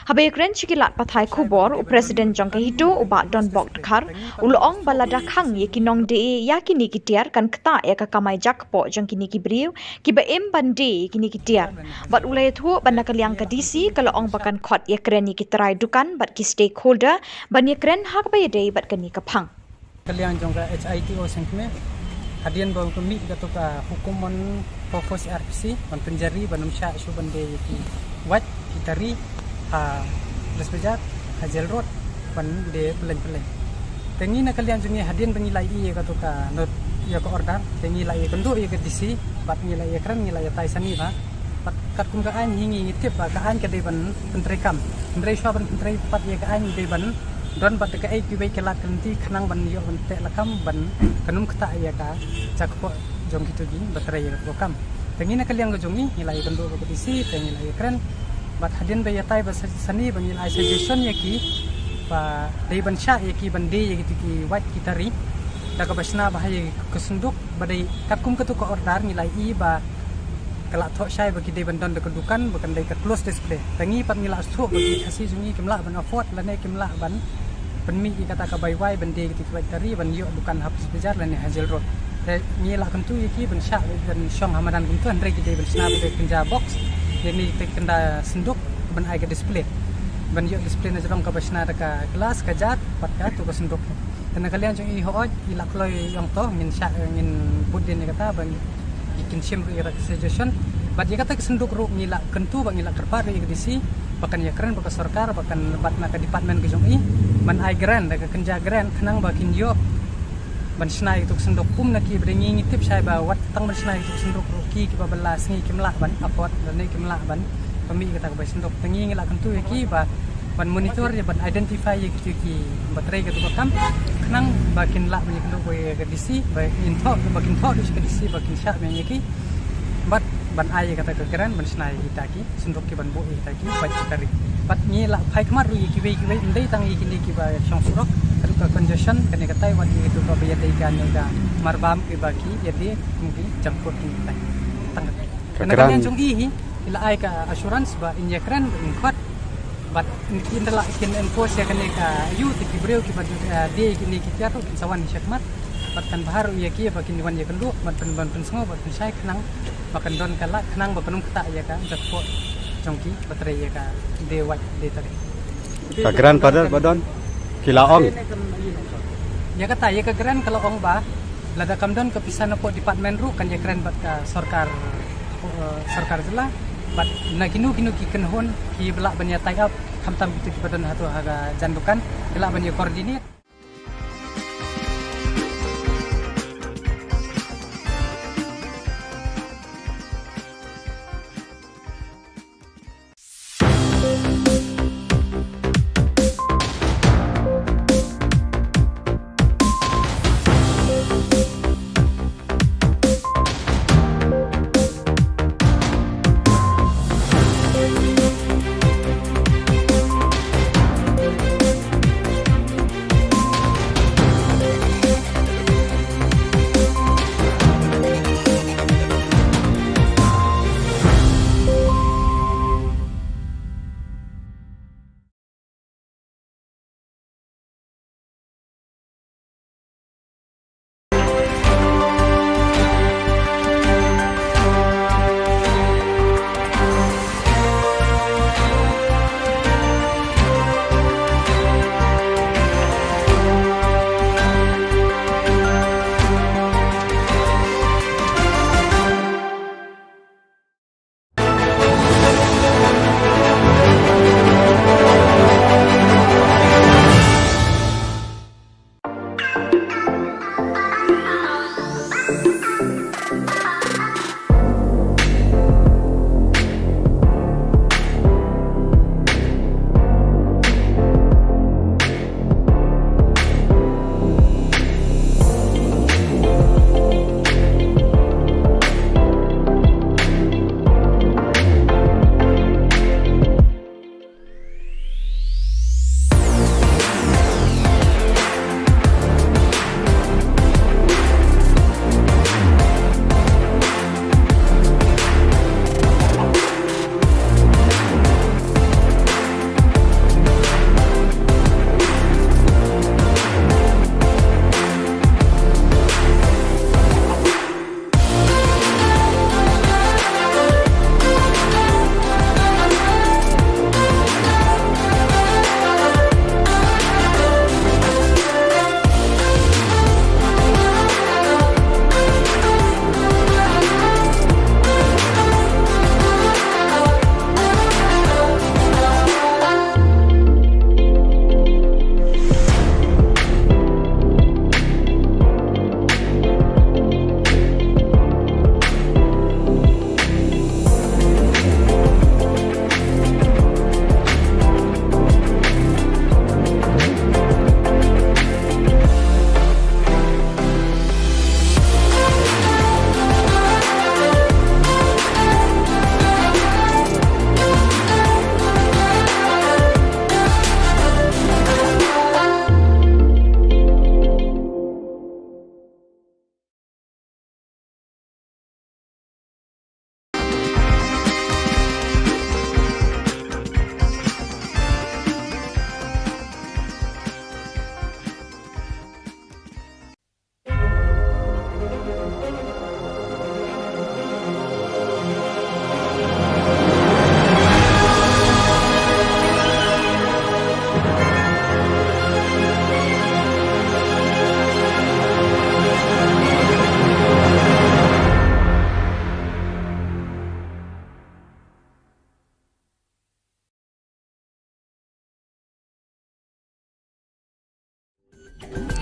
Haba ïakren sha ki lad pathai khubor, u President jong ka HITO, u Bah Donbok Dkhar, u la ong ba lada khang ïa ki nongdie ïa kine ki tiar kan ktah ïa ka kamai jakpoh jong kine ki briew kiba im ban die ïa kine ki tiar. Bad u la ïathuh ba na ka liang ka D C ka la ong ba kan khot ïakren ïa ki trai dukan bad ki stakeholder ban ïakren ha kaba ïadei bad kane ka phang. Ka liang jong ka HITO sngewthuh hadien ba ka mih katu ka hukum mon phophos R P C ban pynjari ban ym shah shuh ban die ïa ki wait, ki tari ha Brisbane, ha Jail Road, ban die pylleng pylleng. Te ngi na ka liang jong ngi hadien ba ngi la ïohi ïa katu ka note, ïa ka order, te ngi la ïakynduh ïa ka D C bad ngi la ïakren, ngi la ïatai sani bha. Bad katkum ka aiñ hi ngi ngi tip ba ka aiñ ka dei ban pyntreikam. Hynrei shuwa ban pyntrei pat ïa ka aiñ dei ban don bad kaei kiwei ki lad ki lynti khnang ban ïoh ban teh lakam ban kan ym ktah ïa ka jakpoh jong kito kiba trei ïa ka kam. Te ngi na ka liang ka jong ngi ngi la ïakynduh bad ka D C, te ngi la ïakren. Bad hadien ba ïatai ba sa-, sani ba ngi la ai suggestion ïa ki ba dei ban shah ïa ki ban die ïa kito ki wait, ki tari da kaba shna bha ïa ka synduk, ba dei katkum katu ka order ngi la ïohi ba ka la thoh shai ba ki dei ban don da ka dukan ba kan dei ka close display. Te ngi pat ngi la sngewthuh ba ki Khasi jong ngi kim lah ban afford lane kim lah ban pynmih ïa kata ka bai wai ban die ïa kito ki wait, tari ban ïoh dukan ha Brisbane lane ha Jail Road. Te ngi la kyntu ïa ki ban shah ban shong ha madan kumto, hynrei ki dei ban shna ba dei kynja box, ïa kine ki kynja synduk ban ai ka display, ban ïoh display na jrong kaba shna da ka glass, ka jar bad katu ka synduk. Te na ka liang jong i hooid, i la kloi ïa ong to, ngin shah, ngin bud dien ïa kata ba ngi, ngi kin shim ruh ïa ka suggestion. Bad ïa kata ka synduk ruh ngi la kyntu bad ngi la kyrpad ruh ïa ka D C ba kan ïakren bad ka sorkar, ba kan bad na ka department ka jong i ban ai grant, da ka kynja grant khnang ba kin ïoh ban shna ïa katu ka synduk. Kum na ki ba dei ngi ngi tip shai ba wat tang ban shna ïa katu ka synduk ruh ki, kiba bylla sngi kim lah ban afford lane kim lah ban pynmih ïa kata ka bai synduk. Te ngi ngi la kyntu ïa ki ba ban monitor ïa ban identify ïa kito kiba trei katu ka kam, khnang ba kin lah ban ïakynduh ïa ka D C, ba kin thoh, ba kin thoh da ka D C ba kin shah biang ïa ki. Bad ban ai ïa kata ka grant ban shna ïa kita ki synduk, ki ban buh ïa kita ki wait, ki tari. Bad ngi la phai khmat ruh ïa kiwei kiwei, ym dei tang ïa kine kiba shong surok, katu ka congestion kane katai, wat ïa katu kaba ïadei kane ka marbam kiba ki ïadie kum ki jangkut kine katai. Tang katai. Ka grant jong i hi, i la ai ka assurance ba in ïakren, ba in khot. Bad in, in da la kin enforce ïa kane ka aiñ, te ki briew kiba, eh, die ïa kine ki tiar ruh kin sa wan shakhmat. Bad kan bha ruh ïa ki ba kin wan ïakynduh, bad pyn, ban pynsngew, bad pynshai khnang ba kan don ka lad, khnang ba kan ym ktah ïa ka jakpoh jong kiba trei ïa ka die wait, die tari. Ka grandfather ba don, ki la ong. Ïa kata, ïa ka grant ka la ong ba lada kam don ka pisa napoh department ruh kan ïakren bad ka sorkar, eh, sorkar jylla. Bad na kino kino ki kynhun kiba lah ban ïa tie up, khamtam kito kiba don hato ha ka jan dukan, ki lah ban ïa coordinate.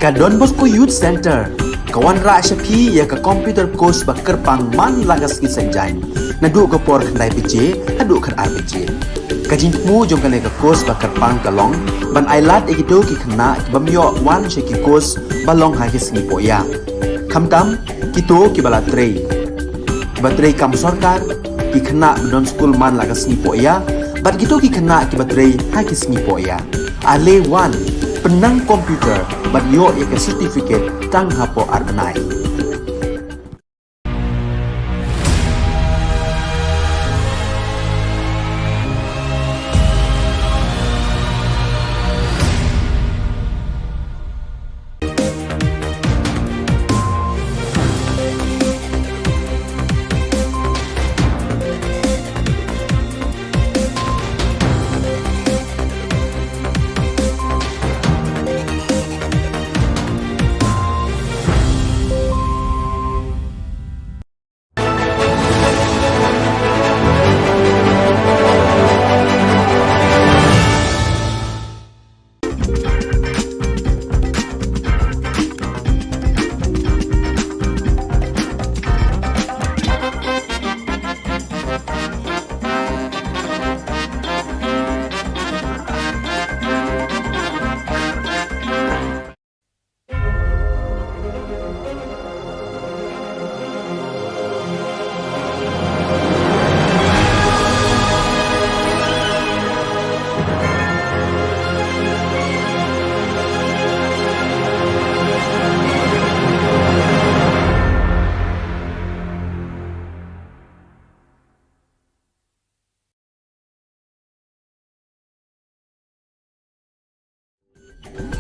Ka Don Bosco Youth Centre ka wanrah sha phi ïa ka computer course ba kyrpang man la ka sngi Saitjaiñ, naduh ka por khyndai baje haduh khatar baje. Ka jingthmu jong kane ka course ba kyrpang ka long ban ailad ïa kito ki khynnah ki bym ïoh wan sha ki course ba long ha ki sngi pohïa, khamtam kito kiba la trei, kiba trei kam sorkar, ki khynnah ba don skul man la ka sngi pohïa, bad kito ki khynnah kiba trei ha ki sngi pohïa. Ale wan, pynnang computer bad ïoh ïa ka certificate tang hapoh ar bnai.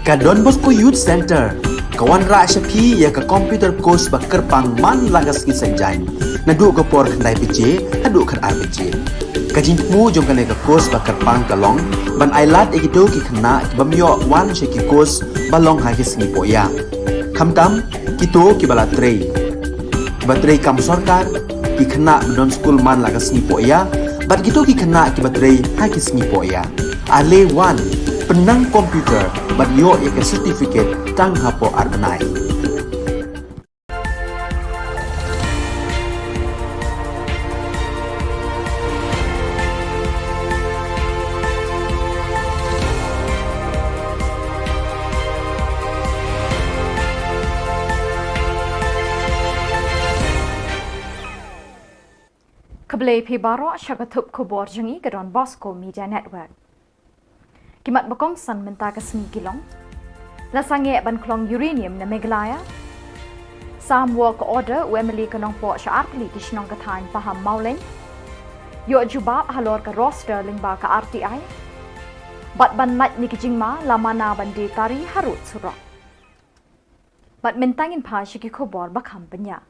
Ka Don Bosco Youth Centre ka wanrah sha phi ïa ka computer course ba kyrpang man la ka sngi Saitjaiñ, naduh ka por khyndai baje haduh khatar baje. Ka jingthmu jong kane ka course ba kyrpang ka long ban ailad ïa kito ki khynnah ki bym ïoh wan sha ki course ba long ha ki sngi pohïa, khamtam kito kiba la trei, kiba trei kam sorkar, ki khynnah ba don skul man la ka sngi pohïa, bad kito ki khynnah kiba trei ha ki sngi pohïa. Ale wan, pynnang computer bad ïoh ïa ka certificate tang hapoh ar bnai. Khublei phi baroh sha ka thup khubor jong ngi ka Don Bosco Media Network. Ki mat ba kongsan mynta ka sngi ki long: La sangeh ban khlong uranium na Meghalaya. Sam work order u M L A ka Nongpoh sha artylli ki shnong ka thaiñ Pahammawlein. Ïoh jubab halor ka roster lyngba ka R T I. Bad ban lait na ki jingma la mana ban die tari harud surok. Bad mynta ngin phai sha ki khubor ba kham bniah.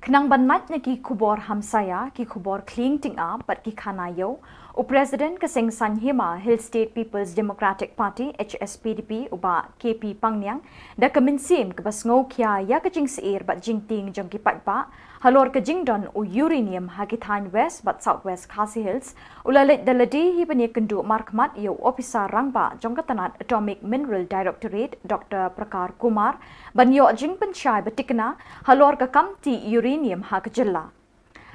Khnang ban lait na ki khubor hamsaïa, ki khubor khlieng tyngab bad ki khana ïew, u President ka Seng Saiñ Hima Hill State People's Democratic Party, H S P D P, u Bah K P Pangniang, da ka mynsiem kaba sngewkhia ïa ka jingsheptieng bad jingtieng jong ki paidbah halor ka jingdon u uranium ha ki thaiñ West bad South West Khasi Hills, u la leit da lade hi ban ïakynduh markhmat ïa u ophisar rangbah jong ka tnat Atomic Mineral Directorate, Doctor Prakar Kumar, ban ïoh jingpynshai ba thikna halor ka kam tih uranium ha ka jylla.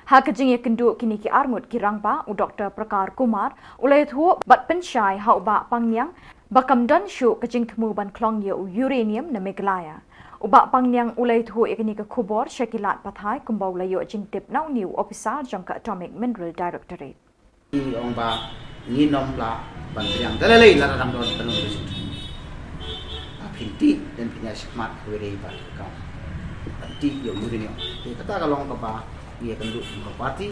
Ha ka jingïakynduh kine ki arngut ki rangbah, u Doctor Prakar Kumar u la ïathuh bad pynshai ha u Bah Pangniang ba kam don shuh ka jingthmu ban khlong ïa u uranium na Meghalaya. U Bah Pangniang u la ïathuh ïa kane ka khubor sha ki lad pathai kumba u la ïoh jingtip na une u ophisar jong ka Atomic Mineral Directorate. Ngi ong ba ngin ym lah ban pdiang da lei lei lada dang don ka nongrim. Ba phin tih, dang phin ïa shakmat kawei dei ba ka kam ban tih ïa u uranium. Te kata ka long kaba ngi ïakynduh kum ka party.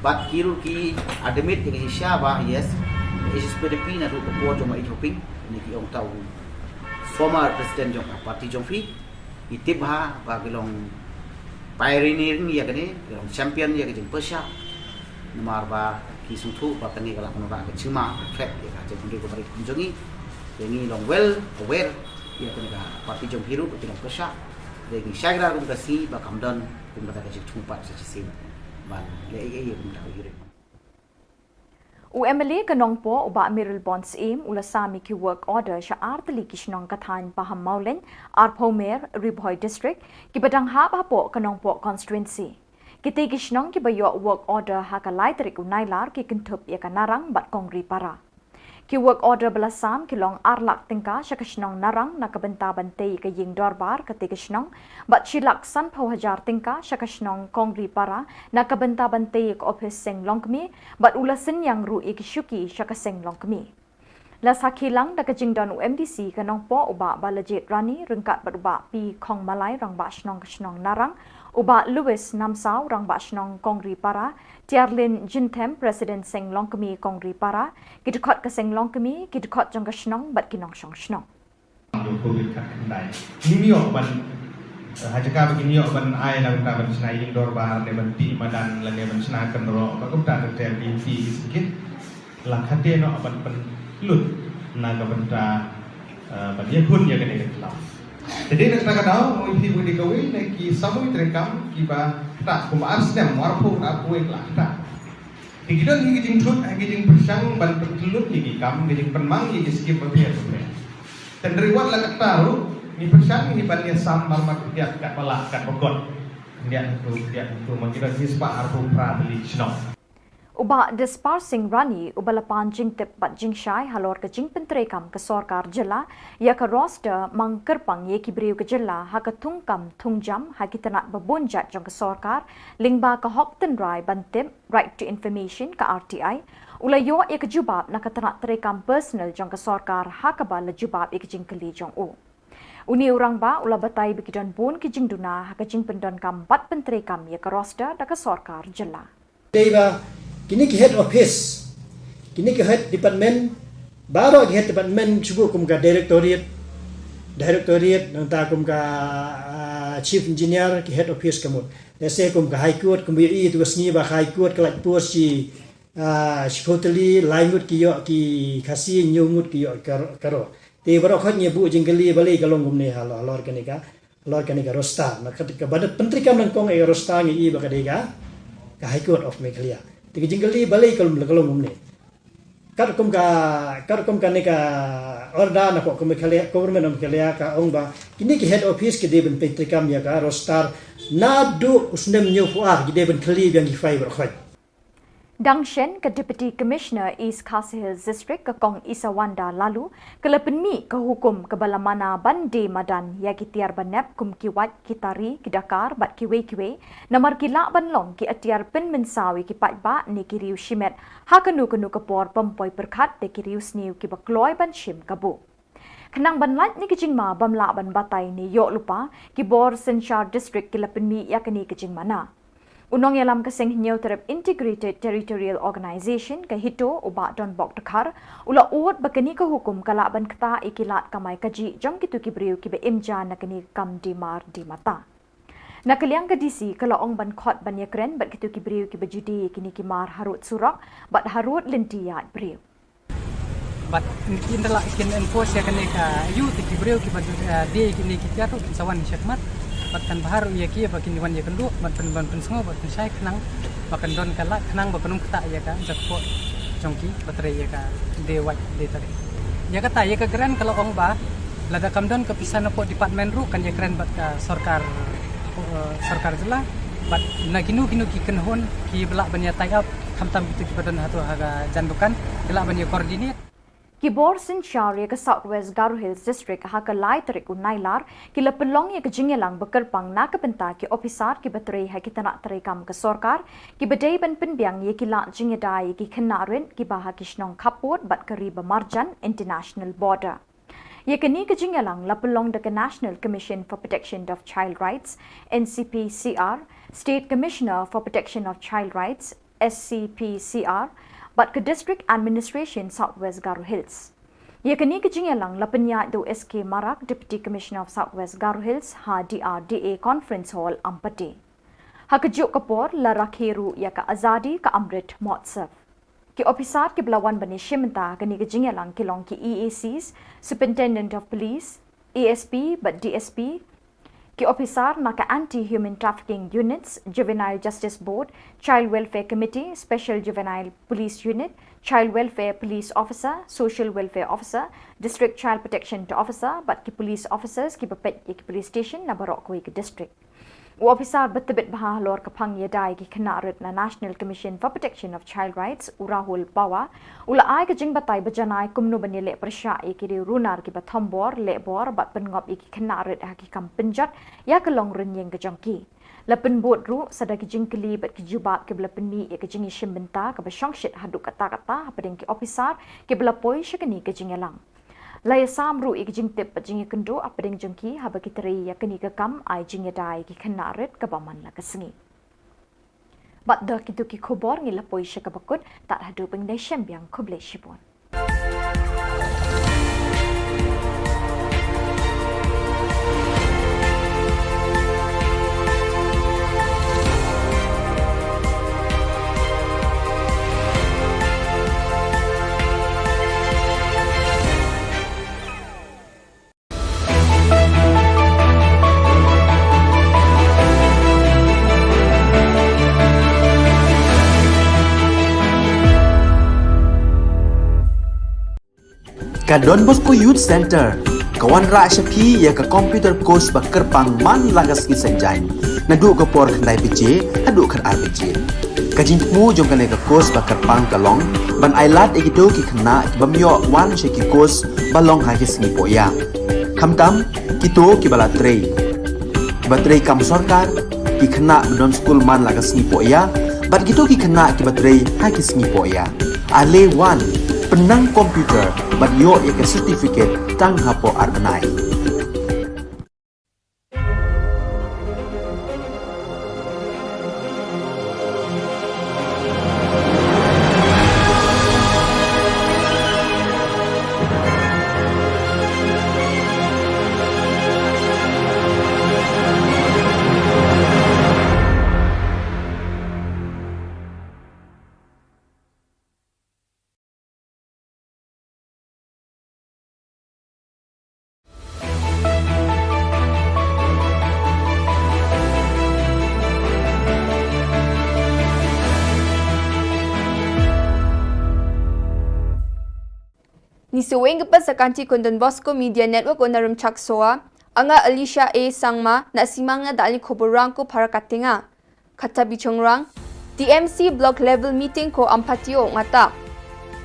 Bad ki ruh ki admit ïa ka jingshisha ba, yes, H S P D P naduh ka por jong u Bah Ïeid Hoping, ne ki ong ta u former president jong ka party jong phi. Ngi tip bha ba ki long pioneering ïa kane, ki long champion ïa ka jingpyrshah. Namar ba ki sngewthuh ba kane ka lah ban wanrah ka jingma, threat ïa ka jaitbynriew ka ri kum jong ngi. Te ngi long well aware ïa kane ka party jong phi ruh ba ki long pyrshah. Te ngi shai kyrpad kum ka sngi ba kam don kum kata ka jingthmu pat sa shisien ban leh ei ei ïa kum kata ka uranium. U MLA ka Nongpoh u Bah Mayralborn Syiem u la sam ïa ki work order sha ar tylli ki shnong ka thaiñ Pahammawlein, Arphewmer, Ri Bhoi District, kiba dang hap hapoh ka Nongpoh constituency. Kitei ki shnong kiba ïoh work order ha ka lai tarik u Nailar ki kynthup ïa ka Narang bad Kongripara. Ki work order ba la sam ki long ar lak tyngka sha ka shnong Narang na ka bynta ban tei ïa ka ïing dorbar katei ka shnong, bad shi lak sanphew hajar tyngka sha ka shnong Kongripara na ka bynta ban tei ïa ka ophis seng longkmie, bad u la synñiang ruh ïa ki shuki sha ka seng longkmie. La sakhi lang da ka jingdon u MDC ka Nongpoh u Bah Balajied Rani ryngkat bad u Bah P. Khongmalai, Rangbah Shnong ka shnong Narang, u Bah Lewis Namsaw, Rangbah Shnong Kongripara, Tiarlin Jinthem, President Seng Longkmie Kongripara, ki dkhot ka seng longkmie, ki dkhot jong ka shnong bad ki nongshong shnong. Jong Covid khatkhyndai. Ngim ïoh ban, eh, ha jaka ba ngin ïoh ban ai na ka bynta ban shna ïing dorbar ne ban tih madan lane ban shna kynroh, ba kumta ter ter ki ïing ki sngewthuh. La khadduh noh ban pynlut na ka bynta, eh, ban ïakhun ïa kane ka khlaw. Te dei na kata ka daw, nga ïohi ba dei kawei na ki samoi treikam kiba ktah, kumba ar snem, arphew, arphew wei la ktah. Te ki don hi ki jingthut, hi ki jingpyrshang ban pynlut ïa ki kam, ki jingpynmang ïa ki skim bapher bapher. Tang dei wat la katta ruh, ngi pyrshang hi ban ïasam marmar khyndiat katba lah katba kot. Khyndiat tu, khyndiat tu, ma ki don hi spah arphew phra tylli ki shnong. U Bah Dispar Singh Rani, uba la pan jingtip bad jingshai halor ka jingpyntreikam ka sorkar jylla ïa ka roster mang kyrpang ïa ki briew ka jylla ha ka thungkam thungjam ha ki tnat babun jait jong ka sorkar, lyngba ka hok tynrai ban tip, Right to Information, ka RTI, u la ïoh ïa ka jubab na ka tnat treikam personal jong ka sorkar ha kaba la jubab ïa ka jingkylli jong u. Une u rangbah u la batai ba ki don bun ki jingduna ha ka jingpyndonkam bad pyntreikam ïa ka roster da ka sorkar jylla. Dei ba kine ki head office, kine ki head department, baroh ki head department shuh kum ka directorate, directorate, nangta kum ka, ah, chief engineer, ki head office ka mut. Lehse kum ka High Court, kum ïohi tu ka sngi ba ka High Court ka lait post shi, ah, shiphew tylli, lai ngut ki ïoh ki Khasi, hynñiew ngut ki ïoh ka, ka Garo. Te baroh khoit ngi buh jingkylli balei ka long kumne halor, halor kane ka, halor kane ka roster. Na ka, kaba pyntreikam nyngkong ïa ka roster ngi i ba ka dei ka, ka High Court of Meghalaya. Te ka jingkylli balei ka long, ka long kumne. Katkum ka, katkum kane ka order na ka Meghalaya, Government of Meghalaya ka ong ba kine ki head office ki dei ban pyntreikam ïa ka roster naduh u snem hynñiewphew ar, ki dei ban kylli biang ki file baroh khoit. Dang shen, ka Deputy Commissioner East Khasi Hills District, ka Kong Isawanda Laloo, ka la pynmih ka hukum kaba la mana ban die madan ïa ki tiar banep kum ki wait, ki tari, ki dakar bad kiwei kiwei, namar ki lah ban long ki atiar pynmynsaw ïa ki paidbah ne ki riew shimet ha kano kano ka por, bym poi pyrkhat da ki riew sniew kiba kloi ban shim kabu. Khnang ban lait na ki jingma bym lah ban batai ne ïoh lypa, ki bor synshar district ki la pynmih ïa kane ka jingmana. U nongïalam ka Seng Hynñiewtrep Integrated Territorial Organization, ka HITO, u Bah Donbok Dkhar, u la ud ba kane ka hukum ka lah ban ktah ïa ki lad kamai kajih jong kito ki briew kiba im ja na kane ka kam die mar die mata. Na ka liang ka DC ka la ong ban khot ban ïakren bad kito ki briew kiba ju die ïa kine ki mar harud surok bad harud lynti ïaid briew. Bad kin da lah kin enforce ïa kane ka ayu, te ki briew kiba, eh, die ïa kine ki tiar ruh kin sa wan shakhmat. Bad kan bha ruh ïa ki ba kin wan ïakynduh ban pyn, ban pynsngew bad pynshai khnang ba kan don ka lad khnang ba kan ym ktah ïa ka jakpoh jong ki ba trei ïa ka die wait die tari. Ïa kata, ïa ka grant ka la ong ba lada kam don ka pisa napoh department ruh kan ïakren bad ka sorkar, eh, sorkar jylla, bad na kino kino ki kynhun kiba lah ban ïa tie up, khamtam kito kiba don hato ha ka jan dukan, ki lah ban ïa coordinate. Ki bor synshar ïa ka South West Garo Hills District ha ka lai tarik u Nailar ki la pynlong ïa ka jingïalang ba kyrpang na ka bynta ki ophisar kiba trei ha ki tnat treikam ka sorkar, kiba dei ban pynbiang ïa ki lad jingïada ïa ki khynnah rit kiba ha ki shnong khappud bad ka ri ba marjan, international border. Ïa kane ka jingïalang la pynlong da ka National Commission for Protection of Child Rights, NCPCR, State Commissioner for Protection of Child Rights, SCPCR, bad ka District Administration South West Garo Hills. Ïa kane ka jingïalang la pynïaid da u S K Marak, Deputy Commissioner of South West Garo Hills, ha DRDA Conference Hall, Ampati. Ha kajuh ka por la rakhe ruh ïa ka Azadi Ka Amrit Mahotsav. Ki ophisar kiba la wan ban ïashim bynta ha kane ka jingïalang ki long ki EACs, Superintendent of Police, ASP bad DSP, Ki ophisar na ka Anti Human Trafficking Units, Juvenile Justice Board, Child Welfare Committee, Special Juvenile Police Unit, Child Welfare Police Officer, Social Welfare Officer, District Child Protection Officer bad ki police officers kiba peit ïa ki police station na baroh kawei ka district. U ophisar ba tbit bha halor ka phang ïada ïa ki khynnah rit na National Commission for Protection of Child Rights, u Rahul Pawar, u la ai ka jingbatai ba janai kumno ban ïaleh pyrshah ïa ki riew runar kiba thombor, lehbor bad pynngop ïa ki khynnah rit ha ki kam pynjot ïa ka long rynïeng ka jong ki. La pynbud ruh sa da ki jingkylli bad ki jubab kiba la pynmih ïa ka jingïashim bynta kaba shongshit haduh katta katta hapdeng ki ophisar kiba la poi sha kane ka jingïalang. La ïasam ruh ïa ka jingtip bad jingïakynduh hapdeng jong ki haba ki trei ïa kane ka kam ai jingïada ïa ki khynnah rit kaba man la ka sngi. Bad da kito ki khubor ngi la poi sha kaba kut, tad haduh ban ïashem biang, khublei shibun. Ka Don Bosco Youth Centre ka wanrah sha phi ïa ka computer course ba kyrpang man la ka sngi Saitjaiñ, naduh ka por khyndai baje haduh khatar baje. Ka jingthmu jong kane ka course ba kyrpang ka long ban ailad ïa kito ki khynnah ki bym ïoh wan sha ki course ba long ha ki sngi pohïa, khamtam kito kiba la trei, kiba trei kam sorkar, ki khynnah ba don skul man la ka sngi pohïa bad kito ki khynnah kiba trei ha ki sngi pohïa. Ale wan, pynnang computer bad ïoh ïa ka certificate tang hapoh ar bnai. Ngi sngewbha ban sa kynti kum Don Bosco Media Network u nongrim chak soa, nga Alicia A Sangma, na simang na dali khubor rang ko para katinga. Kata bichongrang, T M C Block Level Meeting ko Ampati o ngata.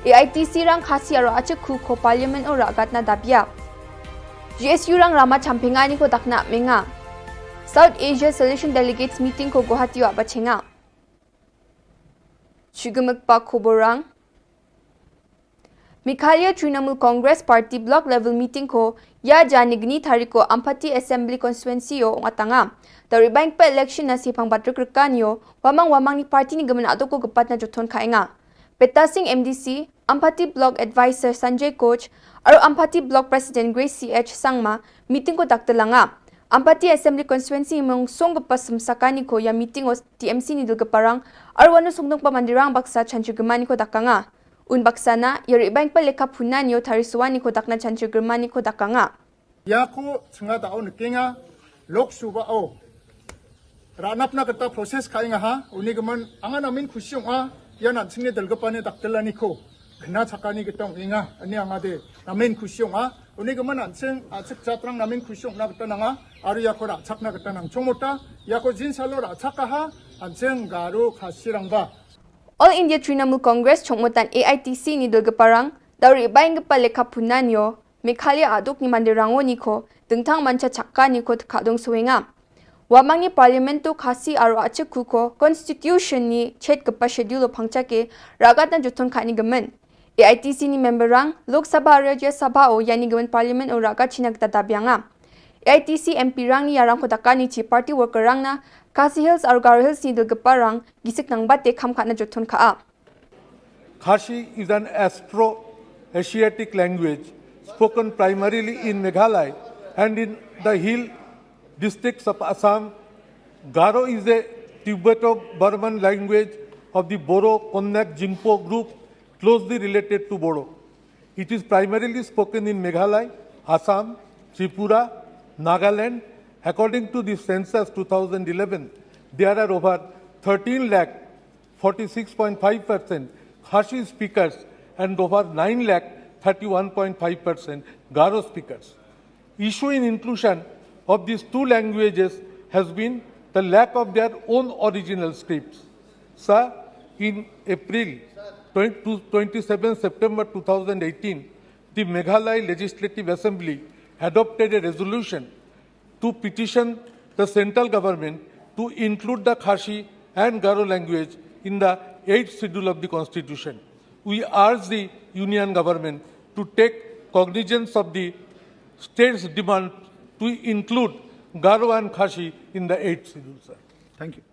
A I T C rang Khasi aro achik khu ko Parliament o ragat na dabia. G S U rang rama champinga ni ko dakna menga. South Asia Solution Delegates Meeting ko Guwahati o abachenga. Chugumek pa khubor rang. Meghalaya Trinamool Congress Party Block Level Meeting ko ïa jani gni tari ko Ampati Assembly Constituency o ngatanga. Tari bank pa election na sipang batrik rekan yo, wamang wamang ni party ni gemen aduk ko gepat na jothon khainga. Peta Singh M D C, Ampati Block Advisor Sanjay Koch, aro Ampati Block President Grace C H Sangma, meeting ko daktelanga. Ampati Assembly Constituency mong song gepas semsakani ko ïa meeting o T M C ni dul geparang, aro wanu songdong pa mandirang baksa chanchu gemani ko dakanga. Un baksa na, ïa ri bank pa lekha phunan yo tari suwani ko dakna chanchu gemani ko dakanga. Ïa ko chnga da o nkenga, Lok Sabha o. Ranap na kata process khainga ha, uni gemen anga namin khusyong a, ïa nan sing ni dul gepani daktelani ko. Kena chakani ketong inga, ani anga de, namin khusyong a, uni gemen nan sing, a sik chatrang namin khusyong na kata nanga, aru ïa ko rachak na kata nang chongmota, ïa ko jin salo rachak ha, an sing Garo Khasi rang ba. All India Trinamool Congress chongmotan A I T C ni dul geparang, dauri baing gepa lekha phunan yo, Meghalaya aduk ni mandir rango ni ko, dengtang mancha chakka ni ko teka dong suwenga. Wamang ni Parliament to Khasi aro achik ku ko, Constitution ni chet gepa schedule o pangcha ke, ragat na juton kha ni gemen. A I T C ni member rang, Lok Sabha Rajya Sabha o yani gemen Parliament o ragat china geta dabianga. A I T C M P rang ni yarang ko daka ni chi party worker rang na, Khasi Hills aro Garo Hills ni dul gepa rang, gisik nang bate kham kha na juton kha a. Khasi is an Austro-Asiatic language spoken primarily in Meghalaya and in the hill districts of Assam. Garo is a Tibeto-Burman language of the Boro-Konyak Jingpo group, closely related to Bodo. It is primarily spoken in Meghalaya, Assam, Tripura, Nagaland, According to the census two thousand eleven, there are over thirteen lakh forty-six point five percent Khasi speakers and over nine lakh thirty-one point five percent Garo speakers. Issue in inclusion of these two languages has been the lack of their own original scripts. Sir, in April, twenty, twenty-seven September two thousand eighteen, the Meghalaya Legislative Assembly adopted a resolution to petition the central government to include the Khasi and Garo language in the eighth schedule of the constitution. We urge the union government to take cognizance of the state's demand to include Garo and Khasi in the eighth schedule, sir. Thank you.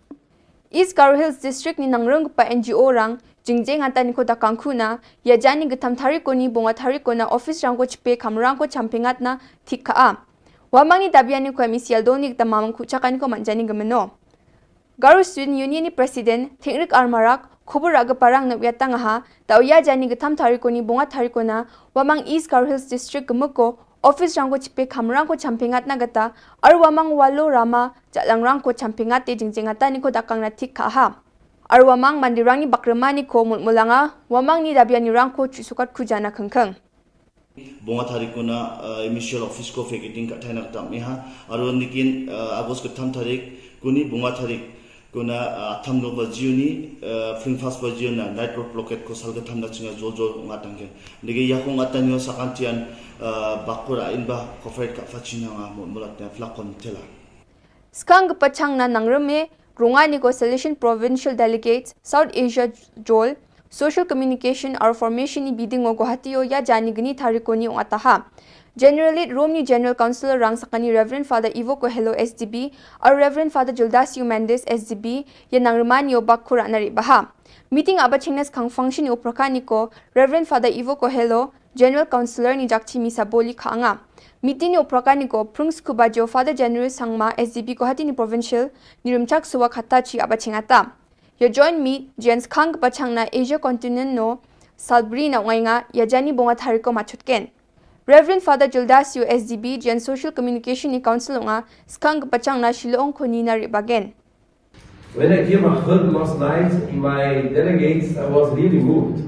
East Garo Hills District ni nangrum kpa N G O rang jingjeng ata ni ko da kangkhu na ya jani githam thariko ni bunga thariko na office rang ko chipe kamrang ko champingat na thik ka a. Wamang ni dabian ni ko M E C L do ni gita mamang kuchaka ni ko manjani gemeno. Garo Student Union ni President Thingrik Armarak khubur aga parang na wiatang ha ta uya jani githam thariko ni bunga thariko na Wamang East Garo Hills District gemeko office rang ko chipe kamrang ko champingat na gata ar Wamang walo rama jalang rang ko champingat te jingjeng ata ni ko dakang na thik ka ha. Ar Wamang mandirang ni bakrema ni ko mulmulanga Wamang ni dabian ni rang ko chusukat kujana kengkeng. Bunga thariko na, uh, M E C L office ko vacating ka thaina kata miha. Aru nikin, uh, August kitham thariko ni bunga thariko na, uh, atham do bajiu ni, uh, fling fast bajiu na night road blockade ko sal kitham na chinga jol jol nga tangke. Dege yako nga tanyo sakantian, uh, bakura inba ko fret ka fachinanga mo mulat na flakon tela. Skang kepachang na nangreme runga ni ko Salesian Provincial Delegates South Asia Jol Social Communication ar Formation ni biding o Guwahati o ya jani gini thariko ni ong ataha. General Lead Rome ni General Councilor rang sakani Reverend Father Ivo Kohelo S D B ar Reverend Father Gildas Mendes S D B ya nangremani o bak kura nari baha. Meeting aba chengnas kang function ni upraka ni ko Reverend Father Ivo Kohelo General Councilor ni jakchi misa boli ka anga. Meeting ni upraka ni ko prung skuba jo Father General Sangma S D B Guwahati ni Provincial ni rumchak suwa kata chi aba chengata. Yo join meet jen skang kepachang na Asia Continent no salbri na ungai nga ya jani bunga thariko machutken. Reverend Father Gildas yo S D B jen Social Communication ni Council unga skang kepachang na Shillong koni na ribagen. When I came, I heard last night, my delegates, I was really moved.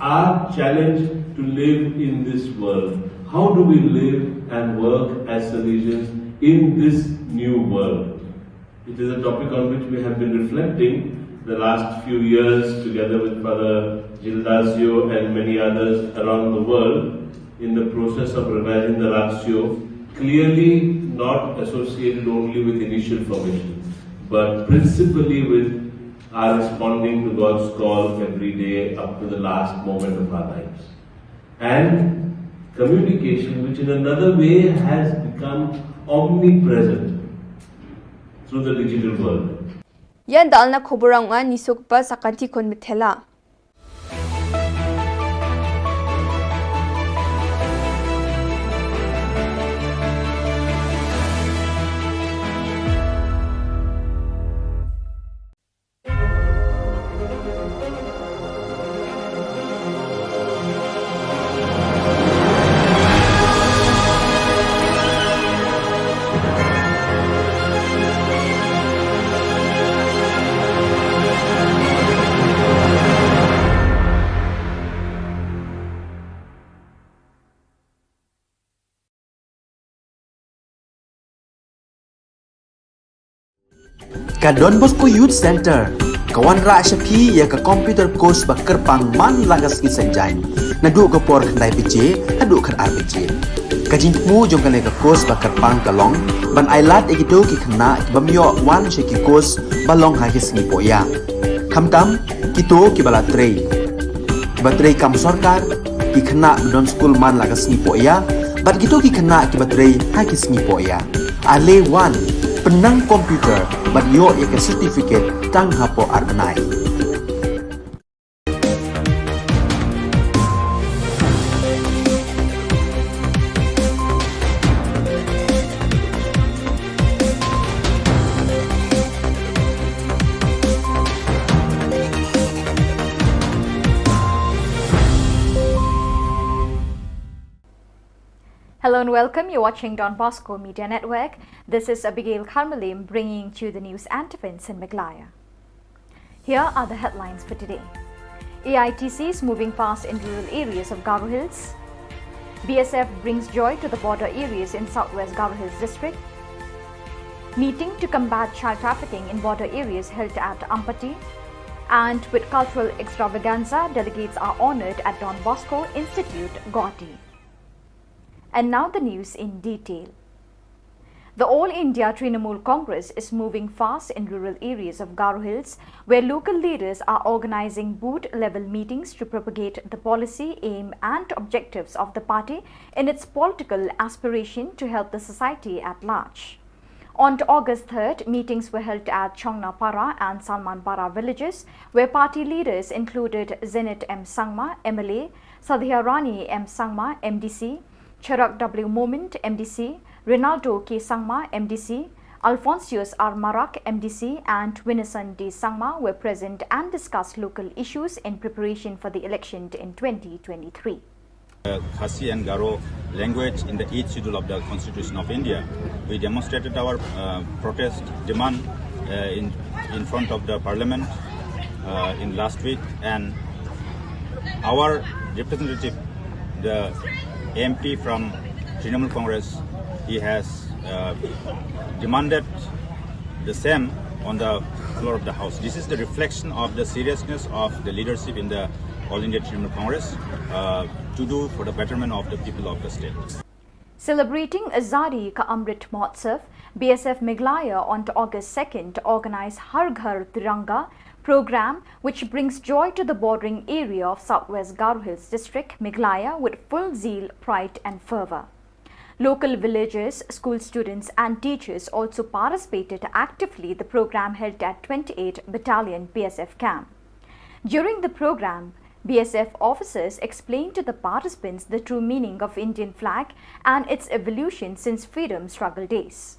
Our challenge to live in this world. How do we live and work as Salesians in this new world? It is a topic on which we have been reflecting the last few years together with Father Gildasio and many others around the world in the process of revising the Ratio, clearly not associated only with initial formation, but principally with our responding to God's call every day up to the last moment of our lives. And communication, which in another way has become omnipresent through the digital world. Yan dalna khuburang nga nisuk pa sakanti kon mithela. Ka Don Bosco Youth Center ka wanrah sha phi ïa ka computer course ba kyrpang man la ka sngi Saitjaiñ, naduh ka por khyndai baje haduh khatar baje. Ka jingthmu jong kane ka course ba kyrpang ka long ban ailad ïa kito ki khynnah ki bym ïoh wan sha ki course ba long ha ki sngi pohïap. Khamtam kito kiba la trei, kiba trei kam sorkar, ki khynnah ba don skul man la ka sngi pohïap, bad kito ki khynnah kiba trei ha ki sngi pohïap. Ale wan, pynnang computer bad ïoh ïa ka certificate tang hapoh ar bnai. Hello and welcome. You're watching Don Bosco Media Network. This is Abigail Kharmalim bringing to you the news and events in Meghalaya. Here are the headlines for today. A I T C is moving fast in rural areas of Garo Hills. B S F brings joy to the border areas in southwest Garo Hills district. Meeting to combat child trafficking in border areas held at Ampati. And with cultural extravaganza, delegates are honoured at Don Bosco Institute, Guwahati. And now the news in detail. The All India Trinamool Congress is moving fast in rural areas of Garo Hills, where local leaders are organizing booth level meetings to propagate the policy, aim, and objectives of the party in its political aspiration to help the society at large. On August third, meetings were held at Chongnapara and Salmanpara villages, where party leaders included Zenith M Sangma, M L A, Sadhya Rani M Sangma, M D C, Charak W Momin, M D C, Ronaldo K Sangma, M D C, Alphonsus R Marak, M D C, and Winison D Sangma were present and discussed local issues in preparation for the election in twenty twenty-three. Uh, Khasi and Garo language in the eighth schedule of the Constitution of India. We demonstrated our uh, protest demand uh, in, in front of the parliament uh, in last week, and our representative, the M P from Trinamool Congress, he has uh, demanded the same on the floor of the house. This is the reflection of the seriousness of the leadership in the All India Trinamool Congress uh, to do for the betterment of the people of the state. Celebrating Azadi Ka Amrit Mahotsav, B S F Meghalaya on August second organized Har Ghar Tiranga program, which brings joy to the bordering area of Southwest Garo Hills District, Meghalaya, with full zeal, pride and fervor. Local villagers, school students and teachers also participated actively the program held at twenty-eight Battalion B S F camp. During the program, B S F officers explained to the participants the true meaning of Indian flag and its evolution since freedom struggle days.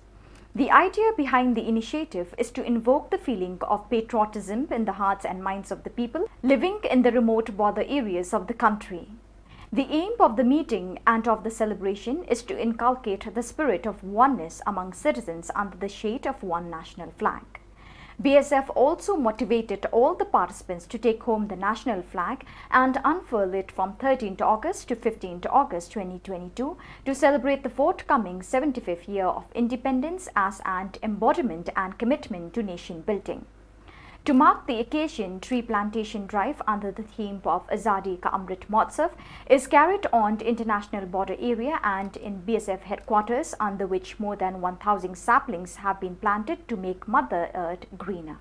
The idea behind the initiative is to invoke the feeling of patriotism in the hearts and minds of the people living in the remote border areas of the country. The aim of the meeting and of the celebration is to inculcate the spirit of oneness among citizens under the shade of one national flag. B S F also motivated all the participants to take home the national flag and unfurl it from thirteenth August to fifteenth August twenty twenty-two to celebrate the forthcoming seventy-fifth year of independence as an embodiment and commitment to nation building. To mark the occasion, tree plantation drive under the theme of Azadi Ka Amrit Mahotsav is carried on the international border area and in B S F headquarters, under which more than one thousand saplings have been planted to make Mother Earth greener.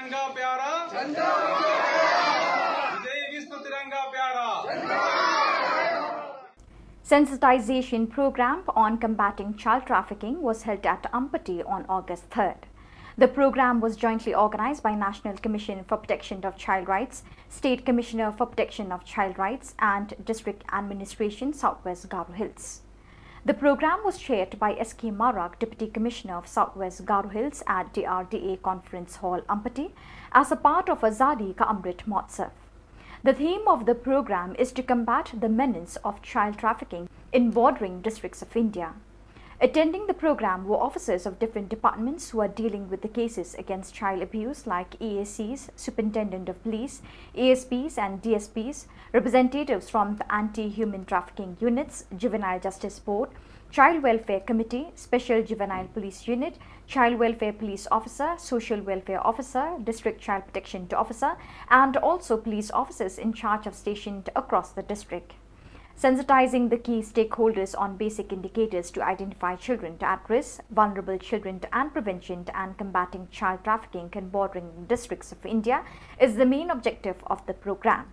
तिरंगा प्यारा, जय विश्व तिरंगा प्यारा। Sensitization program on combating child trafficking was held at Ampati on August third. The program was jointly organized by National Commission for Protection of Child Rights, State Commissioner for Protection of Child Rights, and District Administration, Southwest Garo Hills. The program was chaired by S K Marak, Deputy Commissioner of Southwest Garo Hills, at D R D A Conference Hall, Ampati, as a part of Azadi Ka Amrit Mahotsav. The theme of the program is to combat the menace of child trafficking in bordering districts of India. Attending the program were officers of different departments who are dealing with the cases against child abuse, like E A Cs, Superintendent of Police, A S Ps and D S Ps, representatives from the anti-human trafficking units, Juvenile Justice Board, Child Welfare Committee, Special Juvenile Police Unit, Child Welfare Police Officer, Social Welfare Officer, District Child Protection Officer, and also police officers in charge of stationed across the district. Sensitizing the key stakeholders on basic indicators to identify children at risk, vulnerable children, and prevention and combating child trafficking in bordering districts of India is the main objective of the program.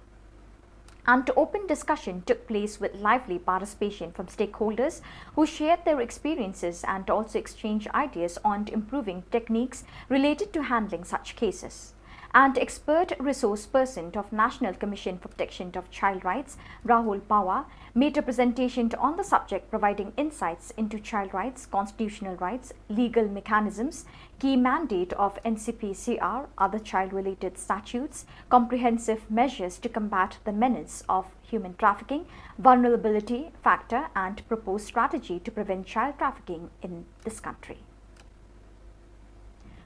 An open discussion took place with lively participation from stakeholders who shared their experiences and also exchanged ideas on improving techniques related to handling such cases. And expert resource person of National Commission for Protection of Child Rights, Rahul Pawar, made a presentation on the subject, providing insights into child rights, constitutional rights, legal mechanisms, key mandate of N C P C R, other child-related statutes, comprehensive measures to combat the menace of human trafficking, vulnerability factor, and proposed strategy to prevent child trafficking in this country.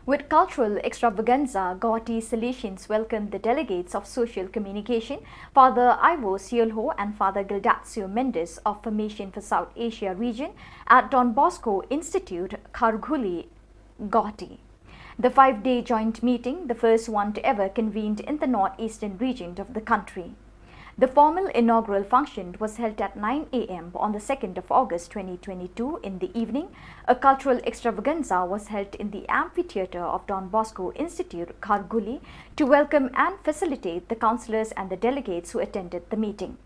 With cultural extravaganza, Guwahati Salesians welcomed the delegates of Social Communication, Father Ivo Siolho and Father Gildacio Mendes of Formation for South Asia Region at Don Bosco Institute, Kharghuli, Guwahati. The five-day joint meeting, the first one to ever convened in the northeastern region of the country. The formal inaugural function was held at nine a m on the second of August twenty twenty-two in the evening. A cultural extravaganza was held in the amphitheatre of Don Bosco Institute, Kharghuli, to welcome and facilitate the councillors and the delegates who attended the meeting.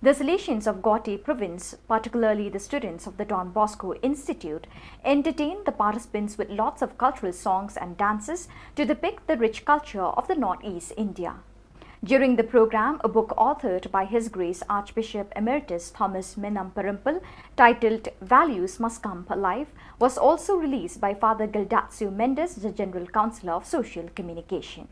The Salesians of Guwahati province, particularly the students of the Don Bosco Institute, entertained the participants with lots of cultural songs and dances to depict the rich culture of the Northeast India. During the program, a book authored by His Grace Archbishop Emeritus Thomas Mehnam Perempel, titled Values Must Come Alive, was also released by Father Gildacio Mendes, the General Councillor of Social Communication.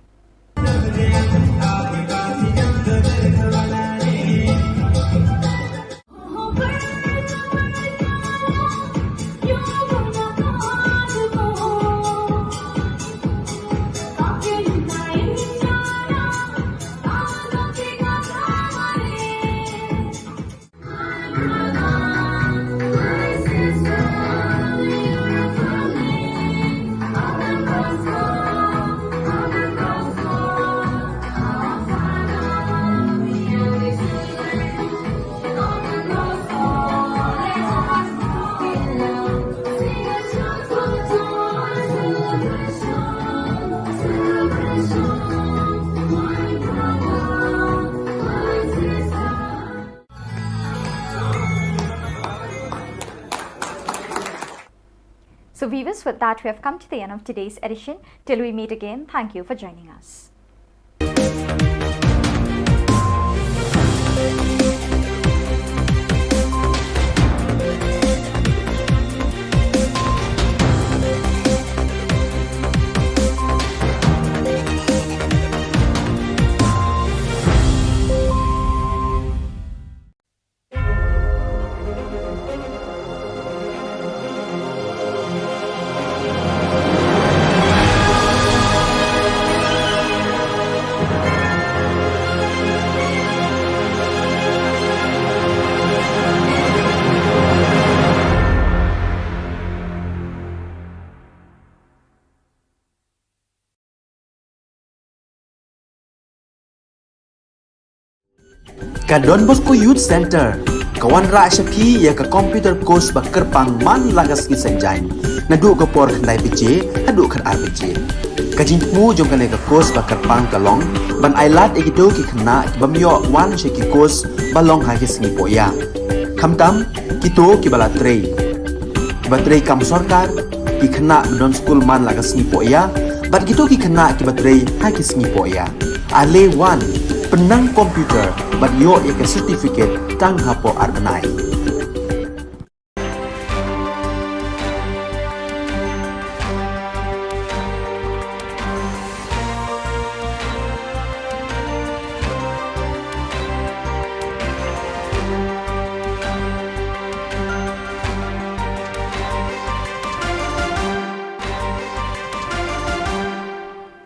So viewers, with that, we have come to the end of today's edition. Till we meet again, thank you for joining us. Ka Don Bosco Youth Centre ka wanrah sha phi ïa ka computer course ba kyrpang man la ka sngi Saitjaiñ, naduh ka por khyndai baje haduh khatar baje. Ka jingthmu jong kane ka course ba kyrpang ka long ban ailad ïa kito ki khynnah ki bym ïoh wan sha ki course ba long ha ki sngi pohïa, khamtam kito kiba la trei, kiba trei kam sorkar, ki khynnah ba don skul man la ka sngi pohïa bad kito ki khynnah kiba trei ha ki sngi pohïa. Ale wan, pynnang computer bad ïoh ïa ka certificate tang hapoh ar bnai.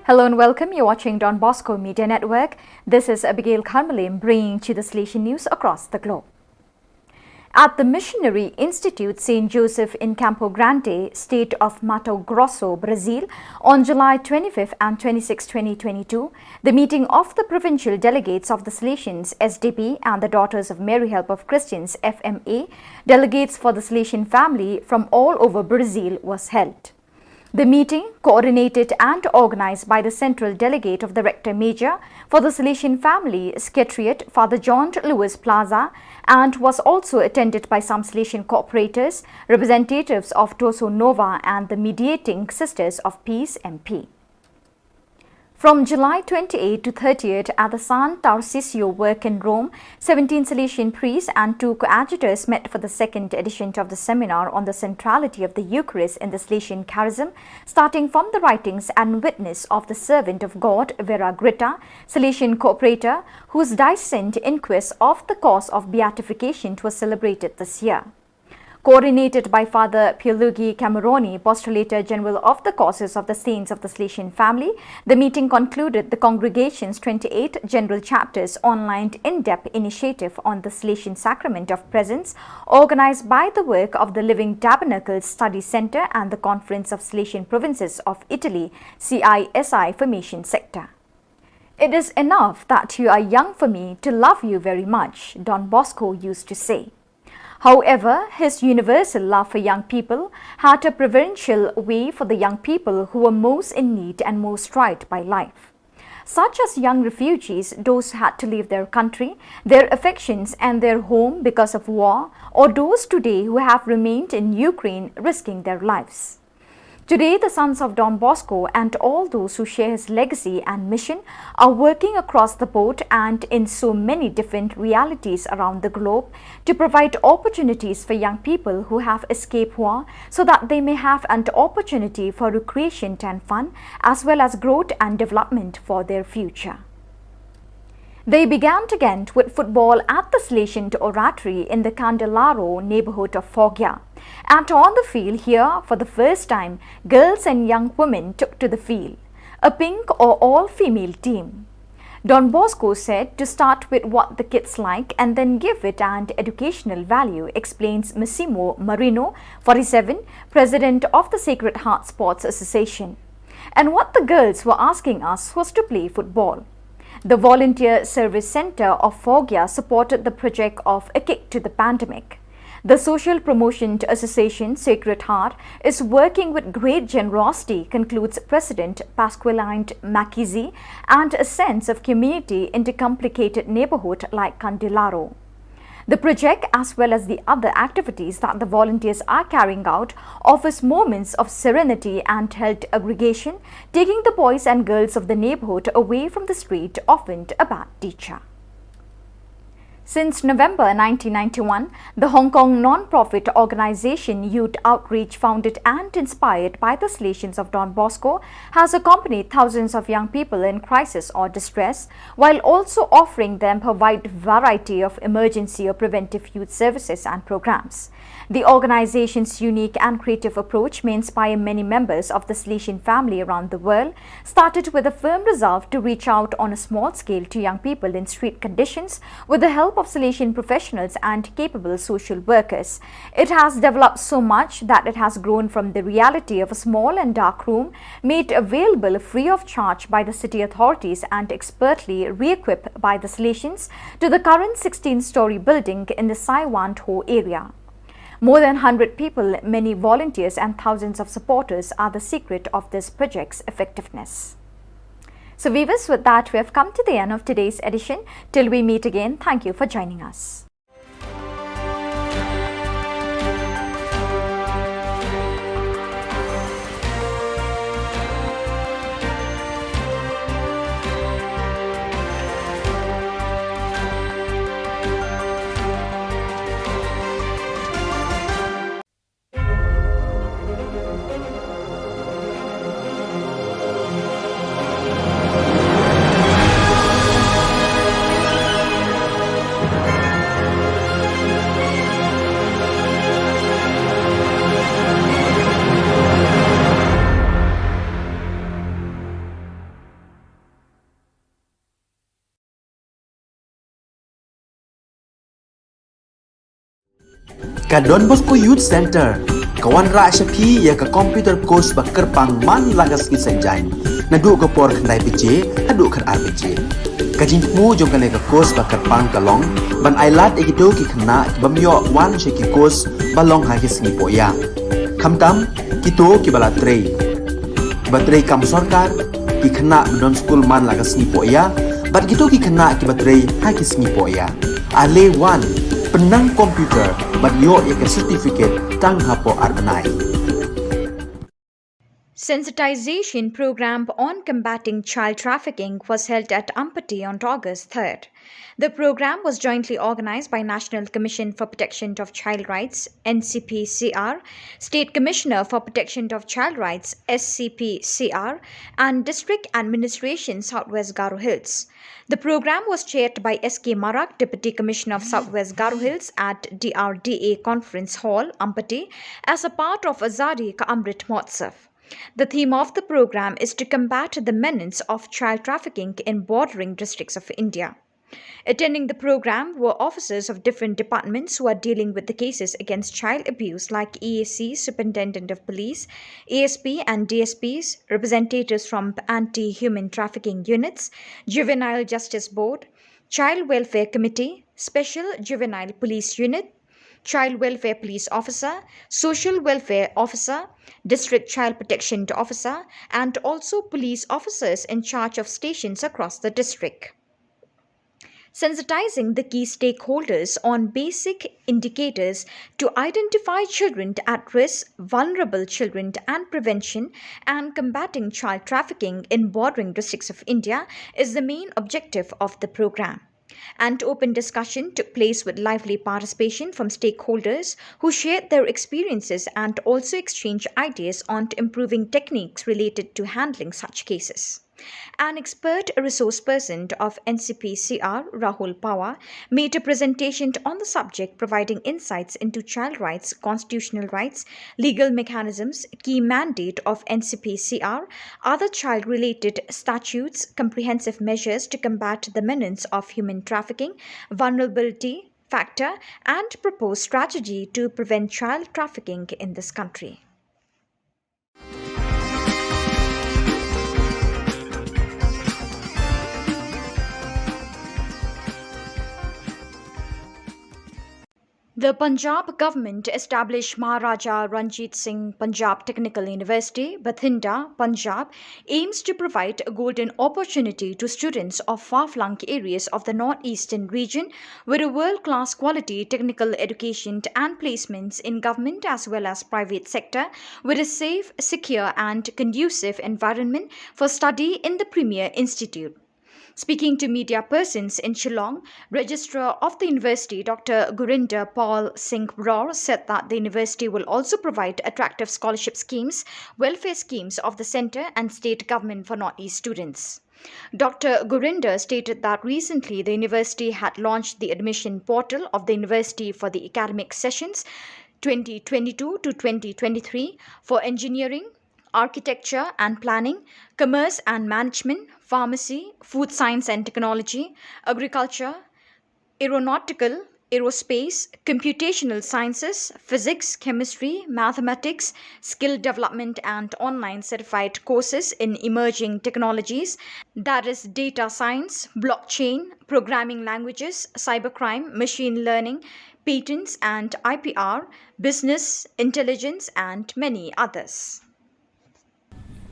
Hello and welcome. You're watching Don Bosco Media Network. This is Abigail Kharmalim bringing to you the Salesian news across the globe. At the Missionary Institute Saint Joseph in Campo Grande, state of Mato Grosso, Brazil, on July twenty-fifth and twenty-sixth, twenty twenty-two, the meeting of the provincial delegates of the Salesians, S D P, and the Daughters of Mary Help of Christians, F M A, delegates for the Salesian family from all over Brazil was held. The meeting, coordinated and organized by the Central Delegate of the Rector Major for the Salesian Family Secretariat, Father John Luis Plaza, and was also attended by some Salesian cooperators, representatives of Toso Nova and the Mediating Sisters of Peace, M P. From July twenty-eighth to thirtieth at the San Tarcisio Work in Rome, seventeen Salesian priests and two coadjutors met for the second edition of the seminar on the centrality of the Eucharist in the Salesian charism, starting from the writings and witness of the servant of God, Vera Gritta, Salesian cooperator, whose diocesan inquest of the cause of beatification was celebrated this year. Coordinated by Father Pierluigi Cameroni, Postulator General of the Causes of the Saints of the Salesian Family, the meeting concluded the congregation's twenty-eight general chapters online in-depth initiative on the Salesian Sacrament of Presence, organized by the work of the Living Tabernacles Study Center and the Conference of Salesian Provinces of Italy, C I S I Formation Sector. "It is enough that you are young for me to love you very much," Don Bosco used to say. However, his universal love for young people had a preferential way for the young people who were most in need and most tried by life, such as young refugees, those who had to leave their country, their affections, and their home because of war, or those today who have remained in Ukraine risking their lives. Today, the sons of Don Bosco and all those who share his legacy and mission are working across the board and in so many different realities around the globe to provide opportunities for young people who have escaped war so that they may have an opportunity for recreation and fun, as well as growth and development for their future. They began to get with football at the Salesian Oratory in the Candelaro neighborhood of Foggia. And on the field here, for the first time, girls and young women took to the field. A pink or all-female team. Don Bosco said to start with what the kids like and then give it an educational value, explains Massimo Marino, forty-seven, president of the Sacred Heart Sports Association. And what the girls were asking us was to play football. The Volunteer Service Centre of Foggia supported the project of A Kick to the Pandemic. The Social Promotion Association, Sacred Heart, is working with great generosity, concludes President Pasqualino Macchizzi, and a sense of community in the complicated neighbourhood like Candelaro. The project, as well as the other activities that the volunteers are carrying out, offers moments of serenity and health aggregation, taking the boys and girls of the neighborhood away from the street, often a bad teacher. Since November nineteen ninety-one, the Hong Kong non-profit organization Youth Outreach, founded and inspired by the Salesians of Don Bosco, has accompanied thousands of young people in crisis or distress, while also offering them a wide variety of emergency or preventive youth services and programs. The organization's unique and creative approach may inspire many members of the Salesian family around the world, started with a firm resolve to reach out on a small scale to young people in street conditions with the help of Salesian professionals and capable social workers. It has developed so much that it has grown from the reality of a small and dark room made available free of charge by the city authorities and expertly re-equipped by the Salesians to the current sixteen-story building in the Sai Wan Ho area. More than hundred people, many volunteers and thousands of supporters are the secret of this project's effectiveness. So viewers, with that, we have come to the end of today's edition. Till we meet again, thank you for joining us. Ka Don Bosco Youth Centre ka wanrah sha phi ïa ka computer course ba kyrpang man la ka sngi Saitjaiñ, naduh ka por khyndai baje haduh khatar baje. Ka jingthmu jong kane ka course ba kyrpang ka long ban ailad ïa kito ki khynnah ki bym ïoh wan sha ki course ba long ha ki sngi pohïap. Khamtam kito kiba la trei, kiba trei kam sorkar, ki khynnah ba don skul man la ka sngi pohïap, bad kito ki khynnah kiba trei ha ki sngi pohïap. Ale wan, pynnang computer bad ïoh ïa ka certificate tang hapoh ar bnai. Sensitization program on combating child trafficking was held at Ampati on August third. The program was jointly organized by National Commission for Protection of Child Rights, N C P C R, State Commissioner for Protection of Child Rights, S C P C R, and District Administration Southwest Garo Hills. The program was chaired by S K Marak, Deputy Commissioner of Southwest Garo Hills, at D R D A Conference Hall, Ampati, as a part of Azadi Ka Amrit Mahotsav. The theme of the program is to combat the menace of child trafficking in bordering districts of India. Attending the program were officers of different departments who are dealing with the cases against child abuse, like E A C, Superintendent of Police, A S P and D S Ps, representatives from anti-human trafficking units, Juvenile Justice Board, Child Welfare Committee, Special Juvenile Police Unit, Child Welfare Police Officer, Social Welfare Officer, District Child Protection Officer, and also police officers in charge of stations across the district. Sensitizing the key stakeholders on basic indicators to identify children at risk, vulnerable children, and prevention and combating child trafficking in bordering districts of India is the main objective of the program. An open discussion took place with lively participation from stakeholders who shared their experiences and also exchanged ideas on improving techniques related to handling such cases. An expert resource person of N C P C R, Rahul Pawar, made a presentation on the subject, providing insights into child rights, constitutional rights, legal mechanisms, key mandate of N C P C R, other child related statutes, comprehensive measures to combat the menace of human trafficking, vulnerability factor, and proposed strategy to prevent child trafficking in this country. The Punjab government established Maharaja Ranjit Singh Punjab Technical University, Bathinda, Punjab, aims to provide a golden opportunity to students of far-flung areas of the northeastern region with a world-class quality technical education and placements in government as well as private sector, with a safe, secure and conducive environment for study in the premier institute. Speaking to media persons in Shillong, Registrar of the University, Doctor Gurinder Pal Singh Bror, said that the university will also provide attractive scholarship schemes, welfare schemes of the centre and state government for Northeast students. Doctor Gurinder stated that recently the university had launched the admission portal of the university for the academic sessions twenty twenty-two to twenty twenty-three for engineering, architecture and planning, commerce and management, pharmacy, food science and technology, agriculture, aeronautical, aerospace, computational sciences, physics, chemistry, mathematics, skill development and online certified courses in emerging technologies, that is data science, blockchain, programming languages, cybercrime, machine learning, patents and I P R, business intelligence and many others.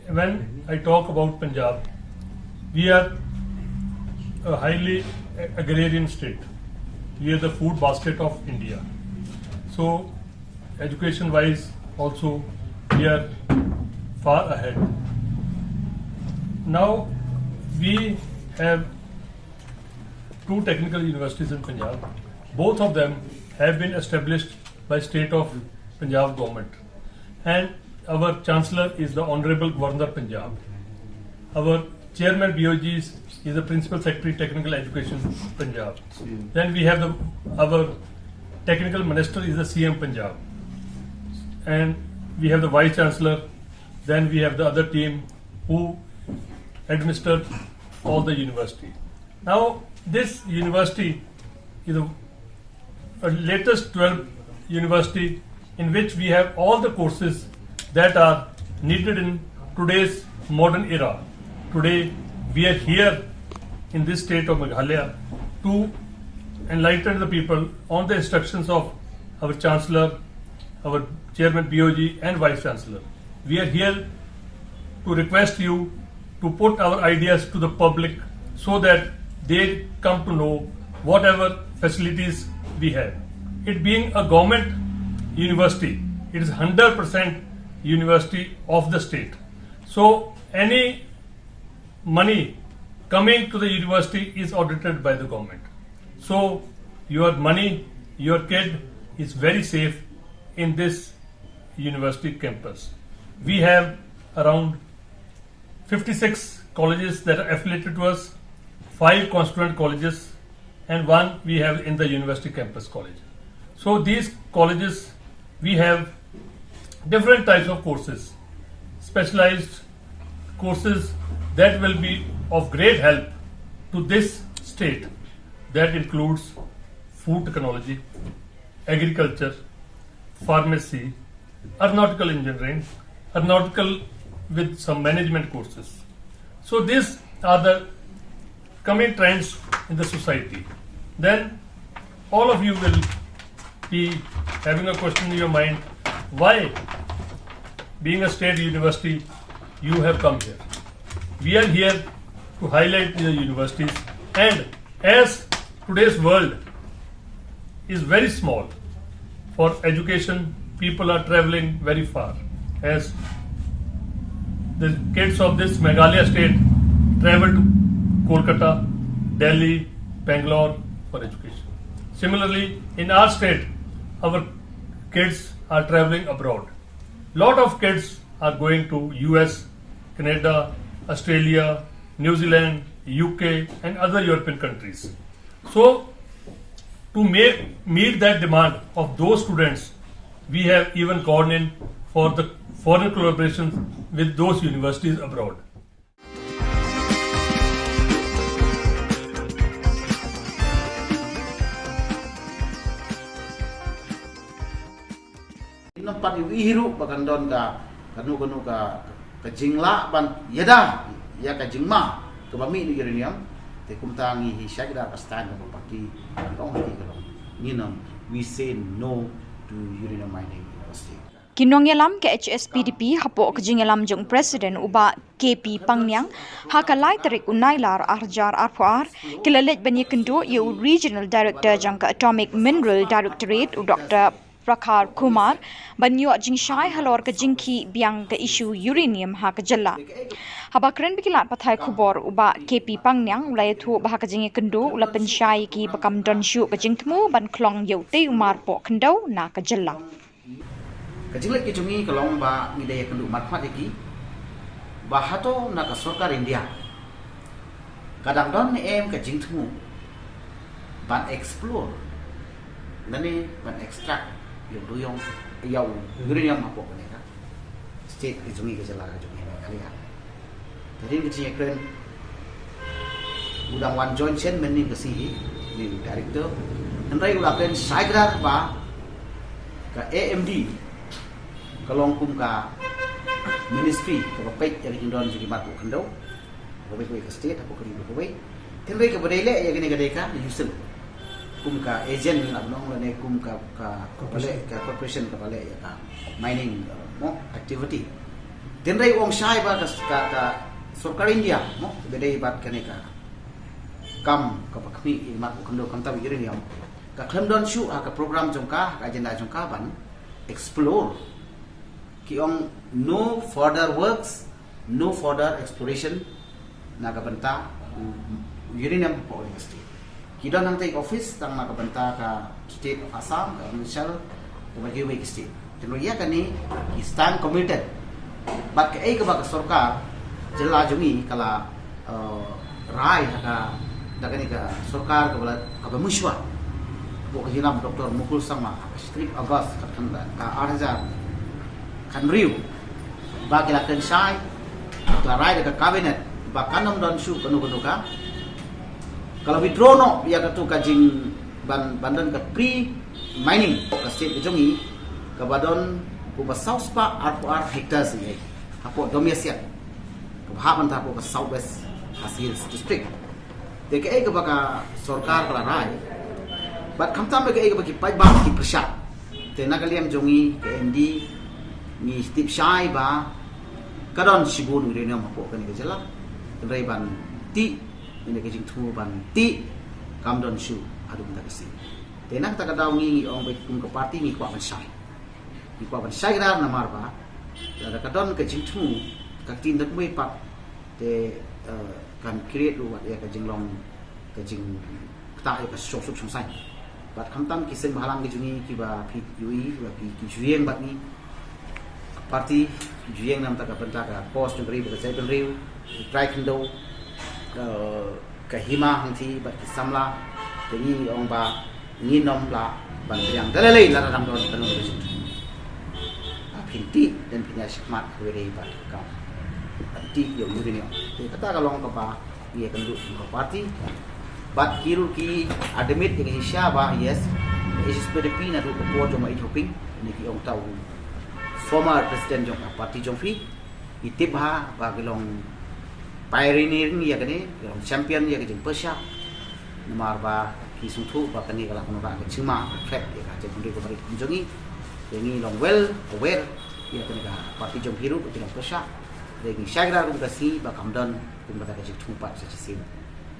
When I talk about Punjab, we are a highly agrarian state. We are the food basket of India. So, education wise, also, we are far ahead. Now, we have two technical universities in Punjab. Both of them have been established by state of Punjab government. And our chancellor is the Honorable Governor Punjab. Our chairman B O G is, is the principal secretary technical education Punjab. Then we have the our technical minister is the C M Punjab. And we have the vice chancellor. Then we have the other team who administered all the university. Now, this university is a, a latest twelve university in which we have all the courses that are needed in today's modern era. Today, we are here in this state of Meghalaya to enlighten the people on the instructions of our Chancellor, our Chairman B O G and Vice Chancellor. We are here to request you to put our ideas to the public so that they come to know whatever facilities we have. It being a government university, it is hundred percent university of the state. So any money coming to the university is audited by the government. So your money, your kid is very safe in this university campus. We have around fifty-six colleges that are affiliated to us, five constituent colleges, and one we have in the university campus college. So these colleges, we have different types of courses, specialized courses that will be of great help to this state. That includes food technology, agriculture, pharmacy, aeronautical engineering, aeronautical with some management courses. So these are the coming trends in the society. Then all of you will be having a question in your mind, why, being a state university, you have come here? We are here to highlight the universities, and as today's world is very small for education, people are traveling very far. As the kids of this Meghalaya state travel to Kolkata, Delhi, Bangalore for education. Similarly, in our state, our kids are traveling abroad. Lot of kids are going to U S, Canada, Australia, New Zealand, U K, and other European countries. So, to make, meet that demand of those students, we have even gone in for the foreign collaborations with those universities abroad. Ngim pat ïohi ruh ba kan don ka, kano kano ka, ka jinglah ban ïada ïa ka jingma kaba mih na uranium. Te kumta ngi hi sha kata ka stand kaba party, ngi ong hi ka long, ngin ym, we say no to uranium mining in our state. Ki nongïalam ka H S P D P hapoh ka jingïalam jong u President u Bah K P Pangniang, ha ka lai tarik u Nailar arhajar arphew ar, ki la leit ban ïakynduh ïa u Regional Director jong ka Atomic Mineral Directorate u Doctor Prakhar Kumar ban ïoh jingshai halor ka jingkhih biang ka issue uranium ha ka jylla. Haba kren bad ki lad pathai khubor u Bah K P Pangniang u la ïathuh ba ha ka jingïakynduh u la pynshai ïa ki ba kam don shuh ka jingthmu ban khlong ïa u tei u mar poh khyndew na ka jylla. Ka jingleh ki jong ngi ka long ba ngi dei ïakynduh markhmat ïa ki ba hato na ka sorkar India ka dang don ne em ka jingthmu ban explore lane ban extract ïa u duyong, ïa u uranium hapoh kane ka state ka jong ngi, ka jylla ka jong ngi Meghalaya. Te hadien ka jingïakren u dang wan join shen mynnin ka sngi hi, mynnin u director. Hynrei u la kren shai kdar ba ka A M D ka long kum ka ministry kaba peit ïa ka jingdon jong ki marpoh khyndew hapoh kawei ka state, hapoh ka ri kawei. Hynrei kaba dei leh ïa kane ka dei ka USIL kum ka agent, ngi lah ban ong, lane kum ka, ka, ka corporation kaba leh ïa ka mining, uh, mo, activity. Hynrei u ong shai ba ka, ka, ka sorkar India mo, ka dei bad kane ka kam kaba khmih ïa ki marpoh khyndew, khamtam uranium, ka khlem don shuh ha ka program jong ka, ha ka agenda jong ka ban explore. Ki ong no further works, no further exploration na ka bynta u uranium hapoh ka state. Ki don hangta ki office tang na ka bynta ka state of Assam, ka provincial, kaba kiwei ki state. Te ïa kane ki stand committed. Bad kaei kaba ka sorkar jylla jong ngi ka la, uh, rai ha ka, da kane ka sorkar kaba la, kaba mynshwa hapoh ka jingïalam Doctor Mukul Sangma ha ka shi tarik August ka, ka arhajar khathynriew, ba ki la kren shai, ki la rai da ka cabinet ba kan ym don shuh kano kano ka, ka la withdraw noh ïa katu ka jing ban, ban don ka pre mining ka state ka jong ngi, kaba don kumba saw spah arphew ar hectares ïa hapoh Domiasiat, kaba hap ban hapoh ka South West Khasi Hills District. Te kaei kaba ka sorkar ka la rai, bad khamtam kaei kaba ki paidbah ki pyrshah. Te na ka liang jong ngi ka A M D ngi tip shai ba ka don shibun uranium hapoh kane ka jylla. Hynrei ban tih, ïa ka jingthmu ban tih kam don shuh haduh mynta ka sngi. Te na kata ka daw ngi, ngi ong ba kum ka party ngi kwah ban shai. Ngi kwah ban shai kdar namar ba lada ka don ka jingthmu Ka ktien da kawei pat te, eh, kan create ruh wat ïa ka jinglong, ka jingktah ïa ka shongsuk shongsaiñ. Bad khamtam ki seng bhalang ki jong ngi kiba phi ïohi, kiba phi ki ju ïeng bad ngi. Party ki ju ïeng namar ka bynta ka cause jong ka ri bad ka jaitbynriew, ki trai khyndew, eh, ka hima hangthie bad ki samla, te ngi ong ba ngin ym lah ban pdiang da lei lei lada dang don ka nongrim. Ba phin tih, dang phin ïa shakmat kawei re ba ka, ban tih ïa u uranium. Te kata ka long kaba ngi ïa kynduh kum ka party. Bad ki ruh ki admit ïa ka shisha ba, yes, H S P D P naduh ka por jong u Bah Ïeid Hoping, ne ki ong ta u former president jong ka party jong phi. Ngi tip bha ba ki long pioneering ïa kane, ki long champion ïa ka jingpyrshah. Namar ba ki sngewthuh ba kane ka la kynnoh ka jingma, ka threat ïa ka jaitbynriew ka ri kum jong ngi. Te ngi long well aware ïa kane ka party jong phi ruh ba ki long pyrshah. Te ngi shai kdar kum ka sngi ba kam don kum kata ka jingthmu pat sa shisien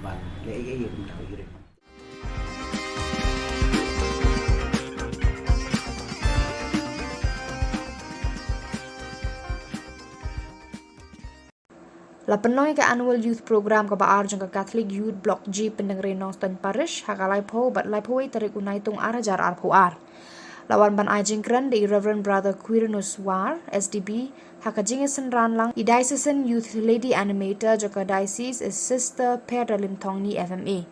ban leh ei ei ïa kum kata ka uranium. La pynlong ïa ka Annual Youth Program kaba ar jong ka Catholic Youth Block G Pyndengrei Nongstoiñ Parish ha ka laiphew bad laiphew wei tarik u Naitung ar hajar arphew ar. La wan ban ai jingkren da i Reverend Brother Quirinus War, S D B, ha ka jingïasynran lang i Diocesan Youth Lady Animator jong ka Diocese, i Sister Perda Limthongni F M A.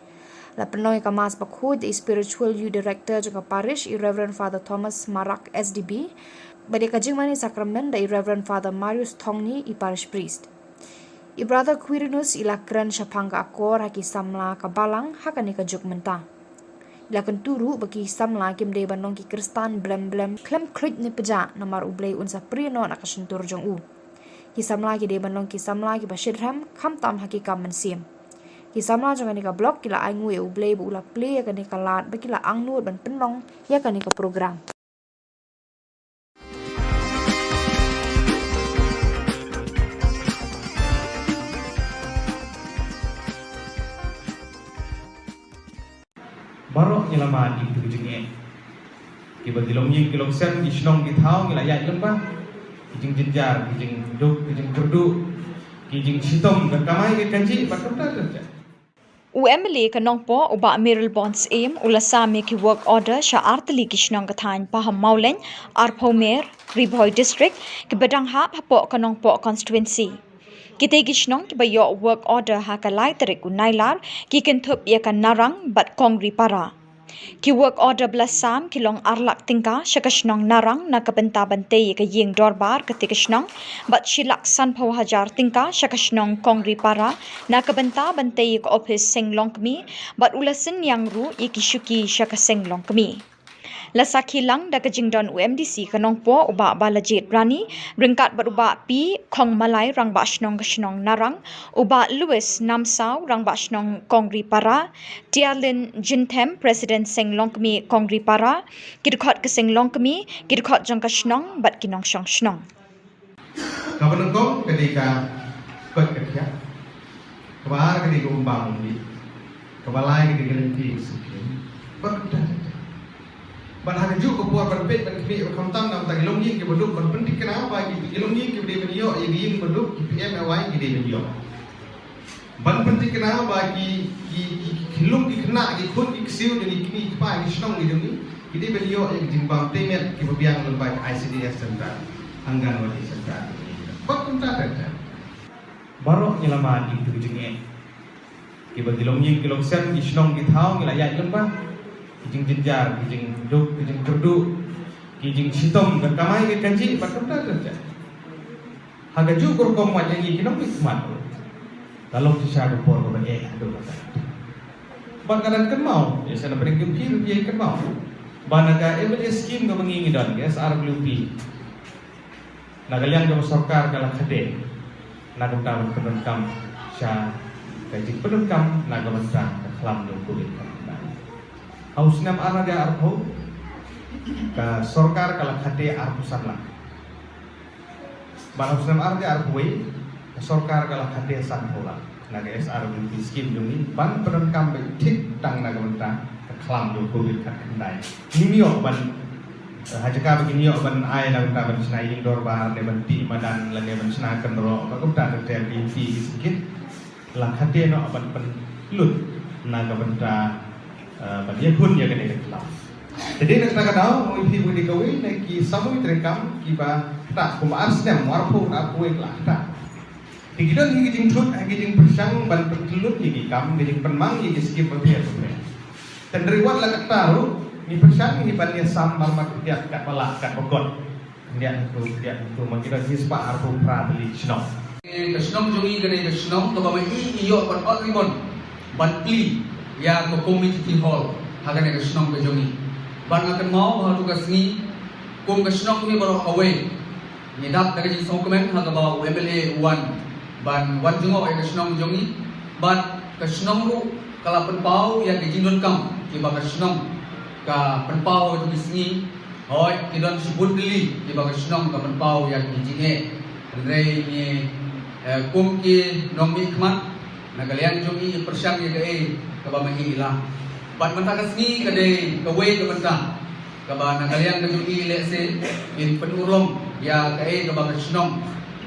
La pynlong ïa ka Mass bakhuid da i Spiritual Youth Director jong ka Parish, i Reverend Father Thomas Marak, S D B, bad ïa ka jingmane sakramen da i Reverend Father Marius Thongni, i Parish Priest. I Brother Quirinus i la kren shaphang ka akor ha ki samla ka balang ha kane ka juk mynta. I la kyntu ruh ba ki samla kim dei ban long ki Khristan blem blem khlem khluit ne pjah, namar U Blei un sa prie noh na ka shyntur jong u. Ki samla ki dei ban long ki samla kiba shitrhem, khamtam ha ki kam mynsiem. Ki samla jong kane ka block ki la ainguh ïa U Blei ba u la plie ïa kane ka lad ba ki la angnud ban pynlong ïa kane ka program. Baroh ngi la mad ïa kito ki jingeh. Kiba ki longïing ki longsem, ki shnong ki thaw ngi la ïaid lyngba. Ki jingjynjar, ki jingduk, ki jingkyrduh, ki jingshitom, ka kamai ka kajih, bad kumta ter ter. U M L A ka Nongpoh, u Bah Mayralborn Syiem, u la sam ïa ki work order sha artylli ki shnong ka thaiñ Pahammawlein, Arphawmer, Ri Bhoi District, kiba dang hap hapoh ka Nongpoh constituency. Kitei ki shnong kiba ïoh work order ha ka lai tarik u Nailar ki kynthup ïa ka Narang bad Kongripara. Ki work order ba la sam ki long ar lak tyngka sha ka shnong Narang na ka bynta ban tei ïa ka ïing dorbar katei ka shnong, bad shi lak sanphew hajar tyngka sha ka shnong Kongripara na ka bynta ban tei ïa ka ophis seng longkmie, bad u la synñiang ruh ïa ki shuki sha ka seng longkmie. La sakhi lang da ka jingdon u M D C ka Nongpoh, u Bah Balajied Rani, ryngkat bad u Bah P Khongmalai, Rangbah Shnong ka shnong Narang, u Bah Louis Namsaw, Rangbah Shnong Kongripara, Tialin Jinthem, President Seng Longkmie Kongripara, ki dkhot ka seng longkmie, ki dkhot jong ka shnong bad ki nongshong shnong. Kaba nyngkong ka dei ka koit ka khiah. Kaba ar ka dei ka um bam um dih. Kaba lai ka dei ka lynti ka suki. Bad kumta ter ter. Bad ha kajuh ka por ban peit ban khmih ba khamtam na bynta ki longïing kiba duk, ban pynthikna ba ki, ki longïing kiba dei ban ïoh ïa ki ïing ba duk, ki P M A Y ki dei ban ïoh. Ban pynthikna ba ki, ki, ki, ki lum ki khynnah, ki khun ki ksiew jong ki kmie ki kpa ki shnong ki jong ngi, ki dei ban ïoh ïa ki jingbam tei met kiba biang lyngba ki I C D S center, Anganwadi center. Bad kumta ter ter. Baroh ngi la mad ïa kito ki jingeh. Kiba ki longïing ki longsem, ki shnong ki thaw ngi la ïaid lyngba. Ki jingjynjar, ki jingduk, ki jingkyrduh, ki jingshitom, ka kamai ka kajih, bad kumta ter ter. Ha kajuh ka rukom wat ïa ngi ki nongmihkhmat ruh, ka long shisha ka por kaba eh haduh katta. Bad nga dang kynmaw, ïa sa na pdeng ka phi ruh phi ïa kynmaw ba na ka M L A scheme kaba ngi ngi don, ka S R W P, na ka liang jong ka sorkar ka la khadei na ka bynta ban pyndonkam sha ka jingpyndonkam na ka bynta ka khlam jong Covid kaba ngi don. Ha u snem ar hajar arphew, ka sorkar ka la khadei arphew san lak. Bad ha u snem ar hajar arphew wei, ka sorkar ka la khadei sanphew lak na ka S R W P scheme jong ngi ban pyndonkam beit thik tang na ka bynta ka khlam jong Covid khatkhyndai. Ngim ïoh ban Ha jaka ba kin ïoh ban ai na ka bynta ban shna ïing dorbar ne ban tih madan lane ban shna kynroh, ba kumta ter ter ki ti ki sngewkit. La khate noh ban pynlut na ka bynta, eh, ban ïakhun ïa kane ka khlaw. Te dei na kata ka daw, nga ïohi ba dei kawei na ki samoi treikam kiba ktah kumba ar snem, arphew, arphew wei la ktah. Te ki don hi ki jingthut, hi ki jingpyrshang ban pynlut ïa ki kam, ki jingpynmang ïa ki skim bapher bapher. Te hynrei wat la katta ruh, ngi pyrshang hi ban ïasam marmar khyndiat katba lah katba kot. Khyndiat hangto, khyndiat hangto, ma ki don hi spah arphew phra tylli ki shnong. Ka shnong jong ngi ka dei ka shnong kaba ma i i ïoh ban ot ribbon ban plie ïa ka community hall ha kane ka shnong ka jong ngi. Bad nga kynmaw ba ha tu ka sngi kum ka shnong hi baroh kawei ngi dap da ka jingsngewkmen ha kaba u M L A u wan ban wan jngoh ïa ka shnong jong ngi. Bad ka shnong ruh ka la pynpaw ïa ka jingdonkam kiba ka shnong ka pynpaw ha tu ka sngi. Hooid, ki don shibun tylli kiba ka shnong ka pynpaw ïa ki jingeh. Hynrei ngi, eh, kum ki nongmihkhmat na ka liang jong ngi, ngi pyrshang ïa kaei kaba ma i i lah. Bad mynta ka sngi ka dei kawei ka bynta kaba na ka liang ka jong ngi lehse kin pynurlong ïa kaei kaba ka shnong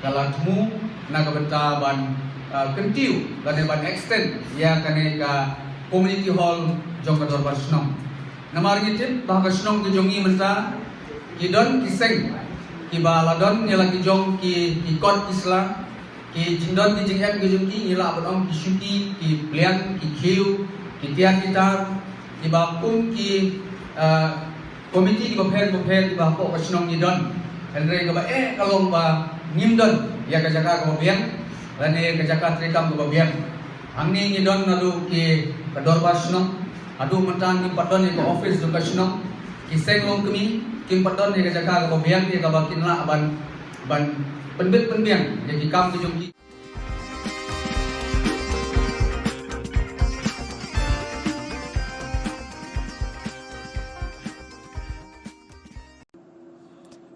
ka la thmu na ka bynta ban, ah, kyntiew lane ban extend ïa kane ka community hall jong ka dorbar shnong. Namar ngi tip ba ha ka shnong ka jong ngi mynta ki don ki seng kiba la don ïa la ki jong ki, ki kot ki sla, ki jingdon ki jingem ki jong ki, ngi lah ban ong ki shuki, ki pliang, ki khiew, ki tiar ki tar, kiba kum ki, ah, komiti kiba pher bapher kiba hapoh ka shnong ngi don. Hynrei kaba eh ka long ba ngim don ïa ka jaka kaba biang lane ka jaka treikam kaba biang. Hangne ngi don naduh ki ka dorbar shnong, haduh mynta ngim pat don ïa ka office jong ka shnong. Ki seng longkmie kim pat don ïa ka jaka kaba biang ïa kaba kin lah ban, ban pynbit pynbiang ïa ki kam ki jong ki.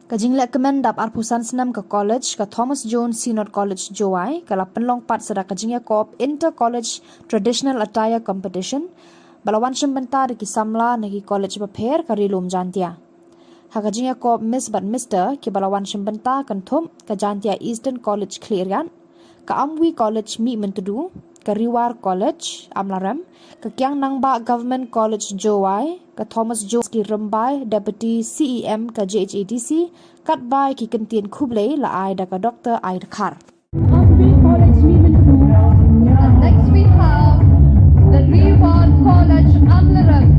Ka jinglehkmen dap arphew san snem ka college, ka Thomas Jones Synod College Jowai, ka la pynlong pat sa da ka jingïakop Inter College Traditional Attire Competition ba la wan shim bynta da ki samla na ki college bapher ka Ri Lum Jaintia. Ha ka jingïakop Miss bad Mister kiba la wan shim bynta kynthup ka Jaintia Eastern College Khliehriat, ka Amwi College Mihmyntdu, ka Ri War College Amlarem, ka Kiang Nangbah Government College Jowai, ka Thomas Jones ki rymbai Deputy C E M ka J H A D C, katba ki kyntien khublei la ai da ka Doctor Aidkhar. Amwi College Mihmyntdu. And next we have the Ri War College Amlarem.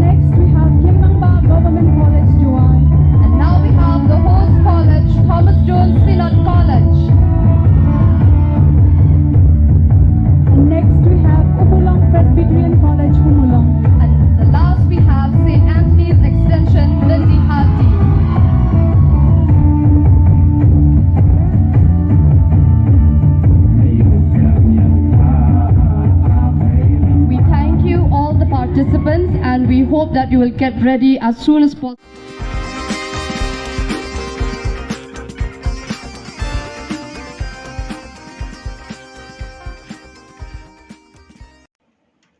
Next we have Kiang Nangbah Government College Jowai. And now we have the host college, Thomas Jones Synod College. And next we have Ummulong Presbyterian College, Ummulong. And the last we have Saint Anthony's Extension, Lyndhihati. We thank you, all the participants, and we hope that you will get ready as soon as possible.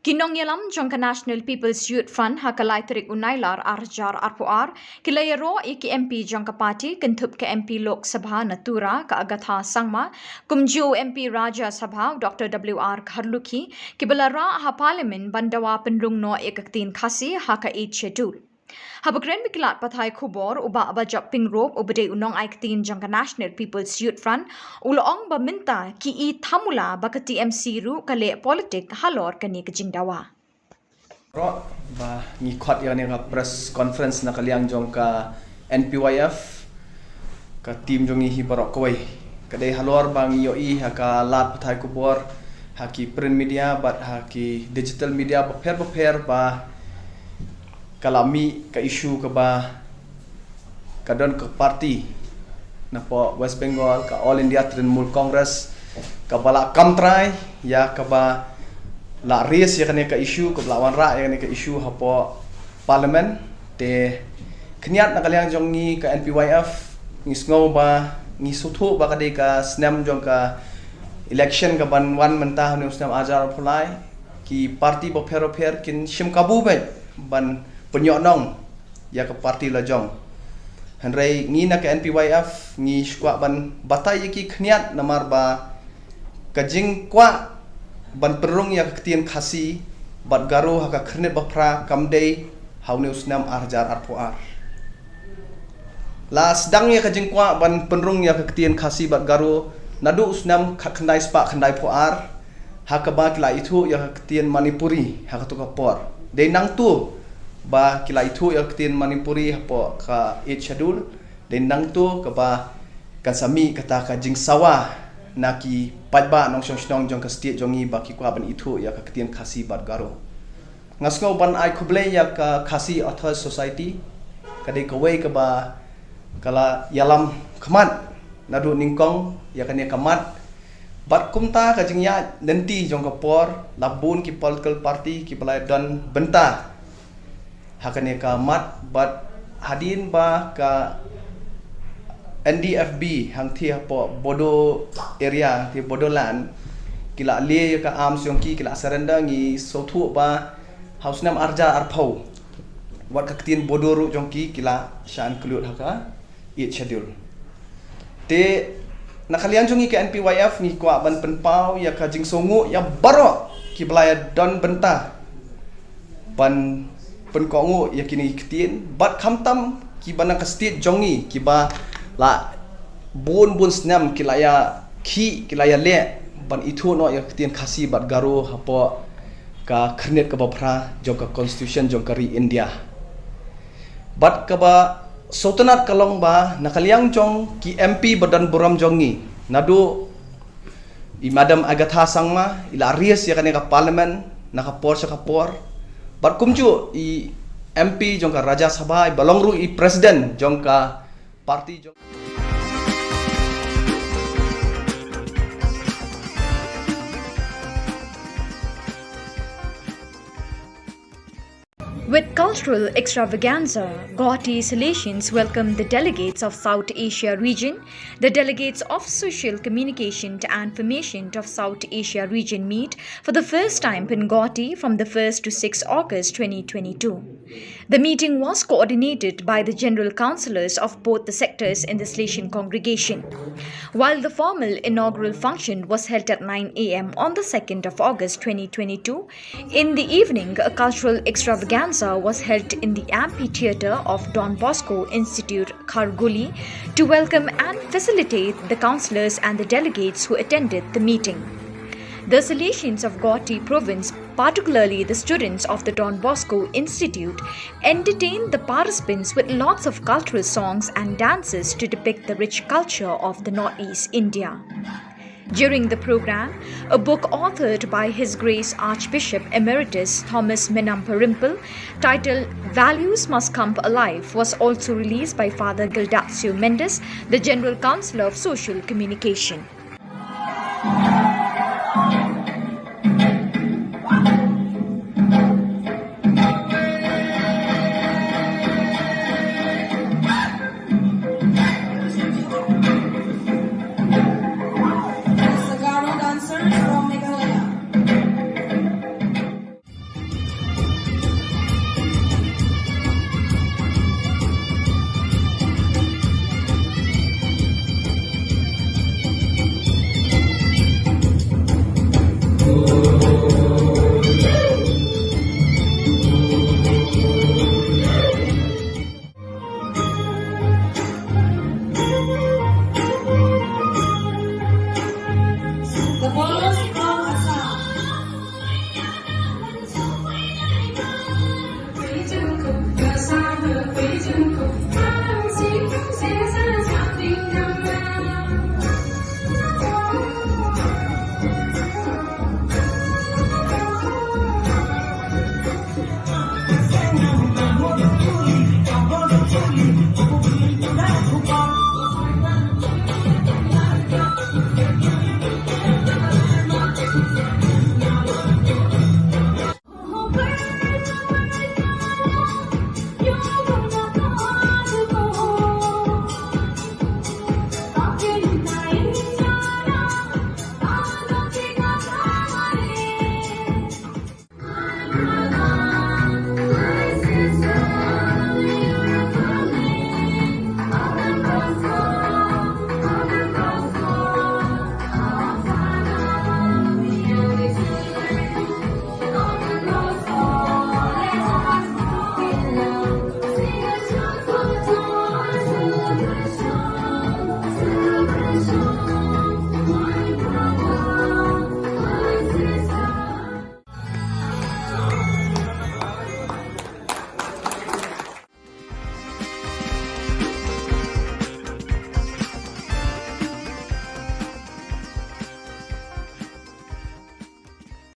Ki nongïalam jong ka National People's Youth Front ha ka lai tarik u Nailar ar hajar arphew ar ki la ïaroh ïa ki M P jong ka party kynthup ka M P Lok Sabha na Tura ka Agatha Sangma, kumjuh u M P Rajya Sabha u Doctor W R Kharlukhi, kiba la rah ha Parliament ban dawa pynrung noh ïa ka ktien Khasi ha ka Eighth Schedule. Haba kren bad ki lad pathai khubor, u Bah Bajop Pyngrope, uba dei u nongai ktien jong ka National People's Youth Front, u la ong ba mynta ki i thamula ba ka T M C ruh ka leh politik halor kane ka jingdawa. Baroh ba ngi khot ïa kane ka press conference na ka liang jong ka N P Y F, ka team jong ngi hi baroh kawei. Ka dei halor ba ngi ïohi ha ka lad pathai khubor, ha ki print media bad ha ki digital media bapher bapher ba ka la mih ka issue kaba ka don ka party napoh West Bengal, ka All India Trinamool Congress, kaba la kam trai ïa kaba la raise ïa kane ka issue, kaba la wanrah ïa kane ka issue hapoh Parliament. Te khyndiat na ka liang jong ngi ka N P Y F ngi sngew ba ngi sngewthuh ba ka dei ka snem jong ka election kaban wan mynta ha une u snem ar hajar arphew lai, ki party bapher bapher kin shim kabu beit ban pynïohnong ïa ka party la jong. Hynrei ngi na ka N P Y F ngi shu kwah ban batai ïa ki khyndiat namar ba ka jingkwah ban pynrung ïa ka ktien Khasi bad Garo ha ka Khyrnit Baphra kam dei ha une u snem ar hajar arphew ar. La sdang ïa ka jingkwah ban pynrung ïa ka ktien Khasi bad Garo naduh u snem khatkhyndai spah khyndaiphew ar, ha kaba ki la ithuh ïa ka ktien Manipuri ha kato ka por. Dei nangta ba ki la ithuh ïa ka ktien Manipuri hapoh ka Eighth Schedule. Dei nangta kaba kan sa mih kata ka jingsawa na ki paidbah nongshong shnong jong ka state jong ngi ba ki kwah ban ithuh ïa ka ktien Khasi bad Garo. Nga sngew ban ai khublei ïa ka Khasi Authors Society, ka dei kawei kaba ka la ïalam khmat naduh nyngkong ïa kane ka mat. Bad kumta ka jingïaid lynti jong ka por, la bun ki political party kiba la don bynta ha kane ka mat, bad hadien ba ka N D F B hangtei hapoh Bodo area, hangtei Bodoland, ki la leh ïa ka arms jong ki, ki la surrender, ngi sngewthuh ba ha u snem ar hajar arphew, wat ka ktien Bodo ruh jong ki ki la shah include ha ka Eighth Schedule. Te na ka liang jong ngi ka N P Y F ngi kwah ban pynpaw ïa ka jingsngewnguh ïa baroh kiba la ïa don bynta ban pynkohnguh ïa kine ki ktien, bad khamtam kiba na ka state jong ngi kiba la bun bun snem ki la ïa khih, ki la ïa leh ban ithuh noh ïa ka ktien Khasi bad Garo hapoh ka Khyrnit kaba Phra jong ka Constitution jong ka ri India. Bad kaba sngewtynnat ka long ba na ka liang jong ki M P ba don burom jong ngi, naduh i Madam Agatha Sangma i la raise ïa kane ka Parliament na ka por sha ka por, bad kumjuh i M P jong ka Rajya Sabha iba long ruh i President jong ka party jong With cultural extravaganza, Guwahati Salesians welcomed the delegates of South Asia region, the delegates of Social Communication and Information of South Asia region meet for the first time in Guwahati from the first to sixth August twenty twenty-two. The meeting was coordinated by the General Councillors of both the sectors in the Salesian congregation. While the formal inaugural function was held at nine a m on the second of August twenty twenty-two, in the evening, a cultural extravaganza was held in the amphitheatre of Don Bosco Institute, Kharghuli, to welcome and facilitate the councillors and the delegates who attended the meeting. The Salesians of Guwahati province, particularly the students of the Don Bosco Institute, entertained the participants with lots of cultural songs and dances to depict the rich culture of the Northeast India. During the program, a book authored by His Grace Archbishop Emeritus Thomas Menamparimpil, titled Values Must Come Alive, was also released by Father Gildacio Mendes, the General Councillor of Social Communication.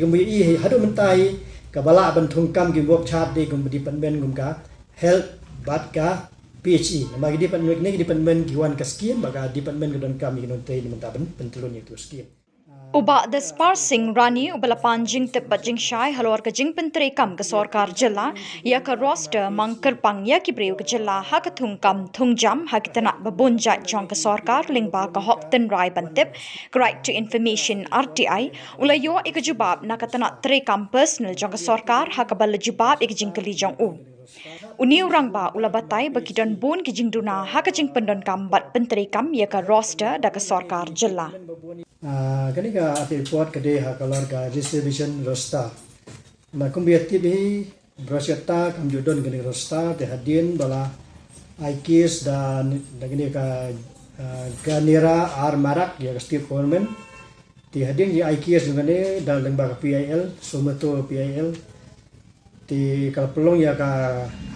Kumba ïohi haduh mynta hi kaba lah ban thungkam ki work chart de kum department kum ka health bad ka P H E. Namar ki department ne ki department ki wan ka scheme bad ka department ka donkam ïa ki nongtrei na mynta ban pyntlun ïa ki scheme. U Bah Daspar Singh Rani uba la pan jingtip bad jingshai halor ka jingpyntreikam ka sorkar jylla ïa ka roster mang kyrpang ïa ki briew ka jylla ha ka thungkam thungjam ha ki tnat ba bun jait jong ka sorkar lyngba ka hok tynrai ban tip, ka Right to Information, R T I, u la ïoh ïa ka jubab na ka tnat treikam personal jong ka sorkar ha kaba la jubab ïa ka jingkylli jong u. Une u rangbah u la batai ba ki don bun ki jingduna ha ka jingpyndonkam bad pyntreikam ïa ka roster da ka sorkar jylla. Ah, kane ka audit report ka dei ha ka lor ka reservation roster. Na kumba ïa tip hi, baroh shi katta kam ju don kane ka roster, te hadien ba la ai case da, da kane ka, ah, Ganera R Marak ïa ka state government. Te hadien ïa ai case jong kane da lyngba ka P I L, Somoto P I L. Te ka la pynlong ïa ka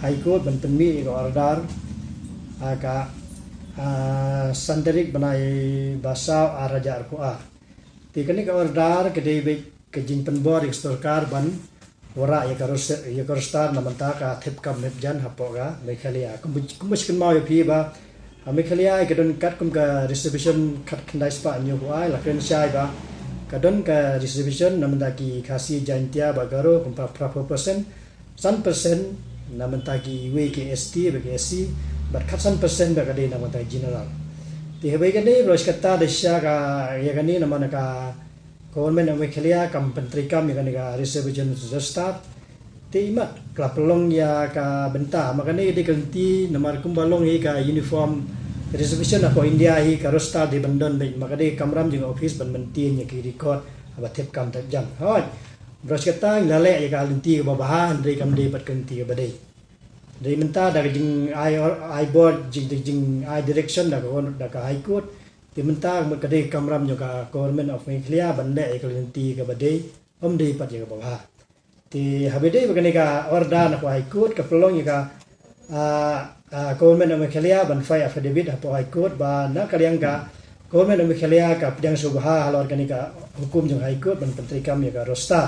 High Court ban pynmih ïa ka order ha ka, ah, san tarik bnai ba saw ar hajar arphew ar. Te kane ka order ka dei beit ka jingpynbor ïa ka sorkar ban wanrah ïa ka ros-, ïa ka roster na bynta ka thep kam thep jan hapoh ka Meghalaya. Kumba, kumba shu kynmaw ïa phi ba ha Meghalaya ka don katkum ka reservation khatkhyndai spah hynñiewphew ar, la kren shai ba ka don ka reservation na bynta ki Khasi, Jaintia bad Garo kum phra, phraphew percent, san percent na bynta kiwei ki S T bad ki S C, bad khatsan percent bad ka dei na bynta ki general. Te haba ïa kane baroh shi katta da shisha ka ïa kane namar ka Government of Meghalaya kam pyntreikam ïa kane ka reservation roster. Te imat ka la pynlong ïa ka bynta, ma kane ka dei ka lynti namar kumba long hi ka uniform reservation hapoh India hi ka roster dei ban don beit, ma ka dei ka kamram jong ka office ban maintain ïa ki record haba thep kam thep jan. Hooid. Baroh shi katta ngi la leh ïa ka lynti kaba bha, hynrei kam dei pat ka lynti kaba dei. Dei mynta da ka jingai or-, ai bor jing, jing, jingai direction da ka, da ka High Court. Te mynta ka dei ka kamram jong ka Government of Meghalaya ban leh ïa ka lynti kaba dei, ym dei pat ïa kaba bha. Te haba dei ba kane ka order na ka High Court ka pynlong ïa ka, ah, ah, Government of Meghalaya ban file affidavit hapoh High Court ba na ka liang ka Government of Meghalaya ka pdiang sngewbha halor kane ka hukum jong High Court ban pyntreikam ïa ka roster.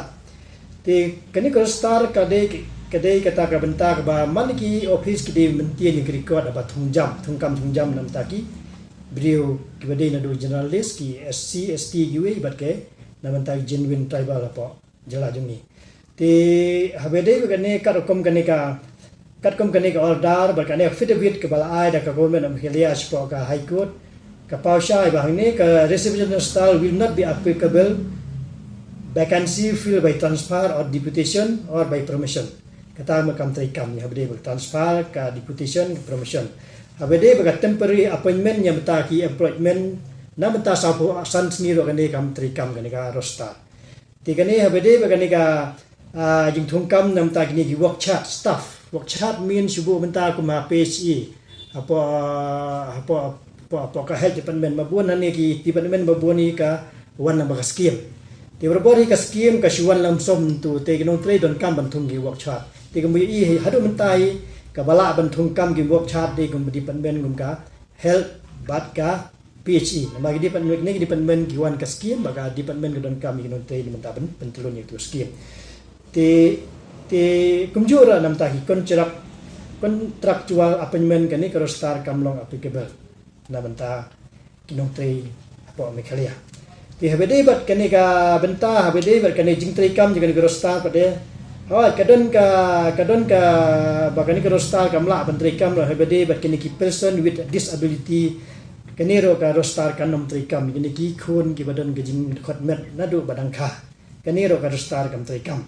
Te kane ka roster ka dei, ka dei kata ka bynta kaba man ki office ki dei mynta ïa ki record haba thung jam, thung kam thung jam na bynta ki briew kiba dei naduh general list, ki S C, S T kiwei bad ki na bynta ki genuine tribal hapoh jylla jong ngi. Te haba dei ba kane katkum kane ka, katkum kane ka order bad kane affidavit kaba la ai da ka Government of Meghalaya shapoh ka High Court, ka paw shai ba hangne ka reservation roster will not be applicable vacancy filled by transfer or deputation or by promotion. Kata ma kam treikam ïa haba dei ba ka transfer, ka deputation, ka promotion. Haba dei ba ka temporary appointment ïa bynta ki employment na bynta sawphew san sngi ruh kane kam treikam kane ka roster. Te kane haba dei ba kane ka, ah, jingthungkam na bynta kine ki work chart staff. Work chart mean shu buh bynta kum ha P H E. Hapoh, hapoh, hapoh, hapoh ka health department, ba bun hangne ki department ba bun hi ka wan na ba ka scheme. Te barabor hi ka scheme ka shu wan lump sum tu, te ki nongtrei donkam ban thung ki work chart. Te kumba ïohi haduh mynta hi kaba lah ban thungkam ki work chart dei kum department kum ka health bad ka P H E. Namar ki department, kine ki department ki wan ka scheme, ba ka department ka donkam ïa ki nongtrei na bynta ban pyntlun ïa ki scheme. Te, te kumjuh ruh na bynta ki contract, contractual appointment kane ka roster kam long applicable na bynta ki nongtrei hapoh Meghalaya. Te haba dei bad kane ka bynta, haba dei bad kane jingtreikam jong kane ka roster pat de. Hooid, ka don ka, ka don ka, ba kane ka roster kam lah ban treikam ruh haba dei bad kine ki person with disability. Kane ruh ka roster kan ym treikam, kine ki khun kiba don ka jingdkhot met naduh ba dang kha. Kane ruh ka roster kam treikam.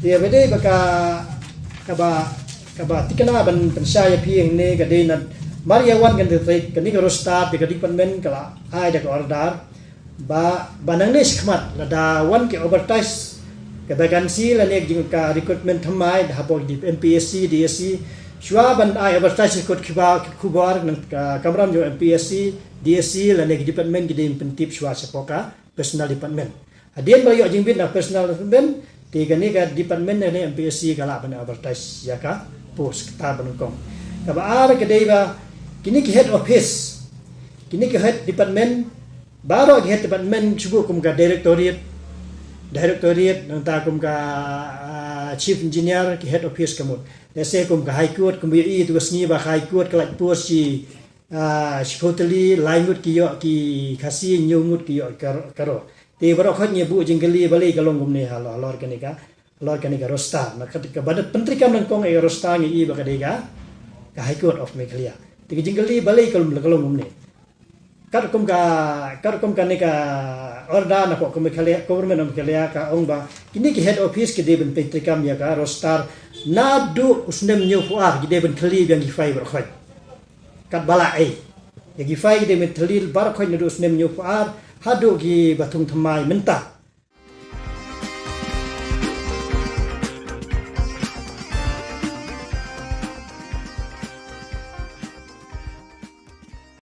Te haba dei ba ka, kaba, kaba tikna ban pynshai ïa phi hangne ka dei namar ïa wan kane ka trei, kane ka roster te ka department ka la ai da ka order ba, ba nangne shakhmat lada wan ki advertise ka vacancy lane ka jing ka recruitment thymmai da hapoh ki M P S C, D S C, shuwa ban ai advertise ka kot khubor, khubor na ka kamram jong M P S C, D S C lane ki department ki dei ban pyntip shuwa shapoh ka personnel department. Hadien ba la ïoh jingbit na personnel department, te kane ka department ne M P S C ka lah ban advertise ïa ka post kata ba nyngkong. Kaba ar ka dei ba kine ki head office, kine ki head department, baroh ki head department shu buh kum ka directorate, Directorate, nangta kum ka, ah, Chief Engineer, ki head office ka mut. Lehse kum ka High Court, kum ba ïohi tu ka sngi ba ka High Court ka lait post shi, ah, shiphew tylli, lai ngut ki ïoh ki Khasi, hynñiew ngut ki ïoh ka, ka Garo. Te baroh khoit ngi buh jingkylli balei ka long kumne halor, halor kane ka, halor kane ka roster. Na ka, kaba pyntreikam nyngkong ïa ka roster ngi i ba ka dei ka, ka High Court of Meghalaya. Te ka jingkylli balei ka long, ka long kumne. Katkum ka, katkum kane ka order na ka Meghalaya, Government of Meghalaya ka ong ba kine ki head office ki dei ban pyntreikam ïa ka roster naduh u snem hynñiewphew ar, ki dei ban khlieh biang ki file baroh khoit. Katba lah ei. Ïa ki file ki dei ban khlieh baroh khoit naduh u snem hynñiewphew ar haduh kiba thung thymmai mynta.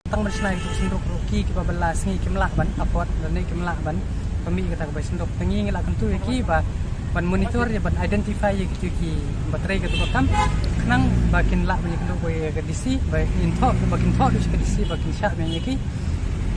Tang ban shna ïa ka synduk ruh ki, kiba bylla sngi kim lah ban afford lane kim lah ban pynmih ïa kata ka bai synduk. Te ngi ngi la kyntu ïa ki ba ban monitor ïa, ban identify ïa kito kiba trei katu ka kam, khnang ba kin lah ban ïakynduh bad ïa ka D C, ba kin thoh, ba kin thoh da ka D C ba kin shah biang ïa ki,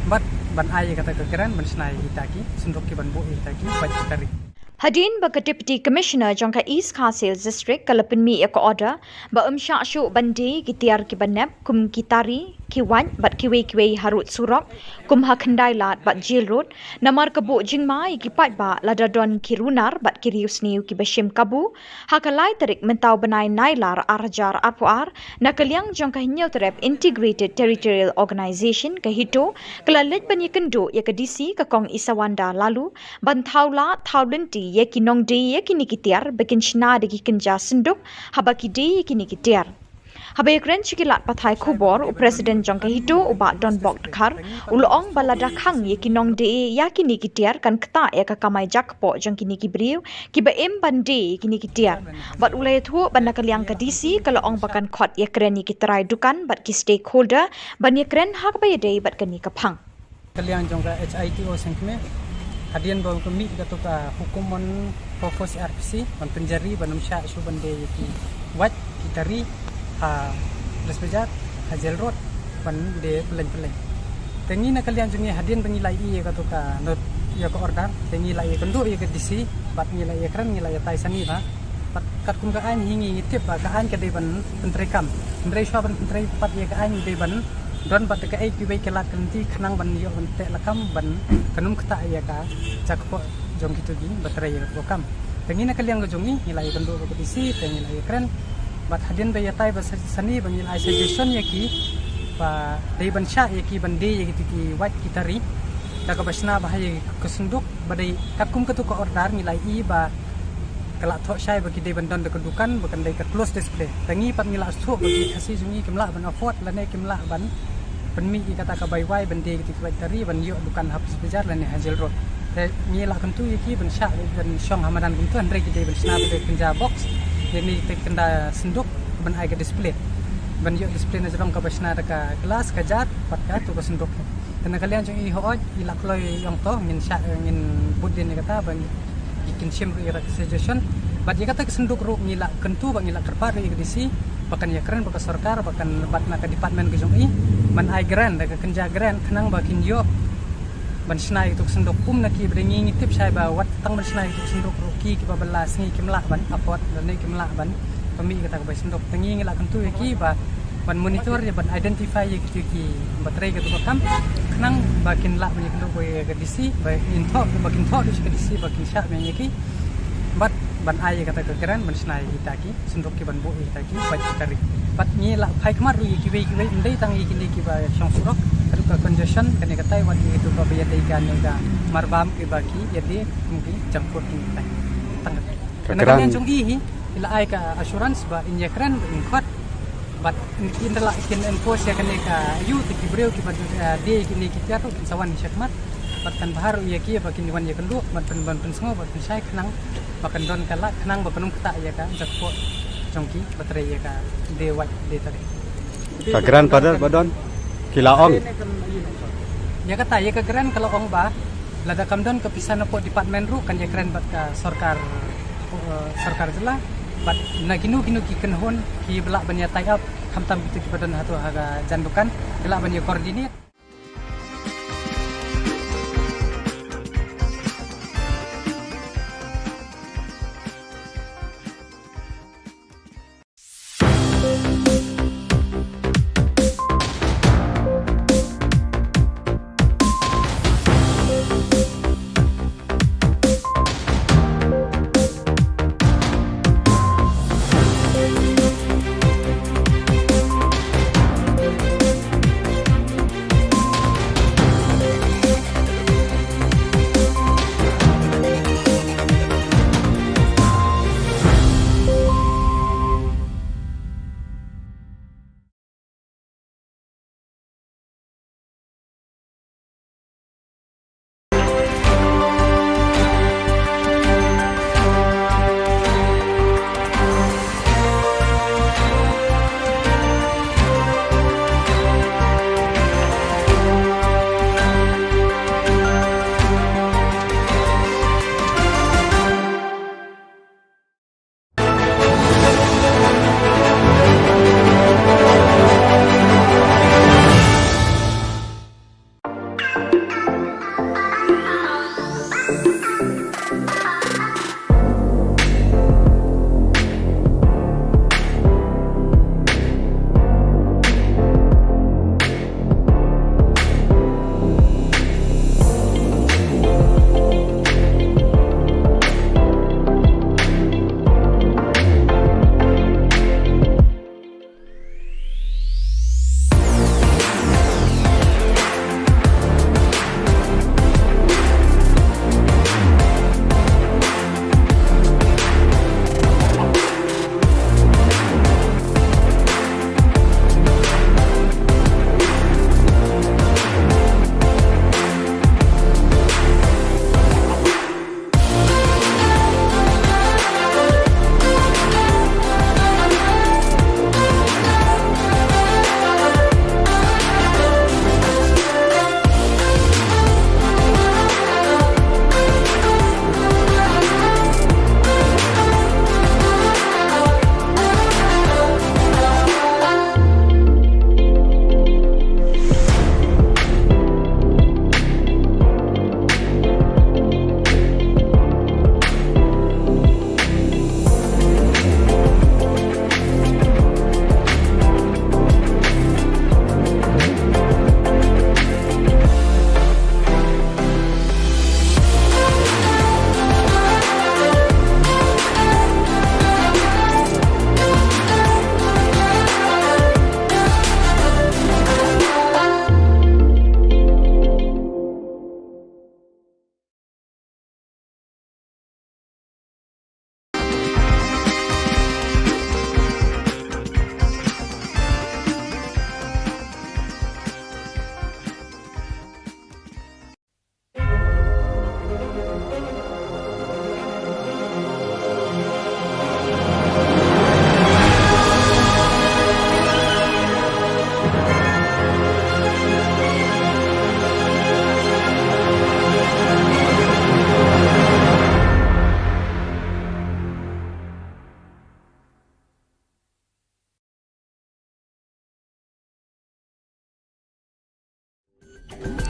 bad ban ai ïa kata ka grant ban shna ïa kita ki synduk, ki ban buh ïa kita ki bad kita ri. Hadien ba ka Deputy Commissioner jong ka East Khasi Hills District ka la pynmih ïa ka order ba ym shah shuh ban die ki tiar kiba nep kum ki tari, ki wait bad kiwei kiwei harud surok kum ha Khyndai Lad bad Jail Road, namar ka buh jingma ïa ki paidbah lada don ki runar bad ki riewsniew kiba shim kabu ha ka lai tarik mynta u bnai Nailar ar hajar arphew ar, na ka liang jong ka Hynñiewtrep Integrated Territorial Organization, ka HITO, ka la leit ban ïakynduh ïa ka D C, ka Kong Isawanda Laloo, ban thaw lad thaw lynti ïa ki nongdie ïa kine ki tiar ba kin shna da ki kynja synduk haba ki die ïa kine ki tiar. Haba ïakren sha ki lad pathai khubor, u President jong ka HITO, u Bah Donbok Dkhar, u la ong ba lada khang ïa ki nongdie ïa kine ki tiar kan ktah ïa ka kamai jakpoh jong kine ki briew kiba im ban die ïa kine ki tiar. Bad u la ïathuh ba na ka liang ka D C ka la ong ba kan khot ïakren ïa ki trai dukan bad ki stakeholder ban ïakren ha kaba ïadei bad kane ka phang. Ka liang jong ka HITO sngewthuh hadien ba ka mih katu ka hukum mon purpose R P C ban pynjari ban ym shah shuh ban die ïa ki wait ki tari ha Police Bazar, ha Jail Road, ban die pylleng pylleng. Te ngi na ka liang jong ngi hadien ba ngi la ïohi ïa katu ka note, ïa ka order, te ngi la ïakynduh ïa ka D C bad ngi la ïakren, ngi la ïatai sani bha. Bad katkum ka aiñ hi ngi ngi tip ba ka aiñ ka dei ban pyntreikam. Hynrei shuwa ban pyntrei pat ïa ka aiñ dei ban don bad kaei kiwei ki lad ki lynti khnang ban ïoh ban teh lakam ban kan ym ktah ïa ka jakpoh jong kito kiba trei ïa ka kam. Te ngi na ka liang ka jong ngi ngi la ïakynduh bad ka D C, te ngi la ïakren. Bad hadien ba ïatai ba sa-, sani ba ngi la ai suggestion ïa ki ba dei ban shah ïa ki ban die ïa kito ki wait ki tari da kaba shna bha ïa ka synduk, ba dei katkum katu ka order ngi la ïohi ba ka la thoh shai ba ki dei ban don da ka dukan ba kan dei ka close display. Te ngi pat ngi la sngewthuh ba ki Khasi jong ngi kim lah ban afford lane kim lah ban pynmih ïa kata ka bai wai ban die ïa kito ki wait tari ban ïoh dukan ha Police Bazar lane ha Jail Road. Te ngi la kyntu ïa ki ban shah ban shong ha madan kumta, hynrei ki dei ban shna bad ka kynja box, ïa kine ki kynja synduk ban ai ka display, ban ïoh display na jrong kaba shna da ka glass, ka jar bad katu ka synduk. Te na ka liang jong i hooid, i la kloi ïa ong to, ngin shah, ngin bud dien ïa kata ba ngi, ngi kin shim ruh ïa ka suggestion. Bad ïa kata ka synduk ruh ngi la kyntu bad ngi la kyrpad ruh ïa ka D C ba kan ïakren bad ka sorkar, ba kan, bad na ka department ka jong i ban ai grant, da ka kynja grant khnang ba kin ïoh ban shna ïa katu ka synduk. Kum na ki ba dei ngi ngi tip shai ba wat tang ban shna ïa katu ka synduk ruh ki, kiba bylla sngi kim lah ban afford lane kim lah ban pynmih ïa kata ka bai synduk. Te ngi ngi la kyntu ïa ki ba ban monitor ïa, ban identify ïa kito kiba trei katu ka kam, khnang ba kin lah ban ïakynduh bad ïa ka D C, ba kin thoh, ba kin thoh da ka D C ba kin shah biang ïa ki, bad ban ai ïa kata ka grant ban shna ïa kita ki synduk, ki ban buh ïa kita ki wait ki tari. Bad ngi la phai khmat ruh ïa kiwei kiwei, ym dei tang ïa kine kiba shong surok, haduh ka congestion kane katai, wat ïa kito kiba ïadei kane ka marbam, kiba ki ïadei kum ki junk food kine katai. Tang kata. Ka grant jong i hi, i la ai ka assurance ba in ïakren, ba in khot. Bad in, in da la kin enforce ïa kane ka ayu, te ki briew kiba, eh, die ïa kine ki tiar ruh kin sa wan shakhmat. Bad kan bha ruh ïa ki ba kin wan ïakynduh, bad pyn, ban pynsngew, bad pynshai khnang ba kan don ka lad, khnang ba kan ym ktah ïa ka jakpoh jong kiba trei ïa ka die wait die tari. Ka grandfather ba don ki la ong. Ïa kata, ïa ka grant ka la ong ba lada kam don ka pisa napoh department ruh kan ïakren bad ka sorkar, eh, sorkar jylla. Bad na kino kino ki kynhun kiba lah ban ïa tie up, khamtam kito kiba don hato ha ka jan dukan, ki lah ban ïa coordinate.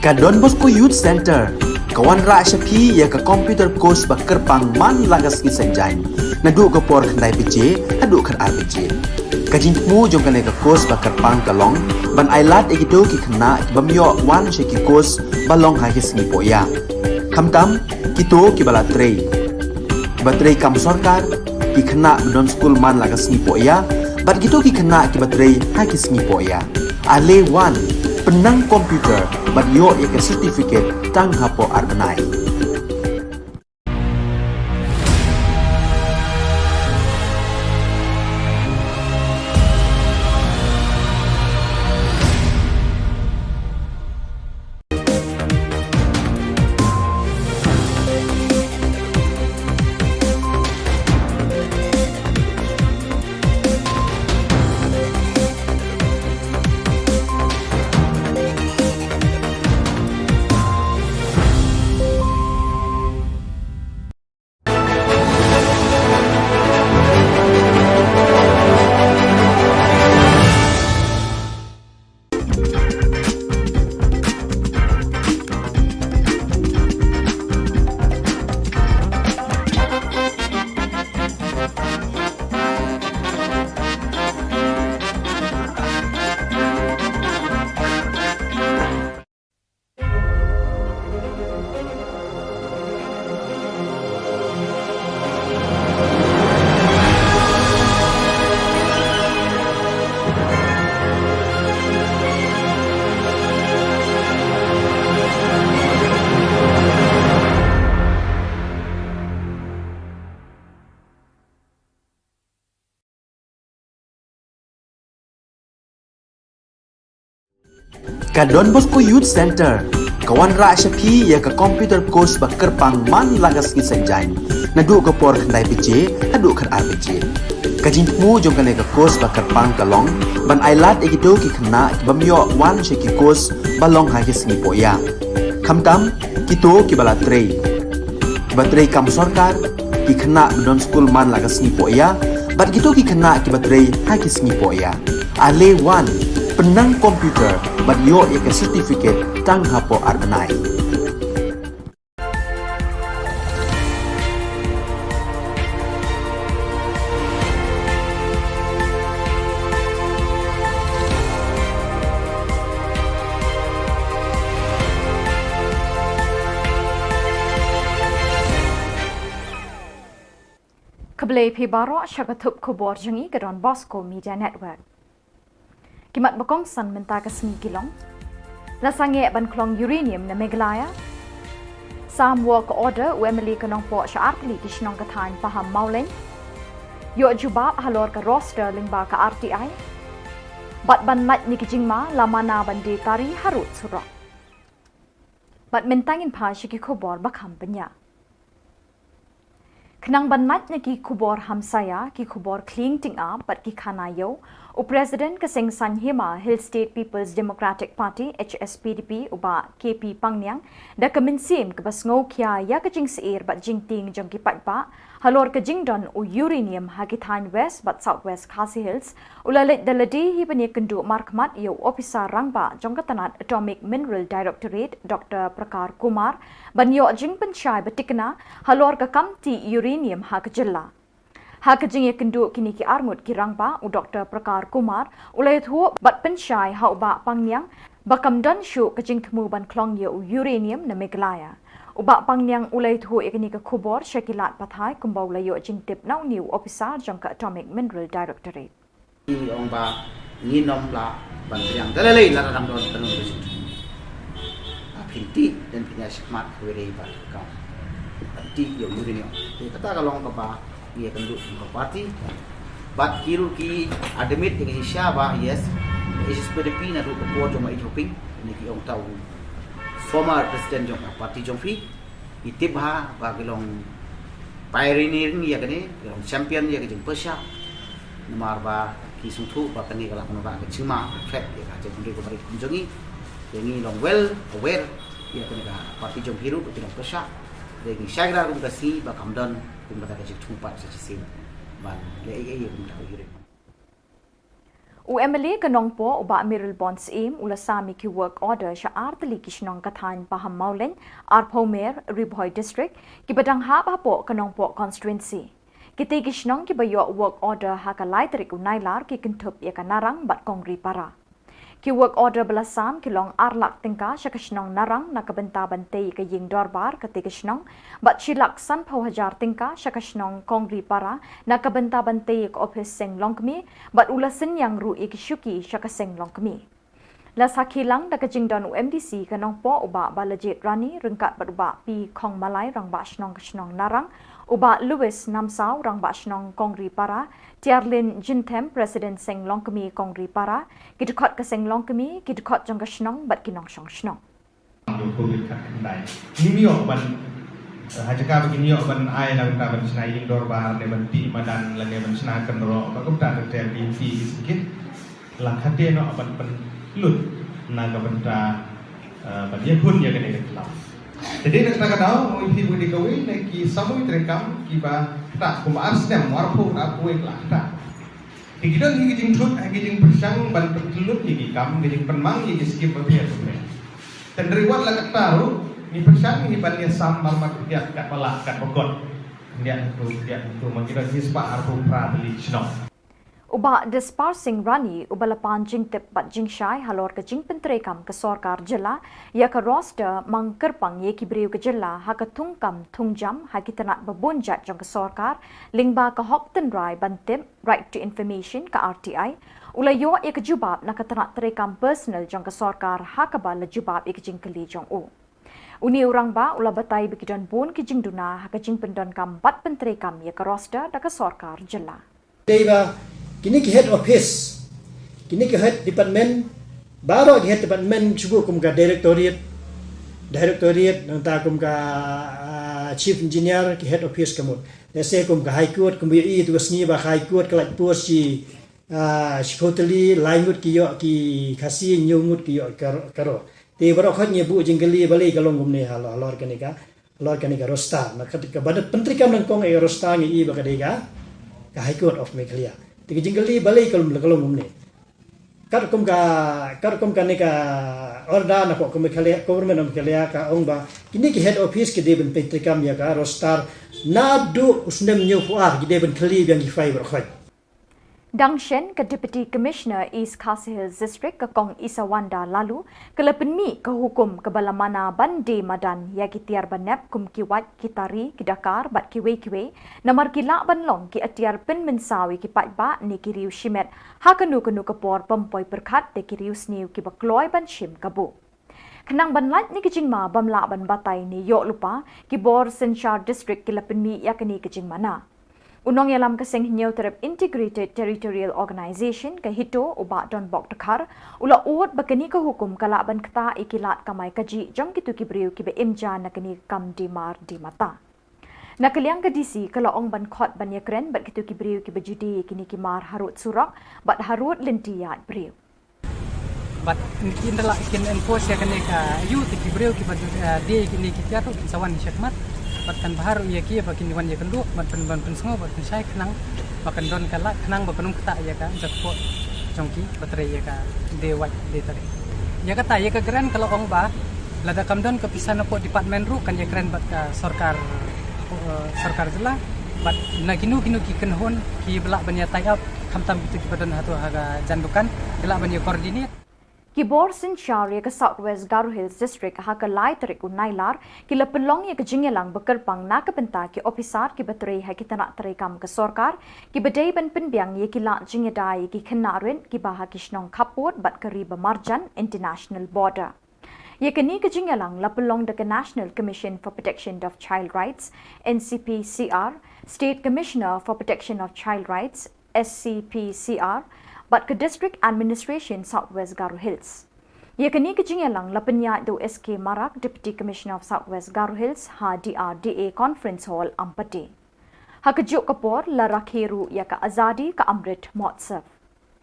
Ka Don Bosco Youth Centre ka wanrah sha phi ïa ka computer course ba kyrpang man la ka sngi Saitjaiñ, naduh ka por khyndai baje haduh khatar baje. Ka jingthmu jong kane ka course ba kyrpang ka long ban ailad ïa kito ki khynnah ki bym ïoh wan sha ki course ba long ha ki sngi pohïa. Khamtam kito kiba la trei, kiba trei kam sorkar, ki khynnah ba don skul man la ka sngi pohïa, bad kito ki khynnah kiba trei ha ki sngi pohïa. Ale wan, pynnang computer bad ïoh ïa ka certificate tang hapoh ar bnai. Ka Don Bosco Youth Centre ka wanrah sha phi ïa ka computer course ba kyrpang man la ka sngi Saitjaiñ, naduh ka por khyndai baje haduh khatar baje. Ka jingthmu jong kane ka course ba kyrpang ka long ban ailad ïa kito ki khynnah ki bym ïoh wan sha ki course ba long ha ki sngi pohïa. Khamtam kito kiba la trei, kiba trei kam sorkar, ki khynnah ba don skul man la ka sngi pohïa, bad kito ki khynnah kiba trei ha ki sngi pohïa. Ale wan, pynnang computer bad ïoh ïa ka certificate tang hapoh ar bnai. Khublei phi baroh sha ka thup khubor jong ngi ka Don Bosco Media Network. Ki mat ba kongsan mynta ka sngi ki long: La sangeh ban khlong uranium na Meghalaya. Sam work order u M L A ka Nongpoh sha artylli ki shnong ka thaiñ Pahammawlein. Ïoh jubab halor ka roster lyngba ka R T I. Bad ban lait na ki jingma la mana ban die tari harud surok. Bad mynta ngin phai sha ki khubor ba kham bniah. Khnang ban lait na ki khubor hamsaia, ki khubor khlieng tyngab bad ki khana ïew, u President ka Seng Saiñ Hima Hill State People's Democratic Party, H S P D P, u Bah K P Pangniang, da ka mynsiem kaba sngewkhia ïa ka jingsheptieng bad jingtieng jong ki paidbah halor ka jingdon u uranium ha ki thaiñ West bad South West Khasi Hills, u la leit da lade hi ban ïakynduh markhmat ïa u Ophisar Rangbah jong ka tnat Atomic Mineral Directorate, Doctor Prakar Kumar, ban ïoh jingpynshai ba thikna halor ka kam tih uranium ha ka jylla. Ha ka jingïakynduh kine ki arngut ki rangbah, u Doctor Prakar Kumar u la ïathuh bad pynshai ha u Bah Pangniang ba kam don shuh ka jingthmu ban khlong ïa u uranium na Meghalaya. U Bah Pangniang u la ïathuh ïa kane ka khubor sha ki lad pathai kumba u la ïoh jingtip na une u ophisar jong ka Atomic Mineral Directorate. Ngi ong ba ngin ym lah ban pdiang da lei lei lada dang don ka nongrim. Ba phin tih, dang phin ïa shakmat kawei de ba kam ban tih ïa u uranium. Te kata ka long kaba ngi ïakynduh kum ka party. Bad ki ruh ki admit ïa ka jingshisha ba yes, H S P D P naduh ka por jong u Bah Ih Hoping, ne ki ong ta u former president jong ka party jong phi. Ngi tip bha ba ki long pioneering ïa kane, ki long champion ïa ka jingpyrshah. Namar ba ki sngewthuh ba kane ka lah ban wanrah ka jingma, ka threat ïa ka jaitbynriew kaba rit kum jong ngi. Te ngi long well aware ïa kane ka party jong phi ruh ba ki long pyrshah. Te ngi shai kyrpad kum ka sngi ba kam don kum kata ka jingthmu pat sa shisien ban leh ei ei ïa kum kata ka uranium. U MLA ka Nongpoh u Bah Mayralborn Syiem u la sam ïa ki work order sha ar tylli ki shnong ka thaiñ Pahammawlein, Arphawmer, Ri Bhoi District, kiba dang hap hapoh ka Nongpoh constituency. Kitei ki shnong kiba ïoh work order ha ka lai tarik u Nailar ki kynthup ïa ka Narang bad Kongri Para. Ki work order ba la sam ki long ar lak tyngka sha ka shnong Narang na ka bynta ban tei ïa ka ïing dorbar katei ka shnong, bad shi lak sanphew hajar tyngka sha ka shnong Kongri Para na ka bynta ban tei ïa ka ophis seng longkmie, bad u la synñiang ruh ïa ki shuki sha ka seng longkmie. La sakhi lang da ka jingdon u MDC ka Nongpoh u Bah Balajied Rani ryngkat bad u Bah P. Khongmalai, Rangbah Shnong ka shnong Narang, u Bah Louis Namsaw, Rangbah Shnong Kongri Para, Tiarlin Jinthem, President Seng Longkmie Kongri Para, ki dkhot ka seng longkmie, ki dkhot jong ka shnong bad ki nongshong shnong. Ïa u Covid khatkhyndai. Ngim ïoh ban, eh, ha jaka ba ngim ïoh ban ai na ka bynta ban shna ïing dorbar ne ban tih madan lane ban shna kynroh, ba kumta ter ter ki ïing ki sngewthuh. La khadduh noh ban pynlut na ka bynta, eh, ban ïakhun ïa kane ka khlaw. Te dei na kata ka daw, ngi phi bun dei kawei na ki samoi treikam kiba ktah kumba ar snem, arphew, arphew wei la ktah. Te ki don hi ki jingthut, hi ki jingpyrshang ban pynlut ïa ki kam, ki jingpynmang ïa ki skim bapher bapher. Te hynrei wat la katta ruh, ngi pyrshang hi ban ïasam marmar ïa katba lah katba kot. Ïa tu, ïa tu, ma ki don hi spah arphew phra tylli ki shnong. U Bah Dispar Singh Rani, uba la pan jingtip bad jingshai halor ka jingpyntreikam ka sorkar jylla ïa ka roster mang kyrpang ïa ki briew ka jylla ha ka thungkam thungjam ha ki tnat ba bun jait jong ka sorkar, lyngba ka hok tynrai ban tip, Right to Information, ka RTI, u la ïoh ïa ka jubab na ka tnat treikam personal jong ka sorkar ha kaba la jubab ïa ka jingkylli jong u. Une u rangbah u la batai ba ki don bun ki jingduna ha ka jingpyndonkam bad pyntreikam ïa ka roster da ka sorkar jylla. Dei ba kine ki head office, kine ki head department, baroh ki head department shu buh kum ka directorate, directorate, nangta kum ka, ah, chief engineer, ki head office ka mut. Lehse kum ka High Court, kum ba ïohi tu ka sngi ba High Court ka lait post shi, ah, shiphew tylli, lai ngut ki ïoh ki Khasi, hynñiew ngut ki ïoh ka, ka Garo. Te baroh khoit ngi buh jingkylli balei ka long kumne halor, halor kane ka, halor kane ka roster. Na ka, kaba pyntreikam nyngkong ïa ka roster ngi i ba ka dei ka, ka High Court of Meghalaya. Te ka jingkylli balei ka long, ka long kumne. Katkum ka, katkum kane ka order na ka Meghalaya, Government of Meghalaya ka ong ba kine ki head office ki dei ban pyntreikam ïa ka roster naduh u snem hynñiewphew ar, ki dei ban kylli biang ki file baroh khoit. Dang shen, ka Deputy Commissioner East Khasi Hills District, ka Kong Isawanda Laloo, ka la pynmih ka hukum kaba la mana ban die madan ïa ki tiar ba nep kum ki wait, ki tari, ki dakar bad kiwei kiwei, namar ki lah ban long ki atiar pynmynsaw ïa ki paidbah ne ki riew shimet ha kano kano ka por bym poi pyrkhat da ki riew sniew kiba kloi ban shim kabu. Khnang ban lait na ki jingma bym lah ban batai ne ïoh lypa, ki bor synshar district ki la pynmih ïa kane ka jingmana. U nongïalam ka Seng Hynñiewtrep Integrated Territorial Organization, ka HITO, u Bah Donbok Dkhar, u la ud ba kane ka hukum ka lah ban ktah ïa ki lad kamai kajih jong kito ki briew kiba im ja na kane ka kam die mar die mata. Na ka liang ka DC ka la ong ban khot ban ïakren bad kito ki briew kiba ju die ïa kine ki mar harud surok bad harud lynti ïaid briew. Bad kin da lah kin enforce ïa kane ka ayu, te ki briew kiba, eh, die ïa kine ki tiar ruh kin sa wan shakhmat. Bad kan bha ruh ïa ki ba kin wan ïakynduh bad pyn, ban pynsngew bad pynshai khnang ba kan don ka lad khnang ba kan ym ktah ïa ka jakpoh jong ki ba trei ïa ka die wait die tari. Ïa kata, ïa ka grant ka la ong ba lada kam don ka pisa napoh department ruh kan ïakren bad ka sorkar, eh, sorkar jylla. Bad na kino kino ki kynhun kiba lah ban ïa tie up, khamtam kito kiba don hato ha ka jan dukan, ki lah ban ïa coordinate. Ki bor synshar ïa ka South West Garo Hills District ha ka lai tarik u Nailar ki la pynlong ïa ka jingïalang ba kyrpang na ka bynta ki ophisar kiba trei ha ki tnat treikam ka sorkar, kiba dei ban pynbiang ïa ki lad jingïada ïa ki khynnah rit kiba ha ki shnong khappud bad ka ri ba marjan, international border. Ïa kane ka jingïalang la pynlong da ka National Commission for Protection of Child Rights, NCPCR, State Commissioner for Protection of Child Rights, SCPCR, bad ka District Administration South West Garo Hills. Ïa kane ka jingïalang la pynïaid da u S K Marak, Deputy Commissioner of South West Garo Hills, ha DRDA Conference Hall, Ampati. Ha kajuh ka por la rakhe ruh ïa ka Azadi Ka Amrit Mahotsav.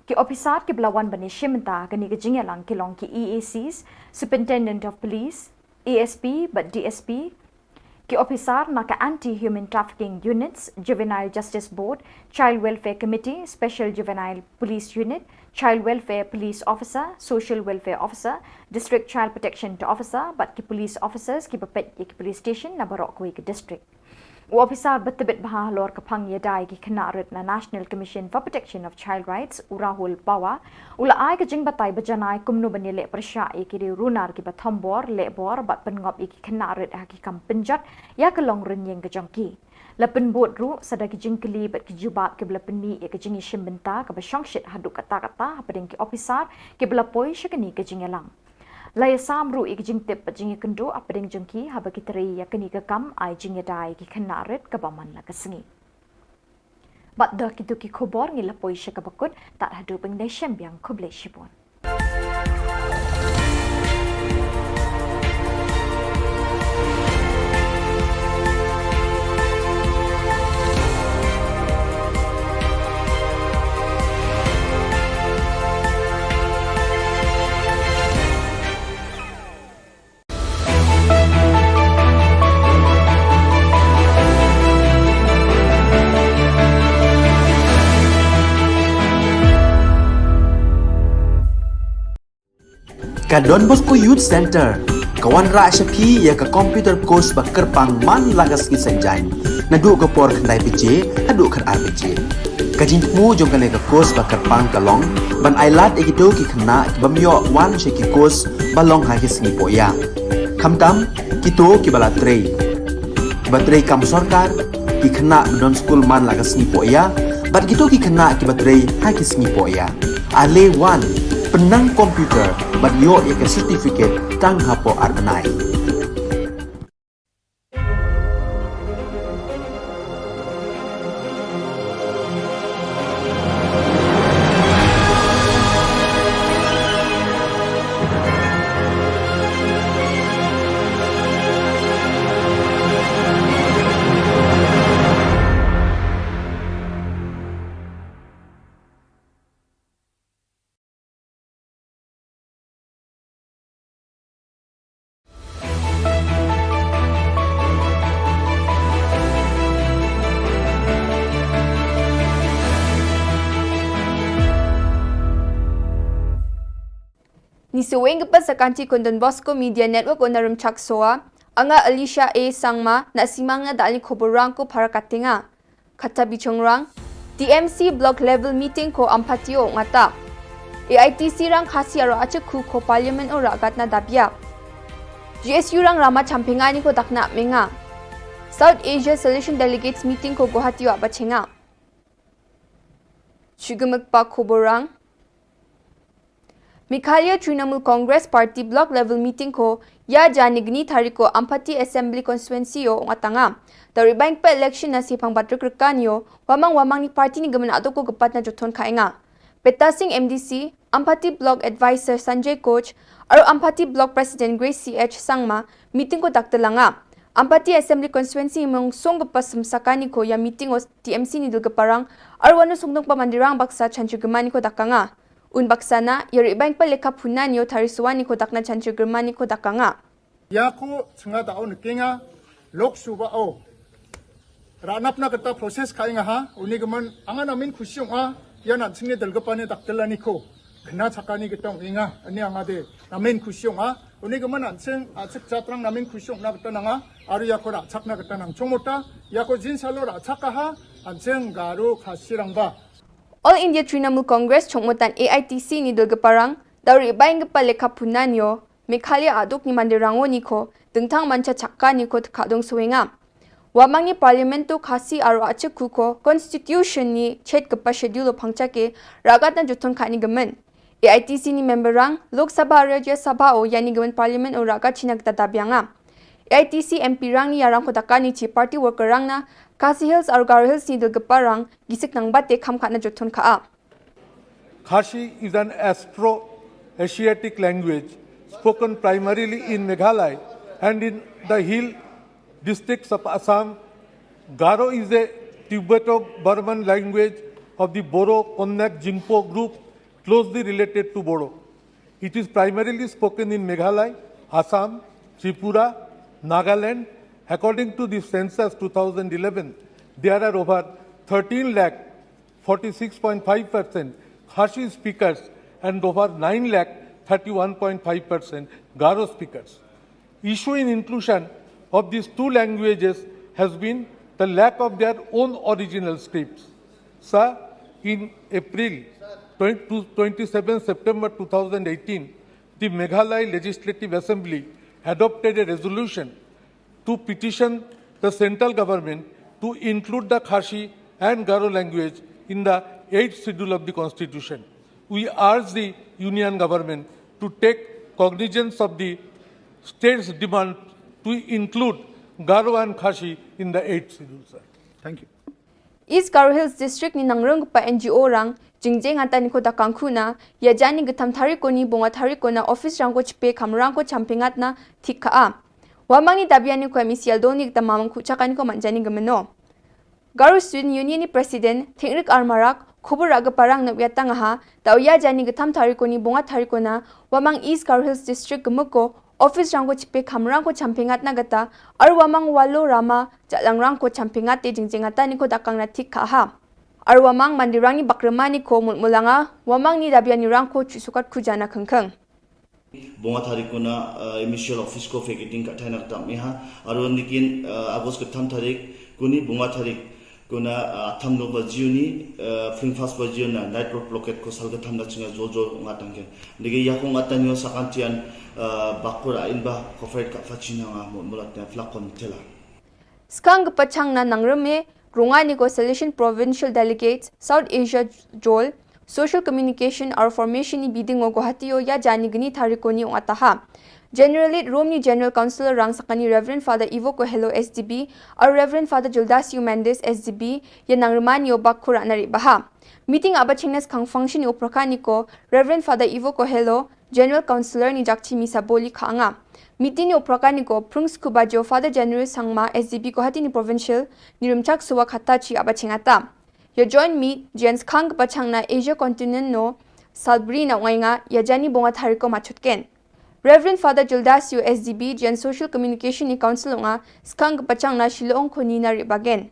Ki ophisar kiba la wan ban ïashim bynta ha kane ka jingïalang ki long ki EACs, Superintendent of Police, ASP bad DSP, ki ophisar na ka Anti Human Trafficking Units, Juvenile Justice Board, Child Welfare Committee, Special Juvenile Police Unit, Child Welfare Police Officer, Social Welfare Officer, District Child Protection Officer bad ki police officers kiba peit ïa ki police station na baroh kawei ka district. U ophisar ba tbit bha halor ka phang ïada ïa ki khynnah rit na National Commission for Protection of Child Rights, u Rahul Pawar, u la ai ka jingbatai ba janai kumno ban ïaleh pyrshah ïa ki riew runar kiba thombor, lehbor bad pynngop ïa ki khynnah rit ha ki kam pynjot ïa ka long rynïeng ka jong ki. La pynbud ruh sa da ki jingkylli bad ki jubab kiba la pynmih ïa ka jingïashim bynta kaba shongshit haduh katta katta hapdeng ki ophisar kiba la poi sha kane ka jingïalang. La ïasam ruh ïa ka jingtip bad jingïakynduh hapdeng jong ki haba ki trei ïa kane ka kam ai jingïada ïa ki khynnah rit kaba man la ka sngi. Bad da kito ki khubor ngi la poi sha kaba kut, tad haduh ban ïashem biang, khublei shibun. Ka Don Bosco Youth Center ka wanrah sha phi ïa ka computer course ba kyrpang man la ka sngi Saitjaiñ, naduh ka por khyndai baje haduh khatar baje. Ka jingthmu jong kane ka course ba kyrpang ka long ban ailad ïa kito ki khynnah ki bym ïoh wan sha ki course ba long ha ki sngi pohïa, khamtam kito kiba la trei, kiba trei kam sorkar, ki khynnah ba don skul man la ka sngi pohïa bad kito ki khynnah kiba trei ha ki sngi pohïa. Ale wan, pynnang computer bad ïoh ïa ka certificate tang hapoh ar bnai. Ngi sngewbha ban pynskhem ïa ka Don Bosco Media Network, u nongrim Chaksoa, nga Alicia A Sangma, na Simang na da ali khubor rangko para katinga. Kata bichongrang, T M C Block Level Meeting ko Ampati o ngata. A I T C rang Khasi aro ache khu ko Parliament o ragat na dabiap. G S U rang rama champengani ko dakna menga. South Asia Solution Delegates Meeting ko Guwahati o abachenga. Chugumek pa khubor rang. Meghalaya Trinamool Congress Party Block Level Meeting ko ïa jani gni tari ko Ampati Assembly Constituency o ngatanga. Dari bank pa election na sipang batrik rekan yo, wamang wamang ni party ni gemen adok ko gepat na jothon kainga. Peta Singh M D C, Ampati Block Advisor Sanjay Koch, aro Ampati Block President Grace C H Sangma, meeting ko daktelanga. Ampati Assembly Constituency mong song gepa semsakani ko ïa meeting o T M C ni dul geparang, aro wanu songdong pa mandirang baksa chanchu gemani ko dakanga. Un baksana, ïa ri bank pa lekha phunan yo tari suwani ko dakna chanchu gemani ko dakanga. Ïa ko chenga da o nekenga, Lok Sabha o. Ranap na kata process kainga ha, uni gemen, anga namin khusyong a, ïa nan sing ni dul gepani daktelani ko. Kena chakani ketong inga, ani anga de, namin khusyong a, uni gemen nan sing, a sik chatrang namin khusyong na kata nanga, aro ïa ko rachak na kata nang chongmota, ïa ko jin salo rachak a ha, an sing Garo Khasi rangba. All India Trinamool Congress chongmotan A I T C ni dul geparang, dauri baing gepa lekha phunan yo, Meghalaya aduk ni mandirang o ni ko, dengtang mancha chakka ni ko tekadong suwenga. Wamang ni Parliament tu Khasi aro ache khu ko, Constitution ni chet gepa schedule o phangcha ke, ragat na jothon kani gemen. A I T C ni member rang, Lok Sabha Rajya Sabha o yani gemen Parliament o ragat china geta dabianga. A I T C M P rang ni yarang ko dakani chi party worker rang na, Khasi Hills aro Garo Hills ni dul geparang, gisik nang bate kham khatna jothon ka a. Khasi is an Austro-Asiatic language spoken primarily in Meghalaya and in the hill districts of Assam. Garo is a Tibeto-Burman language of the Boro-Konyak Jingpo group closely related to Bodo. It is primarily spoken in Meghalaya, Assam, Tripura, Nagaland. According to the census two thousand eleven, there are over thirteen lakh forty-six point five percent Khasi speakers and over nine lakh thirty-one point five percent Garo speakers. Issue in inclusion of these two languages has been the lack of their own original scripts. Sir, in April twenty, twenty-seven September two thousand eighteen, the Meghalaya Legislative Assembly adopted a resolution to petition the central government to include the Khasi and Garo language in the eighth schedule of the constitution. We urge the union government to take cognizance of the state's demand to include Garo and Khasi in the eighth schedule, sir. Thank you. East Garo Hills District ni nangrum kpa N G O rang jingjeng ata ni ko dakang khuna ya jani githam thari ko ni bunga thari ko na office rang ko chipe kamrang ko champingat na thik ka a. Wamang ni dabian ni ko M E C L do ni gita mamang kuchaka ni ko manjani gemeno. Garo Student Union ni President Thingrik Armarak khubur aga parang na wiatang ha ta uya jani githam thari ko ni bunga thari ko na wamang East Garo Hills District gemeko office rang ko chipe kamrang ko champingat na gata ar wamang walo rama jalang rang ko champingat te jingjeng ata ni ko dakang na thik ka ha. Ar wamang mandirang ni bakrema ni ko mulmulanga wamang ni dabian ni rang ko chusukat kujana kengkeng. Bunga thari ko na, uh, M E C L office ko vacating ka thai na tam ha. Ar wan dikin, uh, August ka tham thari ko ni bunga thari ko na, uh, tham no ba jiu ni, uh, fling fast ba jiu na night road blockade ko sal ka tham na chinga jo jo ngatang ke. Digi ya ko ngatang yo sakan tian, uh, bakura in ba ko freight ka fachina nga mo mulat na flakon tela. Skang gepachang na nangrem e, runga ni ko Salesian Provincial Delegates, South Asia Jol, Social Communication or Formation ni biding o Guwahati o ya jani gni thari ko ni ong ataha. General Lead Rom ni General Council rang sakani Reverend Father Ivo Kohelo S D B, or Reverend Father Juldasio Mendes S D B, ya nangrema ni o bak kura nari baha. Meeting aba chingnes kang function ni o praka ni ko, Reverend Father Ivo Kohelo, General Councillor ni Jakchi Misaboli Khanga. Meeting ni upraka ni ko Prung Scuba Jo Father General Sangma S D B Guwahati ni Provincial ni Rumchak Suwa Khata chi aba chingata. Ya join meet, Jens Khang Pachang na Asia Continent no Salbri na Ngainga, ya jani bonga thari ko machutken. Reverend Father Juldasio S D B, Jens Social Communication ni Council nga, Skang Pachang na Shillong Koni na Ribagen.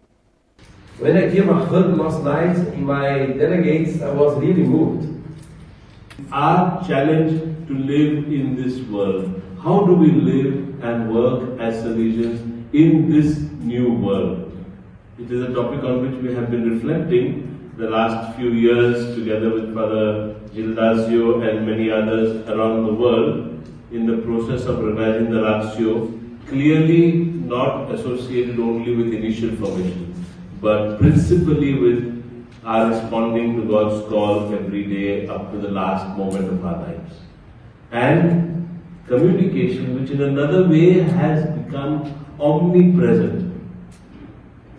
When I came, I heard last night, my delegates, I was really moved. Our challenge to live in this world. How do we live and work as Salesians in this new world? It is a topic on which we have been reflecting the last few years together with Father Gildasio and many others around the world in the process of revising the Ratio, clearly not associated only with initial formation, but principally with our responding to God's call every day up to the last moment of our lives. And communication, which in another way has become omnipresent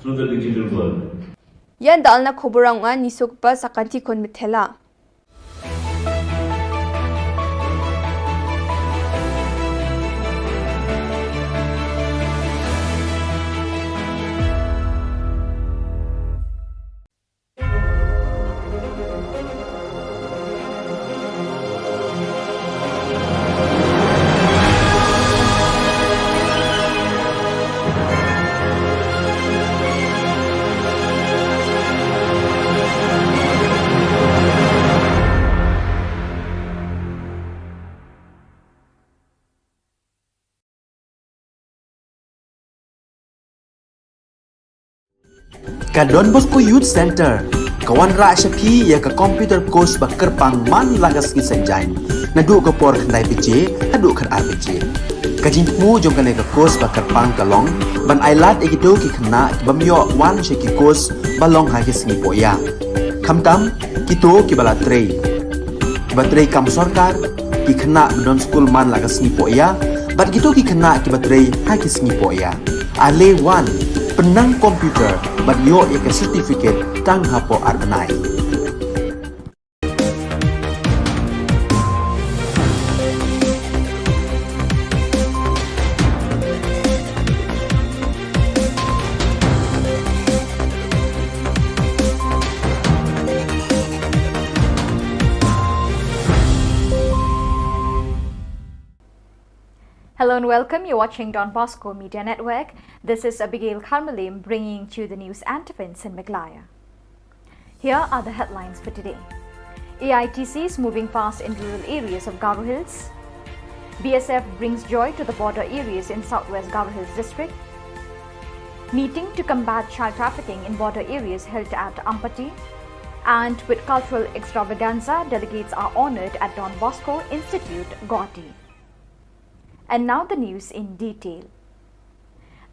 through the digital world. Yan dalna khubur ang an nisuk pa sakanti kon mithela. Ka Don Bosco Youth Centre ka wanrah sha phi ïa ka computer course ba kyrpang man la ka sngi Saitjaiñ, naduh ka por khyndai baje haduh khatar baje. Ka jingthmu jong kane ka course ba kyrpang ka long ban ailad ïa kito ki khynnah ki bym ïoh wan sha ki course ba long ha ki sngi pohïa. Khamtam kito kiba la trei, kiba trei kam sorkar, ki khynnah ba don skul man la ka sngi pohïa, bad kito ki khynnah kiba trei ha ki sngi pohïa. Ale wan, pynnang computer bad ïoh ïa ka certificate tang hapoh ar bnai. Hello and welcome. You're watching Don Bosco Media Network. This is Abigail Kharmalim bringing to you the news and events in Meghalaya. Here are the headlines for today. A I T C is moving fast in rural areas of Garo Hills. B S F brings joy to the border areas in Southwest Garo Hills district. Meeting to combat child trafficking in border areas held at Ampati. And with cultural extravaganza, delegates are honored at Don Bosco Institute, Guwahati. And now the news in detail.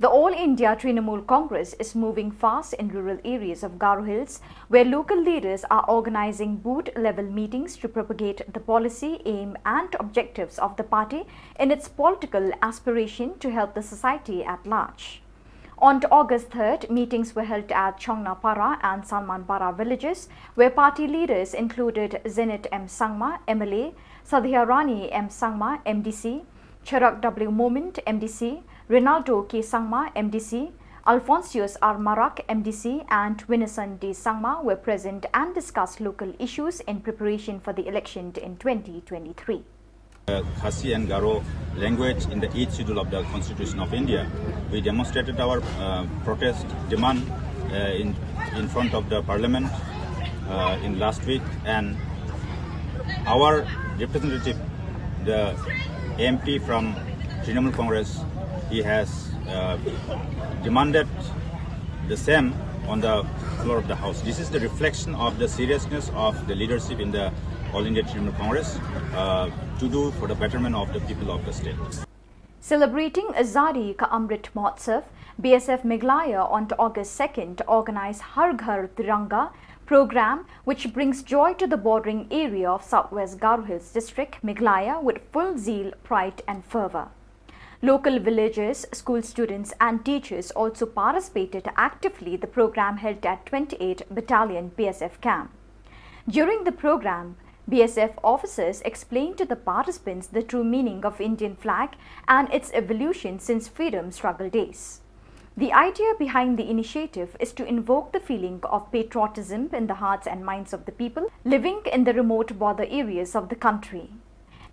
The All India Trinamool Congress is moving fast in rural areas of Garo Hills, where local leaders are organizing booth-level meetings to propagate the policy, aim and objectives of the party in its political aspiration to help the society at large. On August third, meetings were held at Chongnapara and Salmanpara villages, where party leaders included Zenith M Sangma, M L A, Sadhya Rani M Sangma, M D C, Charak W Momin, M D C, Ronaldo K Sangma, M D C, Alphonsius R Marak, M D C, and Winison D Sangma were present and discussed local issues in preparation for the election in twenty twenty-three. Uh, Khasi and Garo language in the eighth schedule of the Constitution of India. We demonstrated our, uh, protest demand, uh, in, in front of the parliament, uh, in last week, and our representative, the M P from Trinamool Congress, he has, uh, demanded the same on the floor of the house. This is the reflection of the seriousness of the leadership in the All India Trinamool Congress, uh, to do for the betterment of the people of the state. Celebrating Azadi Ka Amrit Mahotsav, B S F Meghalaya on August second organized Har Ghar Tiranga program, which brings joy to the bordering area of Southwest Garo Hills District, Meghalaya, with full zeal, pride and fervor. Local villagers, school students and teachers also participated actively the program held at twenty-eight Battalion B S F camp. During the program, B S F officers explained to the participants the true meaning of Indian flag and its evolution since freedom struggle days. The idea behind the initiative is to invoke the feeling of patriotism in the hearts and minds of the people living in the remote border areas of the country.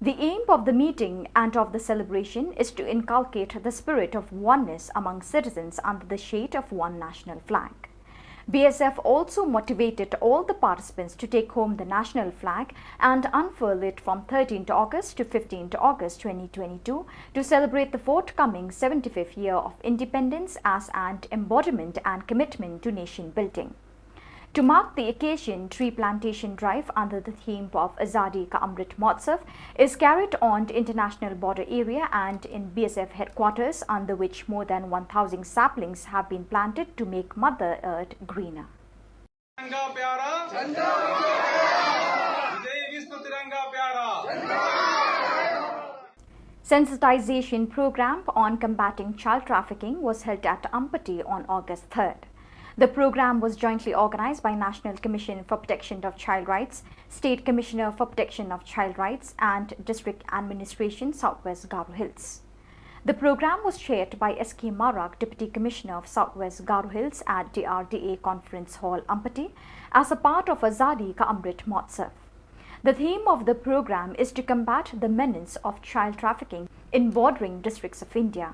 The aim of the meeting and of the celebration is to inculcate the spirit of oneness among citizens under the shade of one national flag. B S F also motivated all the participants to take home the national flag and unfurl it from thirteenth August to fifteenth August twenty twenty-two to celebrate the forthcoming seventy-fifth year of independence as an embodiment and commitment to nation building. To mark the occasion, tree plantation drive under the theme of Azadi Ka Amrit Mahotsav is carried on the international border area and in B S F headquarters, under which more than one thousand saplings have been planted to make Mother Earth greener. तिरंगा प्यारा, झंडा विजयी विश्व तिरंगा प्यारा। Sensitization program on combating child trafficking was held at Ampati on August third. The program was jointly organized by National Commission for Protection of Child Rights, State Commissioner for Protection of Child Rights, and District Administration, Southwest Garo Hills. The program was chaired by S K Marak, Deputy Commissioner of Southwest Garo Hills, at D R D A Conference Hall, Ampati, as a part of Azadi Ka Amrit Mahotsav. The theme of the program is to combat the menace of child trafficking in bordering districts of India.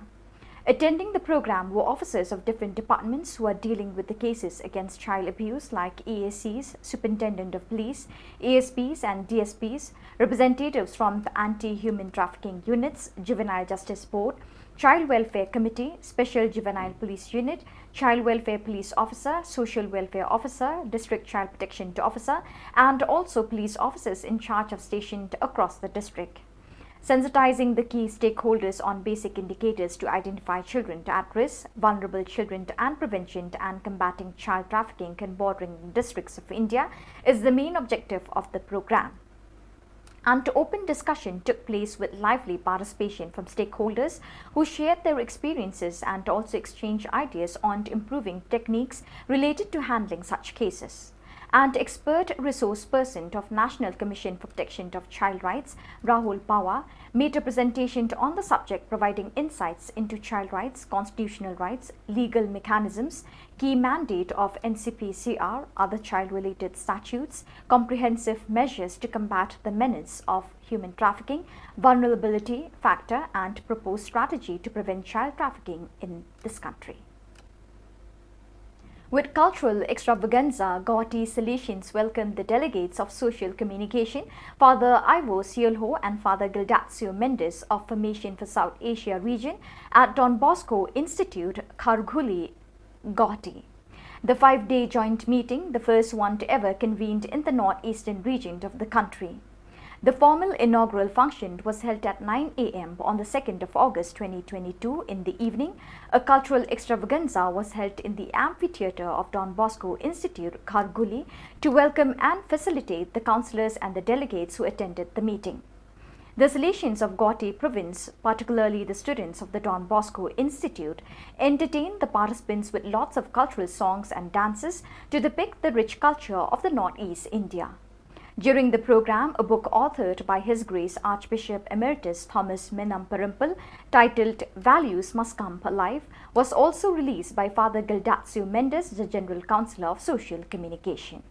Attending the program were officers of different departments who are dealing with the cases against child abuse, like A S Ps, Superintendent of Police, A S Ps and D S Ps, representatives from the anti-human trafficking units, Juvenile Justice Board, Child Welfare Committee, Special Juvenile Police Unit, Child Welfare Police Officer, Social Welfare Officer, District Child Protection Officer, and also police officers in charge of stationed across the district. Sensitizing the key stakeholders on basic indicators to identify children at risk, vulnerable children, and prevention and combating child trafficking in bordering districts of India is the main objective of the program. And open discussion took place with lively participation from stakeholders who shared their experiences and also exchanged ideas on improving techniques related to handling such cases. And expert resource person of National Commission for Protection of Child Rights, Rahul Pawar, made a presentation on the subject, providing insights into child rights, constitutional rights, legal mechanisms, key mandate of N C P C R, other child-related statutes, comprehensive measures to combat the menace of human trafficking, vulnerability factor, and proposed strategy to prevent child trafficking in this country. With cultural extravaganza, Guwahati Salesians welcomed the delegates of social communication, Father Ivo Siolho and Father Gildacio Mendes of Formation for South Asia region, at Don Bosco Institute, Kharghuli, Guwahati. The five-day joint meeting, the first one to ever convened in the northeastern region of the country. The formal inaugural function was held at nine a m on the second of August twenty twenty-two in the evening. A cultural extravaganza was held in the amphitheatre of Don Bosco Institute, Kharghuli, to welcome and facilitate the councillors and the delegates who attended the meeting. The Salesians of Guwahati province, particularly the students of the Don Bosco Institute, entertained the participants with lots of cultural songs and dances to depict the rich culture of the Northeast India. During the program, a book authored by His Grace Archbishop Emeritus Thomas Menamperimpil, titled Values Must Come Alive, was also released by Father Gildacio Mendes, the General Counsellor of Social Communication.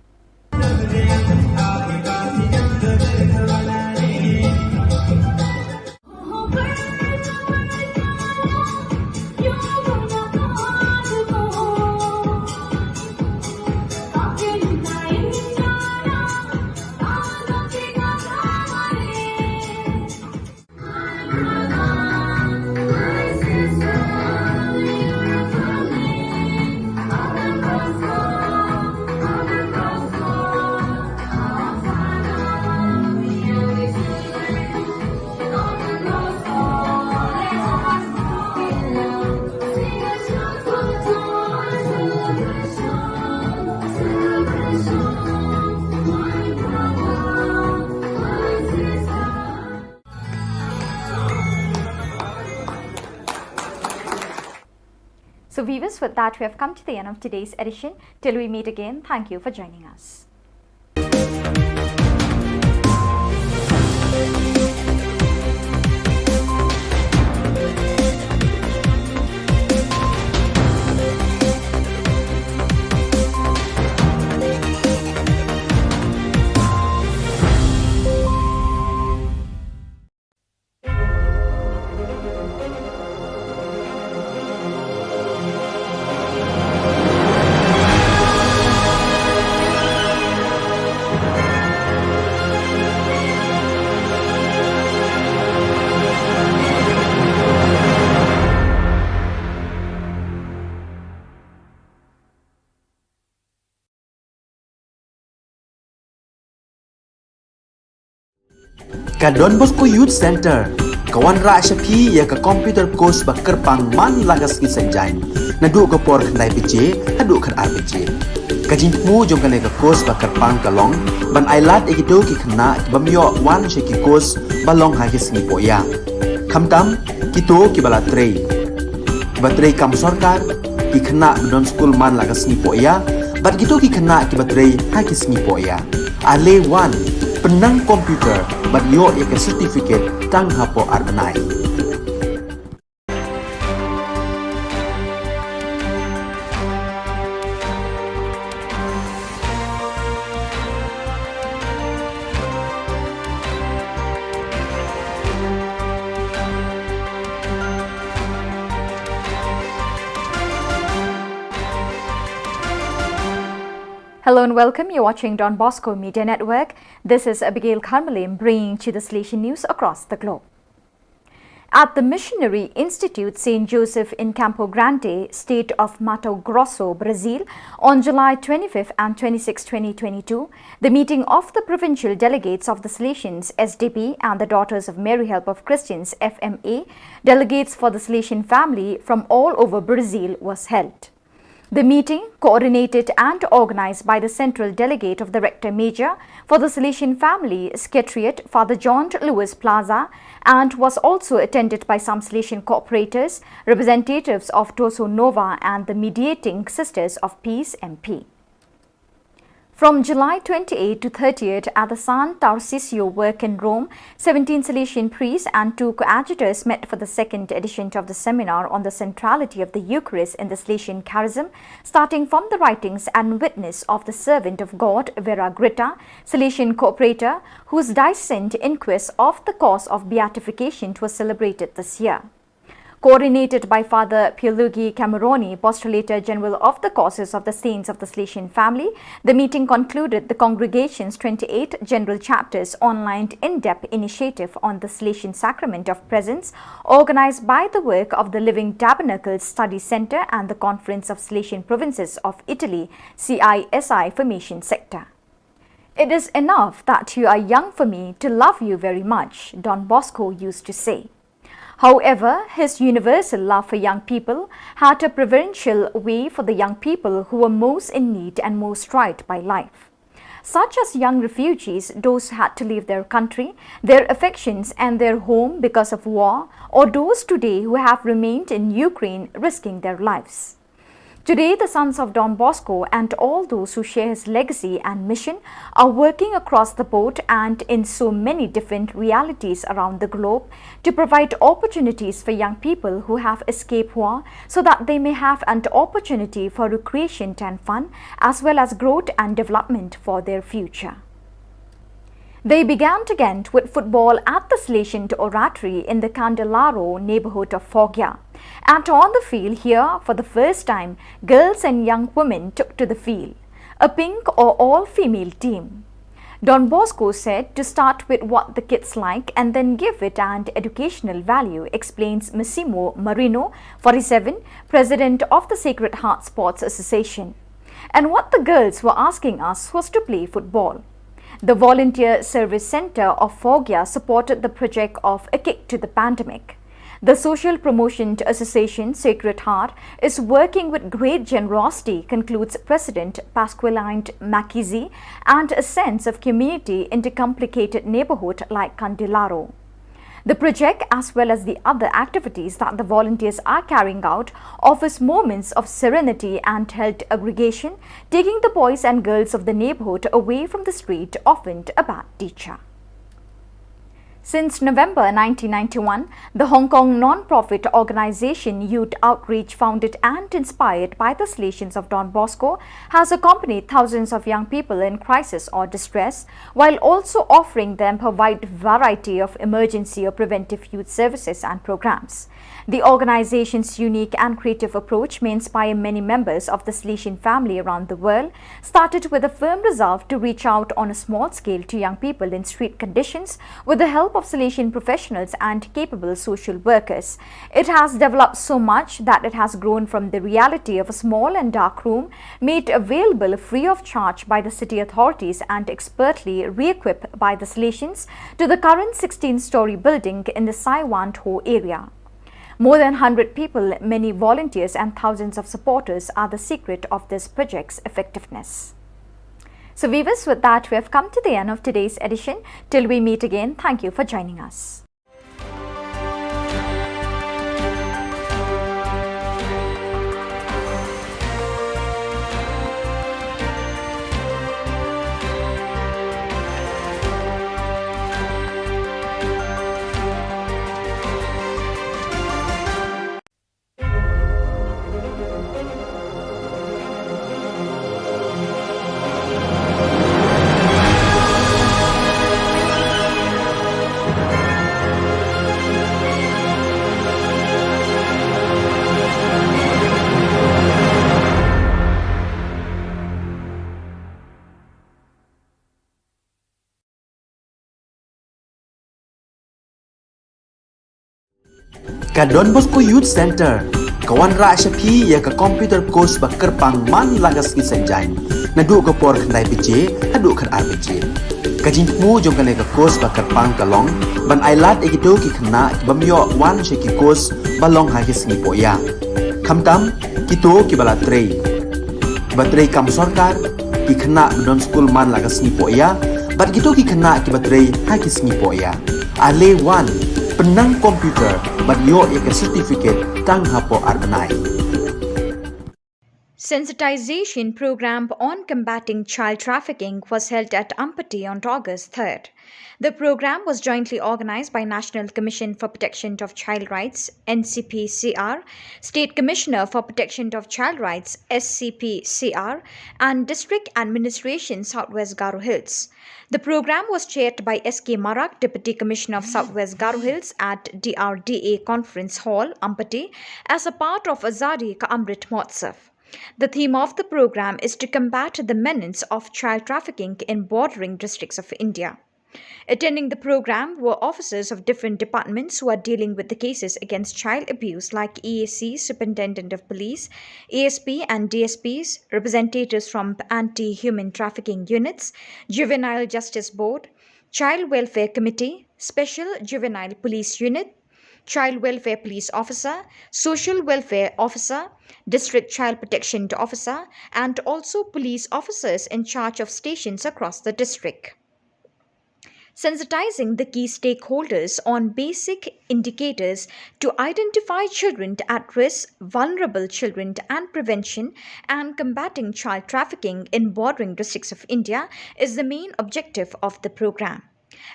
So viewers, with that, we have come to the end of today's edition. Till we meet again, thank you for joining us. Ka Don Bosco Youth Centre ka wanrah sha phi ïa ka computer course ba kyrpang man la ka sngi Saitjaiñ, naduh ka por khyndai baje haduh khatar baje. Ka jingthmu jong kane ka course ba kyrpang ka long ban ailad ïa kito ki khynnah ki bym ïoh wan sha ki course ba long ha ki sngi pohïa, khamtam kito kiba la trei, kiba trei kam sorkar, ki khynnah ba don skul man la ka sngi pohïa, bad kito ki khynnah kiba trei ha ki sngi pohïa. Ale wan, pynnang computer bad ïoh ïa ka certificate tang hapoh ar bnai. Hello and welcome. You're watching Don Bosco Media Network. This is Abigail Carmelim bringing to you the Salesian news across the globe. At the Missionary Institute Saint Joseph in Campo Grande, state of Mato Grosso, Brazil, on July twenty-fifth and twenty-sixth, twenty twenty-two, the meeting of the provincial delegates of the Salesians, S D P, and the Daughters of Mary Help of Christians, F M A, delegates for the Salesian family from all over Brazil was held. The meeting, coordinated and organized by the Central Delegate of the Rector Major for the Salesian Family Secretariat, Father John Lewis Plaza, and was also attended by some Salesian cooperators, representatives of Toso Nova, and the Mediating Sisters of Peace, M P. From July twenty-eighth to thirtieth at the San Tarcisio Work in Rome, seventeen Salesian priests and two coadjutors met for the second edition of the seminar on the centrality of the Eucharist in the Salesian charism, starting from the writings and witness of the servant of God, Vera Gritta, Salesian cooperator, whose dissentient inquest of the cause of beatification was celebrated this year. Coordinated by Father Pierluigi Cameroni, Postulator General of the Causes of the Saints of the Salesian Family, the meeting concluded the congregation's twenty-eighth General Chapter's online in-depth initiative on the Salesian Sacrament of Presence, organized by the work of the Living Tabernacles Study Center and the Conference of Salesian Provinces of Italy, C I S I, Formation Sector. "It is enough that you are young for me to love you very much," Don Bosco used to say. However, his universal love for young people had a preferential way for the young people who were most in need and most tried by life, such as young refugees, those who had to leave their country, their affections, and their home because of war, or those today who have remained in Ukraine risking their lives. Today, the sons of Don Bosco and all those who share his legacy and mission are working across the board and in so many different realities around the globe to provide opportunities for young people who have escaped war so that they may have an opportunity for recreation and fun, as well as growth and development for their future. They began to get with football at the Salesian Oratory in the Candelaro neighborhood of Foggia. And on the field here, for the first time, girls and young women took to the field. A pink or all-female team. Don Bosco said to start with what the kids like and then give it an educational value, explains Massimo Marino, forty-seven, president of the Sacred Heart Sports Association. And what the girls were asking us was to play football. The Volunteer Service Center of Foggia supported the project of A Kick to the Pandemic. The Social Promotion Association, Sacred Heart, is working with great generosity, concludes President Pasqualino Macchizzi, and a sense of community in the complicated neighborhood like Candelaro. The project, as well as the other activities that the volunteers are carrying out, offers moments of serenity and health aggregation, taking the boys and girls of the neighborhood away from the street, often a bad teacher. Since November nineteen ninety-one, the Hong Kong non-profit organization Youth Outreach, founded and inspired by the Salesians of Don Bosco, has accompanied thousands of young people in crisis or distress, while also offering them a wide variety of emergency or preventive youth services and programs. The organization's unique and creative approach may inspire many members of the Salesian family around the world, started with a firm resolve to reach out on a small scale to young people in street conditions with the help of Salesian professionals and capable social workers. It has developed so much that it has grown from the reality of a small and dark room made available free of charge by the city authorities and expertly re-equipped by the Salesians to the current sixteen-story building in the Sai Wan Tho area. More than hundred people, many volunteers, and thousands of supporters are the secret of this project's effectiveness. So, viewers, with that, we have come to the end of today's edition. Till we meet again, thank you for joining us. Ka Don Bosco Youth Center ka wanrah sha phi ïa ka computer course ba kyrpang man la ka sngi Saitjaiñ, naduh ka por khyndai baje haduh khatar baje. Ka jingthmu jong kane ka course ba kyrpang ka long ban ailad ïa kito ki khynnah ki bym ïoh wan sha ki course ba long ha ki sngi pohïa, khamtam kito kiba la trei, kiba trei kam sorkar, ki khynnah ba don skul man la ka sngi pohïa, bad kito ki khynnah kiba trei ha ki sngi pohïa. Ale wan, pynnang computer bad ïoh ïa ka certificate tang hapoh ar bnai. Sensitization program on combating child trafficking was held at Ampati on August third. The program was jointly organized by National Commission for Protection of Child Rights, N C P C R, State Commissioner for Protection of Child Rights, S C P C R, and District Administration Southwest Garo Hills. The program was chaired by S K Marak, Deputy Commissioner of Southwest Garo Hills, at D R D A Conference Hall, Ampati, as a part of Azadi Ka Amrit Mahotsav. The theme of the program is to combat the menace of child trafficking in bordering districts of India. Attending the program were officers of different departments who are dealing with the cases against child abuse, like E A C, Superintendent of Police, A S P and D S Ps, representatives from anti-human trafficking units, Juvenile Justice Board, Child Welfare Committee, Special Juvenile Police Unit, Child Welfare Police Officer, Social Welfare Officer, District Child Protection Officer, and also police officers in charge of stations across the district. Sensitizing the key stakeholders on basic indicators to identify children at risk, vulnerable children, and prevention and combating child trafficking in bordering districts of India is the main objective of the program.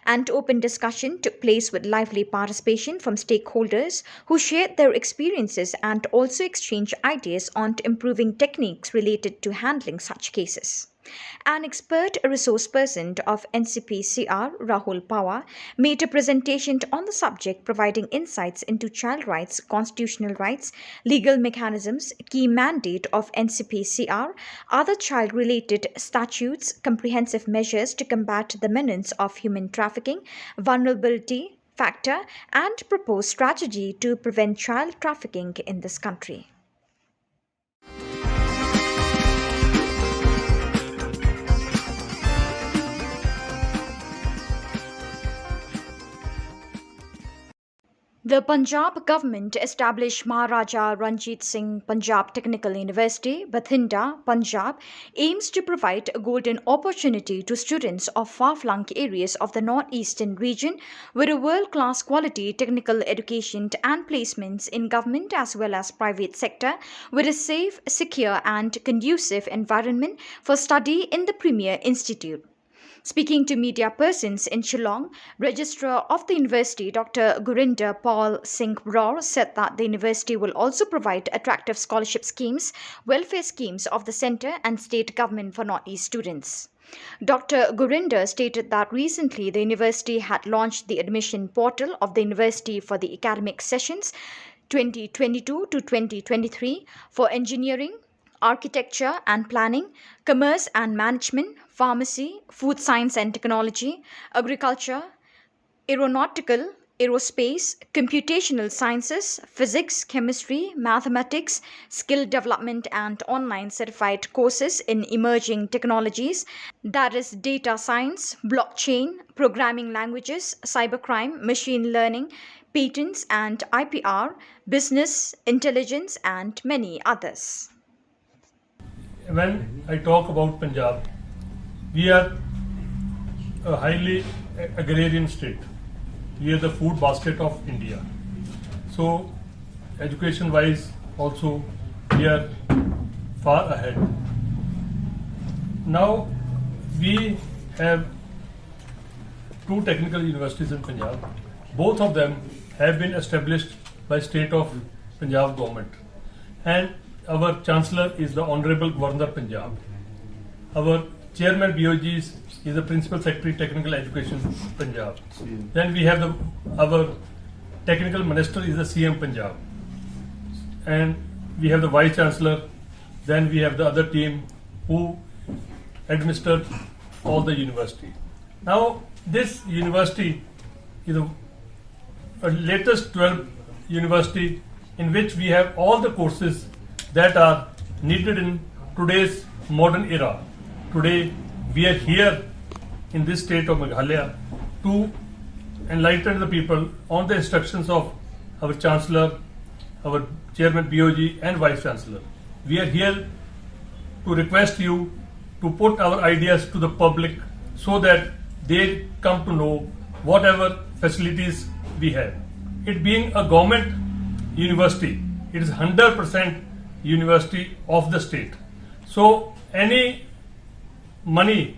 An open discussion took place with lively participation from stakeholders who shared their experiences and also exchanged ideas on improving techniques related to handling such cases. An expert resource person of N C P C R, Rahul Pawar, made a presentation on the subject, providing insights into child rights, constitutional rights, legal mechanisms, key mandate of N C P C R, other child related statutes, comprehensive measures to combat the menace of human trafficking, vulnerability factor, and proposed strategy to prevent child trafficking in this country. The Punjab government established Maharaja Ranjit Singh Punjab Technical University, Bathinda, Punjab, aims to provide a golden opportunity to students of far-flung areas of the northeastern region with a world-class quality technical education and placements in government as well as private sector, with a safe, secure and conducive environment for study in the premier institute. Speaking to media persons in Shillong, Registrar of the University, Doctor Gurinder Pal Singh Bror, said that the university will also provide attractive scholarship schemes, welfare schemes of the centre and state government for Northeast students. Doctor Gurinder stated that recently the university had launched the admission portal of the university for the academic sessions twenty twenty-two to twenty twenty-three for engineering, architecture and planning, commerce and management, pharmacy, food science and technology, agriculture, aeronautical, aerospace, computational sciences, physics, chemistry, mathematics, skill development and online certified courses in emerging technologies, that is data science, blockchain, programming languages, cybercrime, machine learning, patents and I P R, business intelligence and many others. When I talk about Punjab, we are a highly agrarian state. We are the food basket of India. So, education wise, also, we are far ahead. Now, we have two technical universities in Punjab. Both of them have been established by state of Punjab government. And our chancellor is the Honorable Governor Punjab. Our chairman B O G is, is the principal secretary technical education Punjab. Then we have the, our technical minister is the C M Punjab. And we have the vice chancellor. Then we have the other team who administered all the university. Now, this university is a, a latest twelve university in which we have all the courses that are needed in today's modern era. Today, we are here in this state of Meghalaya to enlighten the people on the instructions of our Chancellor, our Chairman B O G and Vice Chancellor. We are here to request you to put our ideas to the public so that they come to know whatever facilities we have. It being a government university, it is hundred percent university of the state. So any money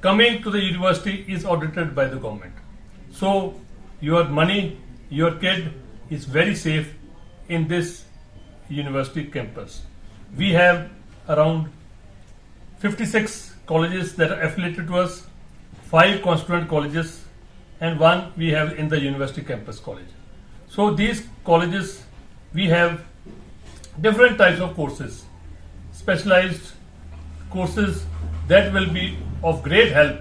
coming to the university is audited by the government. So your money, your kid is very safe in this university campus. We have around fifty-six colleges that are affiliated to us, five constituent colleges, and one we have in the university campus college. So these colleges, we have different types of courses, specialized courses that will be of great help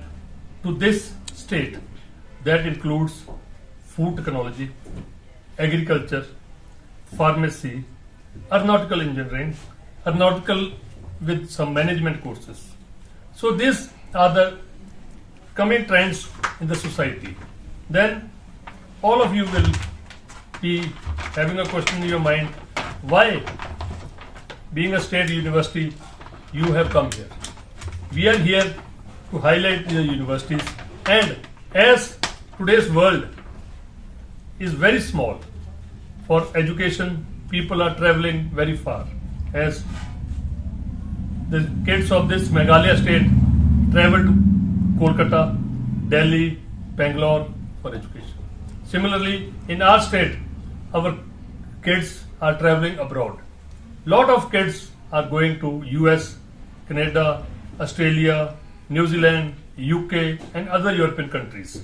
to this state. That includes food technology, agriculture, pharmacy, aeronautical engineering, aeronautical with some management courses. So these are the coming trends in the society. Then all of you will be having a question in your mind, why, being a state university, you have come here? We are here to highlight the universities, and as today's world is very small for education, people are traveling very far. As the kids of this Meghalaya state travel to Kolkata, Delhi, Bangalore for education. Similarly, in our state, our kids are traveling abroad. Lot of kids are going to U S, Canada, Australia, New Zealand, U K, and other European countries.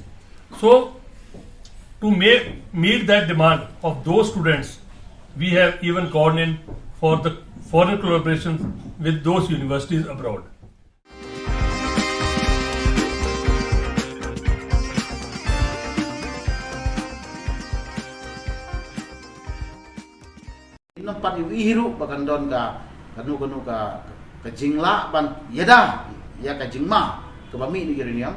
So, to make, meet that demand of those students, we have even gone in for the foreign collaborations with those universities abroad. Ngim pat ïohi ruh ba kan don ka, kano kano ka, ka jinglah ban ïada ïa ka jingma kaba mih na uranium.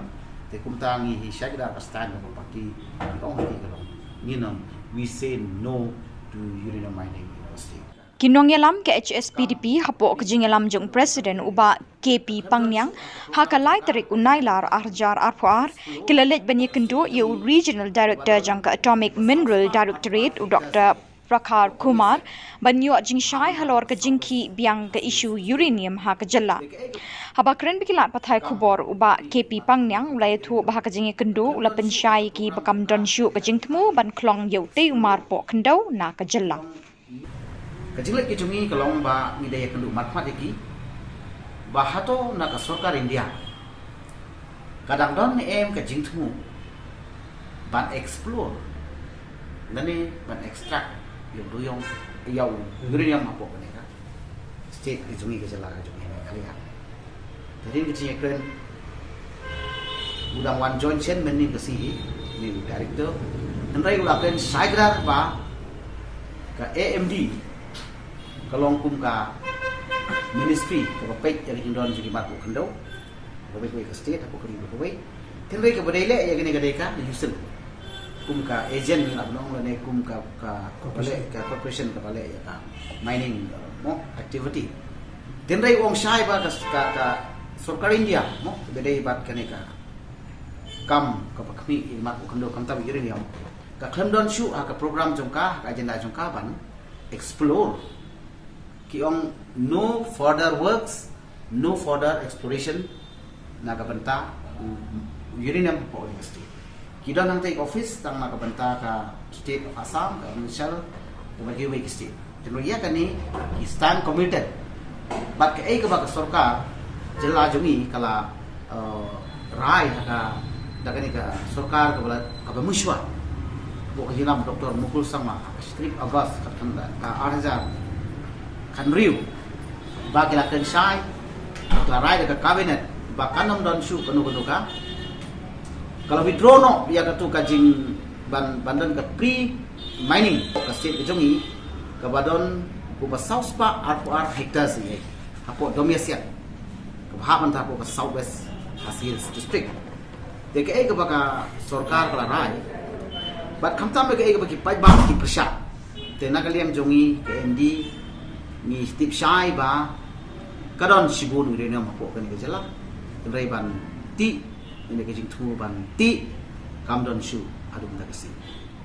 Te kumta ngi hi shakri da ka stand kaba party, ngi ong hi ka long, ngi ong, we say no to uranium mining in our state. Ki nongïalam ka H S P D P hapoh ka jingïalam jong u President u Bah K P Pangniang, ha ka lai tarik u Nailar arhajar arphew ar, ki la leit ban ïakynduh ïa u Regional Director jong ka Atomic Mineral Directorate u Doctor Prakhar Kumar ban ïoh jingshai halor ka jingkhih biang ka issue uranium ha ka jylla. Haba kren bad ki lad pathai khubor u Bah K P Pangniang u la ïathuh ba ha ka jingïakynduh u la pynshai ïa ki ba kam don shuh ka jingthmu ban khlong ïa utei u mar poh khyndew na ka jylla. Ka jingleh ki jong ngi ka long ba ngi dei ïakynduh markhmat ïa ki ba hato na ka sorkar India ka dang don ne em ka jingthmu ban explore lane ban extract ïa u duyong, ïa u uranium hapoh kane ka state ka jong ngi, ka jylla ka jong ngi Meghalaya. Te hadien ka jingïakren u dang wan join shen mynnin ka sngi hi, une u director. Hynrei u la kren shai kdar ba ka A M D ka long kum ka ministry kaba peit ïa ka jingdon jong ki mat poh khyndew, kaba peit ka state hapoh ka ri kawei. Hynrei kaba dei leh ïa kane ka dei ka U S I L kum ka agent ngi lah ban ong lane kum ka, ka, kaba leh ka corporation kaba leh ïa ka mining, uh, mo, activity. Hynrei u ong shai ba ka, ka, ka sorkar India mo, kaba dei bad kane ka kam kaba khmih ïa ki mat poh khyndew khamtam uranium, ka khlem don shuh ha ka program jong ka, ha ka agenda jong ka ban explore. Ki ong no further works, no further exploration na ka bynta u, u uranium hapoh ka state. Ki don hangtei ka office tang na ka bynta ka state of Assam, ka Arunachal, bad kiwei ki state. Te ïa kane ki stand committed. Bad kaei kaba ka sorkar jylla jong ngi ka la, eh, rai ha ka, da kane ka sorkar kaba la, kaba mynshwa. Bad ka jingïalam Doctor Mukul Sangma ha ka shi tarik August ka, ka arhajar khathynriew. Ba ki la kren shai, ki la rai da ka cabinet ba kan ym don shuh kano kano ka, ka la withdraw noh ïa katu ka jing ban, ban don ka pre mining ka state ka jong ngi, kaba don kumba saw spah arphew ar hectares ïa hapoh Domiasiat, kaba hap ban ta hapoh ka South West Khasi Hills District. Te kaei kaba ka sorkar ka la rai bad khamtam kaei kaba ki paidbah ki pyrshah. Te na ka liang jong ngi ka A M D ngi tip shai ba ka don shibun uranium hapoh kane ka jylla. Hynrei ban tih, ïa ka jingthmu ban tih kam don shuh haduh mynta ka sngi.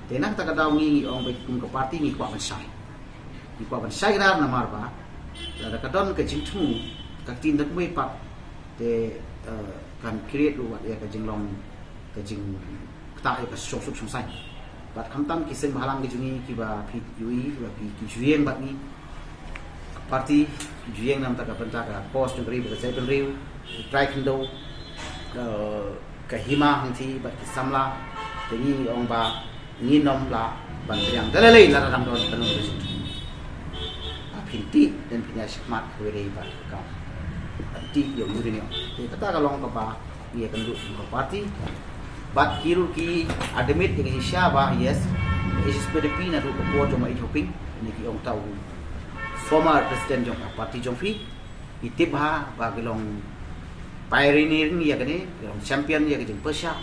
Te na kata ka daw ngi, ngi ong ba kum ka party ngi kwah ban shai. Ngi kwah ban shai kdar namar ba lada ka don ka jingthmu Ka ktien da kumwei pat te, eh, kan create ruh wat ïa ka jinglong, ka jingktah ïa ka shongsuk shongsaiñ. Bad khamtam ki seng bhalang ki jong ngi kiba phi ïohi, kiba phi ki ju ïeng bad ngi. Party ki ju ïeng namar ka bynta ka cause jong ka ri bad ka jaitbynriew, ki trai khyndew, ka, ka hima hangthie bad ki samla, te ngi ong ba ngin ym lah ban pdiang da lei lei lada dang don ka nongrim. Ba phin tih, dang phin ïa shakmat kawei de ba ka. Phin tih ïa u uranium. Te kata ka long kaba ngi ïakynduh kum ka party. Bad ki ruh ki admit ïa ka jingshisha ba, yes, H S P D P naduh ka por jong u Bah Ïeid Hoping, ne ki ong ta u former president jong ka party jong phi. Ngi tip bha ba ki long pioneering ïa kane, ki long champion ïa ka jingpyrshah.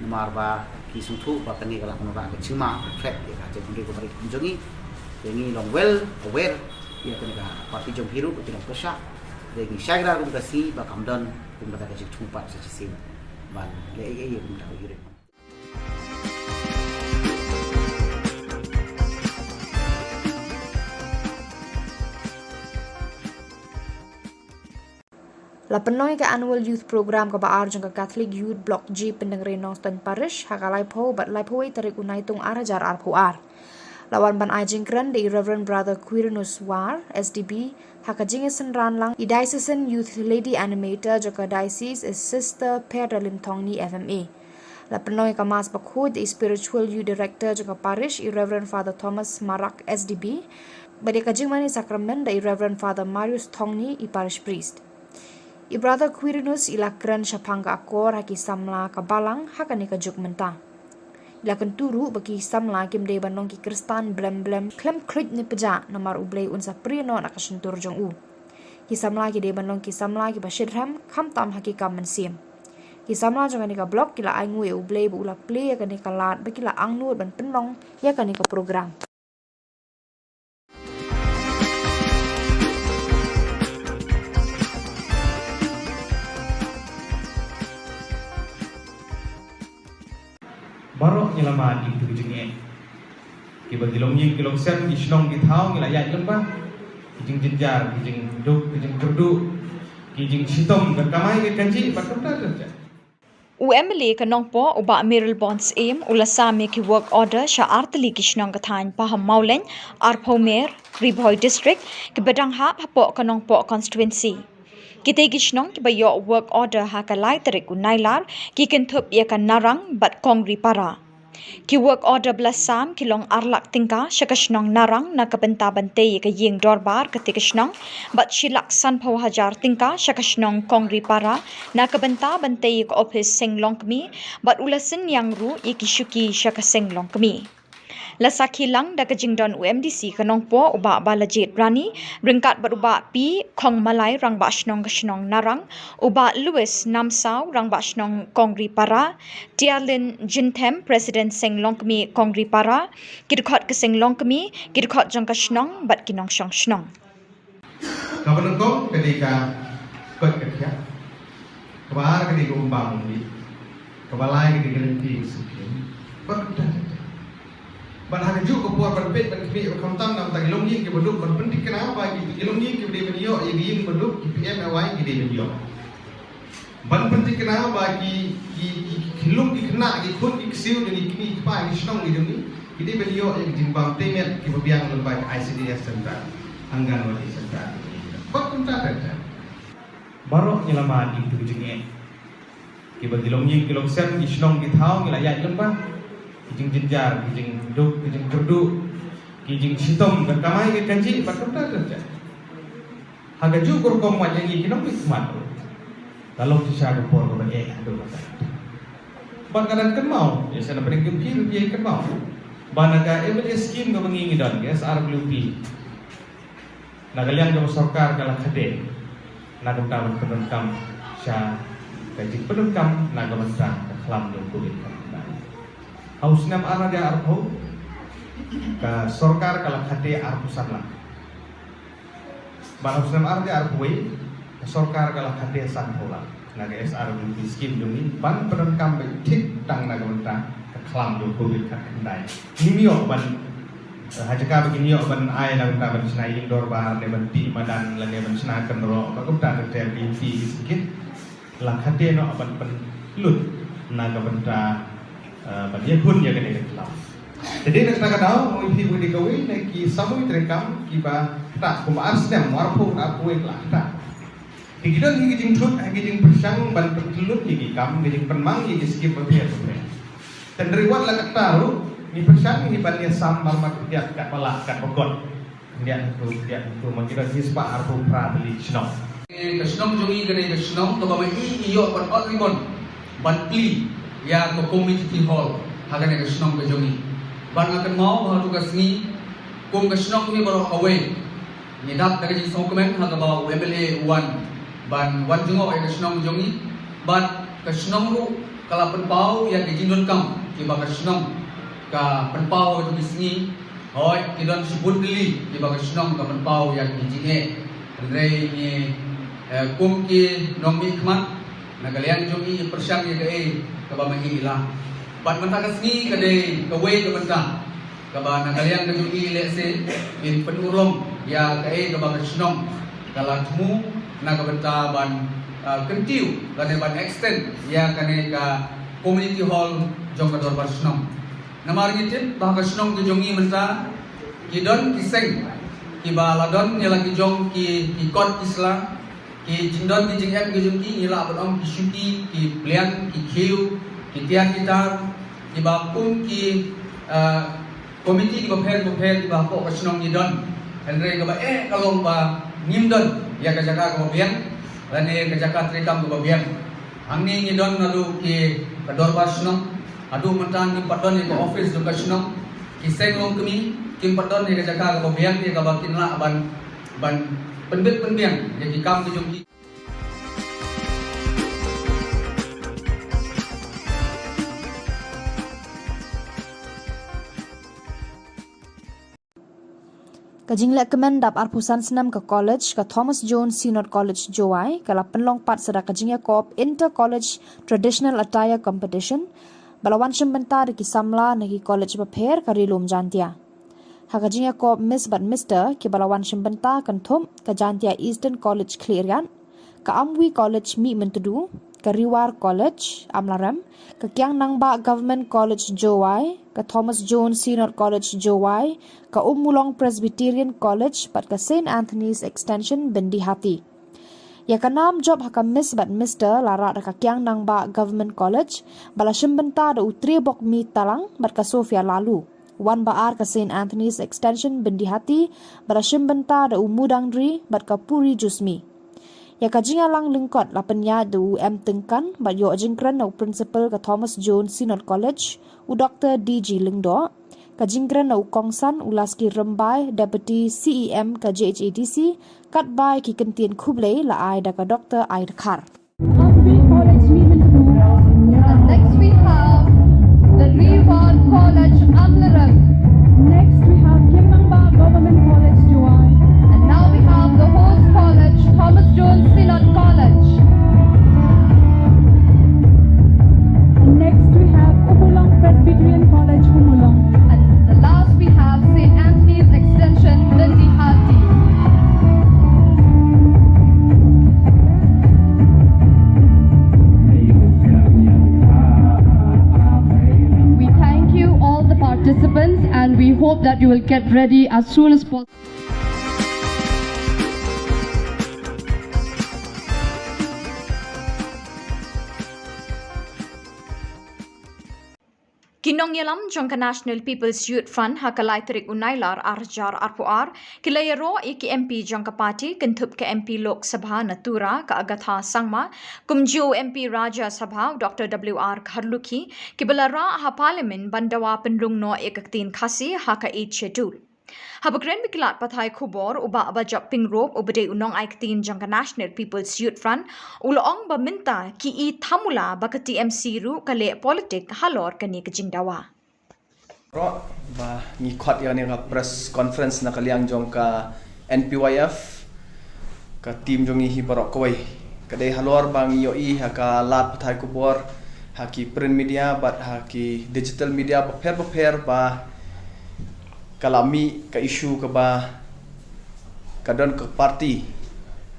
Namar ba ki sngewthuh ba kane ka lah ban wanrah ka jingma, ka threat ïa ka jaitbynriew ka ri kum jong ngi. Te ngi long well aware ïa kane ka party jong phi ruh ba ki long pyrshah. Te ngi shai kynda ruh kum ka sngi ba kam don kum kata ka jingthung pat sa shisien ban leh ei ei ïa kum kata ka uranium. La pynlong ïa ka Annual Youth Program kaba ar jong ka Catholic Youth Block G Pyndengrei Nongstoiñ Parish ha ka laiphew bad laiphew wei tarik u Naitung ar hajar arphew ar. La wan ban ai jingkren da i Reverend Brother Quirinus War, S D B, ha ka jingïasynran lang i Diocesan Youth Lady Animator jong ka Diocese, i Sister Perdalim Thongni F M A. La pynlong ïa ka Mass bakhuid da i Spiritual Youth Director jong ka Parish, i Reverend Father Thomas Marak, S D B, bad ïa ka jingmane sakramen da i Reverend Father Marius Thongni, i Parish Priest. I Brother Quirinus i la kren shaphang ka akor ha ki samla ka balang ha kane ka juk mynta. I la kyntu ruh ba ki samla kim dei ban long ki Khristan blem blem khlem khluit ne pjah, namar U Blei un sa prie noh na ka shyntur jong u. Ki samla ki dei ban long ki samla kiba shitrhem khamtam ha ki kam mynsiem. Ki samla jong kane ka block ki la ainguh ïa U Blei ba u la plie ïa kane ka lad ba ki la angnud ban pynlong ïa kane ka program. Baroh ngi la mad ïa kito ki jingeh. Kiba ki longïing ki longsem, ki shnong ki thaw ngi la ïaid lyngba. Ki jingjynjar, ki jingduk, ki jingkyrduh, ki jingshitom, ka kamai ka kajih bad kumta ter ter. U M L A ka Nongpoh, u Bah Mayralborn Syiem, u la sam ïa ki work order sha artylli ki shnong ka thaiñ Pahammawlein, Arphawmer, Ri Bhoi District, kiba dang hap hapoh ka Nongpoh constituency. Kitei ki shnong kiba ïoh work order ha ka lai tarik u Nailar ki kynthup ïa ka Narang bad Kongripara. Ki work order ba la sam ki long ar lak tyngka sha ka shnong Narang na ka bynta ban tei ïa ka ïing dorbar katei ka shnong, bad shi lak sanphew hajar tyngka sha ka shnong Kongripara na ka bynta ban tei ïa ka ophis seng longkmie, bad u la synñiang ruh ïa ki shuki sha ka seng longkmie. La sakhi lang da ka jingdon u M D C ka Nongpoh, u Bah Balajied Rani, ryngkat bad u Bah P Khongmalai, Rangbah Shnong ka shnong Narang, u Bah Louis Namsaw, Rangbah Shnong Kongripara, Tiarlin Jinthem, President Seng Longkmie Kongripara, ki dkhot ka seng longkmie, ki dkhot jong ka shnong bad ki nongshong shnong. Kaba nyngkong ka dei ka koit ka khiah. Kaba ar ka dei ka umbam umdih. Kaba lai ka dei ka lynti ka sngewkhia. Bad kumta ter ter. Bad ha kajuh ka por ban peit ban khmih ba khamtam na bynta ki longïing kiba duk, ban pynthikna ba ki, ki longïing kiba dei ban ïoh ïa ki ïing ba duk, ki P M A Y ki dei ban ïoh. Ban pynthikna ba ki, ki, ki, ki lum ki khynnah, ki khun ki ksiew jong ki kmie ki kpa, ki shnong ki jong ngi, ki dei ban ïoh ïa ki jingbam tei met kiba biang lyngba ki I C D S center, Anganwadi center. Bad kumta ter ter. Baroh ngi la mad ïa kito ki jingeh. Kiba ki longïing ki longsem, ki shnong ki thaw ngi la ïaid lyngba. Ki jingjynjar, ki jingduk, ki jingkyrduh, ki jingshitom, ka kamai ka kajih bad kumta ter ter. Ha kajuh ka rukom wat ïa ngi ki nongmihkhmat ruh, ka long shisha ka por kaba eh haduh katta. Bad ka dang kynmaw, ïa sha na pdeng ka phi ruh phi ïa kynmaw ba na ka M L A scheme kaba ngi ngi don, ka S R W P, na ka liang kaba sorkar ka la khadei na ka bynta ban pyndonkam sha ka jingpyndonkam na ka bynta ka khlam jong Covid kaba ngi don. Ha u snem ar hajar arphew, ka sorkar ka la khadei arphew san lak. Bad ha u snem ar hajar arphew wei, ka sorkar ka la khadei sanphew lak na ka S R W P scheme jong ngi ban pyndonkam beit thik tang na ka bynta ka khlam jong Covid khatkhyndai. Ngim ïoh ban Ha jaka ba kin ïoh ban ai na ka bynta ban shna ïing dorbar ne ban tih madan lane ban shna kynroh, ba kumta ter ter ki ti ki sngewkit. La khate noh ban pynlut na ka bynta, eh, ban ïakhun ïa kane ka khlaw. Te dei na kata ka daw, ngi phi budi kawei na ki samoi treikam kiba ktah kumba ar snem, arphew arphew wei la ktah. Te ki don hi ki jingthut, hi ki jingpyrshang ban pynlut hi ki kam, ki jingpynmang hi ki skim bapher bapher. Te hynrei wat la katta ruh, ngi pyrshang hi ban ïasam marmat ïa katba lah katba kot. Ïa tu, ïa tu, ma ki don hi spah arphew phra tylli shnong. Ka shnong jong ngi ka dei ka shnong kaba ma i i ïoh ban ot ribbon ban plie ïa ka community hall ha kane ka shnong ka jong ngi. Ban nga kynmaw ba ha tu ka sngi kum ka shnong ngi baroh kawei ngi dap da ka jingsngewkmen ha kaba u M L A u wan ban wan jngoh ïa ka shnong jong ngi bad ka shnong ruh ka la pynpaw ïa ka jingdonkam kiba ka shnong ka pynpaw ha tu ki sngi. Hooid, ki don shibun tylli kiba ka shnong ka pynpaw ïa ki jingeh. Hynrei ngi, eh, kum ki nongmihkhmat na ka liang jong ngi pyrshang ïa kaei kaba ma i i lah. Bad mynta ka sngi ka dei kawei ka bynta kaba na ka liang ka jong ngi lehse ngin pynurlong ïa kaei kaba ka shnong ka la thmu na ka bynta ban, ah, kyntiew lane ban extend ïa kane ka community hall jong ka dorbar shnong. Namar ngi tip ba ka shnong ka jong ngi mynta ki don ki seng kiba la don ïa la ki jong ki, ki kot ki sla, ki jingdon ki jingem ki jong ki, ngi lah ban ong ki shuki, ki pliang, ki khiew, ki tiar ki tar, kiba kum ki, ah, komiti kiba pher kiba pher kiba hapoh ka shnong ki don. Hynrei kaba eh ka long ba ngim don ïa ka jaka kaba biang lane ka jaka treikam kaba biang. Hangne ngi don naduh ki ka dorbar shnong, haduh mynta ngim pat don ïa ka office jong ka shnong. Ki seng longkmie kim pat don ïa ka jaka kaba biang ïa kaba kin lah ban, ban pynbit pynbiang ïa ki kam ki jong ki. Ka jinglehkmen dap arphew san snem ka college ka Thomas Jones Synod College Jowai ka la pynlong pat sa da ka jingïakop Inter College Traditional Attire Competition ba la wan shim bynta da ki samla na ki college bapher ka Ri Lum Jaintia. Ha ka jingïakop Miss bad Mister kiba la wan shim bynta kynthup ka Jaintia Eastern College Khliehriat, ka Amwi College Mihmyntdu, ka Ri War College Amlarem, ka Kiang Nangbah Government College Jowai, ka Thomas Jones Synod College Jowai, ka Ummulong Presbyterian College bad ka Saint Anthony's Extension Byndihati. Ïa ka nam jop ha ka Miss bad Mister la rah da ka Kiang Nangbah Government College ba la shim bynta da u Triebokmi Talang bad ka Sophia Laloo. Wan ba ar ka Saint Anthony's Extension Byndihati ba la shim bynta da u Mudangdri bad ka Puri Jusmi. Ïa ka jingïalang lyngkot la pynïaid da u M Tyngkan bad ïoh jingkren na u Principal ka Thomas Jones Synod College, u Doktor D G Lyngdoh. Ka jingkren na u kongsan u Laski Rymbai, Deputy C E M ka J H A D C, katba ïa ki kyntien khublei la ai da ka Doktor Aidkhar. Amwi College Mihmyntdu. And next we have the Ri War College Amlarem. Next we have Kiang Nangbah Government College Jowai. And now we have the host college, Thomas Jones Synod College. And next we have Ummulong Presbyterian College, Ummulong. And the last we have Saint Anthony's Extension, Byndihati. We thank you, all the participants, and we hope that you will get ready as soon as possible. Ki nongïalam jong ka National People's Youth Front ha ka lai tarik u Nailar ar hajar arphew ar ki la ïaroh ïa ki M P jong ka party kynthup ka M P Lok Sabha na Tura ka Agatha Sangma, kumjuh u M P Rajya Sabha u Doctor W R Kharlukhi, kiba la rah ha Parliament ban dawa pynrung noh ïa ka ktien Khasi ha ka Eighth Schedule. Haba kren bad ki lad pathai khubor, u Bah Bajop Pyngrope uba dei u nongai ktien jong ka National People's Youth Front u la ong ba mynta ki i thamula ba ka T M C ruh ka leh politik halor kane ka jingdawa. Ro ba ngi khot ïa kane ka press conference na ka liang jong ka N P Y F, ka team jong ngi hi baroh kawei. Ka dei halor ba ngi ïohi ha ka lad pathai khubor, ha ki print media bad ha ki digital media bapher bapher ba ka la mih ka issue kaba ka don ka party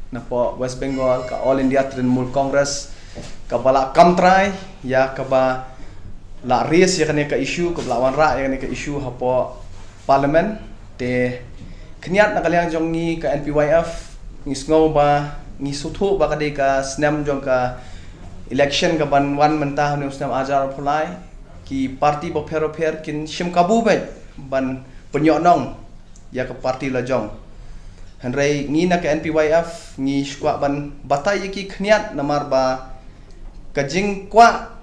napoh West Bengal, ka All India Trinamool Congress, kaba la kam trai ïa kaba la raise ïa kane ka issue, kaba la wanrah ïa kane ka issue hapoh Parliament. Te khyndiat na ka liang jong ngi ka N P Y F, ngi sngew ba ngi sngewthuh ba ka dei ka snem jong ka election kaban wan mynta ha une u snem ar hajar arphew lai. Ki party bapher bapher kin shim kabu beit ban pynïoh nong ïa ka party la jong. Hynrei ngi na ka N P Y F ngi shu kwah ban batai ïa ki khyndiat namar ba ka jingkwah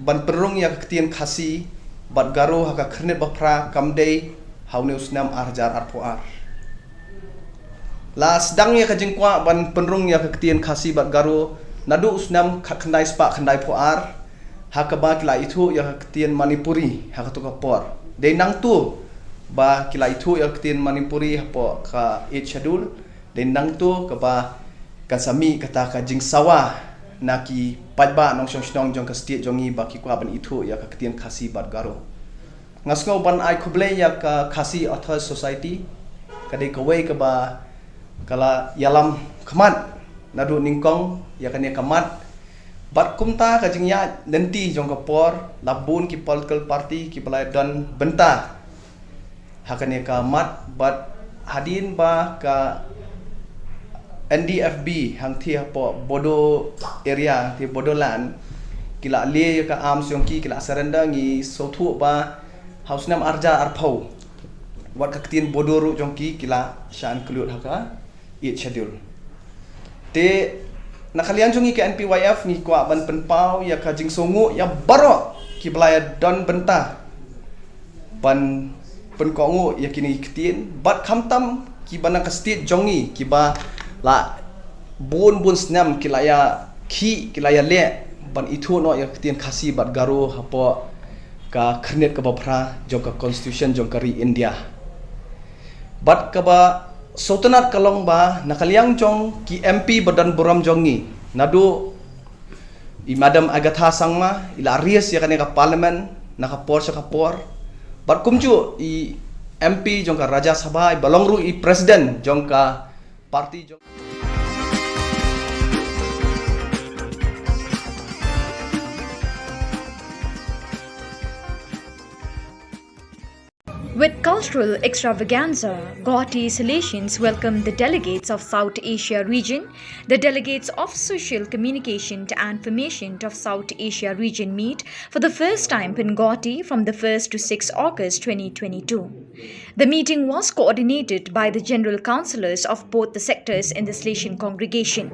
ban pynrung ïa ka ktien Khasi bad Garo ha ka Khyrnit Baphra kam dei ha une u snem ar hajar arphew ar. La sdang ïa ka jingkwah ban pynrung ïa ka ktien Khasi bad Garo naduh u snem khatkhyndai spah khyndaiphew ar, ha kaba ki la ithuh ïa ka ktien Manipuri ha kato ka por. Dei nangto ba ki la ithuh ïa ka ktien Manipuri hapoh ka Eighth Schedule, dei nangto kaba kan sa mih kata ka jingsawa na ki paidbah nongshong shnong jong ka state jong ngi ba ki kwah ban ithuh ïa ka ktien Khasi bad Garo. Nga sngew ban ai khublei ïa ka Khasi Authors Society, ka dei kawei kaba ka la ïalam khmat naduh nyngkong ïa kane ka mat. Bad kumta ka jingïaid lynti jong ka por, la bun ki political party kiba la don bynta ha kane ka mat, bad hadien ba ka N D F B hangtei hapoh Bodo area, hangtei Bodoland, ki la leh ïa ka arms jong ki, ki la surrender, ngi sngewthuh ba ha u snem ar hajar arphew wat ka ktien Bodo ruh jong ki ki la shah include ha ka Eighth Schedule. Te na ka liang jong ngi ka N P Y F ngi kwah ban pynpaw ïa ka jingsngewnguh ïa baroh kiba la ïa don bynta ban pynkohnguh ïa kine ki ktien, bad khamtam kiba na ka state jong ngi kiba la bun bun snem ki la ïa khih, ki la ïa leh ban ithuh noh ïa ka ktien Khasi bad Garo hapoh ka Khyrnit kaba Phra jong ka Constitution jong ka ri India. Bad kaba sngewtynnat ka long ba na ka liang jong ki M P ba don burom jong ngi, naduh i Madam Agatha Sangma i la raise ïa kane ka Parliament na ka por sha ka por. Bad kumjuh i M P jong ka Rajya Sabha, iba long ruh i President jong ka party jong With cultural extravaganza, Guwahati Salesians welcomed the delegates of South Asia region, the delegates of Social Communication and Formation of South Asia region meet for the first time in Guwahati from the first to sixth August twenty twenty-two. The meeting was coordinated by the general councillors of both the sectors in the Salesian congregation.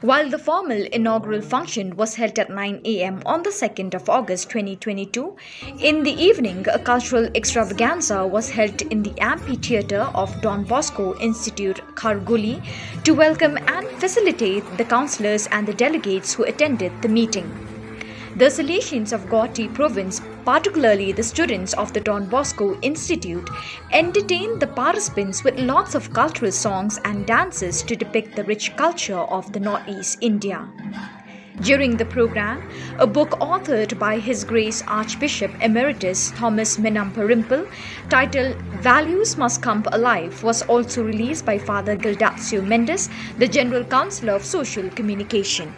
While the formal inaugural function was held at nine a m on the second of August twenty twenty-two, in the evening, a cultural extravaganza was held in the amphitheatre of Don Bosco Institute, Kharghuli, to welcome and facilitate the councillors and the delegates who attended the meeting. The Salesians of Guwahati province, particularly the students of the Don Bosco Institute, entertained the participants with lots of cultural songs and dances to depict the rich culture of the Northeast India. During the program, a book authored by His Grace Archbishop Emeritus Thomas Menamparimpil, titled Values Must Come Alive, was also released by Father Gildacio Mendes, the General Counsellor of Social Communication.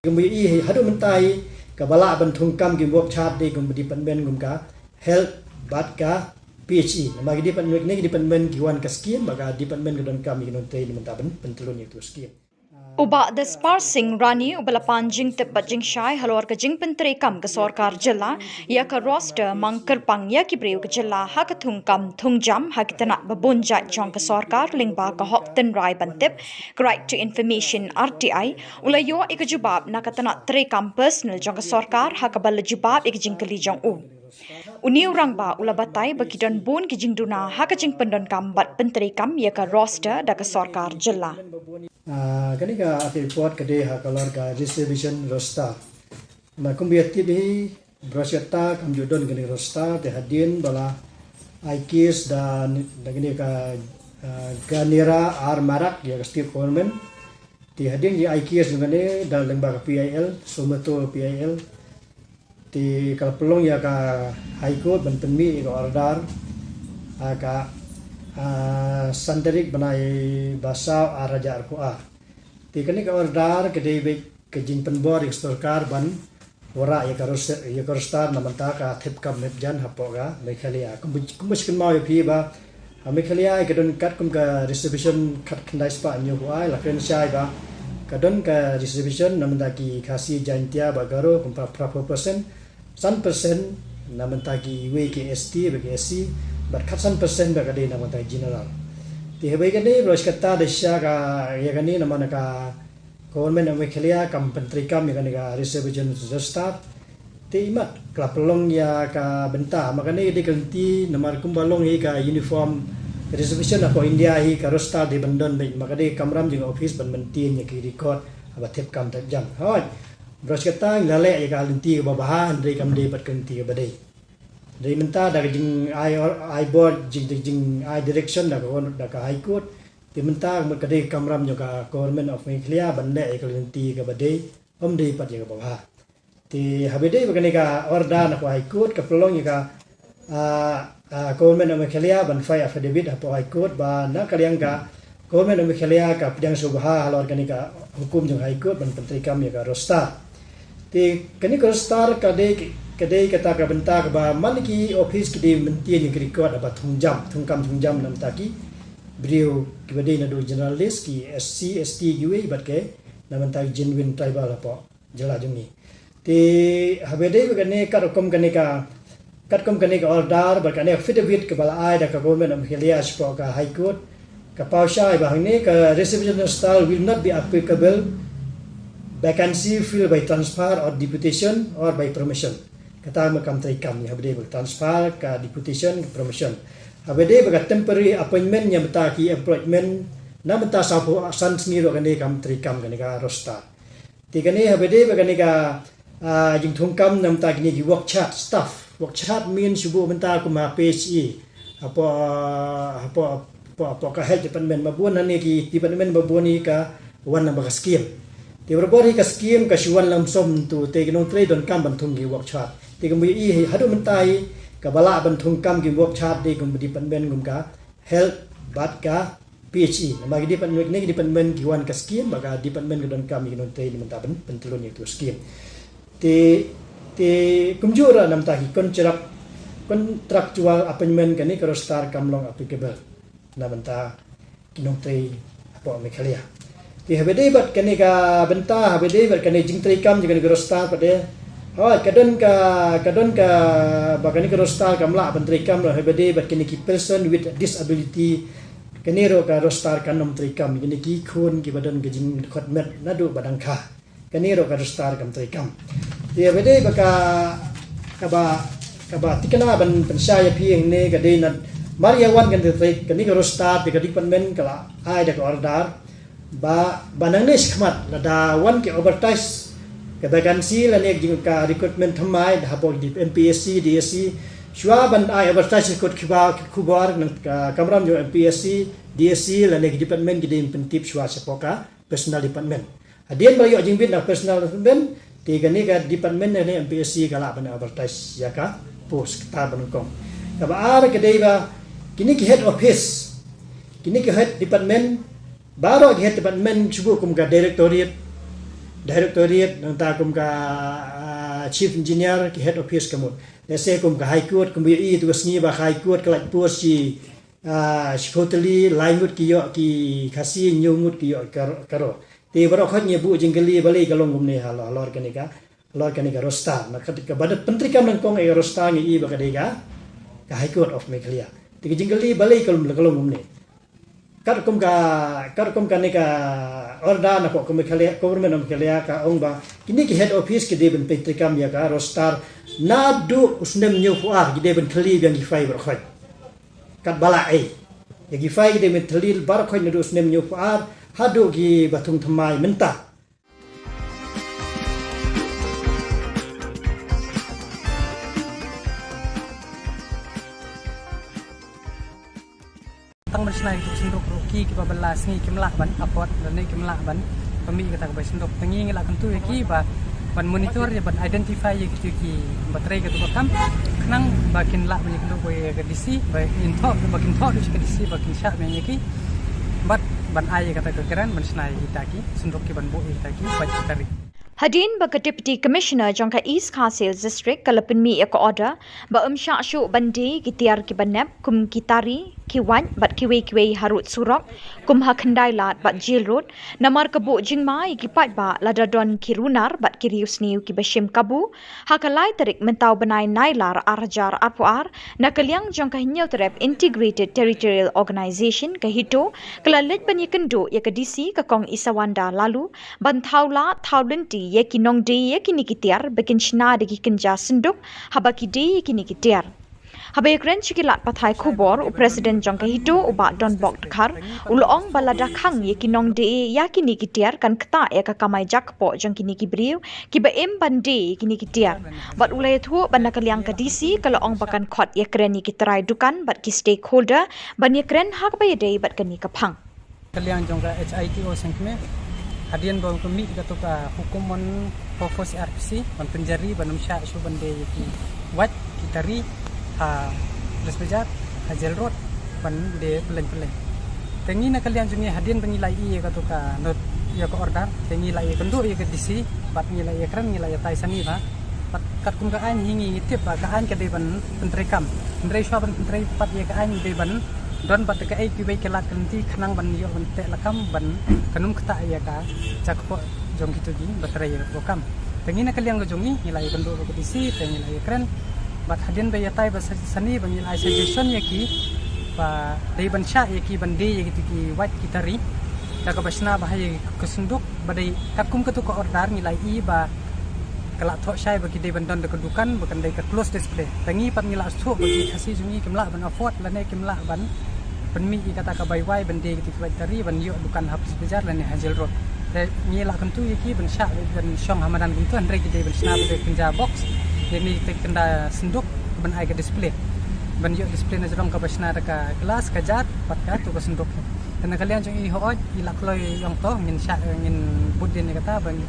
Kumba i haduh mynta i kaba lah ban thungkam ki work chart de kumba department kum ka health bad ka P H E. Namar ki department, kine ki department ki wan ka scheme, ba ka department ka donkam ïa ki nongtrei na mynta ban pyntlun ïa tu scheme. U Bah Despar Singh Rani uba la pan jingtip bad jingshai halor ka jingpyntreikam ka sorkar jylla ïa ka roster mang kyrpang ïa ki briew ka jylla ha ka thungkam thungjam ha ki tnat ba bun jait jong ka sorkar lyngba ka hok tynrai ban tip, ka Right to Information, R T I, u la ïoh ïa ka jubab na ka tnat treikam personal jong ka sorkar ha kaba la jubab ïa ka jingkylli jong u. Une u rangbah u la batai ba ki don bun ki jingduna ha ka jingpyndonkam bad pyntreikam ïa ka roster da ka sorkar jylla. Ah, kane ka audit report ka dei halor ka reservation roster. Na kumba ïa tip hi, baroh shi katta kam ju don kane ka roster, te hadien ba la ai case da, da kane ka, ah, Ganera R Marak ïa ka state government. Te hadien ba ai case jong kane da lyngba ka P I L, Somoto P I L. Te ka la pynlong ïa ka High Court ban pynmih ïa ka order ha ka, ah, san tarik bnai ba saw ar hajar arphew ar. Te kane ka order ka dei beit ka jingpynbor ïa ka sorkar ban wanrah ïa ka ros-, ïa ka roster na bynta ka thep kam thep jan hapoh ka Meghalaya. Kumba, kumba shu kynmaw ïa phi ba ha Meghalaya ka don katkum ka reservation khatkhyndai spah hynñiewphew ar, la kren shai ba ka don ka reservation na bynta ki Khasi, Jaintia bad Garo kum phra, phra phew percent, san percent na bynta kiwei ki S T bad ki S C, bad khatsan percent ba ka dei na bynta ki general. Te haba ïa kane baroh shi katta da shisha ka, ïa kane namar ka Government of Meghalaya kam pyntreikam ïa kane ka reservation register. Te imat ka la pynlong ïa ka bynta, ma kane ka dei ka lynti namar kumba long hi ka uniform reservation hapoh India hi, ka roster dei ban don beit, ma ka dei ka kamram jong ka office ban maintain ïa ki record haba thep kam thep jan. Hooid, baroh shi katta ngi la leh ïa ka lynti kaba bha, hynrei kam dei pat ka lynti kaba dei. Hynrei mynta da ka jingai or-, ai bor, jing, jing, jingai direction da ka, da ka High Court, te mynta ka mut ka dei ka kamram jong ka Government of Meghalaya ban leh ïa ka lynti kaba dei, ym dei pat ïa kaba bha. Te haba dei ba kane ka order na ka High Court ka pynlong ïa ka, ah, ah, Government of Meghalaya ban file affidavit hapoh High Court ba na ka liang ka Government of Meghalaya ka pdiang sngewbha halor kane ka hukum jong High Court ban pyntreikam ïa ka roster. Te kane ka roster ka dei, ka dei kata ka bynta kaba man ki office ki dei maintain ïa ki record haba thung jam, thung kam thung jam na bynta ki briew kiba dei naduh general list, ki S C, S T kiwei bad ki na bynta ki genuine tribal hapoh jylla jong ngi. Te haba dei ba kane katkum kane ka, katkum kane ka order bad kane affidavit kaba la ai da ka Government of Meghalaya shapoh ka High Court, ka paw shai ba hangne ka reservation roster will not be applicable vacancy filled by transfer or deputation or by promotion. Kata ma kam treikam ïa haba dei ba ka transfer, ka deputation, ka promotion. Haba dei ba ka temporary appointment ïa bynta ki employment na bynta sawphew san sngi ruh kane kam treikam kane ka roster. Te kane haba dei ba kane ka, ah, jingthungkam na bynta kine ki work chart staff. Work chart mean shu buh bynta kum ha P H E. Hapoh, hapoh, hapoh, hapoh ka health department ba bun, hangne ki department ba bun hi ka wan na ba ka scheme. Te barabor hi ka scheme ka shu wan lump sum tu, te ki nongtrei donkam ban thung ki work chart. Te kumba i haduh mynta hi kaba lah ban thungkam ki work chart dei kum department kum ka health bad ka P H E. Namar ki department, kine ki department ki wan ka scheme, ba ka department ka donkam ïa ki nongtrei na bynta ban pyntlun ïa tu scheme. Te, te kumjuh ruh na bynta ki contract, contractual appointment kane ka roster kam long applicable na bynta ki nongtrei hapoh Meghalaya. Te haba dei bad kane ka bynta, haba dei bad kane jingtreikam jong kane ka roster pat de. Hooid, ka don ka, ka don ka, ba kane ka roster kam lah ban treikam ruh haba dei bad kane ki person with disability. Kane ruh ka roster kan ym treikam, kine ki khun kiba don ka jingdkhot met naduh ba dang kha. Kane ruh ka roster kam treikam. Te haba dei ba ka, kaba, kaba tikna ban pynshai ïa phi hangne ka dei namar ïa wan kane ka trei, kane ka roster te ka department ka la ai da ka order ba, ba nangne shakhmat lada wan ki advertise ka vacancy lane ka jing ka recruitment thymmai da hapoh ki M P S C, D S C, shuwa ban ai advertise ka kot khubor, khubor na ka kamram jong M P S C, D S C lane ki department ki dei ban pyntip shuwa shapoh ka personnel department. Hadien ba la ïoh jingbit na personnel department, te kane ka department ne M P S C ka lah ban advertise ïa ka post kata ba nyngkong. Kaba ar ka dei ba kine ki head office, kine ki head department, baroh ki head department shu buh kum ka directorate, Directorate, nangta kum ka, ah, Chief Engineer, ki head office ka mut. Lehse kum ka High Court, kum ïohi tu ka sngi ba ka High Court ka lait post shi, ah, shiphew tylli, lai ngut ki ïoh ki Khasi, hynñiew ngut ki ïoh ka, ka ro. Te baroh khoit ngi buh jingkylli balei ka long kumne halor, halor kane ka, halor kane ka roster. Na ka, ka ba da pyntreikam nyngkong ïa ka roster ngi i ba ka dei ka, ka High Court of Meghalaya. Te ka jingkylli balei ka long, ka long kumne. Katkum ka, katkum kane ka order na ka Meghalaya, Government of Meghalaya ka ong ba kine ki head office ki dei ban pyntreikam ïa ka roster naduh u snem hynñiewphew ar, ki dei ban kylli biang ki file baroh khoit. Katba lah ei. Ïa ki file ki dei ban kylli baroh khoit naduh u snem hynñiewphew ar haduh kiba thung thymmai mynta. Tang ban shna ïa ka synduk ruh ki, kiba bylla sngi kim lah ban afford lane kim lah ban pynmih ïa kata ka bai synduk. Te ngi, ngi la kyntu ïa ki ba ban monitor ïa, ban identify ïa kito kiba trei katu ka kam, khnang ba kin lah ban ïakynduh ïa ka D C, ba kin thoh, ba kin thoh da ka D C ba kin shah biang ïa ki, bad ban ai ïa kata ka grant ban shna ïa kita ki synduk, ki ban buh ïa kita ki wait ki tari. Hadien ba ka Deputy Commissioner jong ka East Khasi Hills District ka la pynmih ïa ka order ba ym shah shuh ban die ki tiar kiba nep kum ki tari, ki wait bad kiwei kiwei harud surok kum ha Khyndailad bad Jail Road, namar ka buh jingma ïa ki paidbah lada don ki runar bad ki riewsniew kiba shim kabu ha ka lai tarik mynta u bnai Nailar ar hajar arphew ar, na ka liang jong ka Hynñiewtrep Integrated Territorial Organization, ka HITO, ka la leit ban ïakynduh ïa ka D C, ka Kong Isawanda Laloo, ban thaw lad thaw lynti ïa ki nongdie ïa kine ki tiar ba kin shna da ki kynja synduk haba ki die ïa kine ki tiar. Haba ïakren sha ki lad pathai khubor, u President jong ka HITO, u Bah Donbok Dkhar, u la ong ba lada khang ïa ki nongdie ïa kine ki tiar kan ktah ïa ka kamai jakpoh jong kine ki briew kiba im ban die ïa kine ki tiar. Bad u la ïathuh ba na ka liang ka D C ka la ong ba kan khot ïakren ïa ki trai dukan bad ki stakeholder ban ïakren ha kaba ïadei bad kane ka phang. Ka liang jong ka HITO sngewkmen, hadien ba pynmih katu ka hukum mon four four C R P C ban pynjari ban ym shah shuh ban die ïa ki wait ki tari ha List Bazaar, ha Jail Road, ban die pylleng pylleng. Te ngi na ka liang jong ngi, hadien ba ngi la ïohi ïa katu ka note, ïa ka order, te ngi la ïakynduh ïa ka D C bad ngi la ïakren, ngi la ïatai sani bha. Bad katkum ka aiñ hi ngi, ngi tip ba ka aiñ ka dei ban pyntreikam. Hynrei shuwa ban pyntrei pat ïa ka aiñ dei ban don bad kaei kiwei ki lad ki lynti khnang ban ïoh ban teh lakam ban kan ym ktah ïa ka jakpoh jong kito kiba trei ïa ka kam. Te ngi na ka liang ka jong ngi, ngi la ïakynduh bad ka D C, te ngi la ïakren. Bad hadien ba ïatai ba sa-, sani ba ngi la ai suggestion ïa ki ba dei ban shah ïa ki ban die ïa kito ki wait ki tari da kaba shna bha ïa ka synduk, ba dei katkum katu ka order ngi la ïohi ba ka la thoh shai ba ki dei ban don da ka dukan ba kan dei ka close display. Te ngi pat ngi la sngewthuh ba ki Khasi jong ngi kim lah ban afford lane kim lah ban pynmih ïa kata ka bai wai ban die ïa kito ki wait tari ban ïoh dukan ha Police Bazar lane ha Jail Road. Te ngi la kyntu ïa ki ban shah ban shong ha madan kumto, hynrei ki dei ban shna bad ka kynja box, ïa kine ki kynja synduk ban ai ka display, ban ïoh display na jrong kaba shna da ka glass, ka jar bad katu ka synduk. Te na ka liang jong i, hooid, i la kloi ïa kata, ngin shah, ngin bud dien ïa kata ba ngi,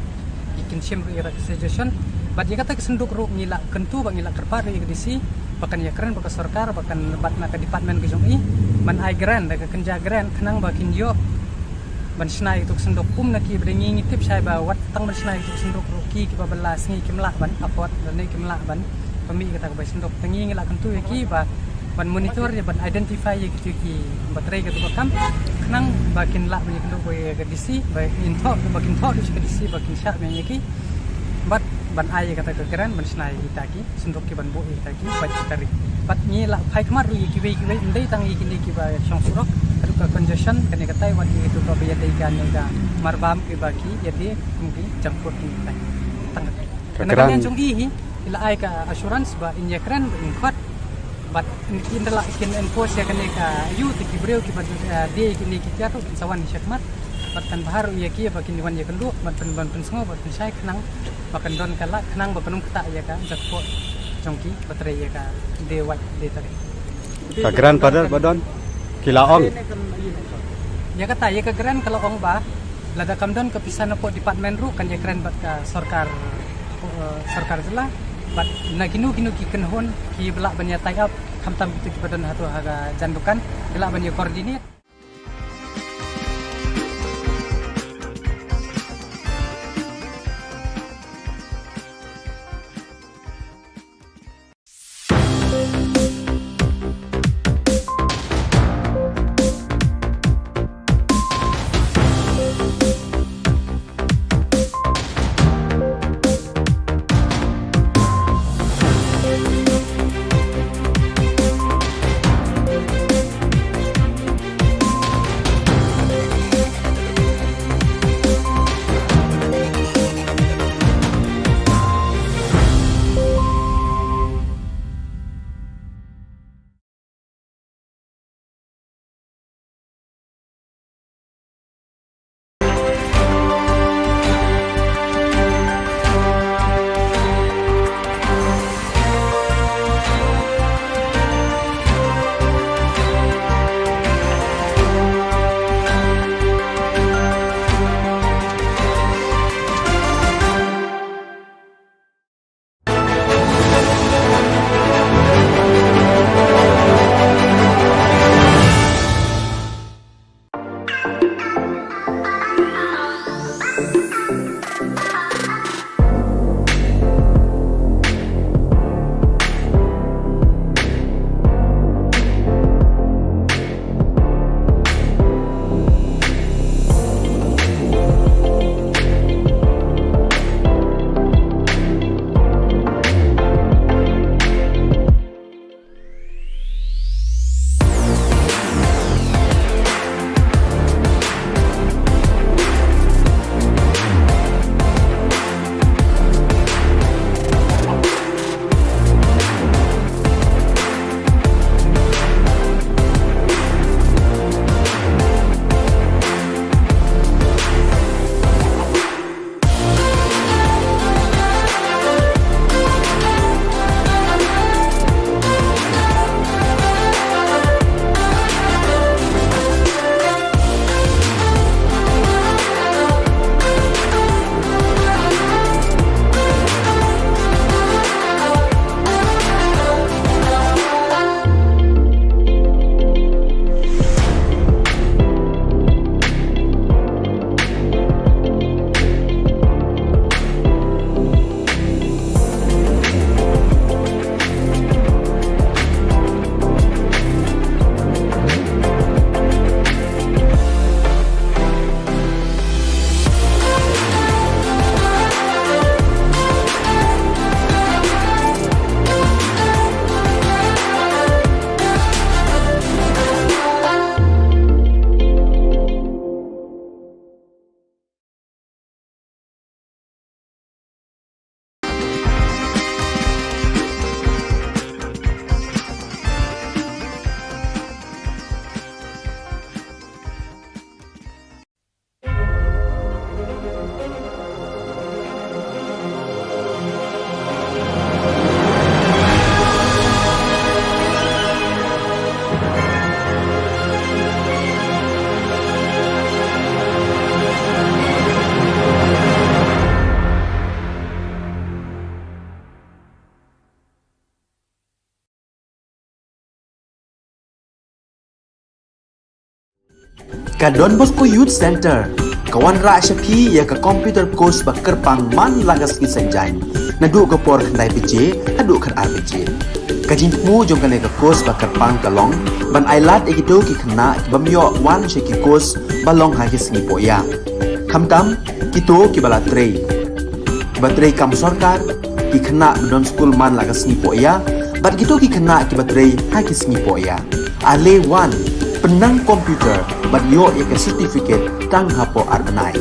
ngi kin shim ruh ïa kata ka suggestion. Bad ïa kata ka synduk ruh ngi la kyntu bad ngi la kyrpad ruh ïa ka D C ba kan ïakren bad ka sorkar, ba kan, bad na ka department ka jong i ban ai grant, da ka kynja grant, khnang ba kin ïoh ban shna ïa katu ka synduk. Kum na ki ba dei ngi, ngi tip shai ba wat tang ban shna ïa katu ka synduk ruh ki, kiba bylla sngi kim lah ban afford lane kim lah ban pynmih ïa kata ka bai synduk. Te ngi, ngi la kyntu ïa ki ba ban monitor ïa, ban identify ïa kito kiba trei katu ka kam, khnang ba kin lah ban ïakynduh ïa ka D C, ba kin thoh, ba kin thoh da ka D C ba kin shah biang ïa ki, bad ban ai ïa kata ka grant ban shna ïa kita ki synduk, ki ban buh ïa kita ki wait ki tari. Bad ngi la phai khmat ruh ïa kiwei kiwei, ym dei tang ïa kine kiba shong surok, haduh ka congestion, kane katai, wat ïa kito kiba ïadei kane ka marbam, kiba ki ïadei kum ki jangkut kine katai. Tang katai. Ka grant jong i hi, i la ai ka assurance ba in ïakren bad in khot, bad in, in da la kin enforce ïa kane ka aiñ, te ki briew kiba, eh, die ïa kine ki tiar ruh kin sa wan shakhmat bad kan bha ruh ïa ki ba kin wan ïakynduh bad pyn, ban pynsngew bad pynshai khnang ba kan don ka lad, khnang ba kan ym ktah ïa ka jakpoh jong kiba trei ïa ka die wait die tari. Ka grandfather ba don ki la ong. Ïa kata, ïa ka grant ka la ong ba lada kam don ka pisa napoh department ruh kan ïakren bad ka sorkar, eh, sorkar jylla, bad na kino kino ki kynhun kiba lah ban ïa tie up, khamtam kito kiba don hato ha ka jan dukan, ki lah ban ïa coordinate. Ka Don Bosco Youth Centre ka wanrah sha phi ïa ka computer course ba kyrpang man la ka sngi Saitjaiñ, naduh ka por khyndai baje haduh khatar baje. Ka jingthmu jong kane ka course ba kyrpang ka long ban ailad ïa kito ki khynnah ki bym ïoh wan sha ki course ba long ha ki sngi pohïa. Khamtam kito kiba la trei, kiba trei kam sorkar, ki khynnah ba don skul man la ka sngi pohïa, bad kito ki khynnah kiba trei ha ki sngi pohïa. Ale wan, pynnang computer bad ïoh ïa ka certificate tang hapoh ar bnai.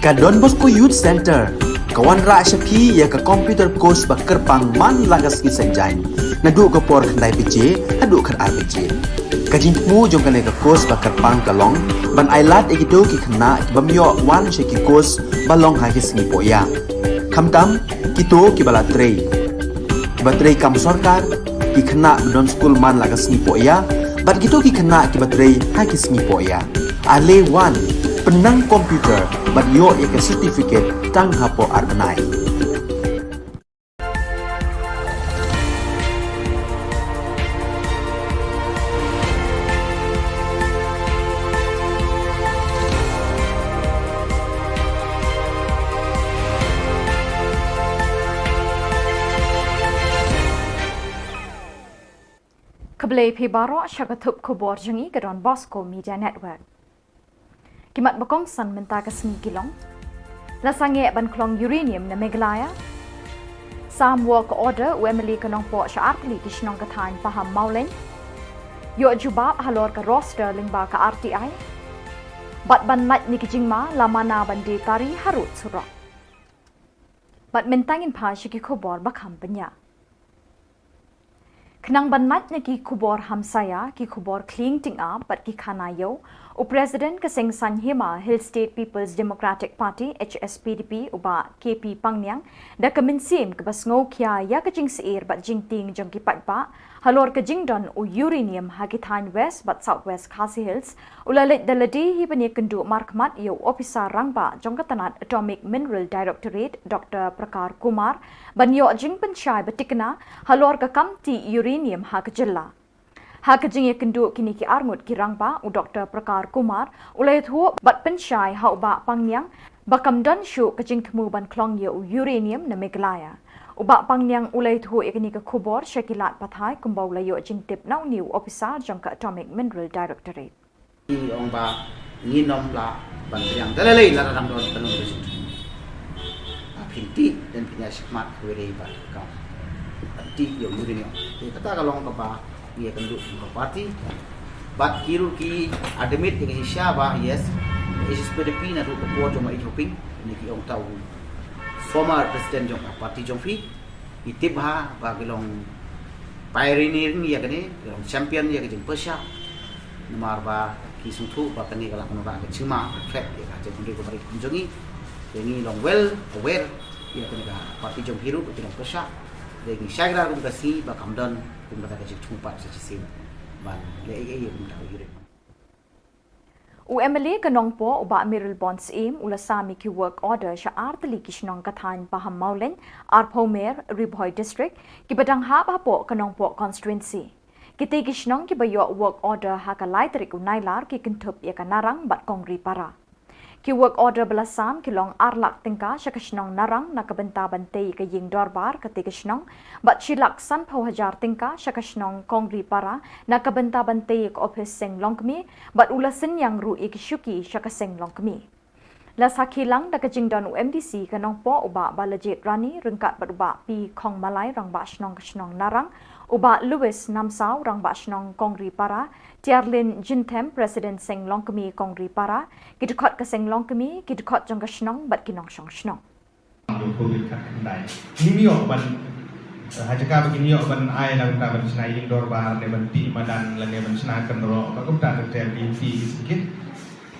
Ka Don Bosco Youth Centre ka wanrah sha phi ïa ka computer course ba kyrpang man la ka sngi Saitjaiñ, naduh ka por khyndai baje haduh khatar baje. Ka jingthmu jong kane ka course ba kyrpang ka long ban ailad ïa kito ki khynnah ki bym ïoh wan sha ki course ba long ha ki sngi pohïa. Khamtam kito kiba la trei, kiba trei kam sorkar, ki khynnah ba don skul man la ka sngi pohïa, bad kito ki khynnah kiba trei ha ki sngi pohïa. Ale wan, pynnang computer bad ïoh ïa ka certificate tang hapoh ar bnai. Khublei phi baroh sha ka thup khubor jong ngi ka Don Bosco Media Network. Ki mat ba kongsan mynta ka sngi ki long: La sangeh ban khlong uranium na Meghalaya. Sam work order u M L A ka Nongpoh sha artylli ki shnong ka thaiñ Pahammawlein. Ïoh jubab halor ka roster lyngba ka R T I. Bad ban lait na ki jingma la mana ban die tari harud surok. Bad mynta ngin phai sha ki khubor ba kham bniah. Khnang ban lait na ki khubor hamsaia, ki khubor khlieng tyngab bad ki khana ïew, u President ka Seng Saiñ Hima Hill State People's Democratic Party, H S P D P, u Bah K P Pangniang, da ka mynsiem kaba sngewkhia ïa ka jingsyier bad jingtieng jong ki paidbah halor ka jingdon u uranium ha ki thaiñ West bad South West Khasi Hills, u la leit da lade hi ban ïakynduh markhmat ïa u ophisar rangbah jong ka tnat Atomic Mineral Directorate, Doctor Prakar Kumar, ban ïoh jingpynshai ba thikna halor ka kam tih uranium ha ka jylla. Ha ka jingïakynduh kine ki arngut ki rangbah, u Doctor Prakar Kumar u la ïathuh bad pynshai ha u Bah Pangniang ba kam don shuh ka jingthmu ban khlong ïa u uranium na Meghalaya. U Bah Pangniang u la ïathuh ïa kane ka khubor sha ki lad pathai kumba u la ïoh jingtip na une u ophisar jong ka Atomic Mineral Directorate. Ngi ong ba ngin ym lah ban pdiang da lei lei lada dang don ka nongrim. Ba phin tih, dang phin ïa shikmat kawei de ba ka kam ban tih ïa u uranium. Te kata ka long kaba ngi ïakynduh kum ka party. Bad ki ruh ki admit ïa ka jingshisha ba, yes, H S P D P naduh ka por jong u Bah Ïeid Hoping, ne ki ong ta u former president jong ka party jong phi. Ngi tip bha ba ki long pioneering ïa kane, ki long champion ïa ka jingpyrshah. Namar ba ki sngewthuh ba kane ka la kynnoh ka jingma, ka threat ïa ka jaitbynriew ka barit kum jong ngi. Te ngi long well aware ïa kane ka party jong phi ruh ba ki long pyrshah. Te ngi shai kyrpad kum ka sngi ba kam don kum kata ka jingthmu pat sa shisien ban leh ei ei ïa kumta ka uranium. U M L A ka Nongpoh, u Bah Mayralborn Syiem, u la sam ïa ki work order sha artylli ki shnong ka thaiñ Pahammawlein, Arphewmer, Ri Bhoi District, kiba dang hap hapoh ka Nongpoh constituency. Kitei ki shnong kiba ïoh work order ha ka lai tarik u Nailar ki kynthup ïa ka Narang bad Kongripara. Ki work order ba la sam ki long ar lak tyngka sha ka shnong Narang na ka bynta ban tei ïa ka ïing dorbar katei ka shnong, bad shi lak sanphew hajar tyngka sha ka shnong Kongripara na ka bynta ban tei ïa ka ophis seng longkmie, bad u la synñiang ruh ïa ki shuki sha ka seng longkmie. La sakhi lang da ka jingdon u M D C ka Nongpoh u Bah Balajied Rani ryngkat bad u Bah P Khongmalai, Rangbah Shnong ka shnong Narang, u Bah Louis Namsaw, Rangbah Shnong Kongripara, Tiarlin Jinthem, President Seng Longkmie Kongripara, ki dkhot ka seng longkmie, ki dkhot jong ka shnong bad ki nongshong shnong. Ïa u covid khatkhyndai. Ngim ïoh ban, eh, ha jaka ba ngim ïoh ban ai na ka bynta ban shna ïing dorbar ne ban tih madan lane ban shna kynroh, ba kumta ter ter ki ïing ki sngewkit.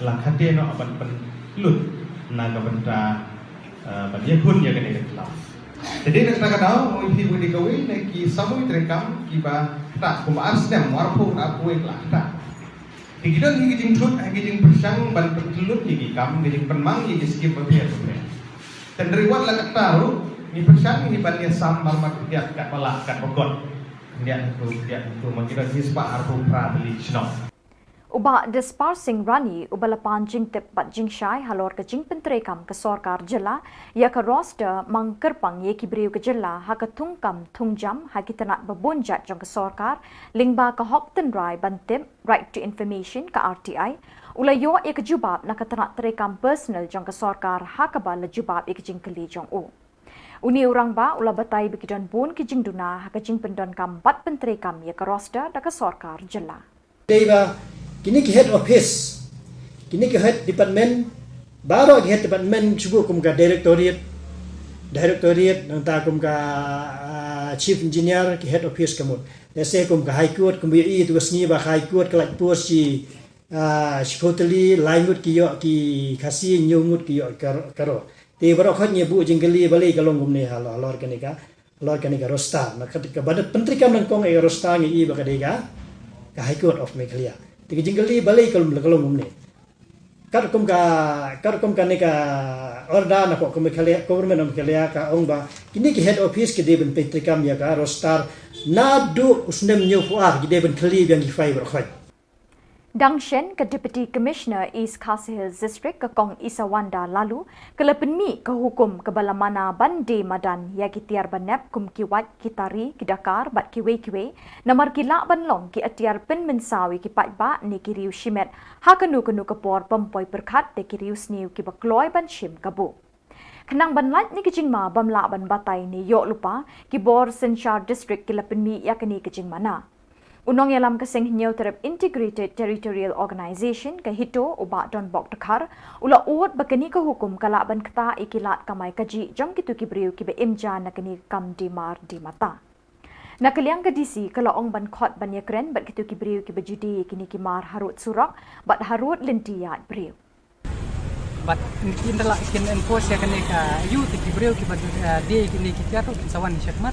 La khadei noh ban pynlut na ka bynta, eh, ban ïakhun ïa kane ka khlaw. Te dei na kata ka daw, ïa phi bad ïa kawei na ki samoi treikam kiba ktah kumba ar snem, arphew, arphew wei la ktah. Te ki don hi ki jingthut, hi ki jingpyrshang ban pynlut ïa ki kam, ki jingpynmang ïa ki skim bapher bapher. Te hynrei wat la katta ruh, ngi pyrshang hi ban ïasam marmar khyndiat katba lah katba kot. Khyndiat tu, khyndiat tu, ma ki don hi spah arphew phra tylli ki shnong. U Bah Dispar Singh Rani, uba la pan jingtip bad jingshai halor ka jingpyntreikam ka sorkar jylla ïa ka roster mang kyrpang ïa ki briew ka jylla ha ka thungkam thungjam ha ki tnat ba bun jait jong ka sorkar, lyngba ka hok tynrai ban tip, Right to Information, ka R T I, u la ïoh ïa ka jubab na ka tnat treikam personal jong ka sorkar ha kaba la jubab ïa ka jingkylli jong u. Une u rangbah u la batai ba ki don bun ki jingduna ha ka jingpyndonkam bad pyntreikam ïa ka roster da ka sorkar jylla. Dei ba kine ki head office, kine ki head department, baroh ki head department shu buh kum ka directorate, directorate, nangta kum ka, ah, chief engineer, ki head office ka mut. Lehse kum ka High Court, kumba ïohi tu ka sngi ba ka High Court ka lait post shi, ah, shiphew tylli, lai ngut ki ïoh ki Khasi, hynñiew ngut ki ïoh ka, ka ro. Te baroh khoit ngi buh jingkylli balei ka long kumne halor, halor kane ka, halor kane ka roster. Na ka, kaba pyntreikam nyngkong ïa ka roster ngi i ba ka dei ka, ka High Court of Meghalaya. Te ka jingkylli balei ka long, ka long kumne. Katkum ka, katkum kane ka order na ka Meghalaya, Government of Meghalaya ka ong ba kine ki head office ki dei ban pyntreikam ïa ka roster naduh u snem hynñiewphew ar, ki dei ban khylli biang ki file baroh khoit. Dang shen ka Deputy Commissioner East Khasi Hills District ka Kong Isawanda Laloo ka la pynmih ka hukum kaba la mana ban die madan ïa ki tiar banep kum ki wait, ki tari, ki dakar bad kiwei kiwei, namar ki lah ban long ki atiar pynmynsaw ïa ki paidbah ne ki riew shimet ha kano kano ka por bym poi pyrkhat da ki riew sniew kiba kloi ban shim kabu. Khnang ban lait na ki jingma bym lah ban batai ne ïoh lypa, ki bor synshar district ki la pynmih ïa kane ka jingmana. U nongïalam ka seng hynñiew tarep Integrated Territorial Organization ka HITO, u Bah Donbok Dkhar, u la ud ba kane ka hukum ka lah ban ktah ïa ki lad kamai kajih jong kito ki briew kiba im ja na kane ka kam die mar die mata. Na ka liang ka DC ka la ong ban khot ban ïakren bad kito ki briew kiba ju die ïa kine ki mar harud surok bad harud lynti ïaid briew. Bad kin da lah kin enforce ïa kane ka aiu te ki briew kiba, eh, die ïa kine ki tiar ruh kin sa wan shakhmat.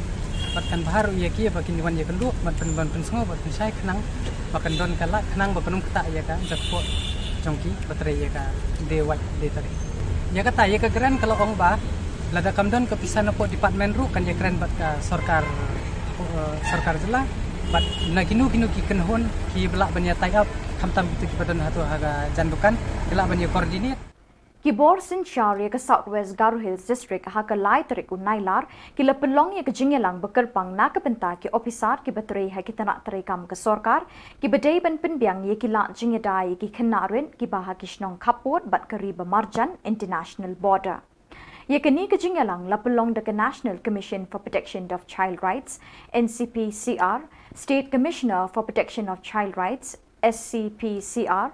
Bad kan bha ruh ïa ki ba kin wan ïakynduh bad pyn, ban pynsngew bad pynshai khnang ba kan don ka lad khnang ba kan ym ktah ïa ka jingkyrkhu jong ki ba trei ïa ka die wait die tari. Ïa kata ïa ka grant ka la ong ba lada kam don ka pisa napoh department ruh kan ïakren bad ka sorkar, eh, sorkar jylla. Bad na kino kino ki kynhun kiba lah ban ïa tie up, khamtam kito kiba don hato ha ka jan dukan, ki lah ban ïa coordinate. Ki bor synshar ïa ka South West Garo Hills District ha ka lai tarik u Nailar ki la pynlong ïa ka jingïalang ba kyrpang na ka bynta ki ophisar kiba trei ha ki tnat treikam ka sorkar kiba dei ban pynbiang ïa ki lad jingïada ïa ki khynnah rit kiba ha ki shnong khappud bad ka ri ba marjan, international border. Ïa kane ka jingïalang la pynlong da ka National Commission for Protection of Child Rights, N C P C R, State Commissioner for Protection of Child Rights, S C P C R,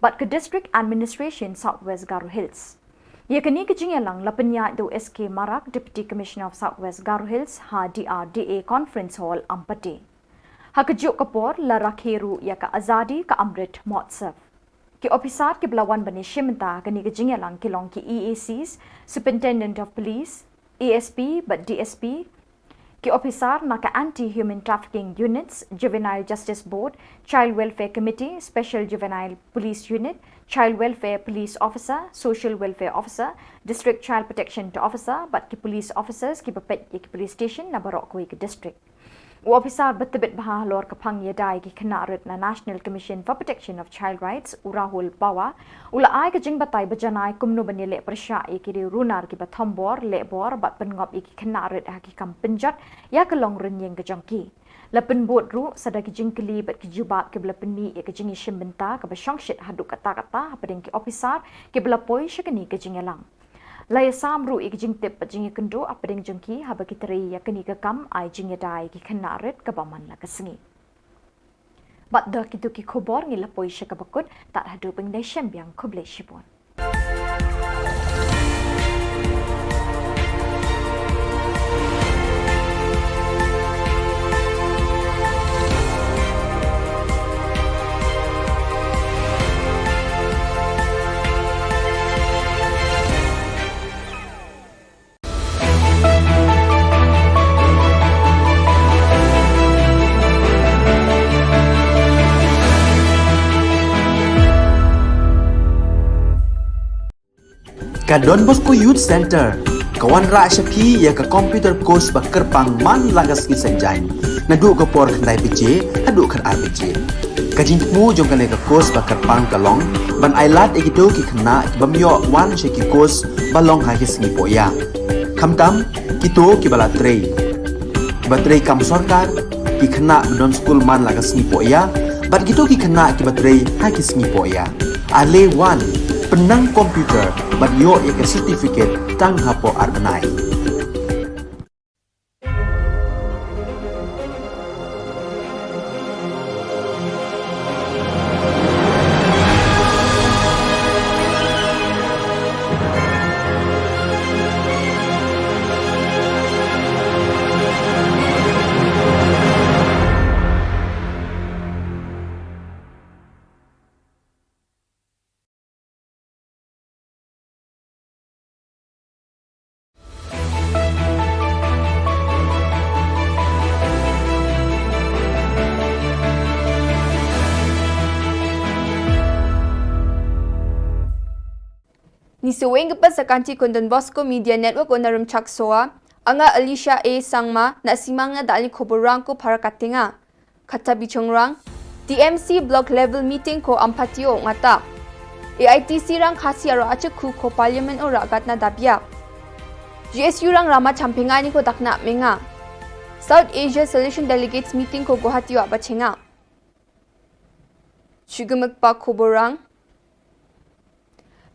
bad ka District Administration South West Garo Hills. Ïa kane ka jingïalang la pynïaid da u S K Marak, Deputy Commissioner of South West Garo Hills, ha D R D A Conference Hall, Ampati. Ha kajuh ka por la rakhe ruh ïa ka Azadi Ka Amrit Mahotsav. Ki ophisar kiba la wan ban ïashim bynta ha kane ka jingïalang ki long ki E A Cs, Superintendent of Police, A S P bad D S P, ki ophisar na ka Anti Human Trafficking Units, Juvenile Justice Board, Child Welfare Committee, Special Juvenile Police Unit, Child Welfare Police Officer, Social Welfare Officer, District Child Protection Officer bad ki police officers kiba peit ïa ki police station na baroh kawei ka district. U ophisar ba tbit bha halor ka phang ïada ïa ki khynnah rit na National Commission for Protection of Child Rights, u Rahul Pawar, u la ai ka jingbatai ba janai kumno ban ïaleh pyrshah ïa ki riew runar kiba thombor, lehbor bad pynngop ïa ki khynnah rit ha ki kam pynjot ïa ka long rynïeng ka jong ki. La pynbud ruh sa da ki jingkylli bad ki jubab kiba la pynmih ïa ka jingïashim bynta kaba shongshit haduh katta katta hapdeng ki ophisar kiba la poi sha kane ka jingïalang. La ïasam ruh ïa ki jingtip bad jingïakynduh hapdeng jong ki haba ki trei ïa kane ka kam ai jingïada ïa ki khynnah rit kaba man la ka sngi. Bad da kito ki khubor ngi la poi sha kaba kut, tad haduh ban ïashem biang, khublei shibun. Ka Don Bosco Youth Centre ka wanrah sha phi ïa ka computer course ba kyrpang man la ka sngi Saitjaiñ, naduh ka por khyndai baje haduh khatar baje. Ka jingthmu jong kane ka course ba kyrpang ka long ban ailad ïa kito ki khynnah ki bym ïoh wan sha ki course ba long ha ki sngi pohïa, khamtam kito kiba la trei, kiba trei kam sorkar, ki khynnah ba don skul man la ka sngi pohïa bad kito ki khynnah kiba trei ha ki sngi pohïa. Ale wan, pynnang computer bad ïoh ïa ka certificate tang hapoh ar bnai. Ngi sa weng ka pat sa kanti kon Don Bosco Media Network, u Narim Chaksoa, anga Alicia A Sangma, na simang na da ali khubor rang ko para katenga. Kata bichong rang. T M C Block Level Meeting ko Ampati o ngata. A I T C rang Khasi aro achik khu ko Parliament o ragat na dabia. G S U rang rama champinga ni ko dakna menga. South Asia Solution Delegates Meeting ko Guwahati o abachenga. Shugumuk pa kuborang.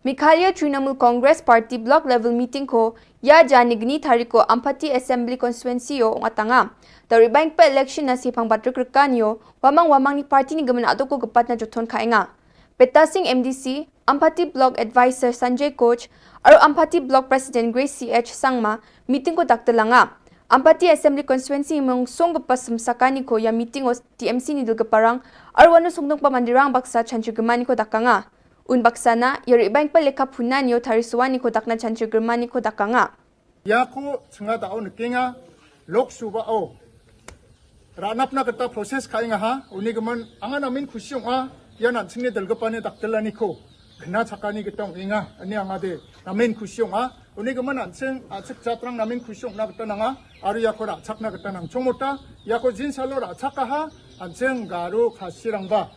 Meghalaya Trinamool Congress Party Block Level Meeting ko ya jani gni tariko Ampati Assembly Constituency o ngatanga. Dari bank pa election na sipang batrik rekan yo, wamang wamang ni party ni gemen adoko gepat na jothon kainga. Peta Singh M D C, Ampati Block Advisor Sanjay Koch, aro Ampati Block President Grace C H Sangma, meeting ko daktelanga. Ampati Assembly Constituency mong song gepa semsakani ko ya meeting o T M C ni dul geparang, aro wanu songdong pa mandirang baksa chanchir gemani ko dakanga. Un baksa na, ya ri bank pa leka punan yo tari suwani ko dakna chanchir gemani ko dakanga. Ya ko chenga da o nekenga, Lok Sabha o. Ranap na kata proses kai nga ha, uni gemen, angan amin khusyong a, ya nan sing ni dal gepa ni daktelani ko. Kena chakani ketong inga, ani anga de, namin khusyong a, uni gemen nan sing, a sik chatrang namin khusyong na kata nanga, aro ya ko ra chak na kata nang chong mota, ya ko jin salo ra chak a ha, an sing Garo Khasi rang ba.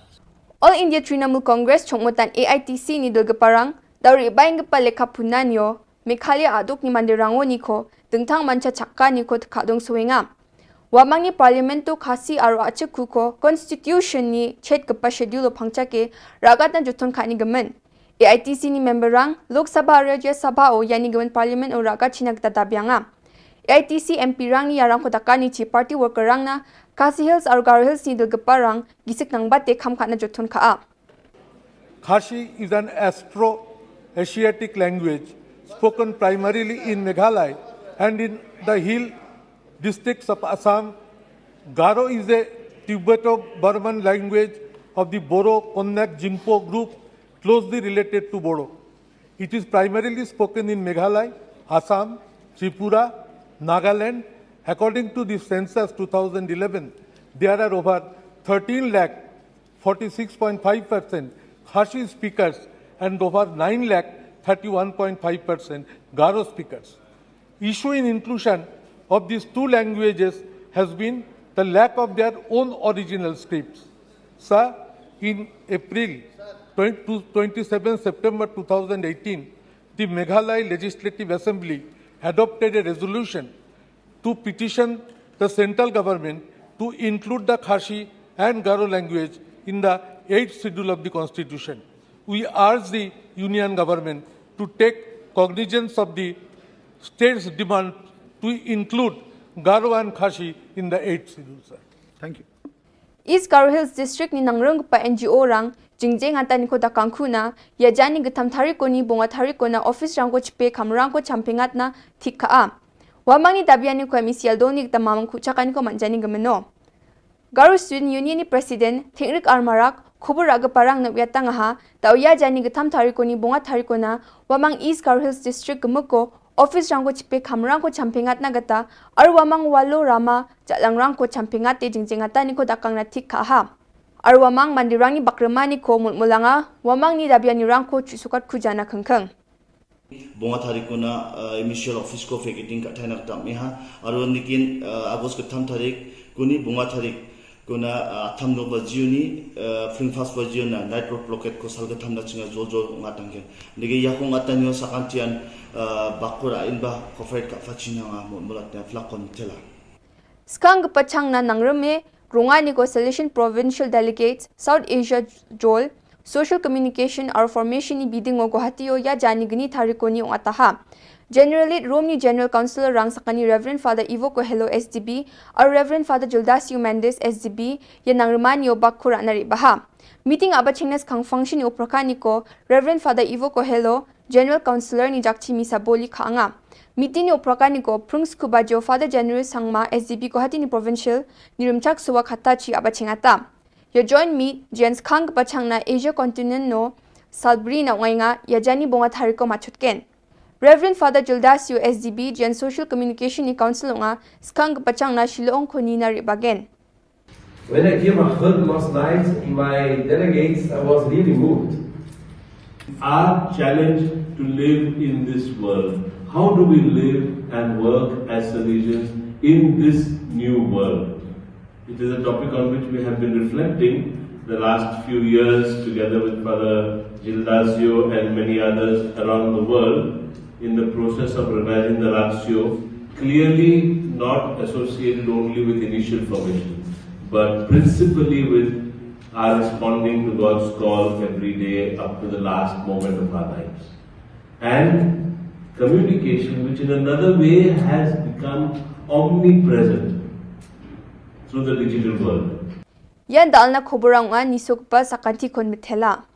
All India Trinamool Congress chongmotan A I T C ni dul geparang, dauri baing gepa leka punan yo, Meghalaya aduk ni mandirang o ni ko, dengtang mancha chakka ni ko tekadong suwenga. Wamang ni Parliament to Khasi aro achik khu ko, Constitution ni chet gepa schedule o pangchake, ragat na jothon ka ni gemen. A I T C ni member rang, Lok Sabha aro Rajya Sabha o yani gemen Parliament o ragat china geta dabianga. A I T C M P rang ni yarang ko dakani chi party worker rang na, Khasi Hills aro Garo Hills ni dul geparang, gisik nang bate kam ka na jothon ka a. Khasi is an Austro-Asiatic language spoken primarily in Meghalaya and in the hill districts of Assam. Garo is a Tibeto-Burman language of the Boro-Konyak Jingpo group, closely related to Bodo. It is primarily spoken in Meghalaya, Assam, Tripura, Nagaland. According to the census two thousand eleven, there are over thirteen lakh forty-six point five percent Khasi speakers and over nine lakh thirty-one point five percent Garo speakers. Issue in inclusion of these two languages has been the lack of their own original scripts. Sir, in April twenty, twenty-seven September two thousand eighteen, the Meghalaya Legislative Assembly adopted a resolution to petition the central government to include the Khasi and Garo language in the eighth schedule of the constitution. We urge the union government to take cognizance of the state's demand to include Garo and Khasi in the eighth schedule, sir. Thank you. East Garo Hills District ni nangrung pa N G O rang, jingjeng atan ni ko dakang khuna, ya jani getham tari ko ni bunga tari ko na office rang ko chepe kamrang ko champingat na thik ka a. Wamang ni dabian ni ko M E C L do ni geta mamang kuchakan ko manjani gemeno. Garo Student Union ni President, Thingrik Armarak, khubur raga parang na wiatang ha, tau ya jani getham tari ko ni bunga tari ko na, wamang East Garo Hills District gemeko, office rang ko chepe kamrang ko champingat na geta, ar wamang walo rama, jalang rang ko champingat te jingjeng atan ni ko dakang na thik ka ha. Ar wamang mandirang ni bakrema ni ko mulmulanga, wamang ni dabian ni rang ko chusukat kujana kengkeng. Bunga tari ko na, uh, M E C L office ko vacating ka thai na kata meha. Aro nikin, uh, August ketham tari ko ni bunga tari ko na, uh, tham no ba jiu ni, uh, fling fast ba jiu na night road blockade ko sal ketham na chinga jol jol ngatang ken. Nige ya ko ngatang yo sakan tian, uh, bakura in ba ko fight ka fachin nga mo mulat na flakon tela. Skang gepachang na nangreme, rungani ko Salesian Provincial Delegates, South Asia Jol, Social Communication or Formation ni biding o Guwahati o ya jani geni tari ko ni ong ataha. General Lead Rome ni General Council rang sakani Reverend Father Ivo Kohelo S D B, or Reverend Father Juldasio Mendes S D B, ya nangremani o bak kura nari baha. Meeting aba chengnes kang function ni oprakani ko, Reverend Father Ivo Kohelo, General Councillor ni jakchi misa boli ka anga. Meeting ni oprakani ko, Prung Skubajo Father General Sangma S D B Guwahati ni Provincial, ni rumchak suwa kata chi aba chengata. Ya join meet, Jens Kang pachang na Asia Continent no, Salbri na ungai nga, ya jani bonga tari ko machutken. Reverend Father Juldasio S D B, Jens Social Communication ni Council nga, skang pachang na Shillong ko ni na ribagen. When I came, I heard last night, my delegates, I was really moved. Our challenge to live in this world. How do we live and work as Salesians in this new world? It is a topic on which we have been reflecting The last few years, together with Father Gildasio and many others around the world, in the process of revising the Ratio, clearly not associated only with initial formation, but principally with our responding to God's call every day up to the last moment of our lives. And communication, which in another way has become omnipresent through the digital world. Ïa ynda la khubor nga ni suk pa sa kan ti kon mithela.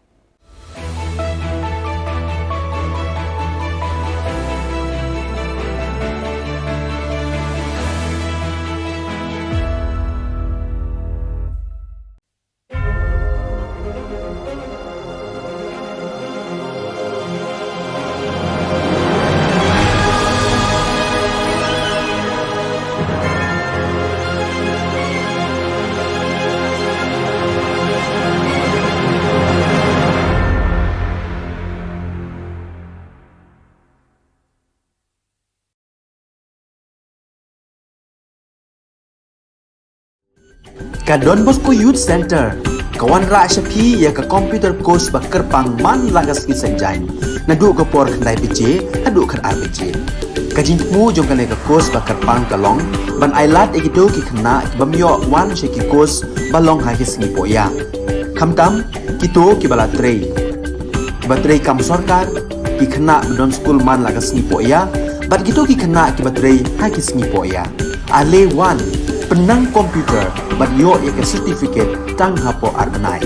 Ka Don Bosco Youth Centre ka wanrah sha phi ïa ka computer course ba kyrpang man la ka sngi Saitjaiñ, naduh ka por khyndai baje haduh khatar baje. Ka jingthmu jong kane ka course ba kyrpang ka long ban ailad ïa kito ki khynnah ki bym ïoh wan sha ki course ba long ha ki sngi pohïa. Khamtam kito kiba la trei, kiba trei kam sorkar, ki khynnah ba don skul man la ka sngi pohïa, bad kito ki khynnah kiba trei ha ki sngi pohïa. Ale wan, pynnang computer bad ïoh ïa ka certificate tang hapoh ar bnai.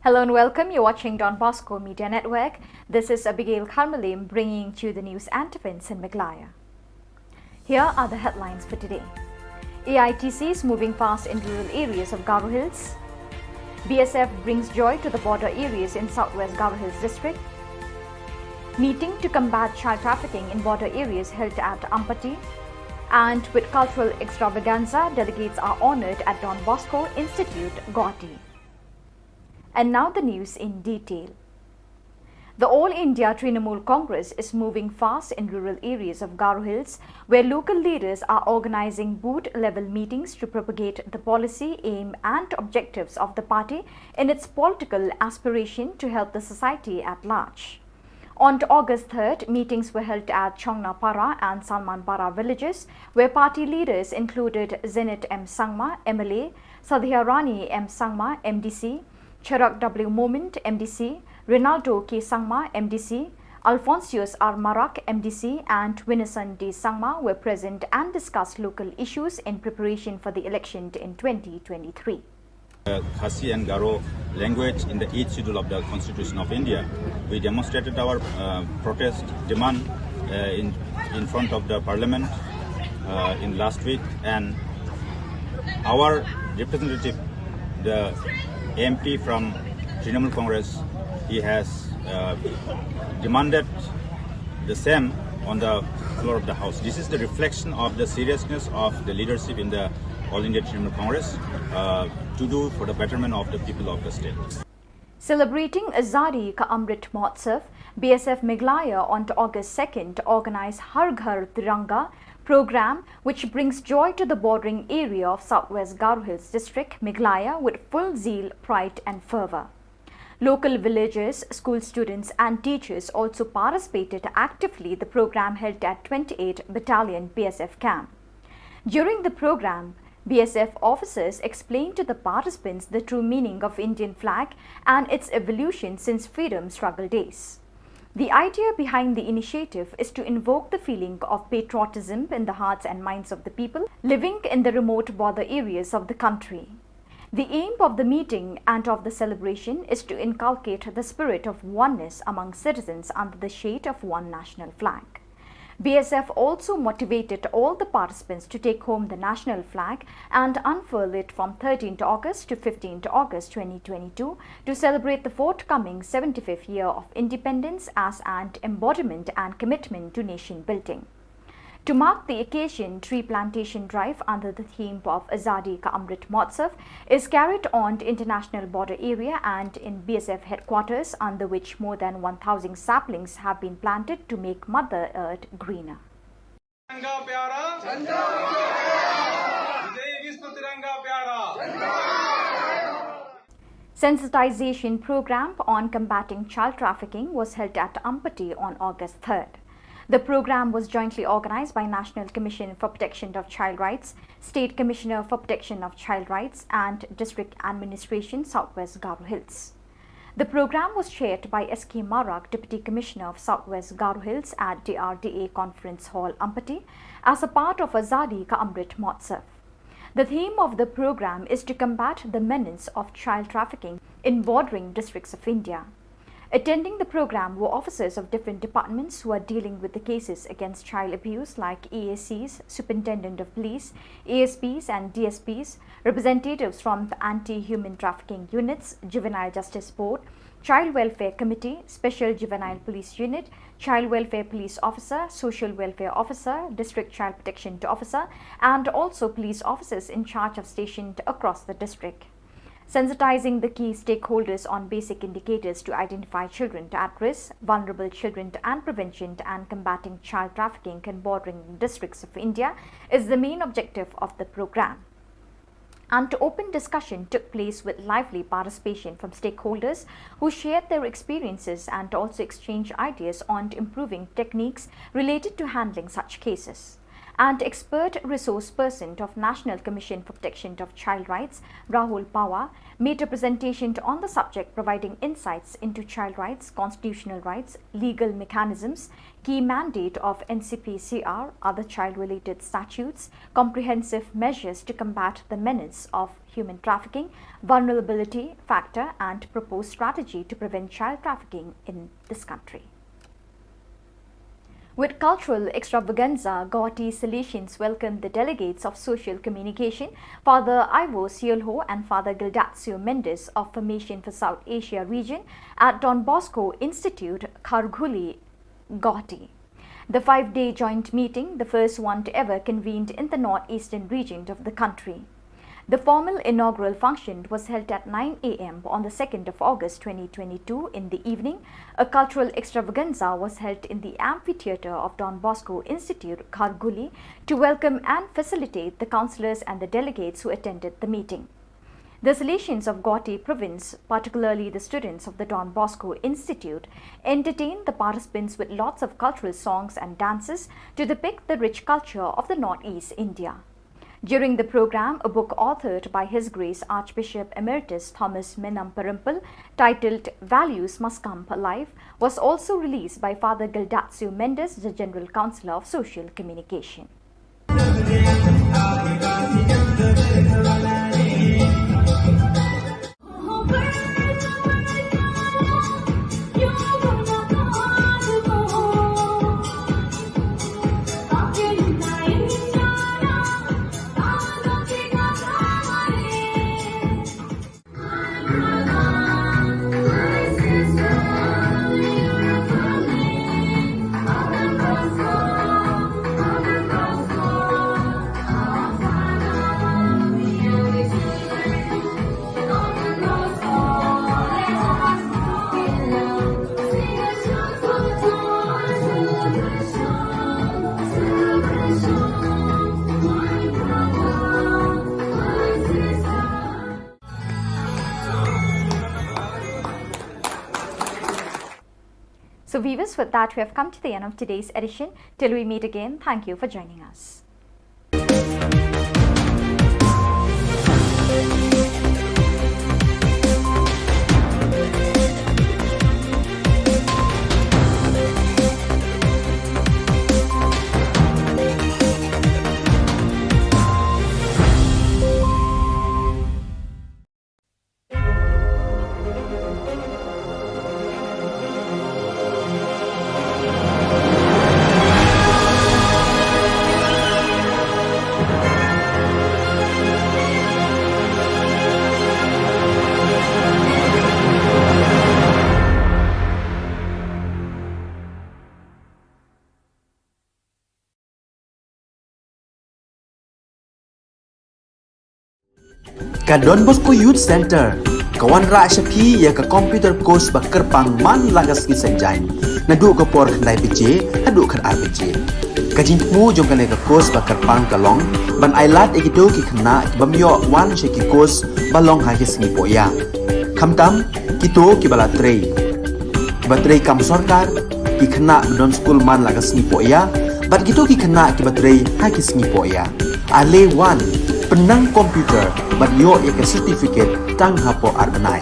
Hello and welcome. You're watching Don Bosco Media Network. This is Abigail Kharmalim bringing to you the news and events in Meghalaya. Here are the headlines for today. A I T C is moving fast in rural areas of Garo Hills. B S F brings joy to the border areas in southwest Garo Hills district. Meeting to combat child trafficking in border areas held at Ampati. And with cultural extravaganza, delegates are honoured at Don Bosco Institute, Guwahati. And now the news in detail. The All India Trinamool Congress is moving fast in rural areas of Garo Hills, where local leaders are organizing booth-level meetings to propagate the policy, aim and objectives of the party in its political aspiration to help the society at large. On August third, meetings were held at Chongnapara and Salmanpara villages, where party leaders included Zenith M Sangma, M L A, Sadhya Rani M Sangma, M D C, Charak W Momin, M D C, Rinaldo K Sangma, M D C, Alphonsius R Marak, M D C, and Winison D Sangma were present and discussed local issues in preparation for the election in twenty twenty-three. Uh, Khasi and Garo language in the eighth schedule of the Constitution of India. We demonstrated our, uh, protest demand, uh, in, in front of the parliament, uh, in last week, and our representative, the M P from Trinamool Congress, he has, uh, demanded the same on the floor of the House. This is the reflection of the seriousness of the leadership in the All India Trinamool Congress, uh, to do for the betterment of the people of the state. Celebrating Azadi Ka Amrit Mahotsav, B S F Meghalaya on August second organized Har Ghar Tiranga program, which brings joy to the bordering area of Southwest Garo Hills District, Meghalaya, with full zeal, pride and fervor. Local villagers, school students and teachers also participated actively the program held at twenty-eight Battalion B S F camp. During the program, B S F officers explained to the participants the true meaning of Indian flag and its evolution since freedom struggle days. The idea behind the initiative is to invoke the feeling of patriotism in the hearts and minds of the people living in the remote border areas of the country. The aim of the meeting and of the celebration is to inculcate the spirit of oneness among citizens under the shade of one national flag. B S F also motivated all the participants to take home the national flag and unfurl it from thirteenth August to fifteenth August twenty twenty-two to celebrate the forthcoming seventy-fifth year of independence as an embodiment and commitment to nation building. To mark the occasion, tree plantation drive under the theme of Azadi Ka Amrit Mahotsav is carried on the international border area and in B S F headquarters, under which more than one thousand saplings have been planted to make Mother Earth greener. तिरंगा प्यारा, जय विश्व तिरंगा प्यारा। Sensitization program on combating child trafficking was held at Ampati on August third. The program was jointly organized by National Commission for Protection of Child Rights, State Commissioner for Protection of Child Rights, and District Administration, Southwest Garo Hills. The program was chaired by S K Marak, Deputy Commissioner of Southwest Garo Hills, at D R D A Conference Hall, Ampati, as a part of Azadi Ka Amrit Mahotsav. The theme of the program is to combat the menace of child trafficking in bordering districts of India. Attending the program were officers of different departments who are dealing with the cases against child abuse, like E A Cs, Superintendent of Police, A S Ps and D S Ps, representatives from the Anti-Human Trafficking Units, Juvenile Justice Board, Child Welfare Committee, Special Juvenile Police Unit, Child Welfare Police Officer, Social Welfare Officer, District Child Protection Officer, and also police officers in charge of stationed across the district. Sensitizing the key stakeholders on basic indicators to identify children at risk, vulnerable children, and prevention and combating child trafficking in bordering districts of India is the main objective of the program. An open discussion took place with lively participation from stakeholders who shared their experiences and also exchanged ideas on improving techniques related to handling such cases. And expert resource person of National Commission for Protection of Child Rights, Rahul Pawar, made a presentation on the subject, providing insights into child rights, constitutional rights, legal mechanisms, key mandate of N C P C R, other child-related statutes, comprehensive measures to combat the menace of human trafficking, vulnerability factor, and proposed strategy to prevent child trafficking in this country. With cultural extravaganza, Guwahati Salesians welcomed the delegates of social communication, Father Ivo Siolho and Father Gildacio Mendes of Formation for South Asia region at Don Bosco Institute, Kharghuli, Guwahati. The five-day joint meeting, the first one to ever convened in the northeastern region of the country. The formal inaugural function was held at nine a m on the second of August twenty twenty-two in the evening. A cultural extravaganza was held in the amphitheatre of Don Bosco Institute, Kharghuli, to welcome and facilitate the councillors and the delegates who attended the meeting. The Salesians of Guwahati province, particularly the students of the Don Bosco Institute, entertained the participants with lots of cultural songs and dances to depict the rich culture of the Northeast India. During the program, a book authored by His Grace Archbishop Emeritus Thomas Menamperimpil, titled Values Must Come Alive, was also released by Father Gildacio Mendes, the General Counsellor of Social Communication. So, viewers, with that, we have come to the end of today's edition. Till we meet again, thank you for joining us. Ka Don Bosco Youth Centre ka wanrah sha phi ïa ka computer course ba kyrpang man la ka sngi Saitjaiñ, naduh ka por khyndai baje haduh khatar baje. Ka jingthmu jong kane ka course ba kyrpang ka long ban ailad ïa kito ki khynnah ki bym ïoh wan sha ki course ba long ha ki sngi pohïa, khamtam kito kiba la trei, kiba trei kam sorkar, ki khynnah ba don skul man la ka sngi pohïa, bad kito ki khynnah kiba trei ha ki sngi pohïa. Ale wan, pynnang computer bad ïoh ïa ka certificate tang hapoh ar bnai.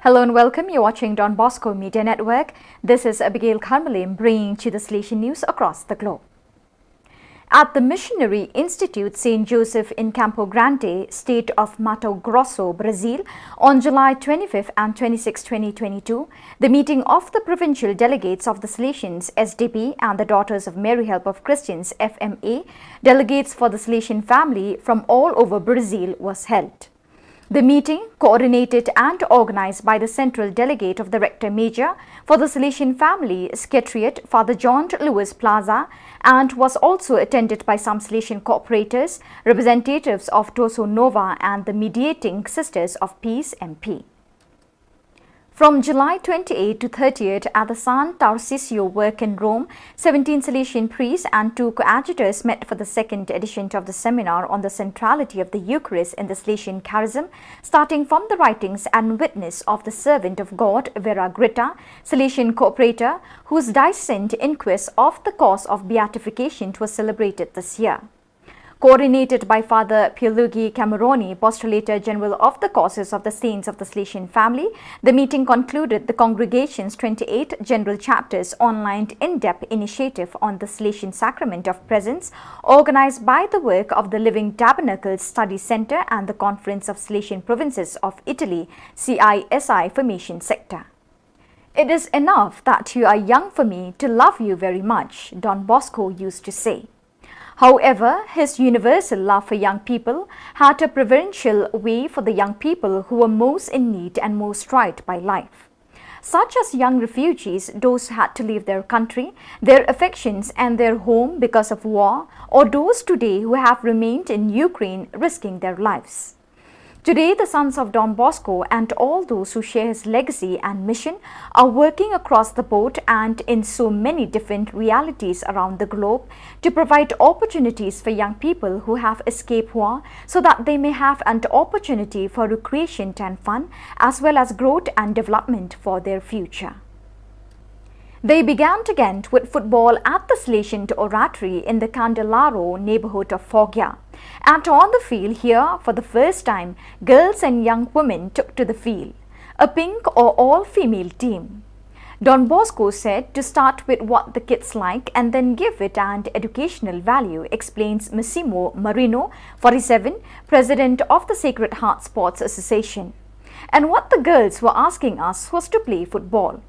Hello and welcome. You're watching Don Bosco Media Network. This is Abigail Carmelim bringing to the Salesian news across the globe. At the Missionary Institute Saint Joseph in Campo Grande, state of Mato Grosso, Brazil, on July twenty-fifth and twenty-sixth, twenty twenty-two, the meeting of the provincial delegates of the Salesians, S D P, and the Daughters of Mary Help of Christians, F M A, delegates for the Salesian family from all over Brazil was held. The meeting, coordinated and organized by the Central Delegate of the Rector Major for the Salesian Family Secretariat, Father John Lewis Plaza, and was also attended by some Salesian cooperators, representatives of Toso Nova, and the Mediating Sisters of Peace, M P. From July twenty-eighth to thirtieth at the San Tarcisio Work in Rome, seventeen Salesian priests and two coadjutors met for the second edition of the seminar on the centrality of the Eucharist in the Salesian charism, starting from the writings and witness of the servant of God, Vera Gritta, Salesian cooperator, whose diocesan inquest of the cause of beatification was celebrated this year. Coordinated by Father Pierluigi Cameroni, Postulator General of the Causes of the Saints of the Salesian Family, the meeting concluded the congregation's twenty-eight general chapters online in-depth initiative on the Salesian Sacrament of Presence, organized by the work of the Living Tabernacles Study Center and the Conference of Salesian Provinces of Italy, C I S I Formation Sector. "It is enough that you are young for me to love you very much," Don Bosco used to say. However, his universal love for young people had a preferential way for the young people who were most in need and most tried by life, such as young refugees, those who had to leave their country, their affections, and their home because of war, or those today who have remained in Ukraine risking their lives. Today, the sons of Don Bosco and all those who share his legacy and mission are working across the board and in so many different realities around the globe to provide opportunities for young people who have escaped war so that they may have an opportunity for recreation and fun as well as growth and development for their future. They began to get with football at the Salesian Oratory in the Candelaro neighborhood of Foggia. And on the field here, for the first time, girls and young women took to the field. A pink or all-female team. Don Bosco said to start with what the kids like and then give it an educational value, explains Massimo Marino, forty-seven, president of the Sacred Heart Sports Association. And what the girls were asking us was to play football.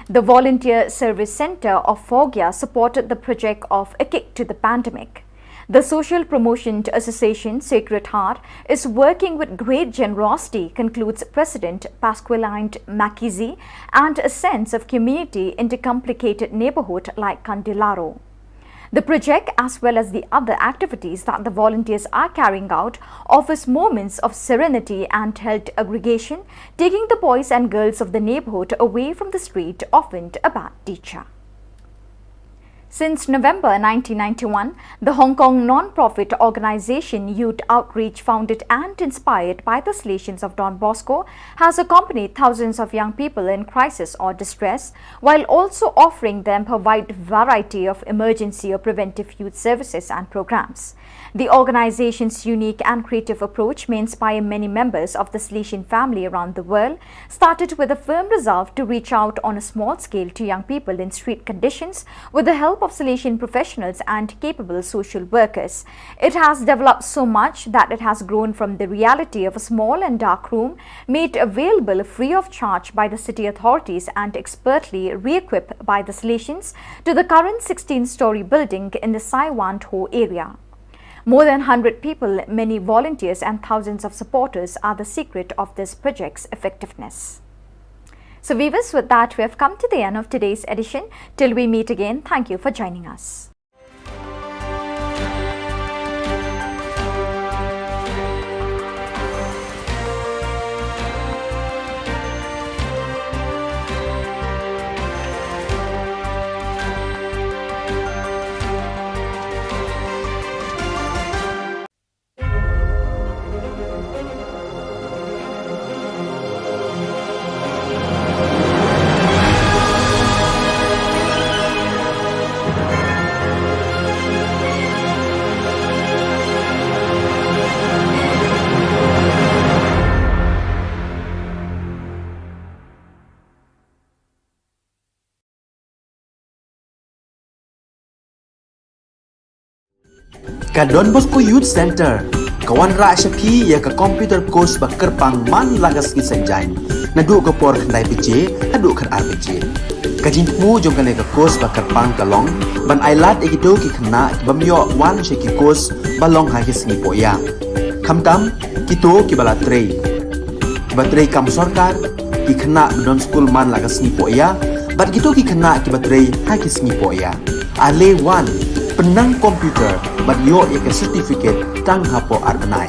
The Volunteer Service Centre of Foggia supported the project of A Kick to the Pandemic. The Social Promotion Association Sacred Heart is working with great generosity, concludes President Pasqualante Macchizzi, and a sense of community in the complicated neighbourhood like Candelaro. The project, as well as the other activities that the volunteers are carrying out, offers moments of serenity and health aggregation, taking the boys and girls of the neighborhood away from the street, often a bad teacher. Since November nineteen ninety-one, the Hong Kong non-profit organization Youth Outreach, founded and inspired by the Salesians of Don Bosco, has accompanied thousands of young people in crisis or distress, while also offering them a wide variety of emergency or preventive youth services and programs. The organization's unique and creative approach may inspire many members of the Salesian family around the world, started with a firm resolve to reach out on a small scale to young people in street conditions with the help of Salesian professionals and capable social workers. It has developed so much that it has grown from the reality of a small and dark room, made available free of charge by the city authorities and expertly re-equipped by the Salesians, to the current sixteen-story building in the Saiwan Tho area. More than hundred people, many volunteers, and thousands of supporters are the secret of this project's effectiveness. So, viewers, with that, we have come to the end of today's edition. Till we meet again, thank you for joining us. Ka Don Bosco Youth Center ka wanrah sha phi ïa ka computer course ba kyrpang man la ka sngi Saitjaiñ, naduh ka por khyndai baje haduh khatar baje. Ka jingthmu jong kane ka course ba kyrpang ka long ban ailad ïa kito ki khynnah ki bym ïoh wan sha ki course ba long ha ki sngi pohïap. Khamtam kito kiba la trei, kiba trei kam sorkar, ki khynnah ba don skul man la ka sngi pohïap, bad kito ki khynnah kiba trei ha ki sngi pohïap. Ale wan, pynnang computer bad ïoh ïa ka certificate tang hapoh ar bnai.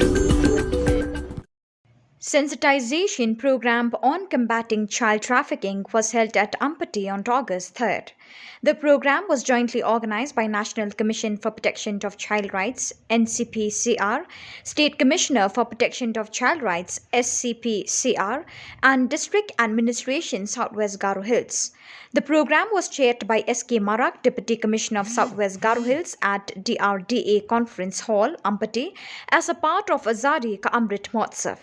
Sensitization program on combating child trafficking was held at Ampati on August third. The program was jointly organized by National Commission for Protection of Child Rights, N C P C R, State Commissioner for Protection of Child Rights, S C P C R, and District Administration, South West Garo Hills. The program was chaired by S K Marak, Deputy Commissioner of South West Garo Hills, at D R D A Conference Hall, Ampati, as a part of Azadi Ka Amrit Mahotsav.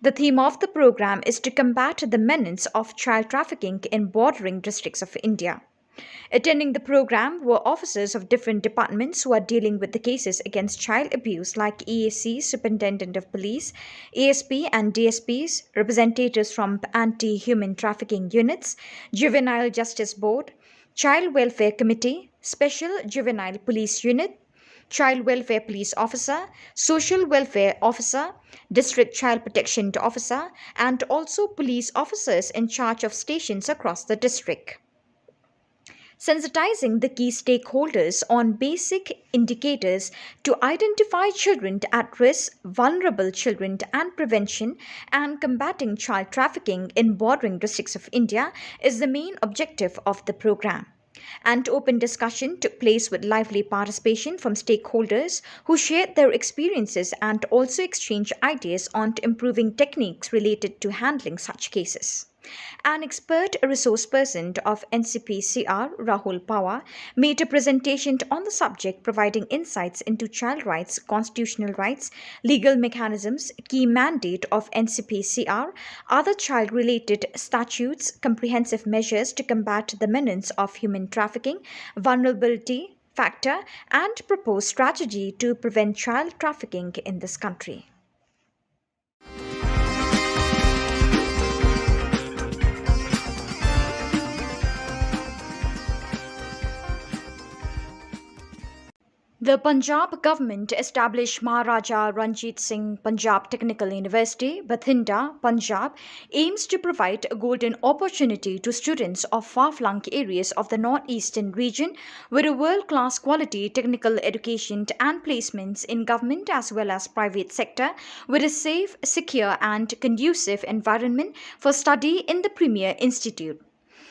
The theme of the program is to combat the menace of child trafficking in bordering districts of India. Attending the program were officers of different departments who are dealing with the cases against child abuse, like E A C, Superintendent of Police, A S P and D S Ps, representatives from Anti-Human Trafficking Units, Juvenile Justice Board, Child Welfare Committee, Special Juvenile Police Unit, Child Welfare Police Officer, Social Welfare Officer, District Child Protection Officer, and also police officers in charge of stations across the district. Sensitizing the key stakeholders on basic indicators to identify children at risk, vulnerable children, and prevention and combating child trafficking in bordering districts of India is the main objective of the program. An open discussion took place with lively participation from stakeholders who shared their experiences and also exchanged ideas on improving techniques related to handling such cases. An expert resource person of N C P C R, Rahul Pawar, made a presentation on the subject, providing insights into child rights, constitutional rights, legal mechanisms, key mandate of N C P C R, other child-related statutes, comprehensive measures to combat the menace of human trafficking, vulnerability factor, and proposed strategy to prevent child trafficking in this country. The Punjab government established Maharaja Ranjit Singh Punjab Technical University, Bathinda, Punjab, aims to provide a golden opportunity to students of far-flung areas of the northeastern region with a world-class quality technical education and placements in government as well as private sector, with a safe, secure and conducive environment for study in the premier institute.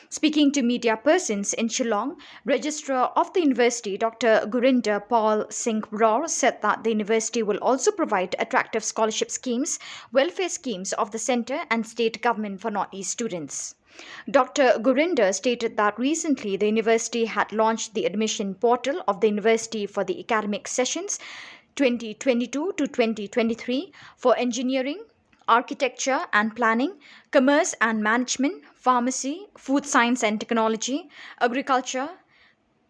Speaking to media persons in Shillong, Registrar of the university, Doctor Gurinder Pal Singh Ror, said that the university will also provide attractive scholarship schemes, welfare schemes of the centre and state government for Northeast students. Doctor Gurinder stated that recently the university had launched the admission portal of the university for the academic sessions twenty twenty-two to twenty twenty-three for engineering, architecture and planning, commerce and management, pharmacy, food science and technology, agriculture,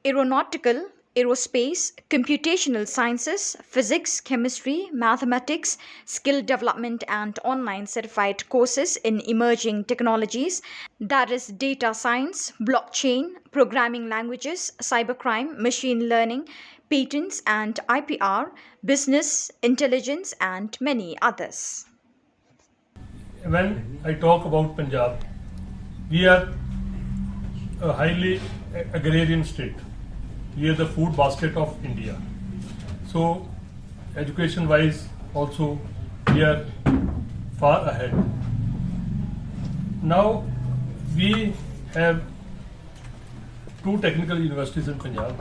Aeronautical, aerospace, computational sciences, physics, chemistry, mathematics, skill development, and online certified courses in emerging technologies, that is, data science, blockchain, programming languages, cybercrime, machine learning, patents and I P R, business intelligence, and many others. When I talk about Punjab, we are a highly agrarian state. We are the food basket of India. So, education wise, also, we are far ahead. Now, we have two technical universities in Punjab.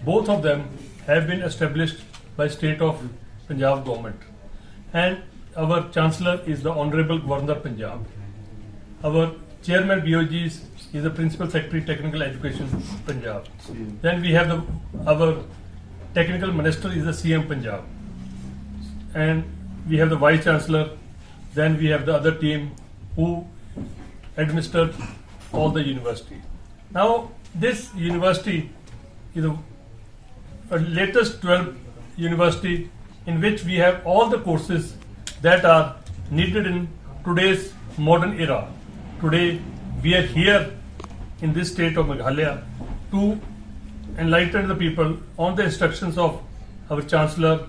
Both of them have been established by state of Punjab government. And our Chancellor is the Honorable Governor Punjab. Our Chairman B O G is, is the Principal Secretary Technical Education Punjab. Then we have the our Technical Minister is the C M Punjab. And we have the Vice Chancellor. Then we have the other team who administered all the university. Now, this university is a, a latest twelve university in which we have all the courses that are needed in today's modern era. Today, we are here in this state of Meghalaya to enlighten the people on the instructions of our Chancellor,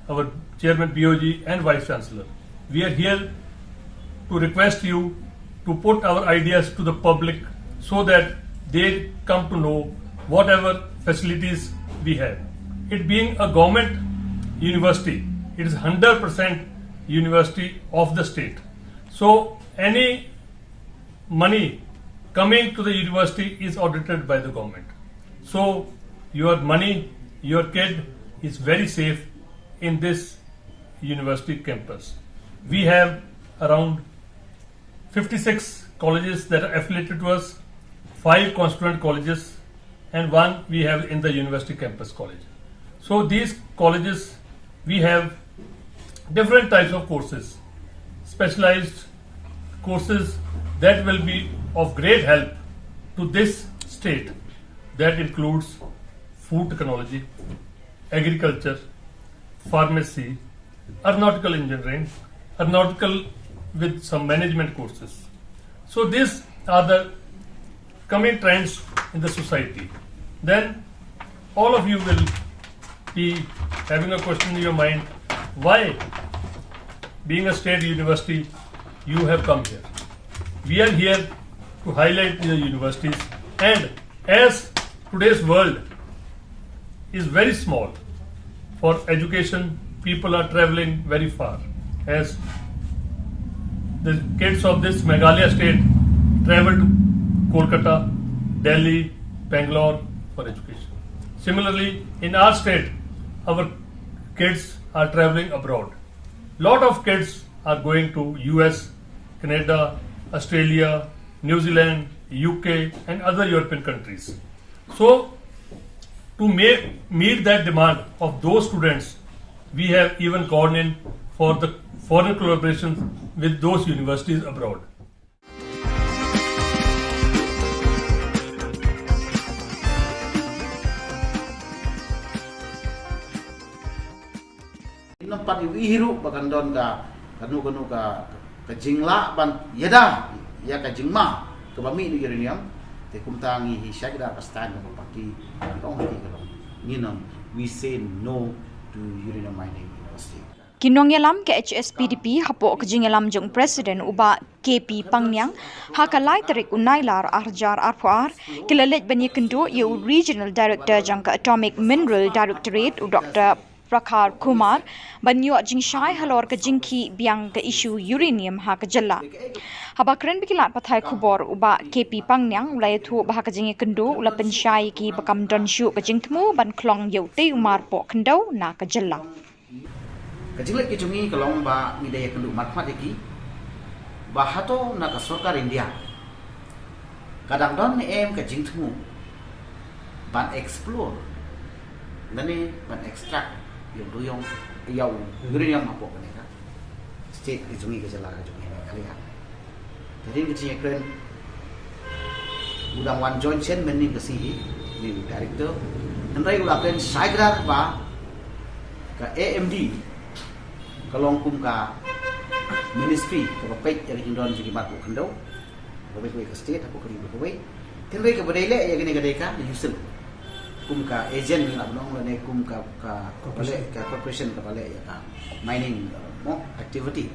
our Chairman B O G, and Vice Chancellor. We are here to request you to put our ideas to the public so that they come to know whatever facilities we have. It being a government university, it is hundred percent university of the state. So any money coming to the university is audited by the government. So your money, your kid is very safe in this university campus. We have around fifty-six colleges that are affiliated to us, five constituent colleges, and one we have in the university campus college. So these colleges, we have different types of courses, specialized courses that will be of great help to this state. That includes food technology, agriculture, pharmacy, aeronautical engineering, aeronautical with some management courses. So these are the coming trends in the society. Then all of you will be having a question in your mind, why, being a state university, you have come here? We are here to highlight the universities, and as today's world is very small for education, people are traveling very far. As the kids of this Meghalaya state travel to Kolkata, Delhi, Bangalore for education. Similarly, in our state, our kids are traveling abroad. Lot of kids are going to U S, Canada, Australia, New Zealand, U K, and other European countries. So, to make, meet that demand of those students, we have even gone in for the foreign collaborations with those universities abroad. Ngim pat ïohi ruh ba kan don ka, kano kano ka, ka jinglah ban ïada ïa ka jingma kaba mih na uranium. Te kumta ngi hi shait da ka stand kaba party, ngi ong hi ka long, ngin ong, we say no to uranium mining in our state. Ki nongïalam ka H S P D P hapoh ka jingïalam jong u President u Bah K P Pangniang, ha ka lai tarik u Nailar arhajar arphew ar, ki la leit ban ïakynduh ïa u Regional Director jong ka Atomic Mineral Directorate, u Doctor Prakhar Kumar, ban ïoh jingshai halor ka jingkhih biang ka issue uranium ha ka jylla. Haba kren bad ki lad pathai khubor, u Bah K P Pangniang u la ïathuh ba ha ka jingïakynduh u la pynshai ïa ki ba kam don shuh ka jingthmu ban khlong ïa utei u mar pohkhyndew na ka jylla. Ka jingleh ki jong ngi ka long ba ngi dei ïakynduh markhmat ïa ki ba hato na ka sorkar India ka dang don ne em ka jingthmu ban explore lane ban extract ïa u duyong, ïa u uranium hapoh kane ka state ka jong ngi, ka jylla ka jong ngi Meghalaya. Te hadien ka jingïakren u dang wan join shen mynnin ka sngi hi. Director, hynrei u la kren shai kdar ba ka A M D ka long kum ka ministry kaba peit ïa ka jingdon jong ki mat u khyndew kaba peit ka state hapoh ka ri kaba peit. Hynrei kaba dei leh ïa kane ka dei ka USIL kum ka agent, ngi lah ban ong, lane kum ka, ka, kaba leh, ka corporation kaba leh ïa ka mining, uh, mo, activity.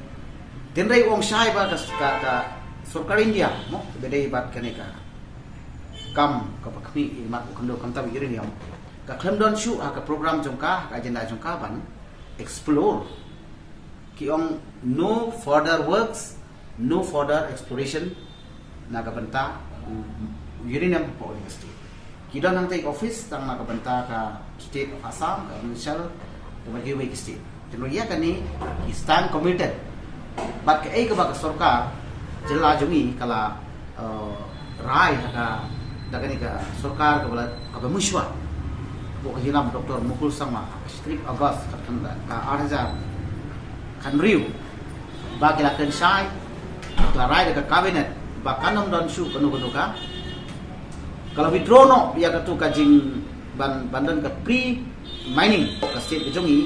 Hynrei u ong shai ba ka, ka, ka sorkar India mo, kaba dei bad kane ka kam kaba khmih ïa ki mat u khyndew, khamtam uranium, ka khlem don shuh ha ka program jong ka, ha ka agenda jong ka ban explore. Ki ong no further works, no further exploration na ka bynta u, u uranium hapoh ka state. Ki don hangta ki office tang na ka bynta ka state of Assam, ka provincial, kaba kiwei ki state. Te ïa kane ki stand committed. Bad kaei kaba ka sorkar jylla jong ngi ka la, eh, rai ha ka, da kane ka sorkar kaba la, kaba mynshwa, hapoh ka jingïalam Doctor Mukul Sangma ha ka shi tarik August ka, ka ar hajar khathynriew, ba ki la kren shai, ki la rai da ka cabinet ba kan ym don shuh kano kano ka, ka la withdraw noh ïa katu ka jing ban, ban don ka pre mining ka state ka jong ngi,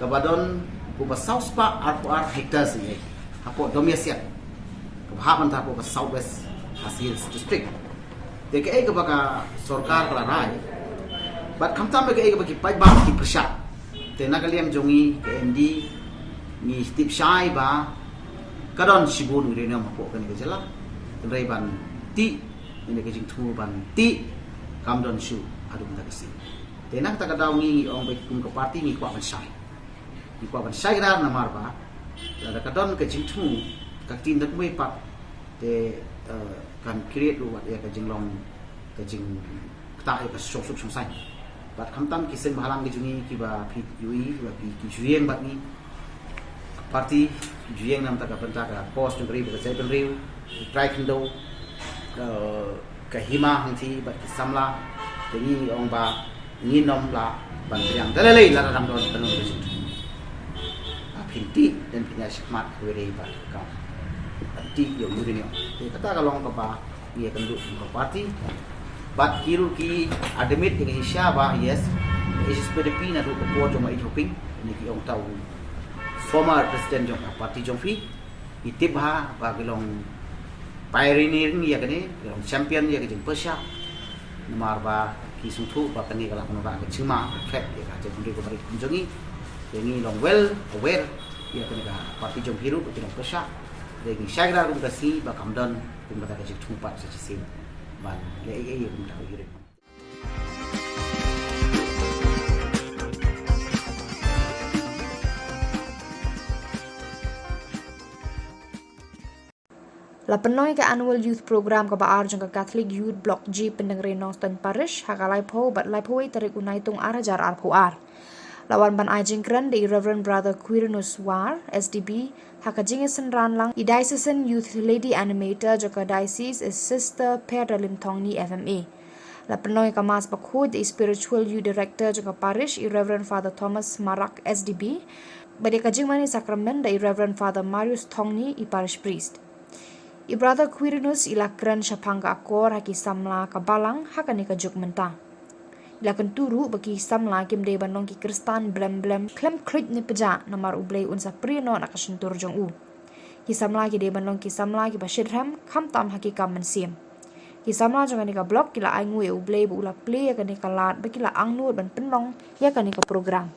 kaba don kumba saw spah arphew ar hectares ïa hapoh Domiasiat, kaba hap ban hapoh ka South West Khasi Hills District. Te kaei kaba ka sorkar ka la rai, bad khamtam ba kaei kaba ki paidbah ki pyrshah. Te na ka liang jong ngi ka A M D ngi tip shai ba ka don shibun uranium hapoh kane ka jylla. Hynrei ban tih, ïa kane ka jingthmu ban tih kam don shuh haduh mynta ka sngi. Te na kata ka daw ngi, ngi ong ba kum ka party ngi kwah ban shai. Ngi kwah ban shai kdar namar ba lada ka don ka jingthmu, ka ktien da kumwei pat, te, eh, kan create ruh wat ïa ka jinglong, ka jingktah ïa ka shongsuk shongsaiñ. Bad khamtam ki seng bhalang ki jong ngi kiba phi ïohi, kiba phi, ki ju ïeng bad ngi. Party ki ju ïeng na ka bynta ka cause jong ka ri bad ka jaitbynriew, ki trai khyndew, eh, ka hima hangthie bad ki samla. Te ngi ong ba ngin ym lah ban pdiang da lei lei lada dang don kano kano ka jingthmu. Ba phin tih, dang phin ïaid shakhmat kawei de bad ka kam ban tih ïa u uranium. Te kata ka long kaba ngi ïakynduh kum ka party. Bad ki ruh ki admit ïa ka jingshisha ba yes, H S P D P naduh ka por jong u H. Hoping, ne ki ong ta u former president jong ka party jong phi. Ngi tip bha ba ki long pioneering ïa kane, ki long champion ïa ka jingpyrshah. Namar ba ki sngewthuh ba kane ka lah ban wanrah ka jingma, ka threat ïa ka jaitbynriew ka ri kum jong ngi. Te ngi long well aware ïa kane ka party jong phi ruh ba ki long pyrshah. Te ngi shai kdar kum ka sngi ba kam don kum kata ka jingthmu pat sa shisien ban leh ei ei ïa kum kata ka uranium. La pynlong ïa ka Annual Youth Program kaba ar jong ka Catholic Youth Block G Pyndengrei Nongstoiñ Parish ha ka laiphew bad laiphew wei tarik u Naitung ar hajar arphew ar. La wan ban ai jingkren da i Reverend Brother Quirinus War, S D B, ha ka jingïasynran lang i Diocesan Youth Lady Animator jong ka Diocese, i Sister Perdalim Thongni, F M A. La pynlong ïa ka Mass bakhuid da i Spiritual Youth Director jong ka Parish, i Reverend Father Thomas Marak, S D B, bad ïa ka jingmane Sakramen da i Reverend Father Marius Thongni, i Parish Priest. I Brother Quirinus i la kren shaphang ka akor ha ki samla ka balang ha kane ka juk mynta. I la kyntu ruh ba ki samla kim dei ban long ki Khristan blem blem khlem khluit ne pjah namar U Blei un sa prie noh na ka shyntur jong u. Ki samla ki dei ban long ki samla kiba shitrhem khamtam ha ki kam mynsiem. Ki samla jong kane ka block ki la ainguh ïa U Blei ba u la plie ïa kane ka lad ba ki la angnud ban pynlong ïa kane ka program.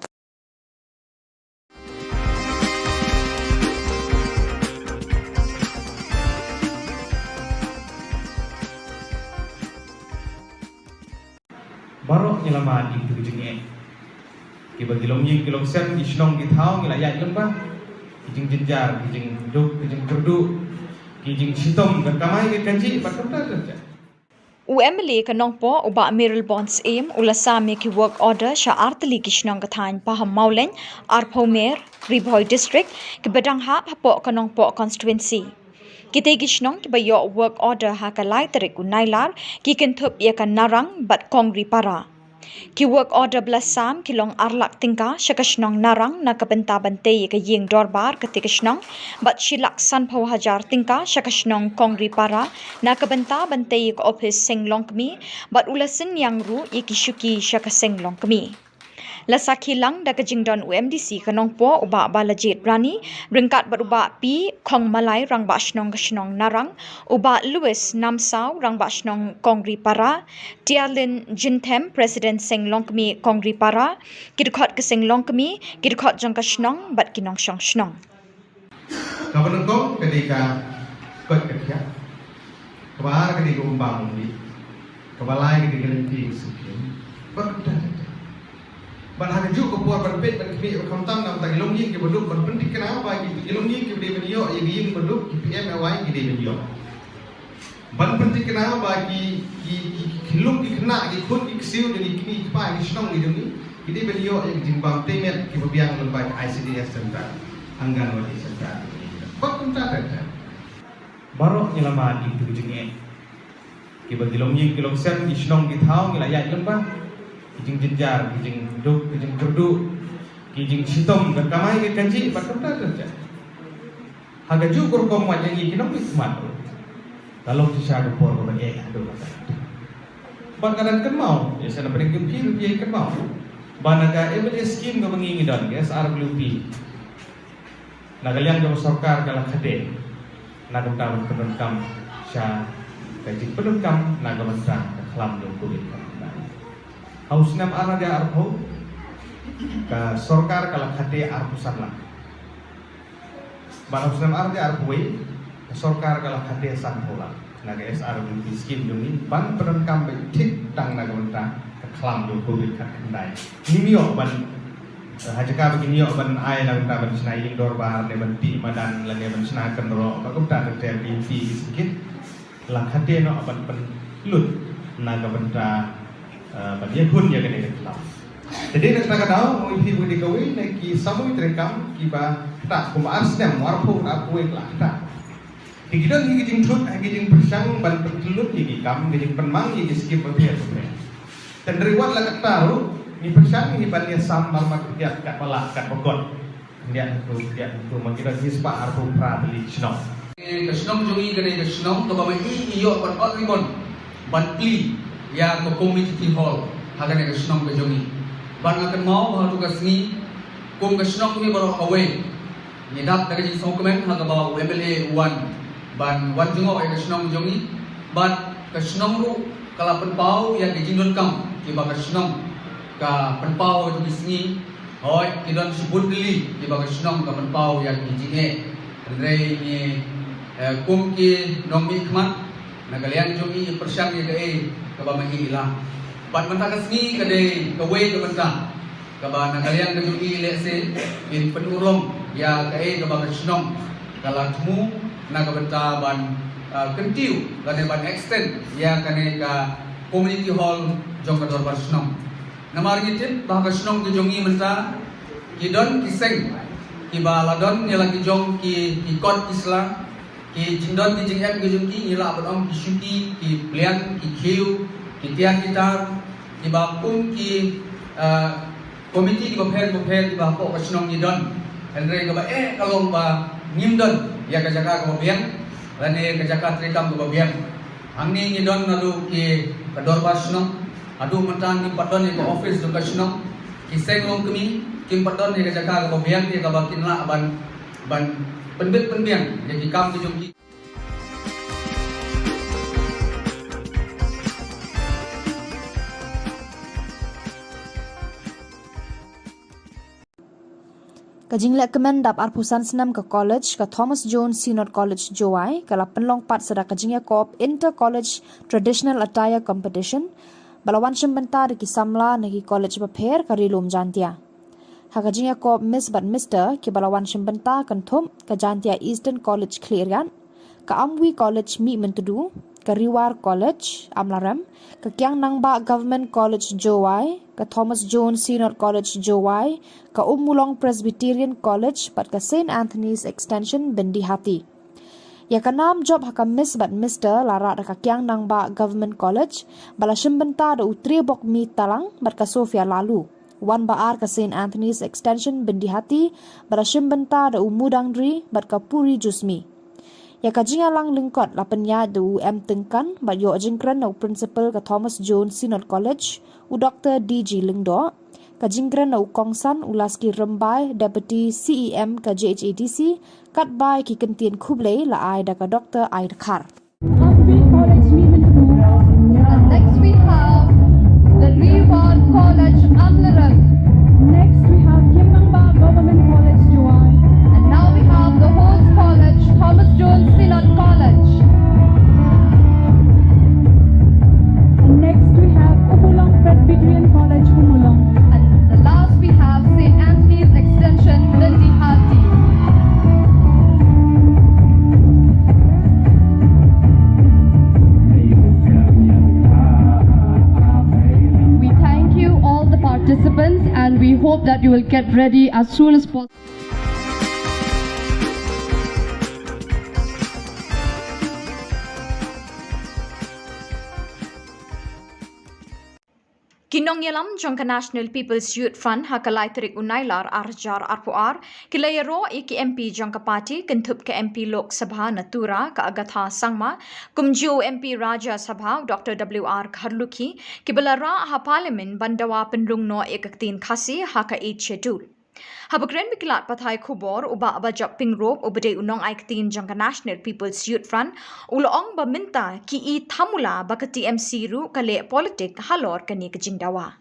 Baroh ngi la mad ïa kitu ki jingeh. Kiba ki longïing ki longsem, ki shnong ki thaw ngi la ïaid lyngba. Ki jingjynjar, ki jingduk, ki jingkyrduh, ki jingshitom, ka kamai ka kajih bad kumta kumta. U M L A ka Nongpoh, u Bah Mayralborn Syiem, u la sam ïa ki work order sha artylli ki shnong ka thaiñ Pahammawlein, Arphewmer, Ri Bhoi District, kiba dang hap hapoh ka Nongpoh constituency. Kitei ki shnong kiba ïoh work order ha ka lai tarik u Nailar ki kynthup ïa ka Narang bad Kongripara. Ki work order ba la sam ki long ar lak tyngka sha ka shnong Narang na ka bynta ban tei ïa ka ïing dorbar katei ka shnong, bad shi lak sanphew hajar tyngka sha ka shnong Kongripara na ka bynta ban tei ïa ka ophis seng longkmie, bad u la synñiang ruh ïa ki shuki sha ka seng longkmie. La sakhi lang da ka jingdon u M D C ka Nongpoh u Bah Balajied Rani, ryngkat bad u Bah P Khongmalai, Rangbah Shnong ka shnong Narang, u Bah Louis Namsaw, Rangbah Shnong Kongripara, Tiarlin Jinthem, President Seng Longkmie Kongripara, ki dkhot ka seng longkmie, ki dkhot jong ka shnong bad ki nongshong shnong. Kaba nyngkong ka dei ka koit ka khiah. Kaba ar ka dei ka umbam umdih. Kaba lai ka dei ka lynti ka sngewthuh. Bad kumta ter ter. Bad ha kajuh ka por ban peit ban khmih ba khamtam na bynta ki longïing kiba duk, ban pynthikna ba ki, ki longïing kiba dei ban ïoh ïa ki ïing ba duk, ki P M A Y ki dei ban ïoh. Ban pynthikna ba ki, ki, ki, ki khyllung ki khynnah, ki khun ki ksiew jong ki kmie ki kpa ki shnong ki jong ngi, ki dei ban ïoh ïa ki jingbam tei met kiba biang lyngba ki I C D S center, Anganwadi center. Bad kumta ter ter. Baroh ngi la mad ïa kitu ki jingeh. Kiba ki longïing ki longsem, ki shnong ki thaw ngi la ïaid lyngba. Ki jingjynjar, ki jingduk, ki jingkyrduh, ki jingshitom, ka kamai ka kajih, bad kumta ter ter. Ha kajuh ka rukom wat ïa ngi ki nongmihkhmat ruh, la long shisha ka por kaba eh haduh katta. Bad nga dang kynmaw, ïa sa na pdeng ka phi ruh phi ïa kynmaw ba na ka M L A scheme kaba ngi ngi don, ka S R W P, na ka liang kaba sorkar ka la khadduh na ka bynta ban pyndonkam sha ka jingpyndonkam na ka bynta ka khlam jong Covid. Ha u snem ar hajar arphew ka sorkar ka la khadduh arphew san lak. Bad ha u snem ar hajar arphew wei ka sorkar ka la khadduh sanphew lak na ka S R W P scheme jong ngi ban pyndonkam beit thik tang na ka bynta ka khlam jong Covid khatkhyndai. Ngim ïoh ban, eh, ha jaka ba ngin ïoh ban ai na ka bynta ban shna ïing dorbar ne ban tih madan lane ban shna kynroh, ba kumta ter ter, ki lynti ki sngewkit. La khadduh noh ban pynlut na ka bynta, eh, ban ïakhun ïa kane ka khlam. Te dei na kata ka daw, nga ïohi ba dei kawei na ki samoi treikam kiba ktah, kumba ar snem, arphew, arphew wei la ktah. Te ki don hi ki jingthut, hi ki jingpyrshang ban pynlut ïa ki kam, ki jingpynmang ïa ki skim bapher bapher. Te hynrei wat la katta ruh, ngi pyrshang hi ban ïasam marmar khyndiat katba lah katba kot. Khyndiat hangto, khyndiat hangto, ma ki don hi spah arphew phra tylli ki shnong. Ka shnong jong ngi ka dei ka shnong kaba ma i i ïoh ban ot ribbon ban plie ïa ka community hall ha kane ka shnong ka jong ngi. Bad nga kynmaw ba hato ka sngi kum ka shnong ngi baroh kawei ngi dap da ka jingsngewkmen ha kaba u M L A u wan ban wan jngoh ïa ka shnong jong ngi. Bad ka shnong ruh ka la pynpaw ïa ka jingdonkam kiba ka shnong ka pynpaw ha kito ki sngi. Hooid, ki don shibun tylli kiba ka shnong ka pynpaw ïa ki jingeh. Hynrei ngi, eh, kum ki nongmihkhmat na ka liang jong ngi, ngi pyrshang ïa kaei kaba ma i i lah. Bad mynta ka sngi ka dei kawei ka bynta kaba na ka liang ka jong i lehse kin pynurlong ïa kaei kaba ka shnong ka la thmu na ka bynta ban, ah, kyntiew lane ban extend ïa kane ka community hall jong ka dorbar shnong. Namar ngi tip ba ha ka shnong ka jong ngi mynta ki don ki seng kiba la don ïa la ki jong ki, ki kot ki sla, ki jingdon ki jingem ki jong ki, ngi lah ban ong ki shuki, ki pliang, ki khiew, ki tiar ki tar, kiba kum ki, ah, komiti kiba pher kiba pher kiba hapoh ka shnong ki don. Hynrei kaba eh ka long ba ngim don ïa ka jaka kaba biang lane ka jaka treikam kaba biang. Hangne ngi don naduh ki ka dorbar shnong, haduh mynta ngim pat don ïa ka office jong ka shnong. Ki seng longkmie kim pat don ïa ka jaka kaba biang ïa kaba kin lah ban, ban pynbit pynbiang ïa ki kam ki jong ki. Ka jinglehkmen dap arphew san snem ka college, ka Thomas Jones Synod College Jowai, ka la pynlong pat sa da ka jingïakop Inter College Traditional Attire Competition ba la wan shim bynta da ki samla na ki college bapher ka Ri Lum Jaintia. Ha ka jingïakop Miss bad Mister kiba la wan shim bynta kynthup ka Jaintia Eastern College Khliehriat, ka Amwi College Mihmyntdu, ka Ri War College Amlarem, ka Kiang Nangbah Government College Jowai, ka Thomas Jones Synod College Jowai, ka Ummulong Presbyterian College bad ka Saint Anthony's Extension Byndihati. Ïa ka nam jop ha ka Miss bad Mister la rah da ka Kiang Nangbah Government College, ba la shim bynta da u Triebokmi Talang bad ka Sophia Laloo. Wan ba ar ka Saint Anthony's Extension Byndihati, ba la shim bynta da u Mudangri bad ka Puri Jusmi. Ïa ka jingïalang lyngkot la pynïaid da u M Tyngkan bad ïoh jingkren na u Principal ka Thomas Jones Synod College, u Doktor D G Lyngdoh. Ka jingkren na u Kongsan u Laski Rymbai, Deputy C E M ka J H A D C, katba ïa ki kyntien khublei la ai da ka Doktor Ai Dkhar. Upbeat College Meeting. And next we have the Reward College Amlarang. Next we have Kiang Nangbah Government College Jowai. And now we have the host college, Thomas Jones Synod College. And next we have Ummulong Presbyterian College, Ummulong. And the last we have Saint Anthony's Extension, Byndihati. We thank you, all the participants, and we hope that you will get ready as soon as possible. Ki nongïalam jong ka National People's Youth Front ha ka lai tarik u Nailar ar hajar arphew ar ki la ïaroh ïa ki M P jong ka party, kynthup ka M P Lok Sabha na Tura ka Agatha Sangma, kumjuh u M P Rajya Sabha u Doctor W R Kharlukhi, kiba la rah ha Parliament ban dawa pynrung noh ïa ka ktien Khasi ha ka Eighth Schedule. Haba kren bad ki lad pathai khubor, u Bah Bajop Pyngrope uba dei u nongai ktien jong ka National People's Youth Front u la ong ba mynta ki i thamula ba ka T M C ruh ka leh politik halor kane ka jingdawa.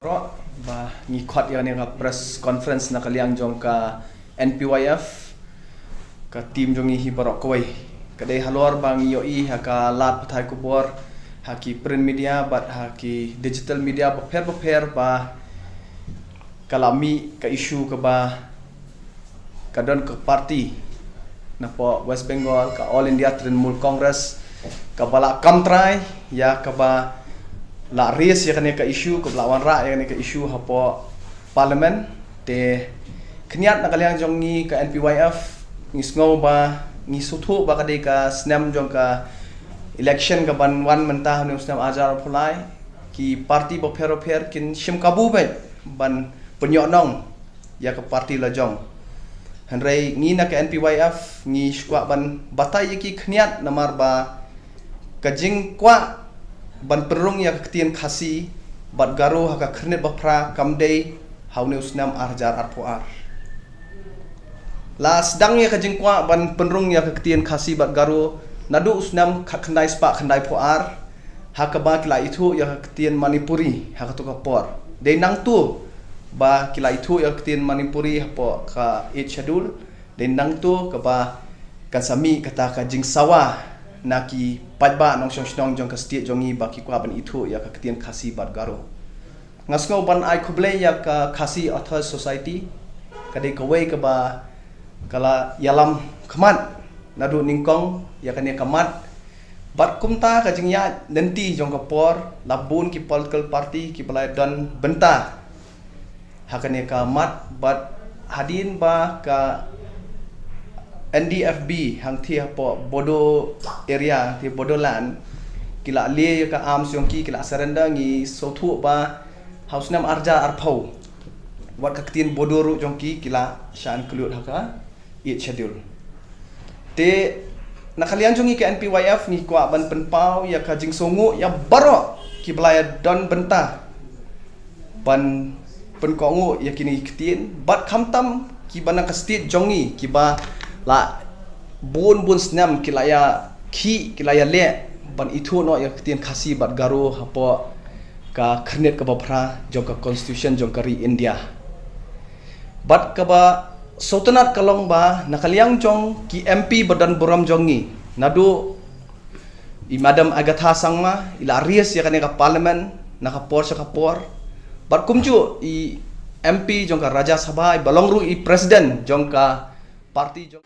Baroh ba ngi khot ïa kane ka press conference na ka liang jong ka N P Y F, ka team jong ngi hi baroh kawei. Ka dei halor ba ngi ïohi ha ka lad pathai khubor, ha ki print media bad ha ki digital media bapher bapher ba ka la mih ka issue kaba ka don ka party napoh West Bengal, ka All India Trinamool Congress, kaba la kam trai ïa kaba la raise ïa kane ka issue, kaba la wanrah ïa kane ka issue hapoh Parliament. Te khyndiat na ka liang jong ngi ka N P Y F, ngi sngew ba ngi sngewthuh ba ka dei ka snem jong ka election kaban wan mynta ha une u snem ar hajar arphew lai, ki party bapher bapher kin shim kabu beit ban pynïoh nong ïa ka party la jong. Hynrei ngi na ka N P Y F ngi shu kwah ban batai ïa ki khyndiat namar ba ka jingkwah ban pynrung ïa ka ktien Khasi bad Garo ha ka Khyrnit Baphra kam dei ha une u snem ar hajar arphew ar. La sdang ïa ka jingkwah ban pynrung ïa ka ktien Khasi bad Garo naduh u snem khatkhyndai spah khyndaiphew ar, ha kaba ki la ithuh ïa ka ktien Manipuri ha kato ka por. Dei nangto ba ki la ithuh ïa ka ktien Manipuri hapoh ka Eighth Schedule. Dei nangto kaba kan sa mih kata ka jingsawa na ki paidbah nongshong shnong jong ka state jong ngi ba ki kwah ban ithuh ïa ka ktien Khasi bad Garo. Nga sngew ban ai khublei ïa ka Khasi Authors Society, ka dei kawei kaba ka la ïalam khmat naduh nyngkong ïa kane ka mat. Bad kumta ka jingïaid lynti jong ka por, la bun ki political party kiba la don bynta ha kane ka mat, bad hadien ba ka N D F B hangthie hapoh Bodo area, hangthie Bodoland, ki la leh ïa ka arms jong ki, ki la surrender, ngi sngewthuh ba ha u snem ar hajar arphew wat ka ktien Bodo ruh jong ki ki la shah include ha ka Eighth Schedule. Te na ka liang jong ngi ka N P Y F ngi kwah ban pynpaw ïa ka jingsngewnguh ïa baroh kiba la ïa don bynta ban pynkohnguh ïa kine ki ktien, bad khamtam kiba na ka state jong ngi kiba la bun bun snem ki la ïa khih, ki la ïa leh ban ithuh noh ïa ka ktien Khasi bad Garo hapoh ka Khyrnit kaba Phra jong ka Constitution jong ka ri India. Bad kaba sngewtynnat ka long ba na ka liang jong ki M P ba don burom jong ngi, naduh i Madam Agatha Sangma i la raise ïa kane ka Parliament na ka por sha ka por, bad kumjuh i M P jong ka Rajya Sabha iba long ruh i President jong ka party jong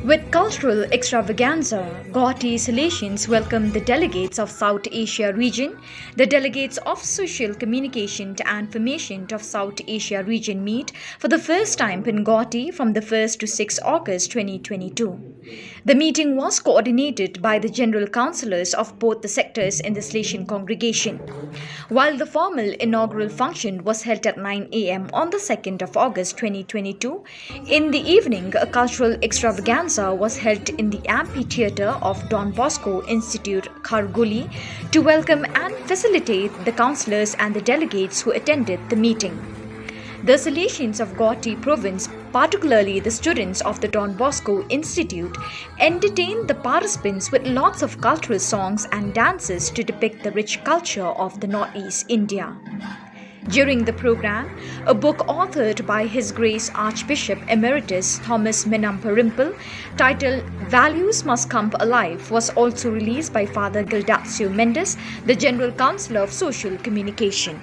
With cultural extravaganza, Guwahati Salesians welcomed the delegates of South Asia region, the delegates of Social Communication and Formation of South Asia region meet for the first time in Guwahati from the first to sixth August twenty twenty-two. The meeting was coordinated by the general councillors of both the sectors in the Salesian congregation. While the formal inaugural function was held at nine a m on the second of August twenty twenty-two, in the evening, a cultural extravaganza was held in the amphitheatre of Don Bosco Institute, Kharghuli, to welcome and facilitate the councillors and the delegates who attended the meeting. The Salesians of Guwahati province, particularly the students of the Don Bosco Institute, entertained the participants with lots of cultural songs and dances to depict the rich culture of the Northeast India. During the program, a book authored by His Grace Archbishop Emeritus Thomas Menamparimpil, titled Values Must Come Alive, was also released by Father Gildacio Mendes, the General Councillor of Social Communication.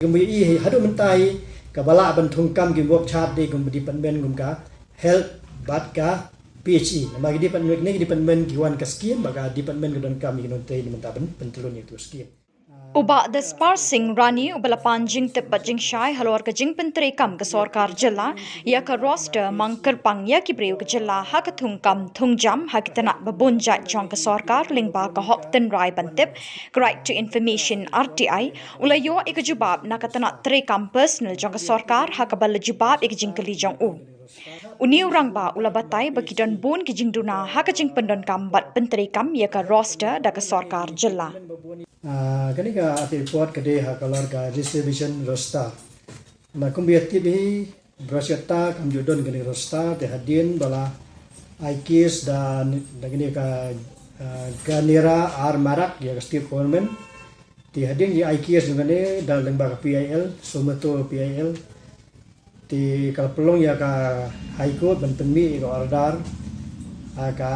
Kumba i haduh mynta i kaba lah ban thung kam ki work chart de kum department kum ka health bad ka P H E. Namar ki department ne ki department ki wan ka scheme ba ka department ka don kam i ki nonte ni mynta ban pyntlun i tu scheme. U Bah Despar Singh Rani uba la pan jingtip bad jingshai halor ka jingpyntreikam ka sorkar jylla ïa ka roster mang kyrpang ïa ki briew ka jylla ha ka thungkam thungjam ha ki tnat ba bun jait jong ka sorkar lyngba ka hok tynrai ban tip, ka Right to Information, R T I, u la ïoh ïa ka jubab na ka tnat treikam personal jong ka sorkar ha kaba la jubab ïa ka jingkylli jong u. Une u rangbah u la batai ba ki don bun ki jingduna ha ka jingpyndonkam bad pyntreikam ïa ka roster da ka sorkar jylla. Ah, kane ka audit report ka dei ha ka lor ka reservation roster. Na kumba ïa tip hi, bros kata kam ju don kane ka roster, te hadien ba la ai case da, da kane ka, ah, Ganera R Marak ïa ka state government. Te hadien ïa ai case jong kane da lyngba ka P I L, Somoto P I L. Te ka la pynlong ïa ka High Court ban pynmih ïa ka order ha ka,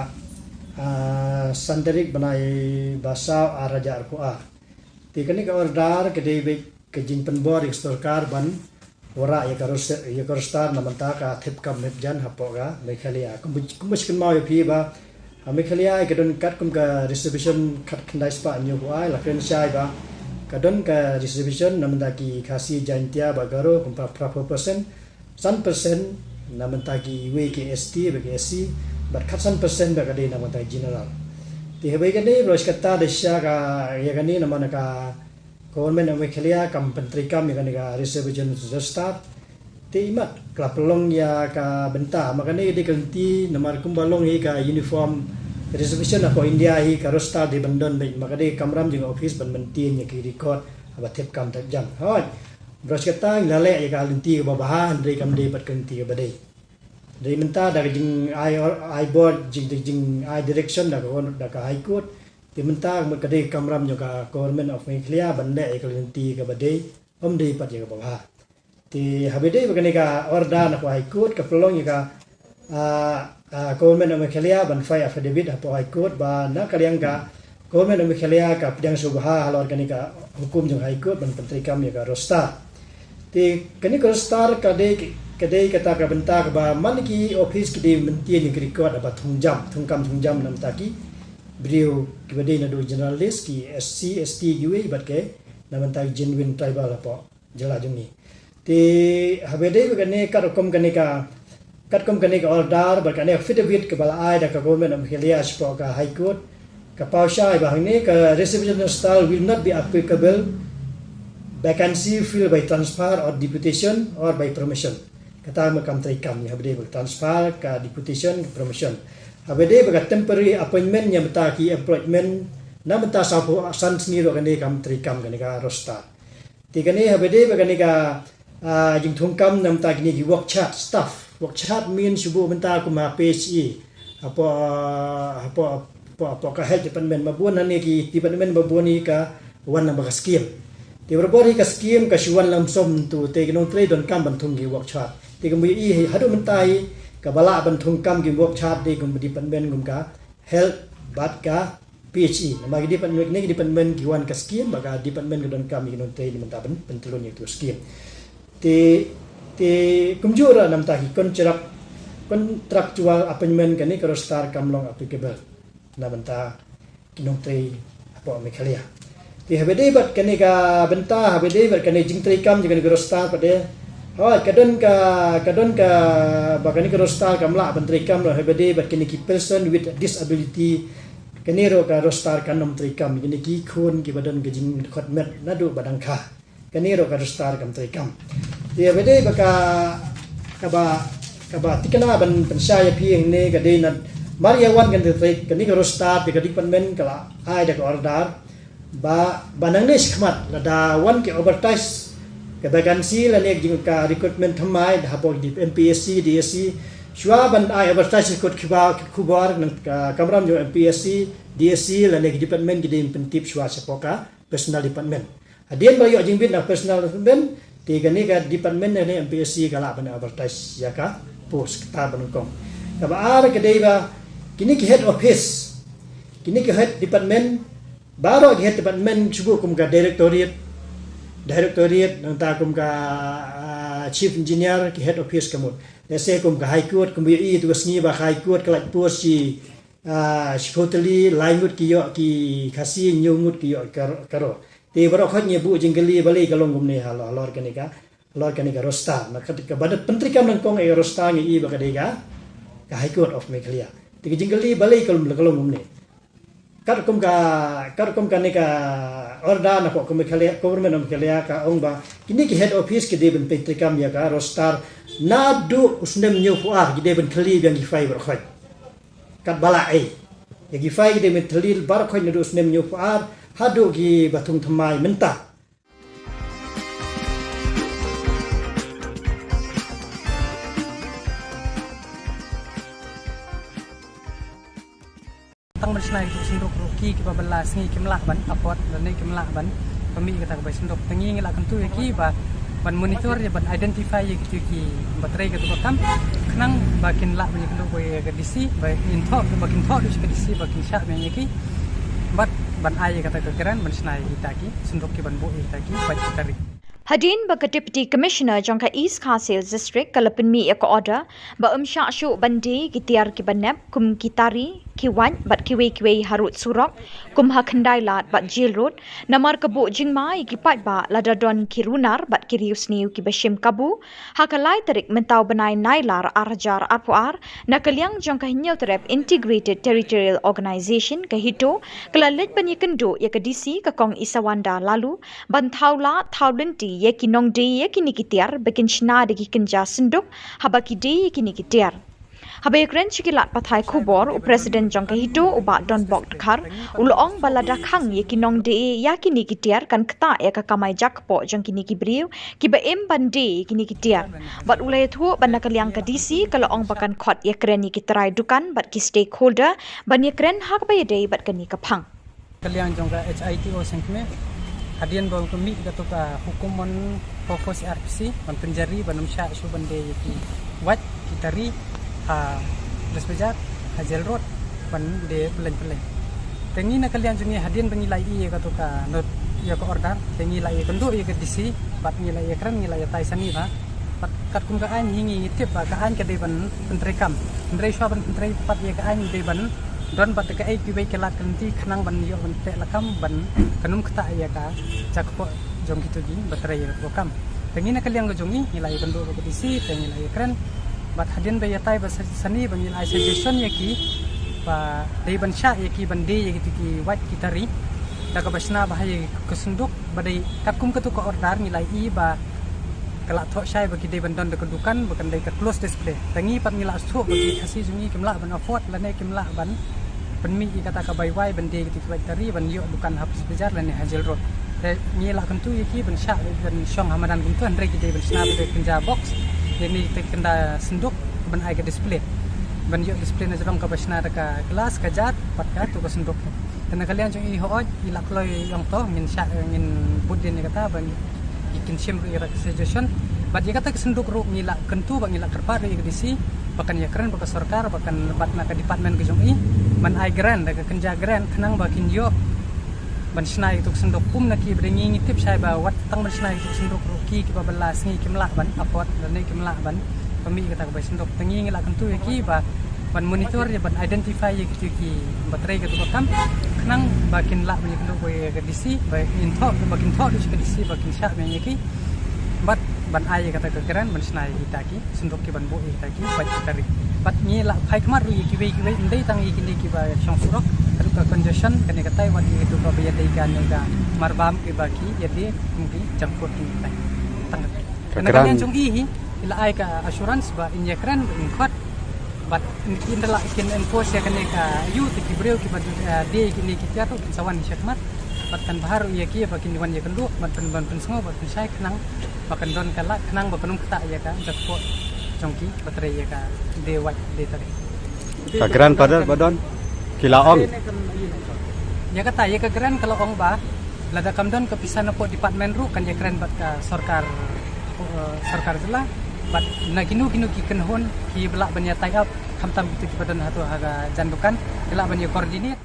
ah, san tarik bnai ba saw ar hajar arphew ar. Te kane ka order ka dei beit ka jingpynbor ïa ka sorkar ban wanrah ïa ka ros-, ïa ka roster na bynta ka thep kam thep jan hapoh ka Meghalaya. Kumba, kumba shu kynmaw ïa phi ba ha Meghalaya ka don katkum ka reservation khatkhyndai spah hynñiewphew ar, la kren shai ba ka don ka reservation na bynta ki Khasi, Jaintia bad Garo kum phra, phra phew percent. san percent na bynta kiwei ki S T bad ki S C, bad khatsan percent bad ka dei na bynta ki general. Te haba ïa kane, baroh shi katta da shisha ka, ïa kane namar na ka Government of Meghalaya kam pyntreikam ïa kane ka reservation roster. Te imat ka la pynlong ïa ka bynta, ma kane ka dei ka lynti namar kumba long hi ka uniform reservation hapoh India hi, ka roster dei ban don beit, ma ka dei ka kamram jong ka office ban maintain ïa ki record haba thep kam thep jam. Hooid, baroh shi katta ngi la leh ïa ka lynti kaba bha, hynrei kam dei pat ka lynti kaba dei. Hynrei mynta da ka jingai or-, ai bor, jing, jing, jingai direction da ka, da ka High Court, te mynta ka dei ka kamram jong ka Government of Meghalaya ban leh ïa ka lynti kaba dei, ym dei pat ïa kaba bha. Te haba dei ba kane ka order na ka High Court, ka pynlong ïa ka, ah, ah, Government of Meghalaya ban file affidavit hapoh High Court ba na ka liang ka Government of Meghalaya ka pdiang sngewbha halor kane ka hukum jong High Court ban pyntreikam ïa ka roster. Te kane ka roster ka dei, ka dei kata ka bynta kaba man ki office ki dei maintain ïa ki record ba thung jam, thung kam thung jam na bynta ki briew kiba dei naduh general list, ki S C, S T kiwei bad ki na bynta ki genuine tribal hapoh jylla jong ngi. Te haba dei ba kane, katkum kane ka, katkum kane ka order bad kane affidavit kaba la ai da ka Government of Meghalaya shapoh ka High Court, ka paw shai ba hangne ka reservation roster will not be applicable vacancy filled by transfer or deputation or by promotion. Kata ma kam treikam ïa haba dei ba ka transfer, ka deputation, ka promotion. Haba dei ba ka temporary appointment ïa bynta ki appointment na bynta sawphew san sngi ruh kane kam treikam kane ka roster. Te kane haba dei ba kane ka, ah, jingthungkam na bynta kine ki work chart staff. Work chart means shu buh bynta kum ha P H E. Hapoh, ah, hapoh, hapoh, hapoh ka health department, ba bun hangne ki department ba bun hi ka wan na ba ka scheme. Te barabor hi ka scheme ka shu wan lump sum tu, te ki nongtrei donkam ban thung ki work chart. Te kumba ïohi haduh mynta hi kaba lah ban thungkam ki work chart dei kum department kum ka health bad ka P H E. Namar ki department, kine ki department ki wan ka scheme, ba ka department ka donkam ïa ki nongtrei na bynta ban pyntlun ïa tu scheme. Te, te kumjuh ruh na bynta ki contract, contractual appointment kane ka roster kam long applicable na bynta ki nongtrei hapoh Meghalaya. Te haba dei bad kane ka bynta, haba dei bad kane jingtreikam jong kane ka roster pat de, hooid, ka don ka, ka don ka, ba kane ka roster kam lah ban treikam ruh haba dei bad kine ki person with disability. Kane ruh ka roster kan ym treikam, kine ki khun kiba don ka jingdkhot met naduh ba dang kha. Kane ruh ka roster kam treikam. Te haba dei ba ka, kaba, kaba thikna ban pynshai ïa phi hangne ka dei namar ïa wan kane ka roster te ka department ka la ai da ka order ba, ba nangne shakhmat lada wan ki advertise ka vacancy lane ka jing ka recruitment thymmai da hapoh ki M P S C, D S C, shuwa ban ai advertise ka kot khubor, khubor na ka kamram jong M P S C, D S C lane ki department ki dei ban pyntip shuwa shapoh ka personnel department. Hadien ba ïoh jingbit na personnel department, te kane ka department ne M P S C ka lah ban advertise ïa ka post kata ba nyngkong. Kaba ar ka dei ba kine ki head office, kine ki head department, baroh ki head department shu buh kum ka directorate, directorate, nangta kum ka, ah, chief engineer, ki head office ka mut. Let's say kum ka High Court, kumba ïohi tu ka sngi ba ka High Court ka lah post shi, ah, shiphew tylli, lai ngut ki ïoh ki Khasi, hynñiew ngut ki ïoh ki Garo, Garo. Te baroh khoit ngi buh jingkylli balei ka long kumne halor, halor kane ka, halor kane ka roster. Na ka, kaba da pyntreikam nyngkong ïa ka roster ngi i ba ka dei ka, ka High Court of Meghalaya. Te ka jingkylli balei ka long, ka long kumne. Katkum ka, katkum kane ka order na ka Meghalaya, Government of Meghalaya ka ong ba kine ki head office ki dei ban pyntreikam ïa ka roster naduh u snem hynñiewphew ar, ki dei ban kylli biang ki file baroh khoit. Katba lah ei. Ïa ki file ki dei ban kylli baroh khoit naduh u snem hynñiewphew ar haduh kiba thung thymmai mynta. Tang ban shna ïa ki synduk ruh ki, kiba bylla sngi kim lah ban afford lane kim lah ban pynmih kata ka bai synduk. Te ngi ngi la kyntu ïa ki ba ban monitor ïa, ban identify ïa kito kiba trei kato ka kam, khnang ba kin lah ban ïakynduh ïa ka D C, ba kin thoh, ba kin thoh duh sha ka D C ba kin shah biang ïa ki. Bad ban ai ïa kata ka grant ban shna ïa kita ki synduk, ki ban buh ïa kita ki bad ki tari. Hadien ba ka Deputy Commissioner jong ka East Khasi Hills District ka la pynmih ïa ka order ba ym shah shuh ban die ki tiar kiba nep kum ki tari, ki wait bad kiwei kiwei harud surok kum ha Khyndailad bad Jail Road, namar ka buh jingma ïa ki paidbah lada don ki runar bad ki riewsniew kiba shim kabu. Ha ka lai tarik mynta u bnai Nailar ar hajar arphew ar, na ka liang jong ka Hynñiewtrep Integrated Territorial Organization ka HITO ka la leit ban ïakynduh ïa ka D C ka Kong Isawanda Laloo ban thaw lad thaw lynti ïa ki nongdie ïa kine ki tiar ba kin shna da ki kynja synduk haba ki die ïa kine ki tiar. Haba ïakren sha ki lad pathai khubor, u President jong ka HITO u Bah Donbok Dkhar u la ong ba lada khang ïa ki nongdie ïa kine ki tiar kan ktah ïa ka kamai jakpoh jong kine ki briew kiba im ban die ïa kine ki tiar. Bad u la ïathuh ba na ka liang ka D C ka la ong ba kan khot ïakren ïa ki trai dukan bad ki stakeholder ban ïakren ha kaba ïadei bad kane ka phang. Ka liang jong ka HITO seng kmie, hadien ba ka mih kato ka hukum mon purpose R P C ban pynjari ban ym shah shuh ban die ïa ki wait ki tari ha Brisbane ha Jail Road ban die pyllein pyllein. Te ngi na ka liang jong ngi hadien ba ngi la ïohi ïa kato ka not, ïa ka order, te ngi la ïakynduh ïa ka D C bad ngi la ïakren, ngi la ïatai sani ba bad katkum ka aiñ hi ngi ngi tip ba ka aiñ ka dei ban pyntreikam. Hynrei shuwa ban pyntrei pat ïa ka aiñ dei ban don bad kaei kiwei ki lad ki lynti khnang ban ïoh ban teh lakam ban kan ym ktah ïa ka jakpoh jong kito kiba trei ïa ka kam. Te ngi na ka liang ka jong ngi ngi la ïakynduh bad ka D C, te ngi la ïakren bad hadien ba ïatai ba sa-, sani ba ngi la ai suggestion ïa ki ba dei ban shah ïa ki ban die ïa kito ki wait ki tari da kaba shna bha ïa ka synduk. Ba dei katkum kato ka order ngi la ïohi ba ka la thoh shai ba ki dei ban don da ka dukan ba kan dei ka close display. Te ngi pat ngi la sngewthuh ba ki Khasi jong ngi kim lah ban afford lane kim lah ban pynmih ïa kata ka bai wai ban die ïa kito ki wait tari ban ïoh dukan ha Brisbane lane ha Jail Road. Te ngi la kyntu ïa ki ban shah ban shong ha madan kumto, hynrei ki dei ban shna ba dei kynja box lane te kynja synduk ban ai ka display, ban ïoh display na jrong kaba shna da ka glass ka jar bad kato ka synduk. Te na ka liang jong i hooid i la kloi ïong to ngin shah, ngin bud dien ïa kata ba ngi, i kin shim ruh ïa ka suggestion. Bad ïa kata ka synduk ruh ngi la kyntu bad ngi la kyrpad ruh ïa ka D C ba kan ïakren bad ka sorkar, ba kan bad na ka department ka jong i ban ai grant da ka kynja grant khnang ba kin ïoh ban shna ïa kata ka synduk. Kum na ki ba dei ngi ngi tip shai ba wat tang ban shna ïa kata ka synduk ruh ki kiba bylla sngi kim lah ban afford lane kim lah ban pynmih ïa kata ka bai synduk. Te ngi ngi la kyntu ïa ki ba ban monitor ïa ban identify ïa kito kiba trei kato ka kam khnang ba kin lah ban ïakynduh ïa ka D C ba kin thoh, ba kin thoh da ka D C ba kin shah ïa ki bad ban ai ïa kata ka grant ban shna ïa kita ki synduk ki ban buh ïa kita ki wait ki tari. Bad ngi la phai khmat ruh ïa kiwei kiwei, ym dei tang ïa kine kiba shong surok, kato ka congestion kane katai, wat ïa kito ba ïadei kane ka marbam kiba ki ïadei kum ki jangkut ki tai. Tang ka grant jong i hi i la ai ka assurance ba in ïakren ba in khot bad in kin da la kin enforce ïa kane ka ïa kita ki briew kiba, eh, die kine ki tiar ruh kin sa wan shakhmat bad kan bha ruh ïa ki ba kin wan ïakynduh bad pyn, ban pynsngew bad pynshai khnang ba kan don ka lad khnang ba kan ym ktah ïa ka jakpoh jong ki ba trei ïa ka die wait die tari. Ka grant ba don, ba don ki la ong. Ïa kata ïa ka grant ka la ong ba lada kam don ka pisa napoh department ruh kan ïakren bad ka sorkar, eh, sorkar jylla bad na kino kino ki kynhun kiba lah ban ïa tie up khamtam kito kiba don hato ha ka jan dukan ki lah ban ïa coordinate.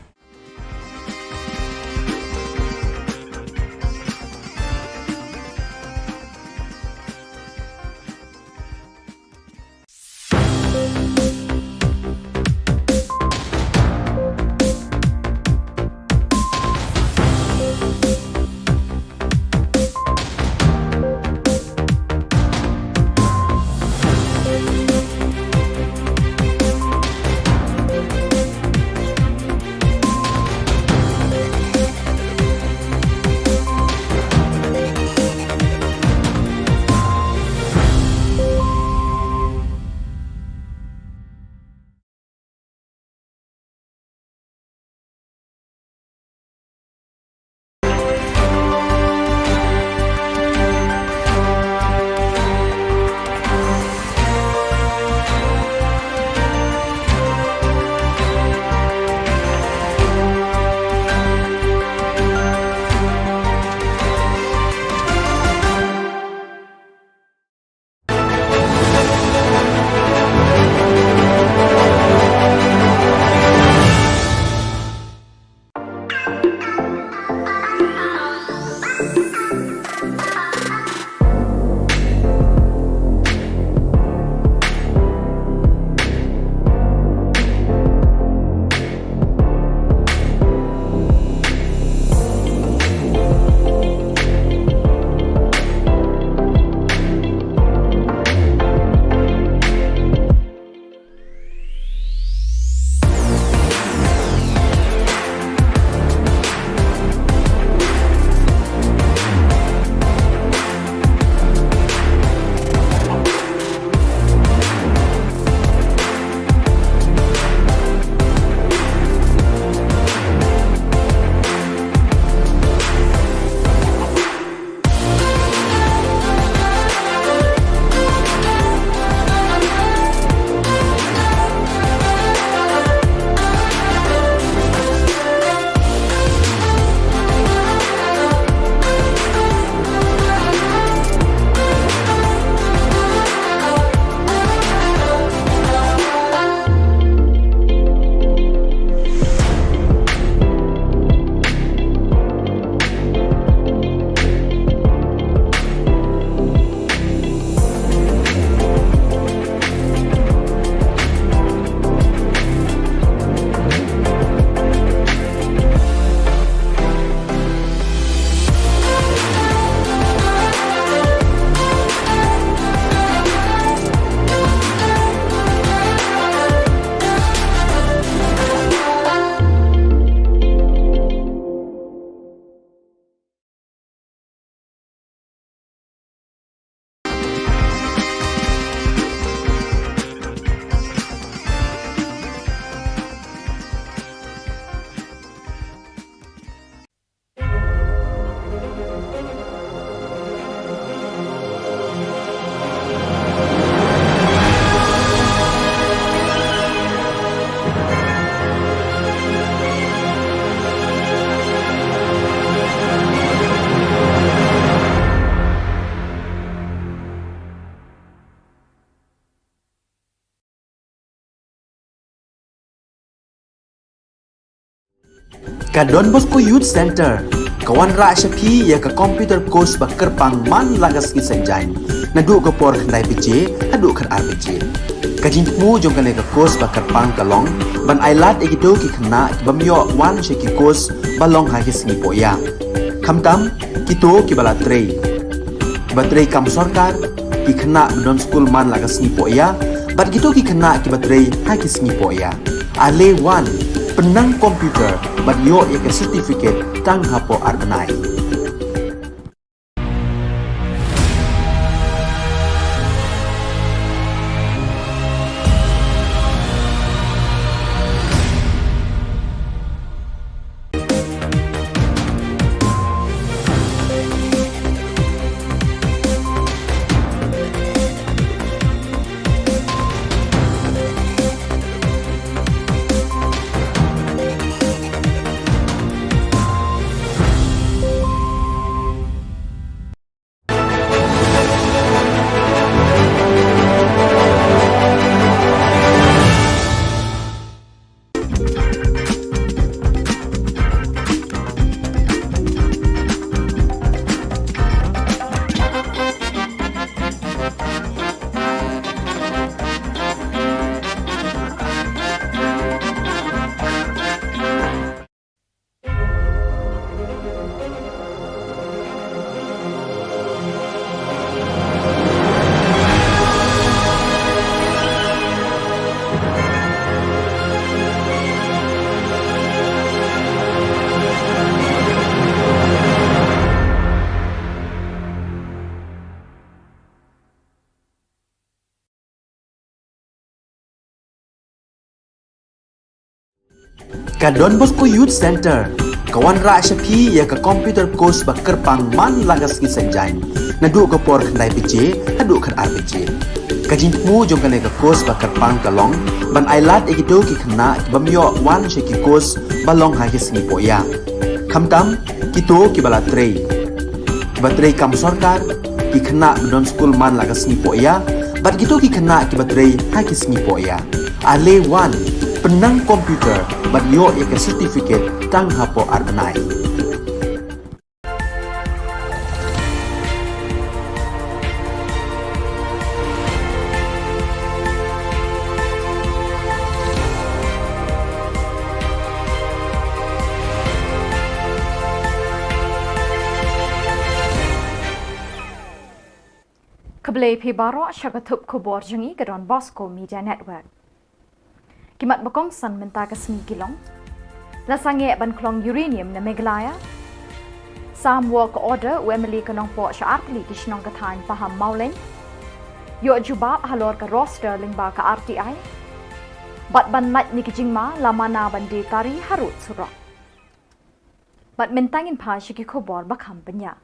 Ka Don Bosco Youth Centre ka wanrah sha phi ïa ka computer course ba kyrpang man la ka sngi Saitjaiñ, naduh ka por khyndai baje haduh khatar baje. Ka jingthmu jong kane ka course ba kyrpang ka long ban ailad ïa kito ki khynnah ki bym ïoh wan sha ki course ba long ha ki sngi pohïa, khamtam kito kiba la trei, kiba trei kam sorkar, ki khynnah ba don skul man la ka sngi pohïa, bad kito ki khynnah kiba trei ha ki sngi pohïa. Ale wan, pynnang computer bad ïoh ïa ka certificate tang hapoh ar bnai. Ka Don Bosco Youth Centre ka wanrah sha phi ïa ka computer course ba kyrpang man la ka sngi Saitjaiñ, naduh ka por khyndai baje haduh khatar baje. Ka jingthmu jong kane ka course ba kyrpang ka long ban ailad ïa kito ki khynnah ki bym ïoh wan sha ki course ba long ha ki sngi pohïa, khamtam kito kiba la trei, kiba trei kam sorkar, ki khynnah ba don skul man la ka sngi pohïa, bad kito ki khynnah kiba trei ha ki sngi pohïa. Ale wan, pynnang computer bad ïoh ïa ka certificate tang hapoh ar bnai. Khublei phi baroh sha ka thup khubor jong ngi ka Don Bosco Media Network. Ki mat ba kongsan mynta ka sngi ki long: La sangeh ban khlong uranium na Meghalaya. Sam work order u M L A ka Nongpoh sha artylli ki shnong ka thaiñ Pahammawlein. Ïoh jubab halor ka roster lyngba ka R T I. Bad ban lait na ki jingma la mana ban die tari harud surok. Bad mynta ngin phai sha ki khubor ba kham bniah.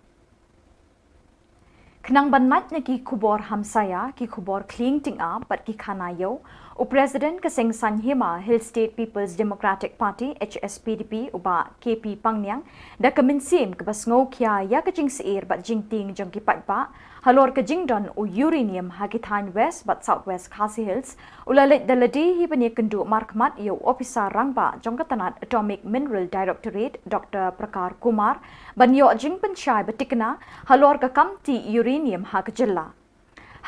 Khnang ban lait na ki khubor hamsaïa, ki khubor khlieng tyngab bad ki khana ïew, u President ka seng saiñ hima Hill State People's Democratic Party, H S P D P, u Bah K P Pangniang, da ka mynsiem kaba sngewkhia ïa ka jingsheptieng bad jingtieng jong ki paidbah halor ka jingdon u uranium ha ki thaiñ West bad South West Khasi Hills, u la leit da lade hi ban ïakynduh markhmat ïa u Ophisar Rangbah jong ka tnat Atomic Mineral Directorate, Doctor Prakar Kumar, ban ïoh jingpynshai ba thikna halor ka kam tih uranium ha ka jylla.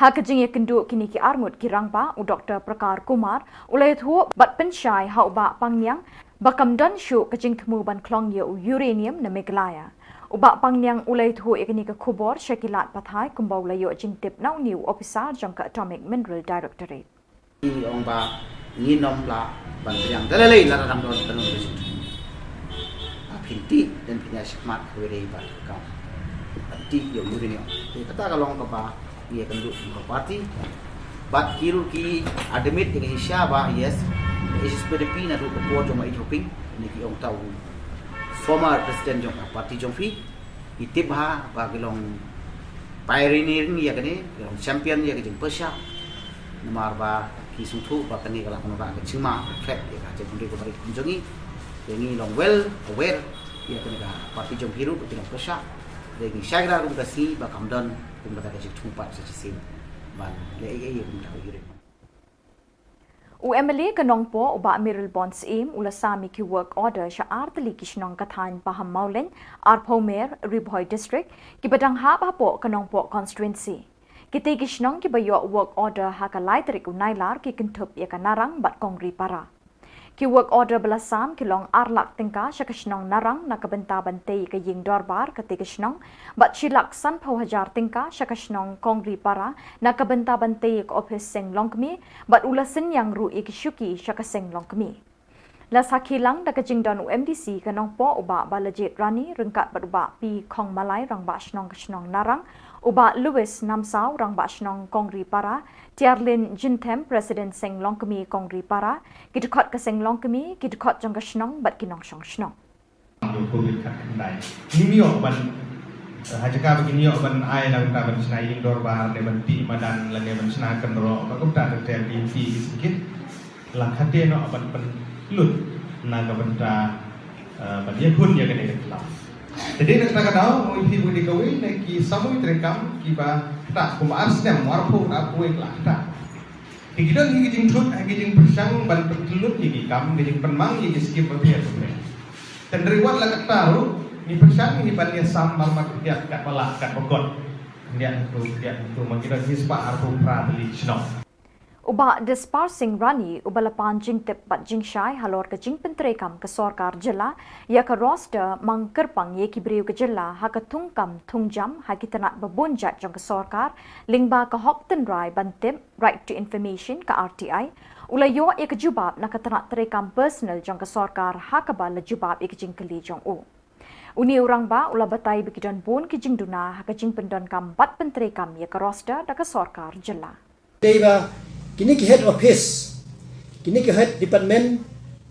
Ha ka jingïakynduh kine ki arngut ki rangbah, u Doctor Prakar Kumar u la ïathuh bad pynshai ha u Bah Pangniang ba kam don shuh ka jingthmu ban khlong ïa u uranium na Meghalaya. U Bah Pangniang u la ïathuh ïa kane ka khubor sha ki lad pathai kumba u la ïoh jingtip na une u ophisar jong ka Atomic Mineral Directorate. Ngi ong ba ngin ym lah ban pdiang da lei lei lada dang don ka nongrim. Ba phin tih, dang phin ïa shakmat kawei dei ba ka kam ban tih ïa u uranium. Te kata ka long kaba ngi ïakynduh kum ka party. Bad ki ruh ki admit ïa ka jingshisha ba yes, H S P D P naduh ka por jong u Bah Ïeid Hoping, ne ki ong ta u former president jong ka party jong phi. Ngi tip bha ba ki long pioneering ïa kane, ki long champion ïa ka jingpyrshah. Namar ba ki sngewthuh ba kane ka lah ban wanrah ka jingma khlem ïa ka jingpynroi ka barit kum jong ngi. Te ngi long well aware ïa kane ka party jong phi ruh ba ki long pyrshah. Te ngi shai kyrpad ruh ka sngi ba kam don kum kata ka jingthmu pat sa shisien ban leh ei ei ïa kum kata ka uranium. U MLA ka Nongpoh u Bah Mayralborn Syiem u la sam ïa ki work order sha artylli ki shnong ka thaiñ Pahammawlein, Arphewmer, Ri Bhoi District, kiba dang hap hapoh ka Nongpoh constituency. Kitei ki shnong kiba ïoh work order ha ka lai tarik u Nailar ki kynthup ïa ka Narang bad Kongripara. Ki work order ba la sam ki long ar lak tyngka sha ka shnong Narang na ka bynta ban tei ïa ka ïing dorbar katei ka shnong, bad shi lak sanphew hajar tyngka sha ka shnong Kongripara na ka bynta ban tei ïa ka ophis seng longkmie, bad u la synñiang ruh ïa ki shuki sha ka seng longkmie. La sakhi lang da ka jingdon u MDC ka Nongpoh u Bah Balajied Rani ryngkat bad u Bah P. Khongmalai, Rangbah Shnong ka shnong Narang, u Bah Louis Namsaw, Rangbah Shnong Kongripara, Tiarlin Jinthem, President Seng Longkmie Kongripara, ki dkhot ka seng longkmie, ki dkhot jong ka shnong bad ki nongshong shnong. Ïa u Covid khatkhyndai. Ngim ïoh ban, eh, ha jaka ba ngin ïoh ban ai na ka bynta ban shna ïing dorbar, ne ban tih madan, lane ban shna kynroh, ba kumta ter ter ki ïing ki sngewkhia. La khadduh noh ban pynlut na ka bynta, eh, ban ïakhun ïa kane ka tlaw. Te dei na kata ka daw, ngi phi bun dei kawei na ki samoi treikam kiba ktah, kumba ar snem, arphew, arphew wei la ktah. Te ki don hi ki jingthut, hi ki jingpyrshang ban pynlut ïa ki kam, ki jingpynmang ïa ki skim bapher bapher. Tangba wat la katta ruh, ngi pyrshang hi ban ïasam marmar khyndiat katba lah katba kot. Khyndiat tu, khyndiat tu, ma ki don hi spah arphew phra tylli ki shnong. U Bah Dispar Singh Rani, uba la pan jingtip bad jingshai halor ka jingpyntreikam ka sorkar jylla ïa ka roster mang kyrpang ïa ki briew ka jylla ha ka thungkam thungjam ha ki tnat ba bun jait jong ka sorkar, lyngba ka hok tynrai ban tip, Right to Information, ka RTI, u la ïoh ïa ka jubab na ka tnat treikam personal jong ka sorkar ha kaba la jubab ïa ka jingkylli jong u. Une u rangbah u la batai ba ki don bun ki jingduna ha ka jingpyndonkam bad pyntreikam ïa ka roster da ka sorkar jylla. Dei ba kine ki head office, kine ki head department,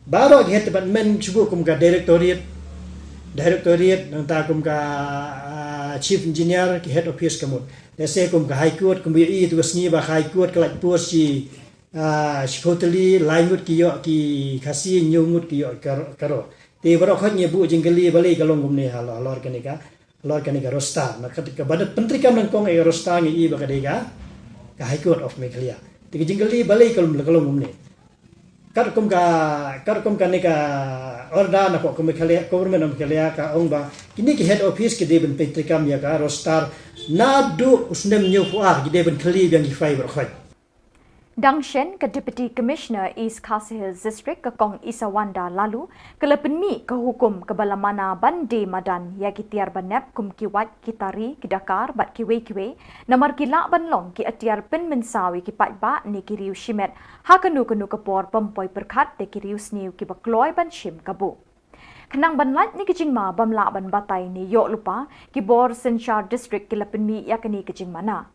baroh ki head department shu buh kum ka directorate, directorate, nangta kum ka, ah, chief engineer, ki head office ka mut. Lehse kum ka High Court, kumba ïohi tu ka sngi ba ka High Court ka lait post shi, ah, shiphew tylli, lai ngut ki ïoh ki Khasi, hynñiew ngut ki ïoh ka, ka Garo. Te baroh khoit ngi buh jingkylli balei ka long kumne halor, halor kane ka, halor kane ka roster. Na ka, kaba pyntreikam nyngkong ïa ka roster ngi i ba ka dei ka, ka High Court of Meghalaya. Te ka jingkylli balei ka long, ka long kumne. Katkum ka, katkum kane ka order na ka Meghalaya, Government of Meghalaya ka ong ba kine ki head office ki dei ban pyntreikam ïa ka roster naduh u snem hynñiewphew ar, ki dei ban kylli biang ki phai baroh khoit. Dang shen, ka Deputy Commissioner East Khasi Hills District, ka Kong Isawanda Laloo, ka la pynmih ka hukum kaba la mana ban die madan ïa ki tiar ba nep kum ki wait, ki tari, ki dakar bad kiwei kiwei, namar ki lah ban long ki atiar pynmynsaw ïa ki paidbah ne ki riew shimet ha kano kano ka por bym poi pyrkhat da ki riew sniew kiba kloi ban shim kabu. Khnang ban lait na ki jingma bym lah ban batai ne ïoh lypa, ki bor synshar district ki la pynmih ïa kane ka jingmana.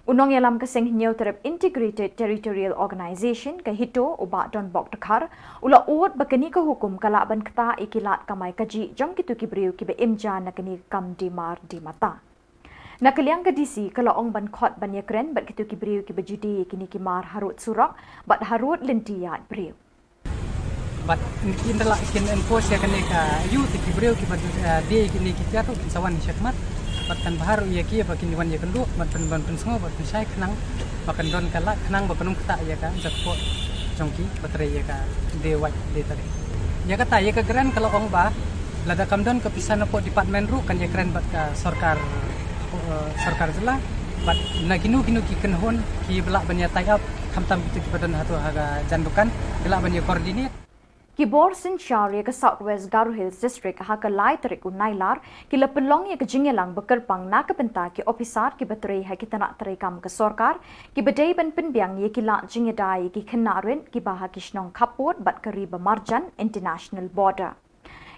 U nongïalam ka Seng Hynñiewtrep Integrated Territorial Organization, ka HITO, u Bah Donbok Dkhar, u la ud ba kane ka hukum ka lah ban ktah ïa ki lad kamai kajih jong kito ki briew kiba im ja na kane ka kam die mar die mata. Na ka liang ka DC ka la ong ban khot ban ïakren bad kito ki briew kiba ju die ïa kine ki mar harud surok bad harud lynti ïaid briew. Bad kin da lah kin enforce ïa kane ka ayu, te ki briew kiba, eh, die ïa kine ki tiar ruh kin sa wan shakhmat. Bad kan bha ruh ïa ki ba kin wan ïakynduh bad pyn, ban pynsngew bad pynshai khnang ba kan don ka lad, khnang ba kan ym ktah ïa ka jakpoh jong ki ba trei ïa ka die wait die tari. Ïa kata, ïa ka grant ka la ong ba lada kam don ka pisa napoh department ruh kan ïakren bad ka sorkar, eh, sorkar jylla, bad na kino kino ki kynhun kiba lah ban ïa tie up, khamtam kito kiba don hato ha ka jan dukan, ki lah ban ïa coordinate. Ki bor synshar ïa ka South West Garo Hills District ha ka lai tarik u Nailar ki la pynlong ïa ka jingïalang ba kyrpang na ka bynta ki ophisar kiba trei ha ki tnat treikam ka sorkar, kiba dei ban pynbiang ïa ki lad jingïada ïa ki khynnah rit kiba ha ki shnong khappud bad ka ri ba marjan, international border.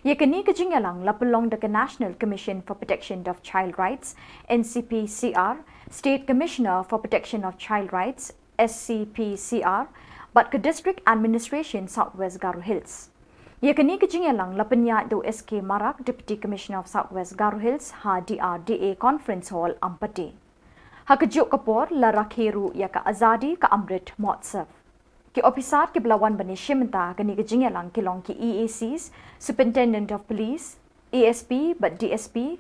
Ïa kane ka jingïalang la pynlong da ka National Commission for Protection of Child Rights, NCPCR, State Commissioner for Protection of Child Rights, SCPCR, bad ka District Administration South West Garo Hills. Ïa kane ka jingïalang la pynïaid da u S K Marak, Deputy Commissioner of South West Garo Hills, ha DRDA Conference Hall, Ampati. Ha kajuh ka por la rakhe ruh ïa ka Azadi Ka Amrit Mahotsav. Ki ophisar kiba la wan ban ïashim bynta ha kane ka jingïalang ki long ki EACs, Superintendent of Police, ASP bad DSP,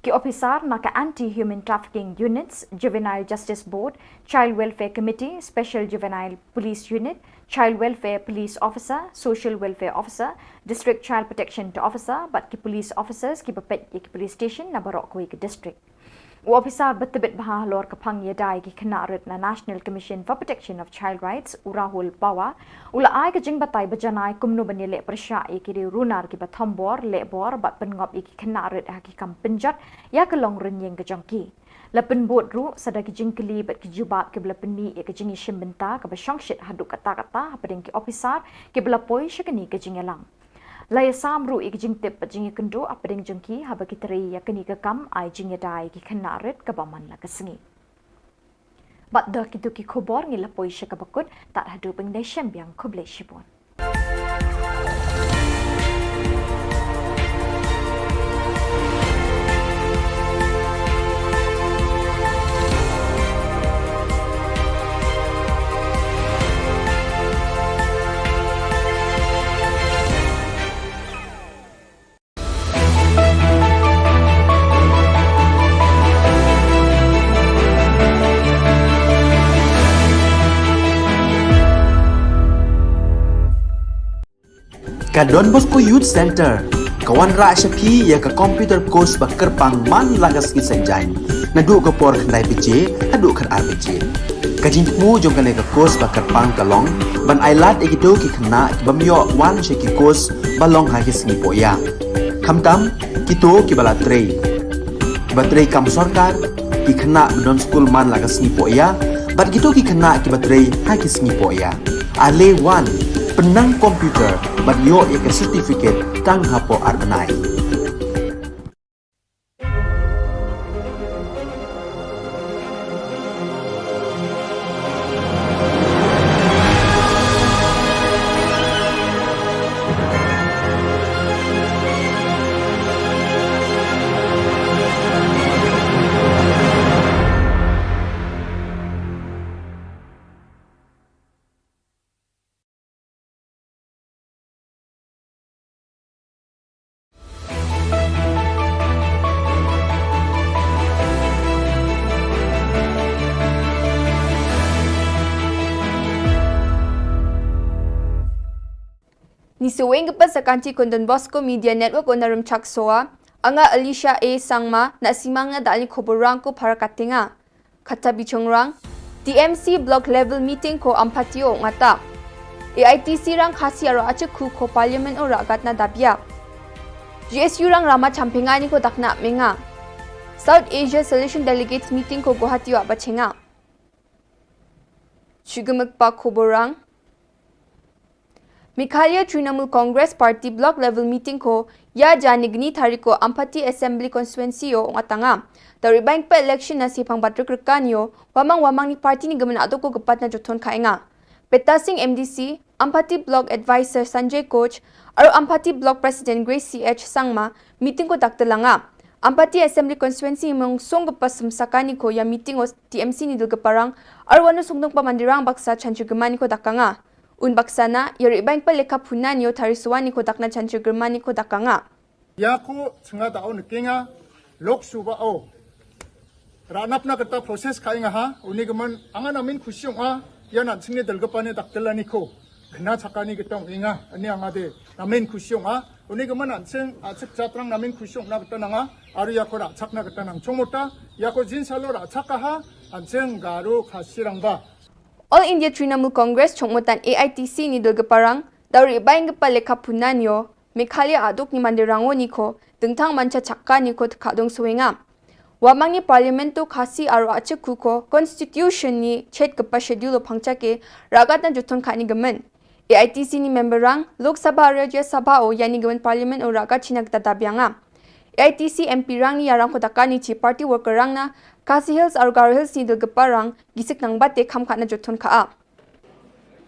Ki ophisar na ka Anti Human Trafficking Units, Juvenile Justice Board, Child Welfare Committee, Special Juvenile Police Unit, Child Welfare Police Officer, Social Welfare Officer, District Child Protection Officer bad ki police officers kiba peit ïa ki police station na baroh kawei ka district. U ophisar ba tbit bha halor ka phang ïada ïa ki khynnah rit na National Commission for Protection of Child Rights, u Rahul Pawar, u la ai ka jingbatai ba janai kumno ban ïaleh pyrshah ïa ki riew runar kiba thombor, lehbor bad pynngop ïa ki khynnah rit ha ki kam pynjot ïa ka long rynïeng ka jong ki. La pynbud ruh sa da ki jingkylli bad ki jubab kiba la pynmih ïa ka jingïashim bynta kaba shongshit haduh katta katta hapdeng ki ophisar kiba la poi sha kane ka jingïalang. La ïasam ruh ïa ka jingtip bad jingïakynduh hapdeng jong ki haba ki trei ïa kane ka kam ai jingïada ïa ki khynnah rit kaba man la ka sngi. Bad da kito ki khubor ngi la poi sha kaba kut, tad haduh ban ïashem biang, khublei shibun. Ka Don Bosco Youth Centre ka wanrah sha phi ïa ka computer course ba kyrpang man la ka sngi Saitjaiñ, naduh ka por khyndai baje haduh khatar baje. Ka jingthmu jong kane ka course ba kyrpang ka long ban ailad ïa kito ki khynnah ki bym ïoh wan sha ki course ba long ha ki sngi pohïa, khamtam kito kiba la trei, kiba trei kam sorkar, ki khynnah ba don skul man la ka sngi pohïa, bad kito ki khynnah kiba trei ha ki sngi pohïa. Ale wan, pynnang computer bad ïoh ïa ka certificate tang hapoh ar bnai. Ni seweng ka pas sa kanti kon Don Bosco Media Network o na Rymchak Soa, anga Alicia A Sangma, na simang na dali khobor rang ko para katenga. Kata bichongrang, T M C Block Level Meeting ko Ampati o ngata. A I T C rang Khasi aro achik khu ko Parliament o ragat na dabia. G S U rang rama champengani ko dakna menga. South Asia Solution Delegates Meeting ko Guwahati o bachenga. Chugumek pa khobor rang. Meghalaya Trinamool Congress Party Block Level Meeting ko ïa jani gni tari ko Ampati Assembly Constituency o ngatanga. Tari bank pa election na sipang batrik rekan yo, wamang wamang ni party ni gemen aduk ko gepat na jothon khainga. Peta Singh M D C, Ampati Block Advisor Sanjay Koch, aro Ampati Block President Grace C H Sangma, meeting ko daktelanga. Ampati Assembly Constituency mong song gepas semsakani ko ïa meeting o T M C ni dul geparang, aro wanu songdong pa mandirang baksa chanchu gemani ko dakanga. Un baksa na, ïa ri bang pa lekha phunan yo tari suwani ko dakna chanchu gemani ko dakanga. Ïa ko chenga da o nekenga, Lok Sabha o. Ranap na kata process khainga ha, uni gemen, anga namin khusyong a, ïa nan chingne dal gepane daktelani ko. Kena chakani ketong inga, ani anga de, namin khusyong a, uni gemen nan ching, a chik chatrang namin khusyong na kata nanga, aru ïa ko rachak na kata nang chongmota, ïa ko jin salo rachak a ha, an ching garu khasirang ba. All India Trinamool Congress chongmotan A I T C ni dul geparang, dauri baing gepa lekha phunan yo, Meghalaya aduk ni mandir rango ni ko, dengtang mancha chakka ni ko tekadong suwenga. Wamang ni Parliament to Khasi aro achik ku ko, Constitution ni chet gepa schedule o pangcha ke, ragat na juton kani gemen. A I T C ni member rang, Lok Sabha Rajya Sabha o yani gemen Parliament o ragat china geta dabianga. A I T C M P rang ni yarang ko dakani chi party worker rang na, Khasi Hills aro Garo Hills ni dul gepa rang, gisik nang bate kham khatna juton ka a.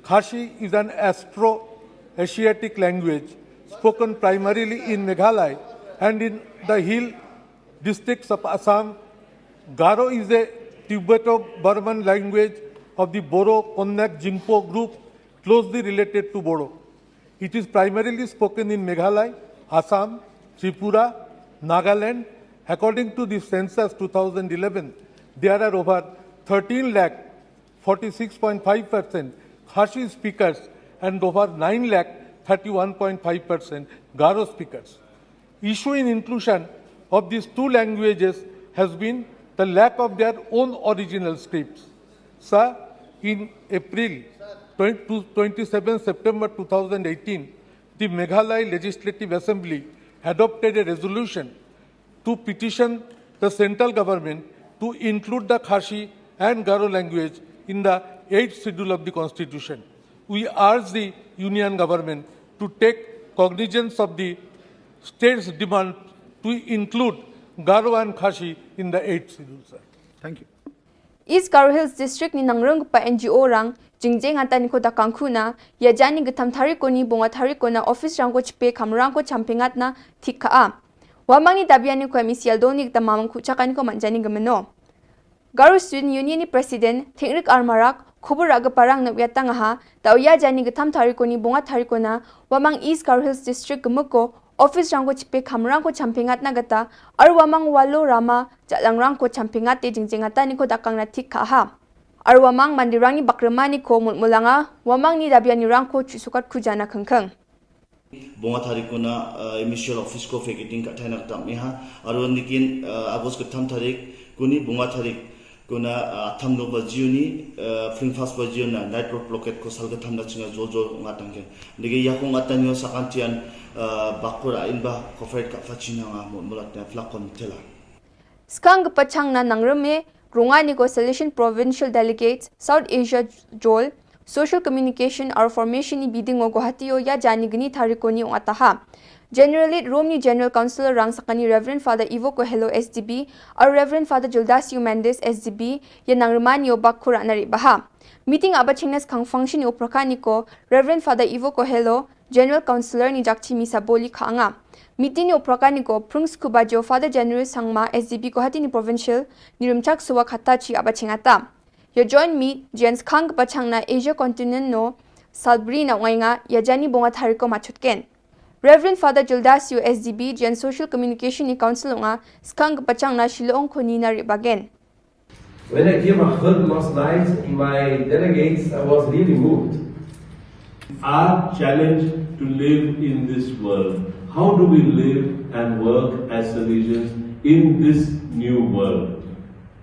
Khasi is an Austro-Asiatic language spoken primarily in Meghalaya and in the hill districts of Assam. Garo is a Tibeto-Burman language of the Boro-Konyak Jingpo group, closely related to Bodo. It is primarily spoken in Meghalaya, Assam, Tripura, Nagaland, According to the census two thousand eleven, there are over thirteen lakh forty-six point five percent Khasi speakers and over nine lakh thirty-one point five percent Garo speakers. Issue in inclusion of these two languages has been the lack of their own original scripts. Sir, in April twenty, twenty-seven September two thousand eighteen, the Meghalaya Legislative Assembly adopted a resolution to petition the central government to include the Khasi and Garo language in the eighth schedule of the constitution. We urge the union government to take cognizance of the state's demand to include Garo and Khasi in the eighth schedule, sir. Thank you. East Garo Hills District ni nangrum kpa N G O rang jingjeng ata ni ko da kangkhu na ya jani githam thariko ni bunga thariko na office rang ko chipe kamrang ko champingat na thik ka a. Wamang ni dabian ni ko M E C L do ni gita mamang kuchaka ni ko manjani gemeno. Garo Student Union ni President Thingrik Armarak khubur aga parang na wiatang aha da uya jani githam thariko ni bunga thariko na wamang East Garo Hills District gemeko office rang ko chipe kamrang ko champingat na gata ar wamang walo rama jalang rang ko champingat te jingjeng ata ni ko dakang na thik ka aha. Ar wamang mandirang ni bakrema ni ko mulmulanga wamang ni dabian ni rang ko chusukat kujana kengkeng. Bunga thariko na, uh, M E C L office ko vacating ka thaina kata miha. Arwan dikin, uh, August kitham thariko ni bunga thariko na, uh, atham no bajiu ni, uh, fling fast bajiu na night road blockade ko sal kitham na chinga jol jol nga tangke. Dege yakung atan yo sakantian, uh, bakur a inba ko fight ka fachina nga mo mulat na flakon tela. Skang kepachang na nangreme runga ni ko Salesian Provincial Delegates South Asia Jol Social Communication ar Formation ni biding o Guwahati o ya jani gni thariko ni ong ataha. General Lead Rome ni General Councilor rang sakani Reverend Father Ivo Kohelo S D B ar Reverend Father Juldasio Mendes S D B ya nangremani o bak kura nari baha. Meeting aba chingnas kang function ni upraka ni ko Reverend Father Ivo Kohelo General Councilor ni jakchi misa boli ka anga. Meeting ni upraka ni ko prung skuba jo Father General Sangma S D B Guwahati ni Provincial ni rumchak suwa khata chi aba chingata. Yo join meet jen skang kepachang na Asia Continent no salbri na ungai nga ya jani bunga thariko machutken. Reverend Father Juldasio S D B jen Social Communication ni Council unga skang kepachang na Shillong koni na ribagen. When I came out last night in my delegates, I was really moved. Our challenge to live in this world. How do we live and work as Salesians in this new world?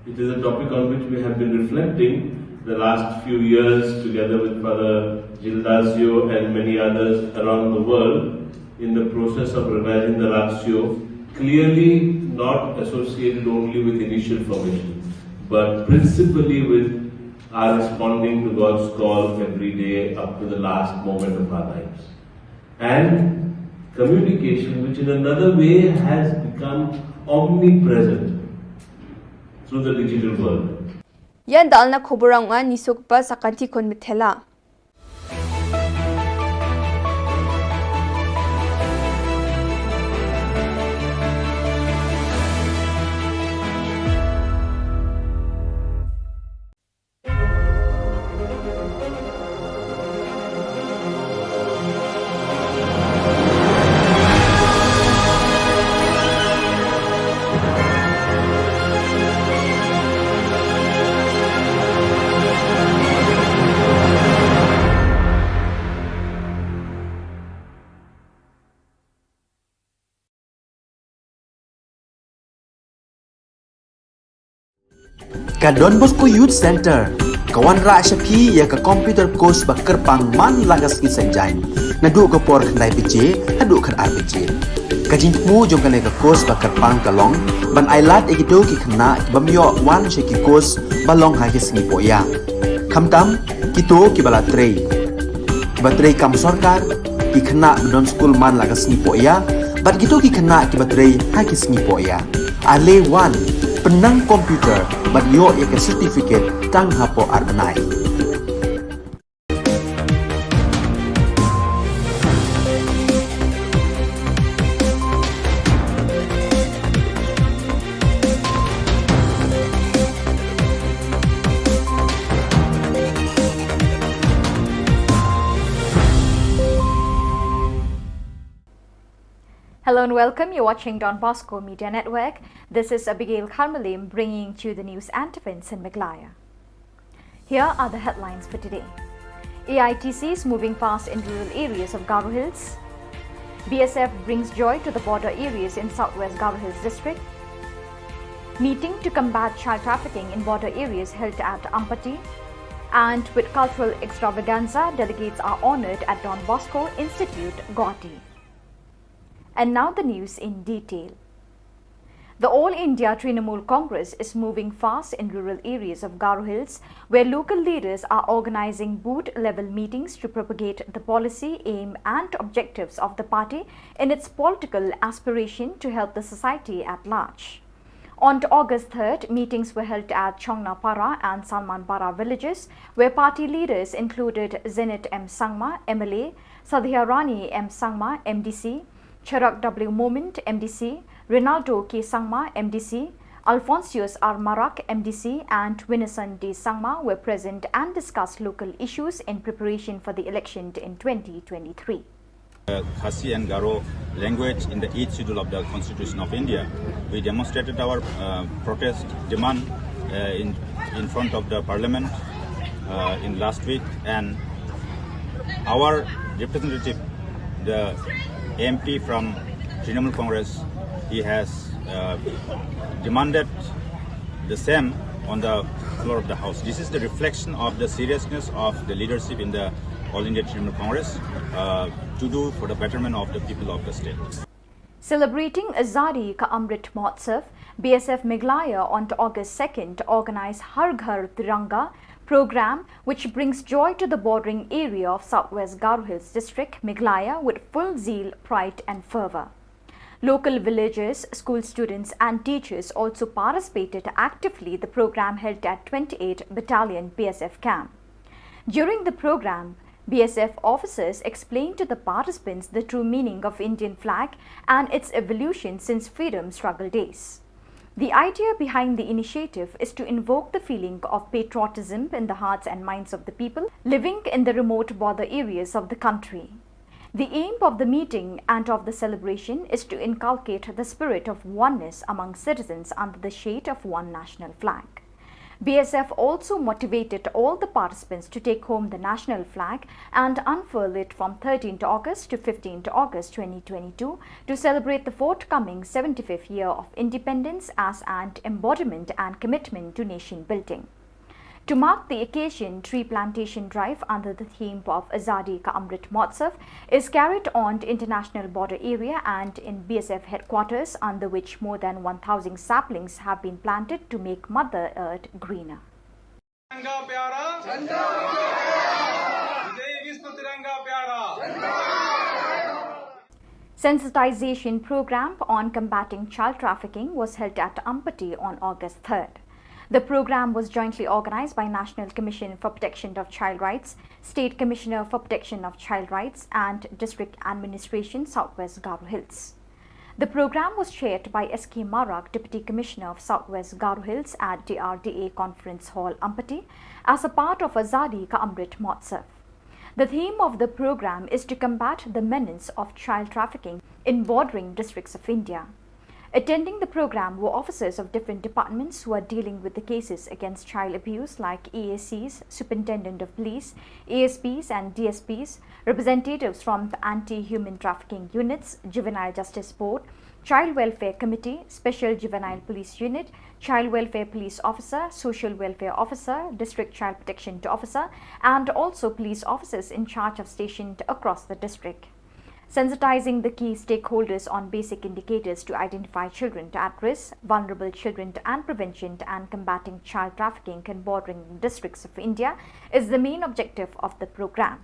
It is a topic on which we have been reflecting the last few years together with Father Gildasio and many others around the world in the process of revising the Ratio, clearly not associated only with initial formation, but principally with our responding to God's call every day up to the last moment of our lives. And communication, which in another way has become omnipresent through the digital world. Yan dalna khuburang nga nisuk pa sakanti kon mithela. Ka Don Bosco Youth Center ka wanrah sha phi ïa ka computer course ba kyrpang man la ka sngi Saitjaiñ, naduh ka por khyndai baje haduh khatar baje. Ka jingthmu jong kane ka course ba kyrpang ka long ban ailad ïa kito ki khynnah ki bym ïoh wan sha ki course ba long ha ki sngi pohïa. Khamtam kito kiba la trei, kiba trei kam sorkar, ki khynnah ba don skul man la ka sngi pohïa, bad kito ki khynnah kiba trei ha ki sngi pohïa. Ale wan, pynnang computer bad ïoh ïa ka certificate tang hapoh ar bnai. Hello and welcome. You're watching Don Bosco Media Network. This is Abigail Kharmalim bringing to you the news and events in Meghalaya. Here are the headlines for today. A I T C is moving fast in rural areas of Garo Hills. B S F brings joy to the border areas in southwest Garo Hills district. Meeting to combat child trafficking in border areas held at Ampati. And with cultural extravaganza, delegates are honoured at Don Bosco Institute, Guwahati. And now the news in detail. The All India Trinamool Congress is moving fast in rural areas of Garo Hills, where local leaders are organizing booth level meetings to propagate the policy, aim, and objectives of the party in its political aspiration to help the society at large. On August third, meetings were held at Chongnapara and Salmanpara villages, where party leaders included Zenith M Sangma, M L A, Sadhya Rani M Sangma, M D C, Charak W Momin, M D C, Ronaldo K Sangma, M D C, Alphonsus R Marak, M D C, and Winison D Sangma were present and discussed local issues in preparation for the election in twenty twenty-three. Uh, Khasi and Garo language in the eighth schedule of the Constitution of India. We demonstrated our uh, protest demand uh, in, in front of the parliament uh, in last week, and our representative, the M P from Trinamool Congress, he has uh, demanded the same on the floor of the house. This is the reflection of the seriousness of the leadership in the All India Trinamool Congress uh, to do for the betterment of the people of the state. Celebrating Azadi Ka Amrit Mahotsav, B S F Meghalaya on August second organized Har Ghar Tiranga program, which brings joy to the bordering area of Southwest Garo Hills District, Meghalaya, with full zeal, pride and fervor. Local villagers, school students and teachers also participated actively the program held at twenty-eight Battalion B S F camp. During the program, B S F officers explained to the participants the true meaning of Indian flag and its evolution since freedom struggle days. The idea behind the initiative is to invoke the feeling of patriotism in the hearts and minds of the people living in the remote border areas of the country. The aim of the meeting and of the celebration is to inculcate the spirit of oneness among citizens under the shade of one national flag. B S F also motivated all the participants to take home the national flag and unfurl it from thirteenth August to fifteenth August twenty twenty-two to celebrate the forthcoming seventy-fifth year of independence as an embodiment and commitment to nation building. To mark the occasion, tree plantation drive under the theme of Azadi Ka Amrit Mahotsav is carried on the international border area and in B S F headquarters, under which more than one thousand saplings have been planted to make Mother Earth greener. तिरंगा प्यारा, जय विश्व तिरंगा प्यारा। Sensitization program on combating child trafficking was held at Ampati on August third. The program was jointly organized by National Commission for Protection of Child Rights, State Commissioner for Protection of Child Rights, and District Administration, Southwest Garo Hills. The program was chaired by S K Marak, Deputy Commissioner of Southwest Garo Hills, at D R D A Conference Hall, Ampati, as a part of Azadi Ka Amrit Mahotsav. The theme of the program is to combat the menace of child trafficking in bordering districts of India. Attending the program were officers of different departments who are dealing with the cases against child abuse, like E A Cs, Superintendent of Police, A S Ps and D S Ps, representatives from the anti-human trafficking units, Juvenile Justice Board, Child Welfare Committee, Special Juvenile Police Unit, Child Welfare Police Officer, Social Welfare Officer, District Child Protection Officer, and also police officers in charge of stationed across the district. Sensitizing the key stakeholders on basic indicators to identify children at risk, vulnerable children, and prevention and combating child trafficking in bordering districts of India is the main objective of the program.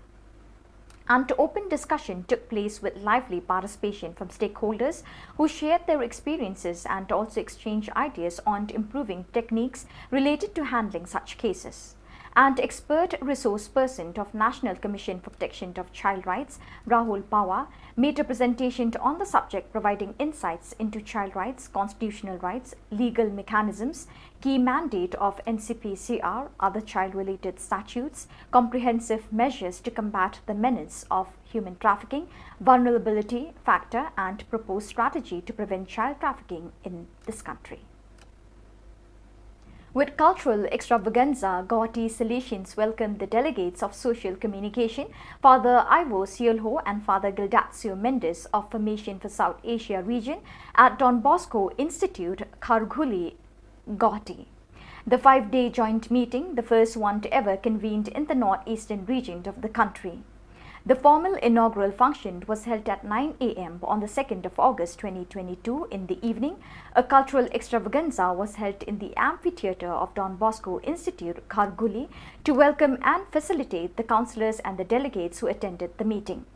An open discussion took place with lively participation from stakeholders who shared their experiences and also exchanged ideas on improving techniques related to handling such cases. And expert resource person of National Commission for Protection of Child Rights, Rahul Pawar, made a presentation on the subject, providing insights into child rights, constitutional rights, legal mechanisms, key mandate of N C P C R, other child-related statutes, comprehensive measures to combat the menace of human trafficking, vulnerability factor, and proposed strategy to prevent child trafficking in this country. With cultural extravaganza, Guwahati Salesians welcomed the delegates of social communication, Father Ivo Siolho and Father Gildacio Mendes of Formation for South Asia region at Don Bosco Institute, Kharghuli, Guwahati. The five-day joint meeting, the first one to ever convened in the northeastern region of the country. The formal inaugural function was held at nine a m on the second of August twenty twenty-two in the evening. A cultural extravaganza was held in the amphitheatre of Don Bosco Institute, Kharghuli, to welcome and facilitate the councillors and the delegates who attended the meeting.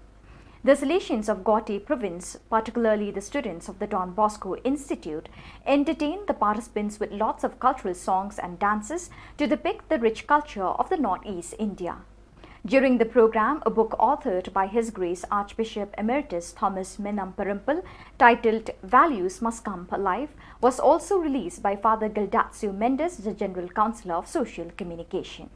The Salesians of Guwahati province, particularly the students of the Don Bosco Institute, entertained the participants with lots of cultural songs and dances to depict the rich culture of the Northeast India. During the program, a book authored by His Grace Archbishop Emeritus Thomas Mehnam Perempel, titled Values Must Come Alive, was also released by Father Gildacio Mendes, the General Counsellor of Social Communication.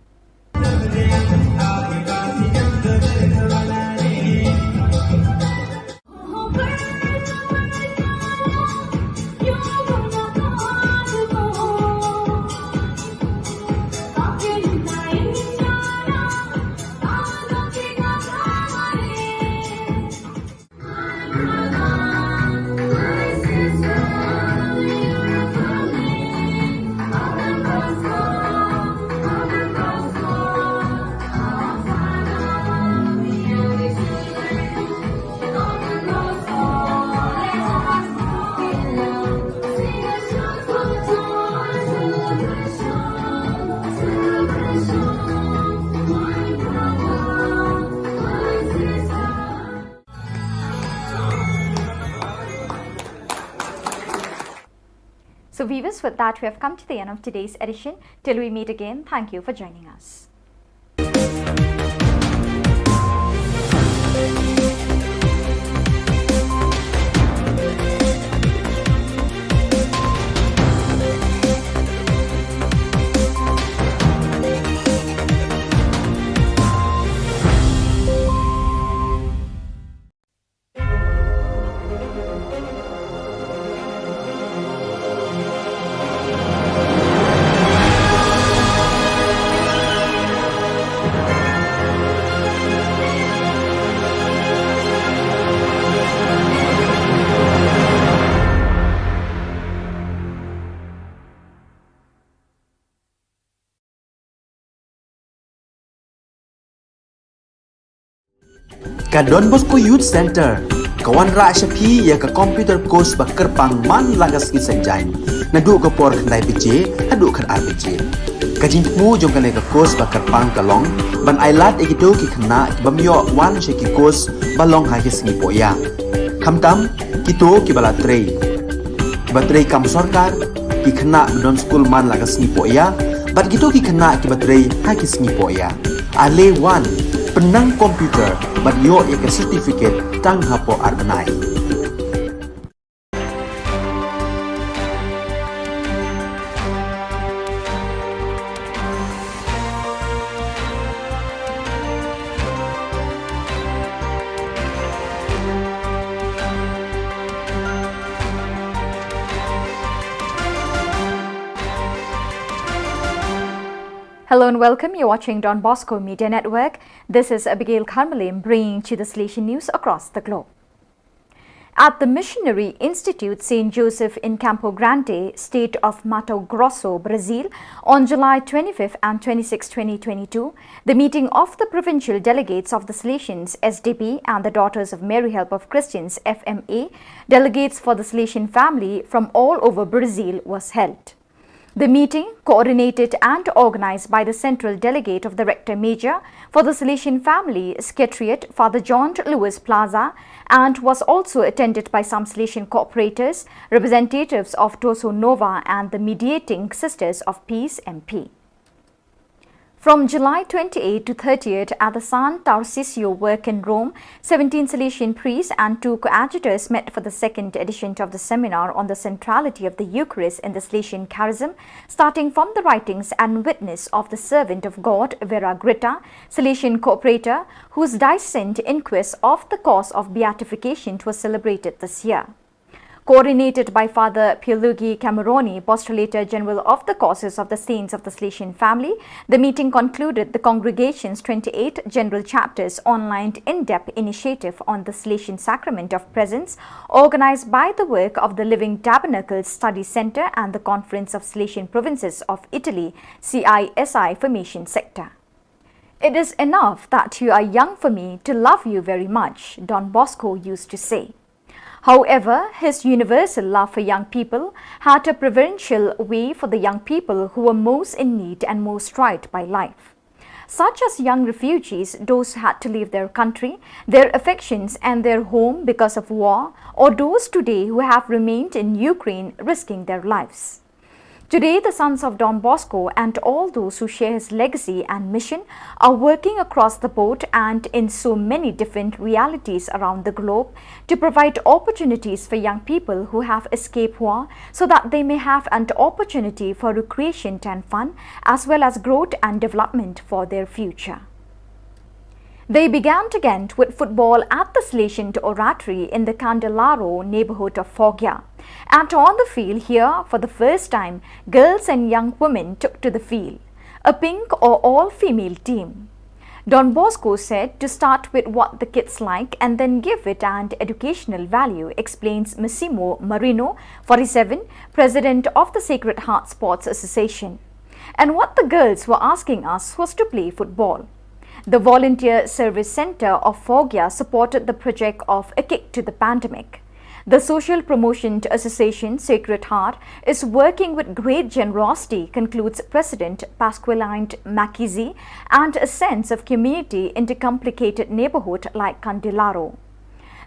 So viewers, with that, we have come to the end of today's edition. Till we meet again, thank you for joining us. Ka Don Bosco Youth Centre ka wanrah sha phi ïa ka computer course ba kyrpang man la ka sngi Saitjaiñ, naduh ka por khyndai baje haduh khatar baje. Ka jingthmu jong kane ka course ba kyrpang ka long ban ailad ïa kito ki khynnah ki bym ïoh wan sha ki course ba long ha ki sngi pohïa, khamtam kito kiba la trei, kiba trei kam sorkar, ki khynnah ba don skul man la ka sngi pohïa, bad kito ki khynnah kiba trei ha ki sngi pohïa. Ale wan, pynnang computer bad ïoh ïa ka certificate tang hapoh ar bnai. Hello and welcome. You're watching Don Bosco Media Network. This is Abigail Kharmalim bringing to you the Salesian news across the globe. At the Missionary Institute Saint Joseph in Campo Grande, state of Mato Grosso, Brazil, on July twenty-fifth and twenty-sixth, twenty twenty-two, the meeting of the provincial delegates of the Salesians S D P and the Daughters of Mary Help of Christians F M A, delegates for the Salesian family from all over Brazil, was held. The meeting, coordinated and organized by the Central Delegate of the Rector Major for the Salesian Family Secretariat, Father John Luis Plaza, and was also attended by some Salesian cooperators, representatives of Toso Nova and the Mediating Sisters of Peace M P. From July twenty-eighth to thirtieth, at the San Tarcisio Work in Rome, seventeen Salesian priests and two coadjutors met for the second edition of the seminar on the centrality of the Eucharist in the Salesian charism, starting from the writings and witness of the servant of God, Vera Gritta, Salesian cooperator, whose diocesan inquest of the cause of beatification was celebrated this year. Coordinated by Father Pierluigi Cameroni, Postulator General of the Causes of the Saints of the Salesian Family, the meeting concluded the congregation's twenty-eight general chapters online in-depth initiative on the Salesian Sacrament of Presence, organized by the work of the Living Tabernacles Study Center and the Conference of Salesian Provinces of Italy, C I S I Formation Sector. "It is enough that you are young for me to love you very much," Don Bosco used to say. However, his universal love for young people had a preferential way for the young people who were most in need and most tried by life, such as young refugees, those who had to leave their country, their affections, and their home because of war, or those today who have remained in Ukraine risking their lives. Today, the sons of Don Bosco and all those who share his legacy and mission are working across the board and in so many different realities around the globe to provide opportunities for young people who have escaped war so that they may have an opportunity for recreation and fun, as well as growth and development for their future. They began to get with football at the Salesian Oratory in the Candelaro neighborhood of Foggia. And on the field here, for the first time, girls and young women took to the field. A pink or all-female team. Don Bosco said to start with what the kids like and then give it an educational value, explains Massimo Marino, forty-seven, president of the Sacred Heart Sports Association. And what the girls were asking us was to play football. The Volunteer Service Center of Foggia supported the project of A Kick to the Pandemic. The Social Promotion Association, Sacred Heart, is working with great generosity, concludes President Pasqualante Macchisi, and a sense of community in the complicated neighborhood like Candelaro.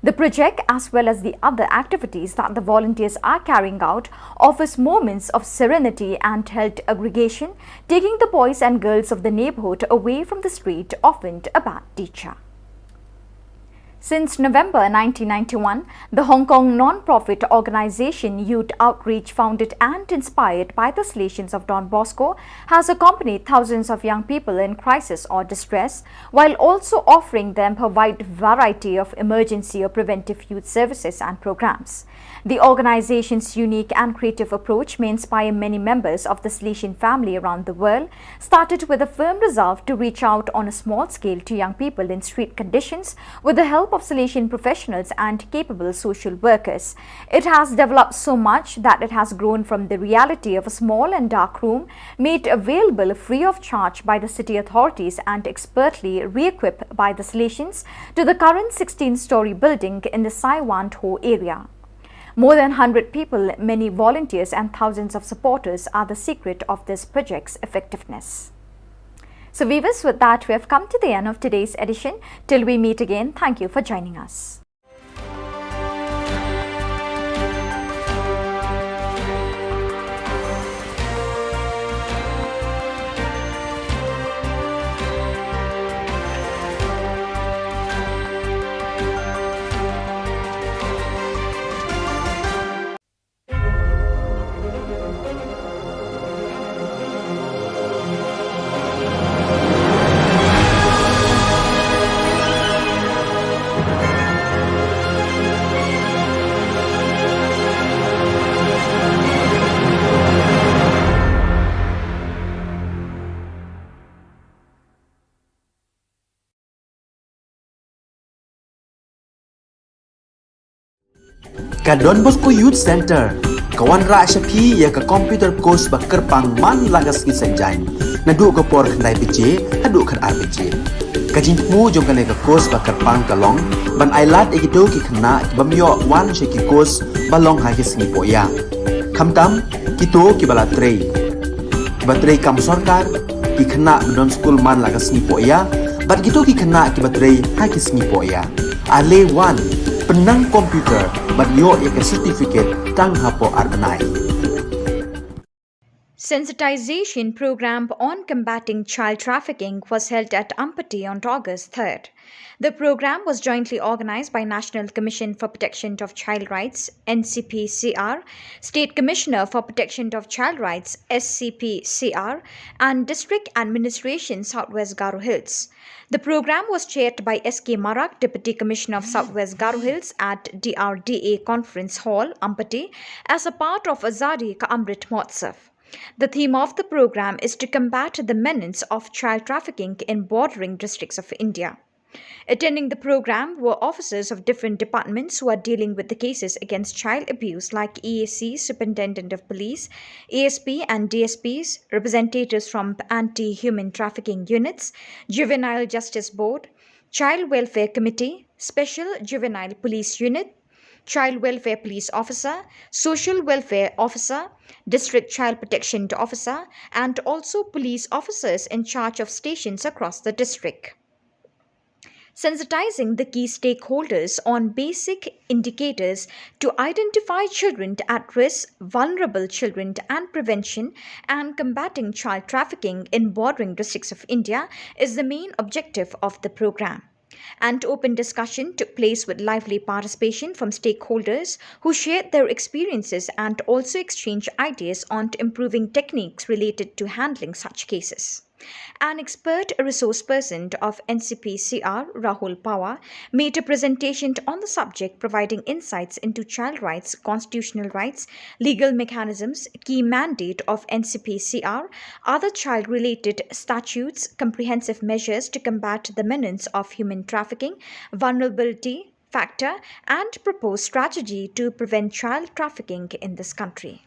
The project, as well as the other activities that the volunteers are carrying out, offers moments of serenity and health aggregation, taking the boys and girls of the neighborhood away from the street, often a bad teacher. Since November nineteen ninety-one, the Hong Kong non-profit organization Youth Outreach, founded and inspired by the Salesians of Don Bosco, has accompanied thousands of young people in crisis or distress, while also offering them a wide variety of emergency or preventive youth services and programs. The organization's unique and creative approach may inspire many members of the Salesian family around the world, started with a firm resolve to reach out on a small scale to young people in street conditions with the help of Salesian professionals and capable social workers. It has developed so much that it has grown from the reality of a small and dark room made available free of charge by the city authorities and expertly re-equipped by the Salesians to the current sixteen-story building in the Sai Wan Ho area. More than hundred people, many volunteers, and thousands of supporters are the secret of this project's effectiveness. So, viewers, with that, we have come to the end of today's edition. Till we meet again, thank you for joining us. Ka Don Bosco Youth Center ka wanrah sha phi ïa ka computer course ba kyrpang man la ka sngi Saitjaiñ, naduh ka por khyndai baje haduh khatar baje. Ka jingthmu jong kane ka course ba kyrpang ka long ban ailad ïa kito ki khynnah ki bym ïoh wan sha ki course ba long ha ki sngi pohïa. Khamtam kito kiba la trei, kiba trei kam sorkar, ki khynnah ba don skul man la ka sngi pohïa, bad kito ki khynnah kiba trei ha ki sngi pohïa. Ale wan, pynnang computer bad ïoh ïa ka certificate tang hapoh ar bnai. Sensitization program on combating child trafficking was held at Ampati on August third. The program was jointly organized by National Commission for Protection of Child Rights, N C P C R, State Commissioner for Protection of Child Rights, S C P C R, and District Administration Southwest Garo Hills. The program was chaired by S K Marak, Deputy Commissioner of Southwest Garo Hills, at D R D A Conference Hall, Ampati, as a part of Azadi Ka Amrit Mahotsav. The theme of the program is to combat the menace of child trafficking in bordering districts of India. Attending the program were officers of different departments who are dealing with the cases against child abuse, like E A C, Superintendent of Police, A S P and D S Ps, representatives from anti-human trafficking units, Juvenile Justice Board, Child Welfare Committee, Special Juvenile Police Unit, Child Welfare Police Officer, Social Welfare Officer, District Child Protection Officer, and also police officers in charge of stations across the district. Sensitizing the key stakeholders on basic indicators to identify children at risk, vulnerable children, and prevention and combating child trafficking in bordering districts of India is the main objective of the program. An open discussion took place with lively participation from stakeholders who shared their experiences and also exchanged ideas on improving techniques related to handling such cases. An expert resource person of N C P C R, Rahul Pawar, made a presentation on the subject, providing insights into child rights, constitutional rights, legal mechanisms, key mandate of N C P C R, other child related statutes, comprehensive measures to combat the menace of human trafficking, vulnerability factor, and proposed strategy to prevent child trafficking in this country.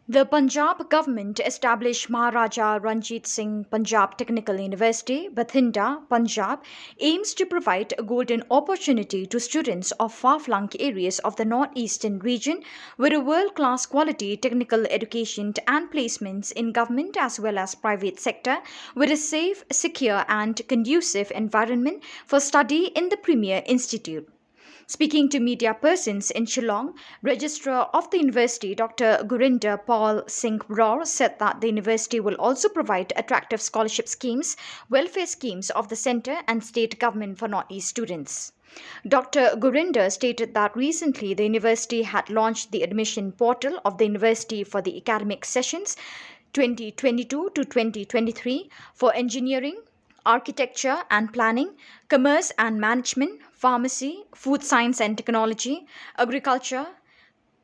The Punjab government established Maharaja Ranjit Singh Punjab Technical University, Bathinda, Punjab, aims to provide a golden opportunity to students of far-flung areas of the northeastern region with a world-class quality technical education and placements in government as well as private sector, with a safe, secure and conducive environment for study in the premier institute. Speaking to media persons in Shillong, Registrar of the University, Doctor Gurinder Paul Singh Bror, said that the university will also provide attractive scholarship schemes, welfare schemes of the centre and state government for Northeast students. Doctor Gurinder stated that recently the university had launched the admission portal of the university for the academic sessions twenty twenty-two to twenty twenty-three for engineering, architecture and planning, commerce and management, pharmacy, food science and technology, agriculture,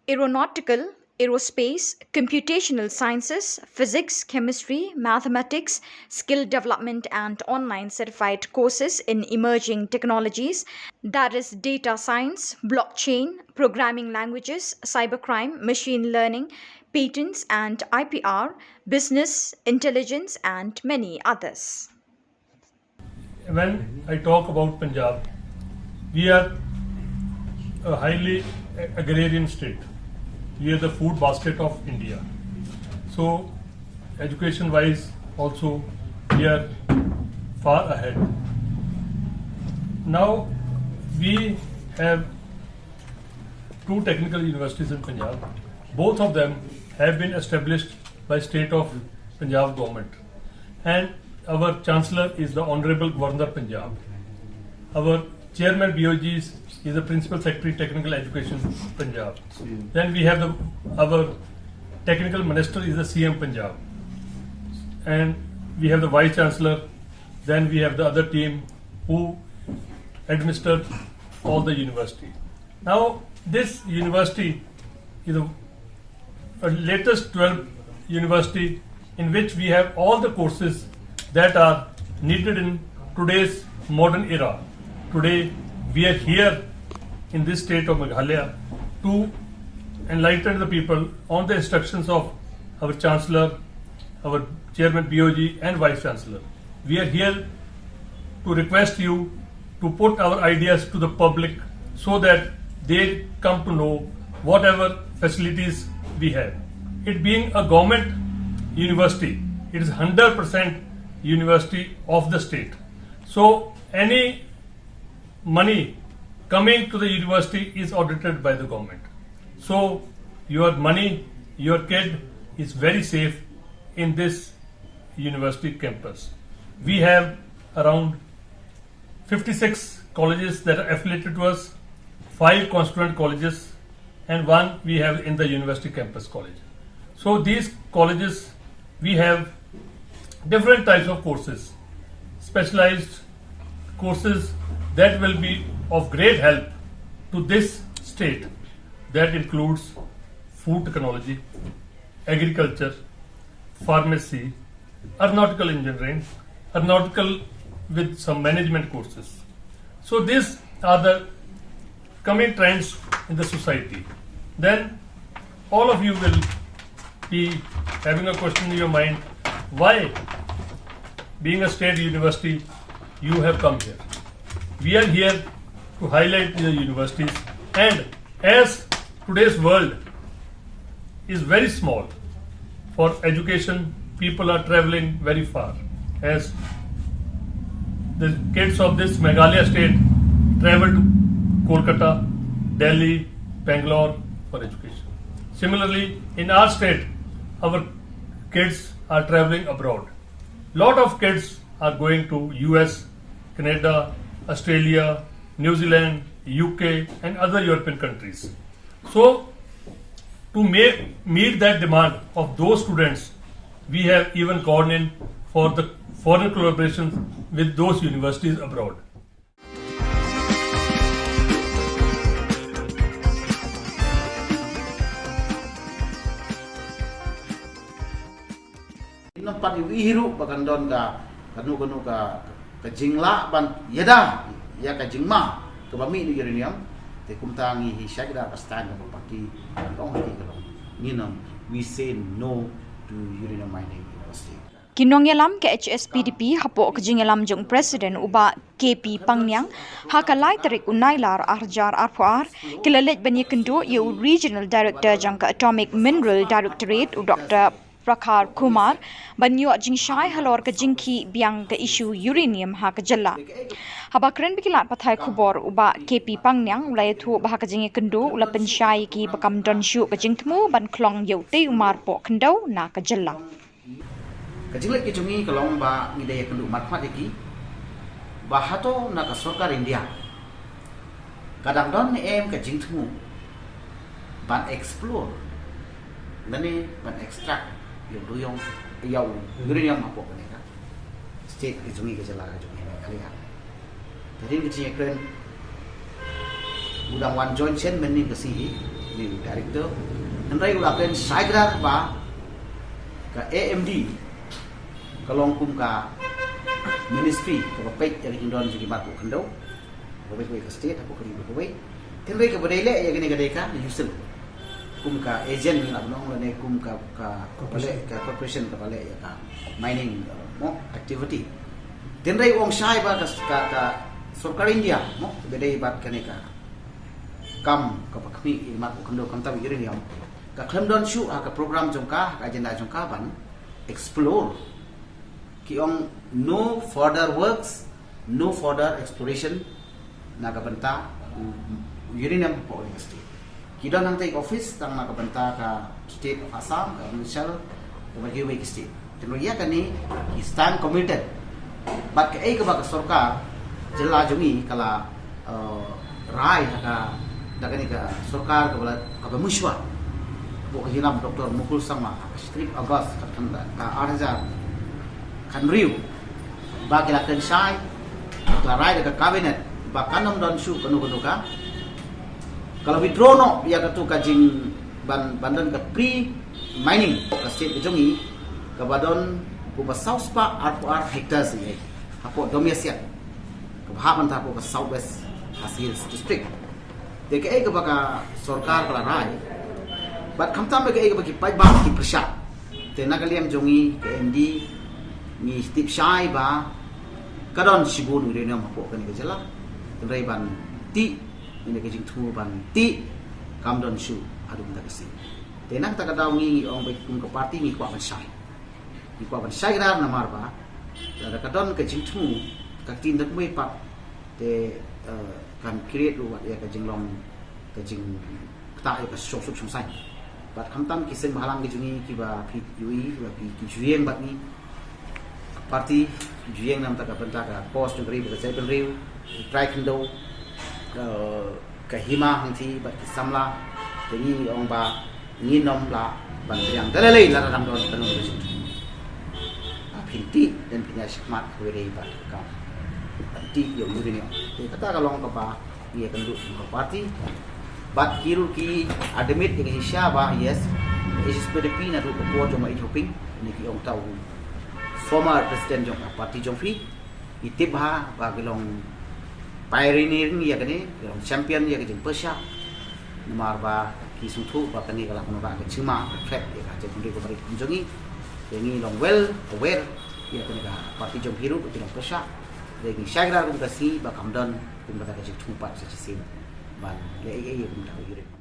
aeronautical, aerospace, computational sciences, physics, chemistry, mathematics, skill development and online certified courses in emerging technologies, that is data science, blockchain, programming languages, cybercrime, machine learning, patents and I P R, business intelligence and many others. When I talk about Punjab, we are a highly agrarian state. We are the food basket of India. So, education wise, also, we are far ahead. Now, we have two technical universities in Punjab. Both of them have been established by state of Punjab government. And our chancellor is the Honorable Governor Punjab. Our chairman B O G is, is the principal secretary technical education Punjab. Then we have the, our technical minister is the C M Punjab. And we have the vice chancellor. Then we have the other team who administer all the university. Now, this university is a, a latest twelve university in which we have all the courses that are needed in today's modern era. Today, we are here in this state of Meghalaya to enlighten the people on the instructions of our Chancellor, our Chairman B O G, and Vice Chancellor. We are here to request you to put our ideas to the public so that they come to know whatever facilities we have. It being a government university, it is hundred percent university of the state. So any money coming to the university is audited by the government. So your money, your kid is very safe in this university campus. We have around fifty-six colleges that are affiliated to us, five constituent colleges, and one we have in the university campus college. So these colleges, we have different types of courses, specialized courses that will be of great help to this state. That includes food technology, agriculture, pharmacy, aeronautical engineering, aeronautical with some management courses. So these are the coming trends in the society. Then all of you will be having a question in your mind, why, being a state university, you have come here? We are here to highlight the universities, and as today's world is very small for education, people are traveling very far. As the kids of this Meghalaya state travel to Kolkata, Delhi, Bangalore for education. Similarly, in our state, our kids are traveling abroad. Lot of kids are going to U S, Canada, Australia, New Zealand, U K, and other European countries. So, to ma- meet that demand of those students, we have even gone in for the foreign collaborations with those universities abroad. Ngam pat ïohi ruh ba kan don ka, kano kano ka, ka jinglah ban ïada ïa ka jingma kaba mih na uranium. Te kumta ngi hi sha kata ka stand kaba party, kan ong hi ka long, ngin ym, we say no to uranium mining in our state. Ki nongïalam ka H S P D P hapoh ka jingïalam jong u President u Bah K P Pangniang, ha ka lai tarik u Nailar ar hajar arphew ar, ki la leit ban ïakynduh ïa u Regional Director jong ka Atomic Mineral Directorate u Doctor Prakhar Kumar ban ïoh jingshai halor ka jingkhih biang ka issue uranium ha ka jylla. Haba kren bad ki lad pathai khubor u Bah K P Pangniang u la ïathuh ba ha ka jingïakynduh u la pynshai ïa ki ba kam don shuh ka jingthmu ban khlong ïa utei u mar poh khyndew na ka jylla. Ka jingleh ki jong ngi ka long ba ngi dei ïakynduh markhmat ïa ki ba hato na ka sorkar India ka dang don ne em ka jingthmu ban explore lane ban extract ïa u duyong, ïa u uranium hapoh kane ka state ka jong ngi, ka jylla ka jong ngi Meghalaya. Te hadien ka jingïakren u dang wan join shen mynnin ka sngi hi, une u director. Hynrei u la kren shai kdar ba ka A M D ka long kum ka ministry kaba peit ïa ka jingdon jong ki marpoh khyndew, kaba peit ïa ka state hapoh ka ri kawei. Hynrei kaba dei leh ïa kane ka dei ka USIL kum ka agent, ngi lah ban ong, lane kum ka, ka, ka corporation kaba leh ïa ka mining, uh, mo, activity. Hynrei u ong shai ba ka, ka, ka sorkar India mo, kaba dei bad kane ka kam kaba khmih ïa ki marpoh khyndew, khamtam uranium, ka khlem don shuh ha ka program jong ka, ha ka agenda jong ka ban explore. Ki ong no further works, no further exploration na ka bynta u uranium hapoh ka state. Ki don hangta ki office tang na ka bynta ka state of Assam, ka provincial, ka bad kiwei ki state. Te ïa kane ki stand committed. Bad kaei kaba ka sorkar jylla jong ngi ka la, uh, rai ha ka, da kane ka sorkar kaba la, kaba mynshwa, hapoh ka jingïalam Doctor Mukul Sangma ha ka shi tarik August ka, ka ar hajar khathynriew, ba ki la kren shai, ki la rai da ka cabinet ba kan ym don shuh kano kano ka, ka la withdraw noh ïa katu ka jing ban, ban don ka pre mining ka state ka jong ngi, kaba don kumba saw spah arphew ar hectares ïa hapoh Domiasiat, kaba hap ban ta hapoh ka South West Khasi Hills District. Te kaei kaba ka sorkar ka la rai, bad khamtam kaei kaba ki paidbah ki pyrshah. Te na ka liang jong ngi ka A M D ngi tip shai ba ka don shibun uranium hapoh kane ka jylla. Hynrei ban tih, ïa ka jingthmu ban tih kam don shuh haduh mynta ka sngi. Te na kata ka daw ngi, ngi ong ba kum ka party ngi kwah ban shai. Ngi kwah ban shai kdar namar ba lada ka don ka jingthmu Ka ktien da kawei pat te, eh, kan create ruh wat ïa ka jinglong, ka jingktah ïa ka shongsuk shongsaiñ. Bad khamtam ki seng bhalang ki jong ngi kiba phi ïohi, kiba phi ki ju ïeng bad ngi. Party ki ju ïeng namar ka bynta ka cause jong ka ri bad ka jaitbynriew, ki trai khyndew, eh, ka hima hangthie bad ki samla. Te ngi ong ba ngin ym lah ban pdiang da lei lei lada dang don ka nongrim ka jingthmu. Ba phin tih, dang phin ïaid shakhmat kawei de bad ka kam ban tih ïa u uranium. Te kata ka long kaba ngi ïakynduh kum ka party. Bad ki ruh ki admit ïa ka shisha ba yes, H S P D P naduh ka por jong Bah Ityoping, ne ki ong ta u former president jong ka party jong phi. Ngi tip bha ba ki long pioneering ïa kane, ki long champion ïa ka jingpyrshah. Namar ba ki sngewthuh ba kane ka la kynnoh ka jingma, ka threat ïa ka jaitbynriew ka ri kum jong ngi. Te ngi long well aware ïa kane ka party jong phi ruh ba ki long pyrshah. Te ngi shai kdar kum ka sngi ba kam don kum kata ka jingthmu pat sa shisien ban leh ei ei ïa kum kata ka uranium.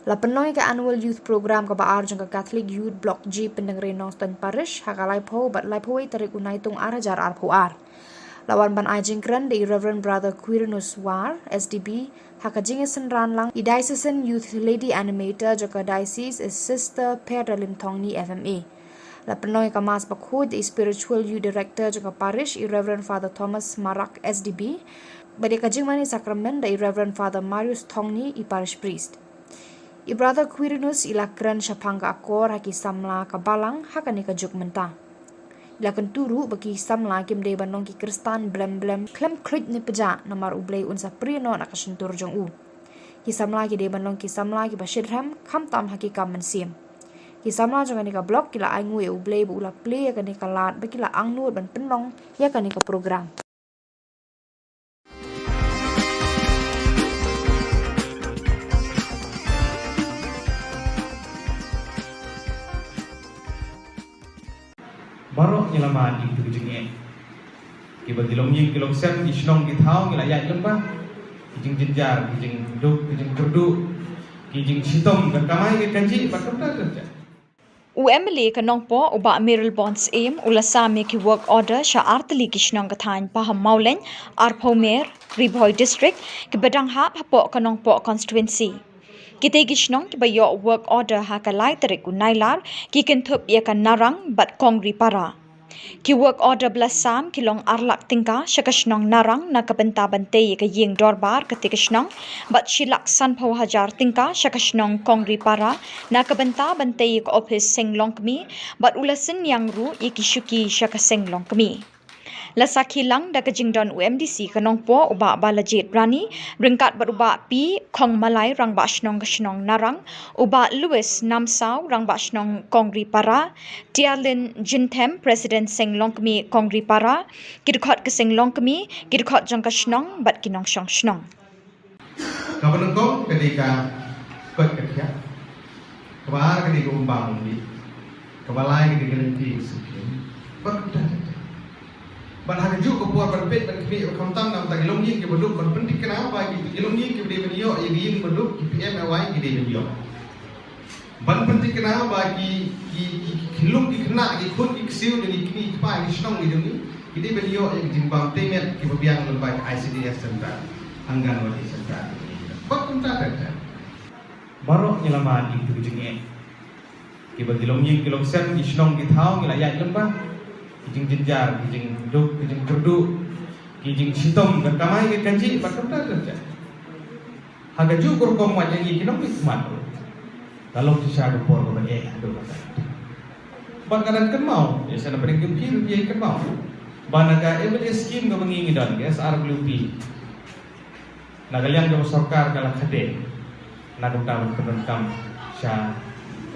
La pynlong ïa ka Annual Youth Program kaba ar jong ka Catholic Youth Block G Pyndengrei Nongstoiñ Parish ha ka laiphew bad laiphew wei tarik u Naitung ar hajar arphew ar. La wan ban ai jingkren da i Reverend Brother Quirinus War, S D B, ha ka jingsynran lang i Diocesan Youth Lady Animator jong ka Diocese, i Sister Perda Limthongni F M A. La pynlong ïa ka Mass bakhuid da i Spiritual Youth Director jong ka Parish, i Reverend Father Thomas Marak, S D B, bad ïa ka jingmane sakramen da i Reverend Father Marius Thongni, i Parish Priest. I Brother Quirinus i la kren shaphang ka akor ha ki samla ka balang ha kane ka juk mynta. I la kyntu ruh ba ki samla kim dei ban long ki Khristan blem blem khlem khluit ne pjah, namar U Blei un sa prie noh na ka shyntur jong u. Ki samla ki dei ban long ki samla kiba shitrhem khamtam ha ki kam mynsiem. Ki samla jong kane ka block ki la ainguh ïa U Blei ba u la plie ïa kane ka lad ba ki la angnud ban pynlong ïa kane ka program. Baroh ngi la mad ïa kito ki jingeh. Kiba ki longïing ki longsem, ki shnong ki thaw ngi la ïaid lyngba. Ki jingjynjar, ki jingduk, ki jingkyrduh, ki jingshitom, ka kamai ka kajih, bad kumta ter ter. U M L A ka Nongpoh, u Bah Mayralborn Syiem, u la sam ïa ki work order sha artylli ki shnong ka thaiñ Pahammawlein, Arphawmer, Ri Bhoi District, kiba dang hap hapoh ka Nongpoh constituency. Kitei ki shnong kiba ïoh work order ha ka lai tarik u Nailar ki kynthup ïa ka Narang bad Kongripara. Ki work order ba la sam ki long ar lak tyngka sha ka shnong Narang na ka bynta ban tei ïa ka ïing dorbar katei ka shnong, bad shi lak sanphew hajar tyngka sha ka shnong Kongripara na ka bynta ban tei ïa ka ophis seng longkmie, bad u la synñiang ruh ïa ki shuki sha ka seng longkmie. La sakhi lang da ka jingdon u M D C ka Nongpoh, u Bah Balajied Rani, ryngkat bad u Bah P Khongmalai, Rangbah Shnong ka shnong Narang, u Bah Louis Namsaw, Rangbah Shnong Kongripara, Tiarlin Jynthem, President Seng Longkmie Kongripara, ki dkhot ka seng longkmie, ki dkhot jong ka shnong bad ki nongshong shnong. Kaba nyngkong ka dei ka koit ka khiah. Kaba ar ka dei ka umbam umdih. Kaba lai ka dei ka lynti ka suki. Bad kumta ter ter. Bad ha kajuh ka por ban peit ban khmih ba khamtam namar ki longïing kiba duk ban pynthikna ba ki, ki longïing kiba dei ban ïoh ïa ki ïing ba duk, ki P M A Y ki dei ban ïoh. Ban pynthikna ba ki, ki, ki, ki khyllung ki khynnah, ki khun ki ksiew jong ki kmie ki kpa ki shnong ki jong ngi, ki dei ban ïoh ïa ki jingbam tei met kiba biang lyngba ki I C D S center, Anganwadi center. Bad kumta ter ter. Baroh ngi la mad ïa kito ki jingeh. Kiba ki longïing ki longsem, ki shnong ki thaw ngi la ïaid lyngba. Ki jingjynjar, ki jingduk, ki jingkyrduh, ki jingshitom, ka kamai ka kajih, bad kumta ter ter. Ha kajuh ka rukom wat ïa ngi ki nongmihkhmat ruh, ka long shisha ka por kaba eh haduh katta. Bad nga dang kynmaw, ïa sha na pdeng ka phi ruh phi ïa kynmaw ba na ka M L A scheme kaba ngi ngi don, ka S R W P, na ka liang kaba sorkar ka la khadduh na ka bynta ban pyndonkam sha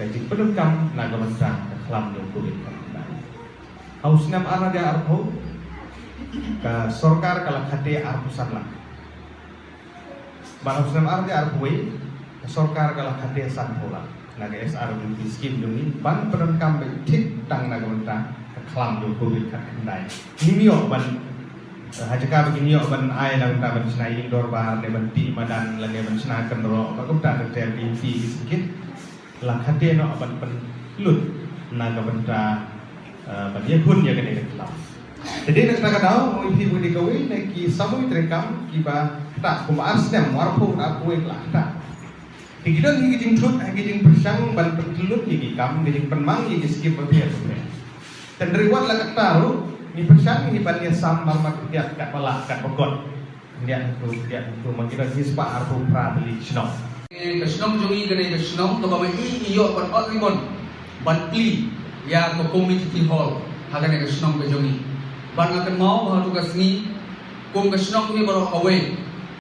ka jingpyndonkam na ka bynta ka khlam jong u Covid khatkhyndai. Ha u snem ar hajar arphew, ka sorkar ka la khadduh arphew san lak. Bad ha u snem ar hajar arphew wei, ka sorkar ka la khadduh sanphew lak na ka S R W P scheme jong ngi ban pyndonkam beit thik tang na ka bynta ka khlam jong u Covid khatkhyndai. Ngim ïoh ban Ha jaka ba kin ïoh ban ai na ka bynta ban shna ïing dorbar ne ban tih madan lane ban shna kynroh, ba kumta ter ter ki tih ki sngewkit. La khate noh ban pynlut na ka bynta, eh, ban ïakhun ïa kane ka klas. Te dei na kata ka daw, ong ïa phi ba dei kawei na ki samoi treikam kiba ktah kumba ar snem, arphew, arphew wei la ktah. Te ki don hi ki jingthut, hi ki jingpyrshang ban pynlut ïa ki kam, ki jingpynmang ïa ki skim bapher bapher. Te hynrei wat la katta ruh, ngi pyrshang hi ban ïasam marmar khyndiat katba lah katba kot. Khyndiat hangto, khyndiat hangto, ma ki don hi spah arphew phra tylli ki shnong. Ka shnong jong ngi kane ka shnong kaba ma i i ïoh ban ot ribbon ban plie ïa ka community hall ha kane ka shnong ka jong ngi. Bad nga kynmaw ba ha tu ka sngi kum ka shnong hi baroh kawei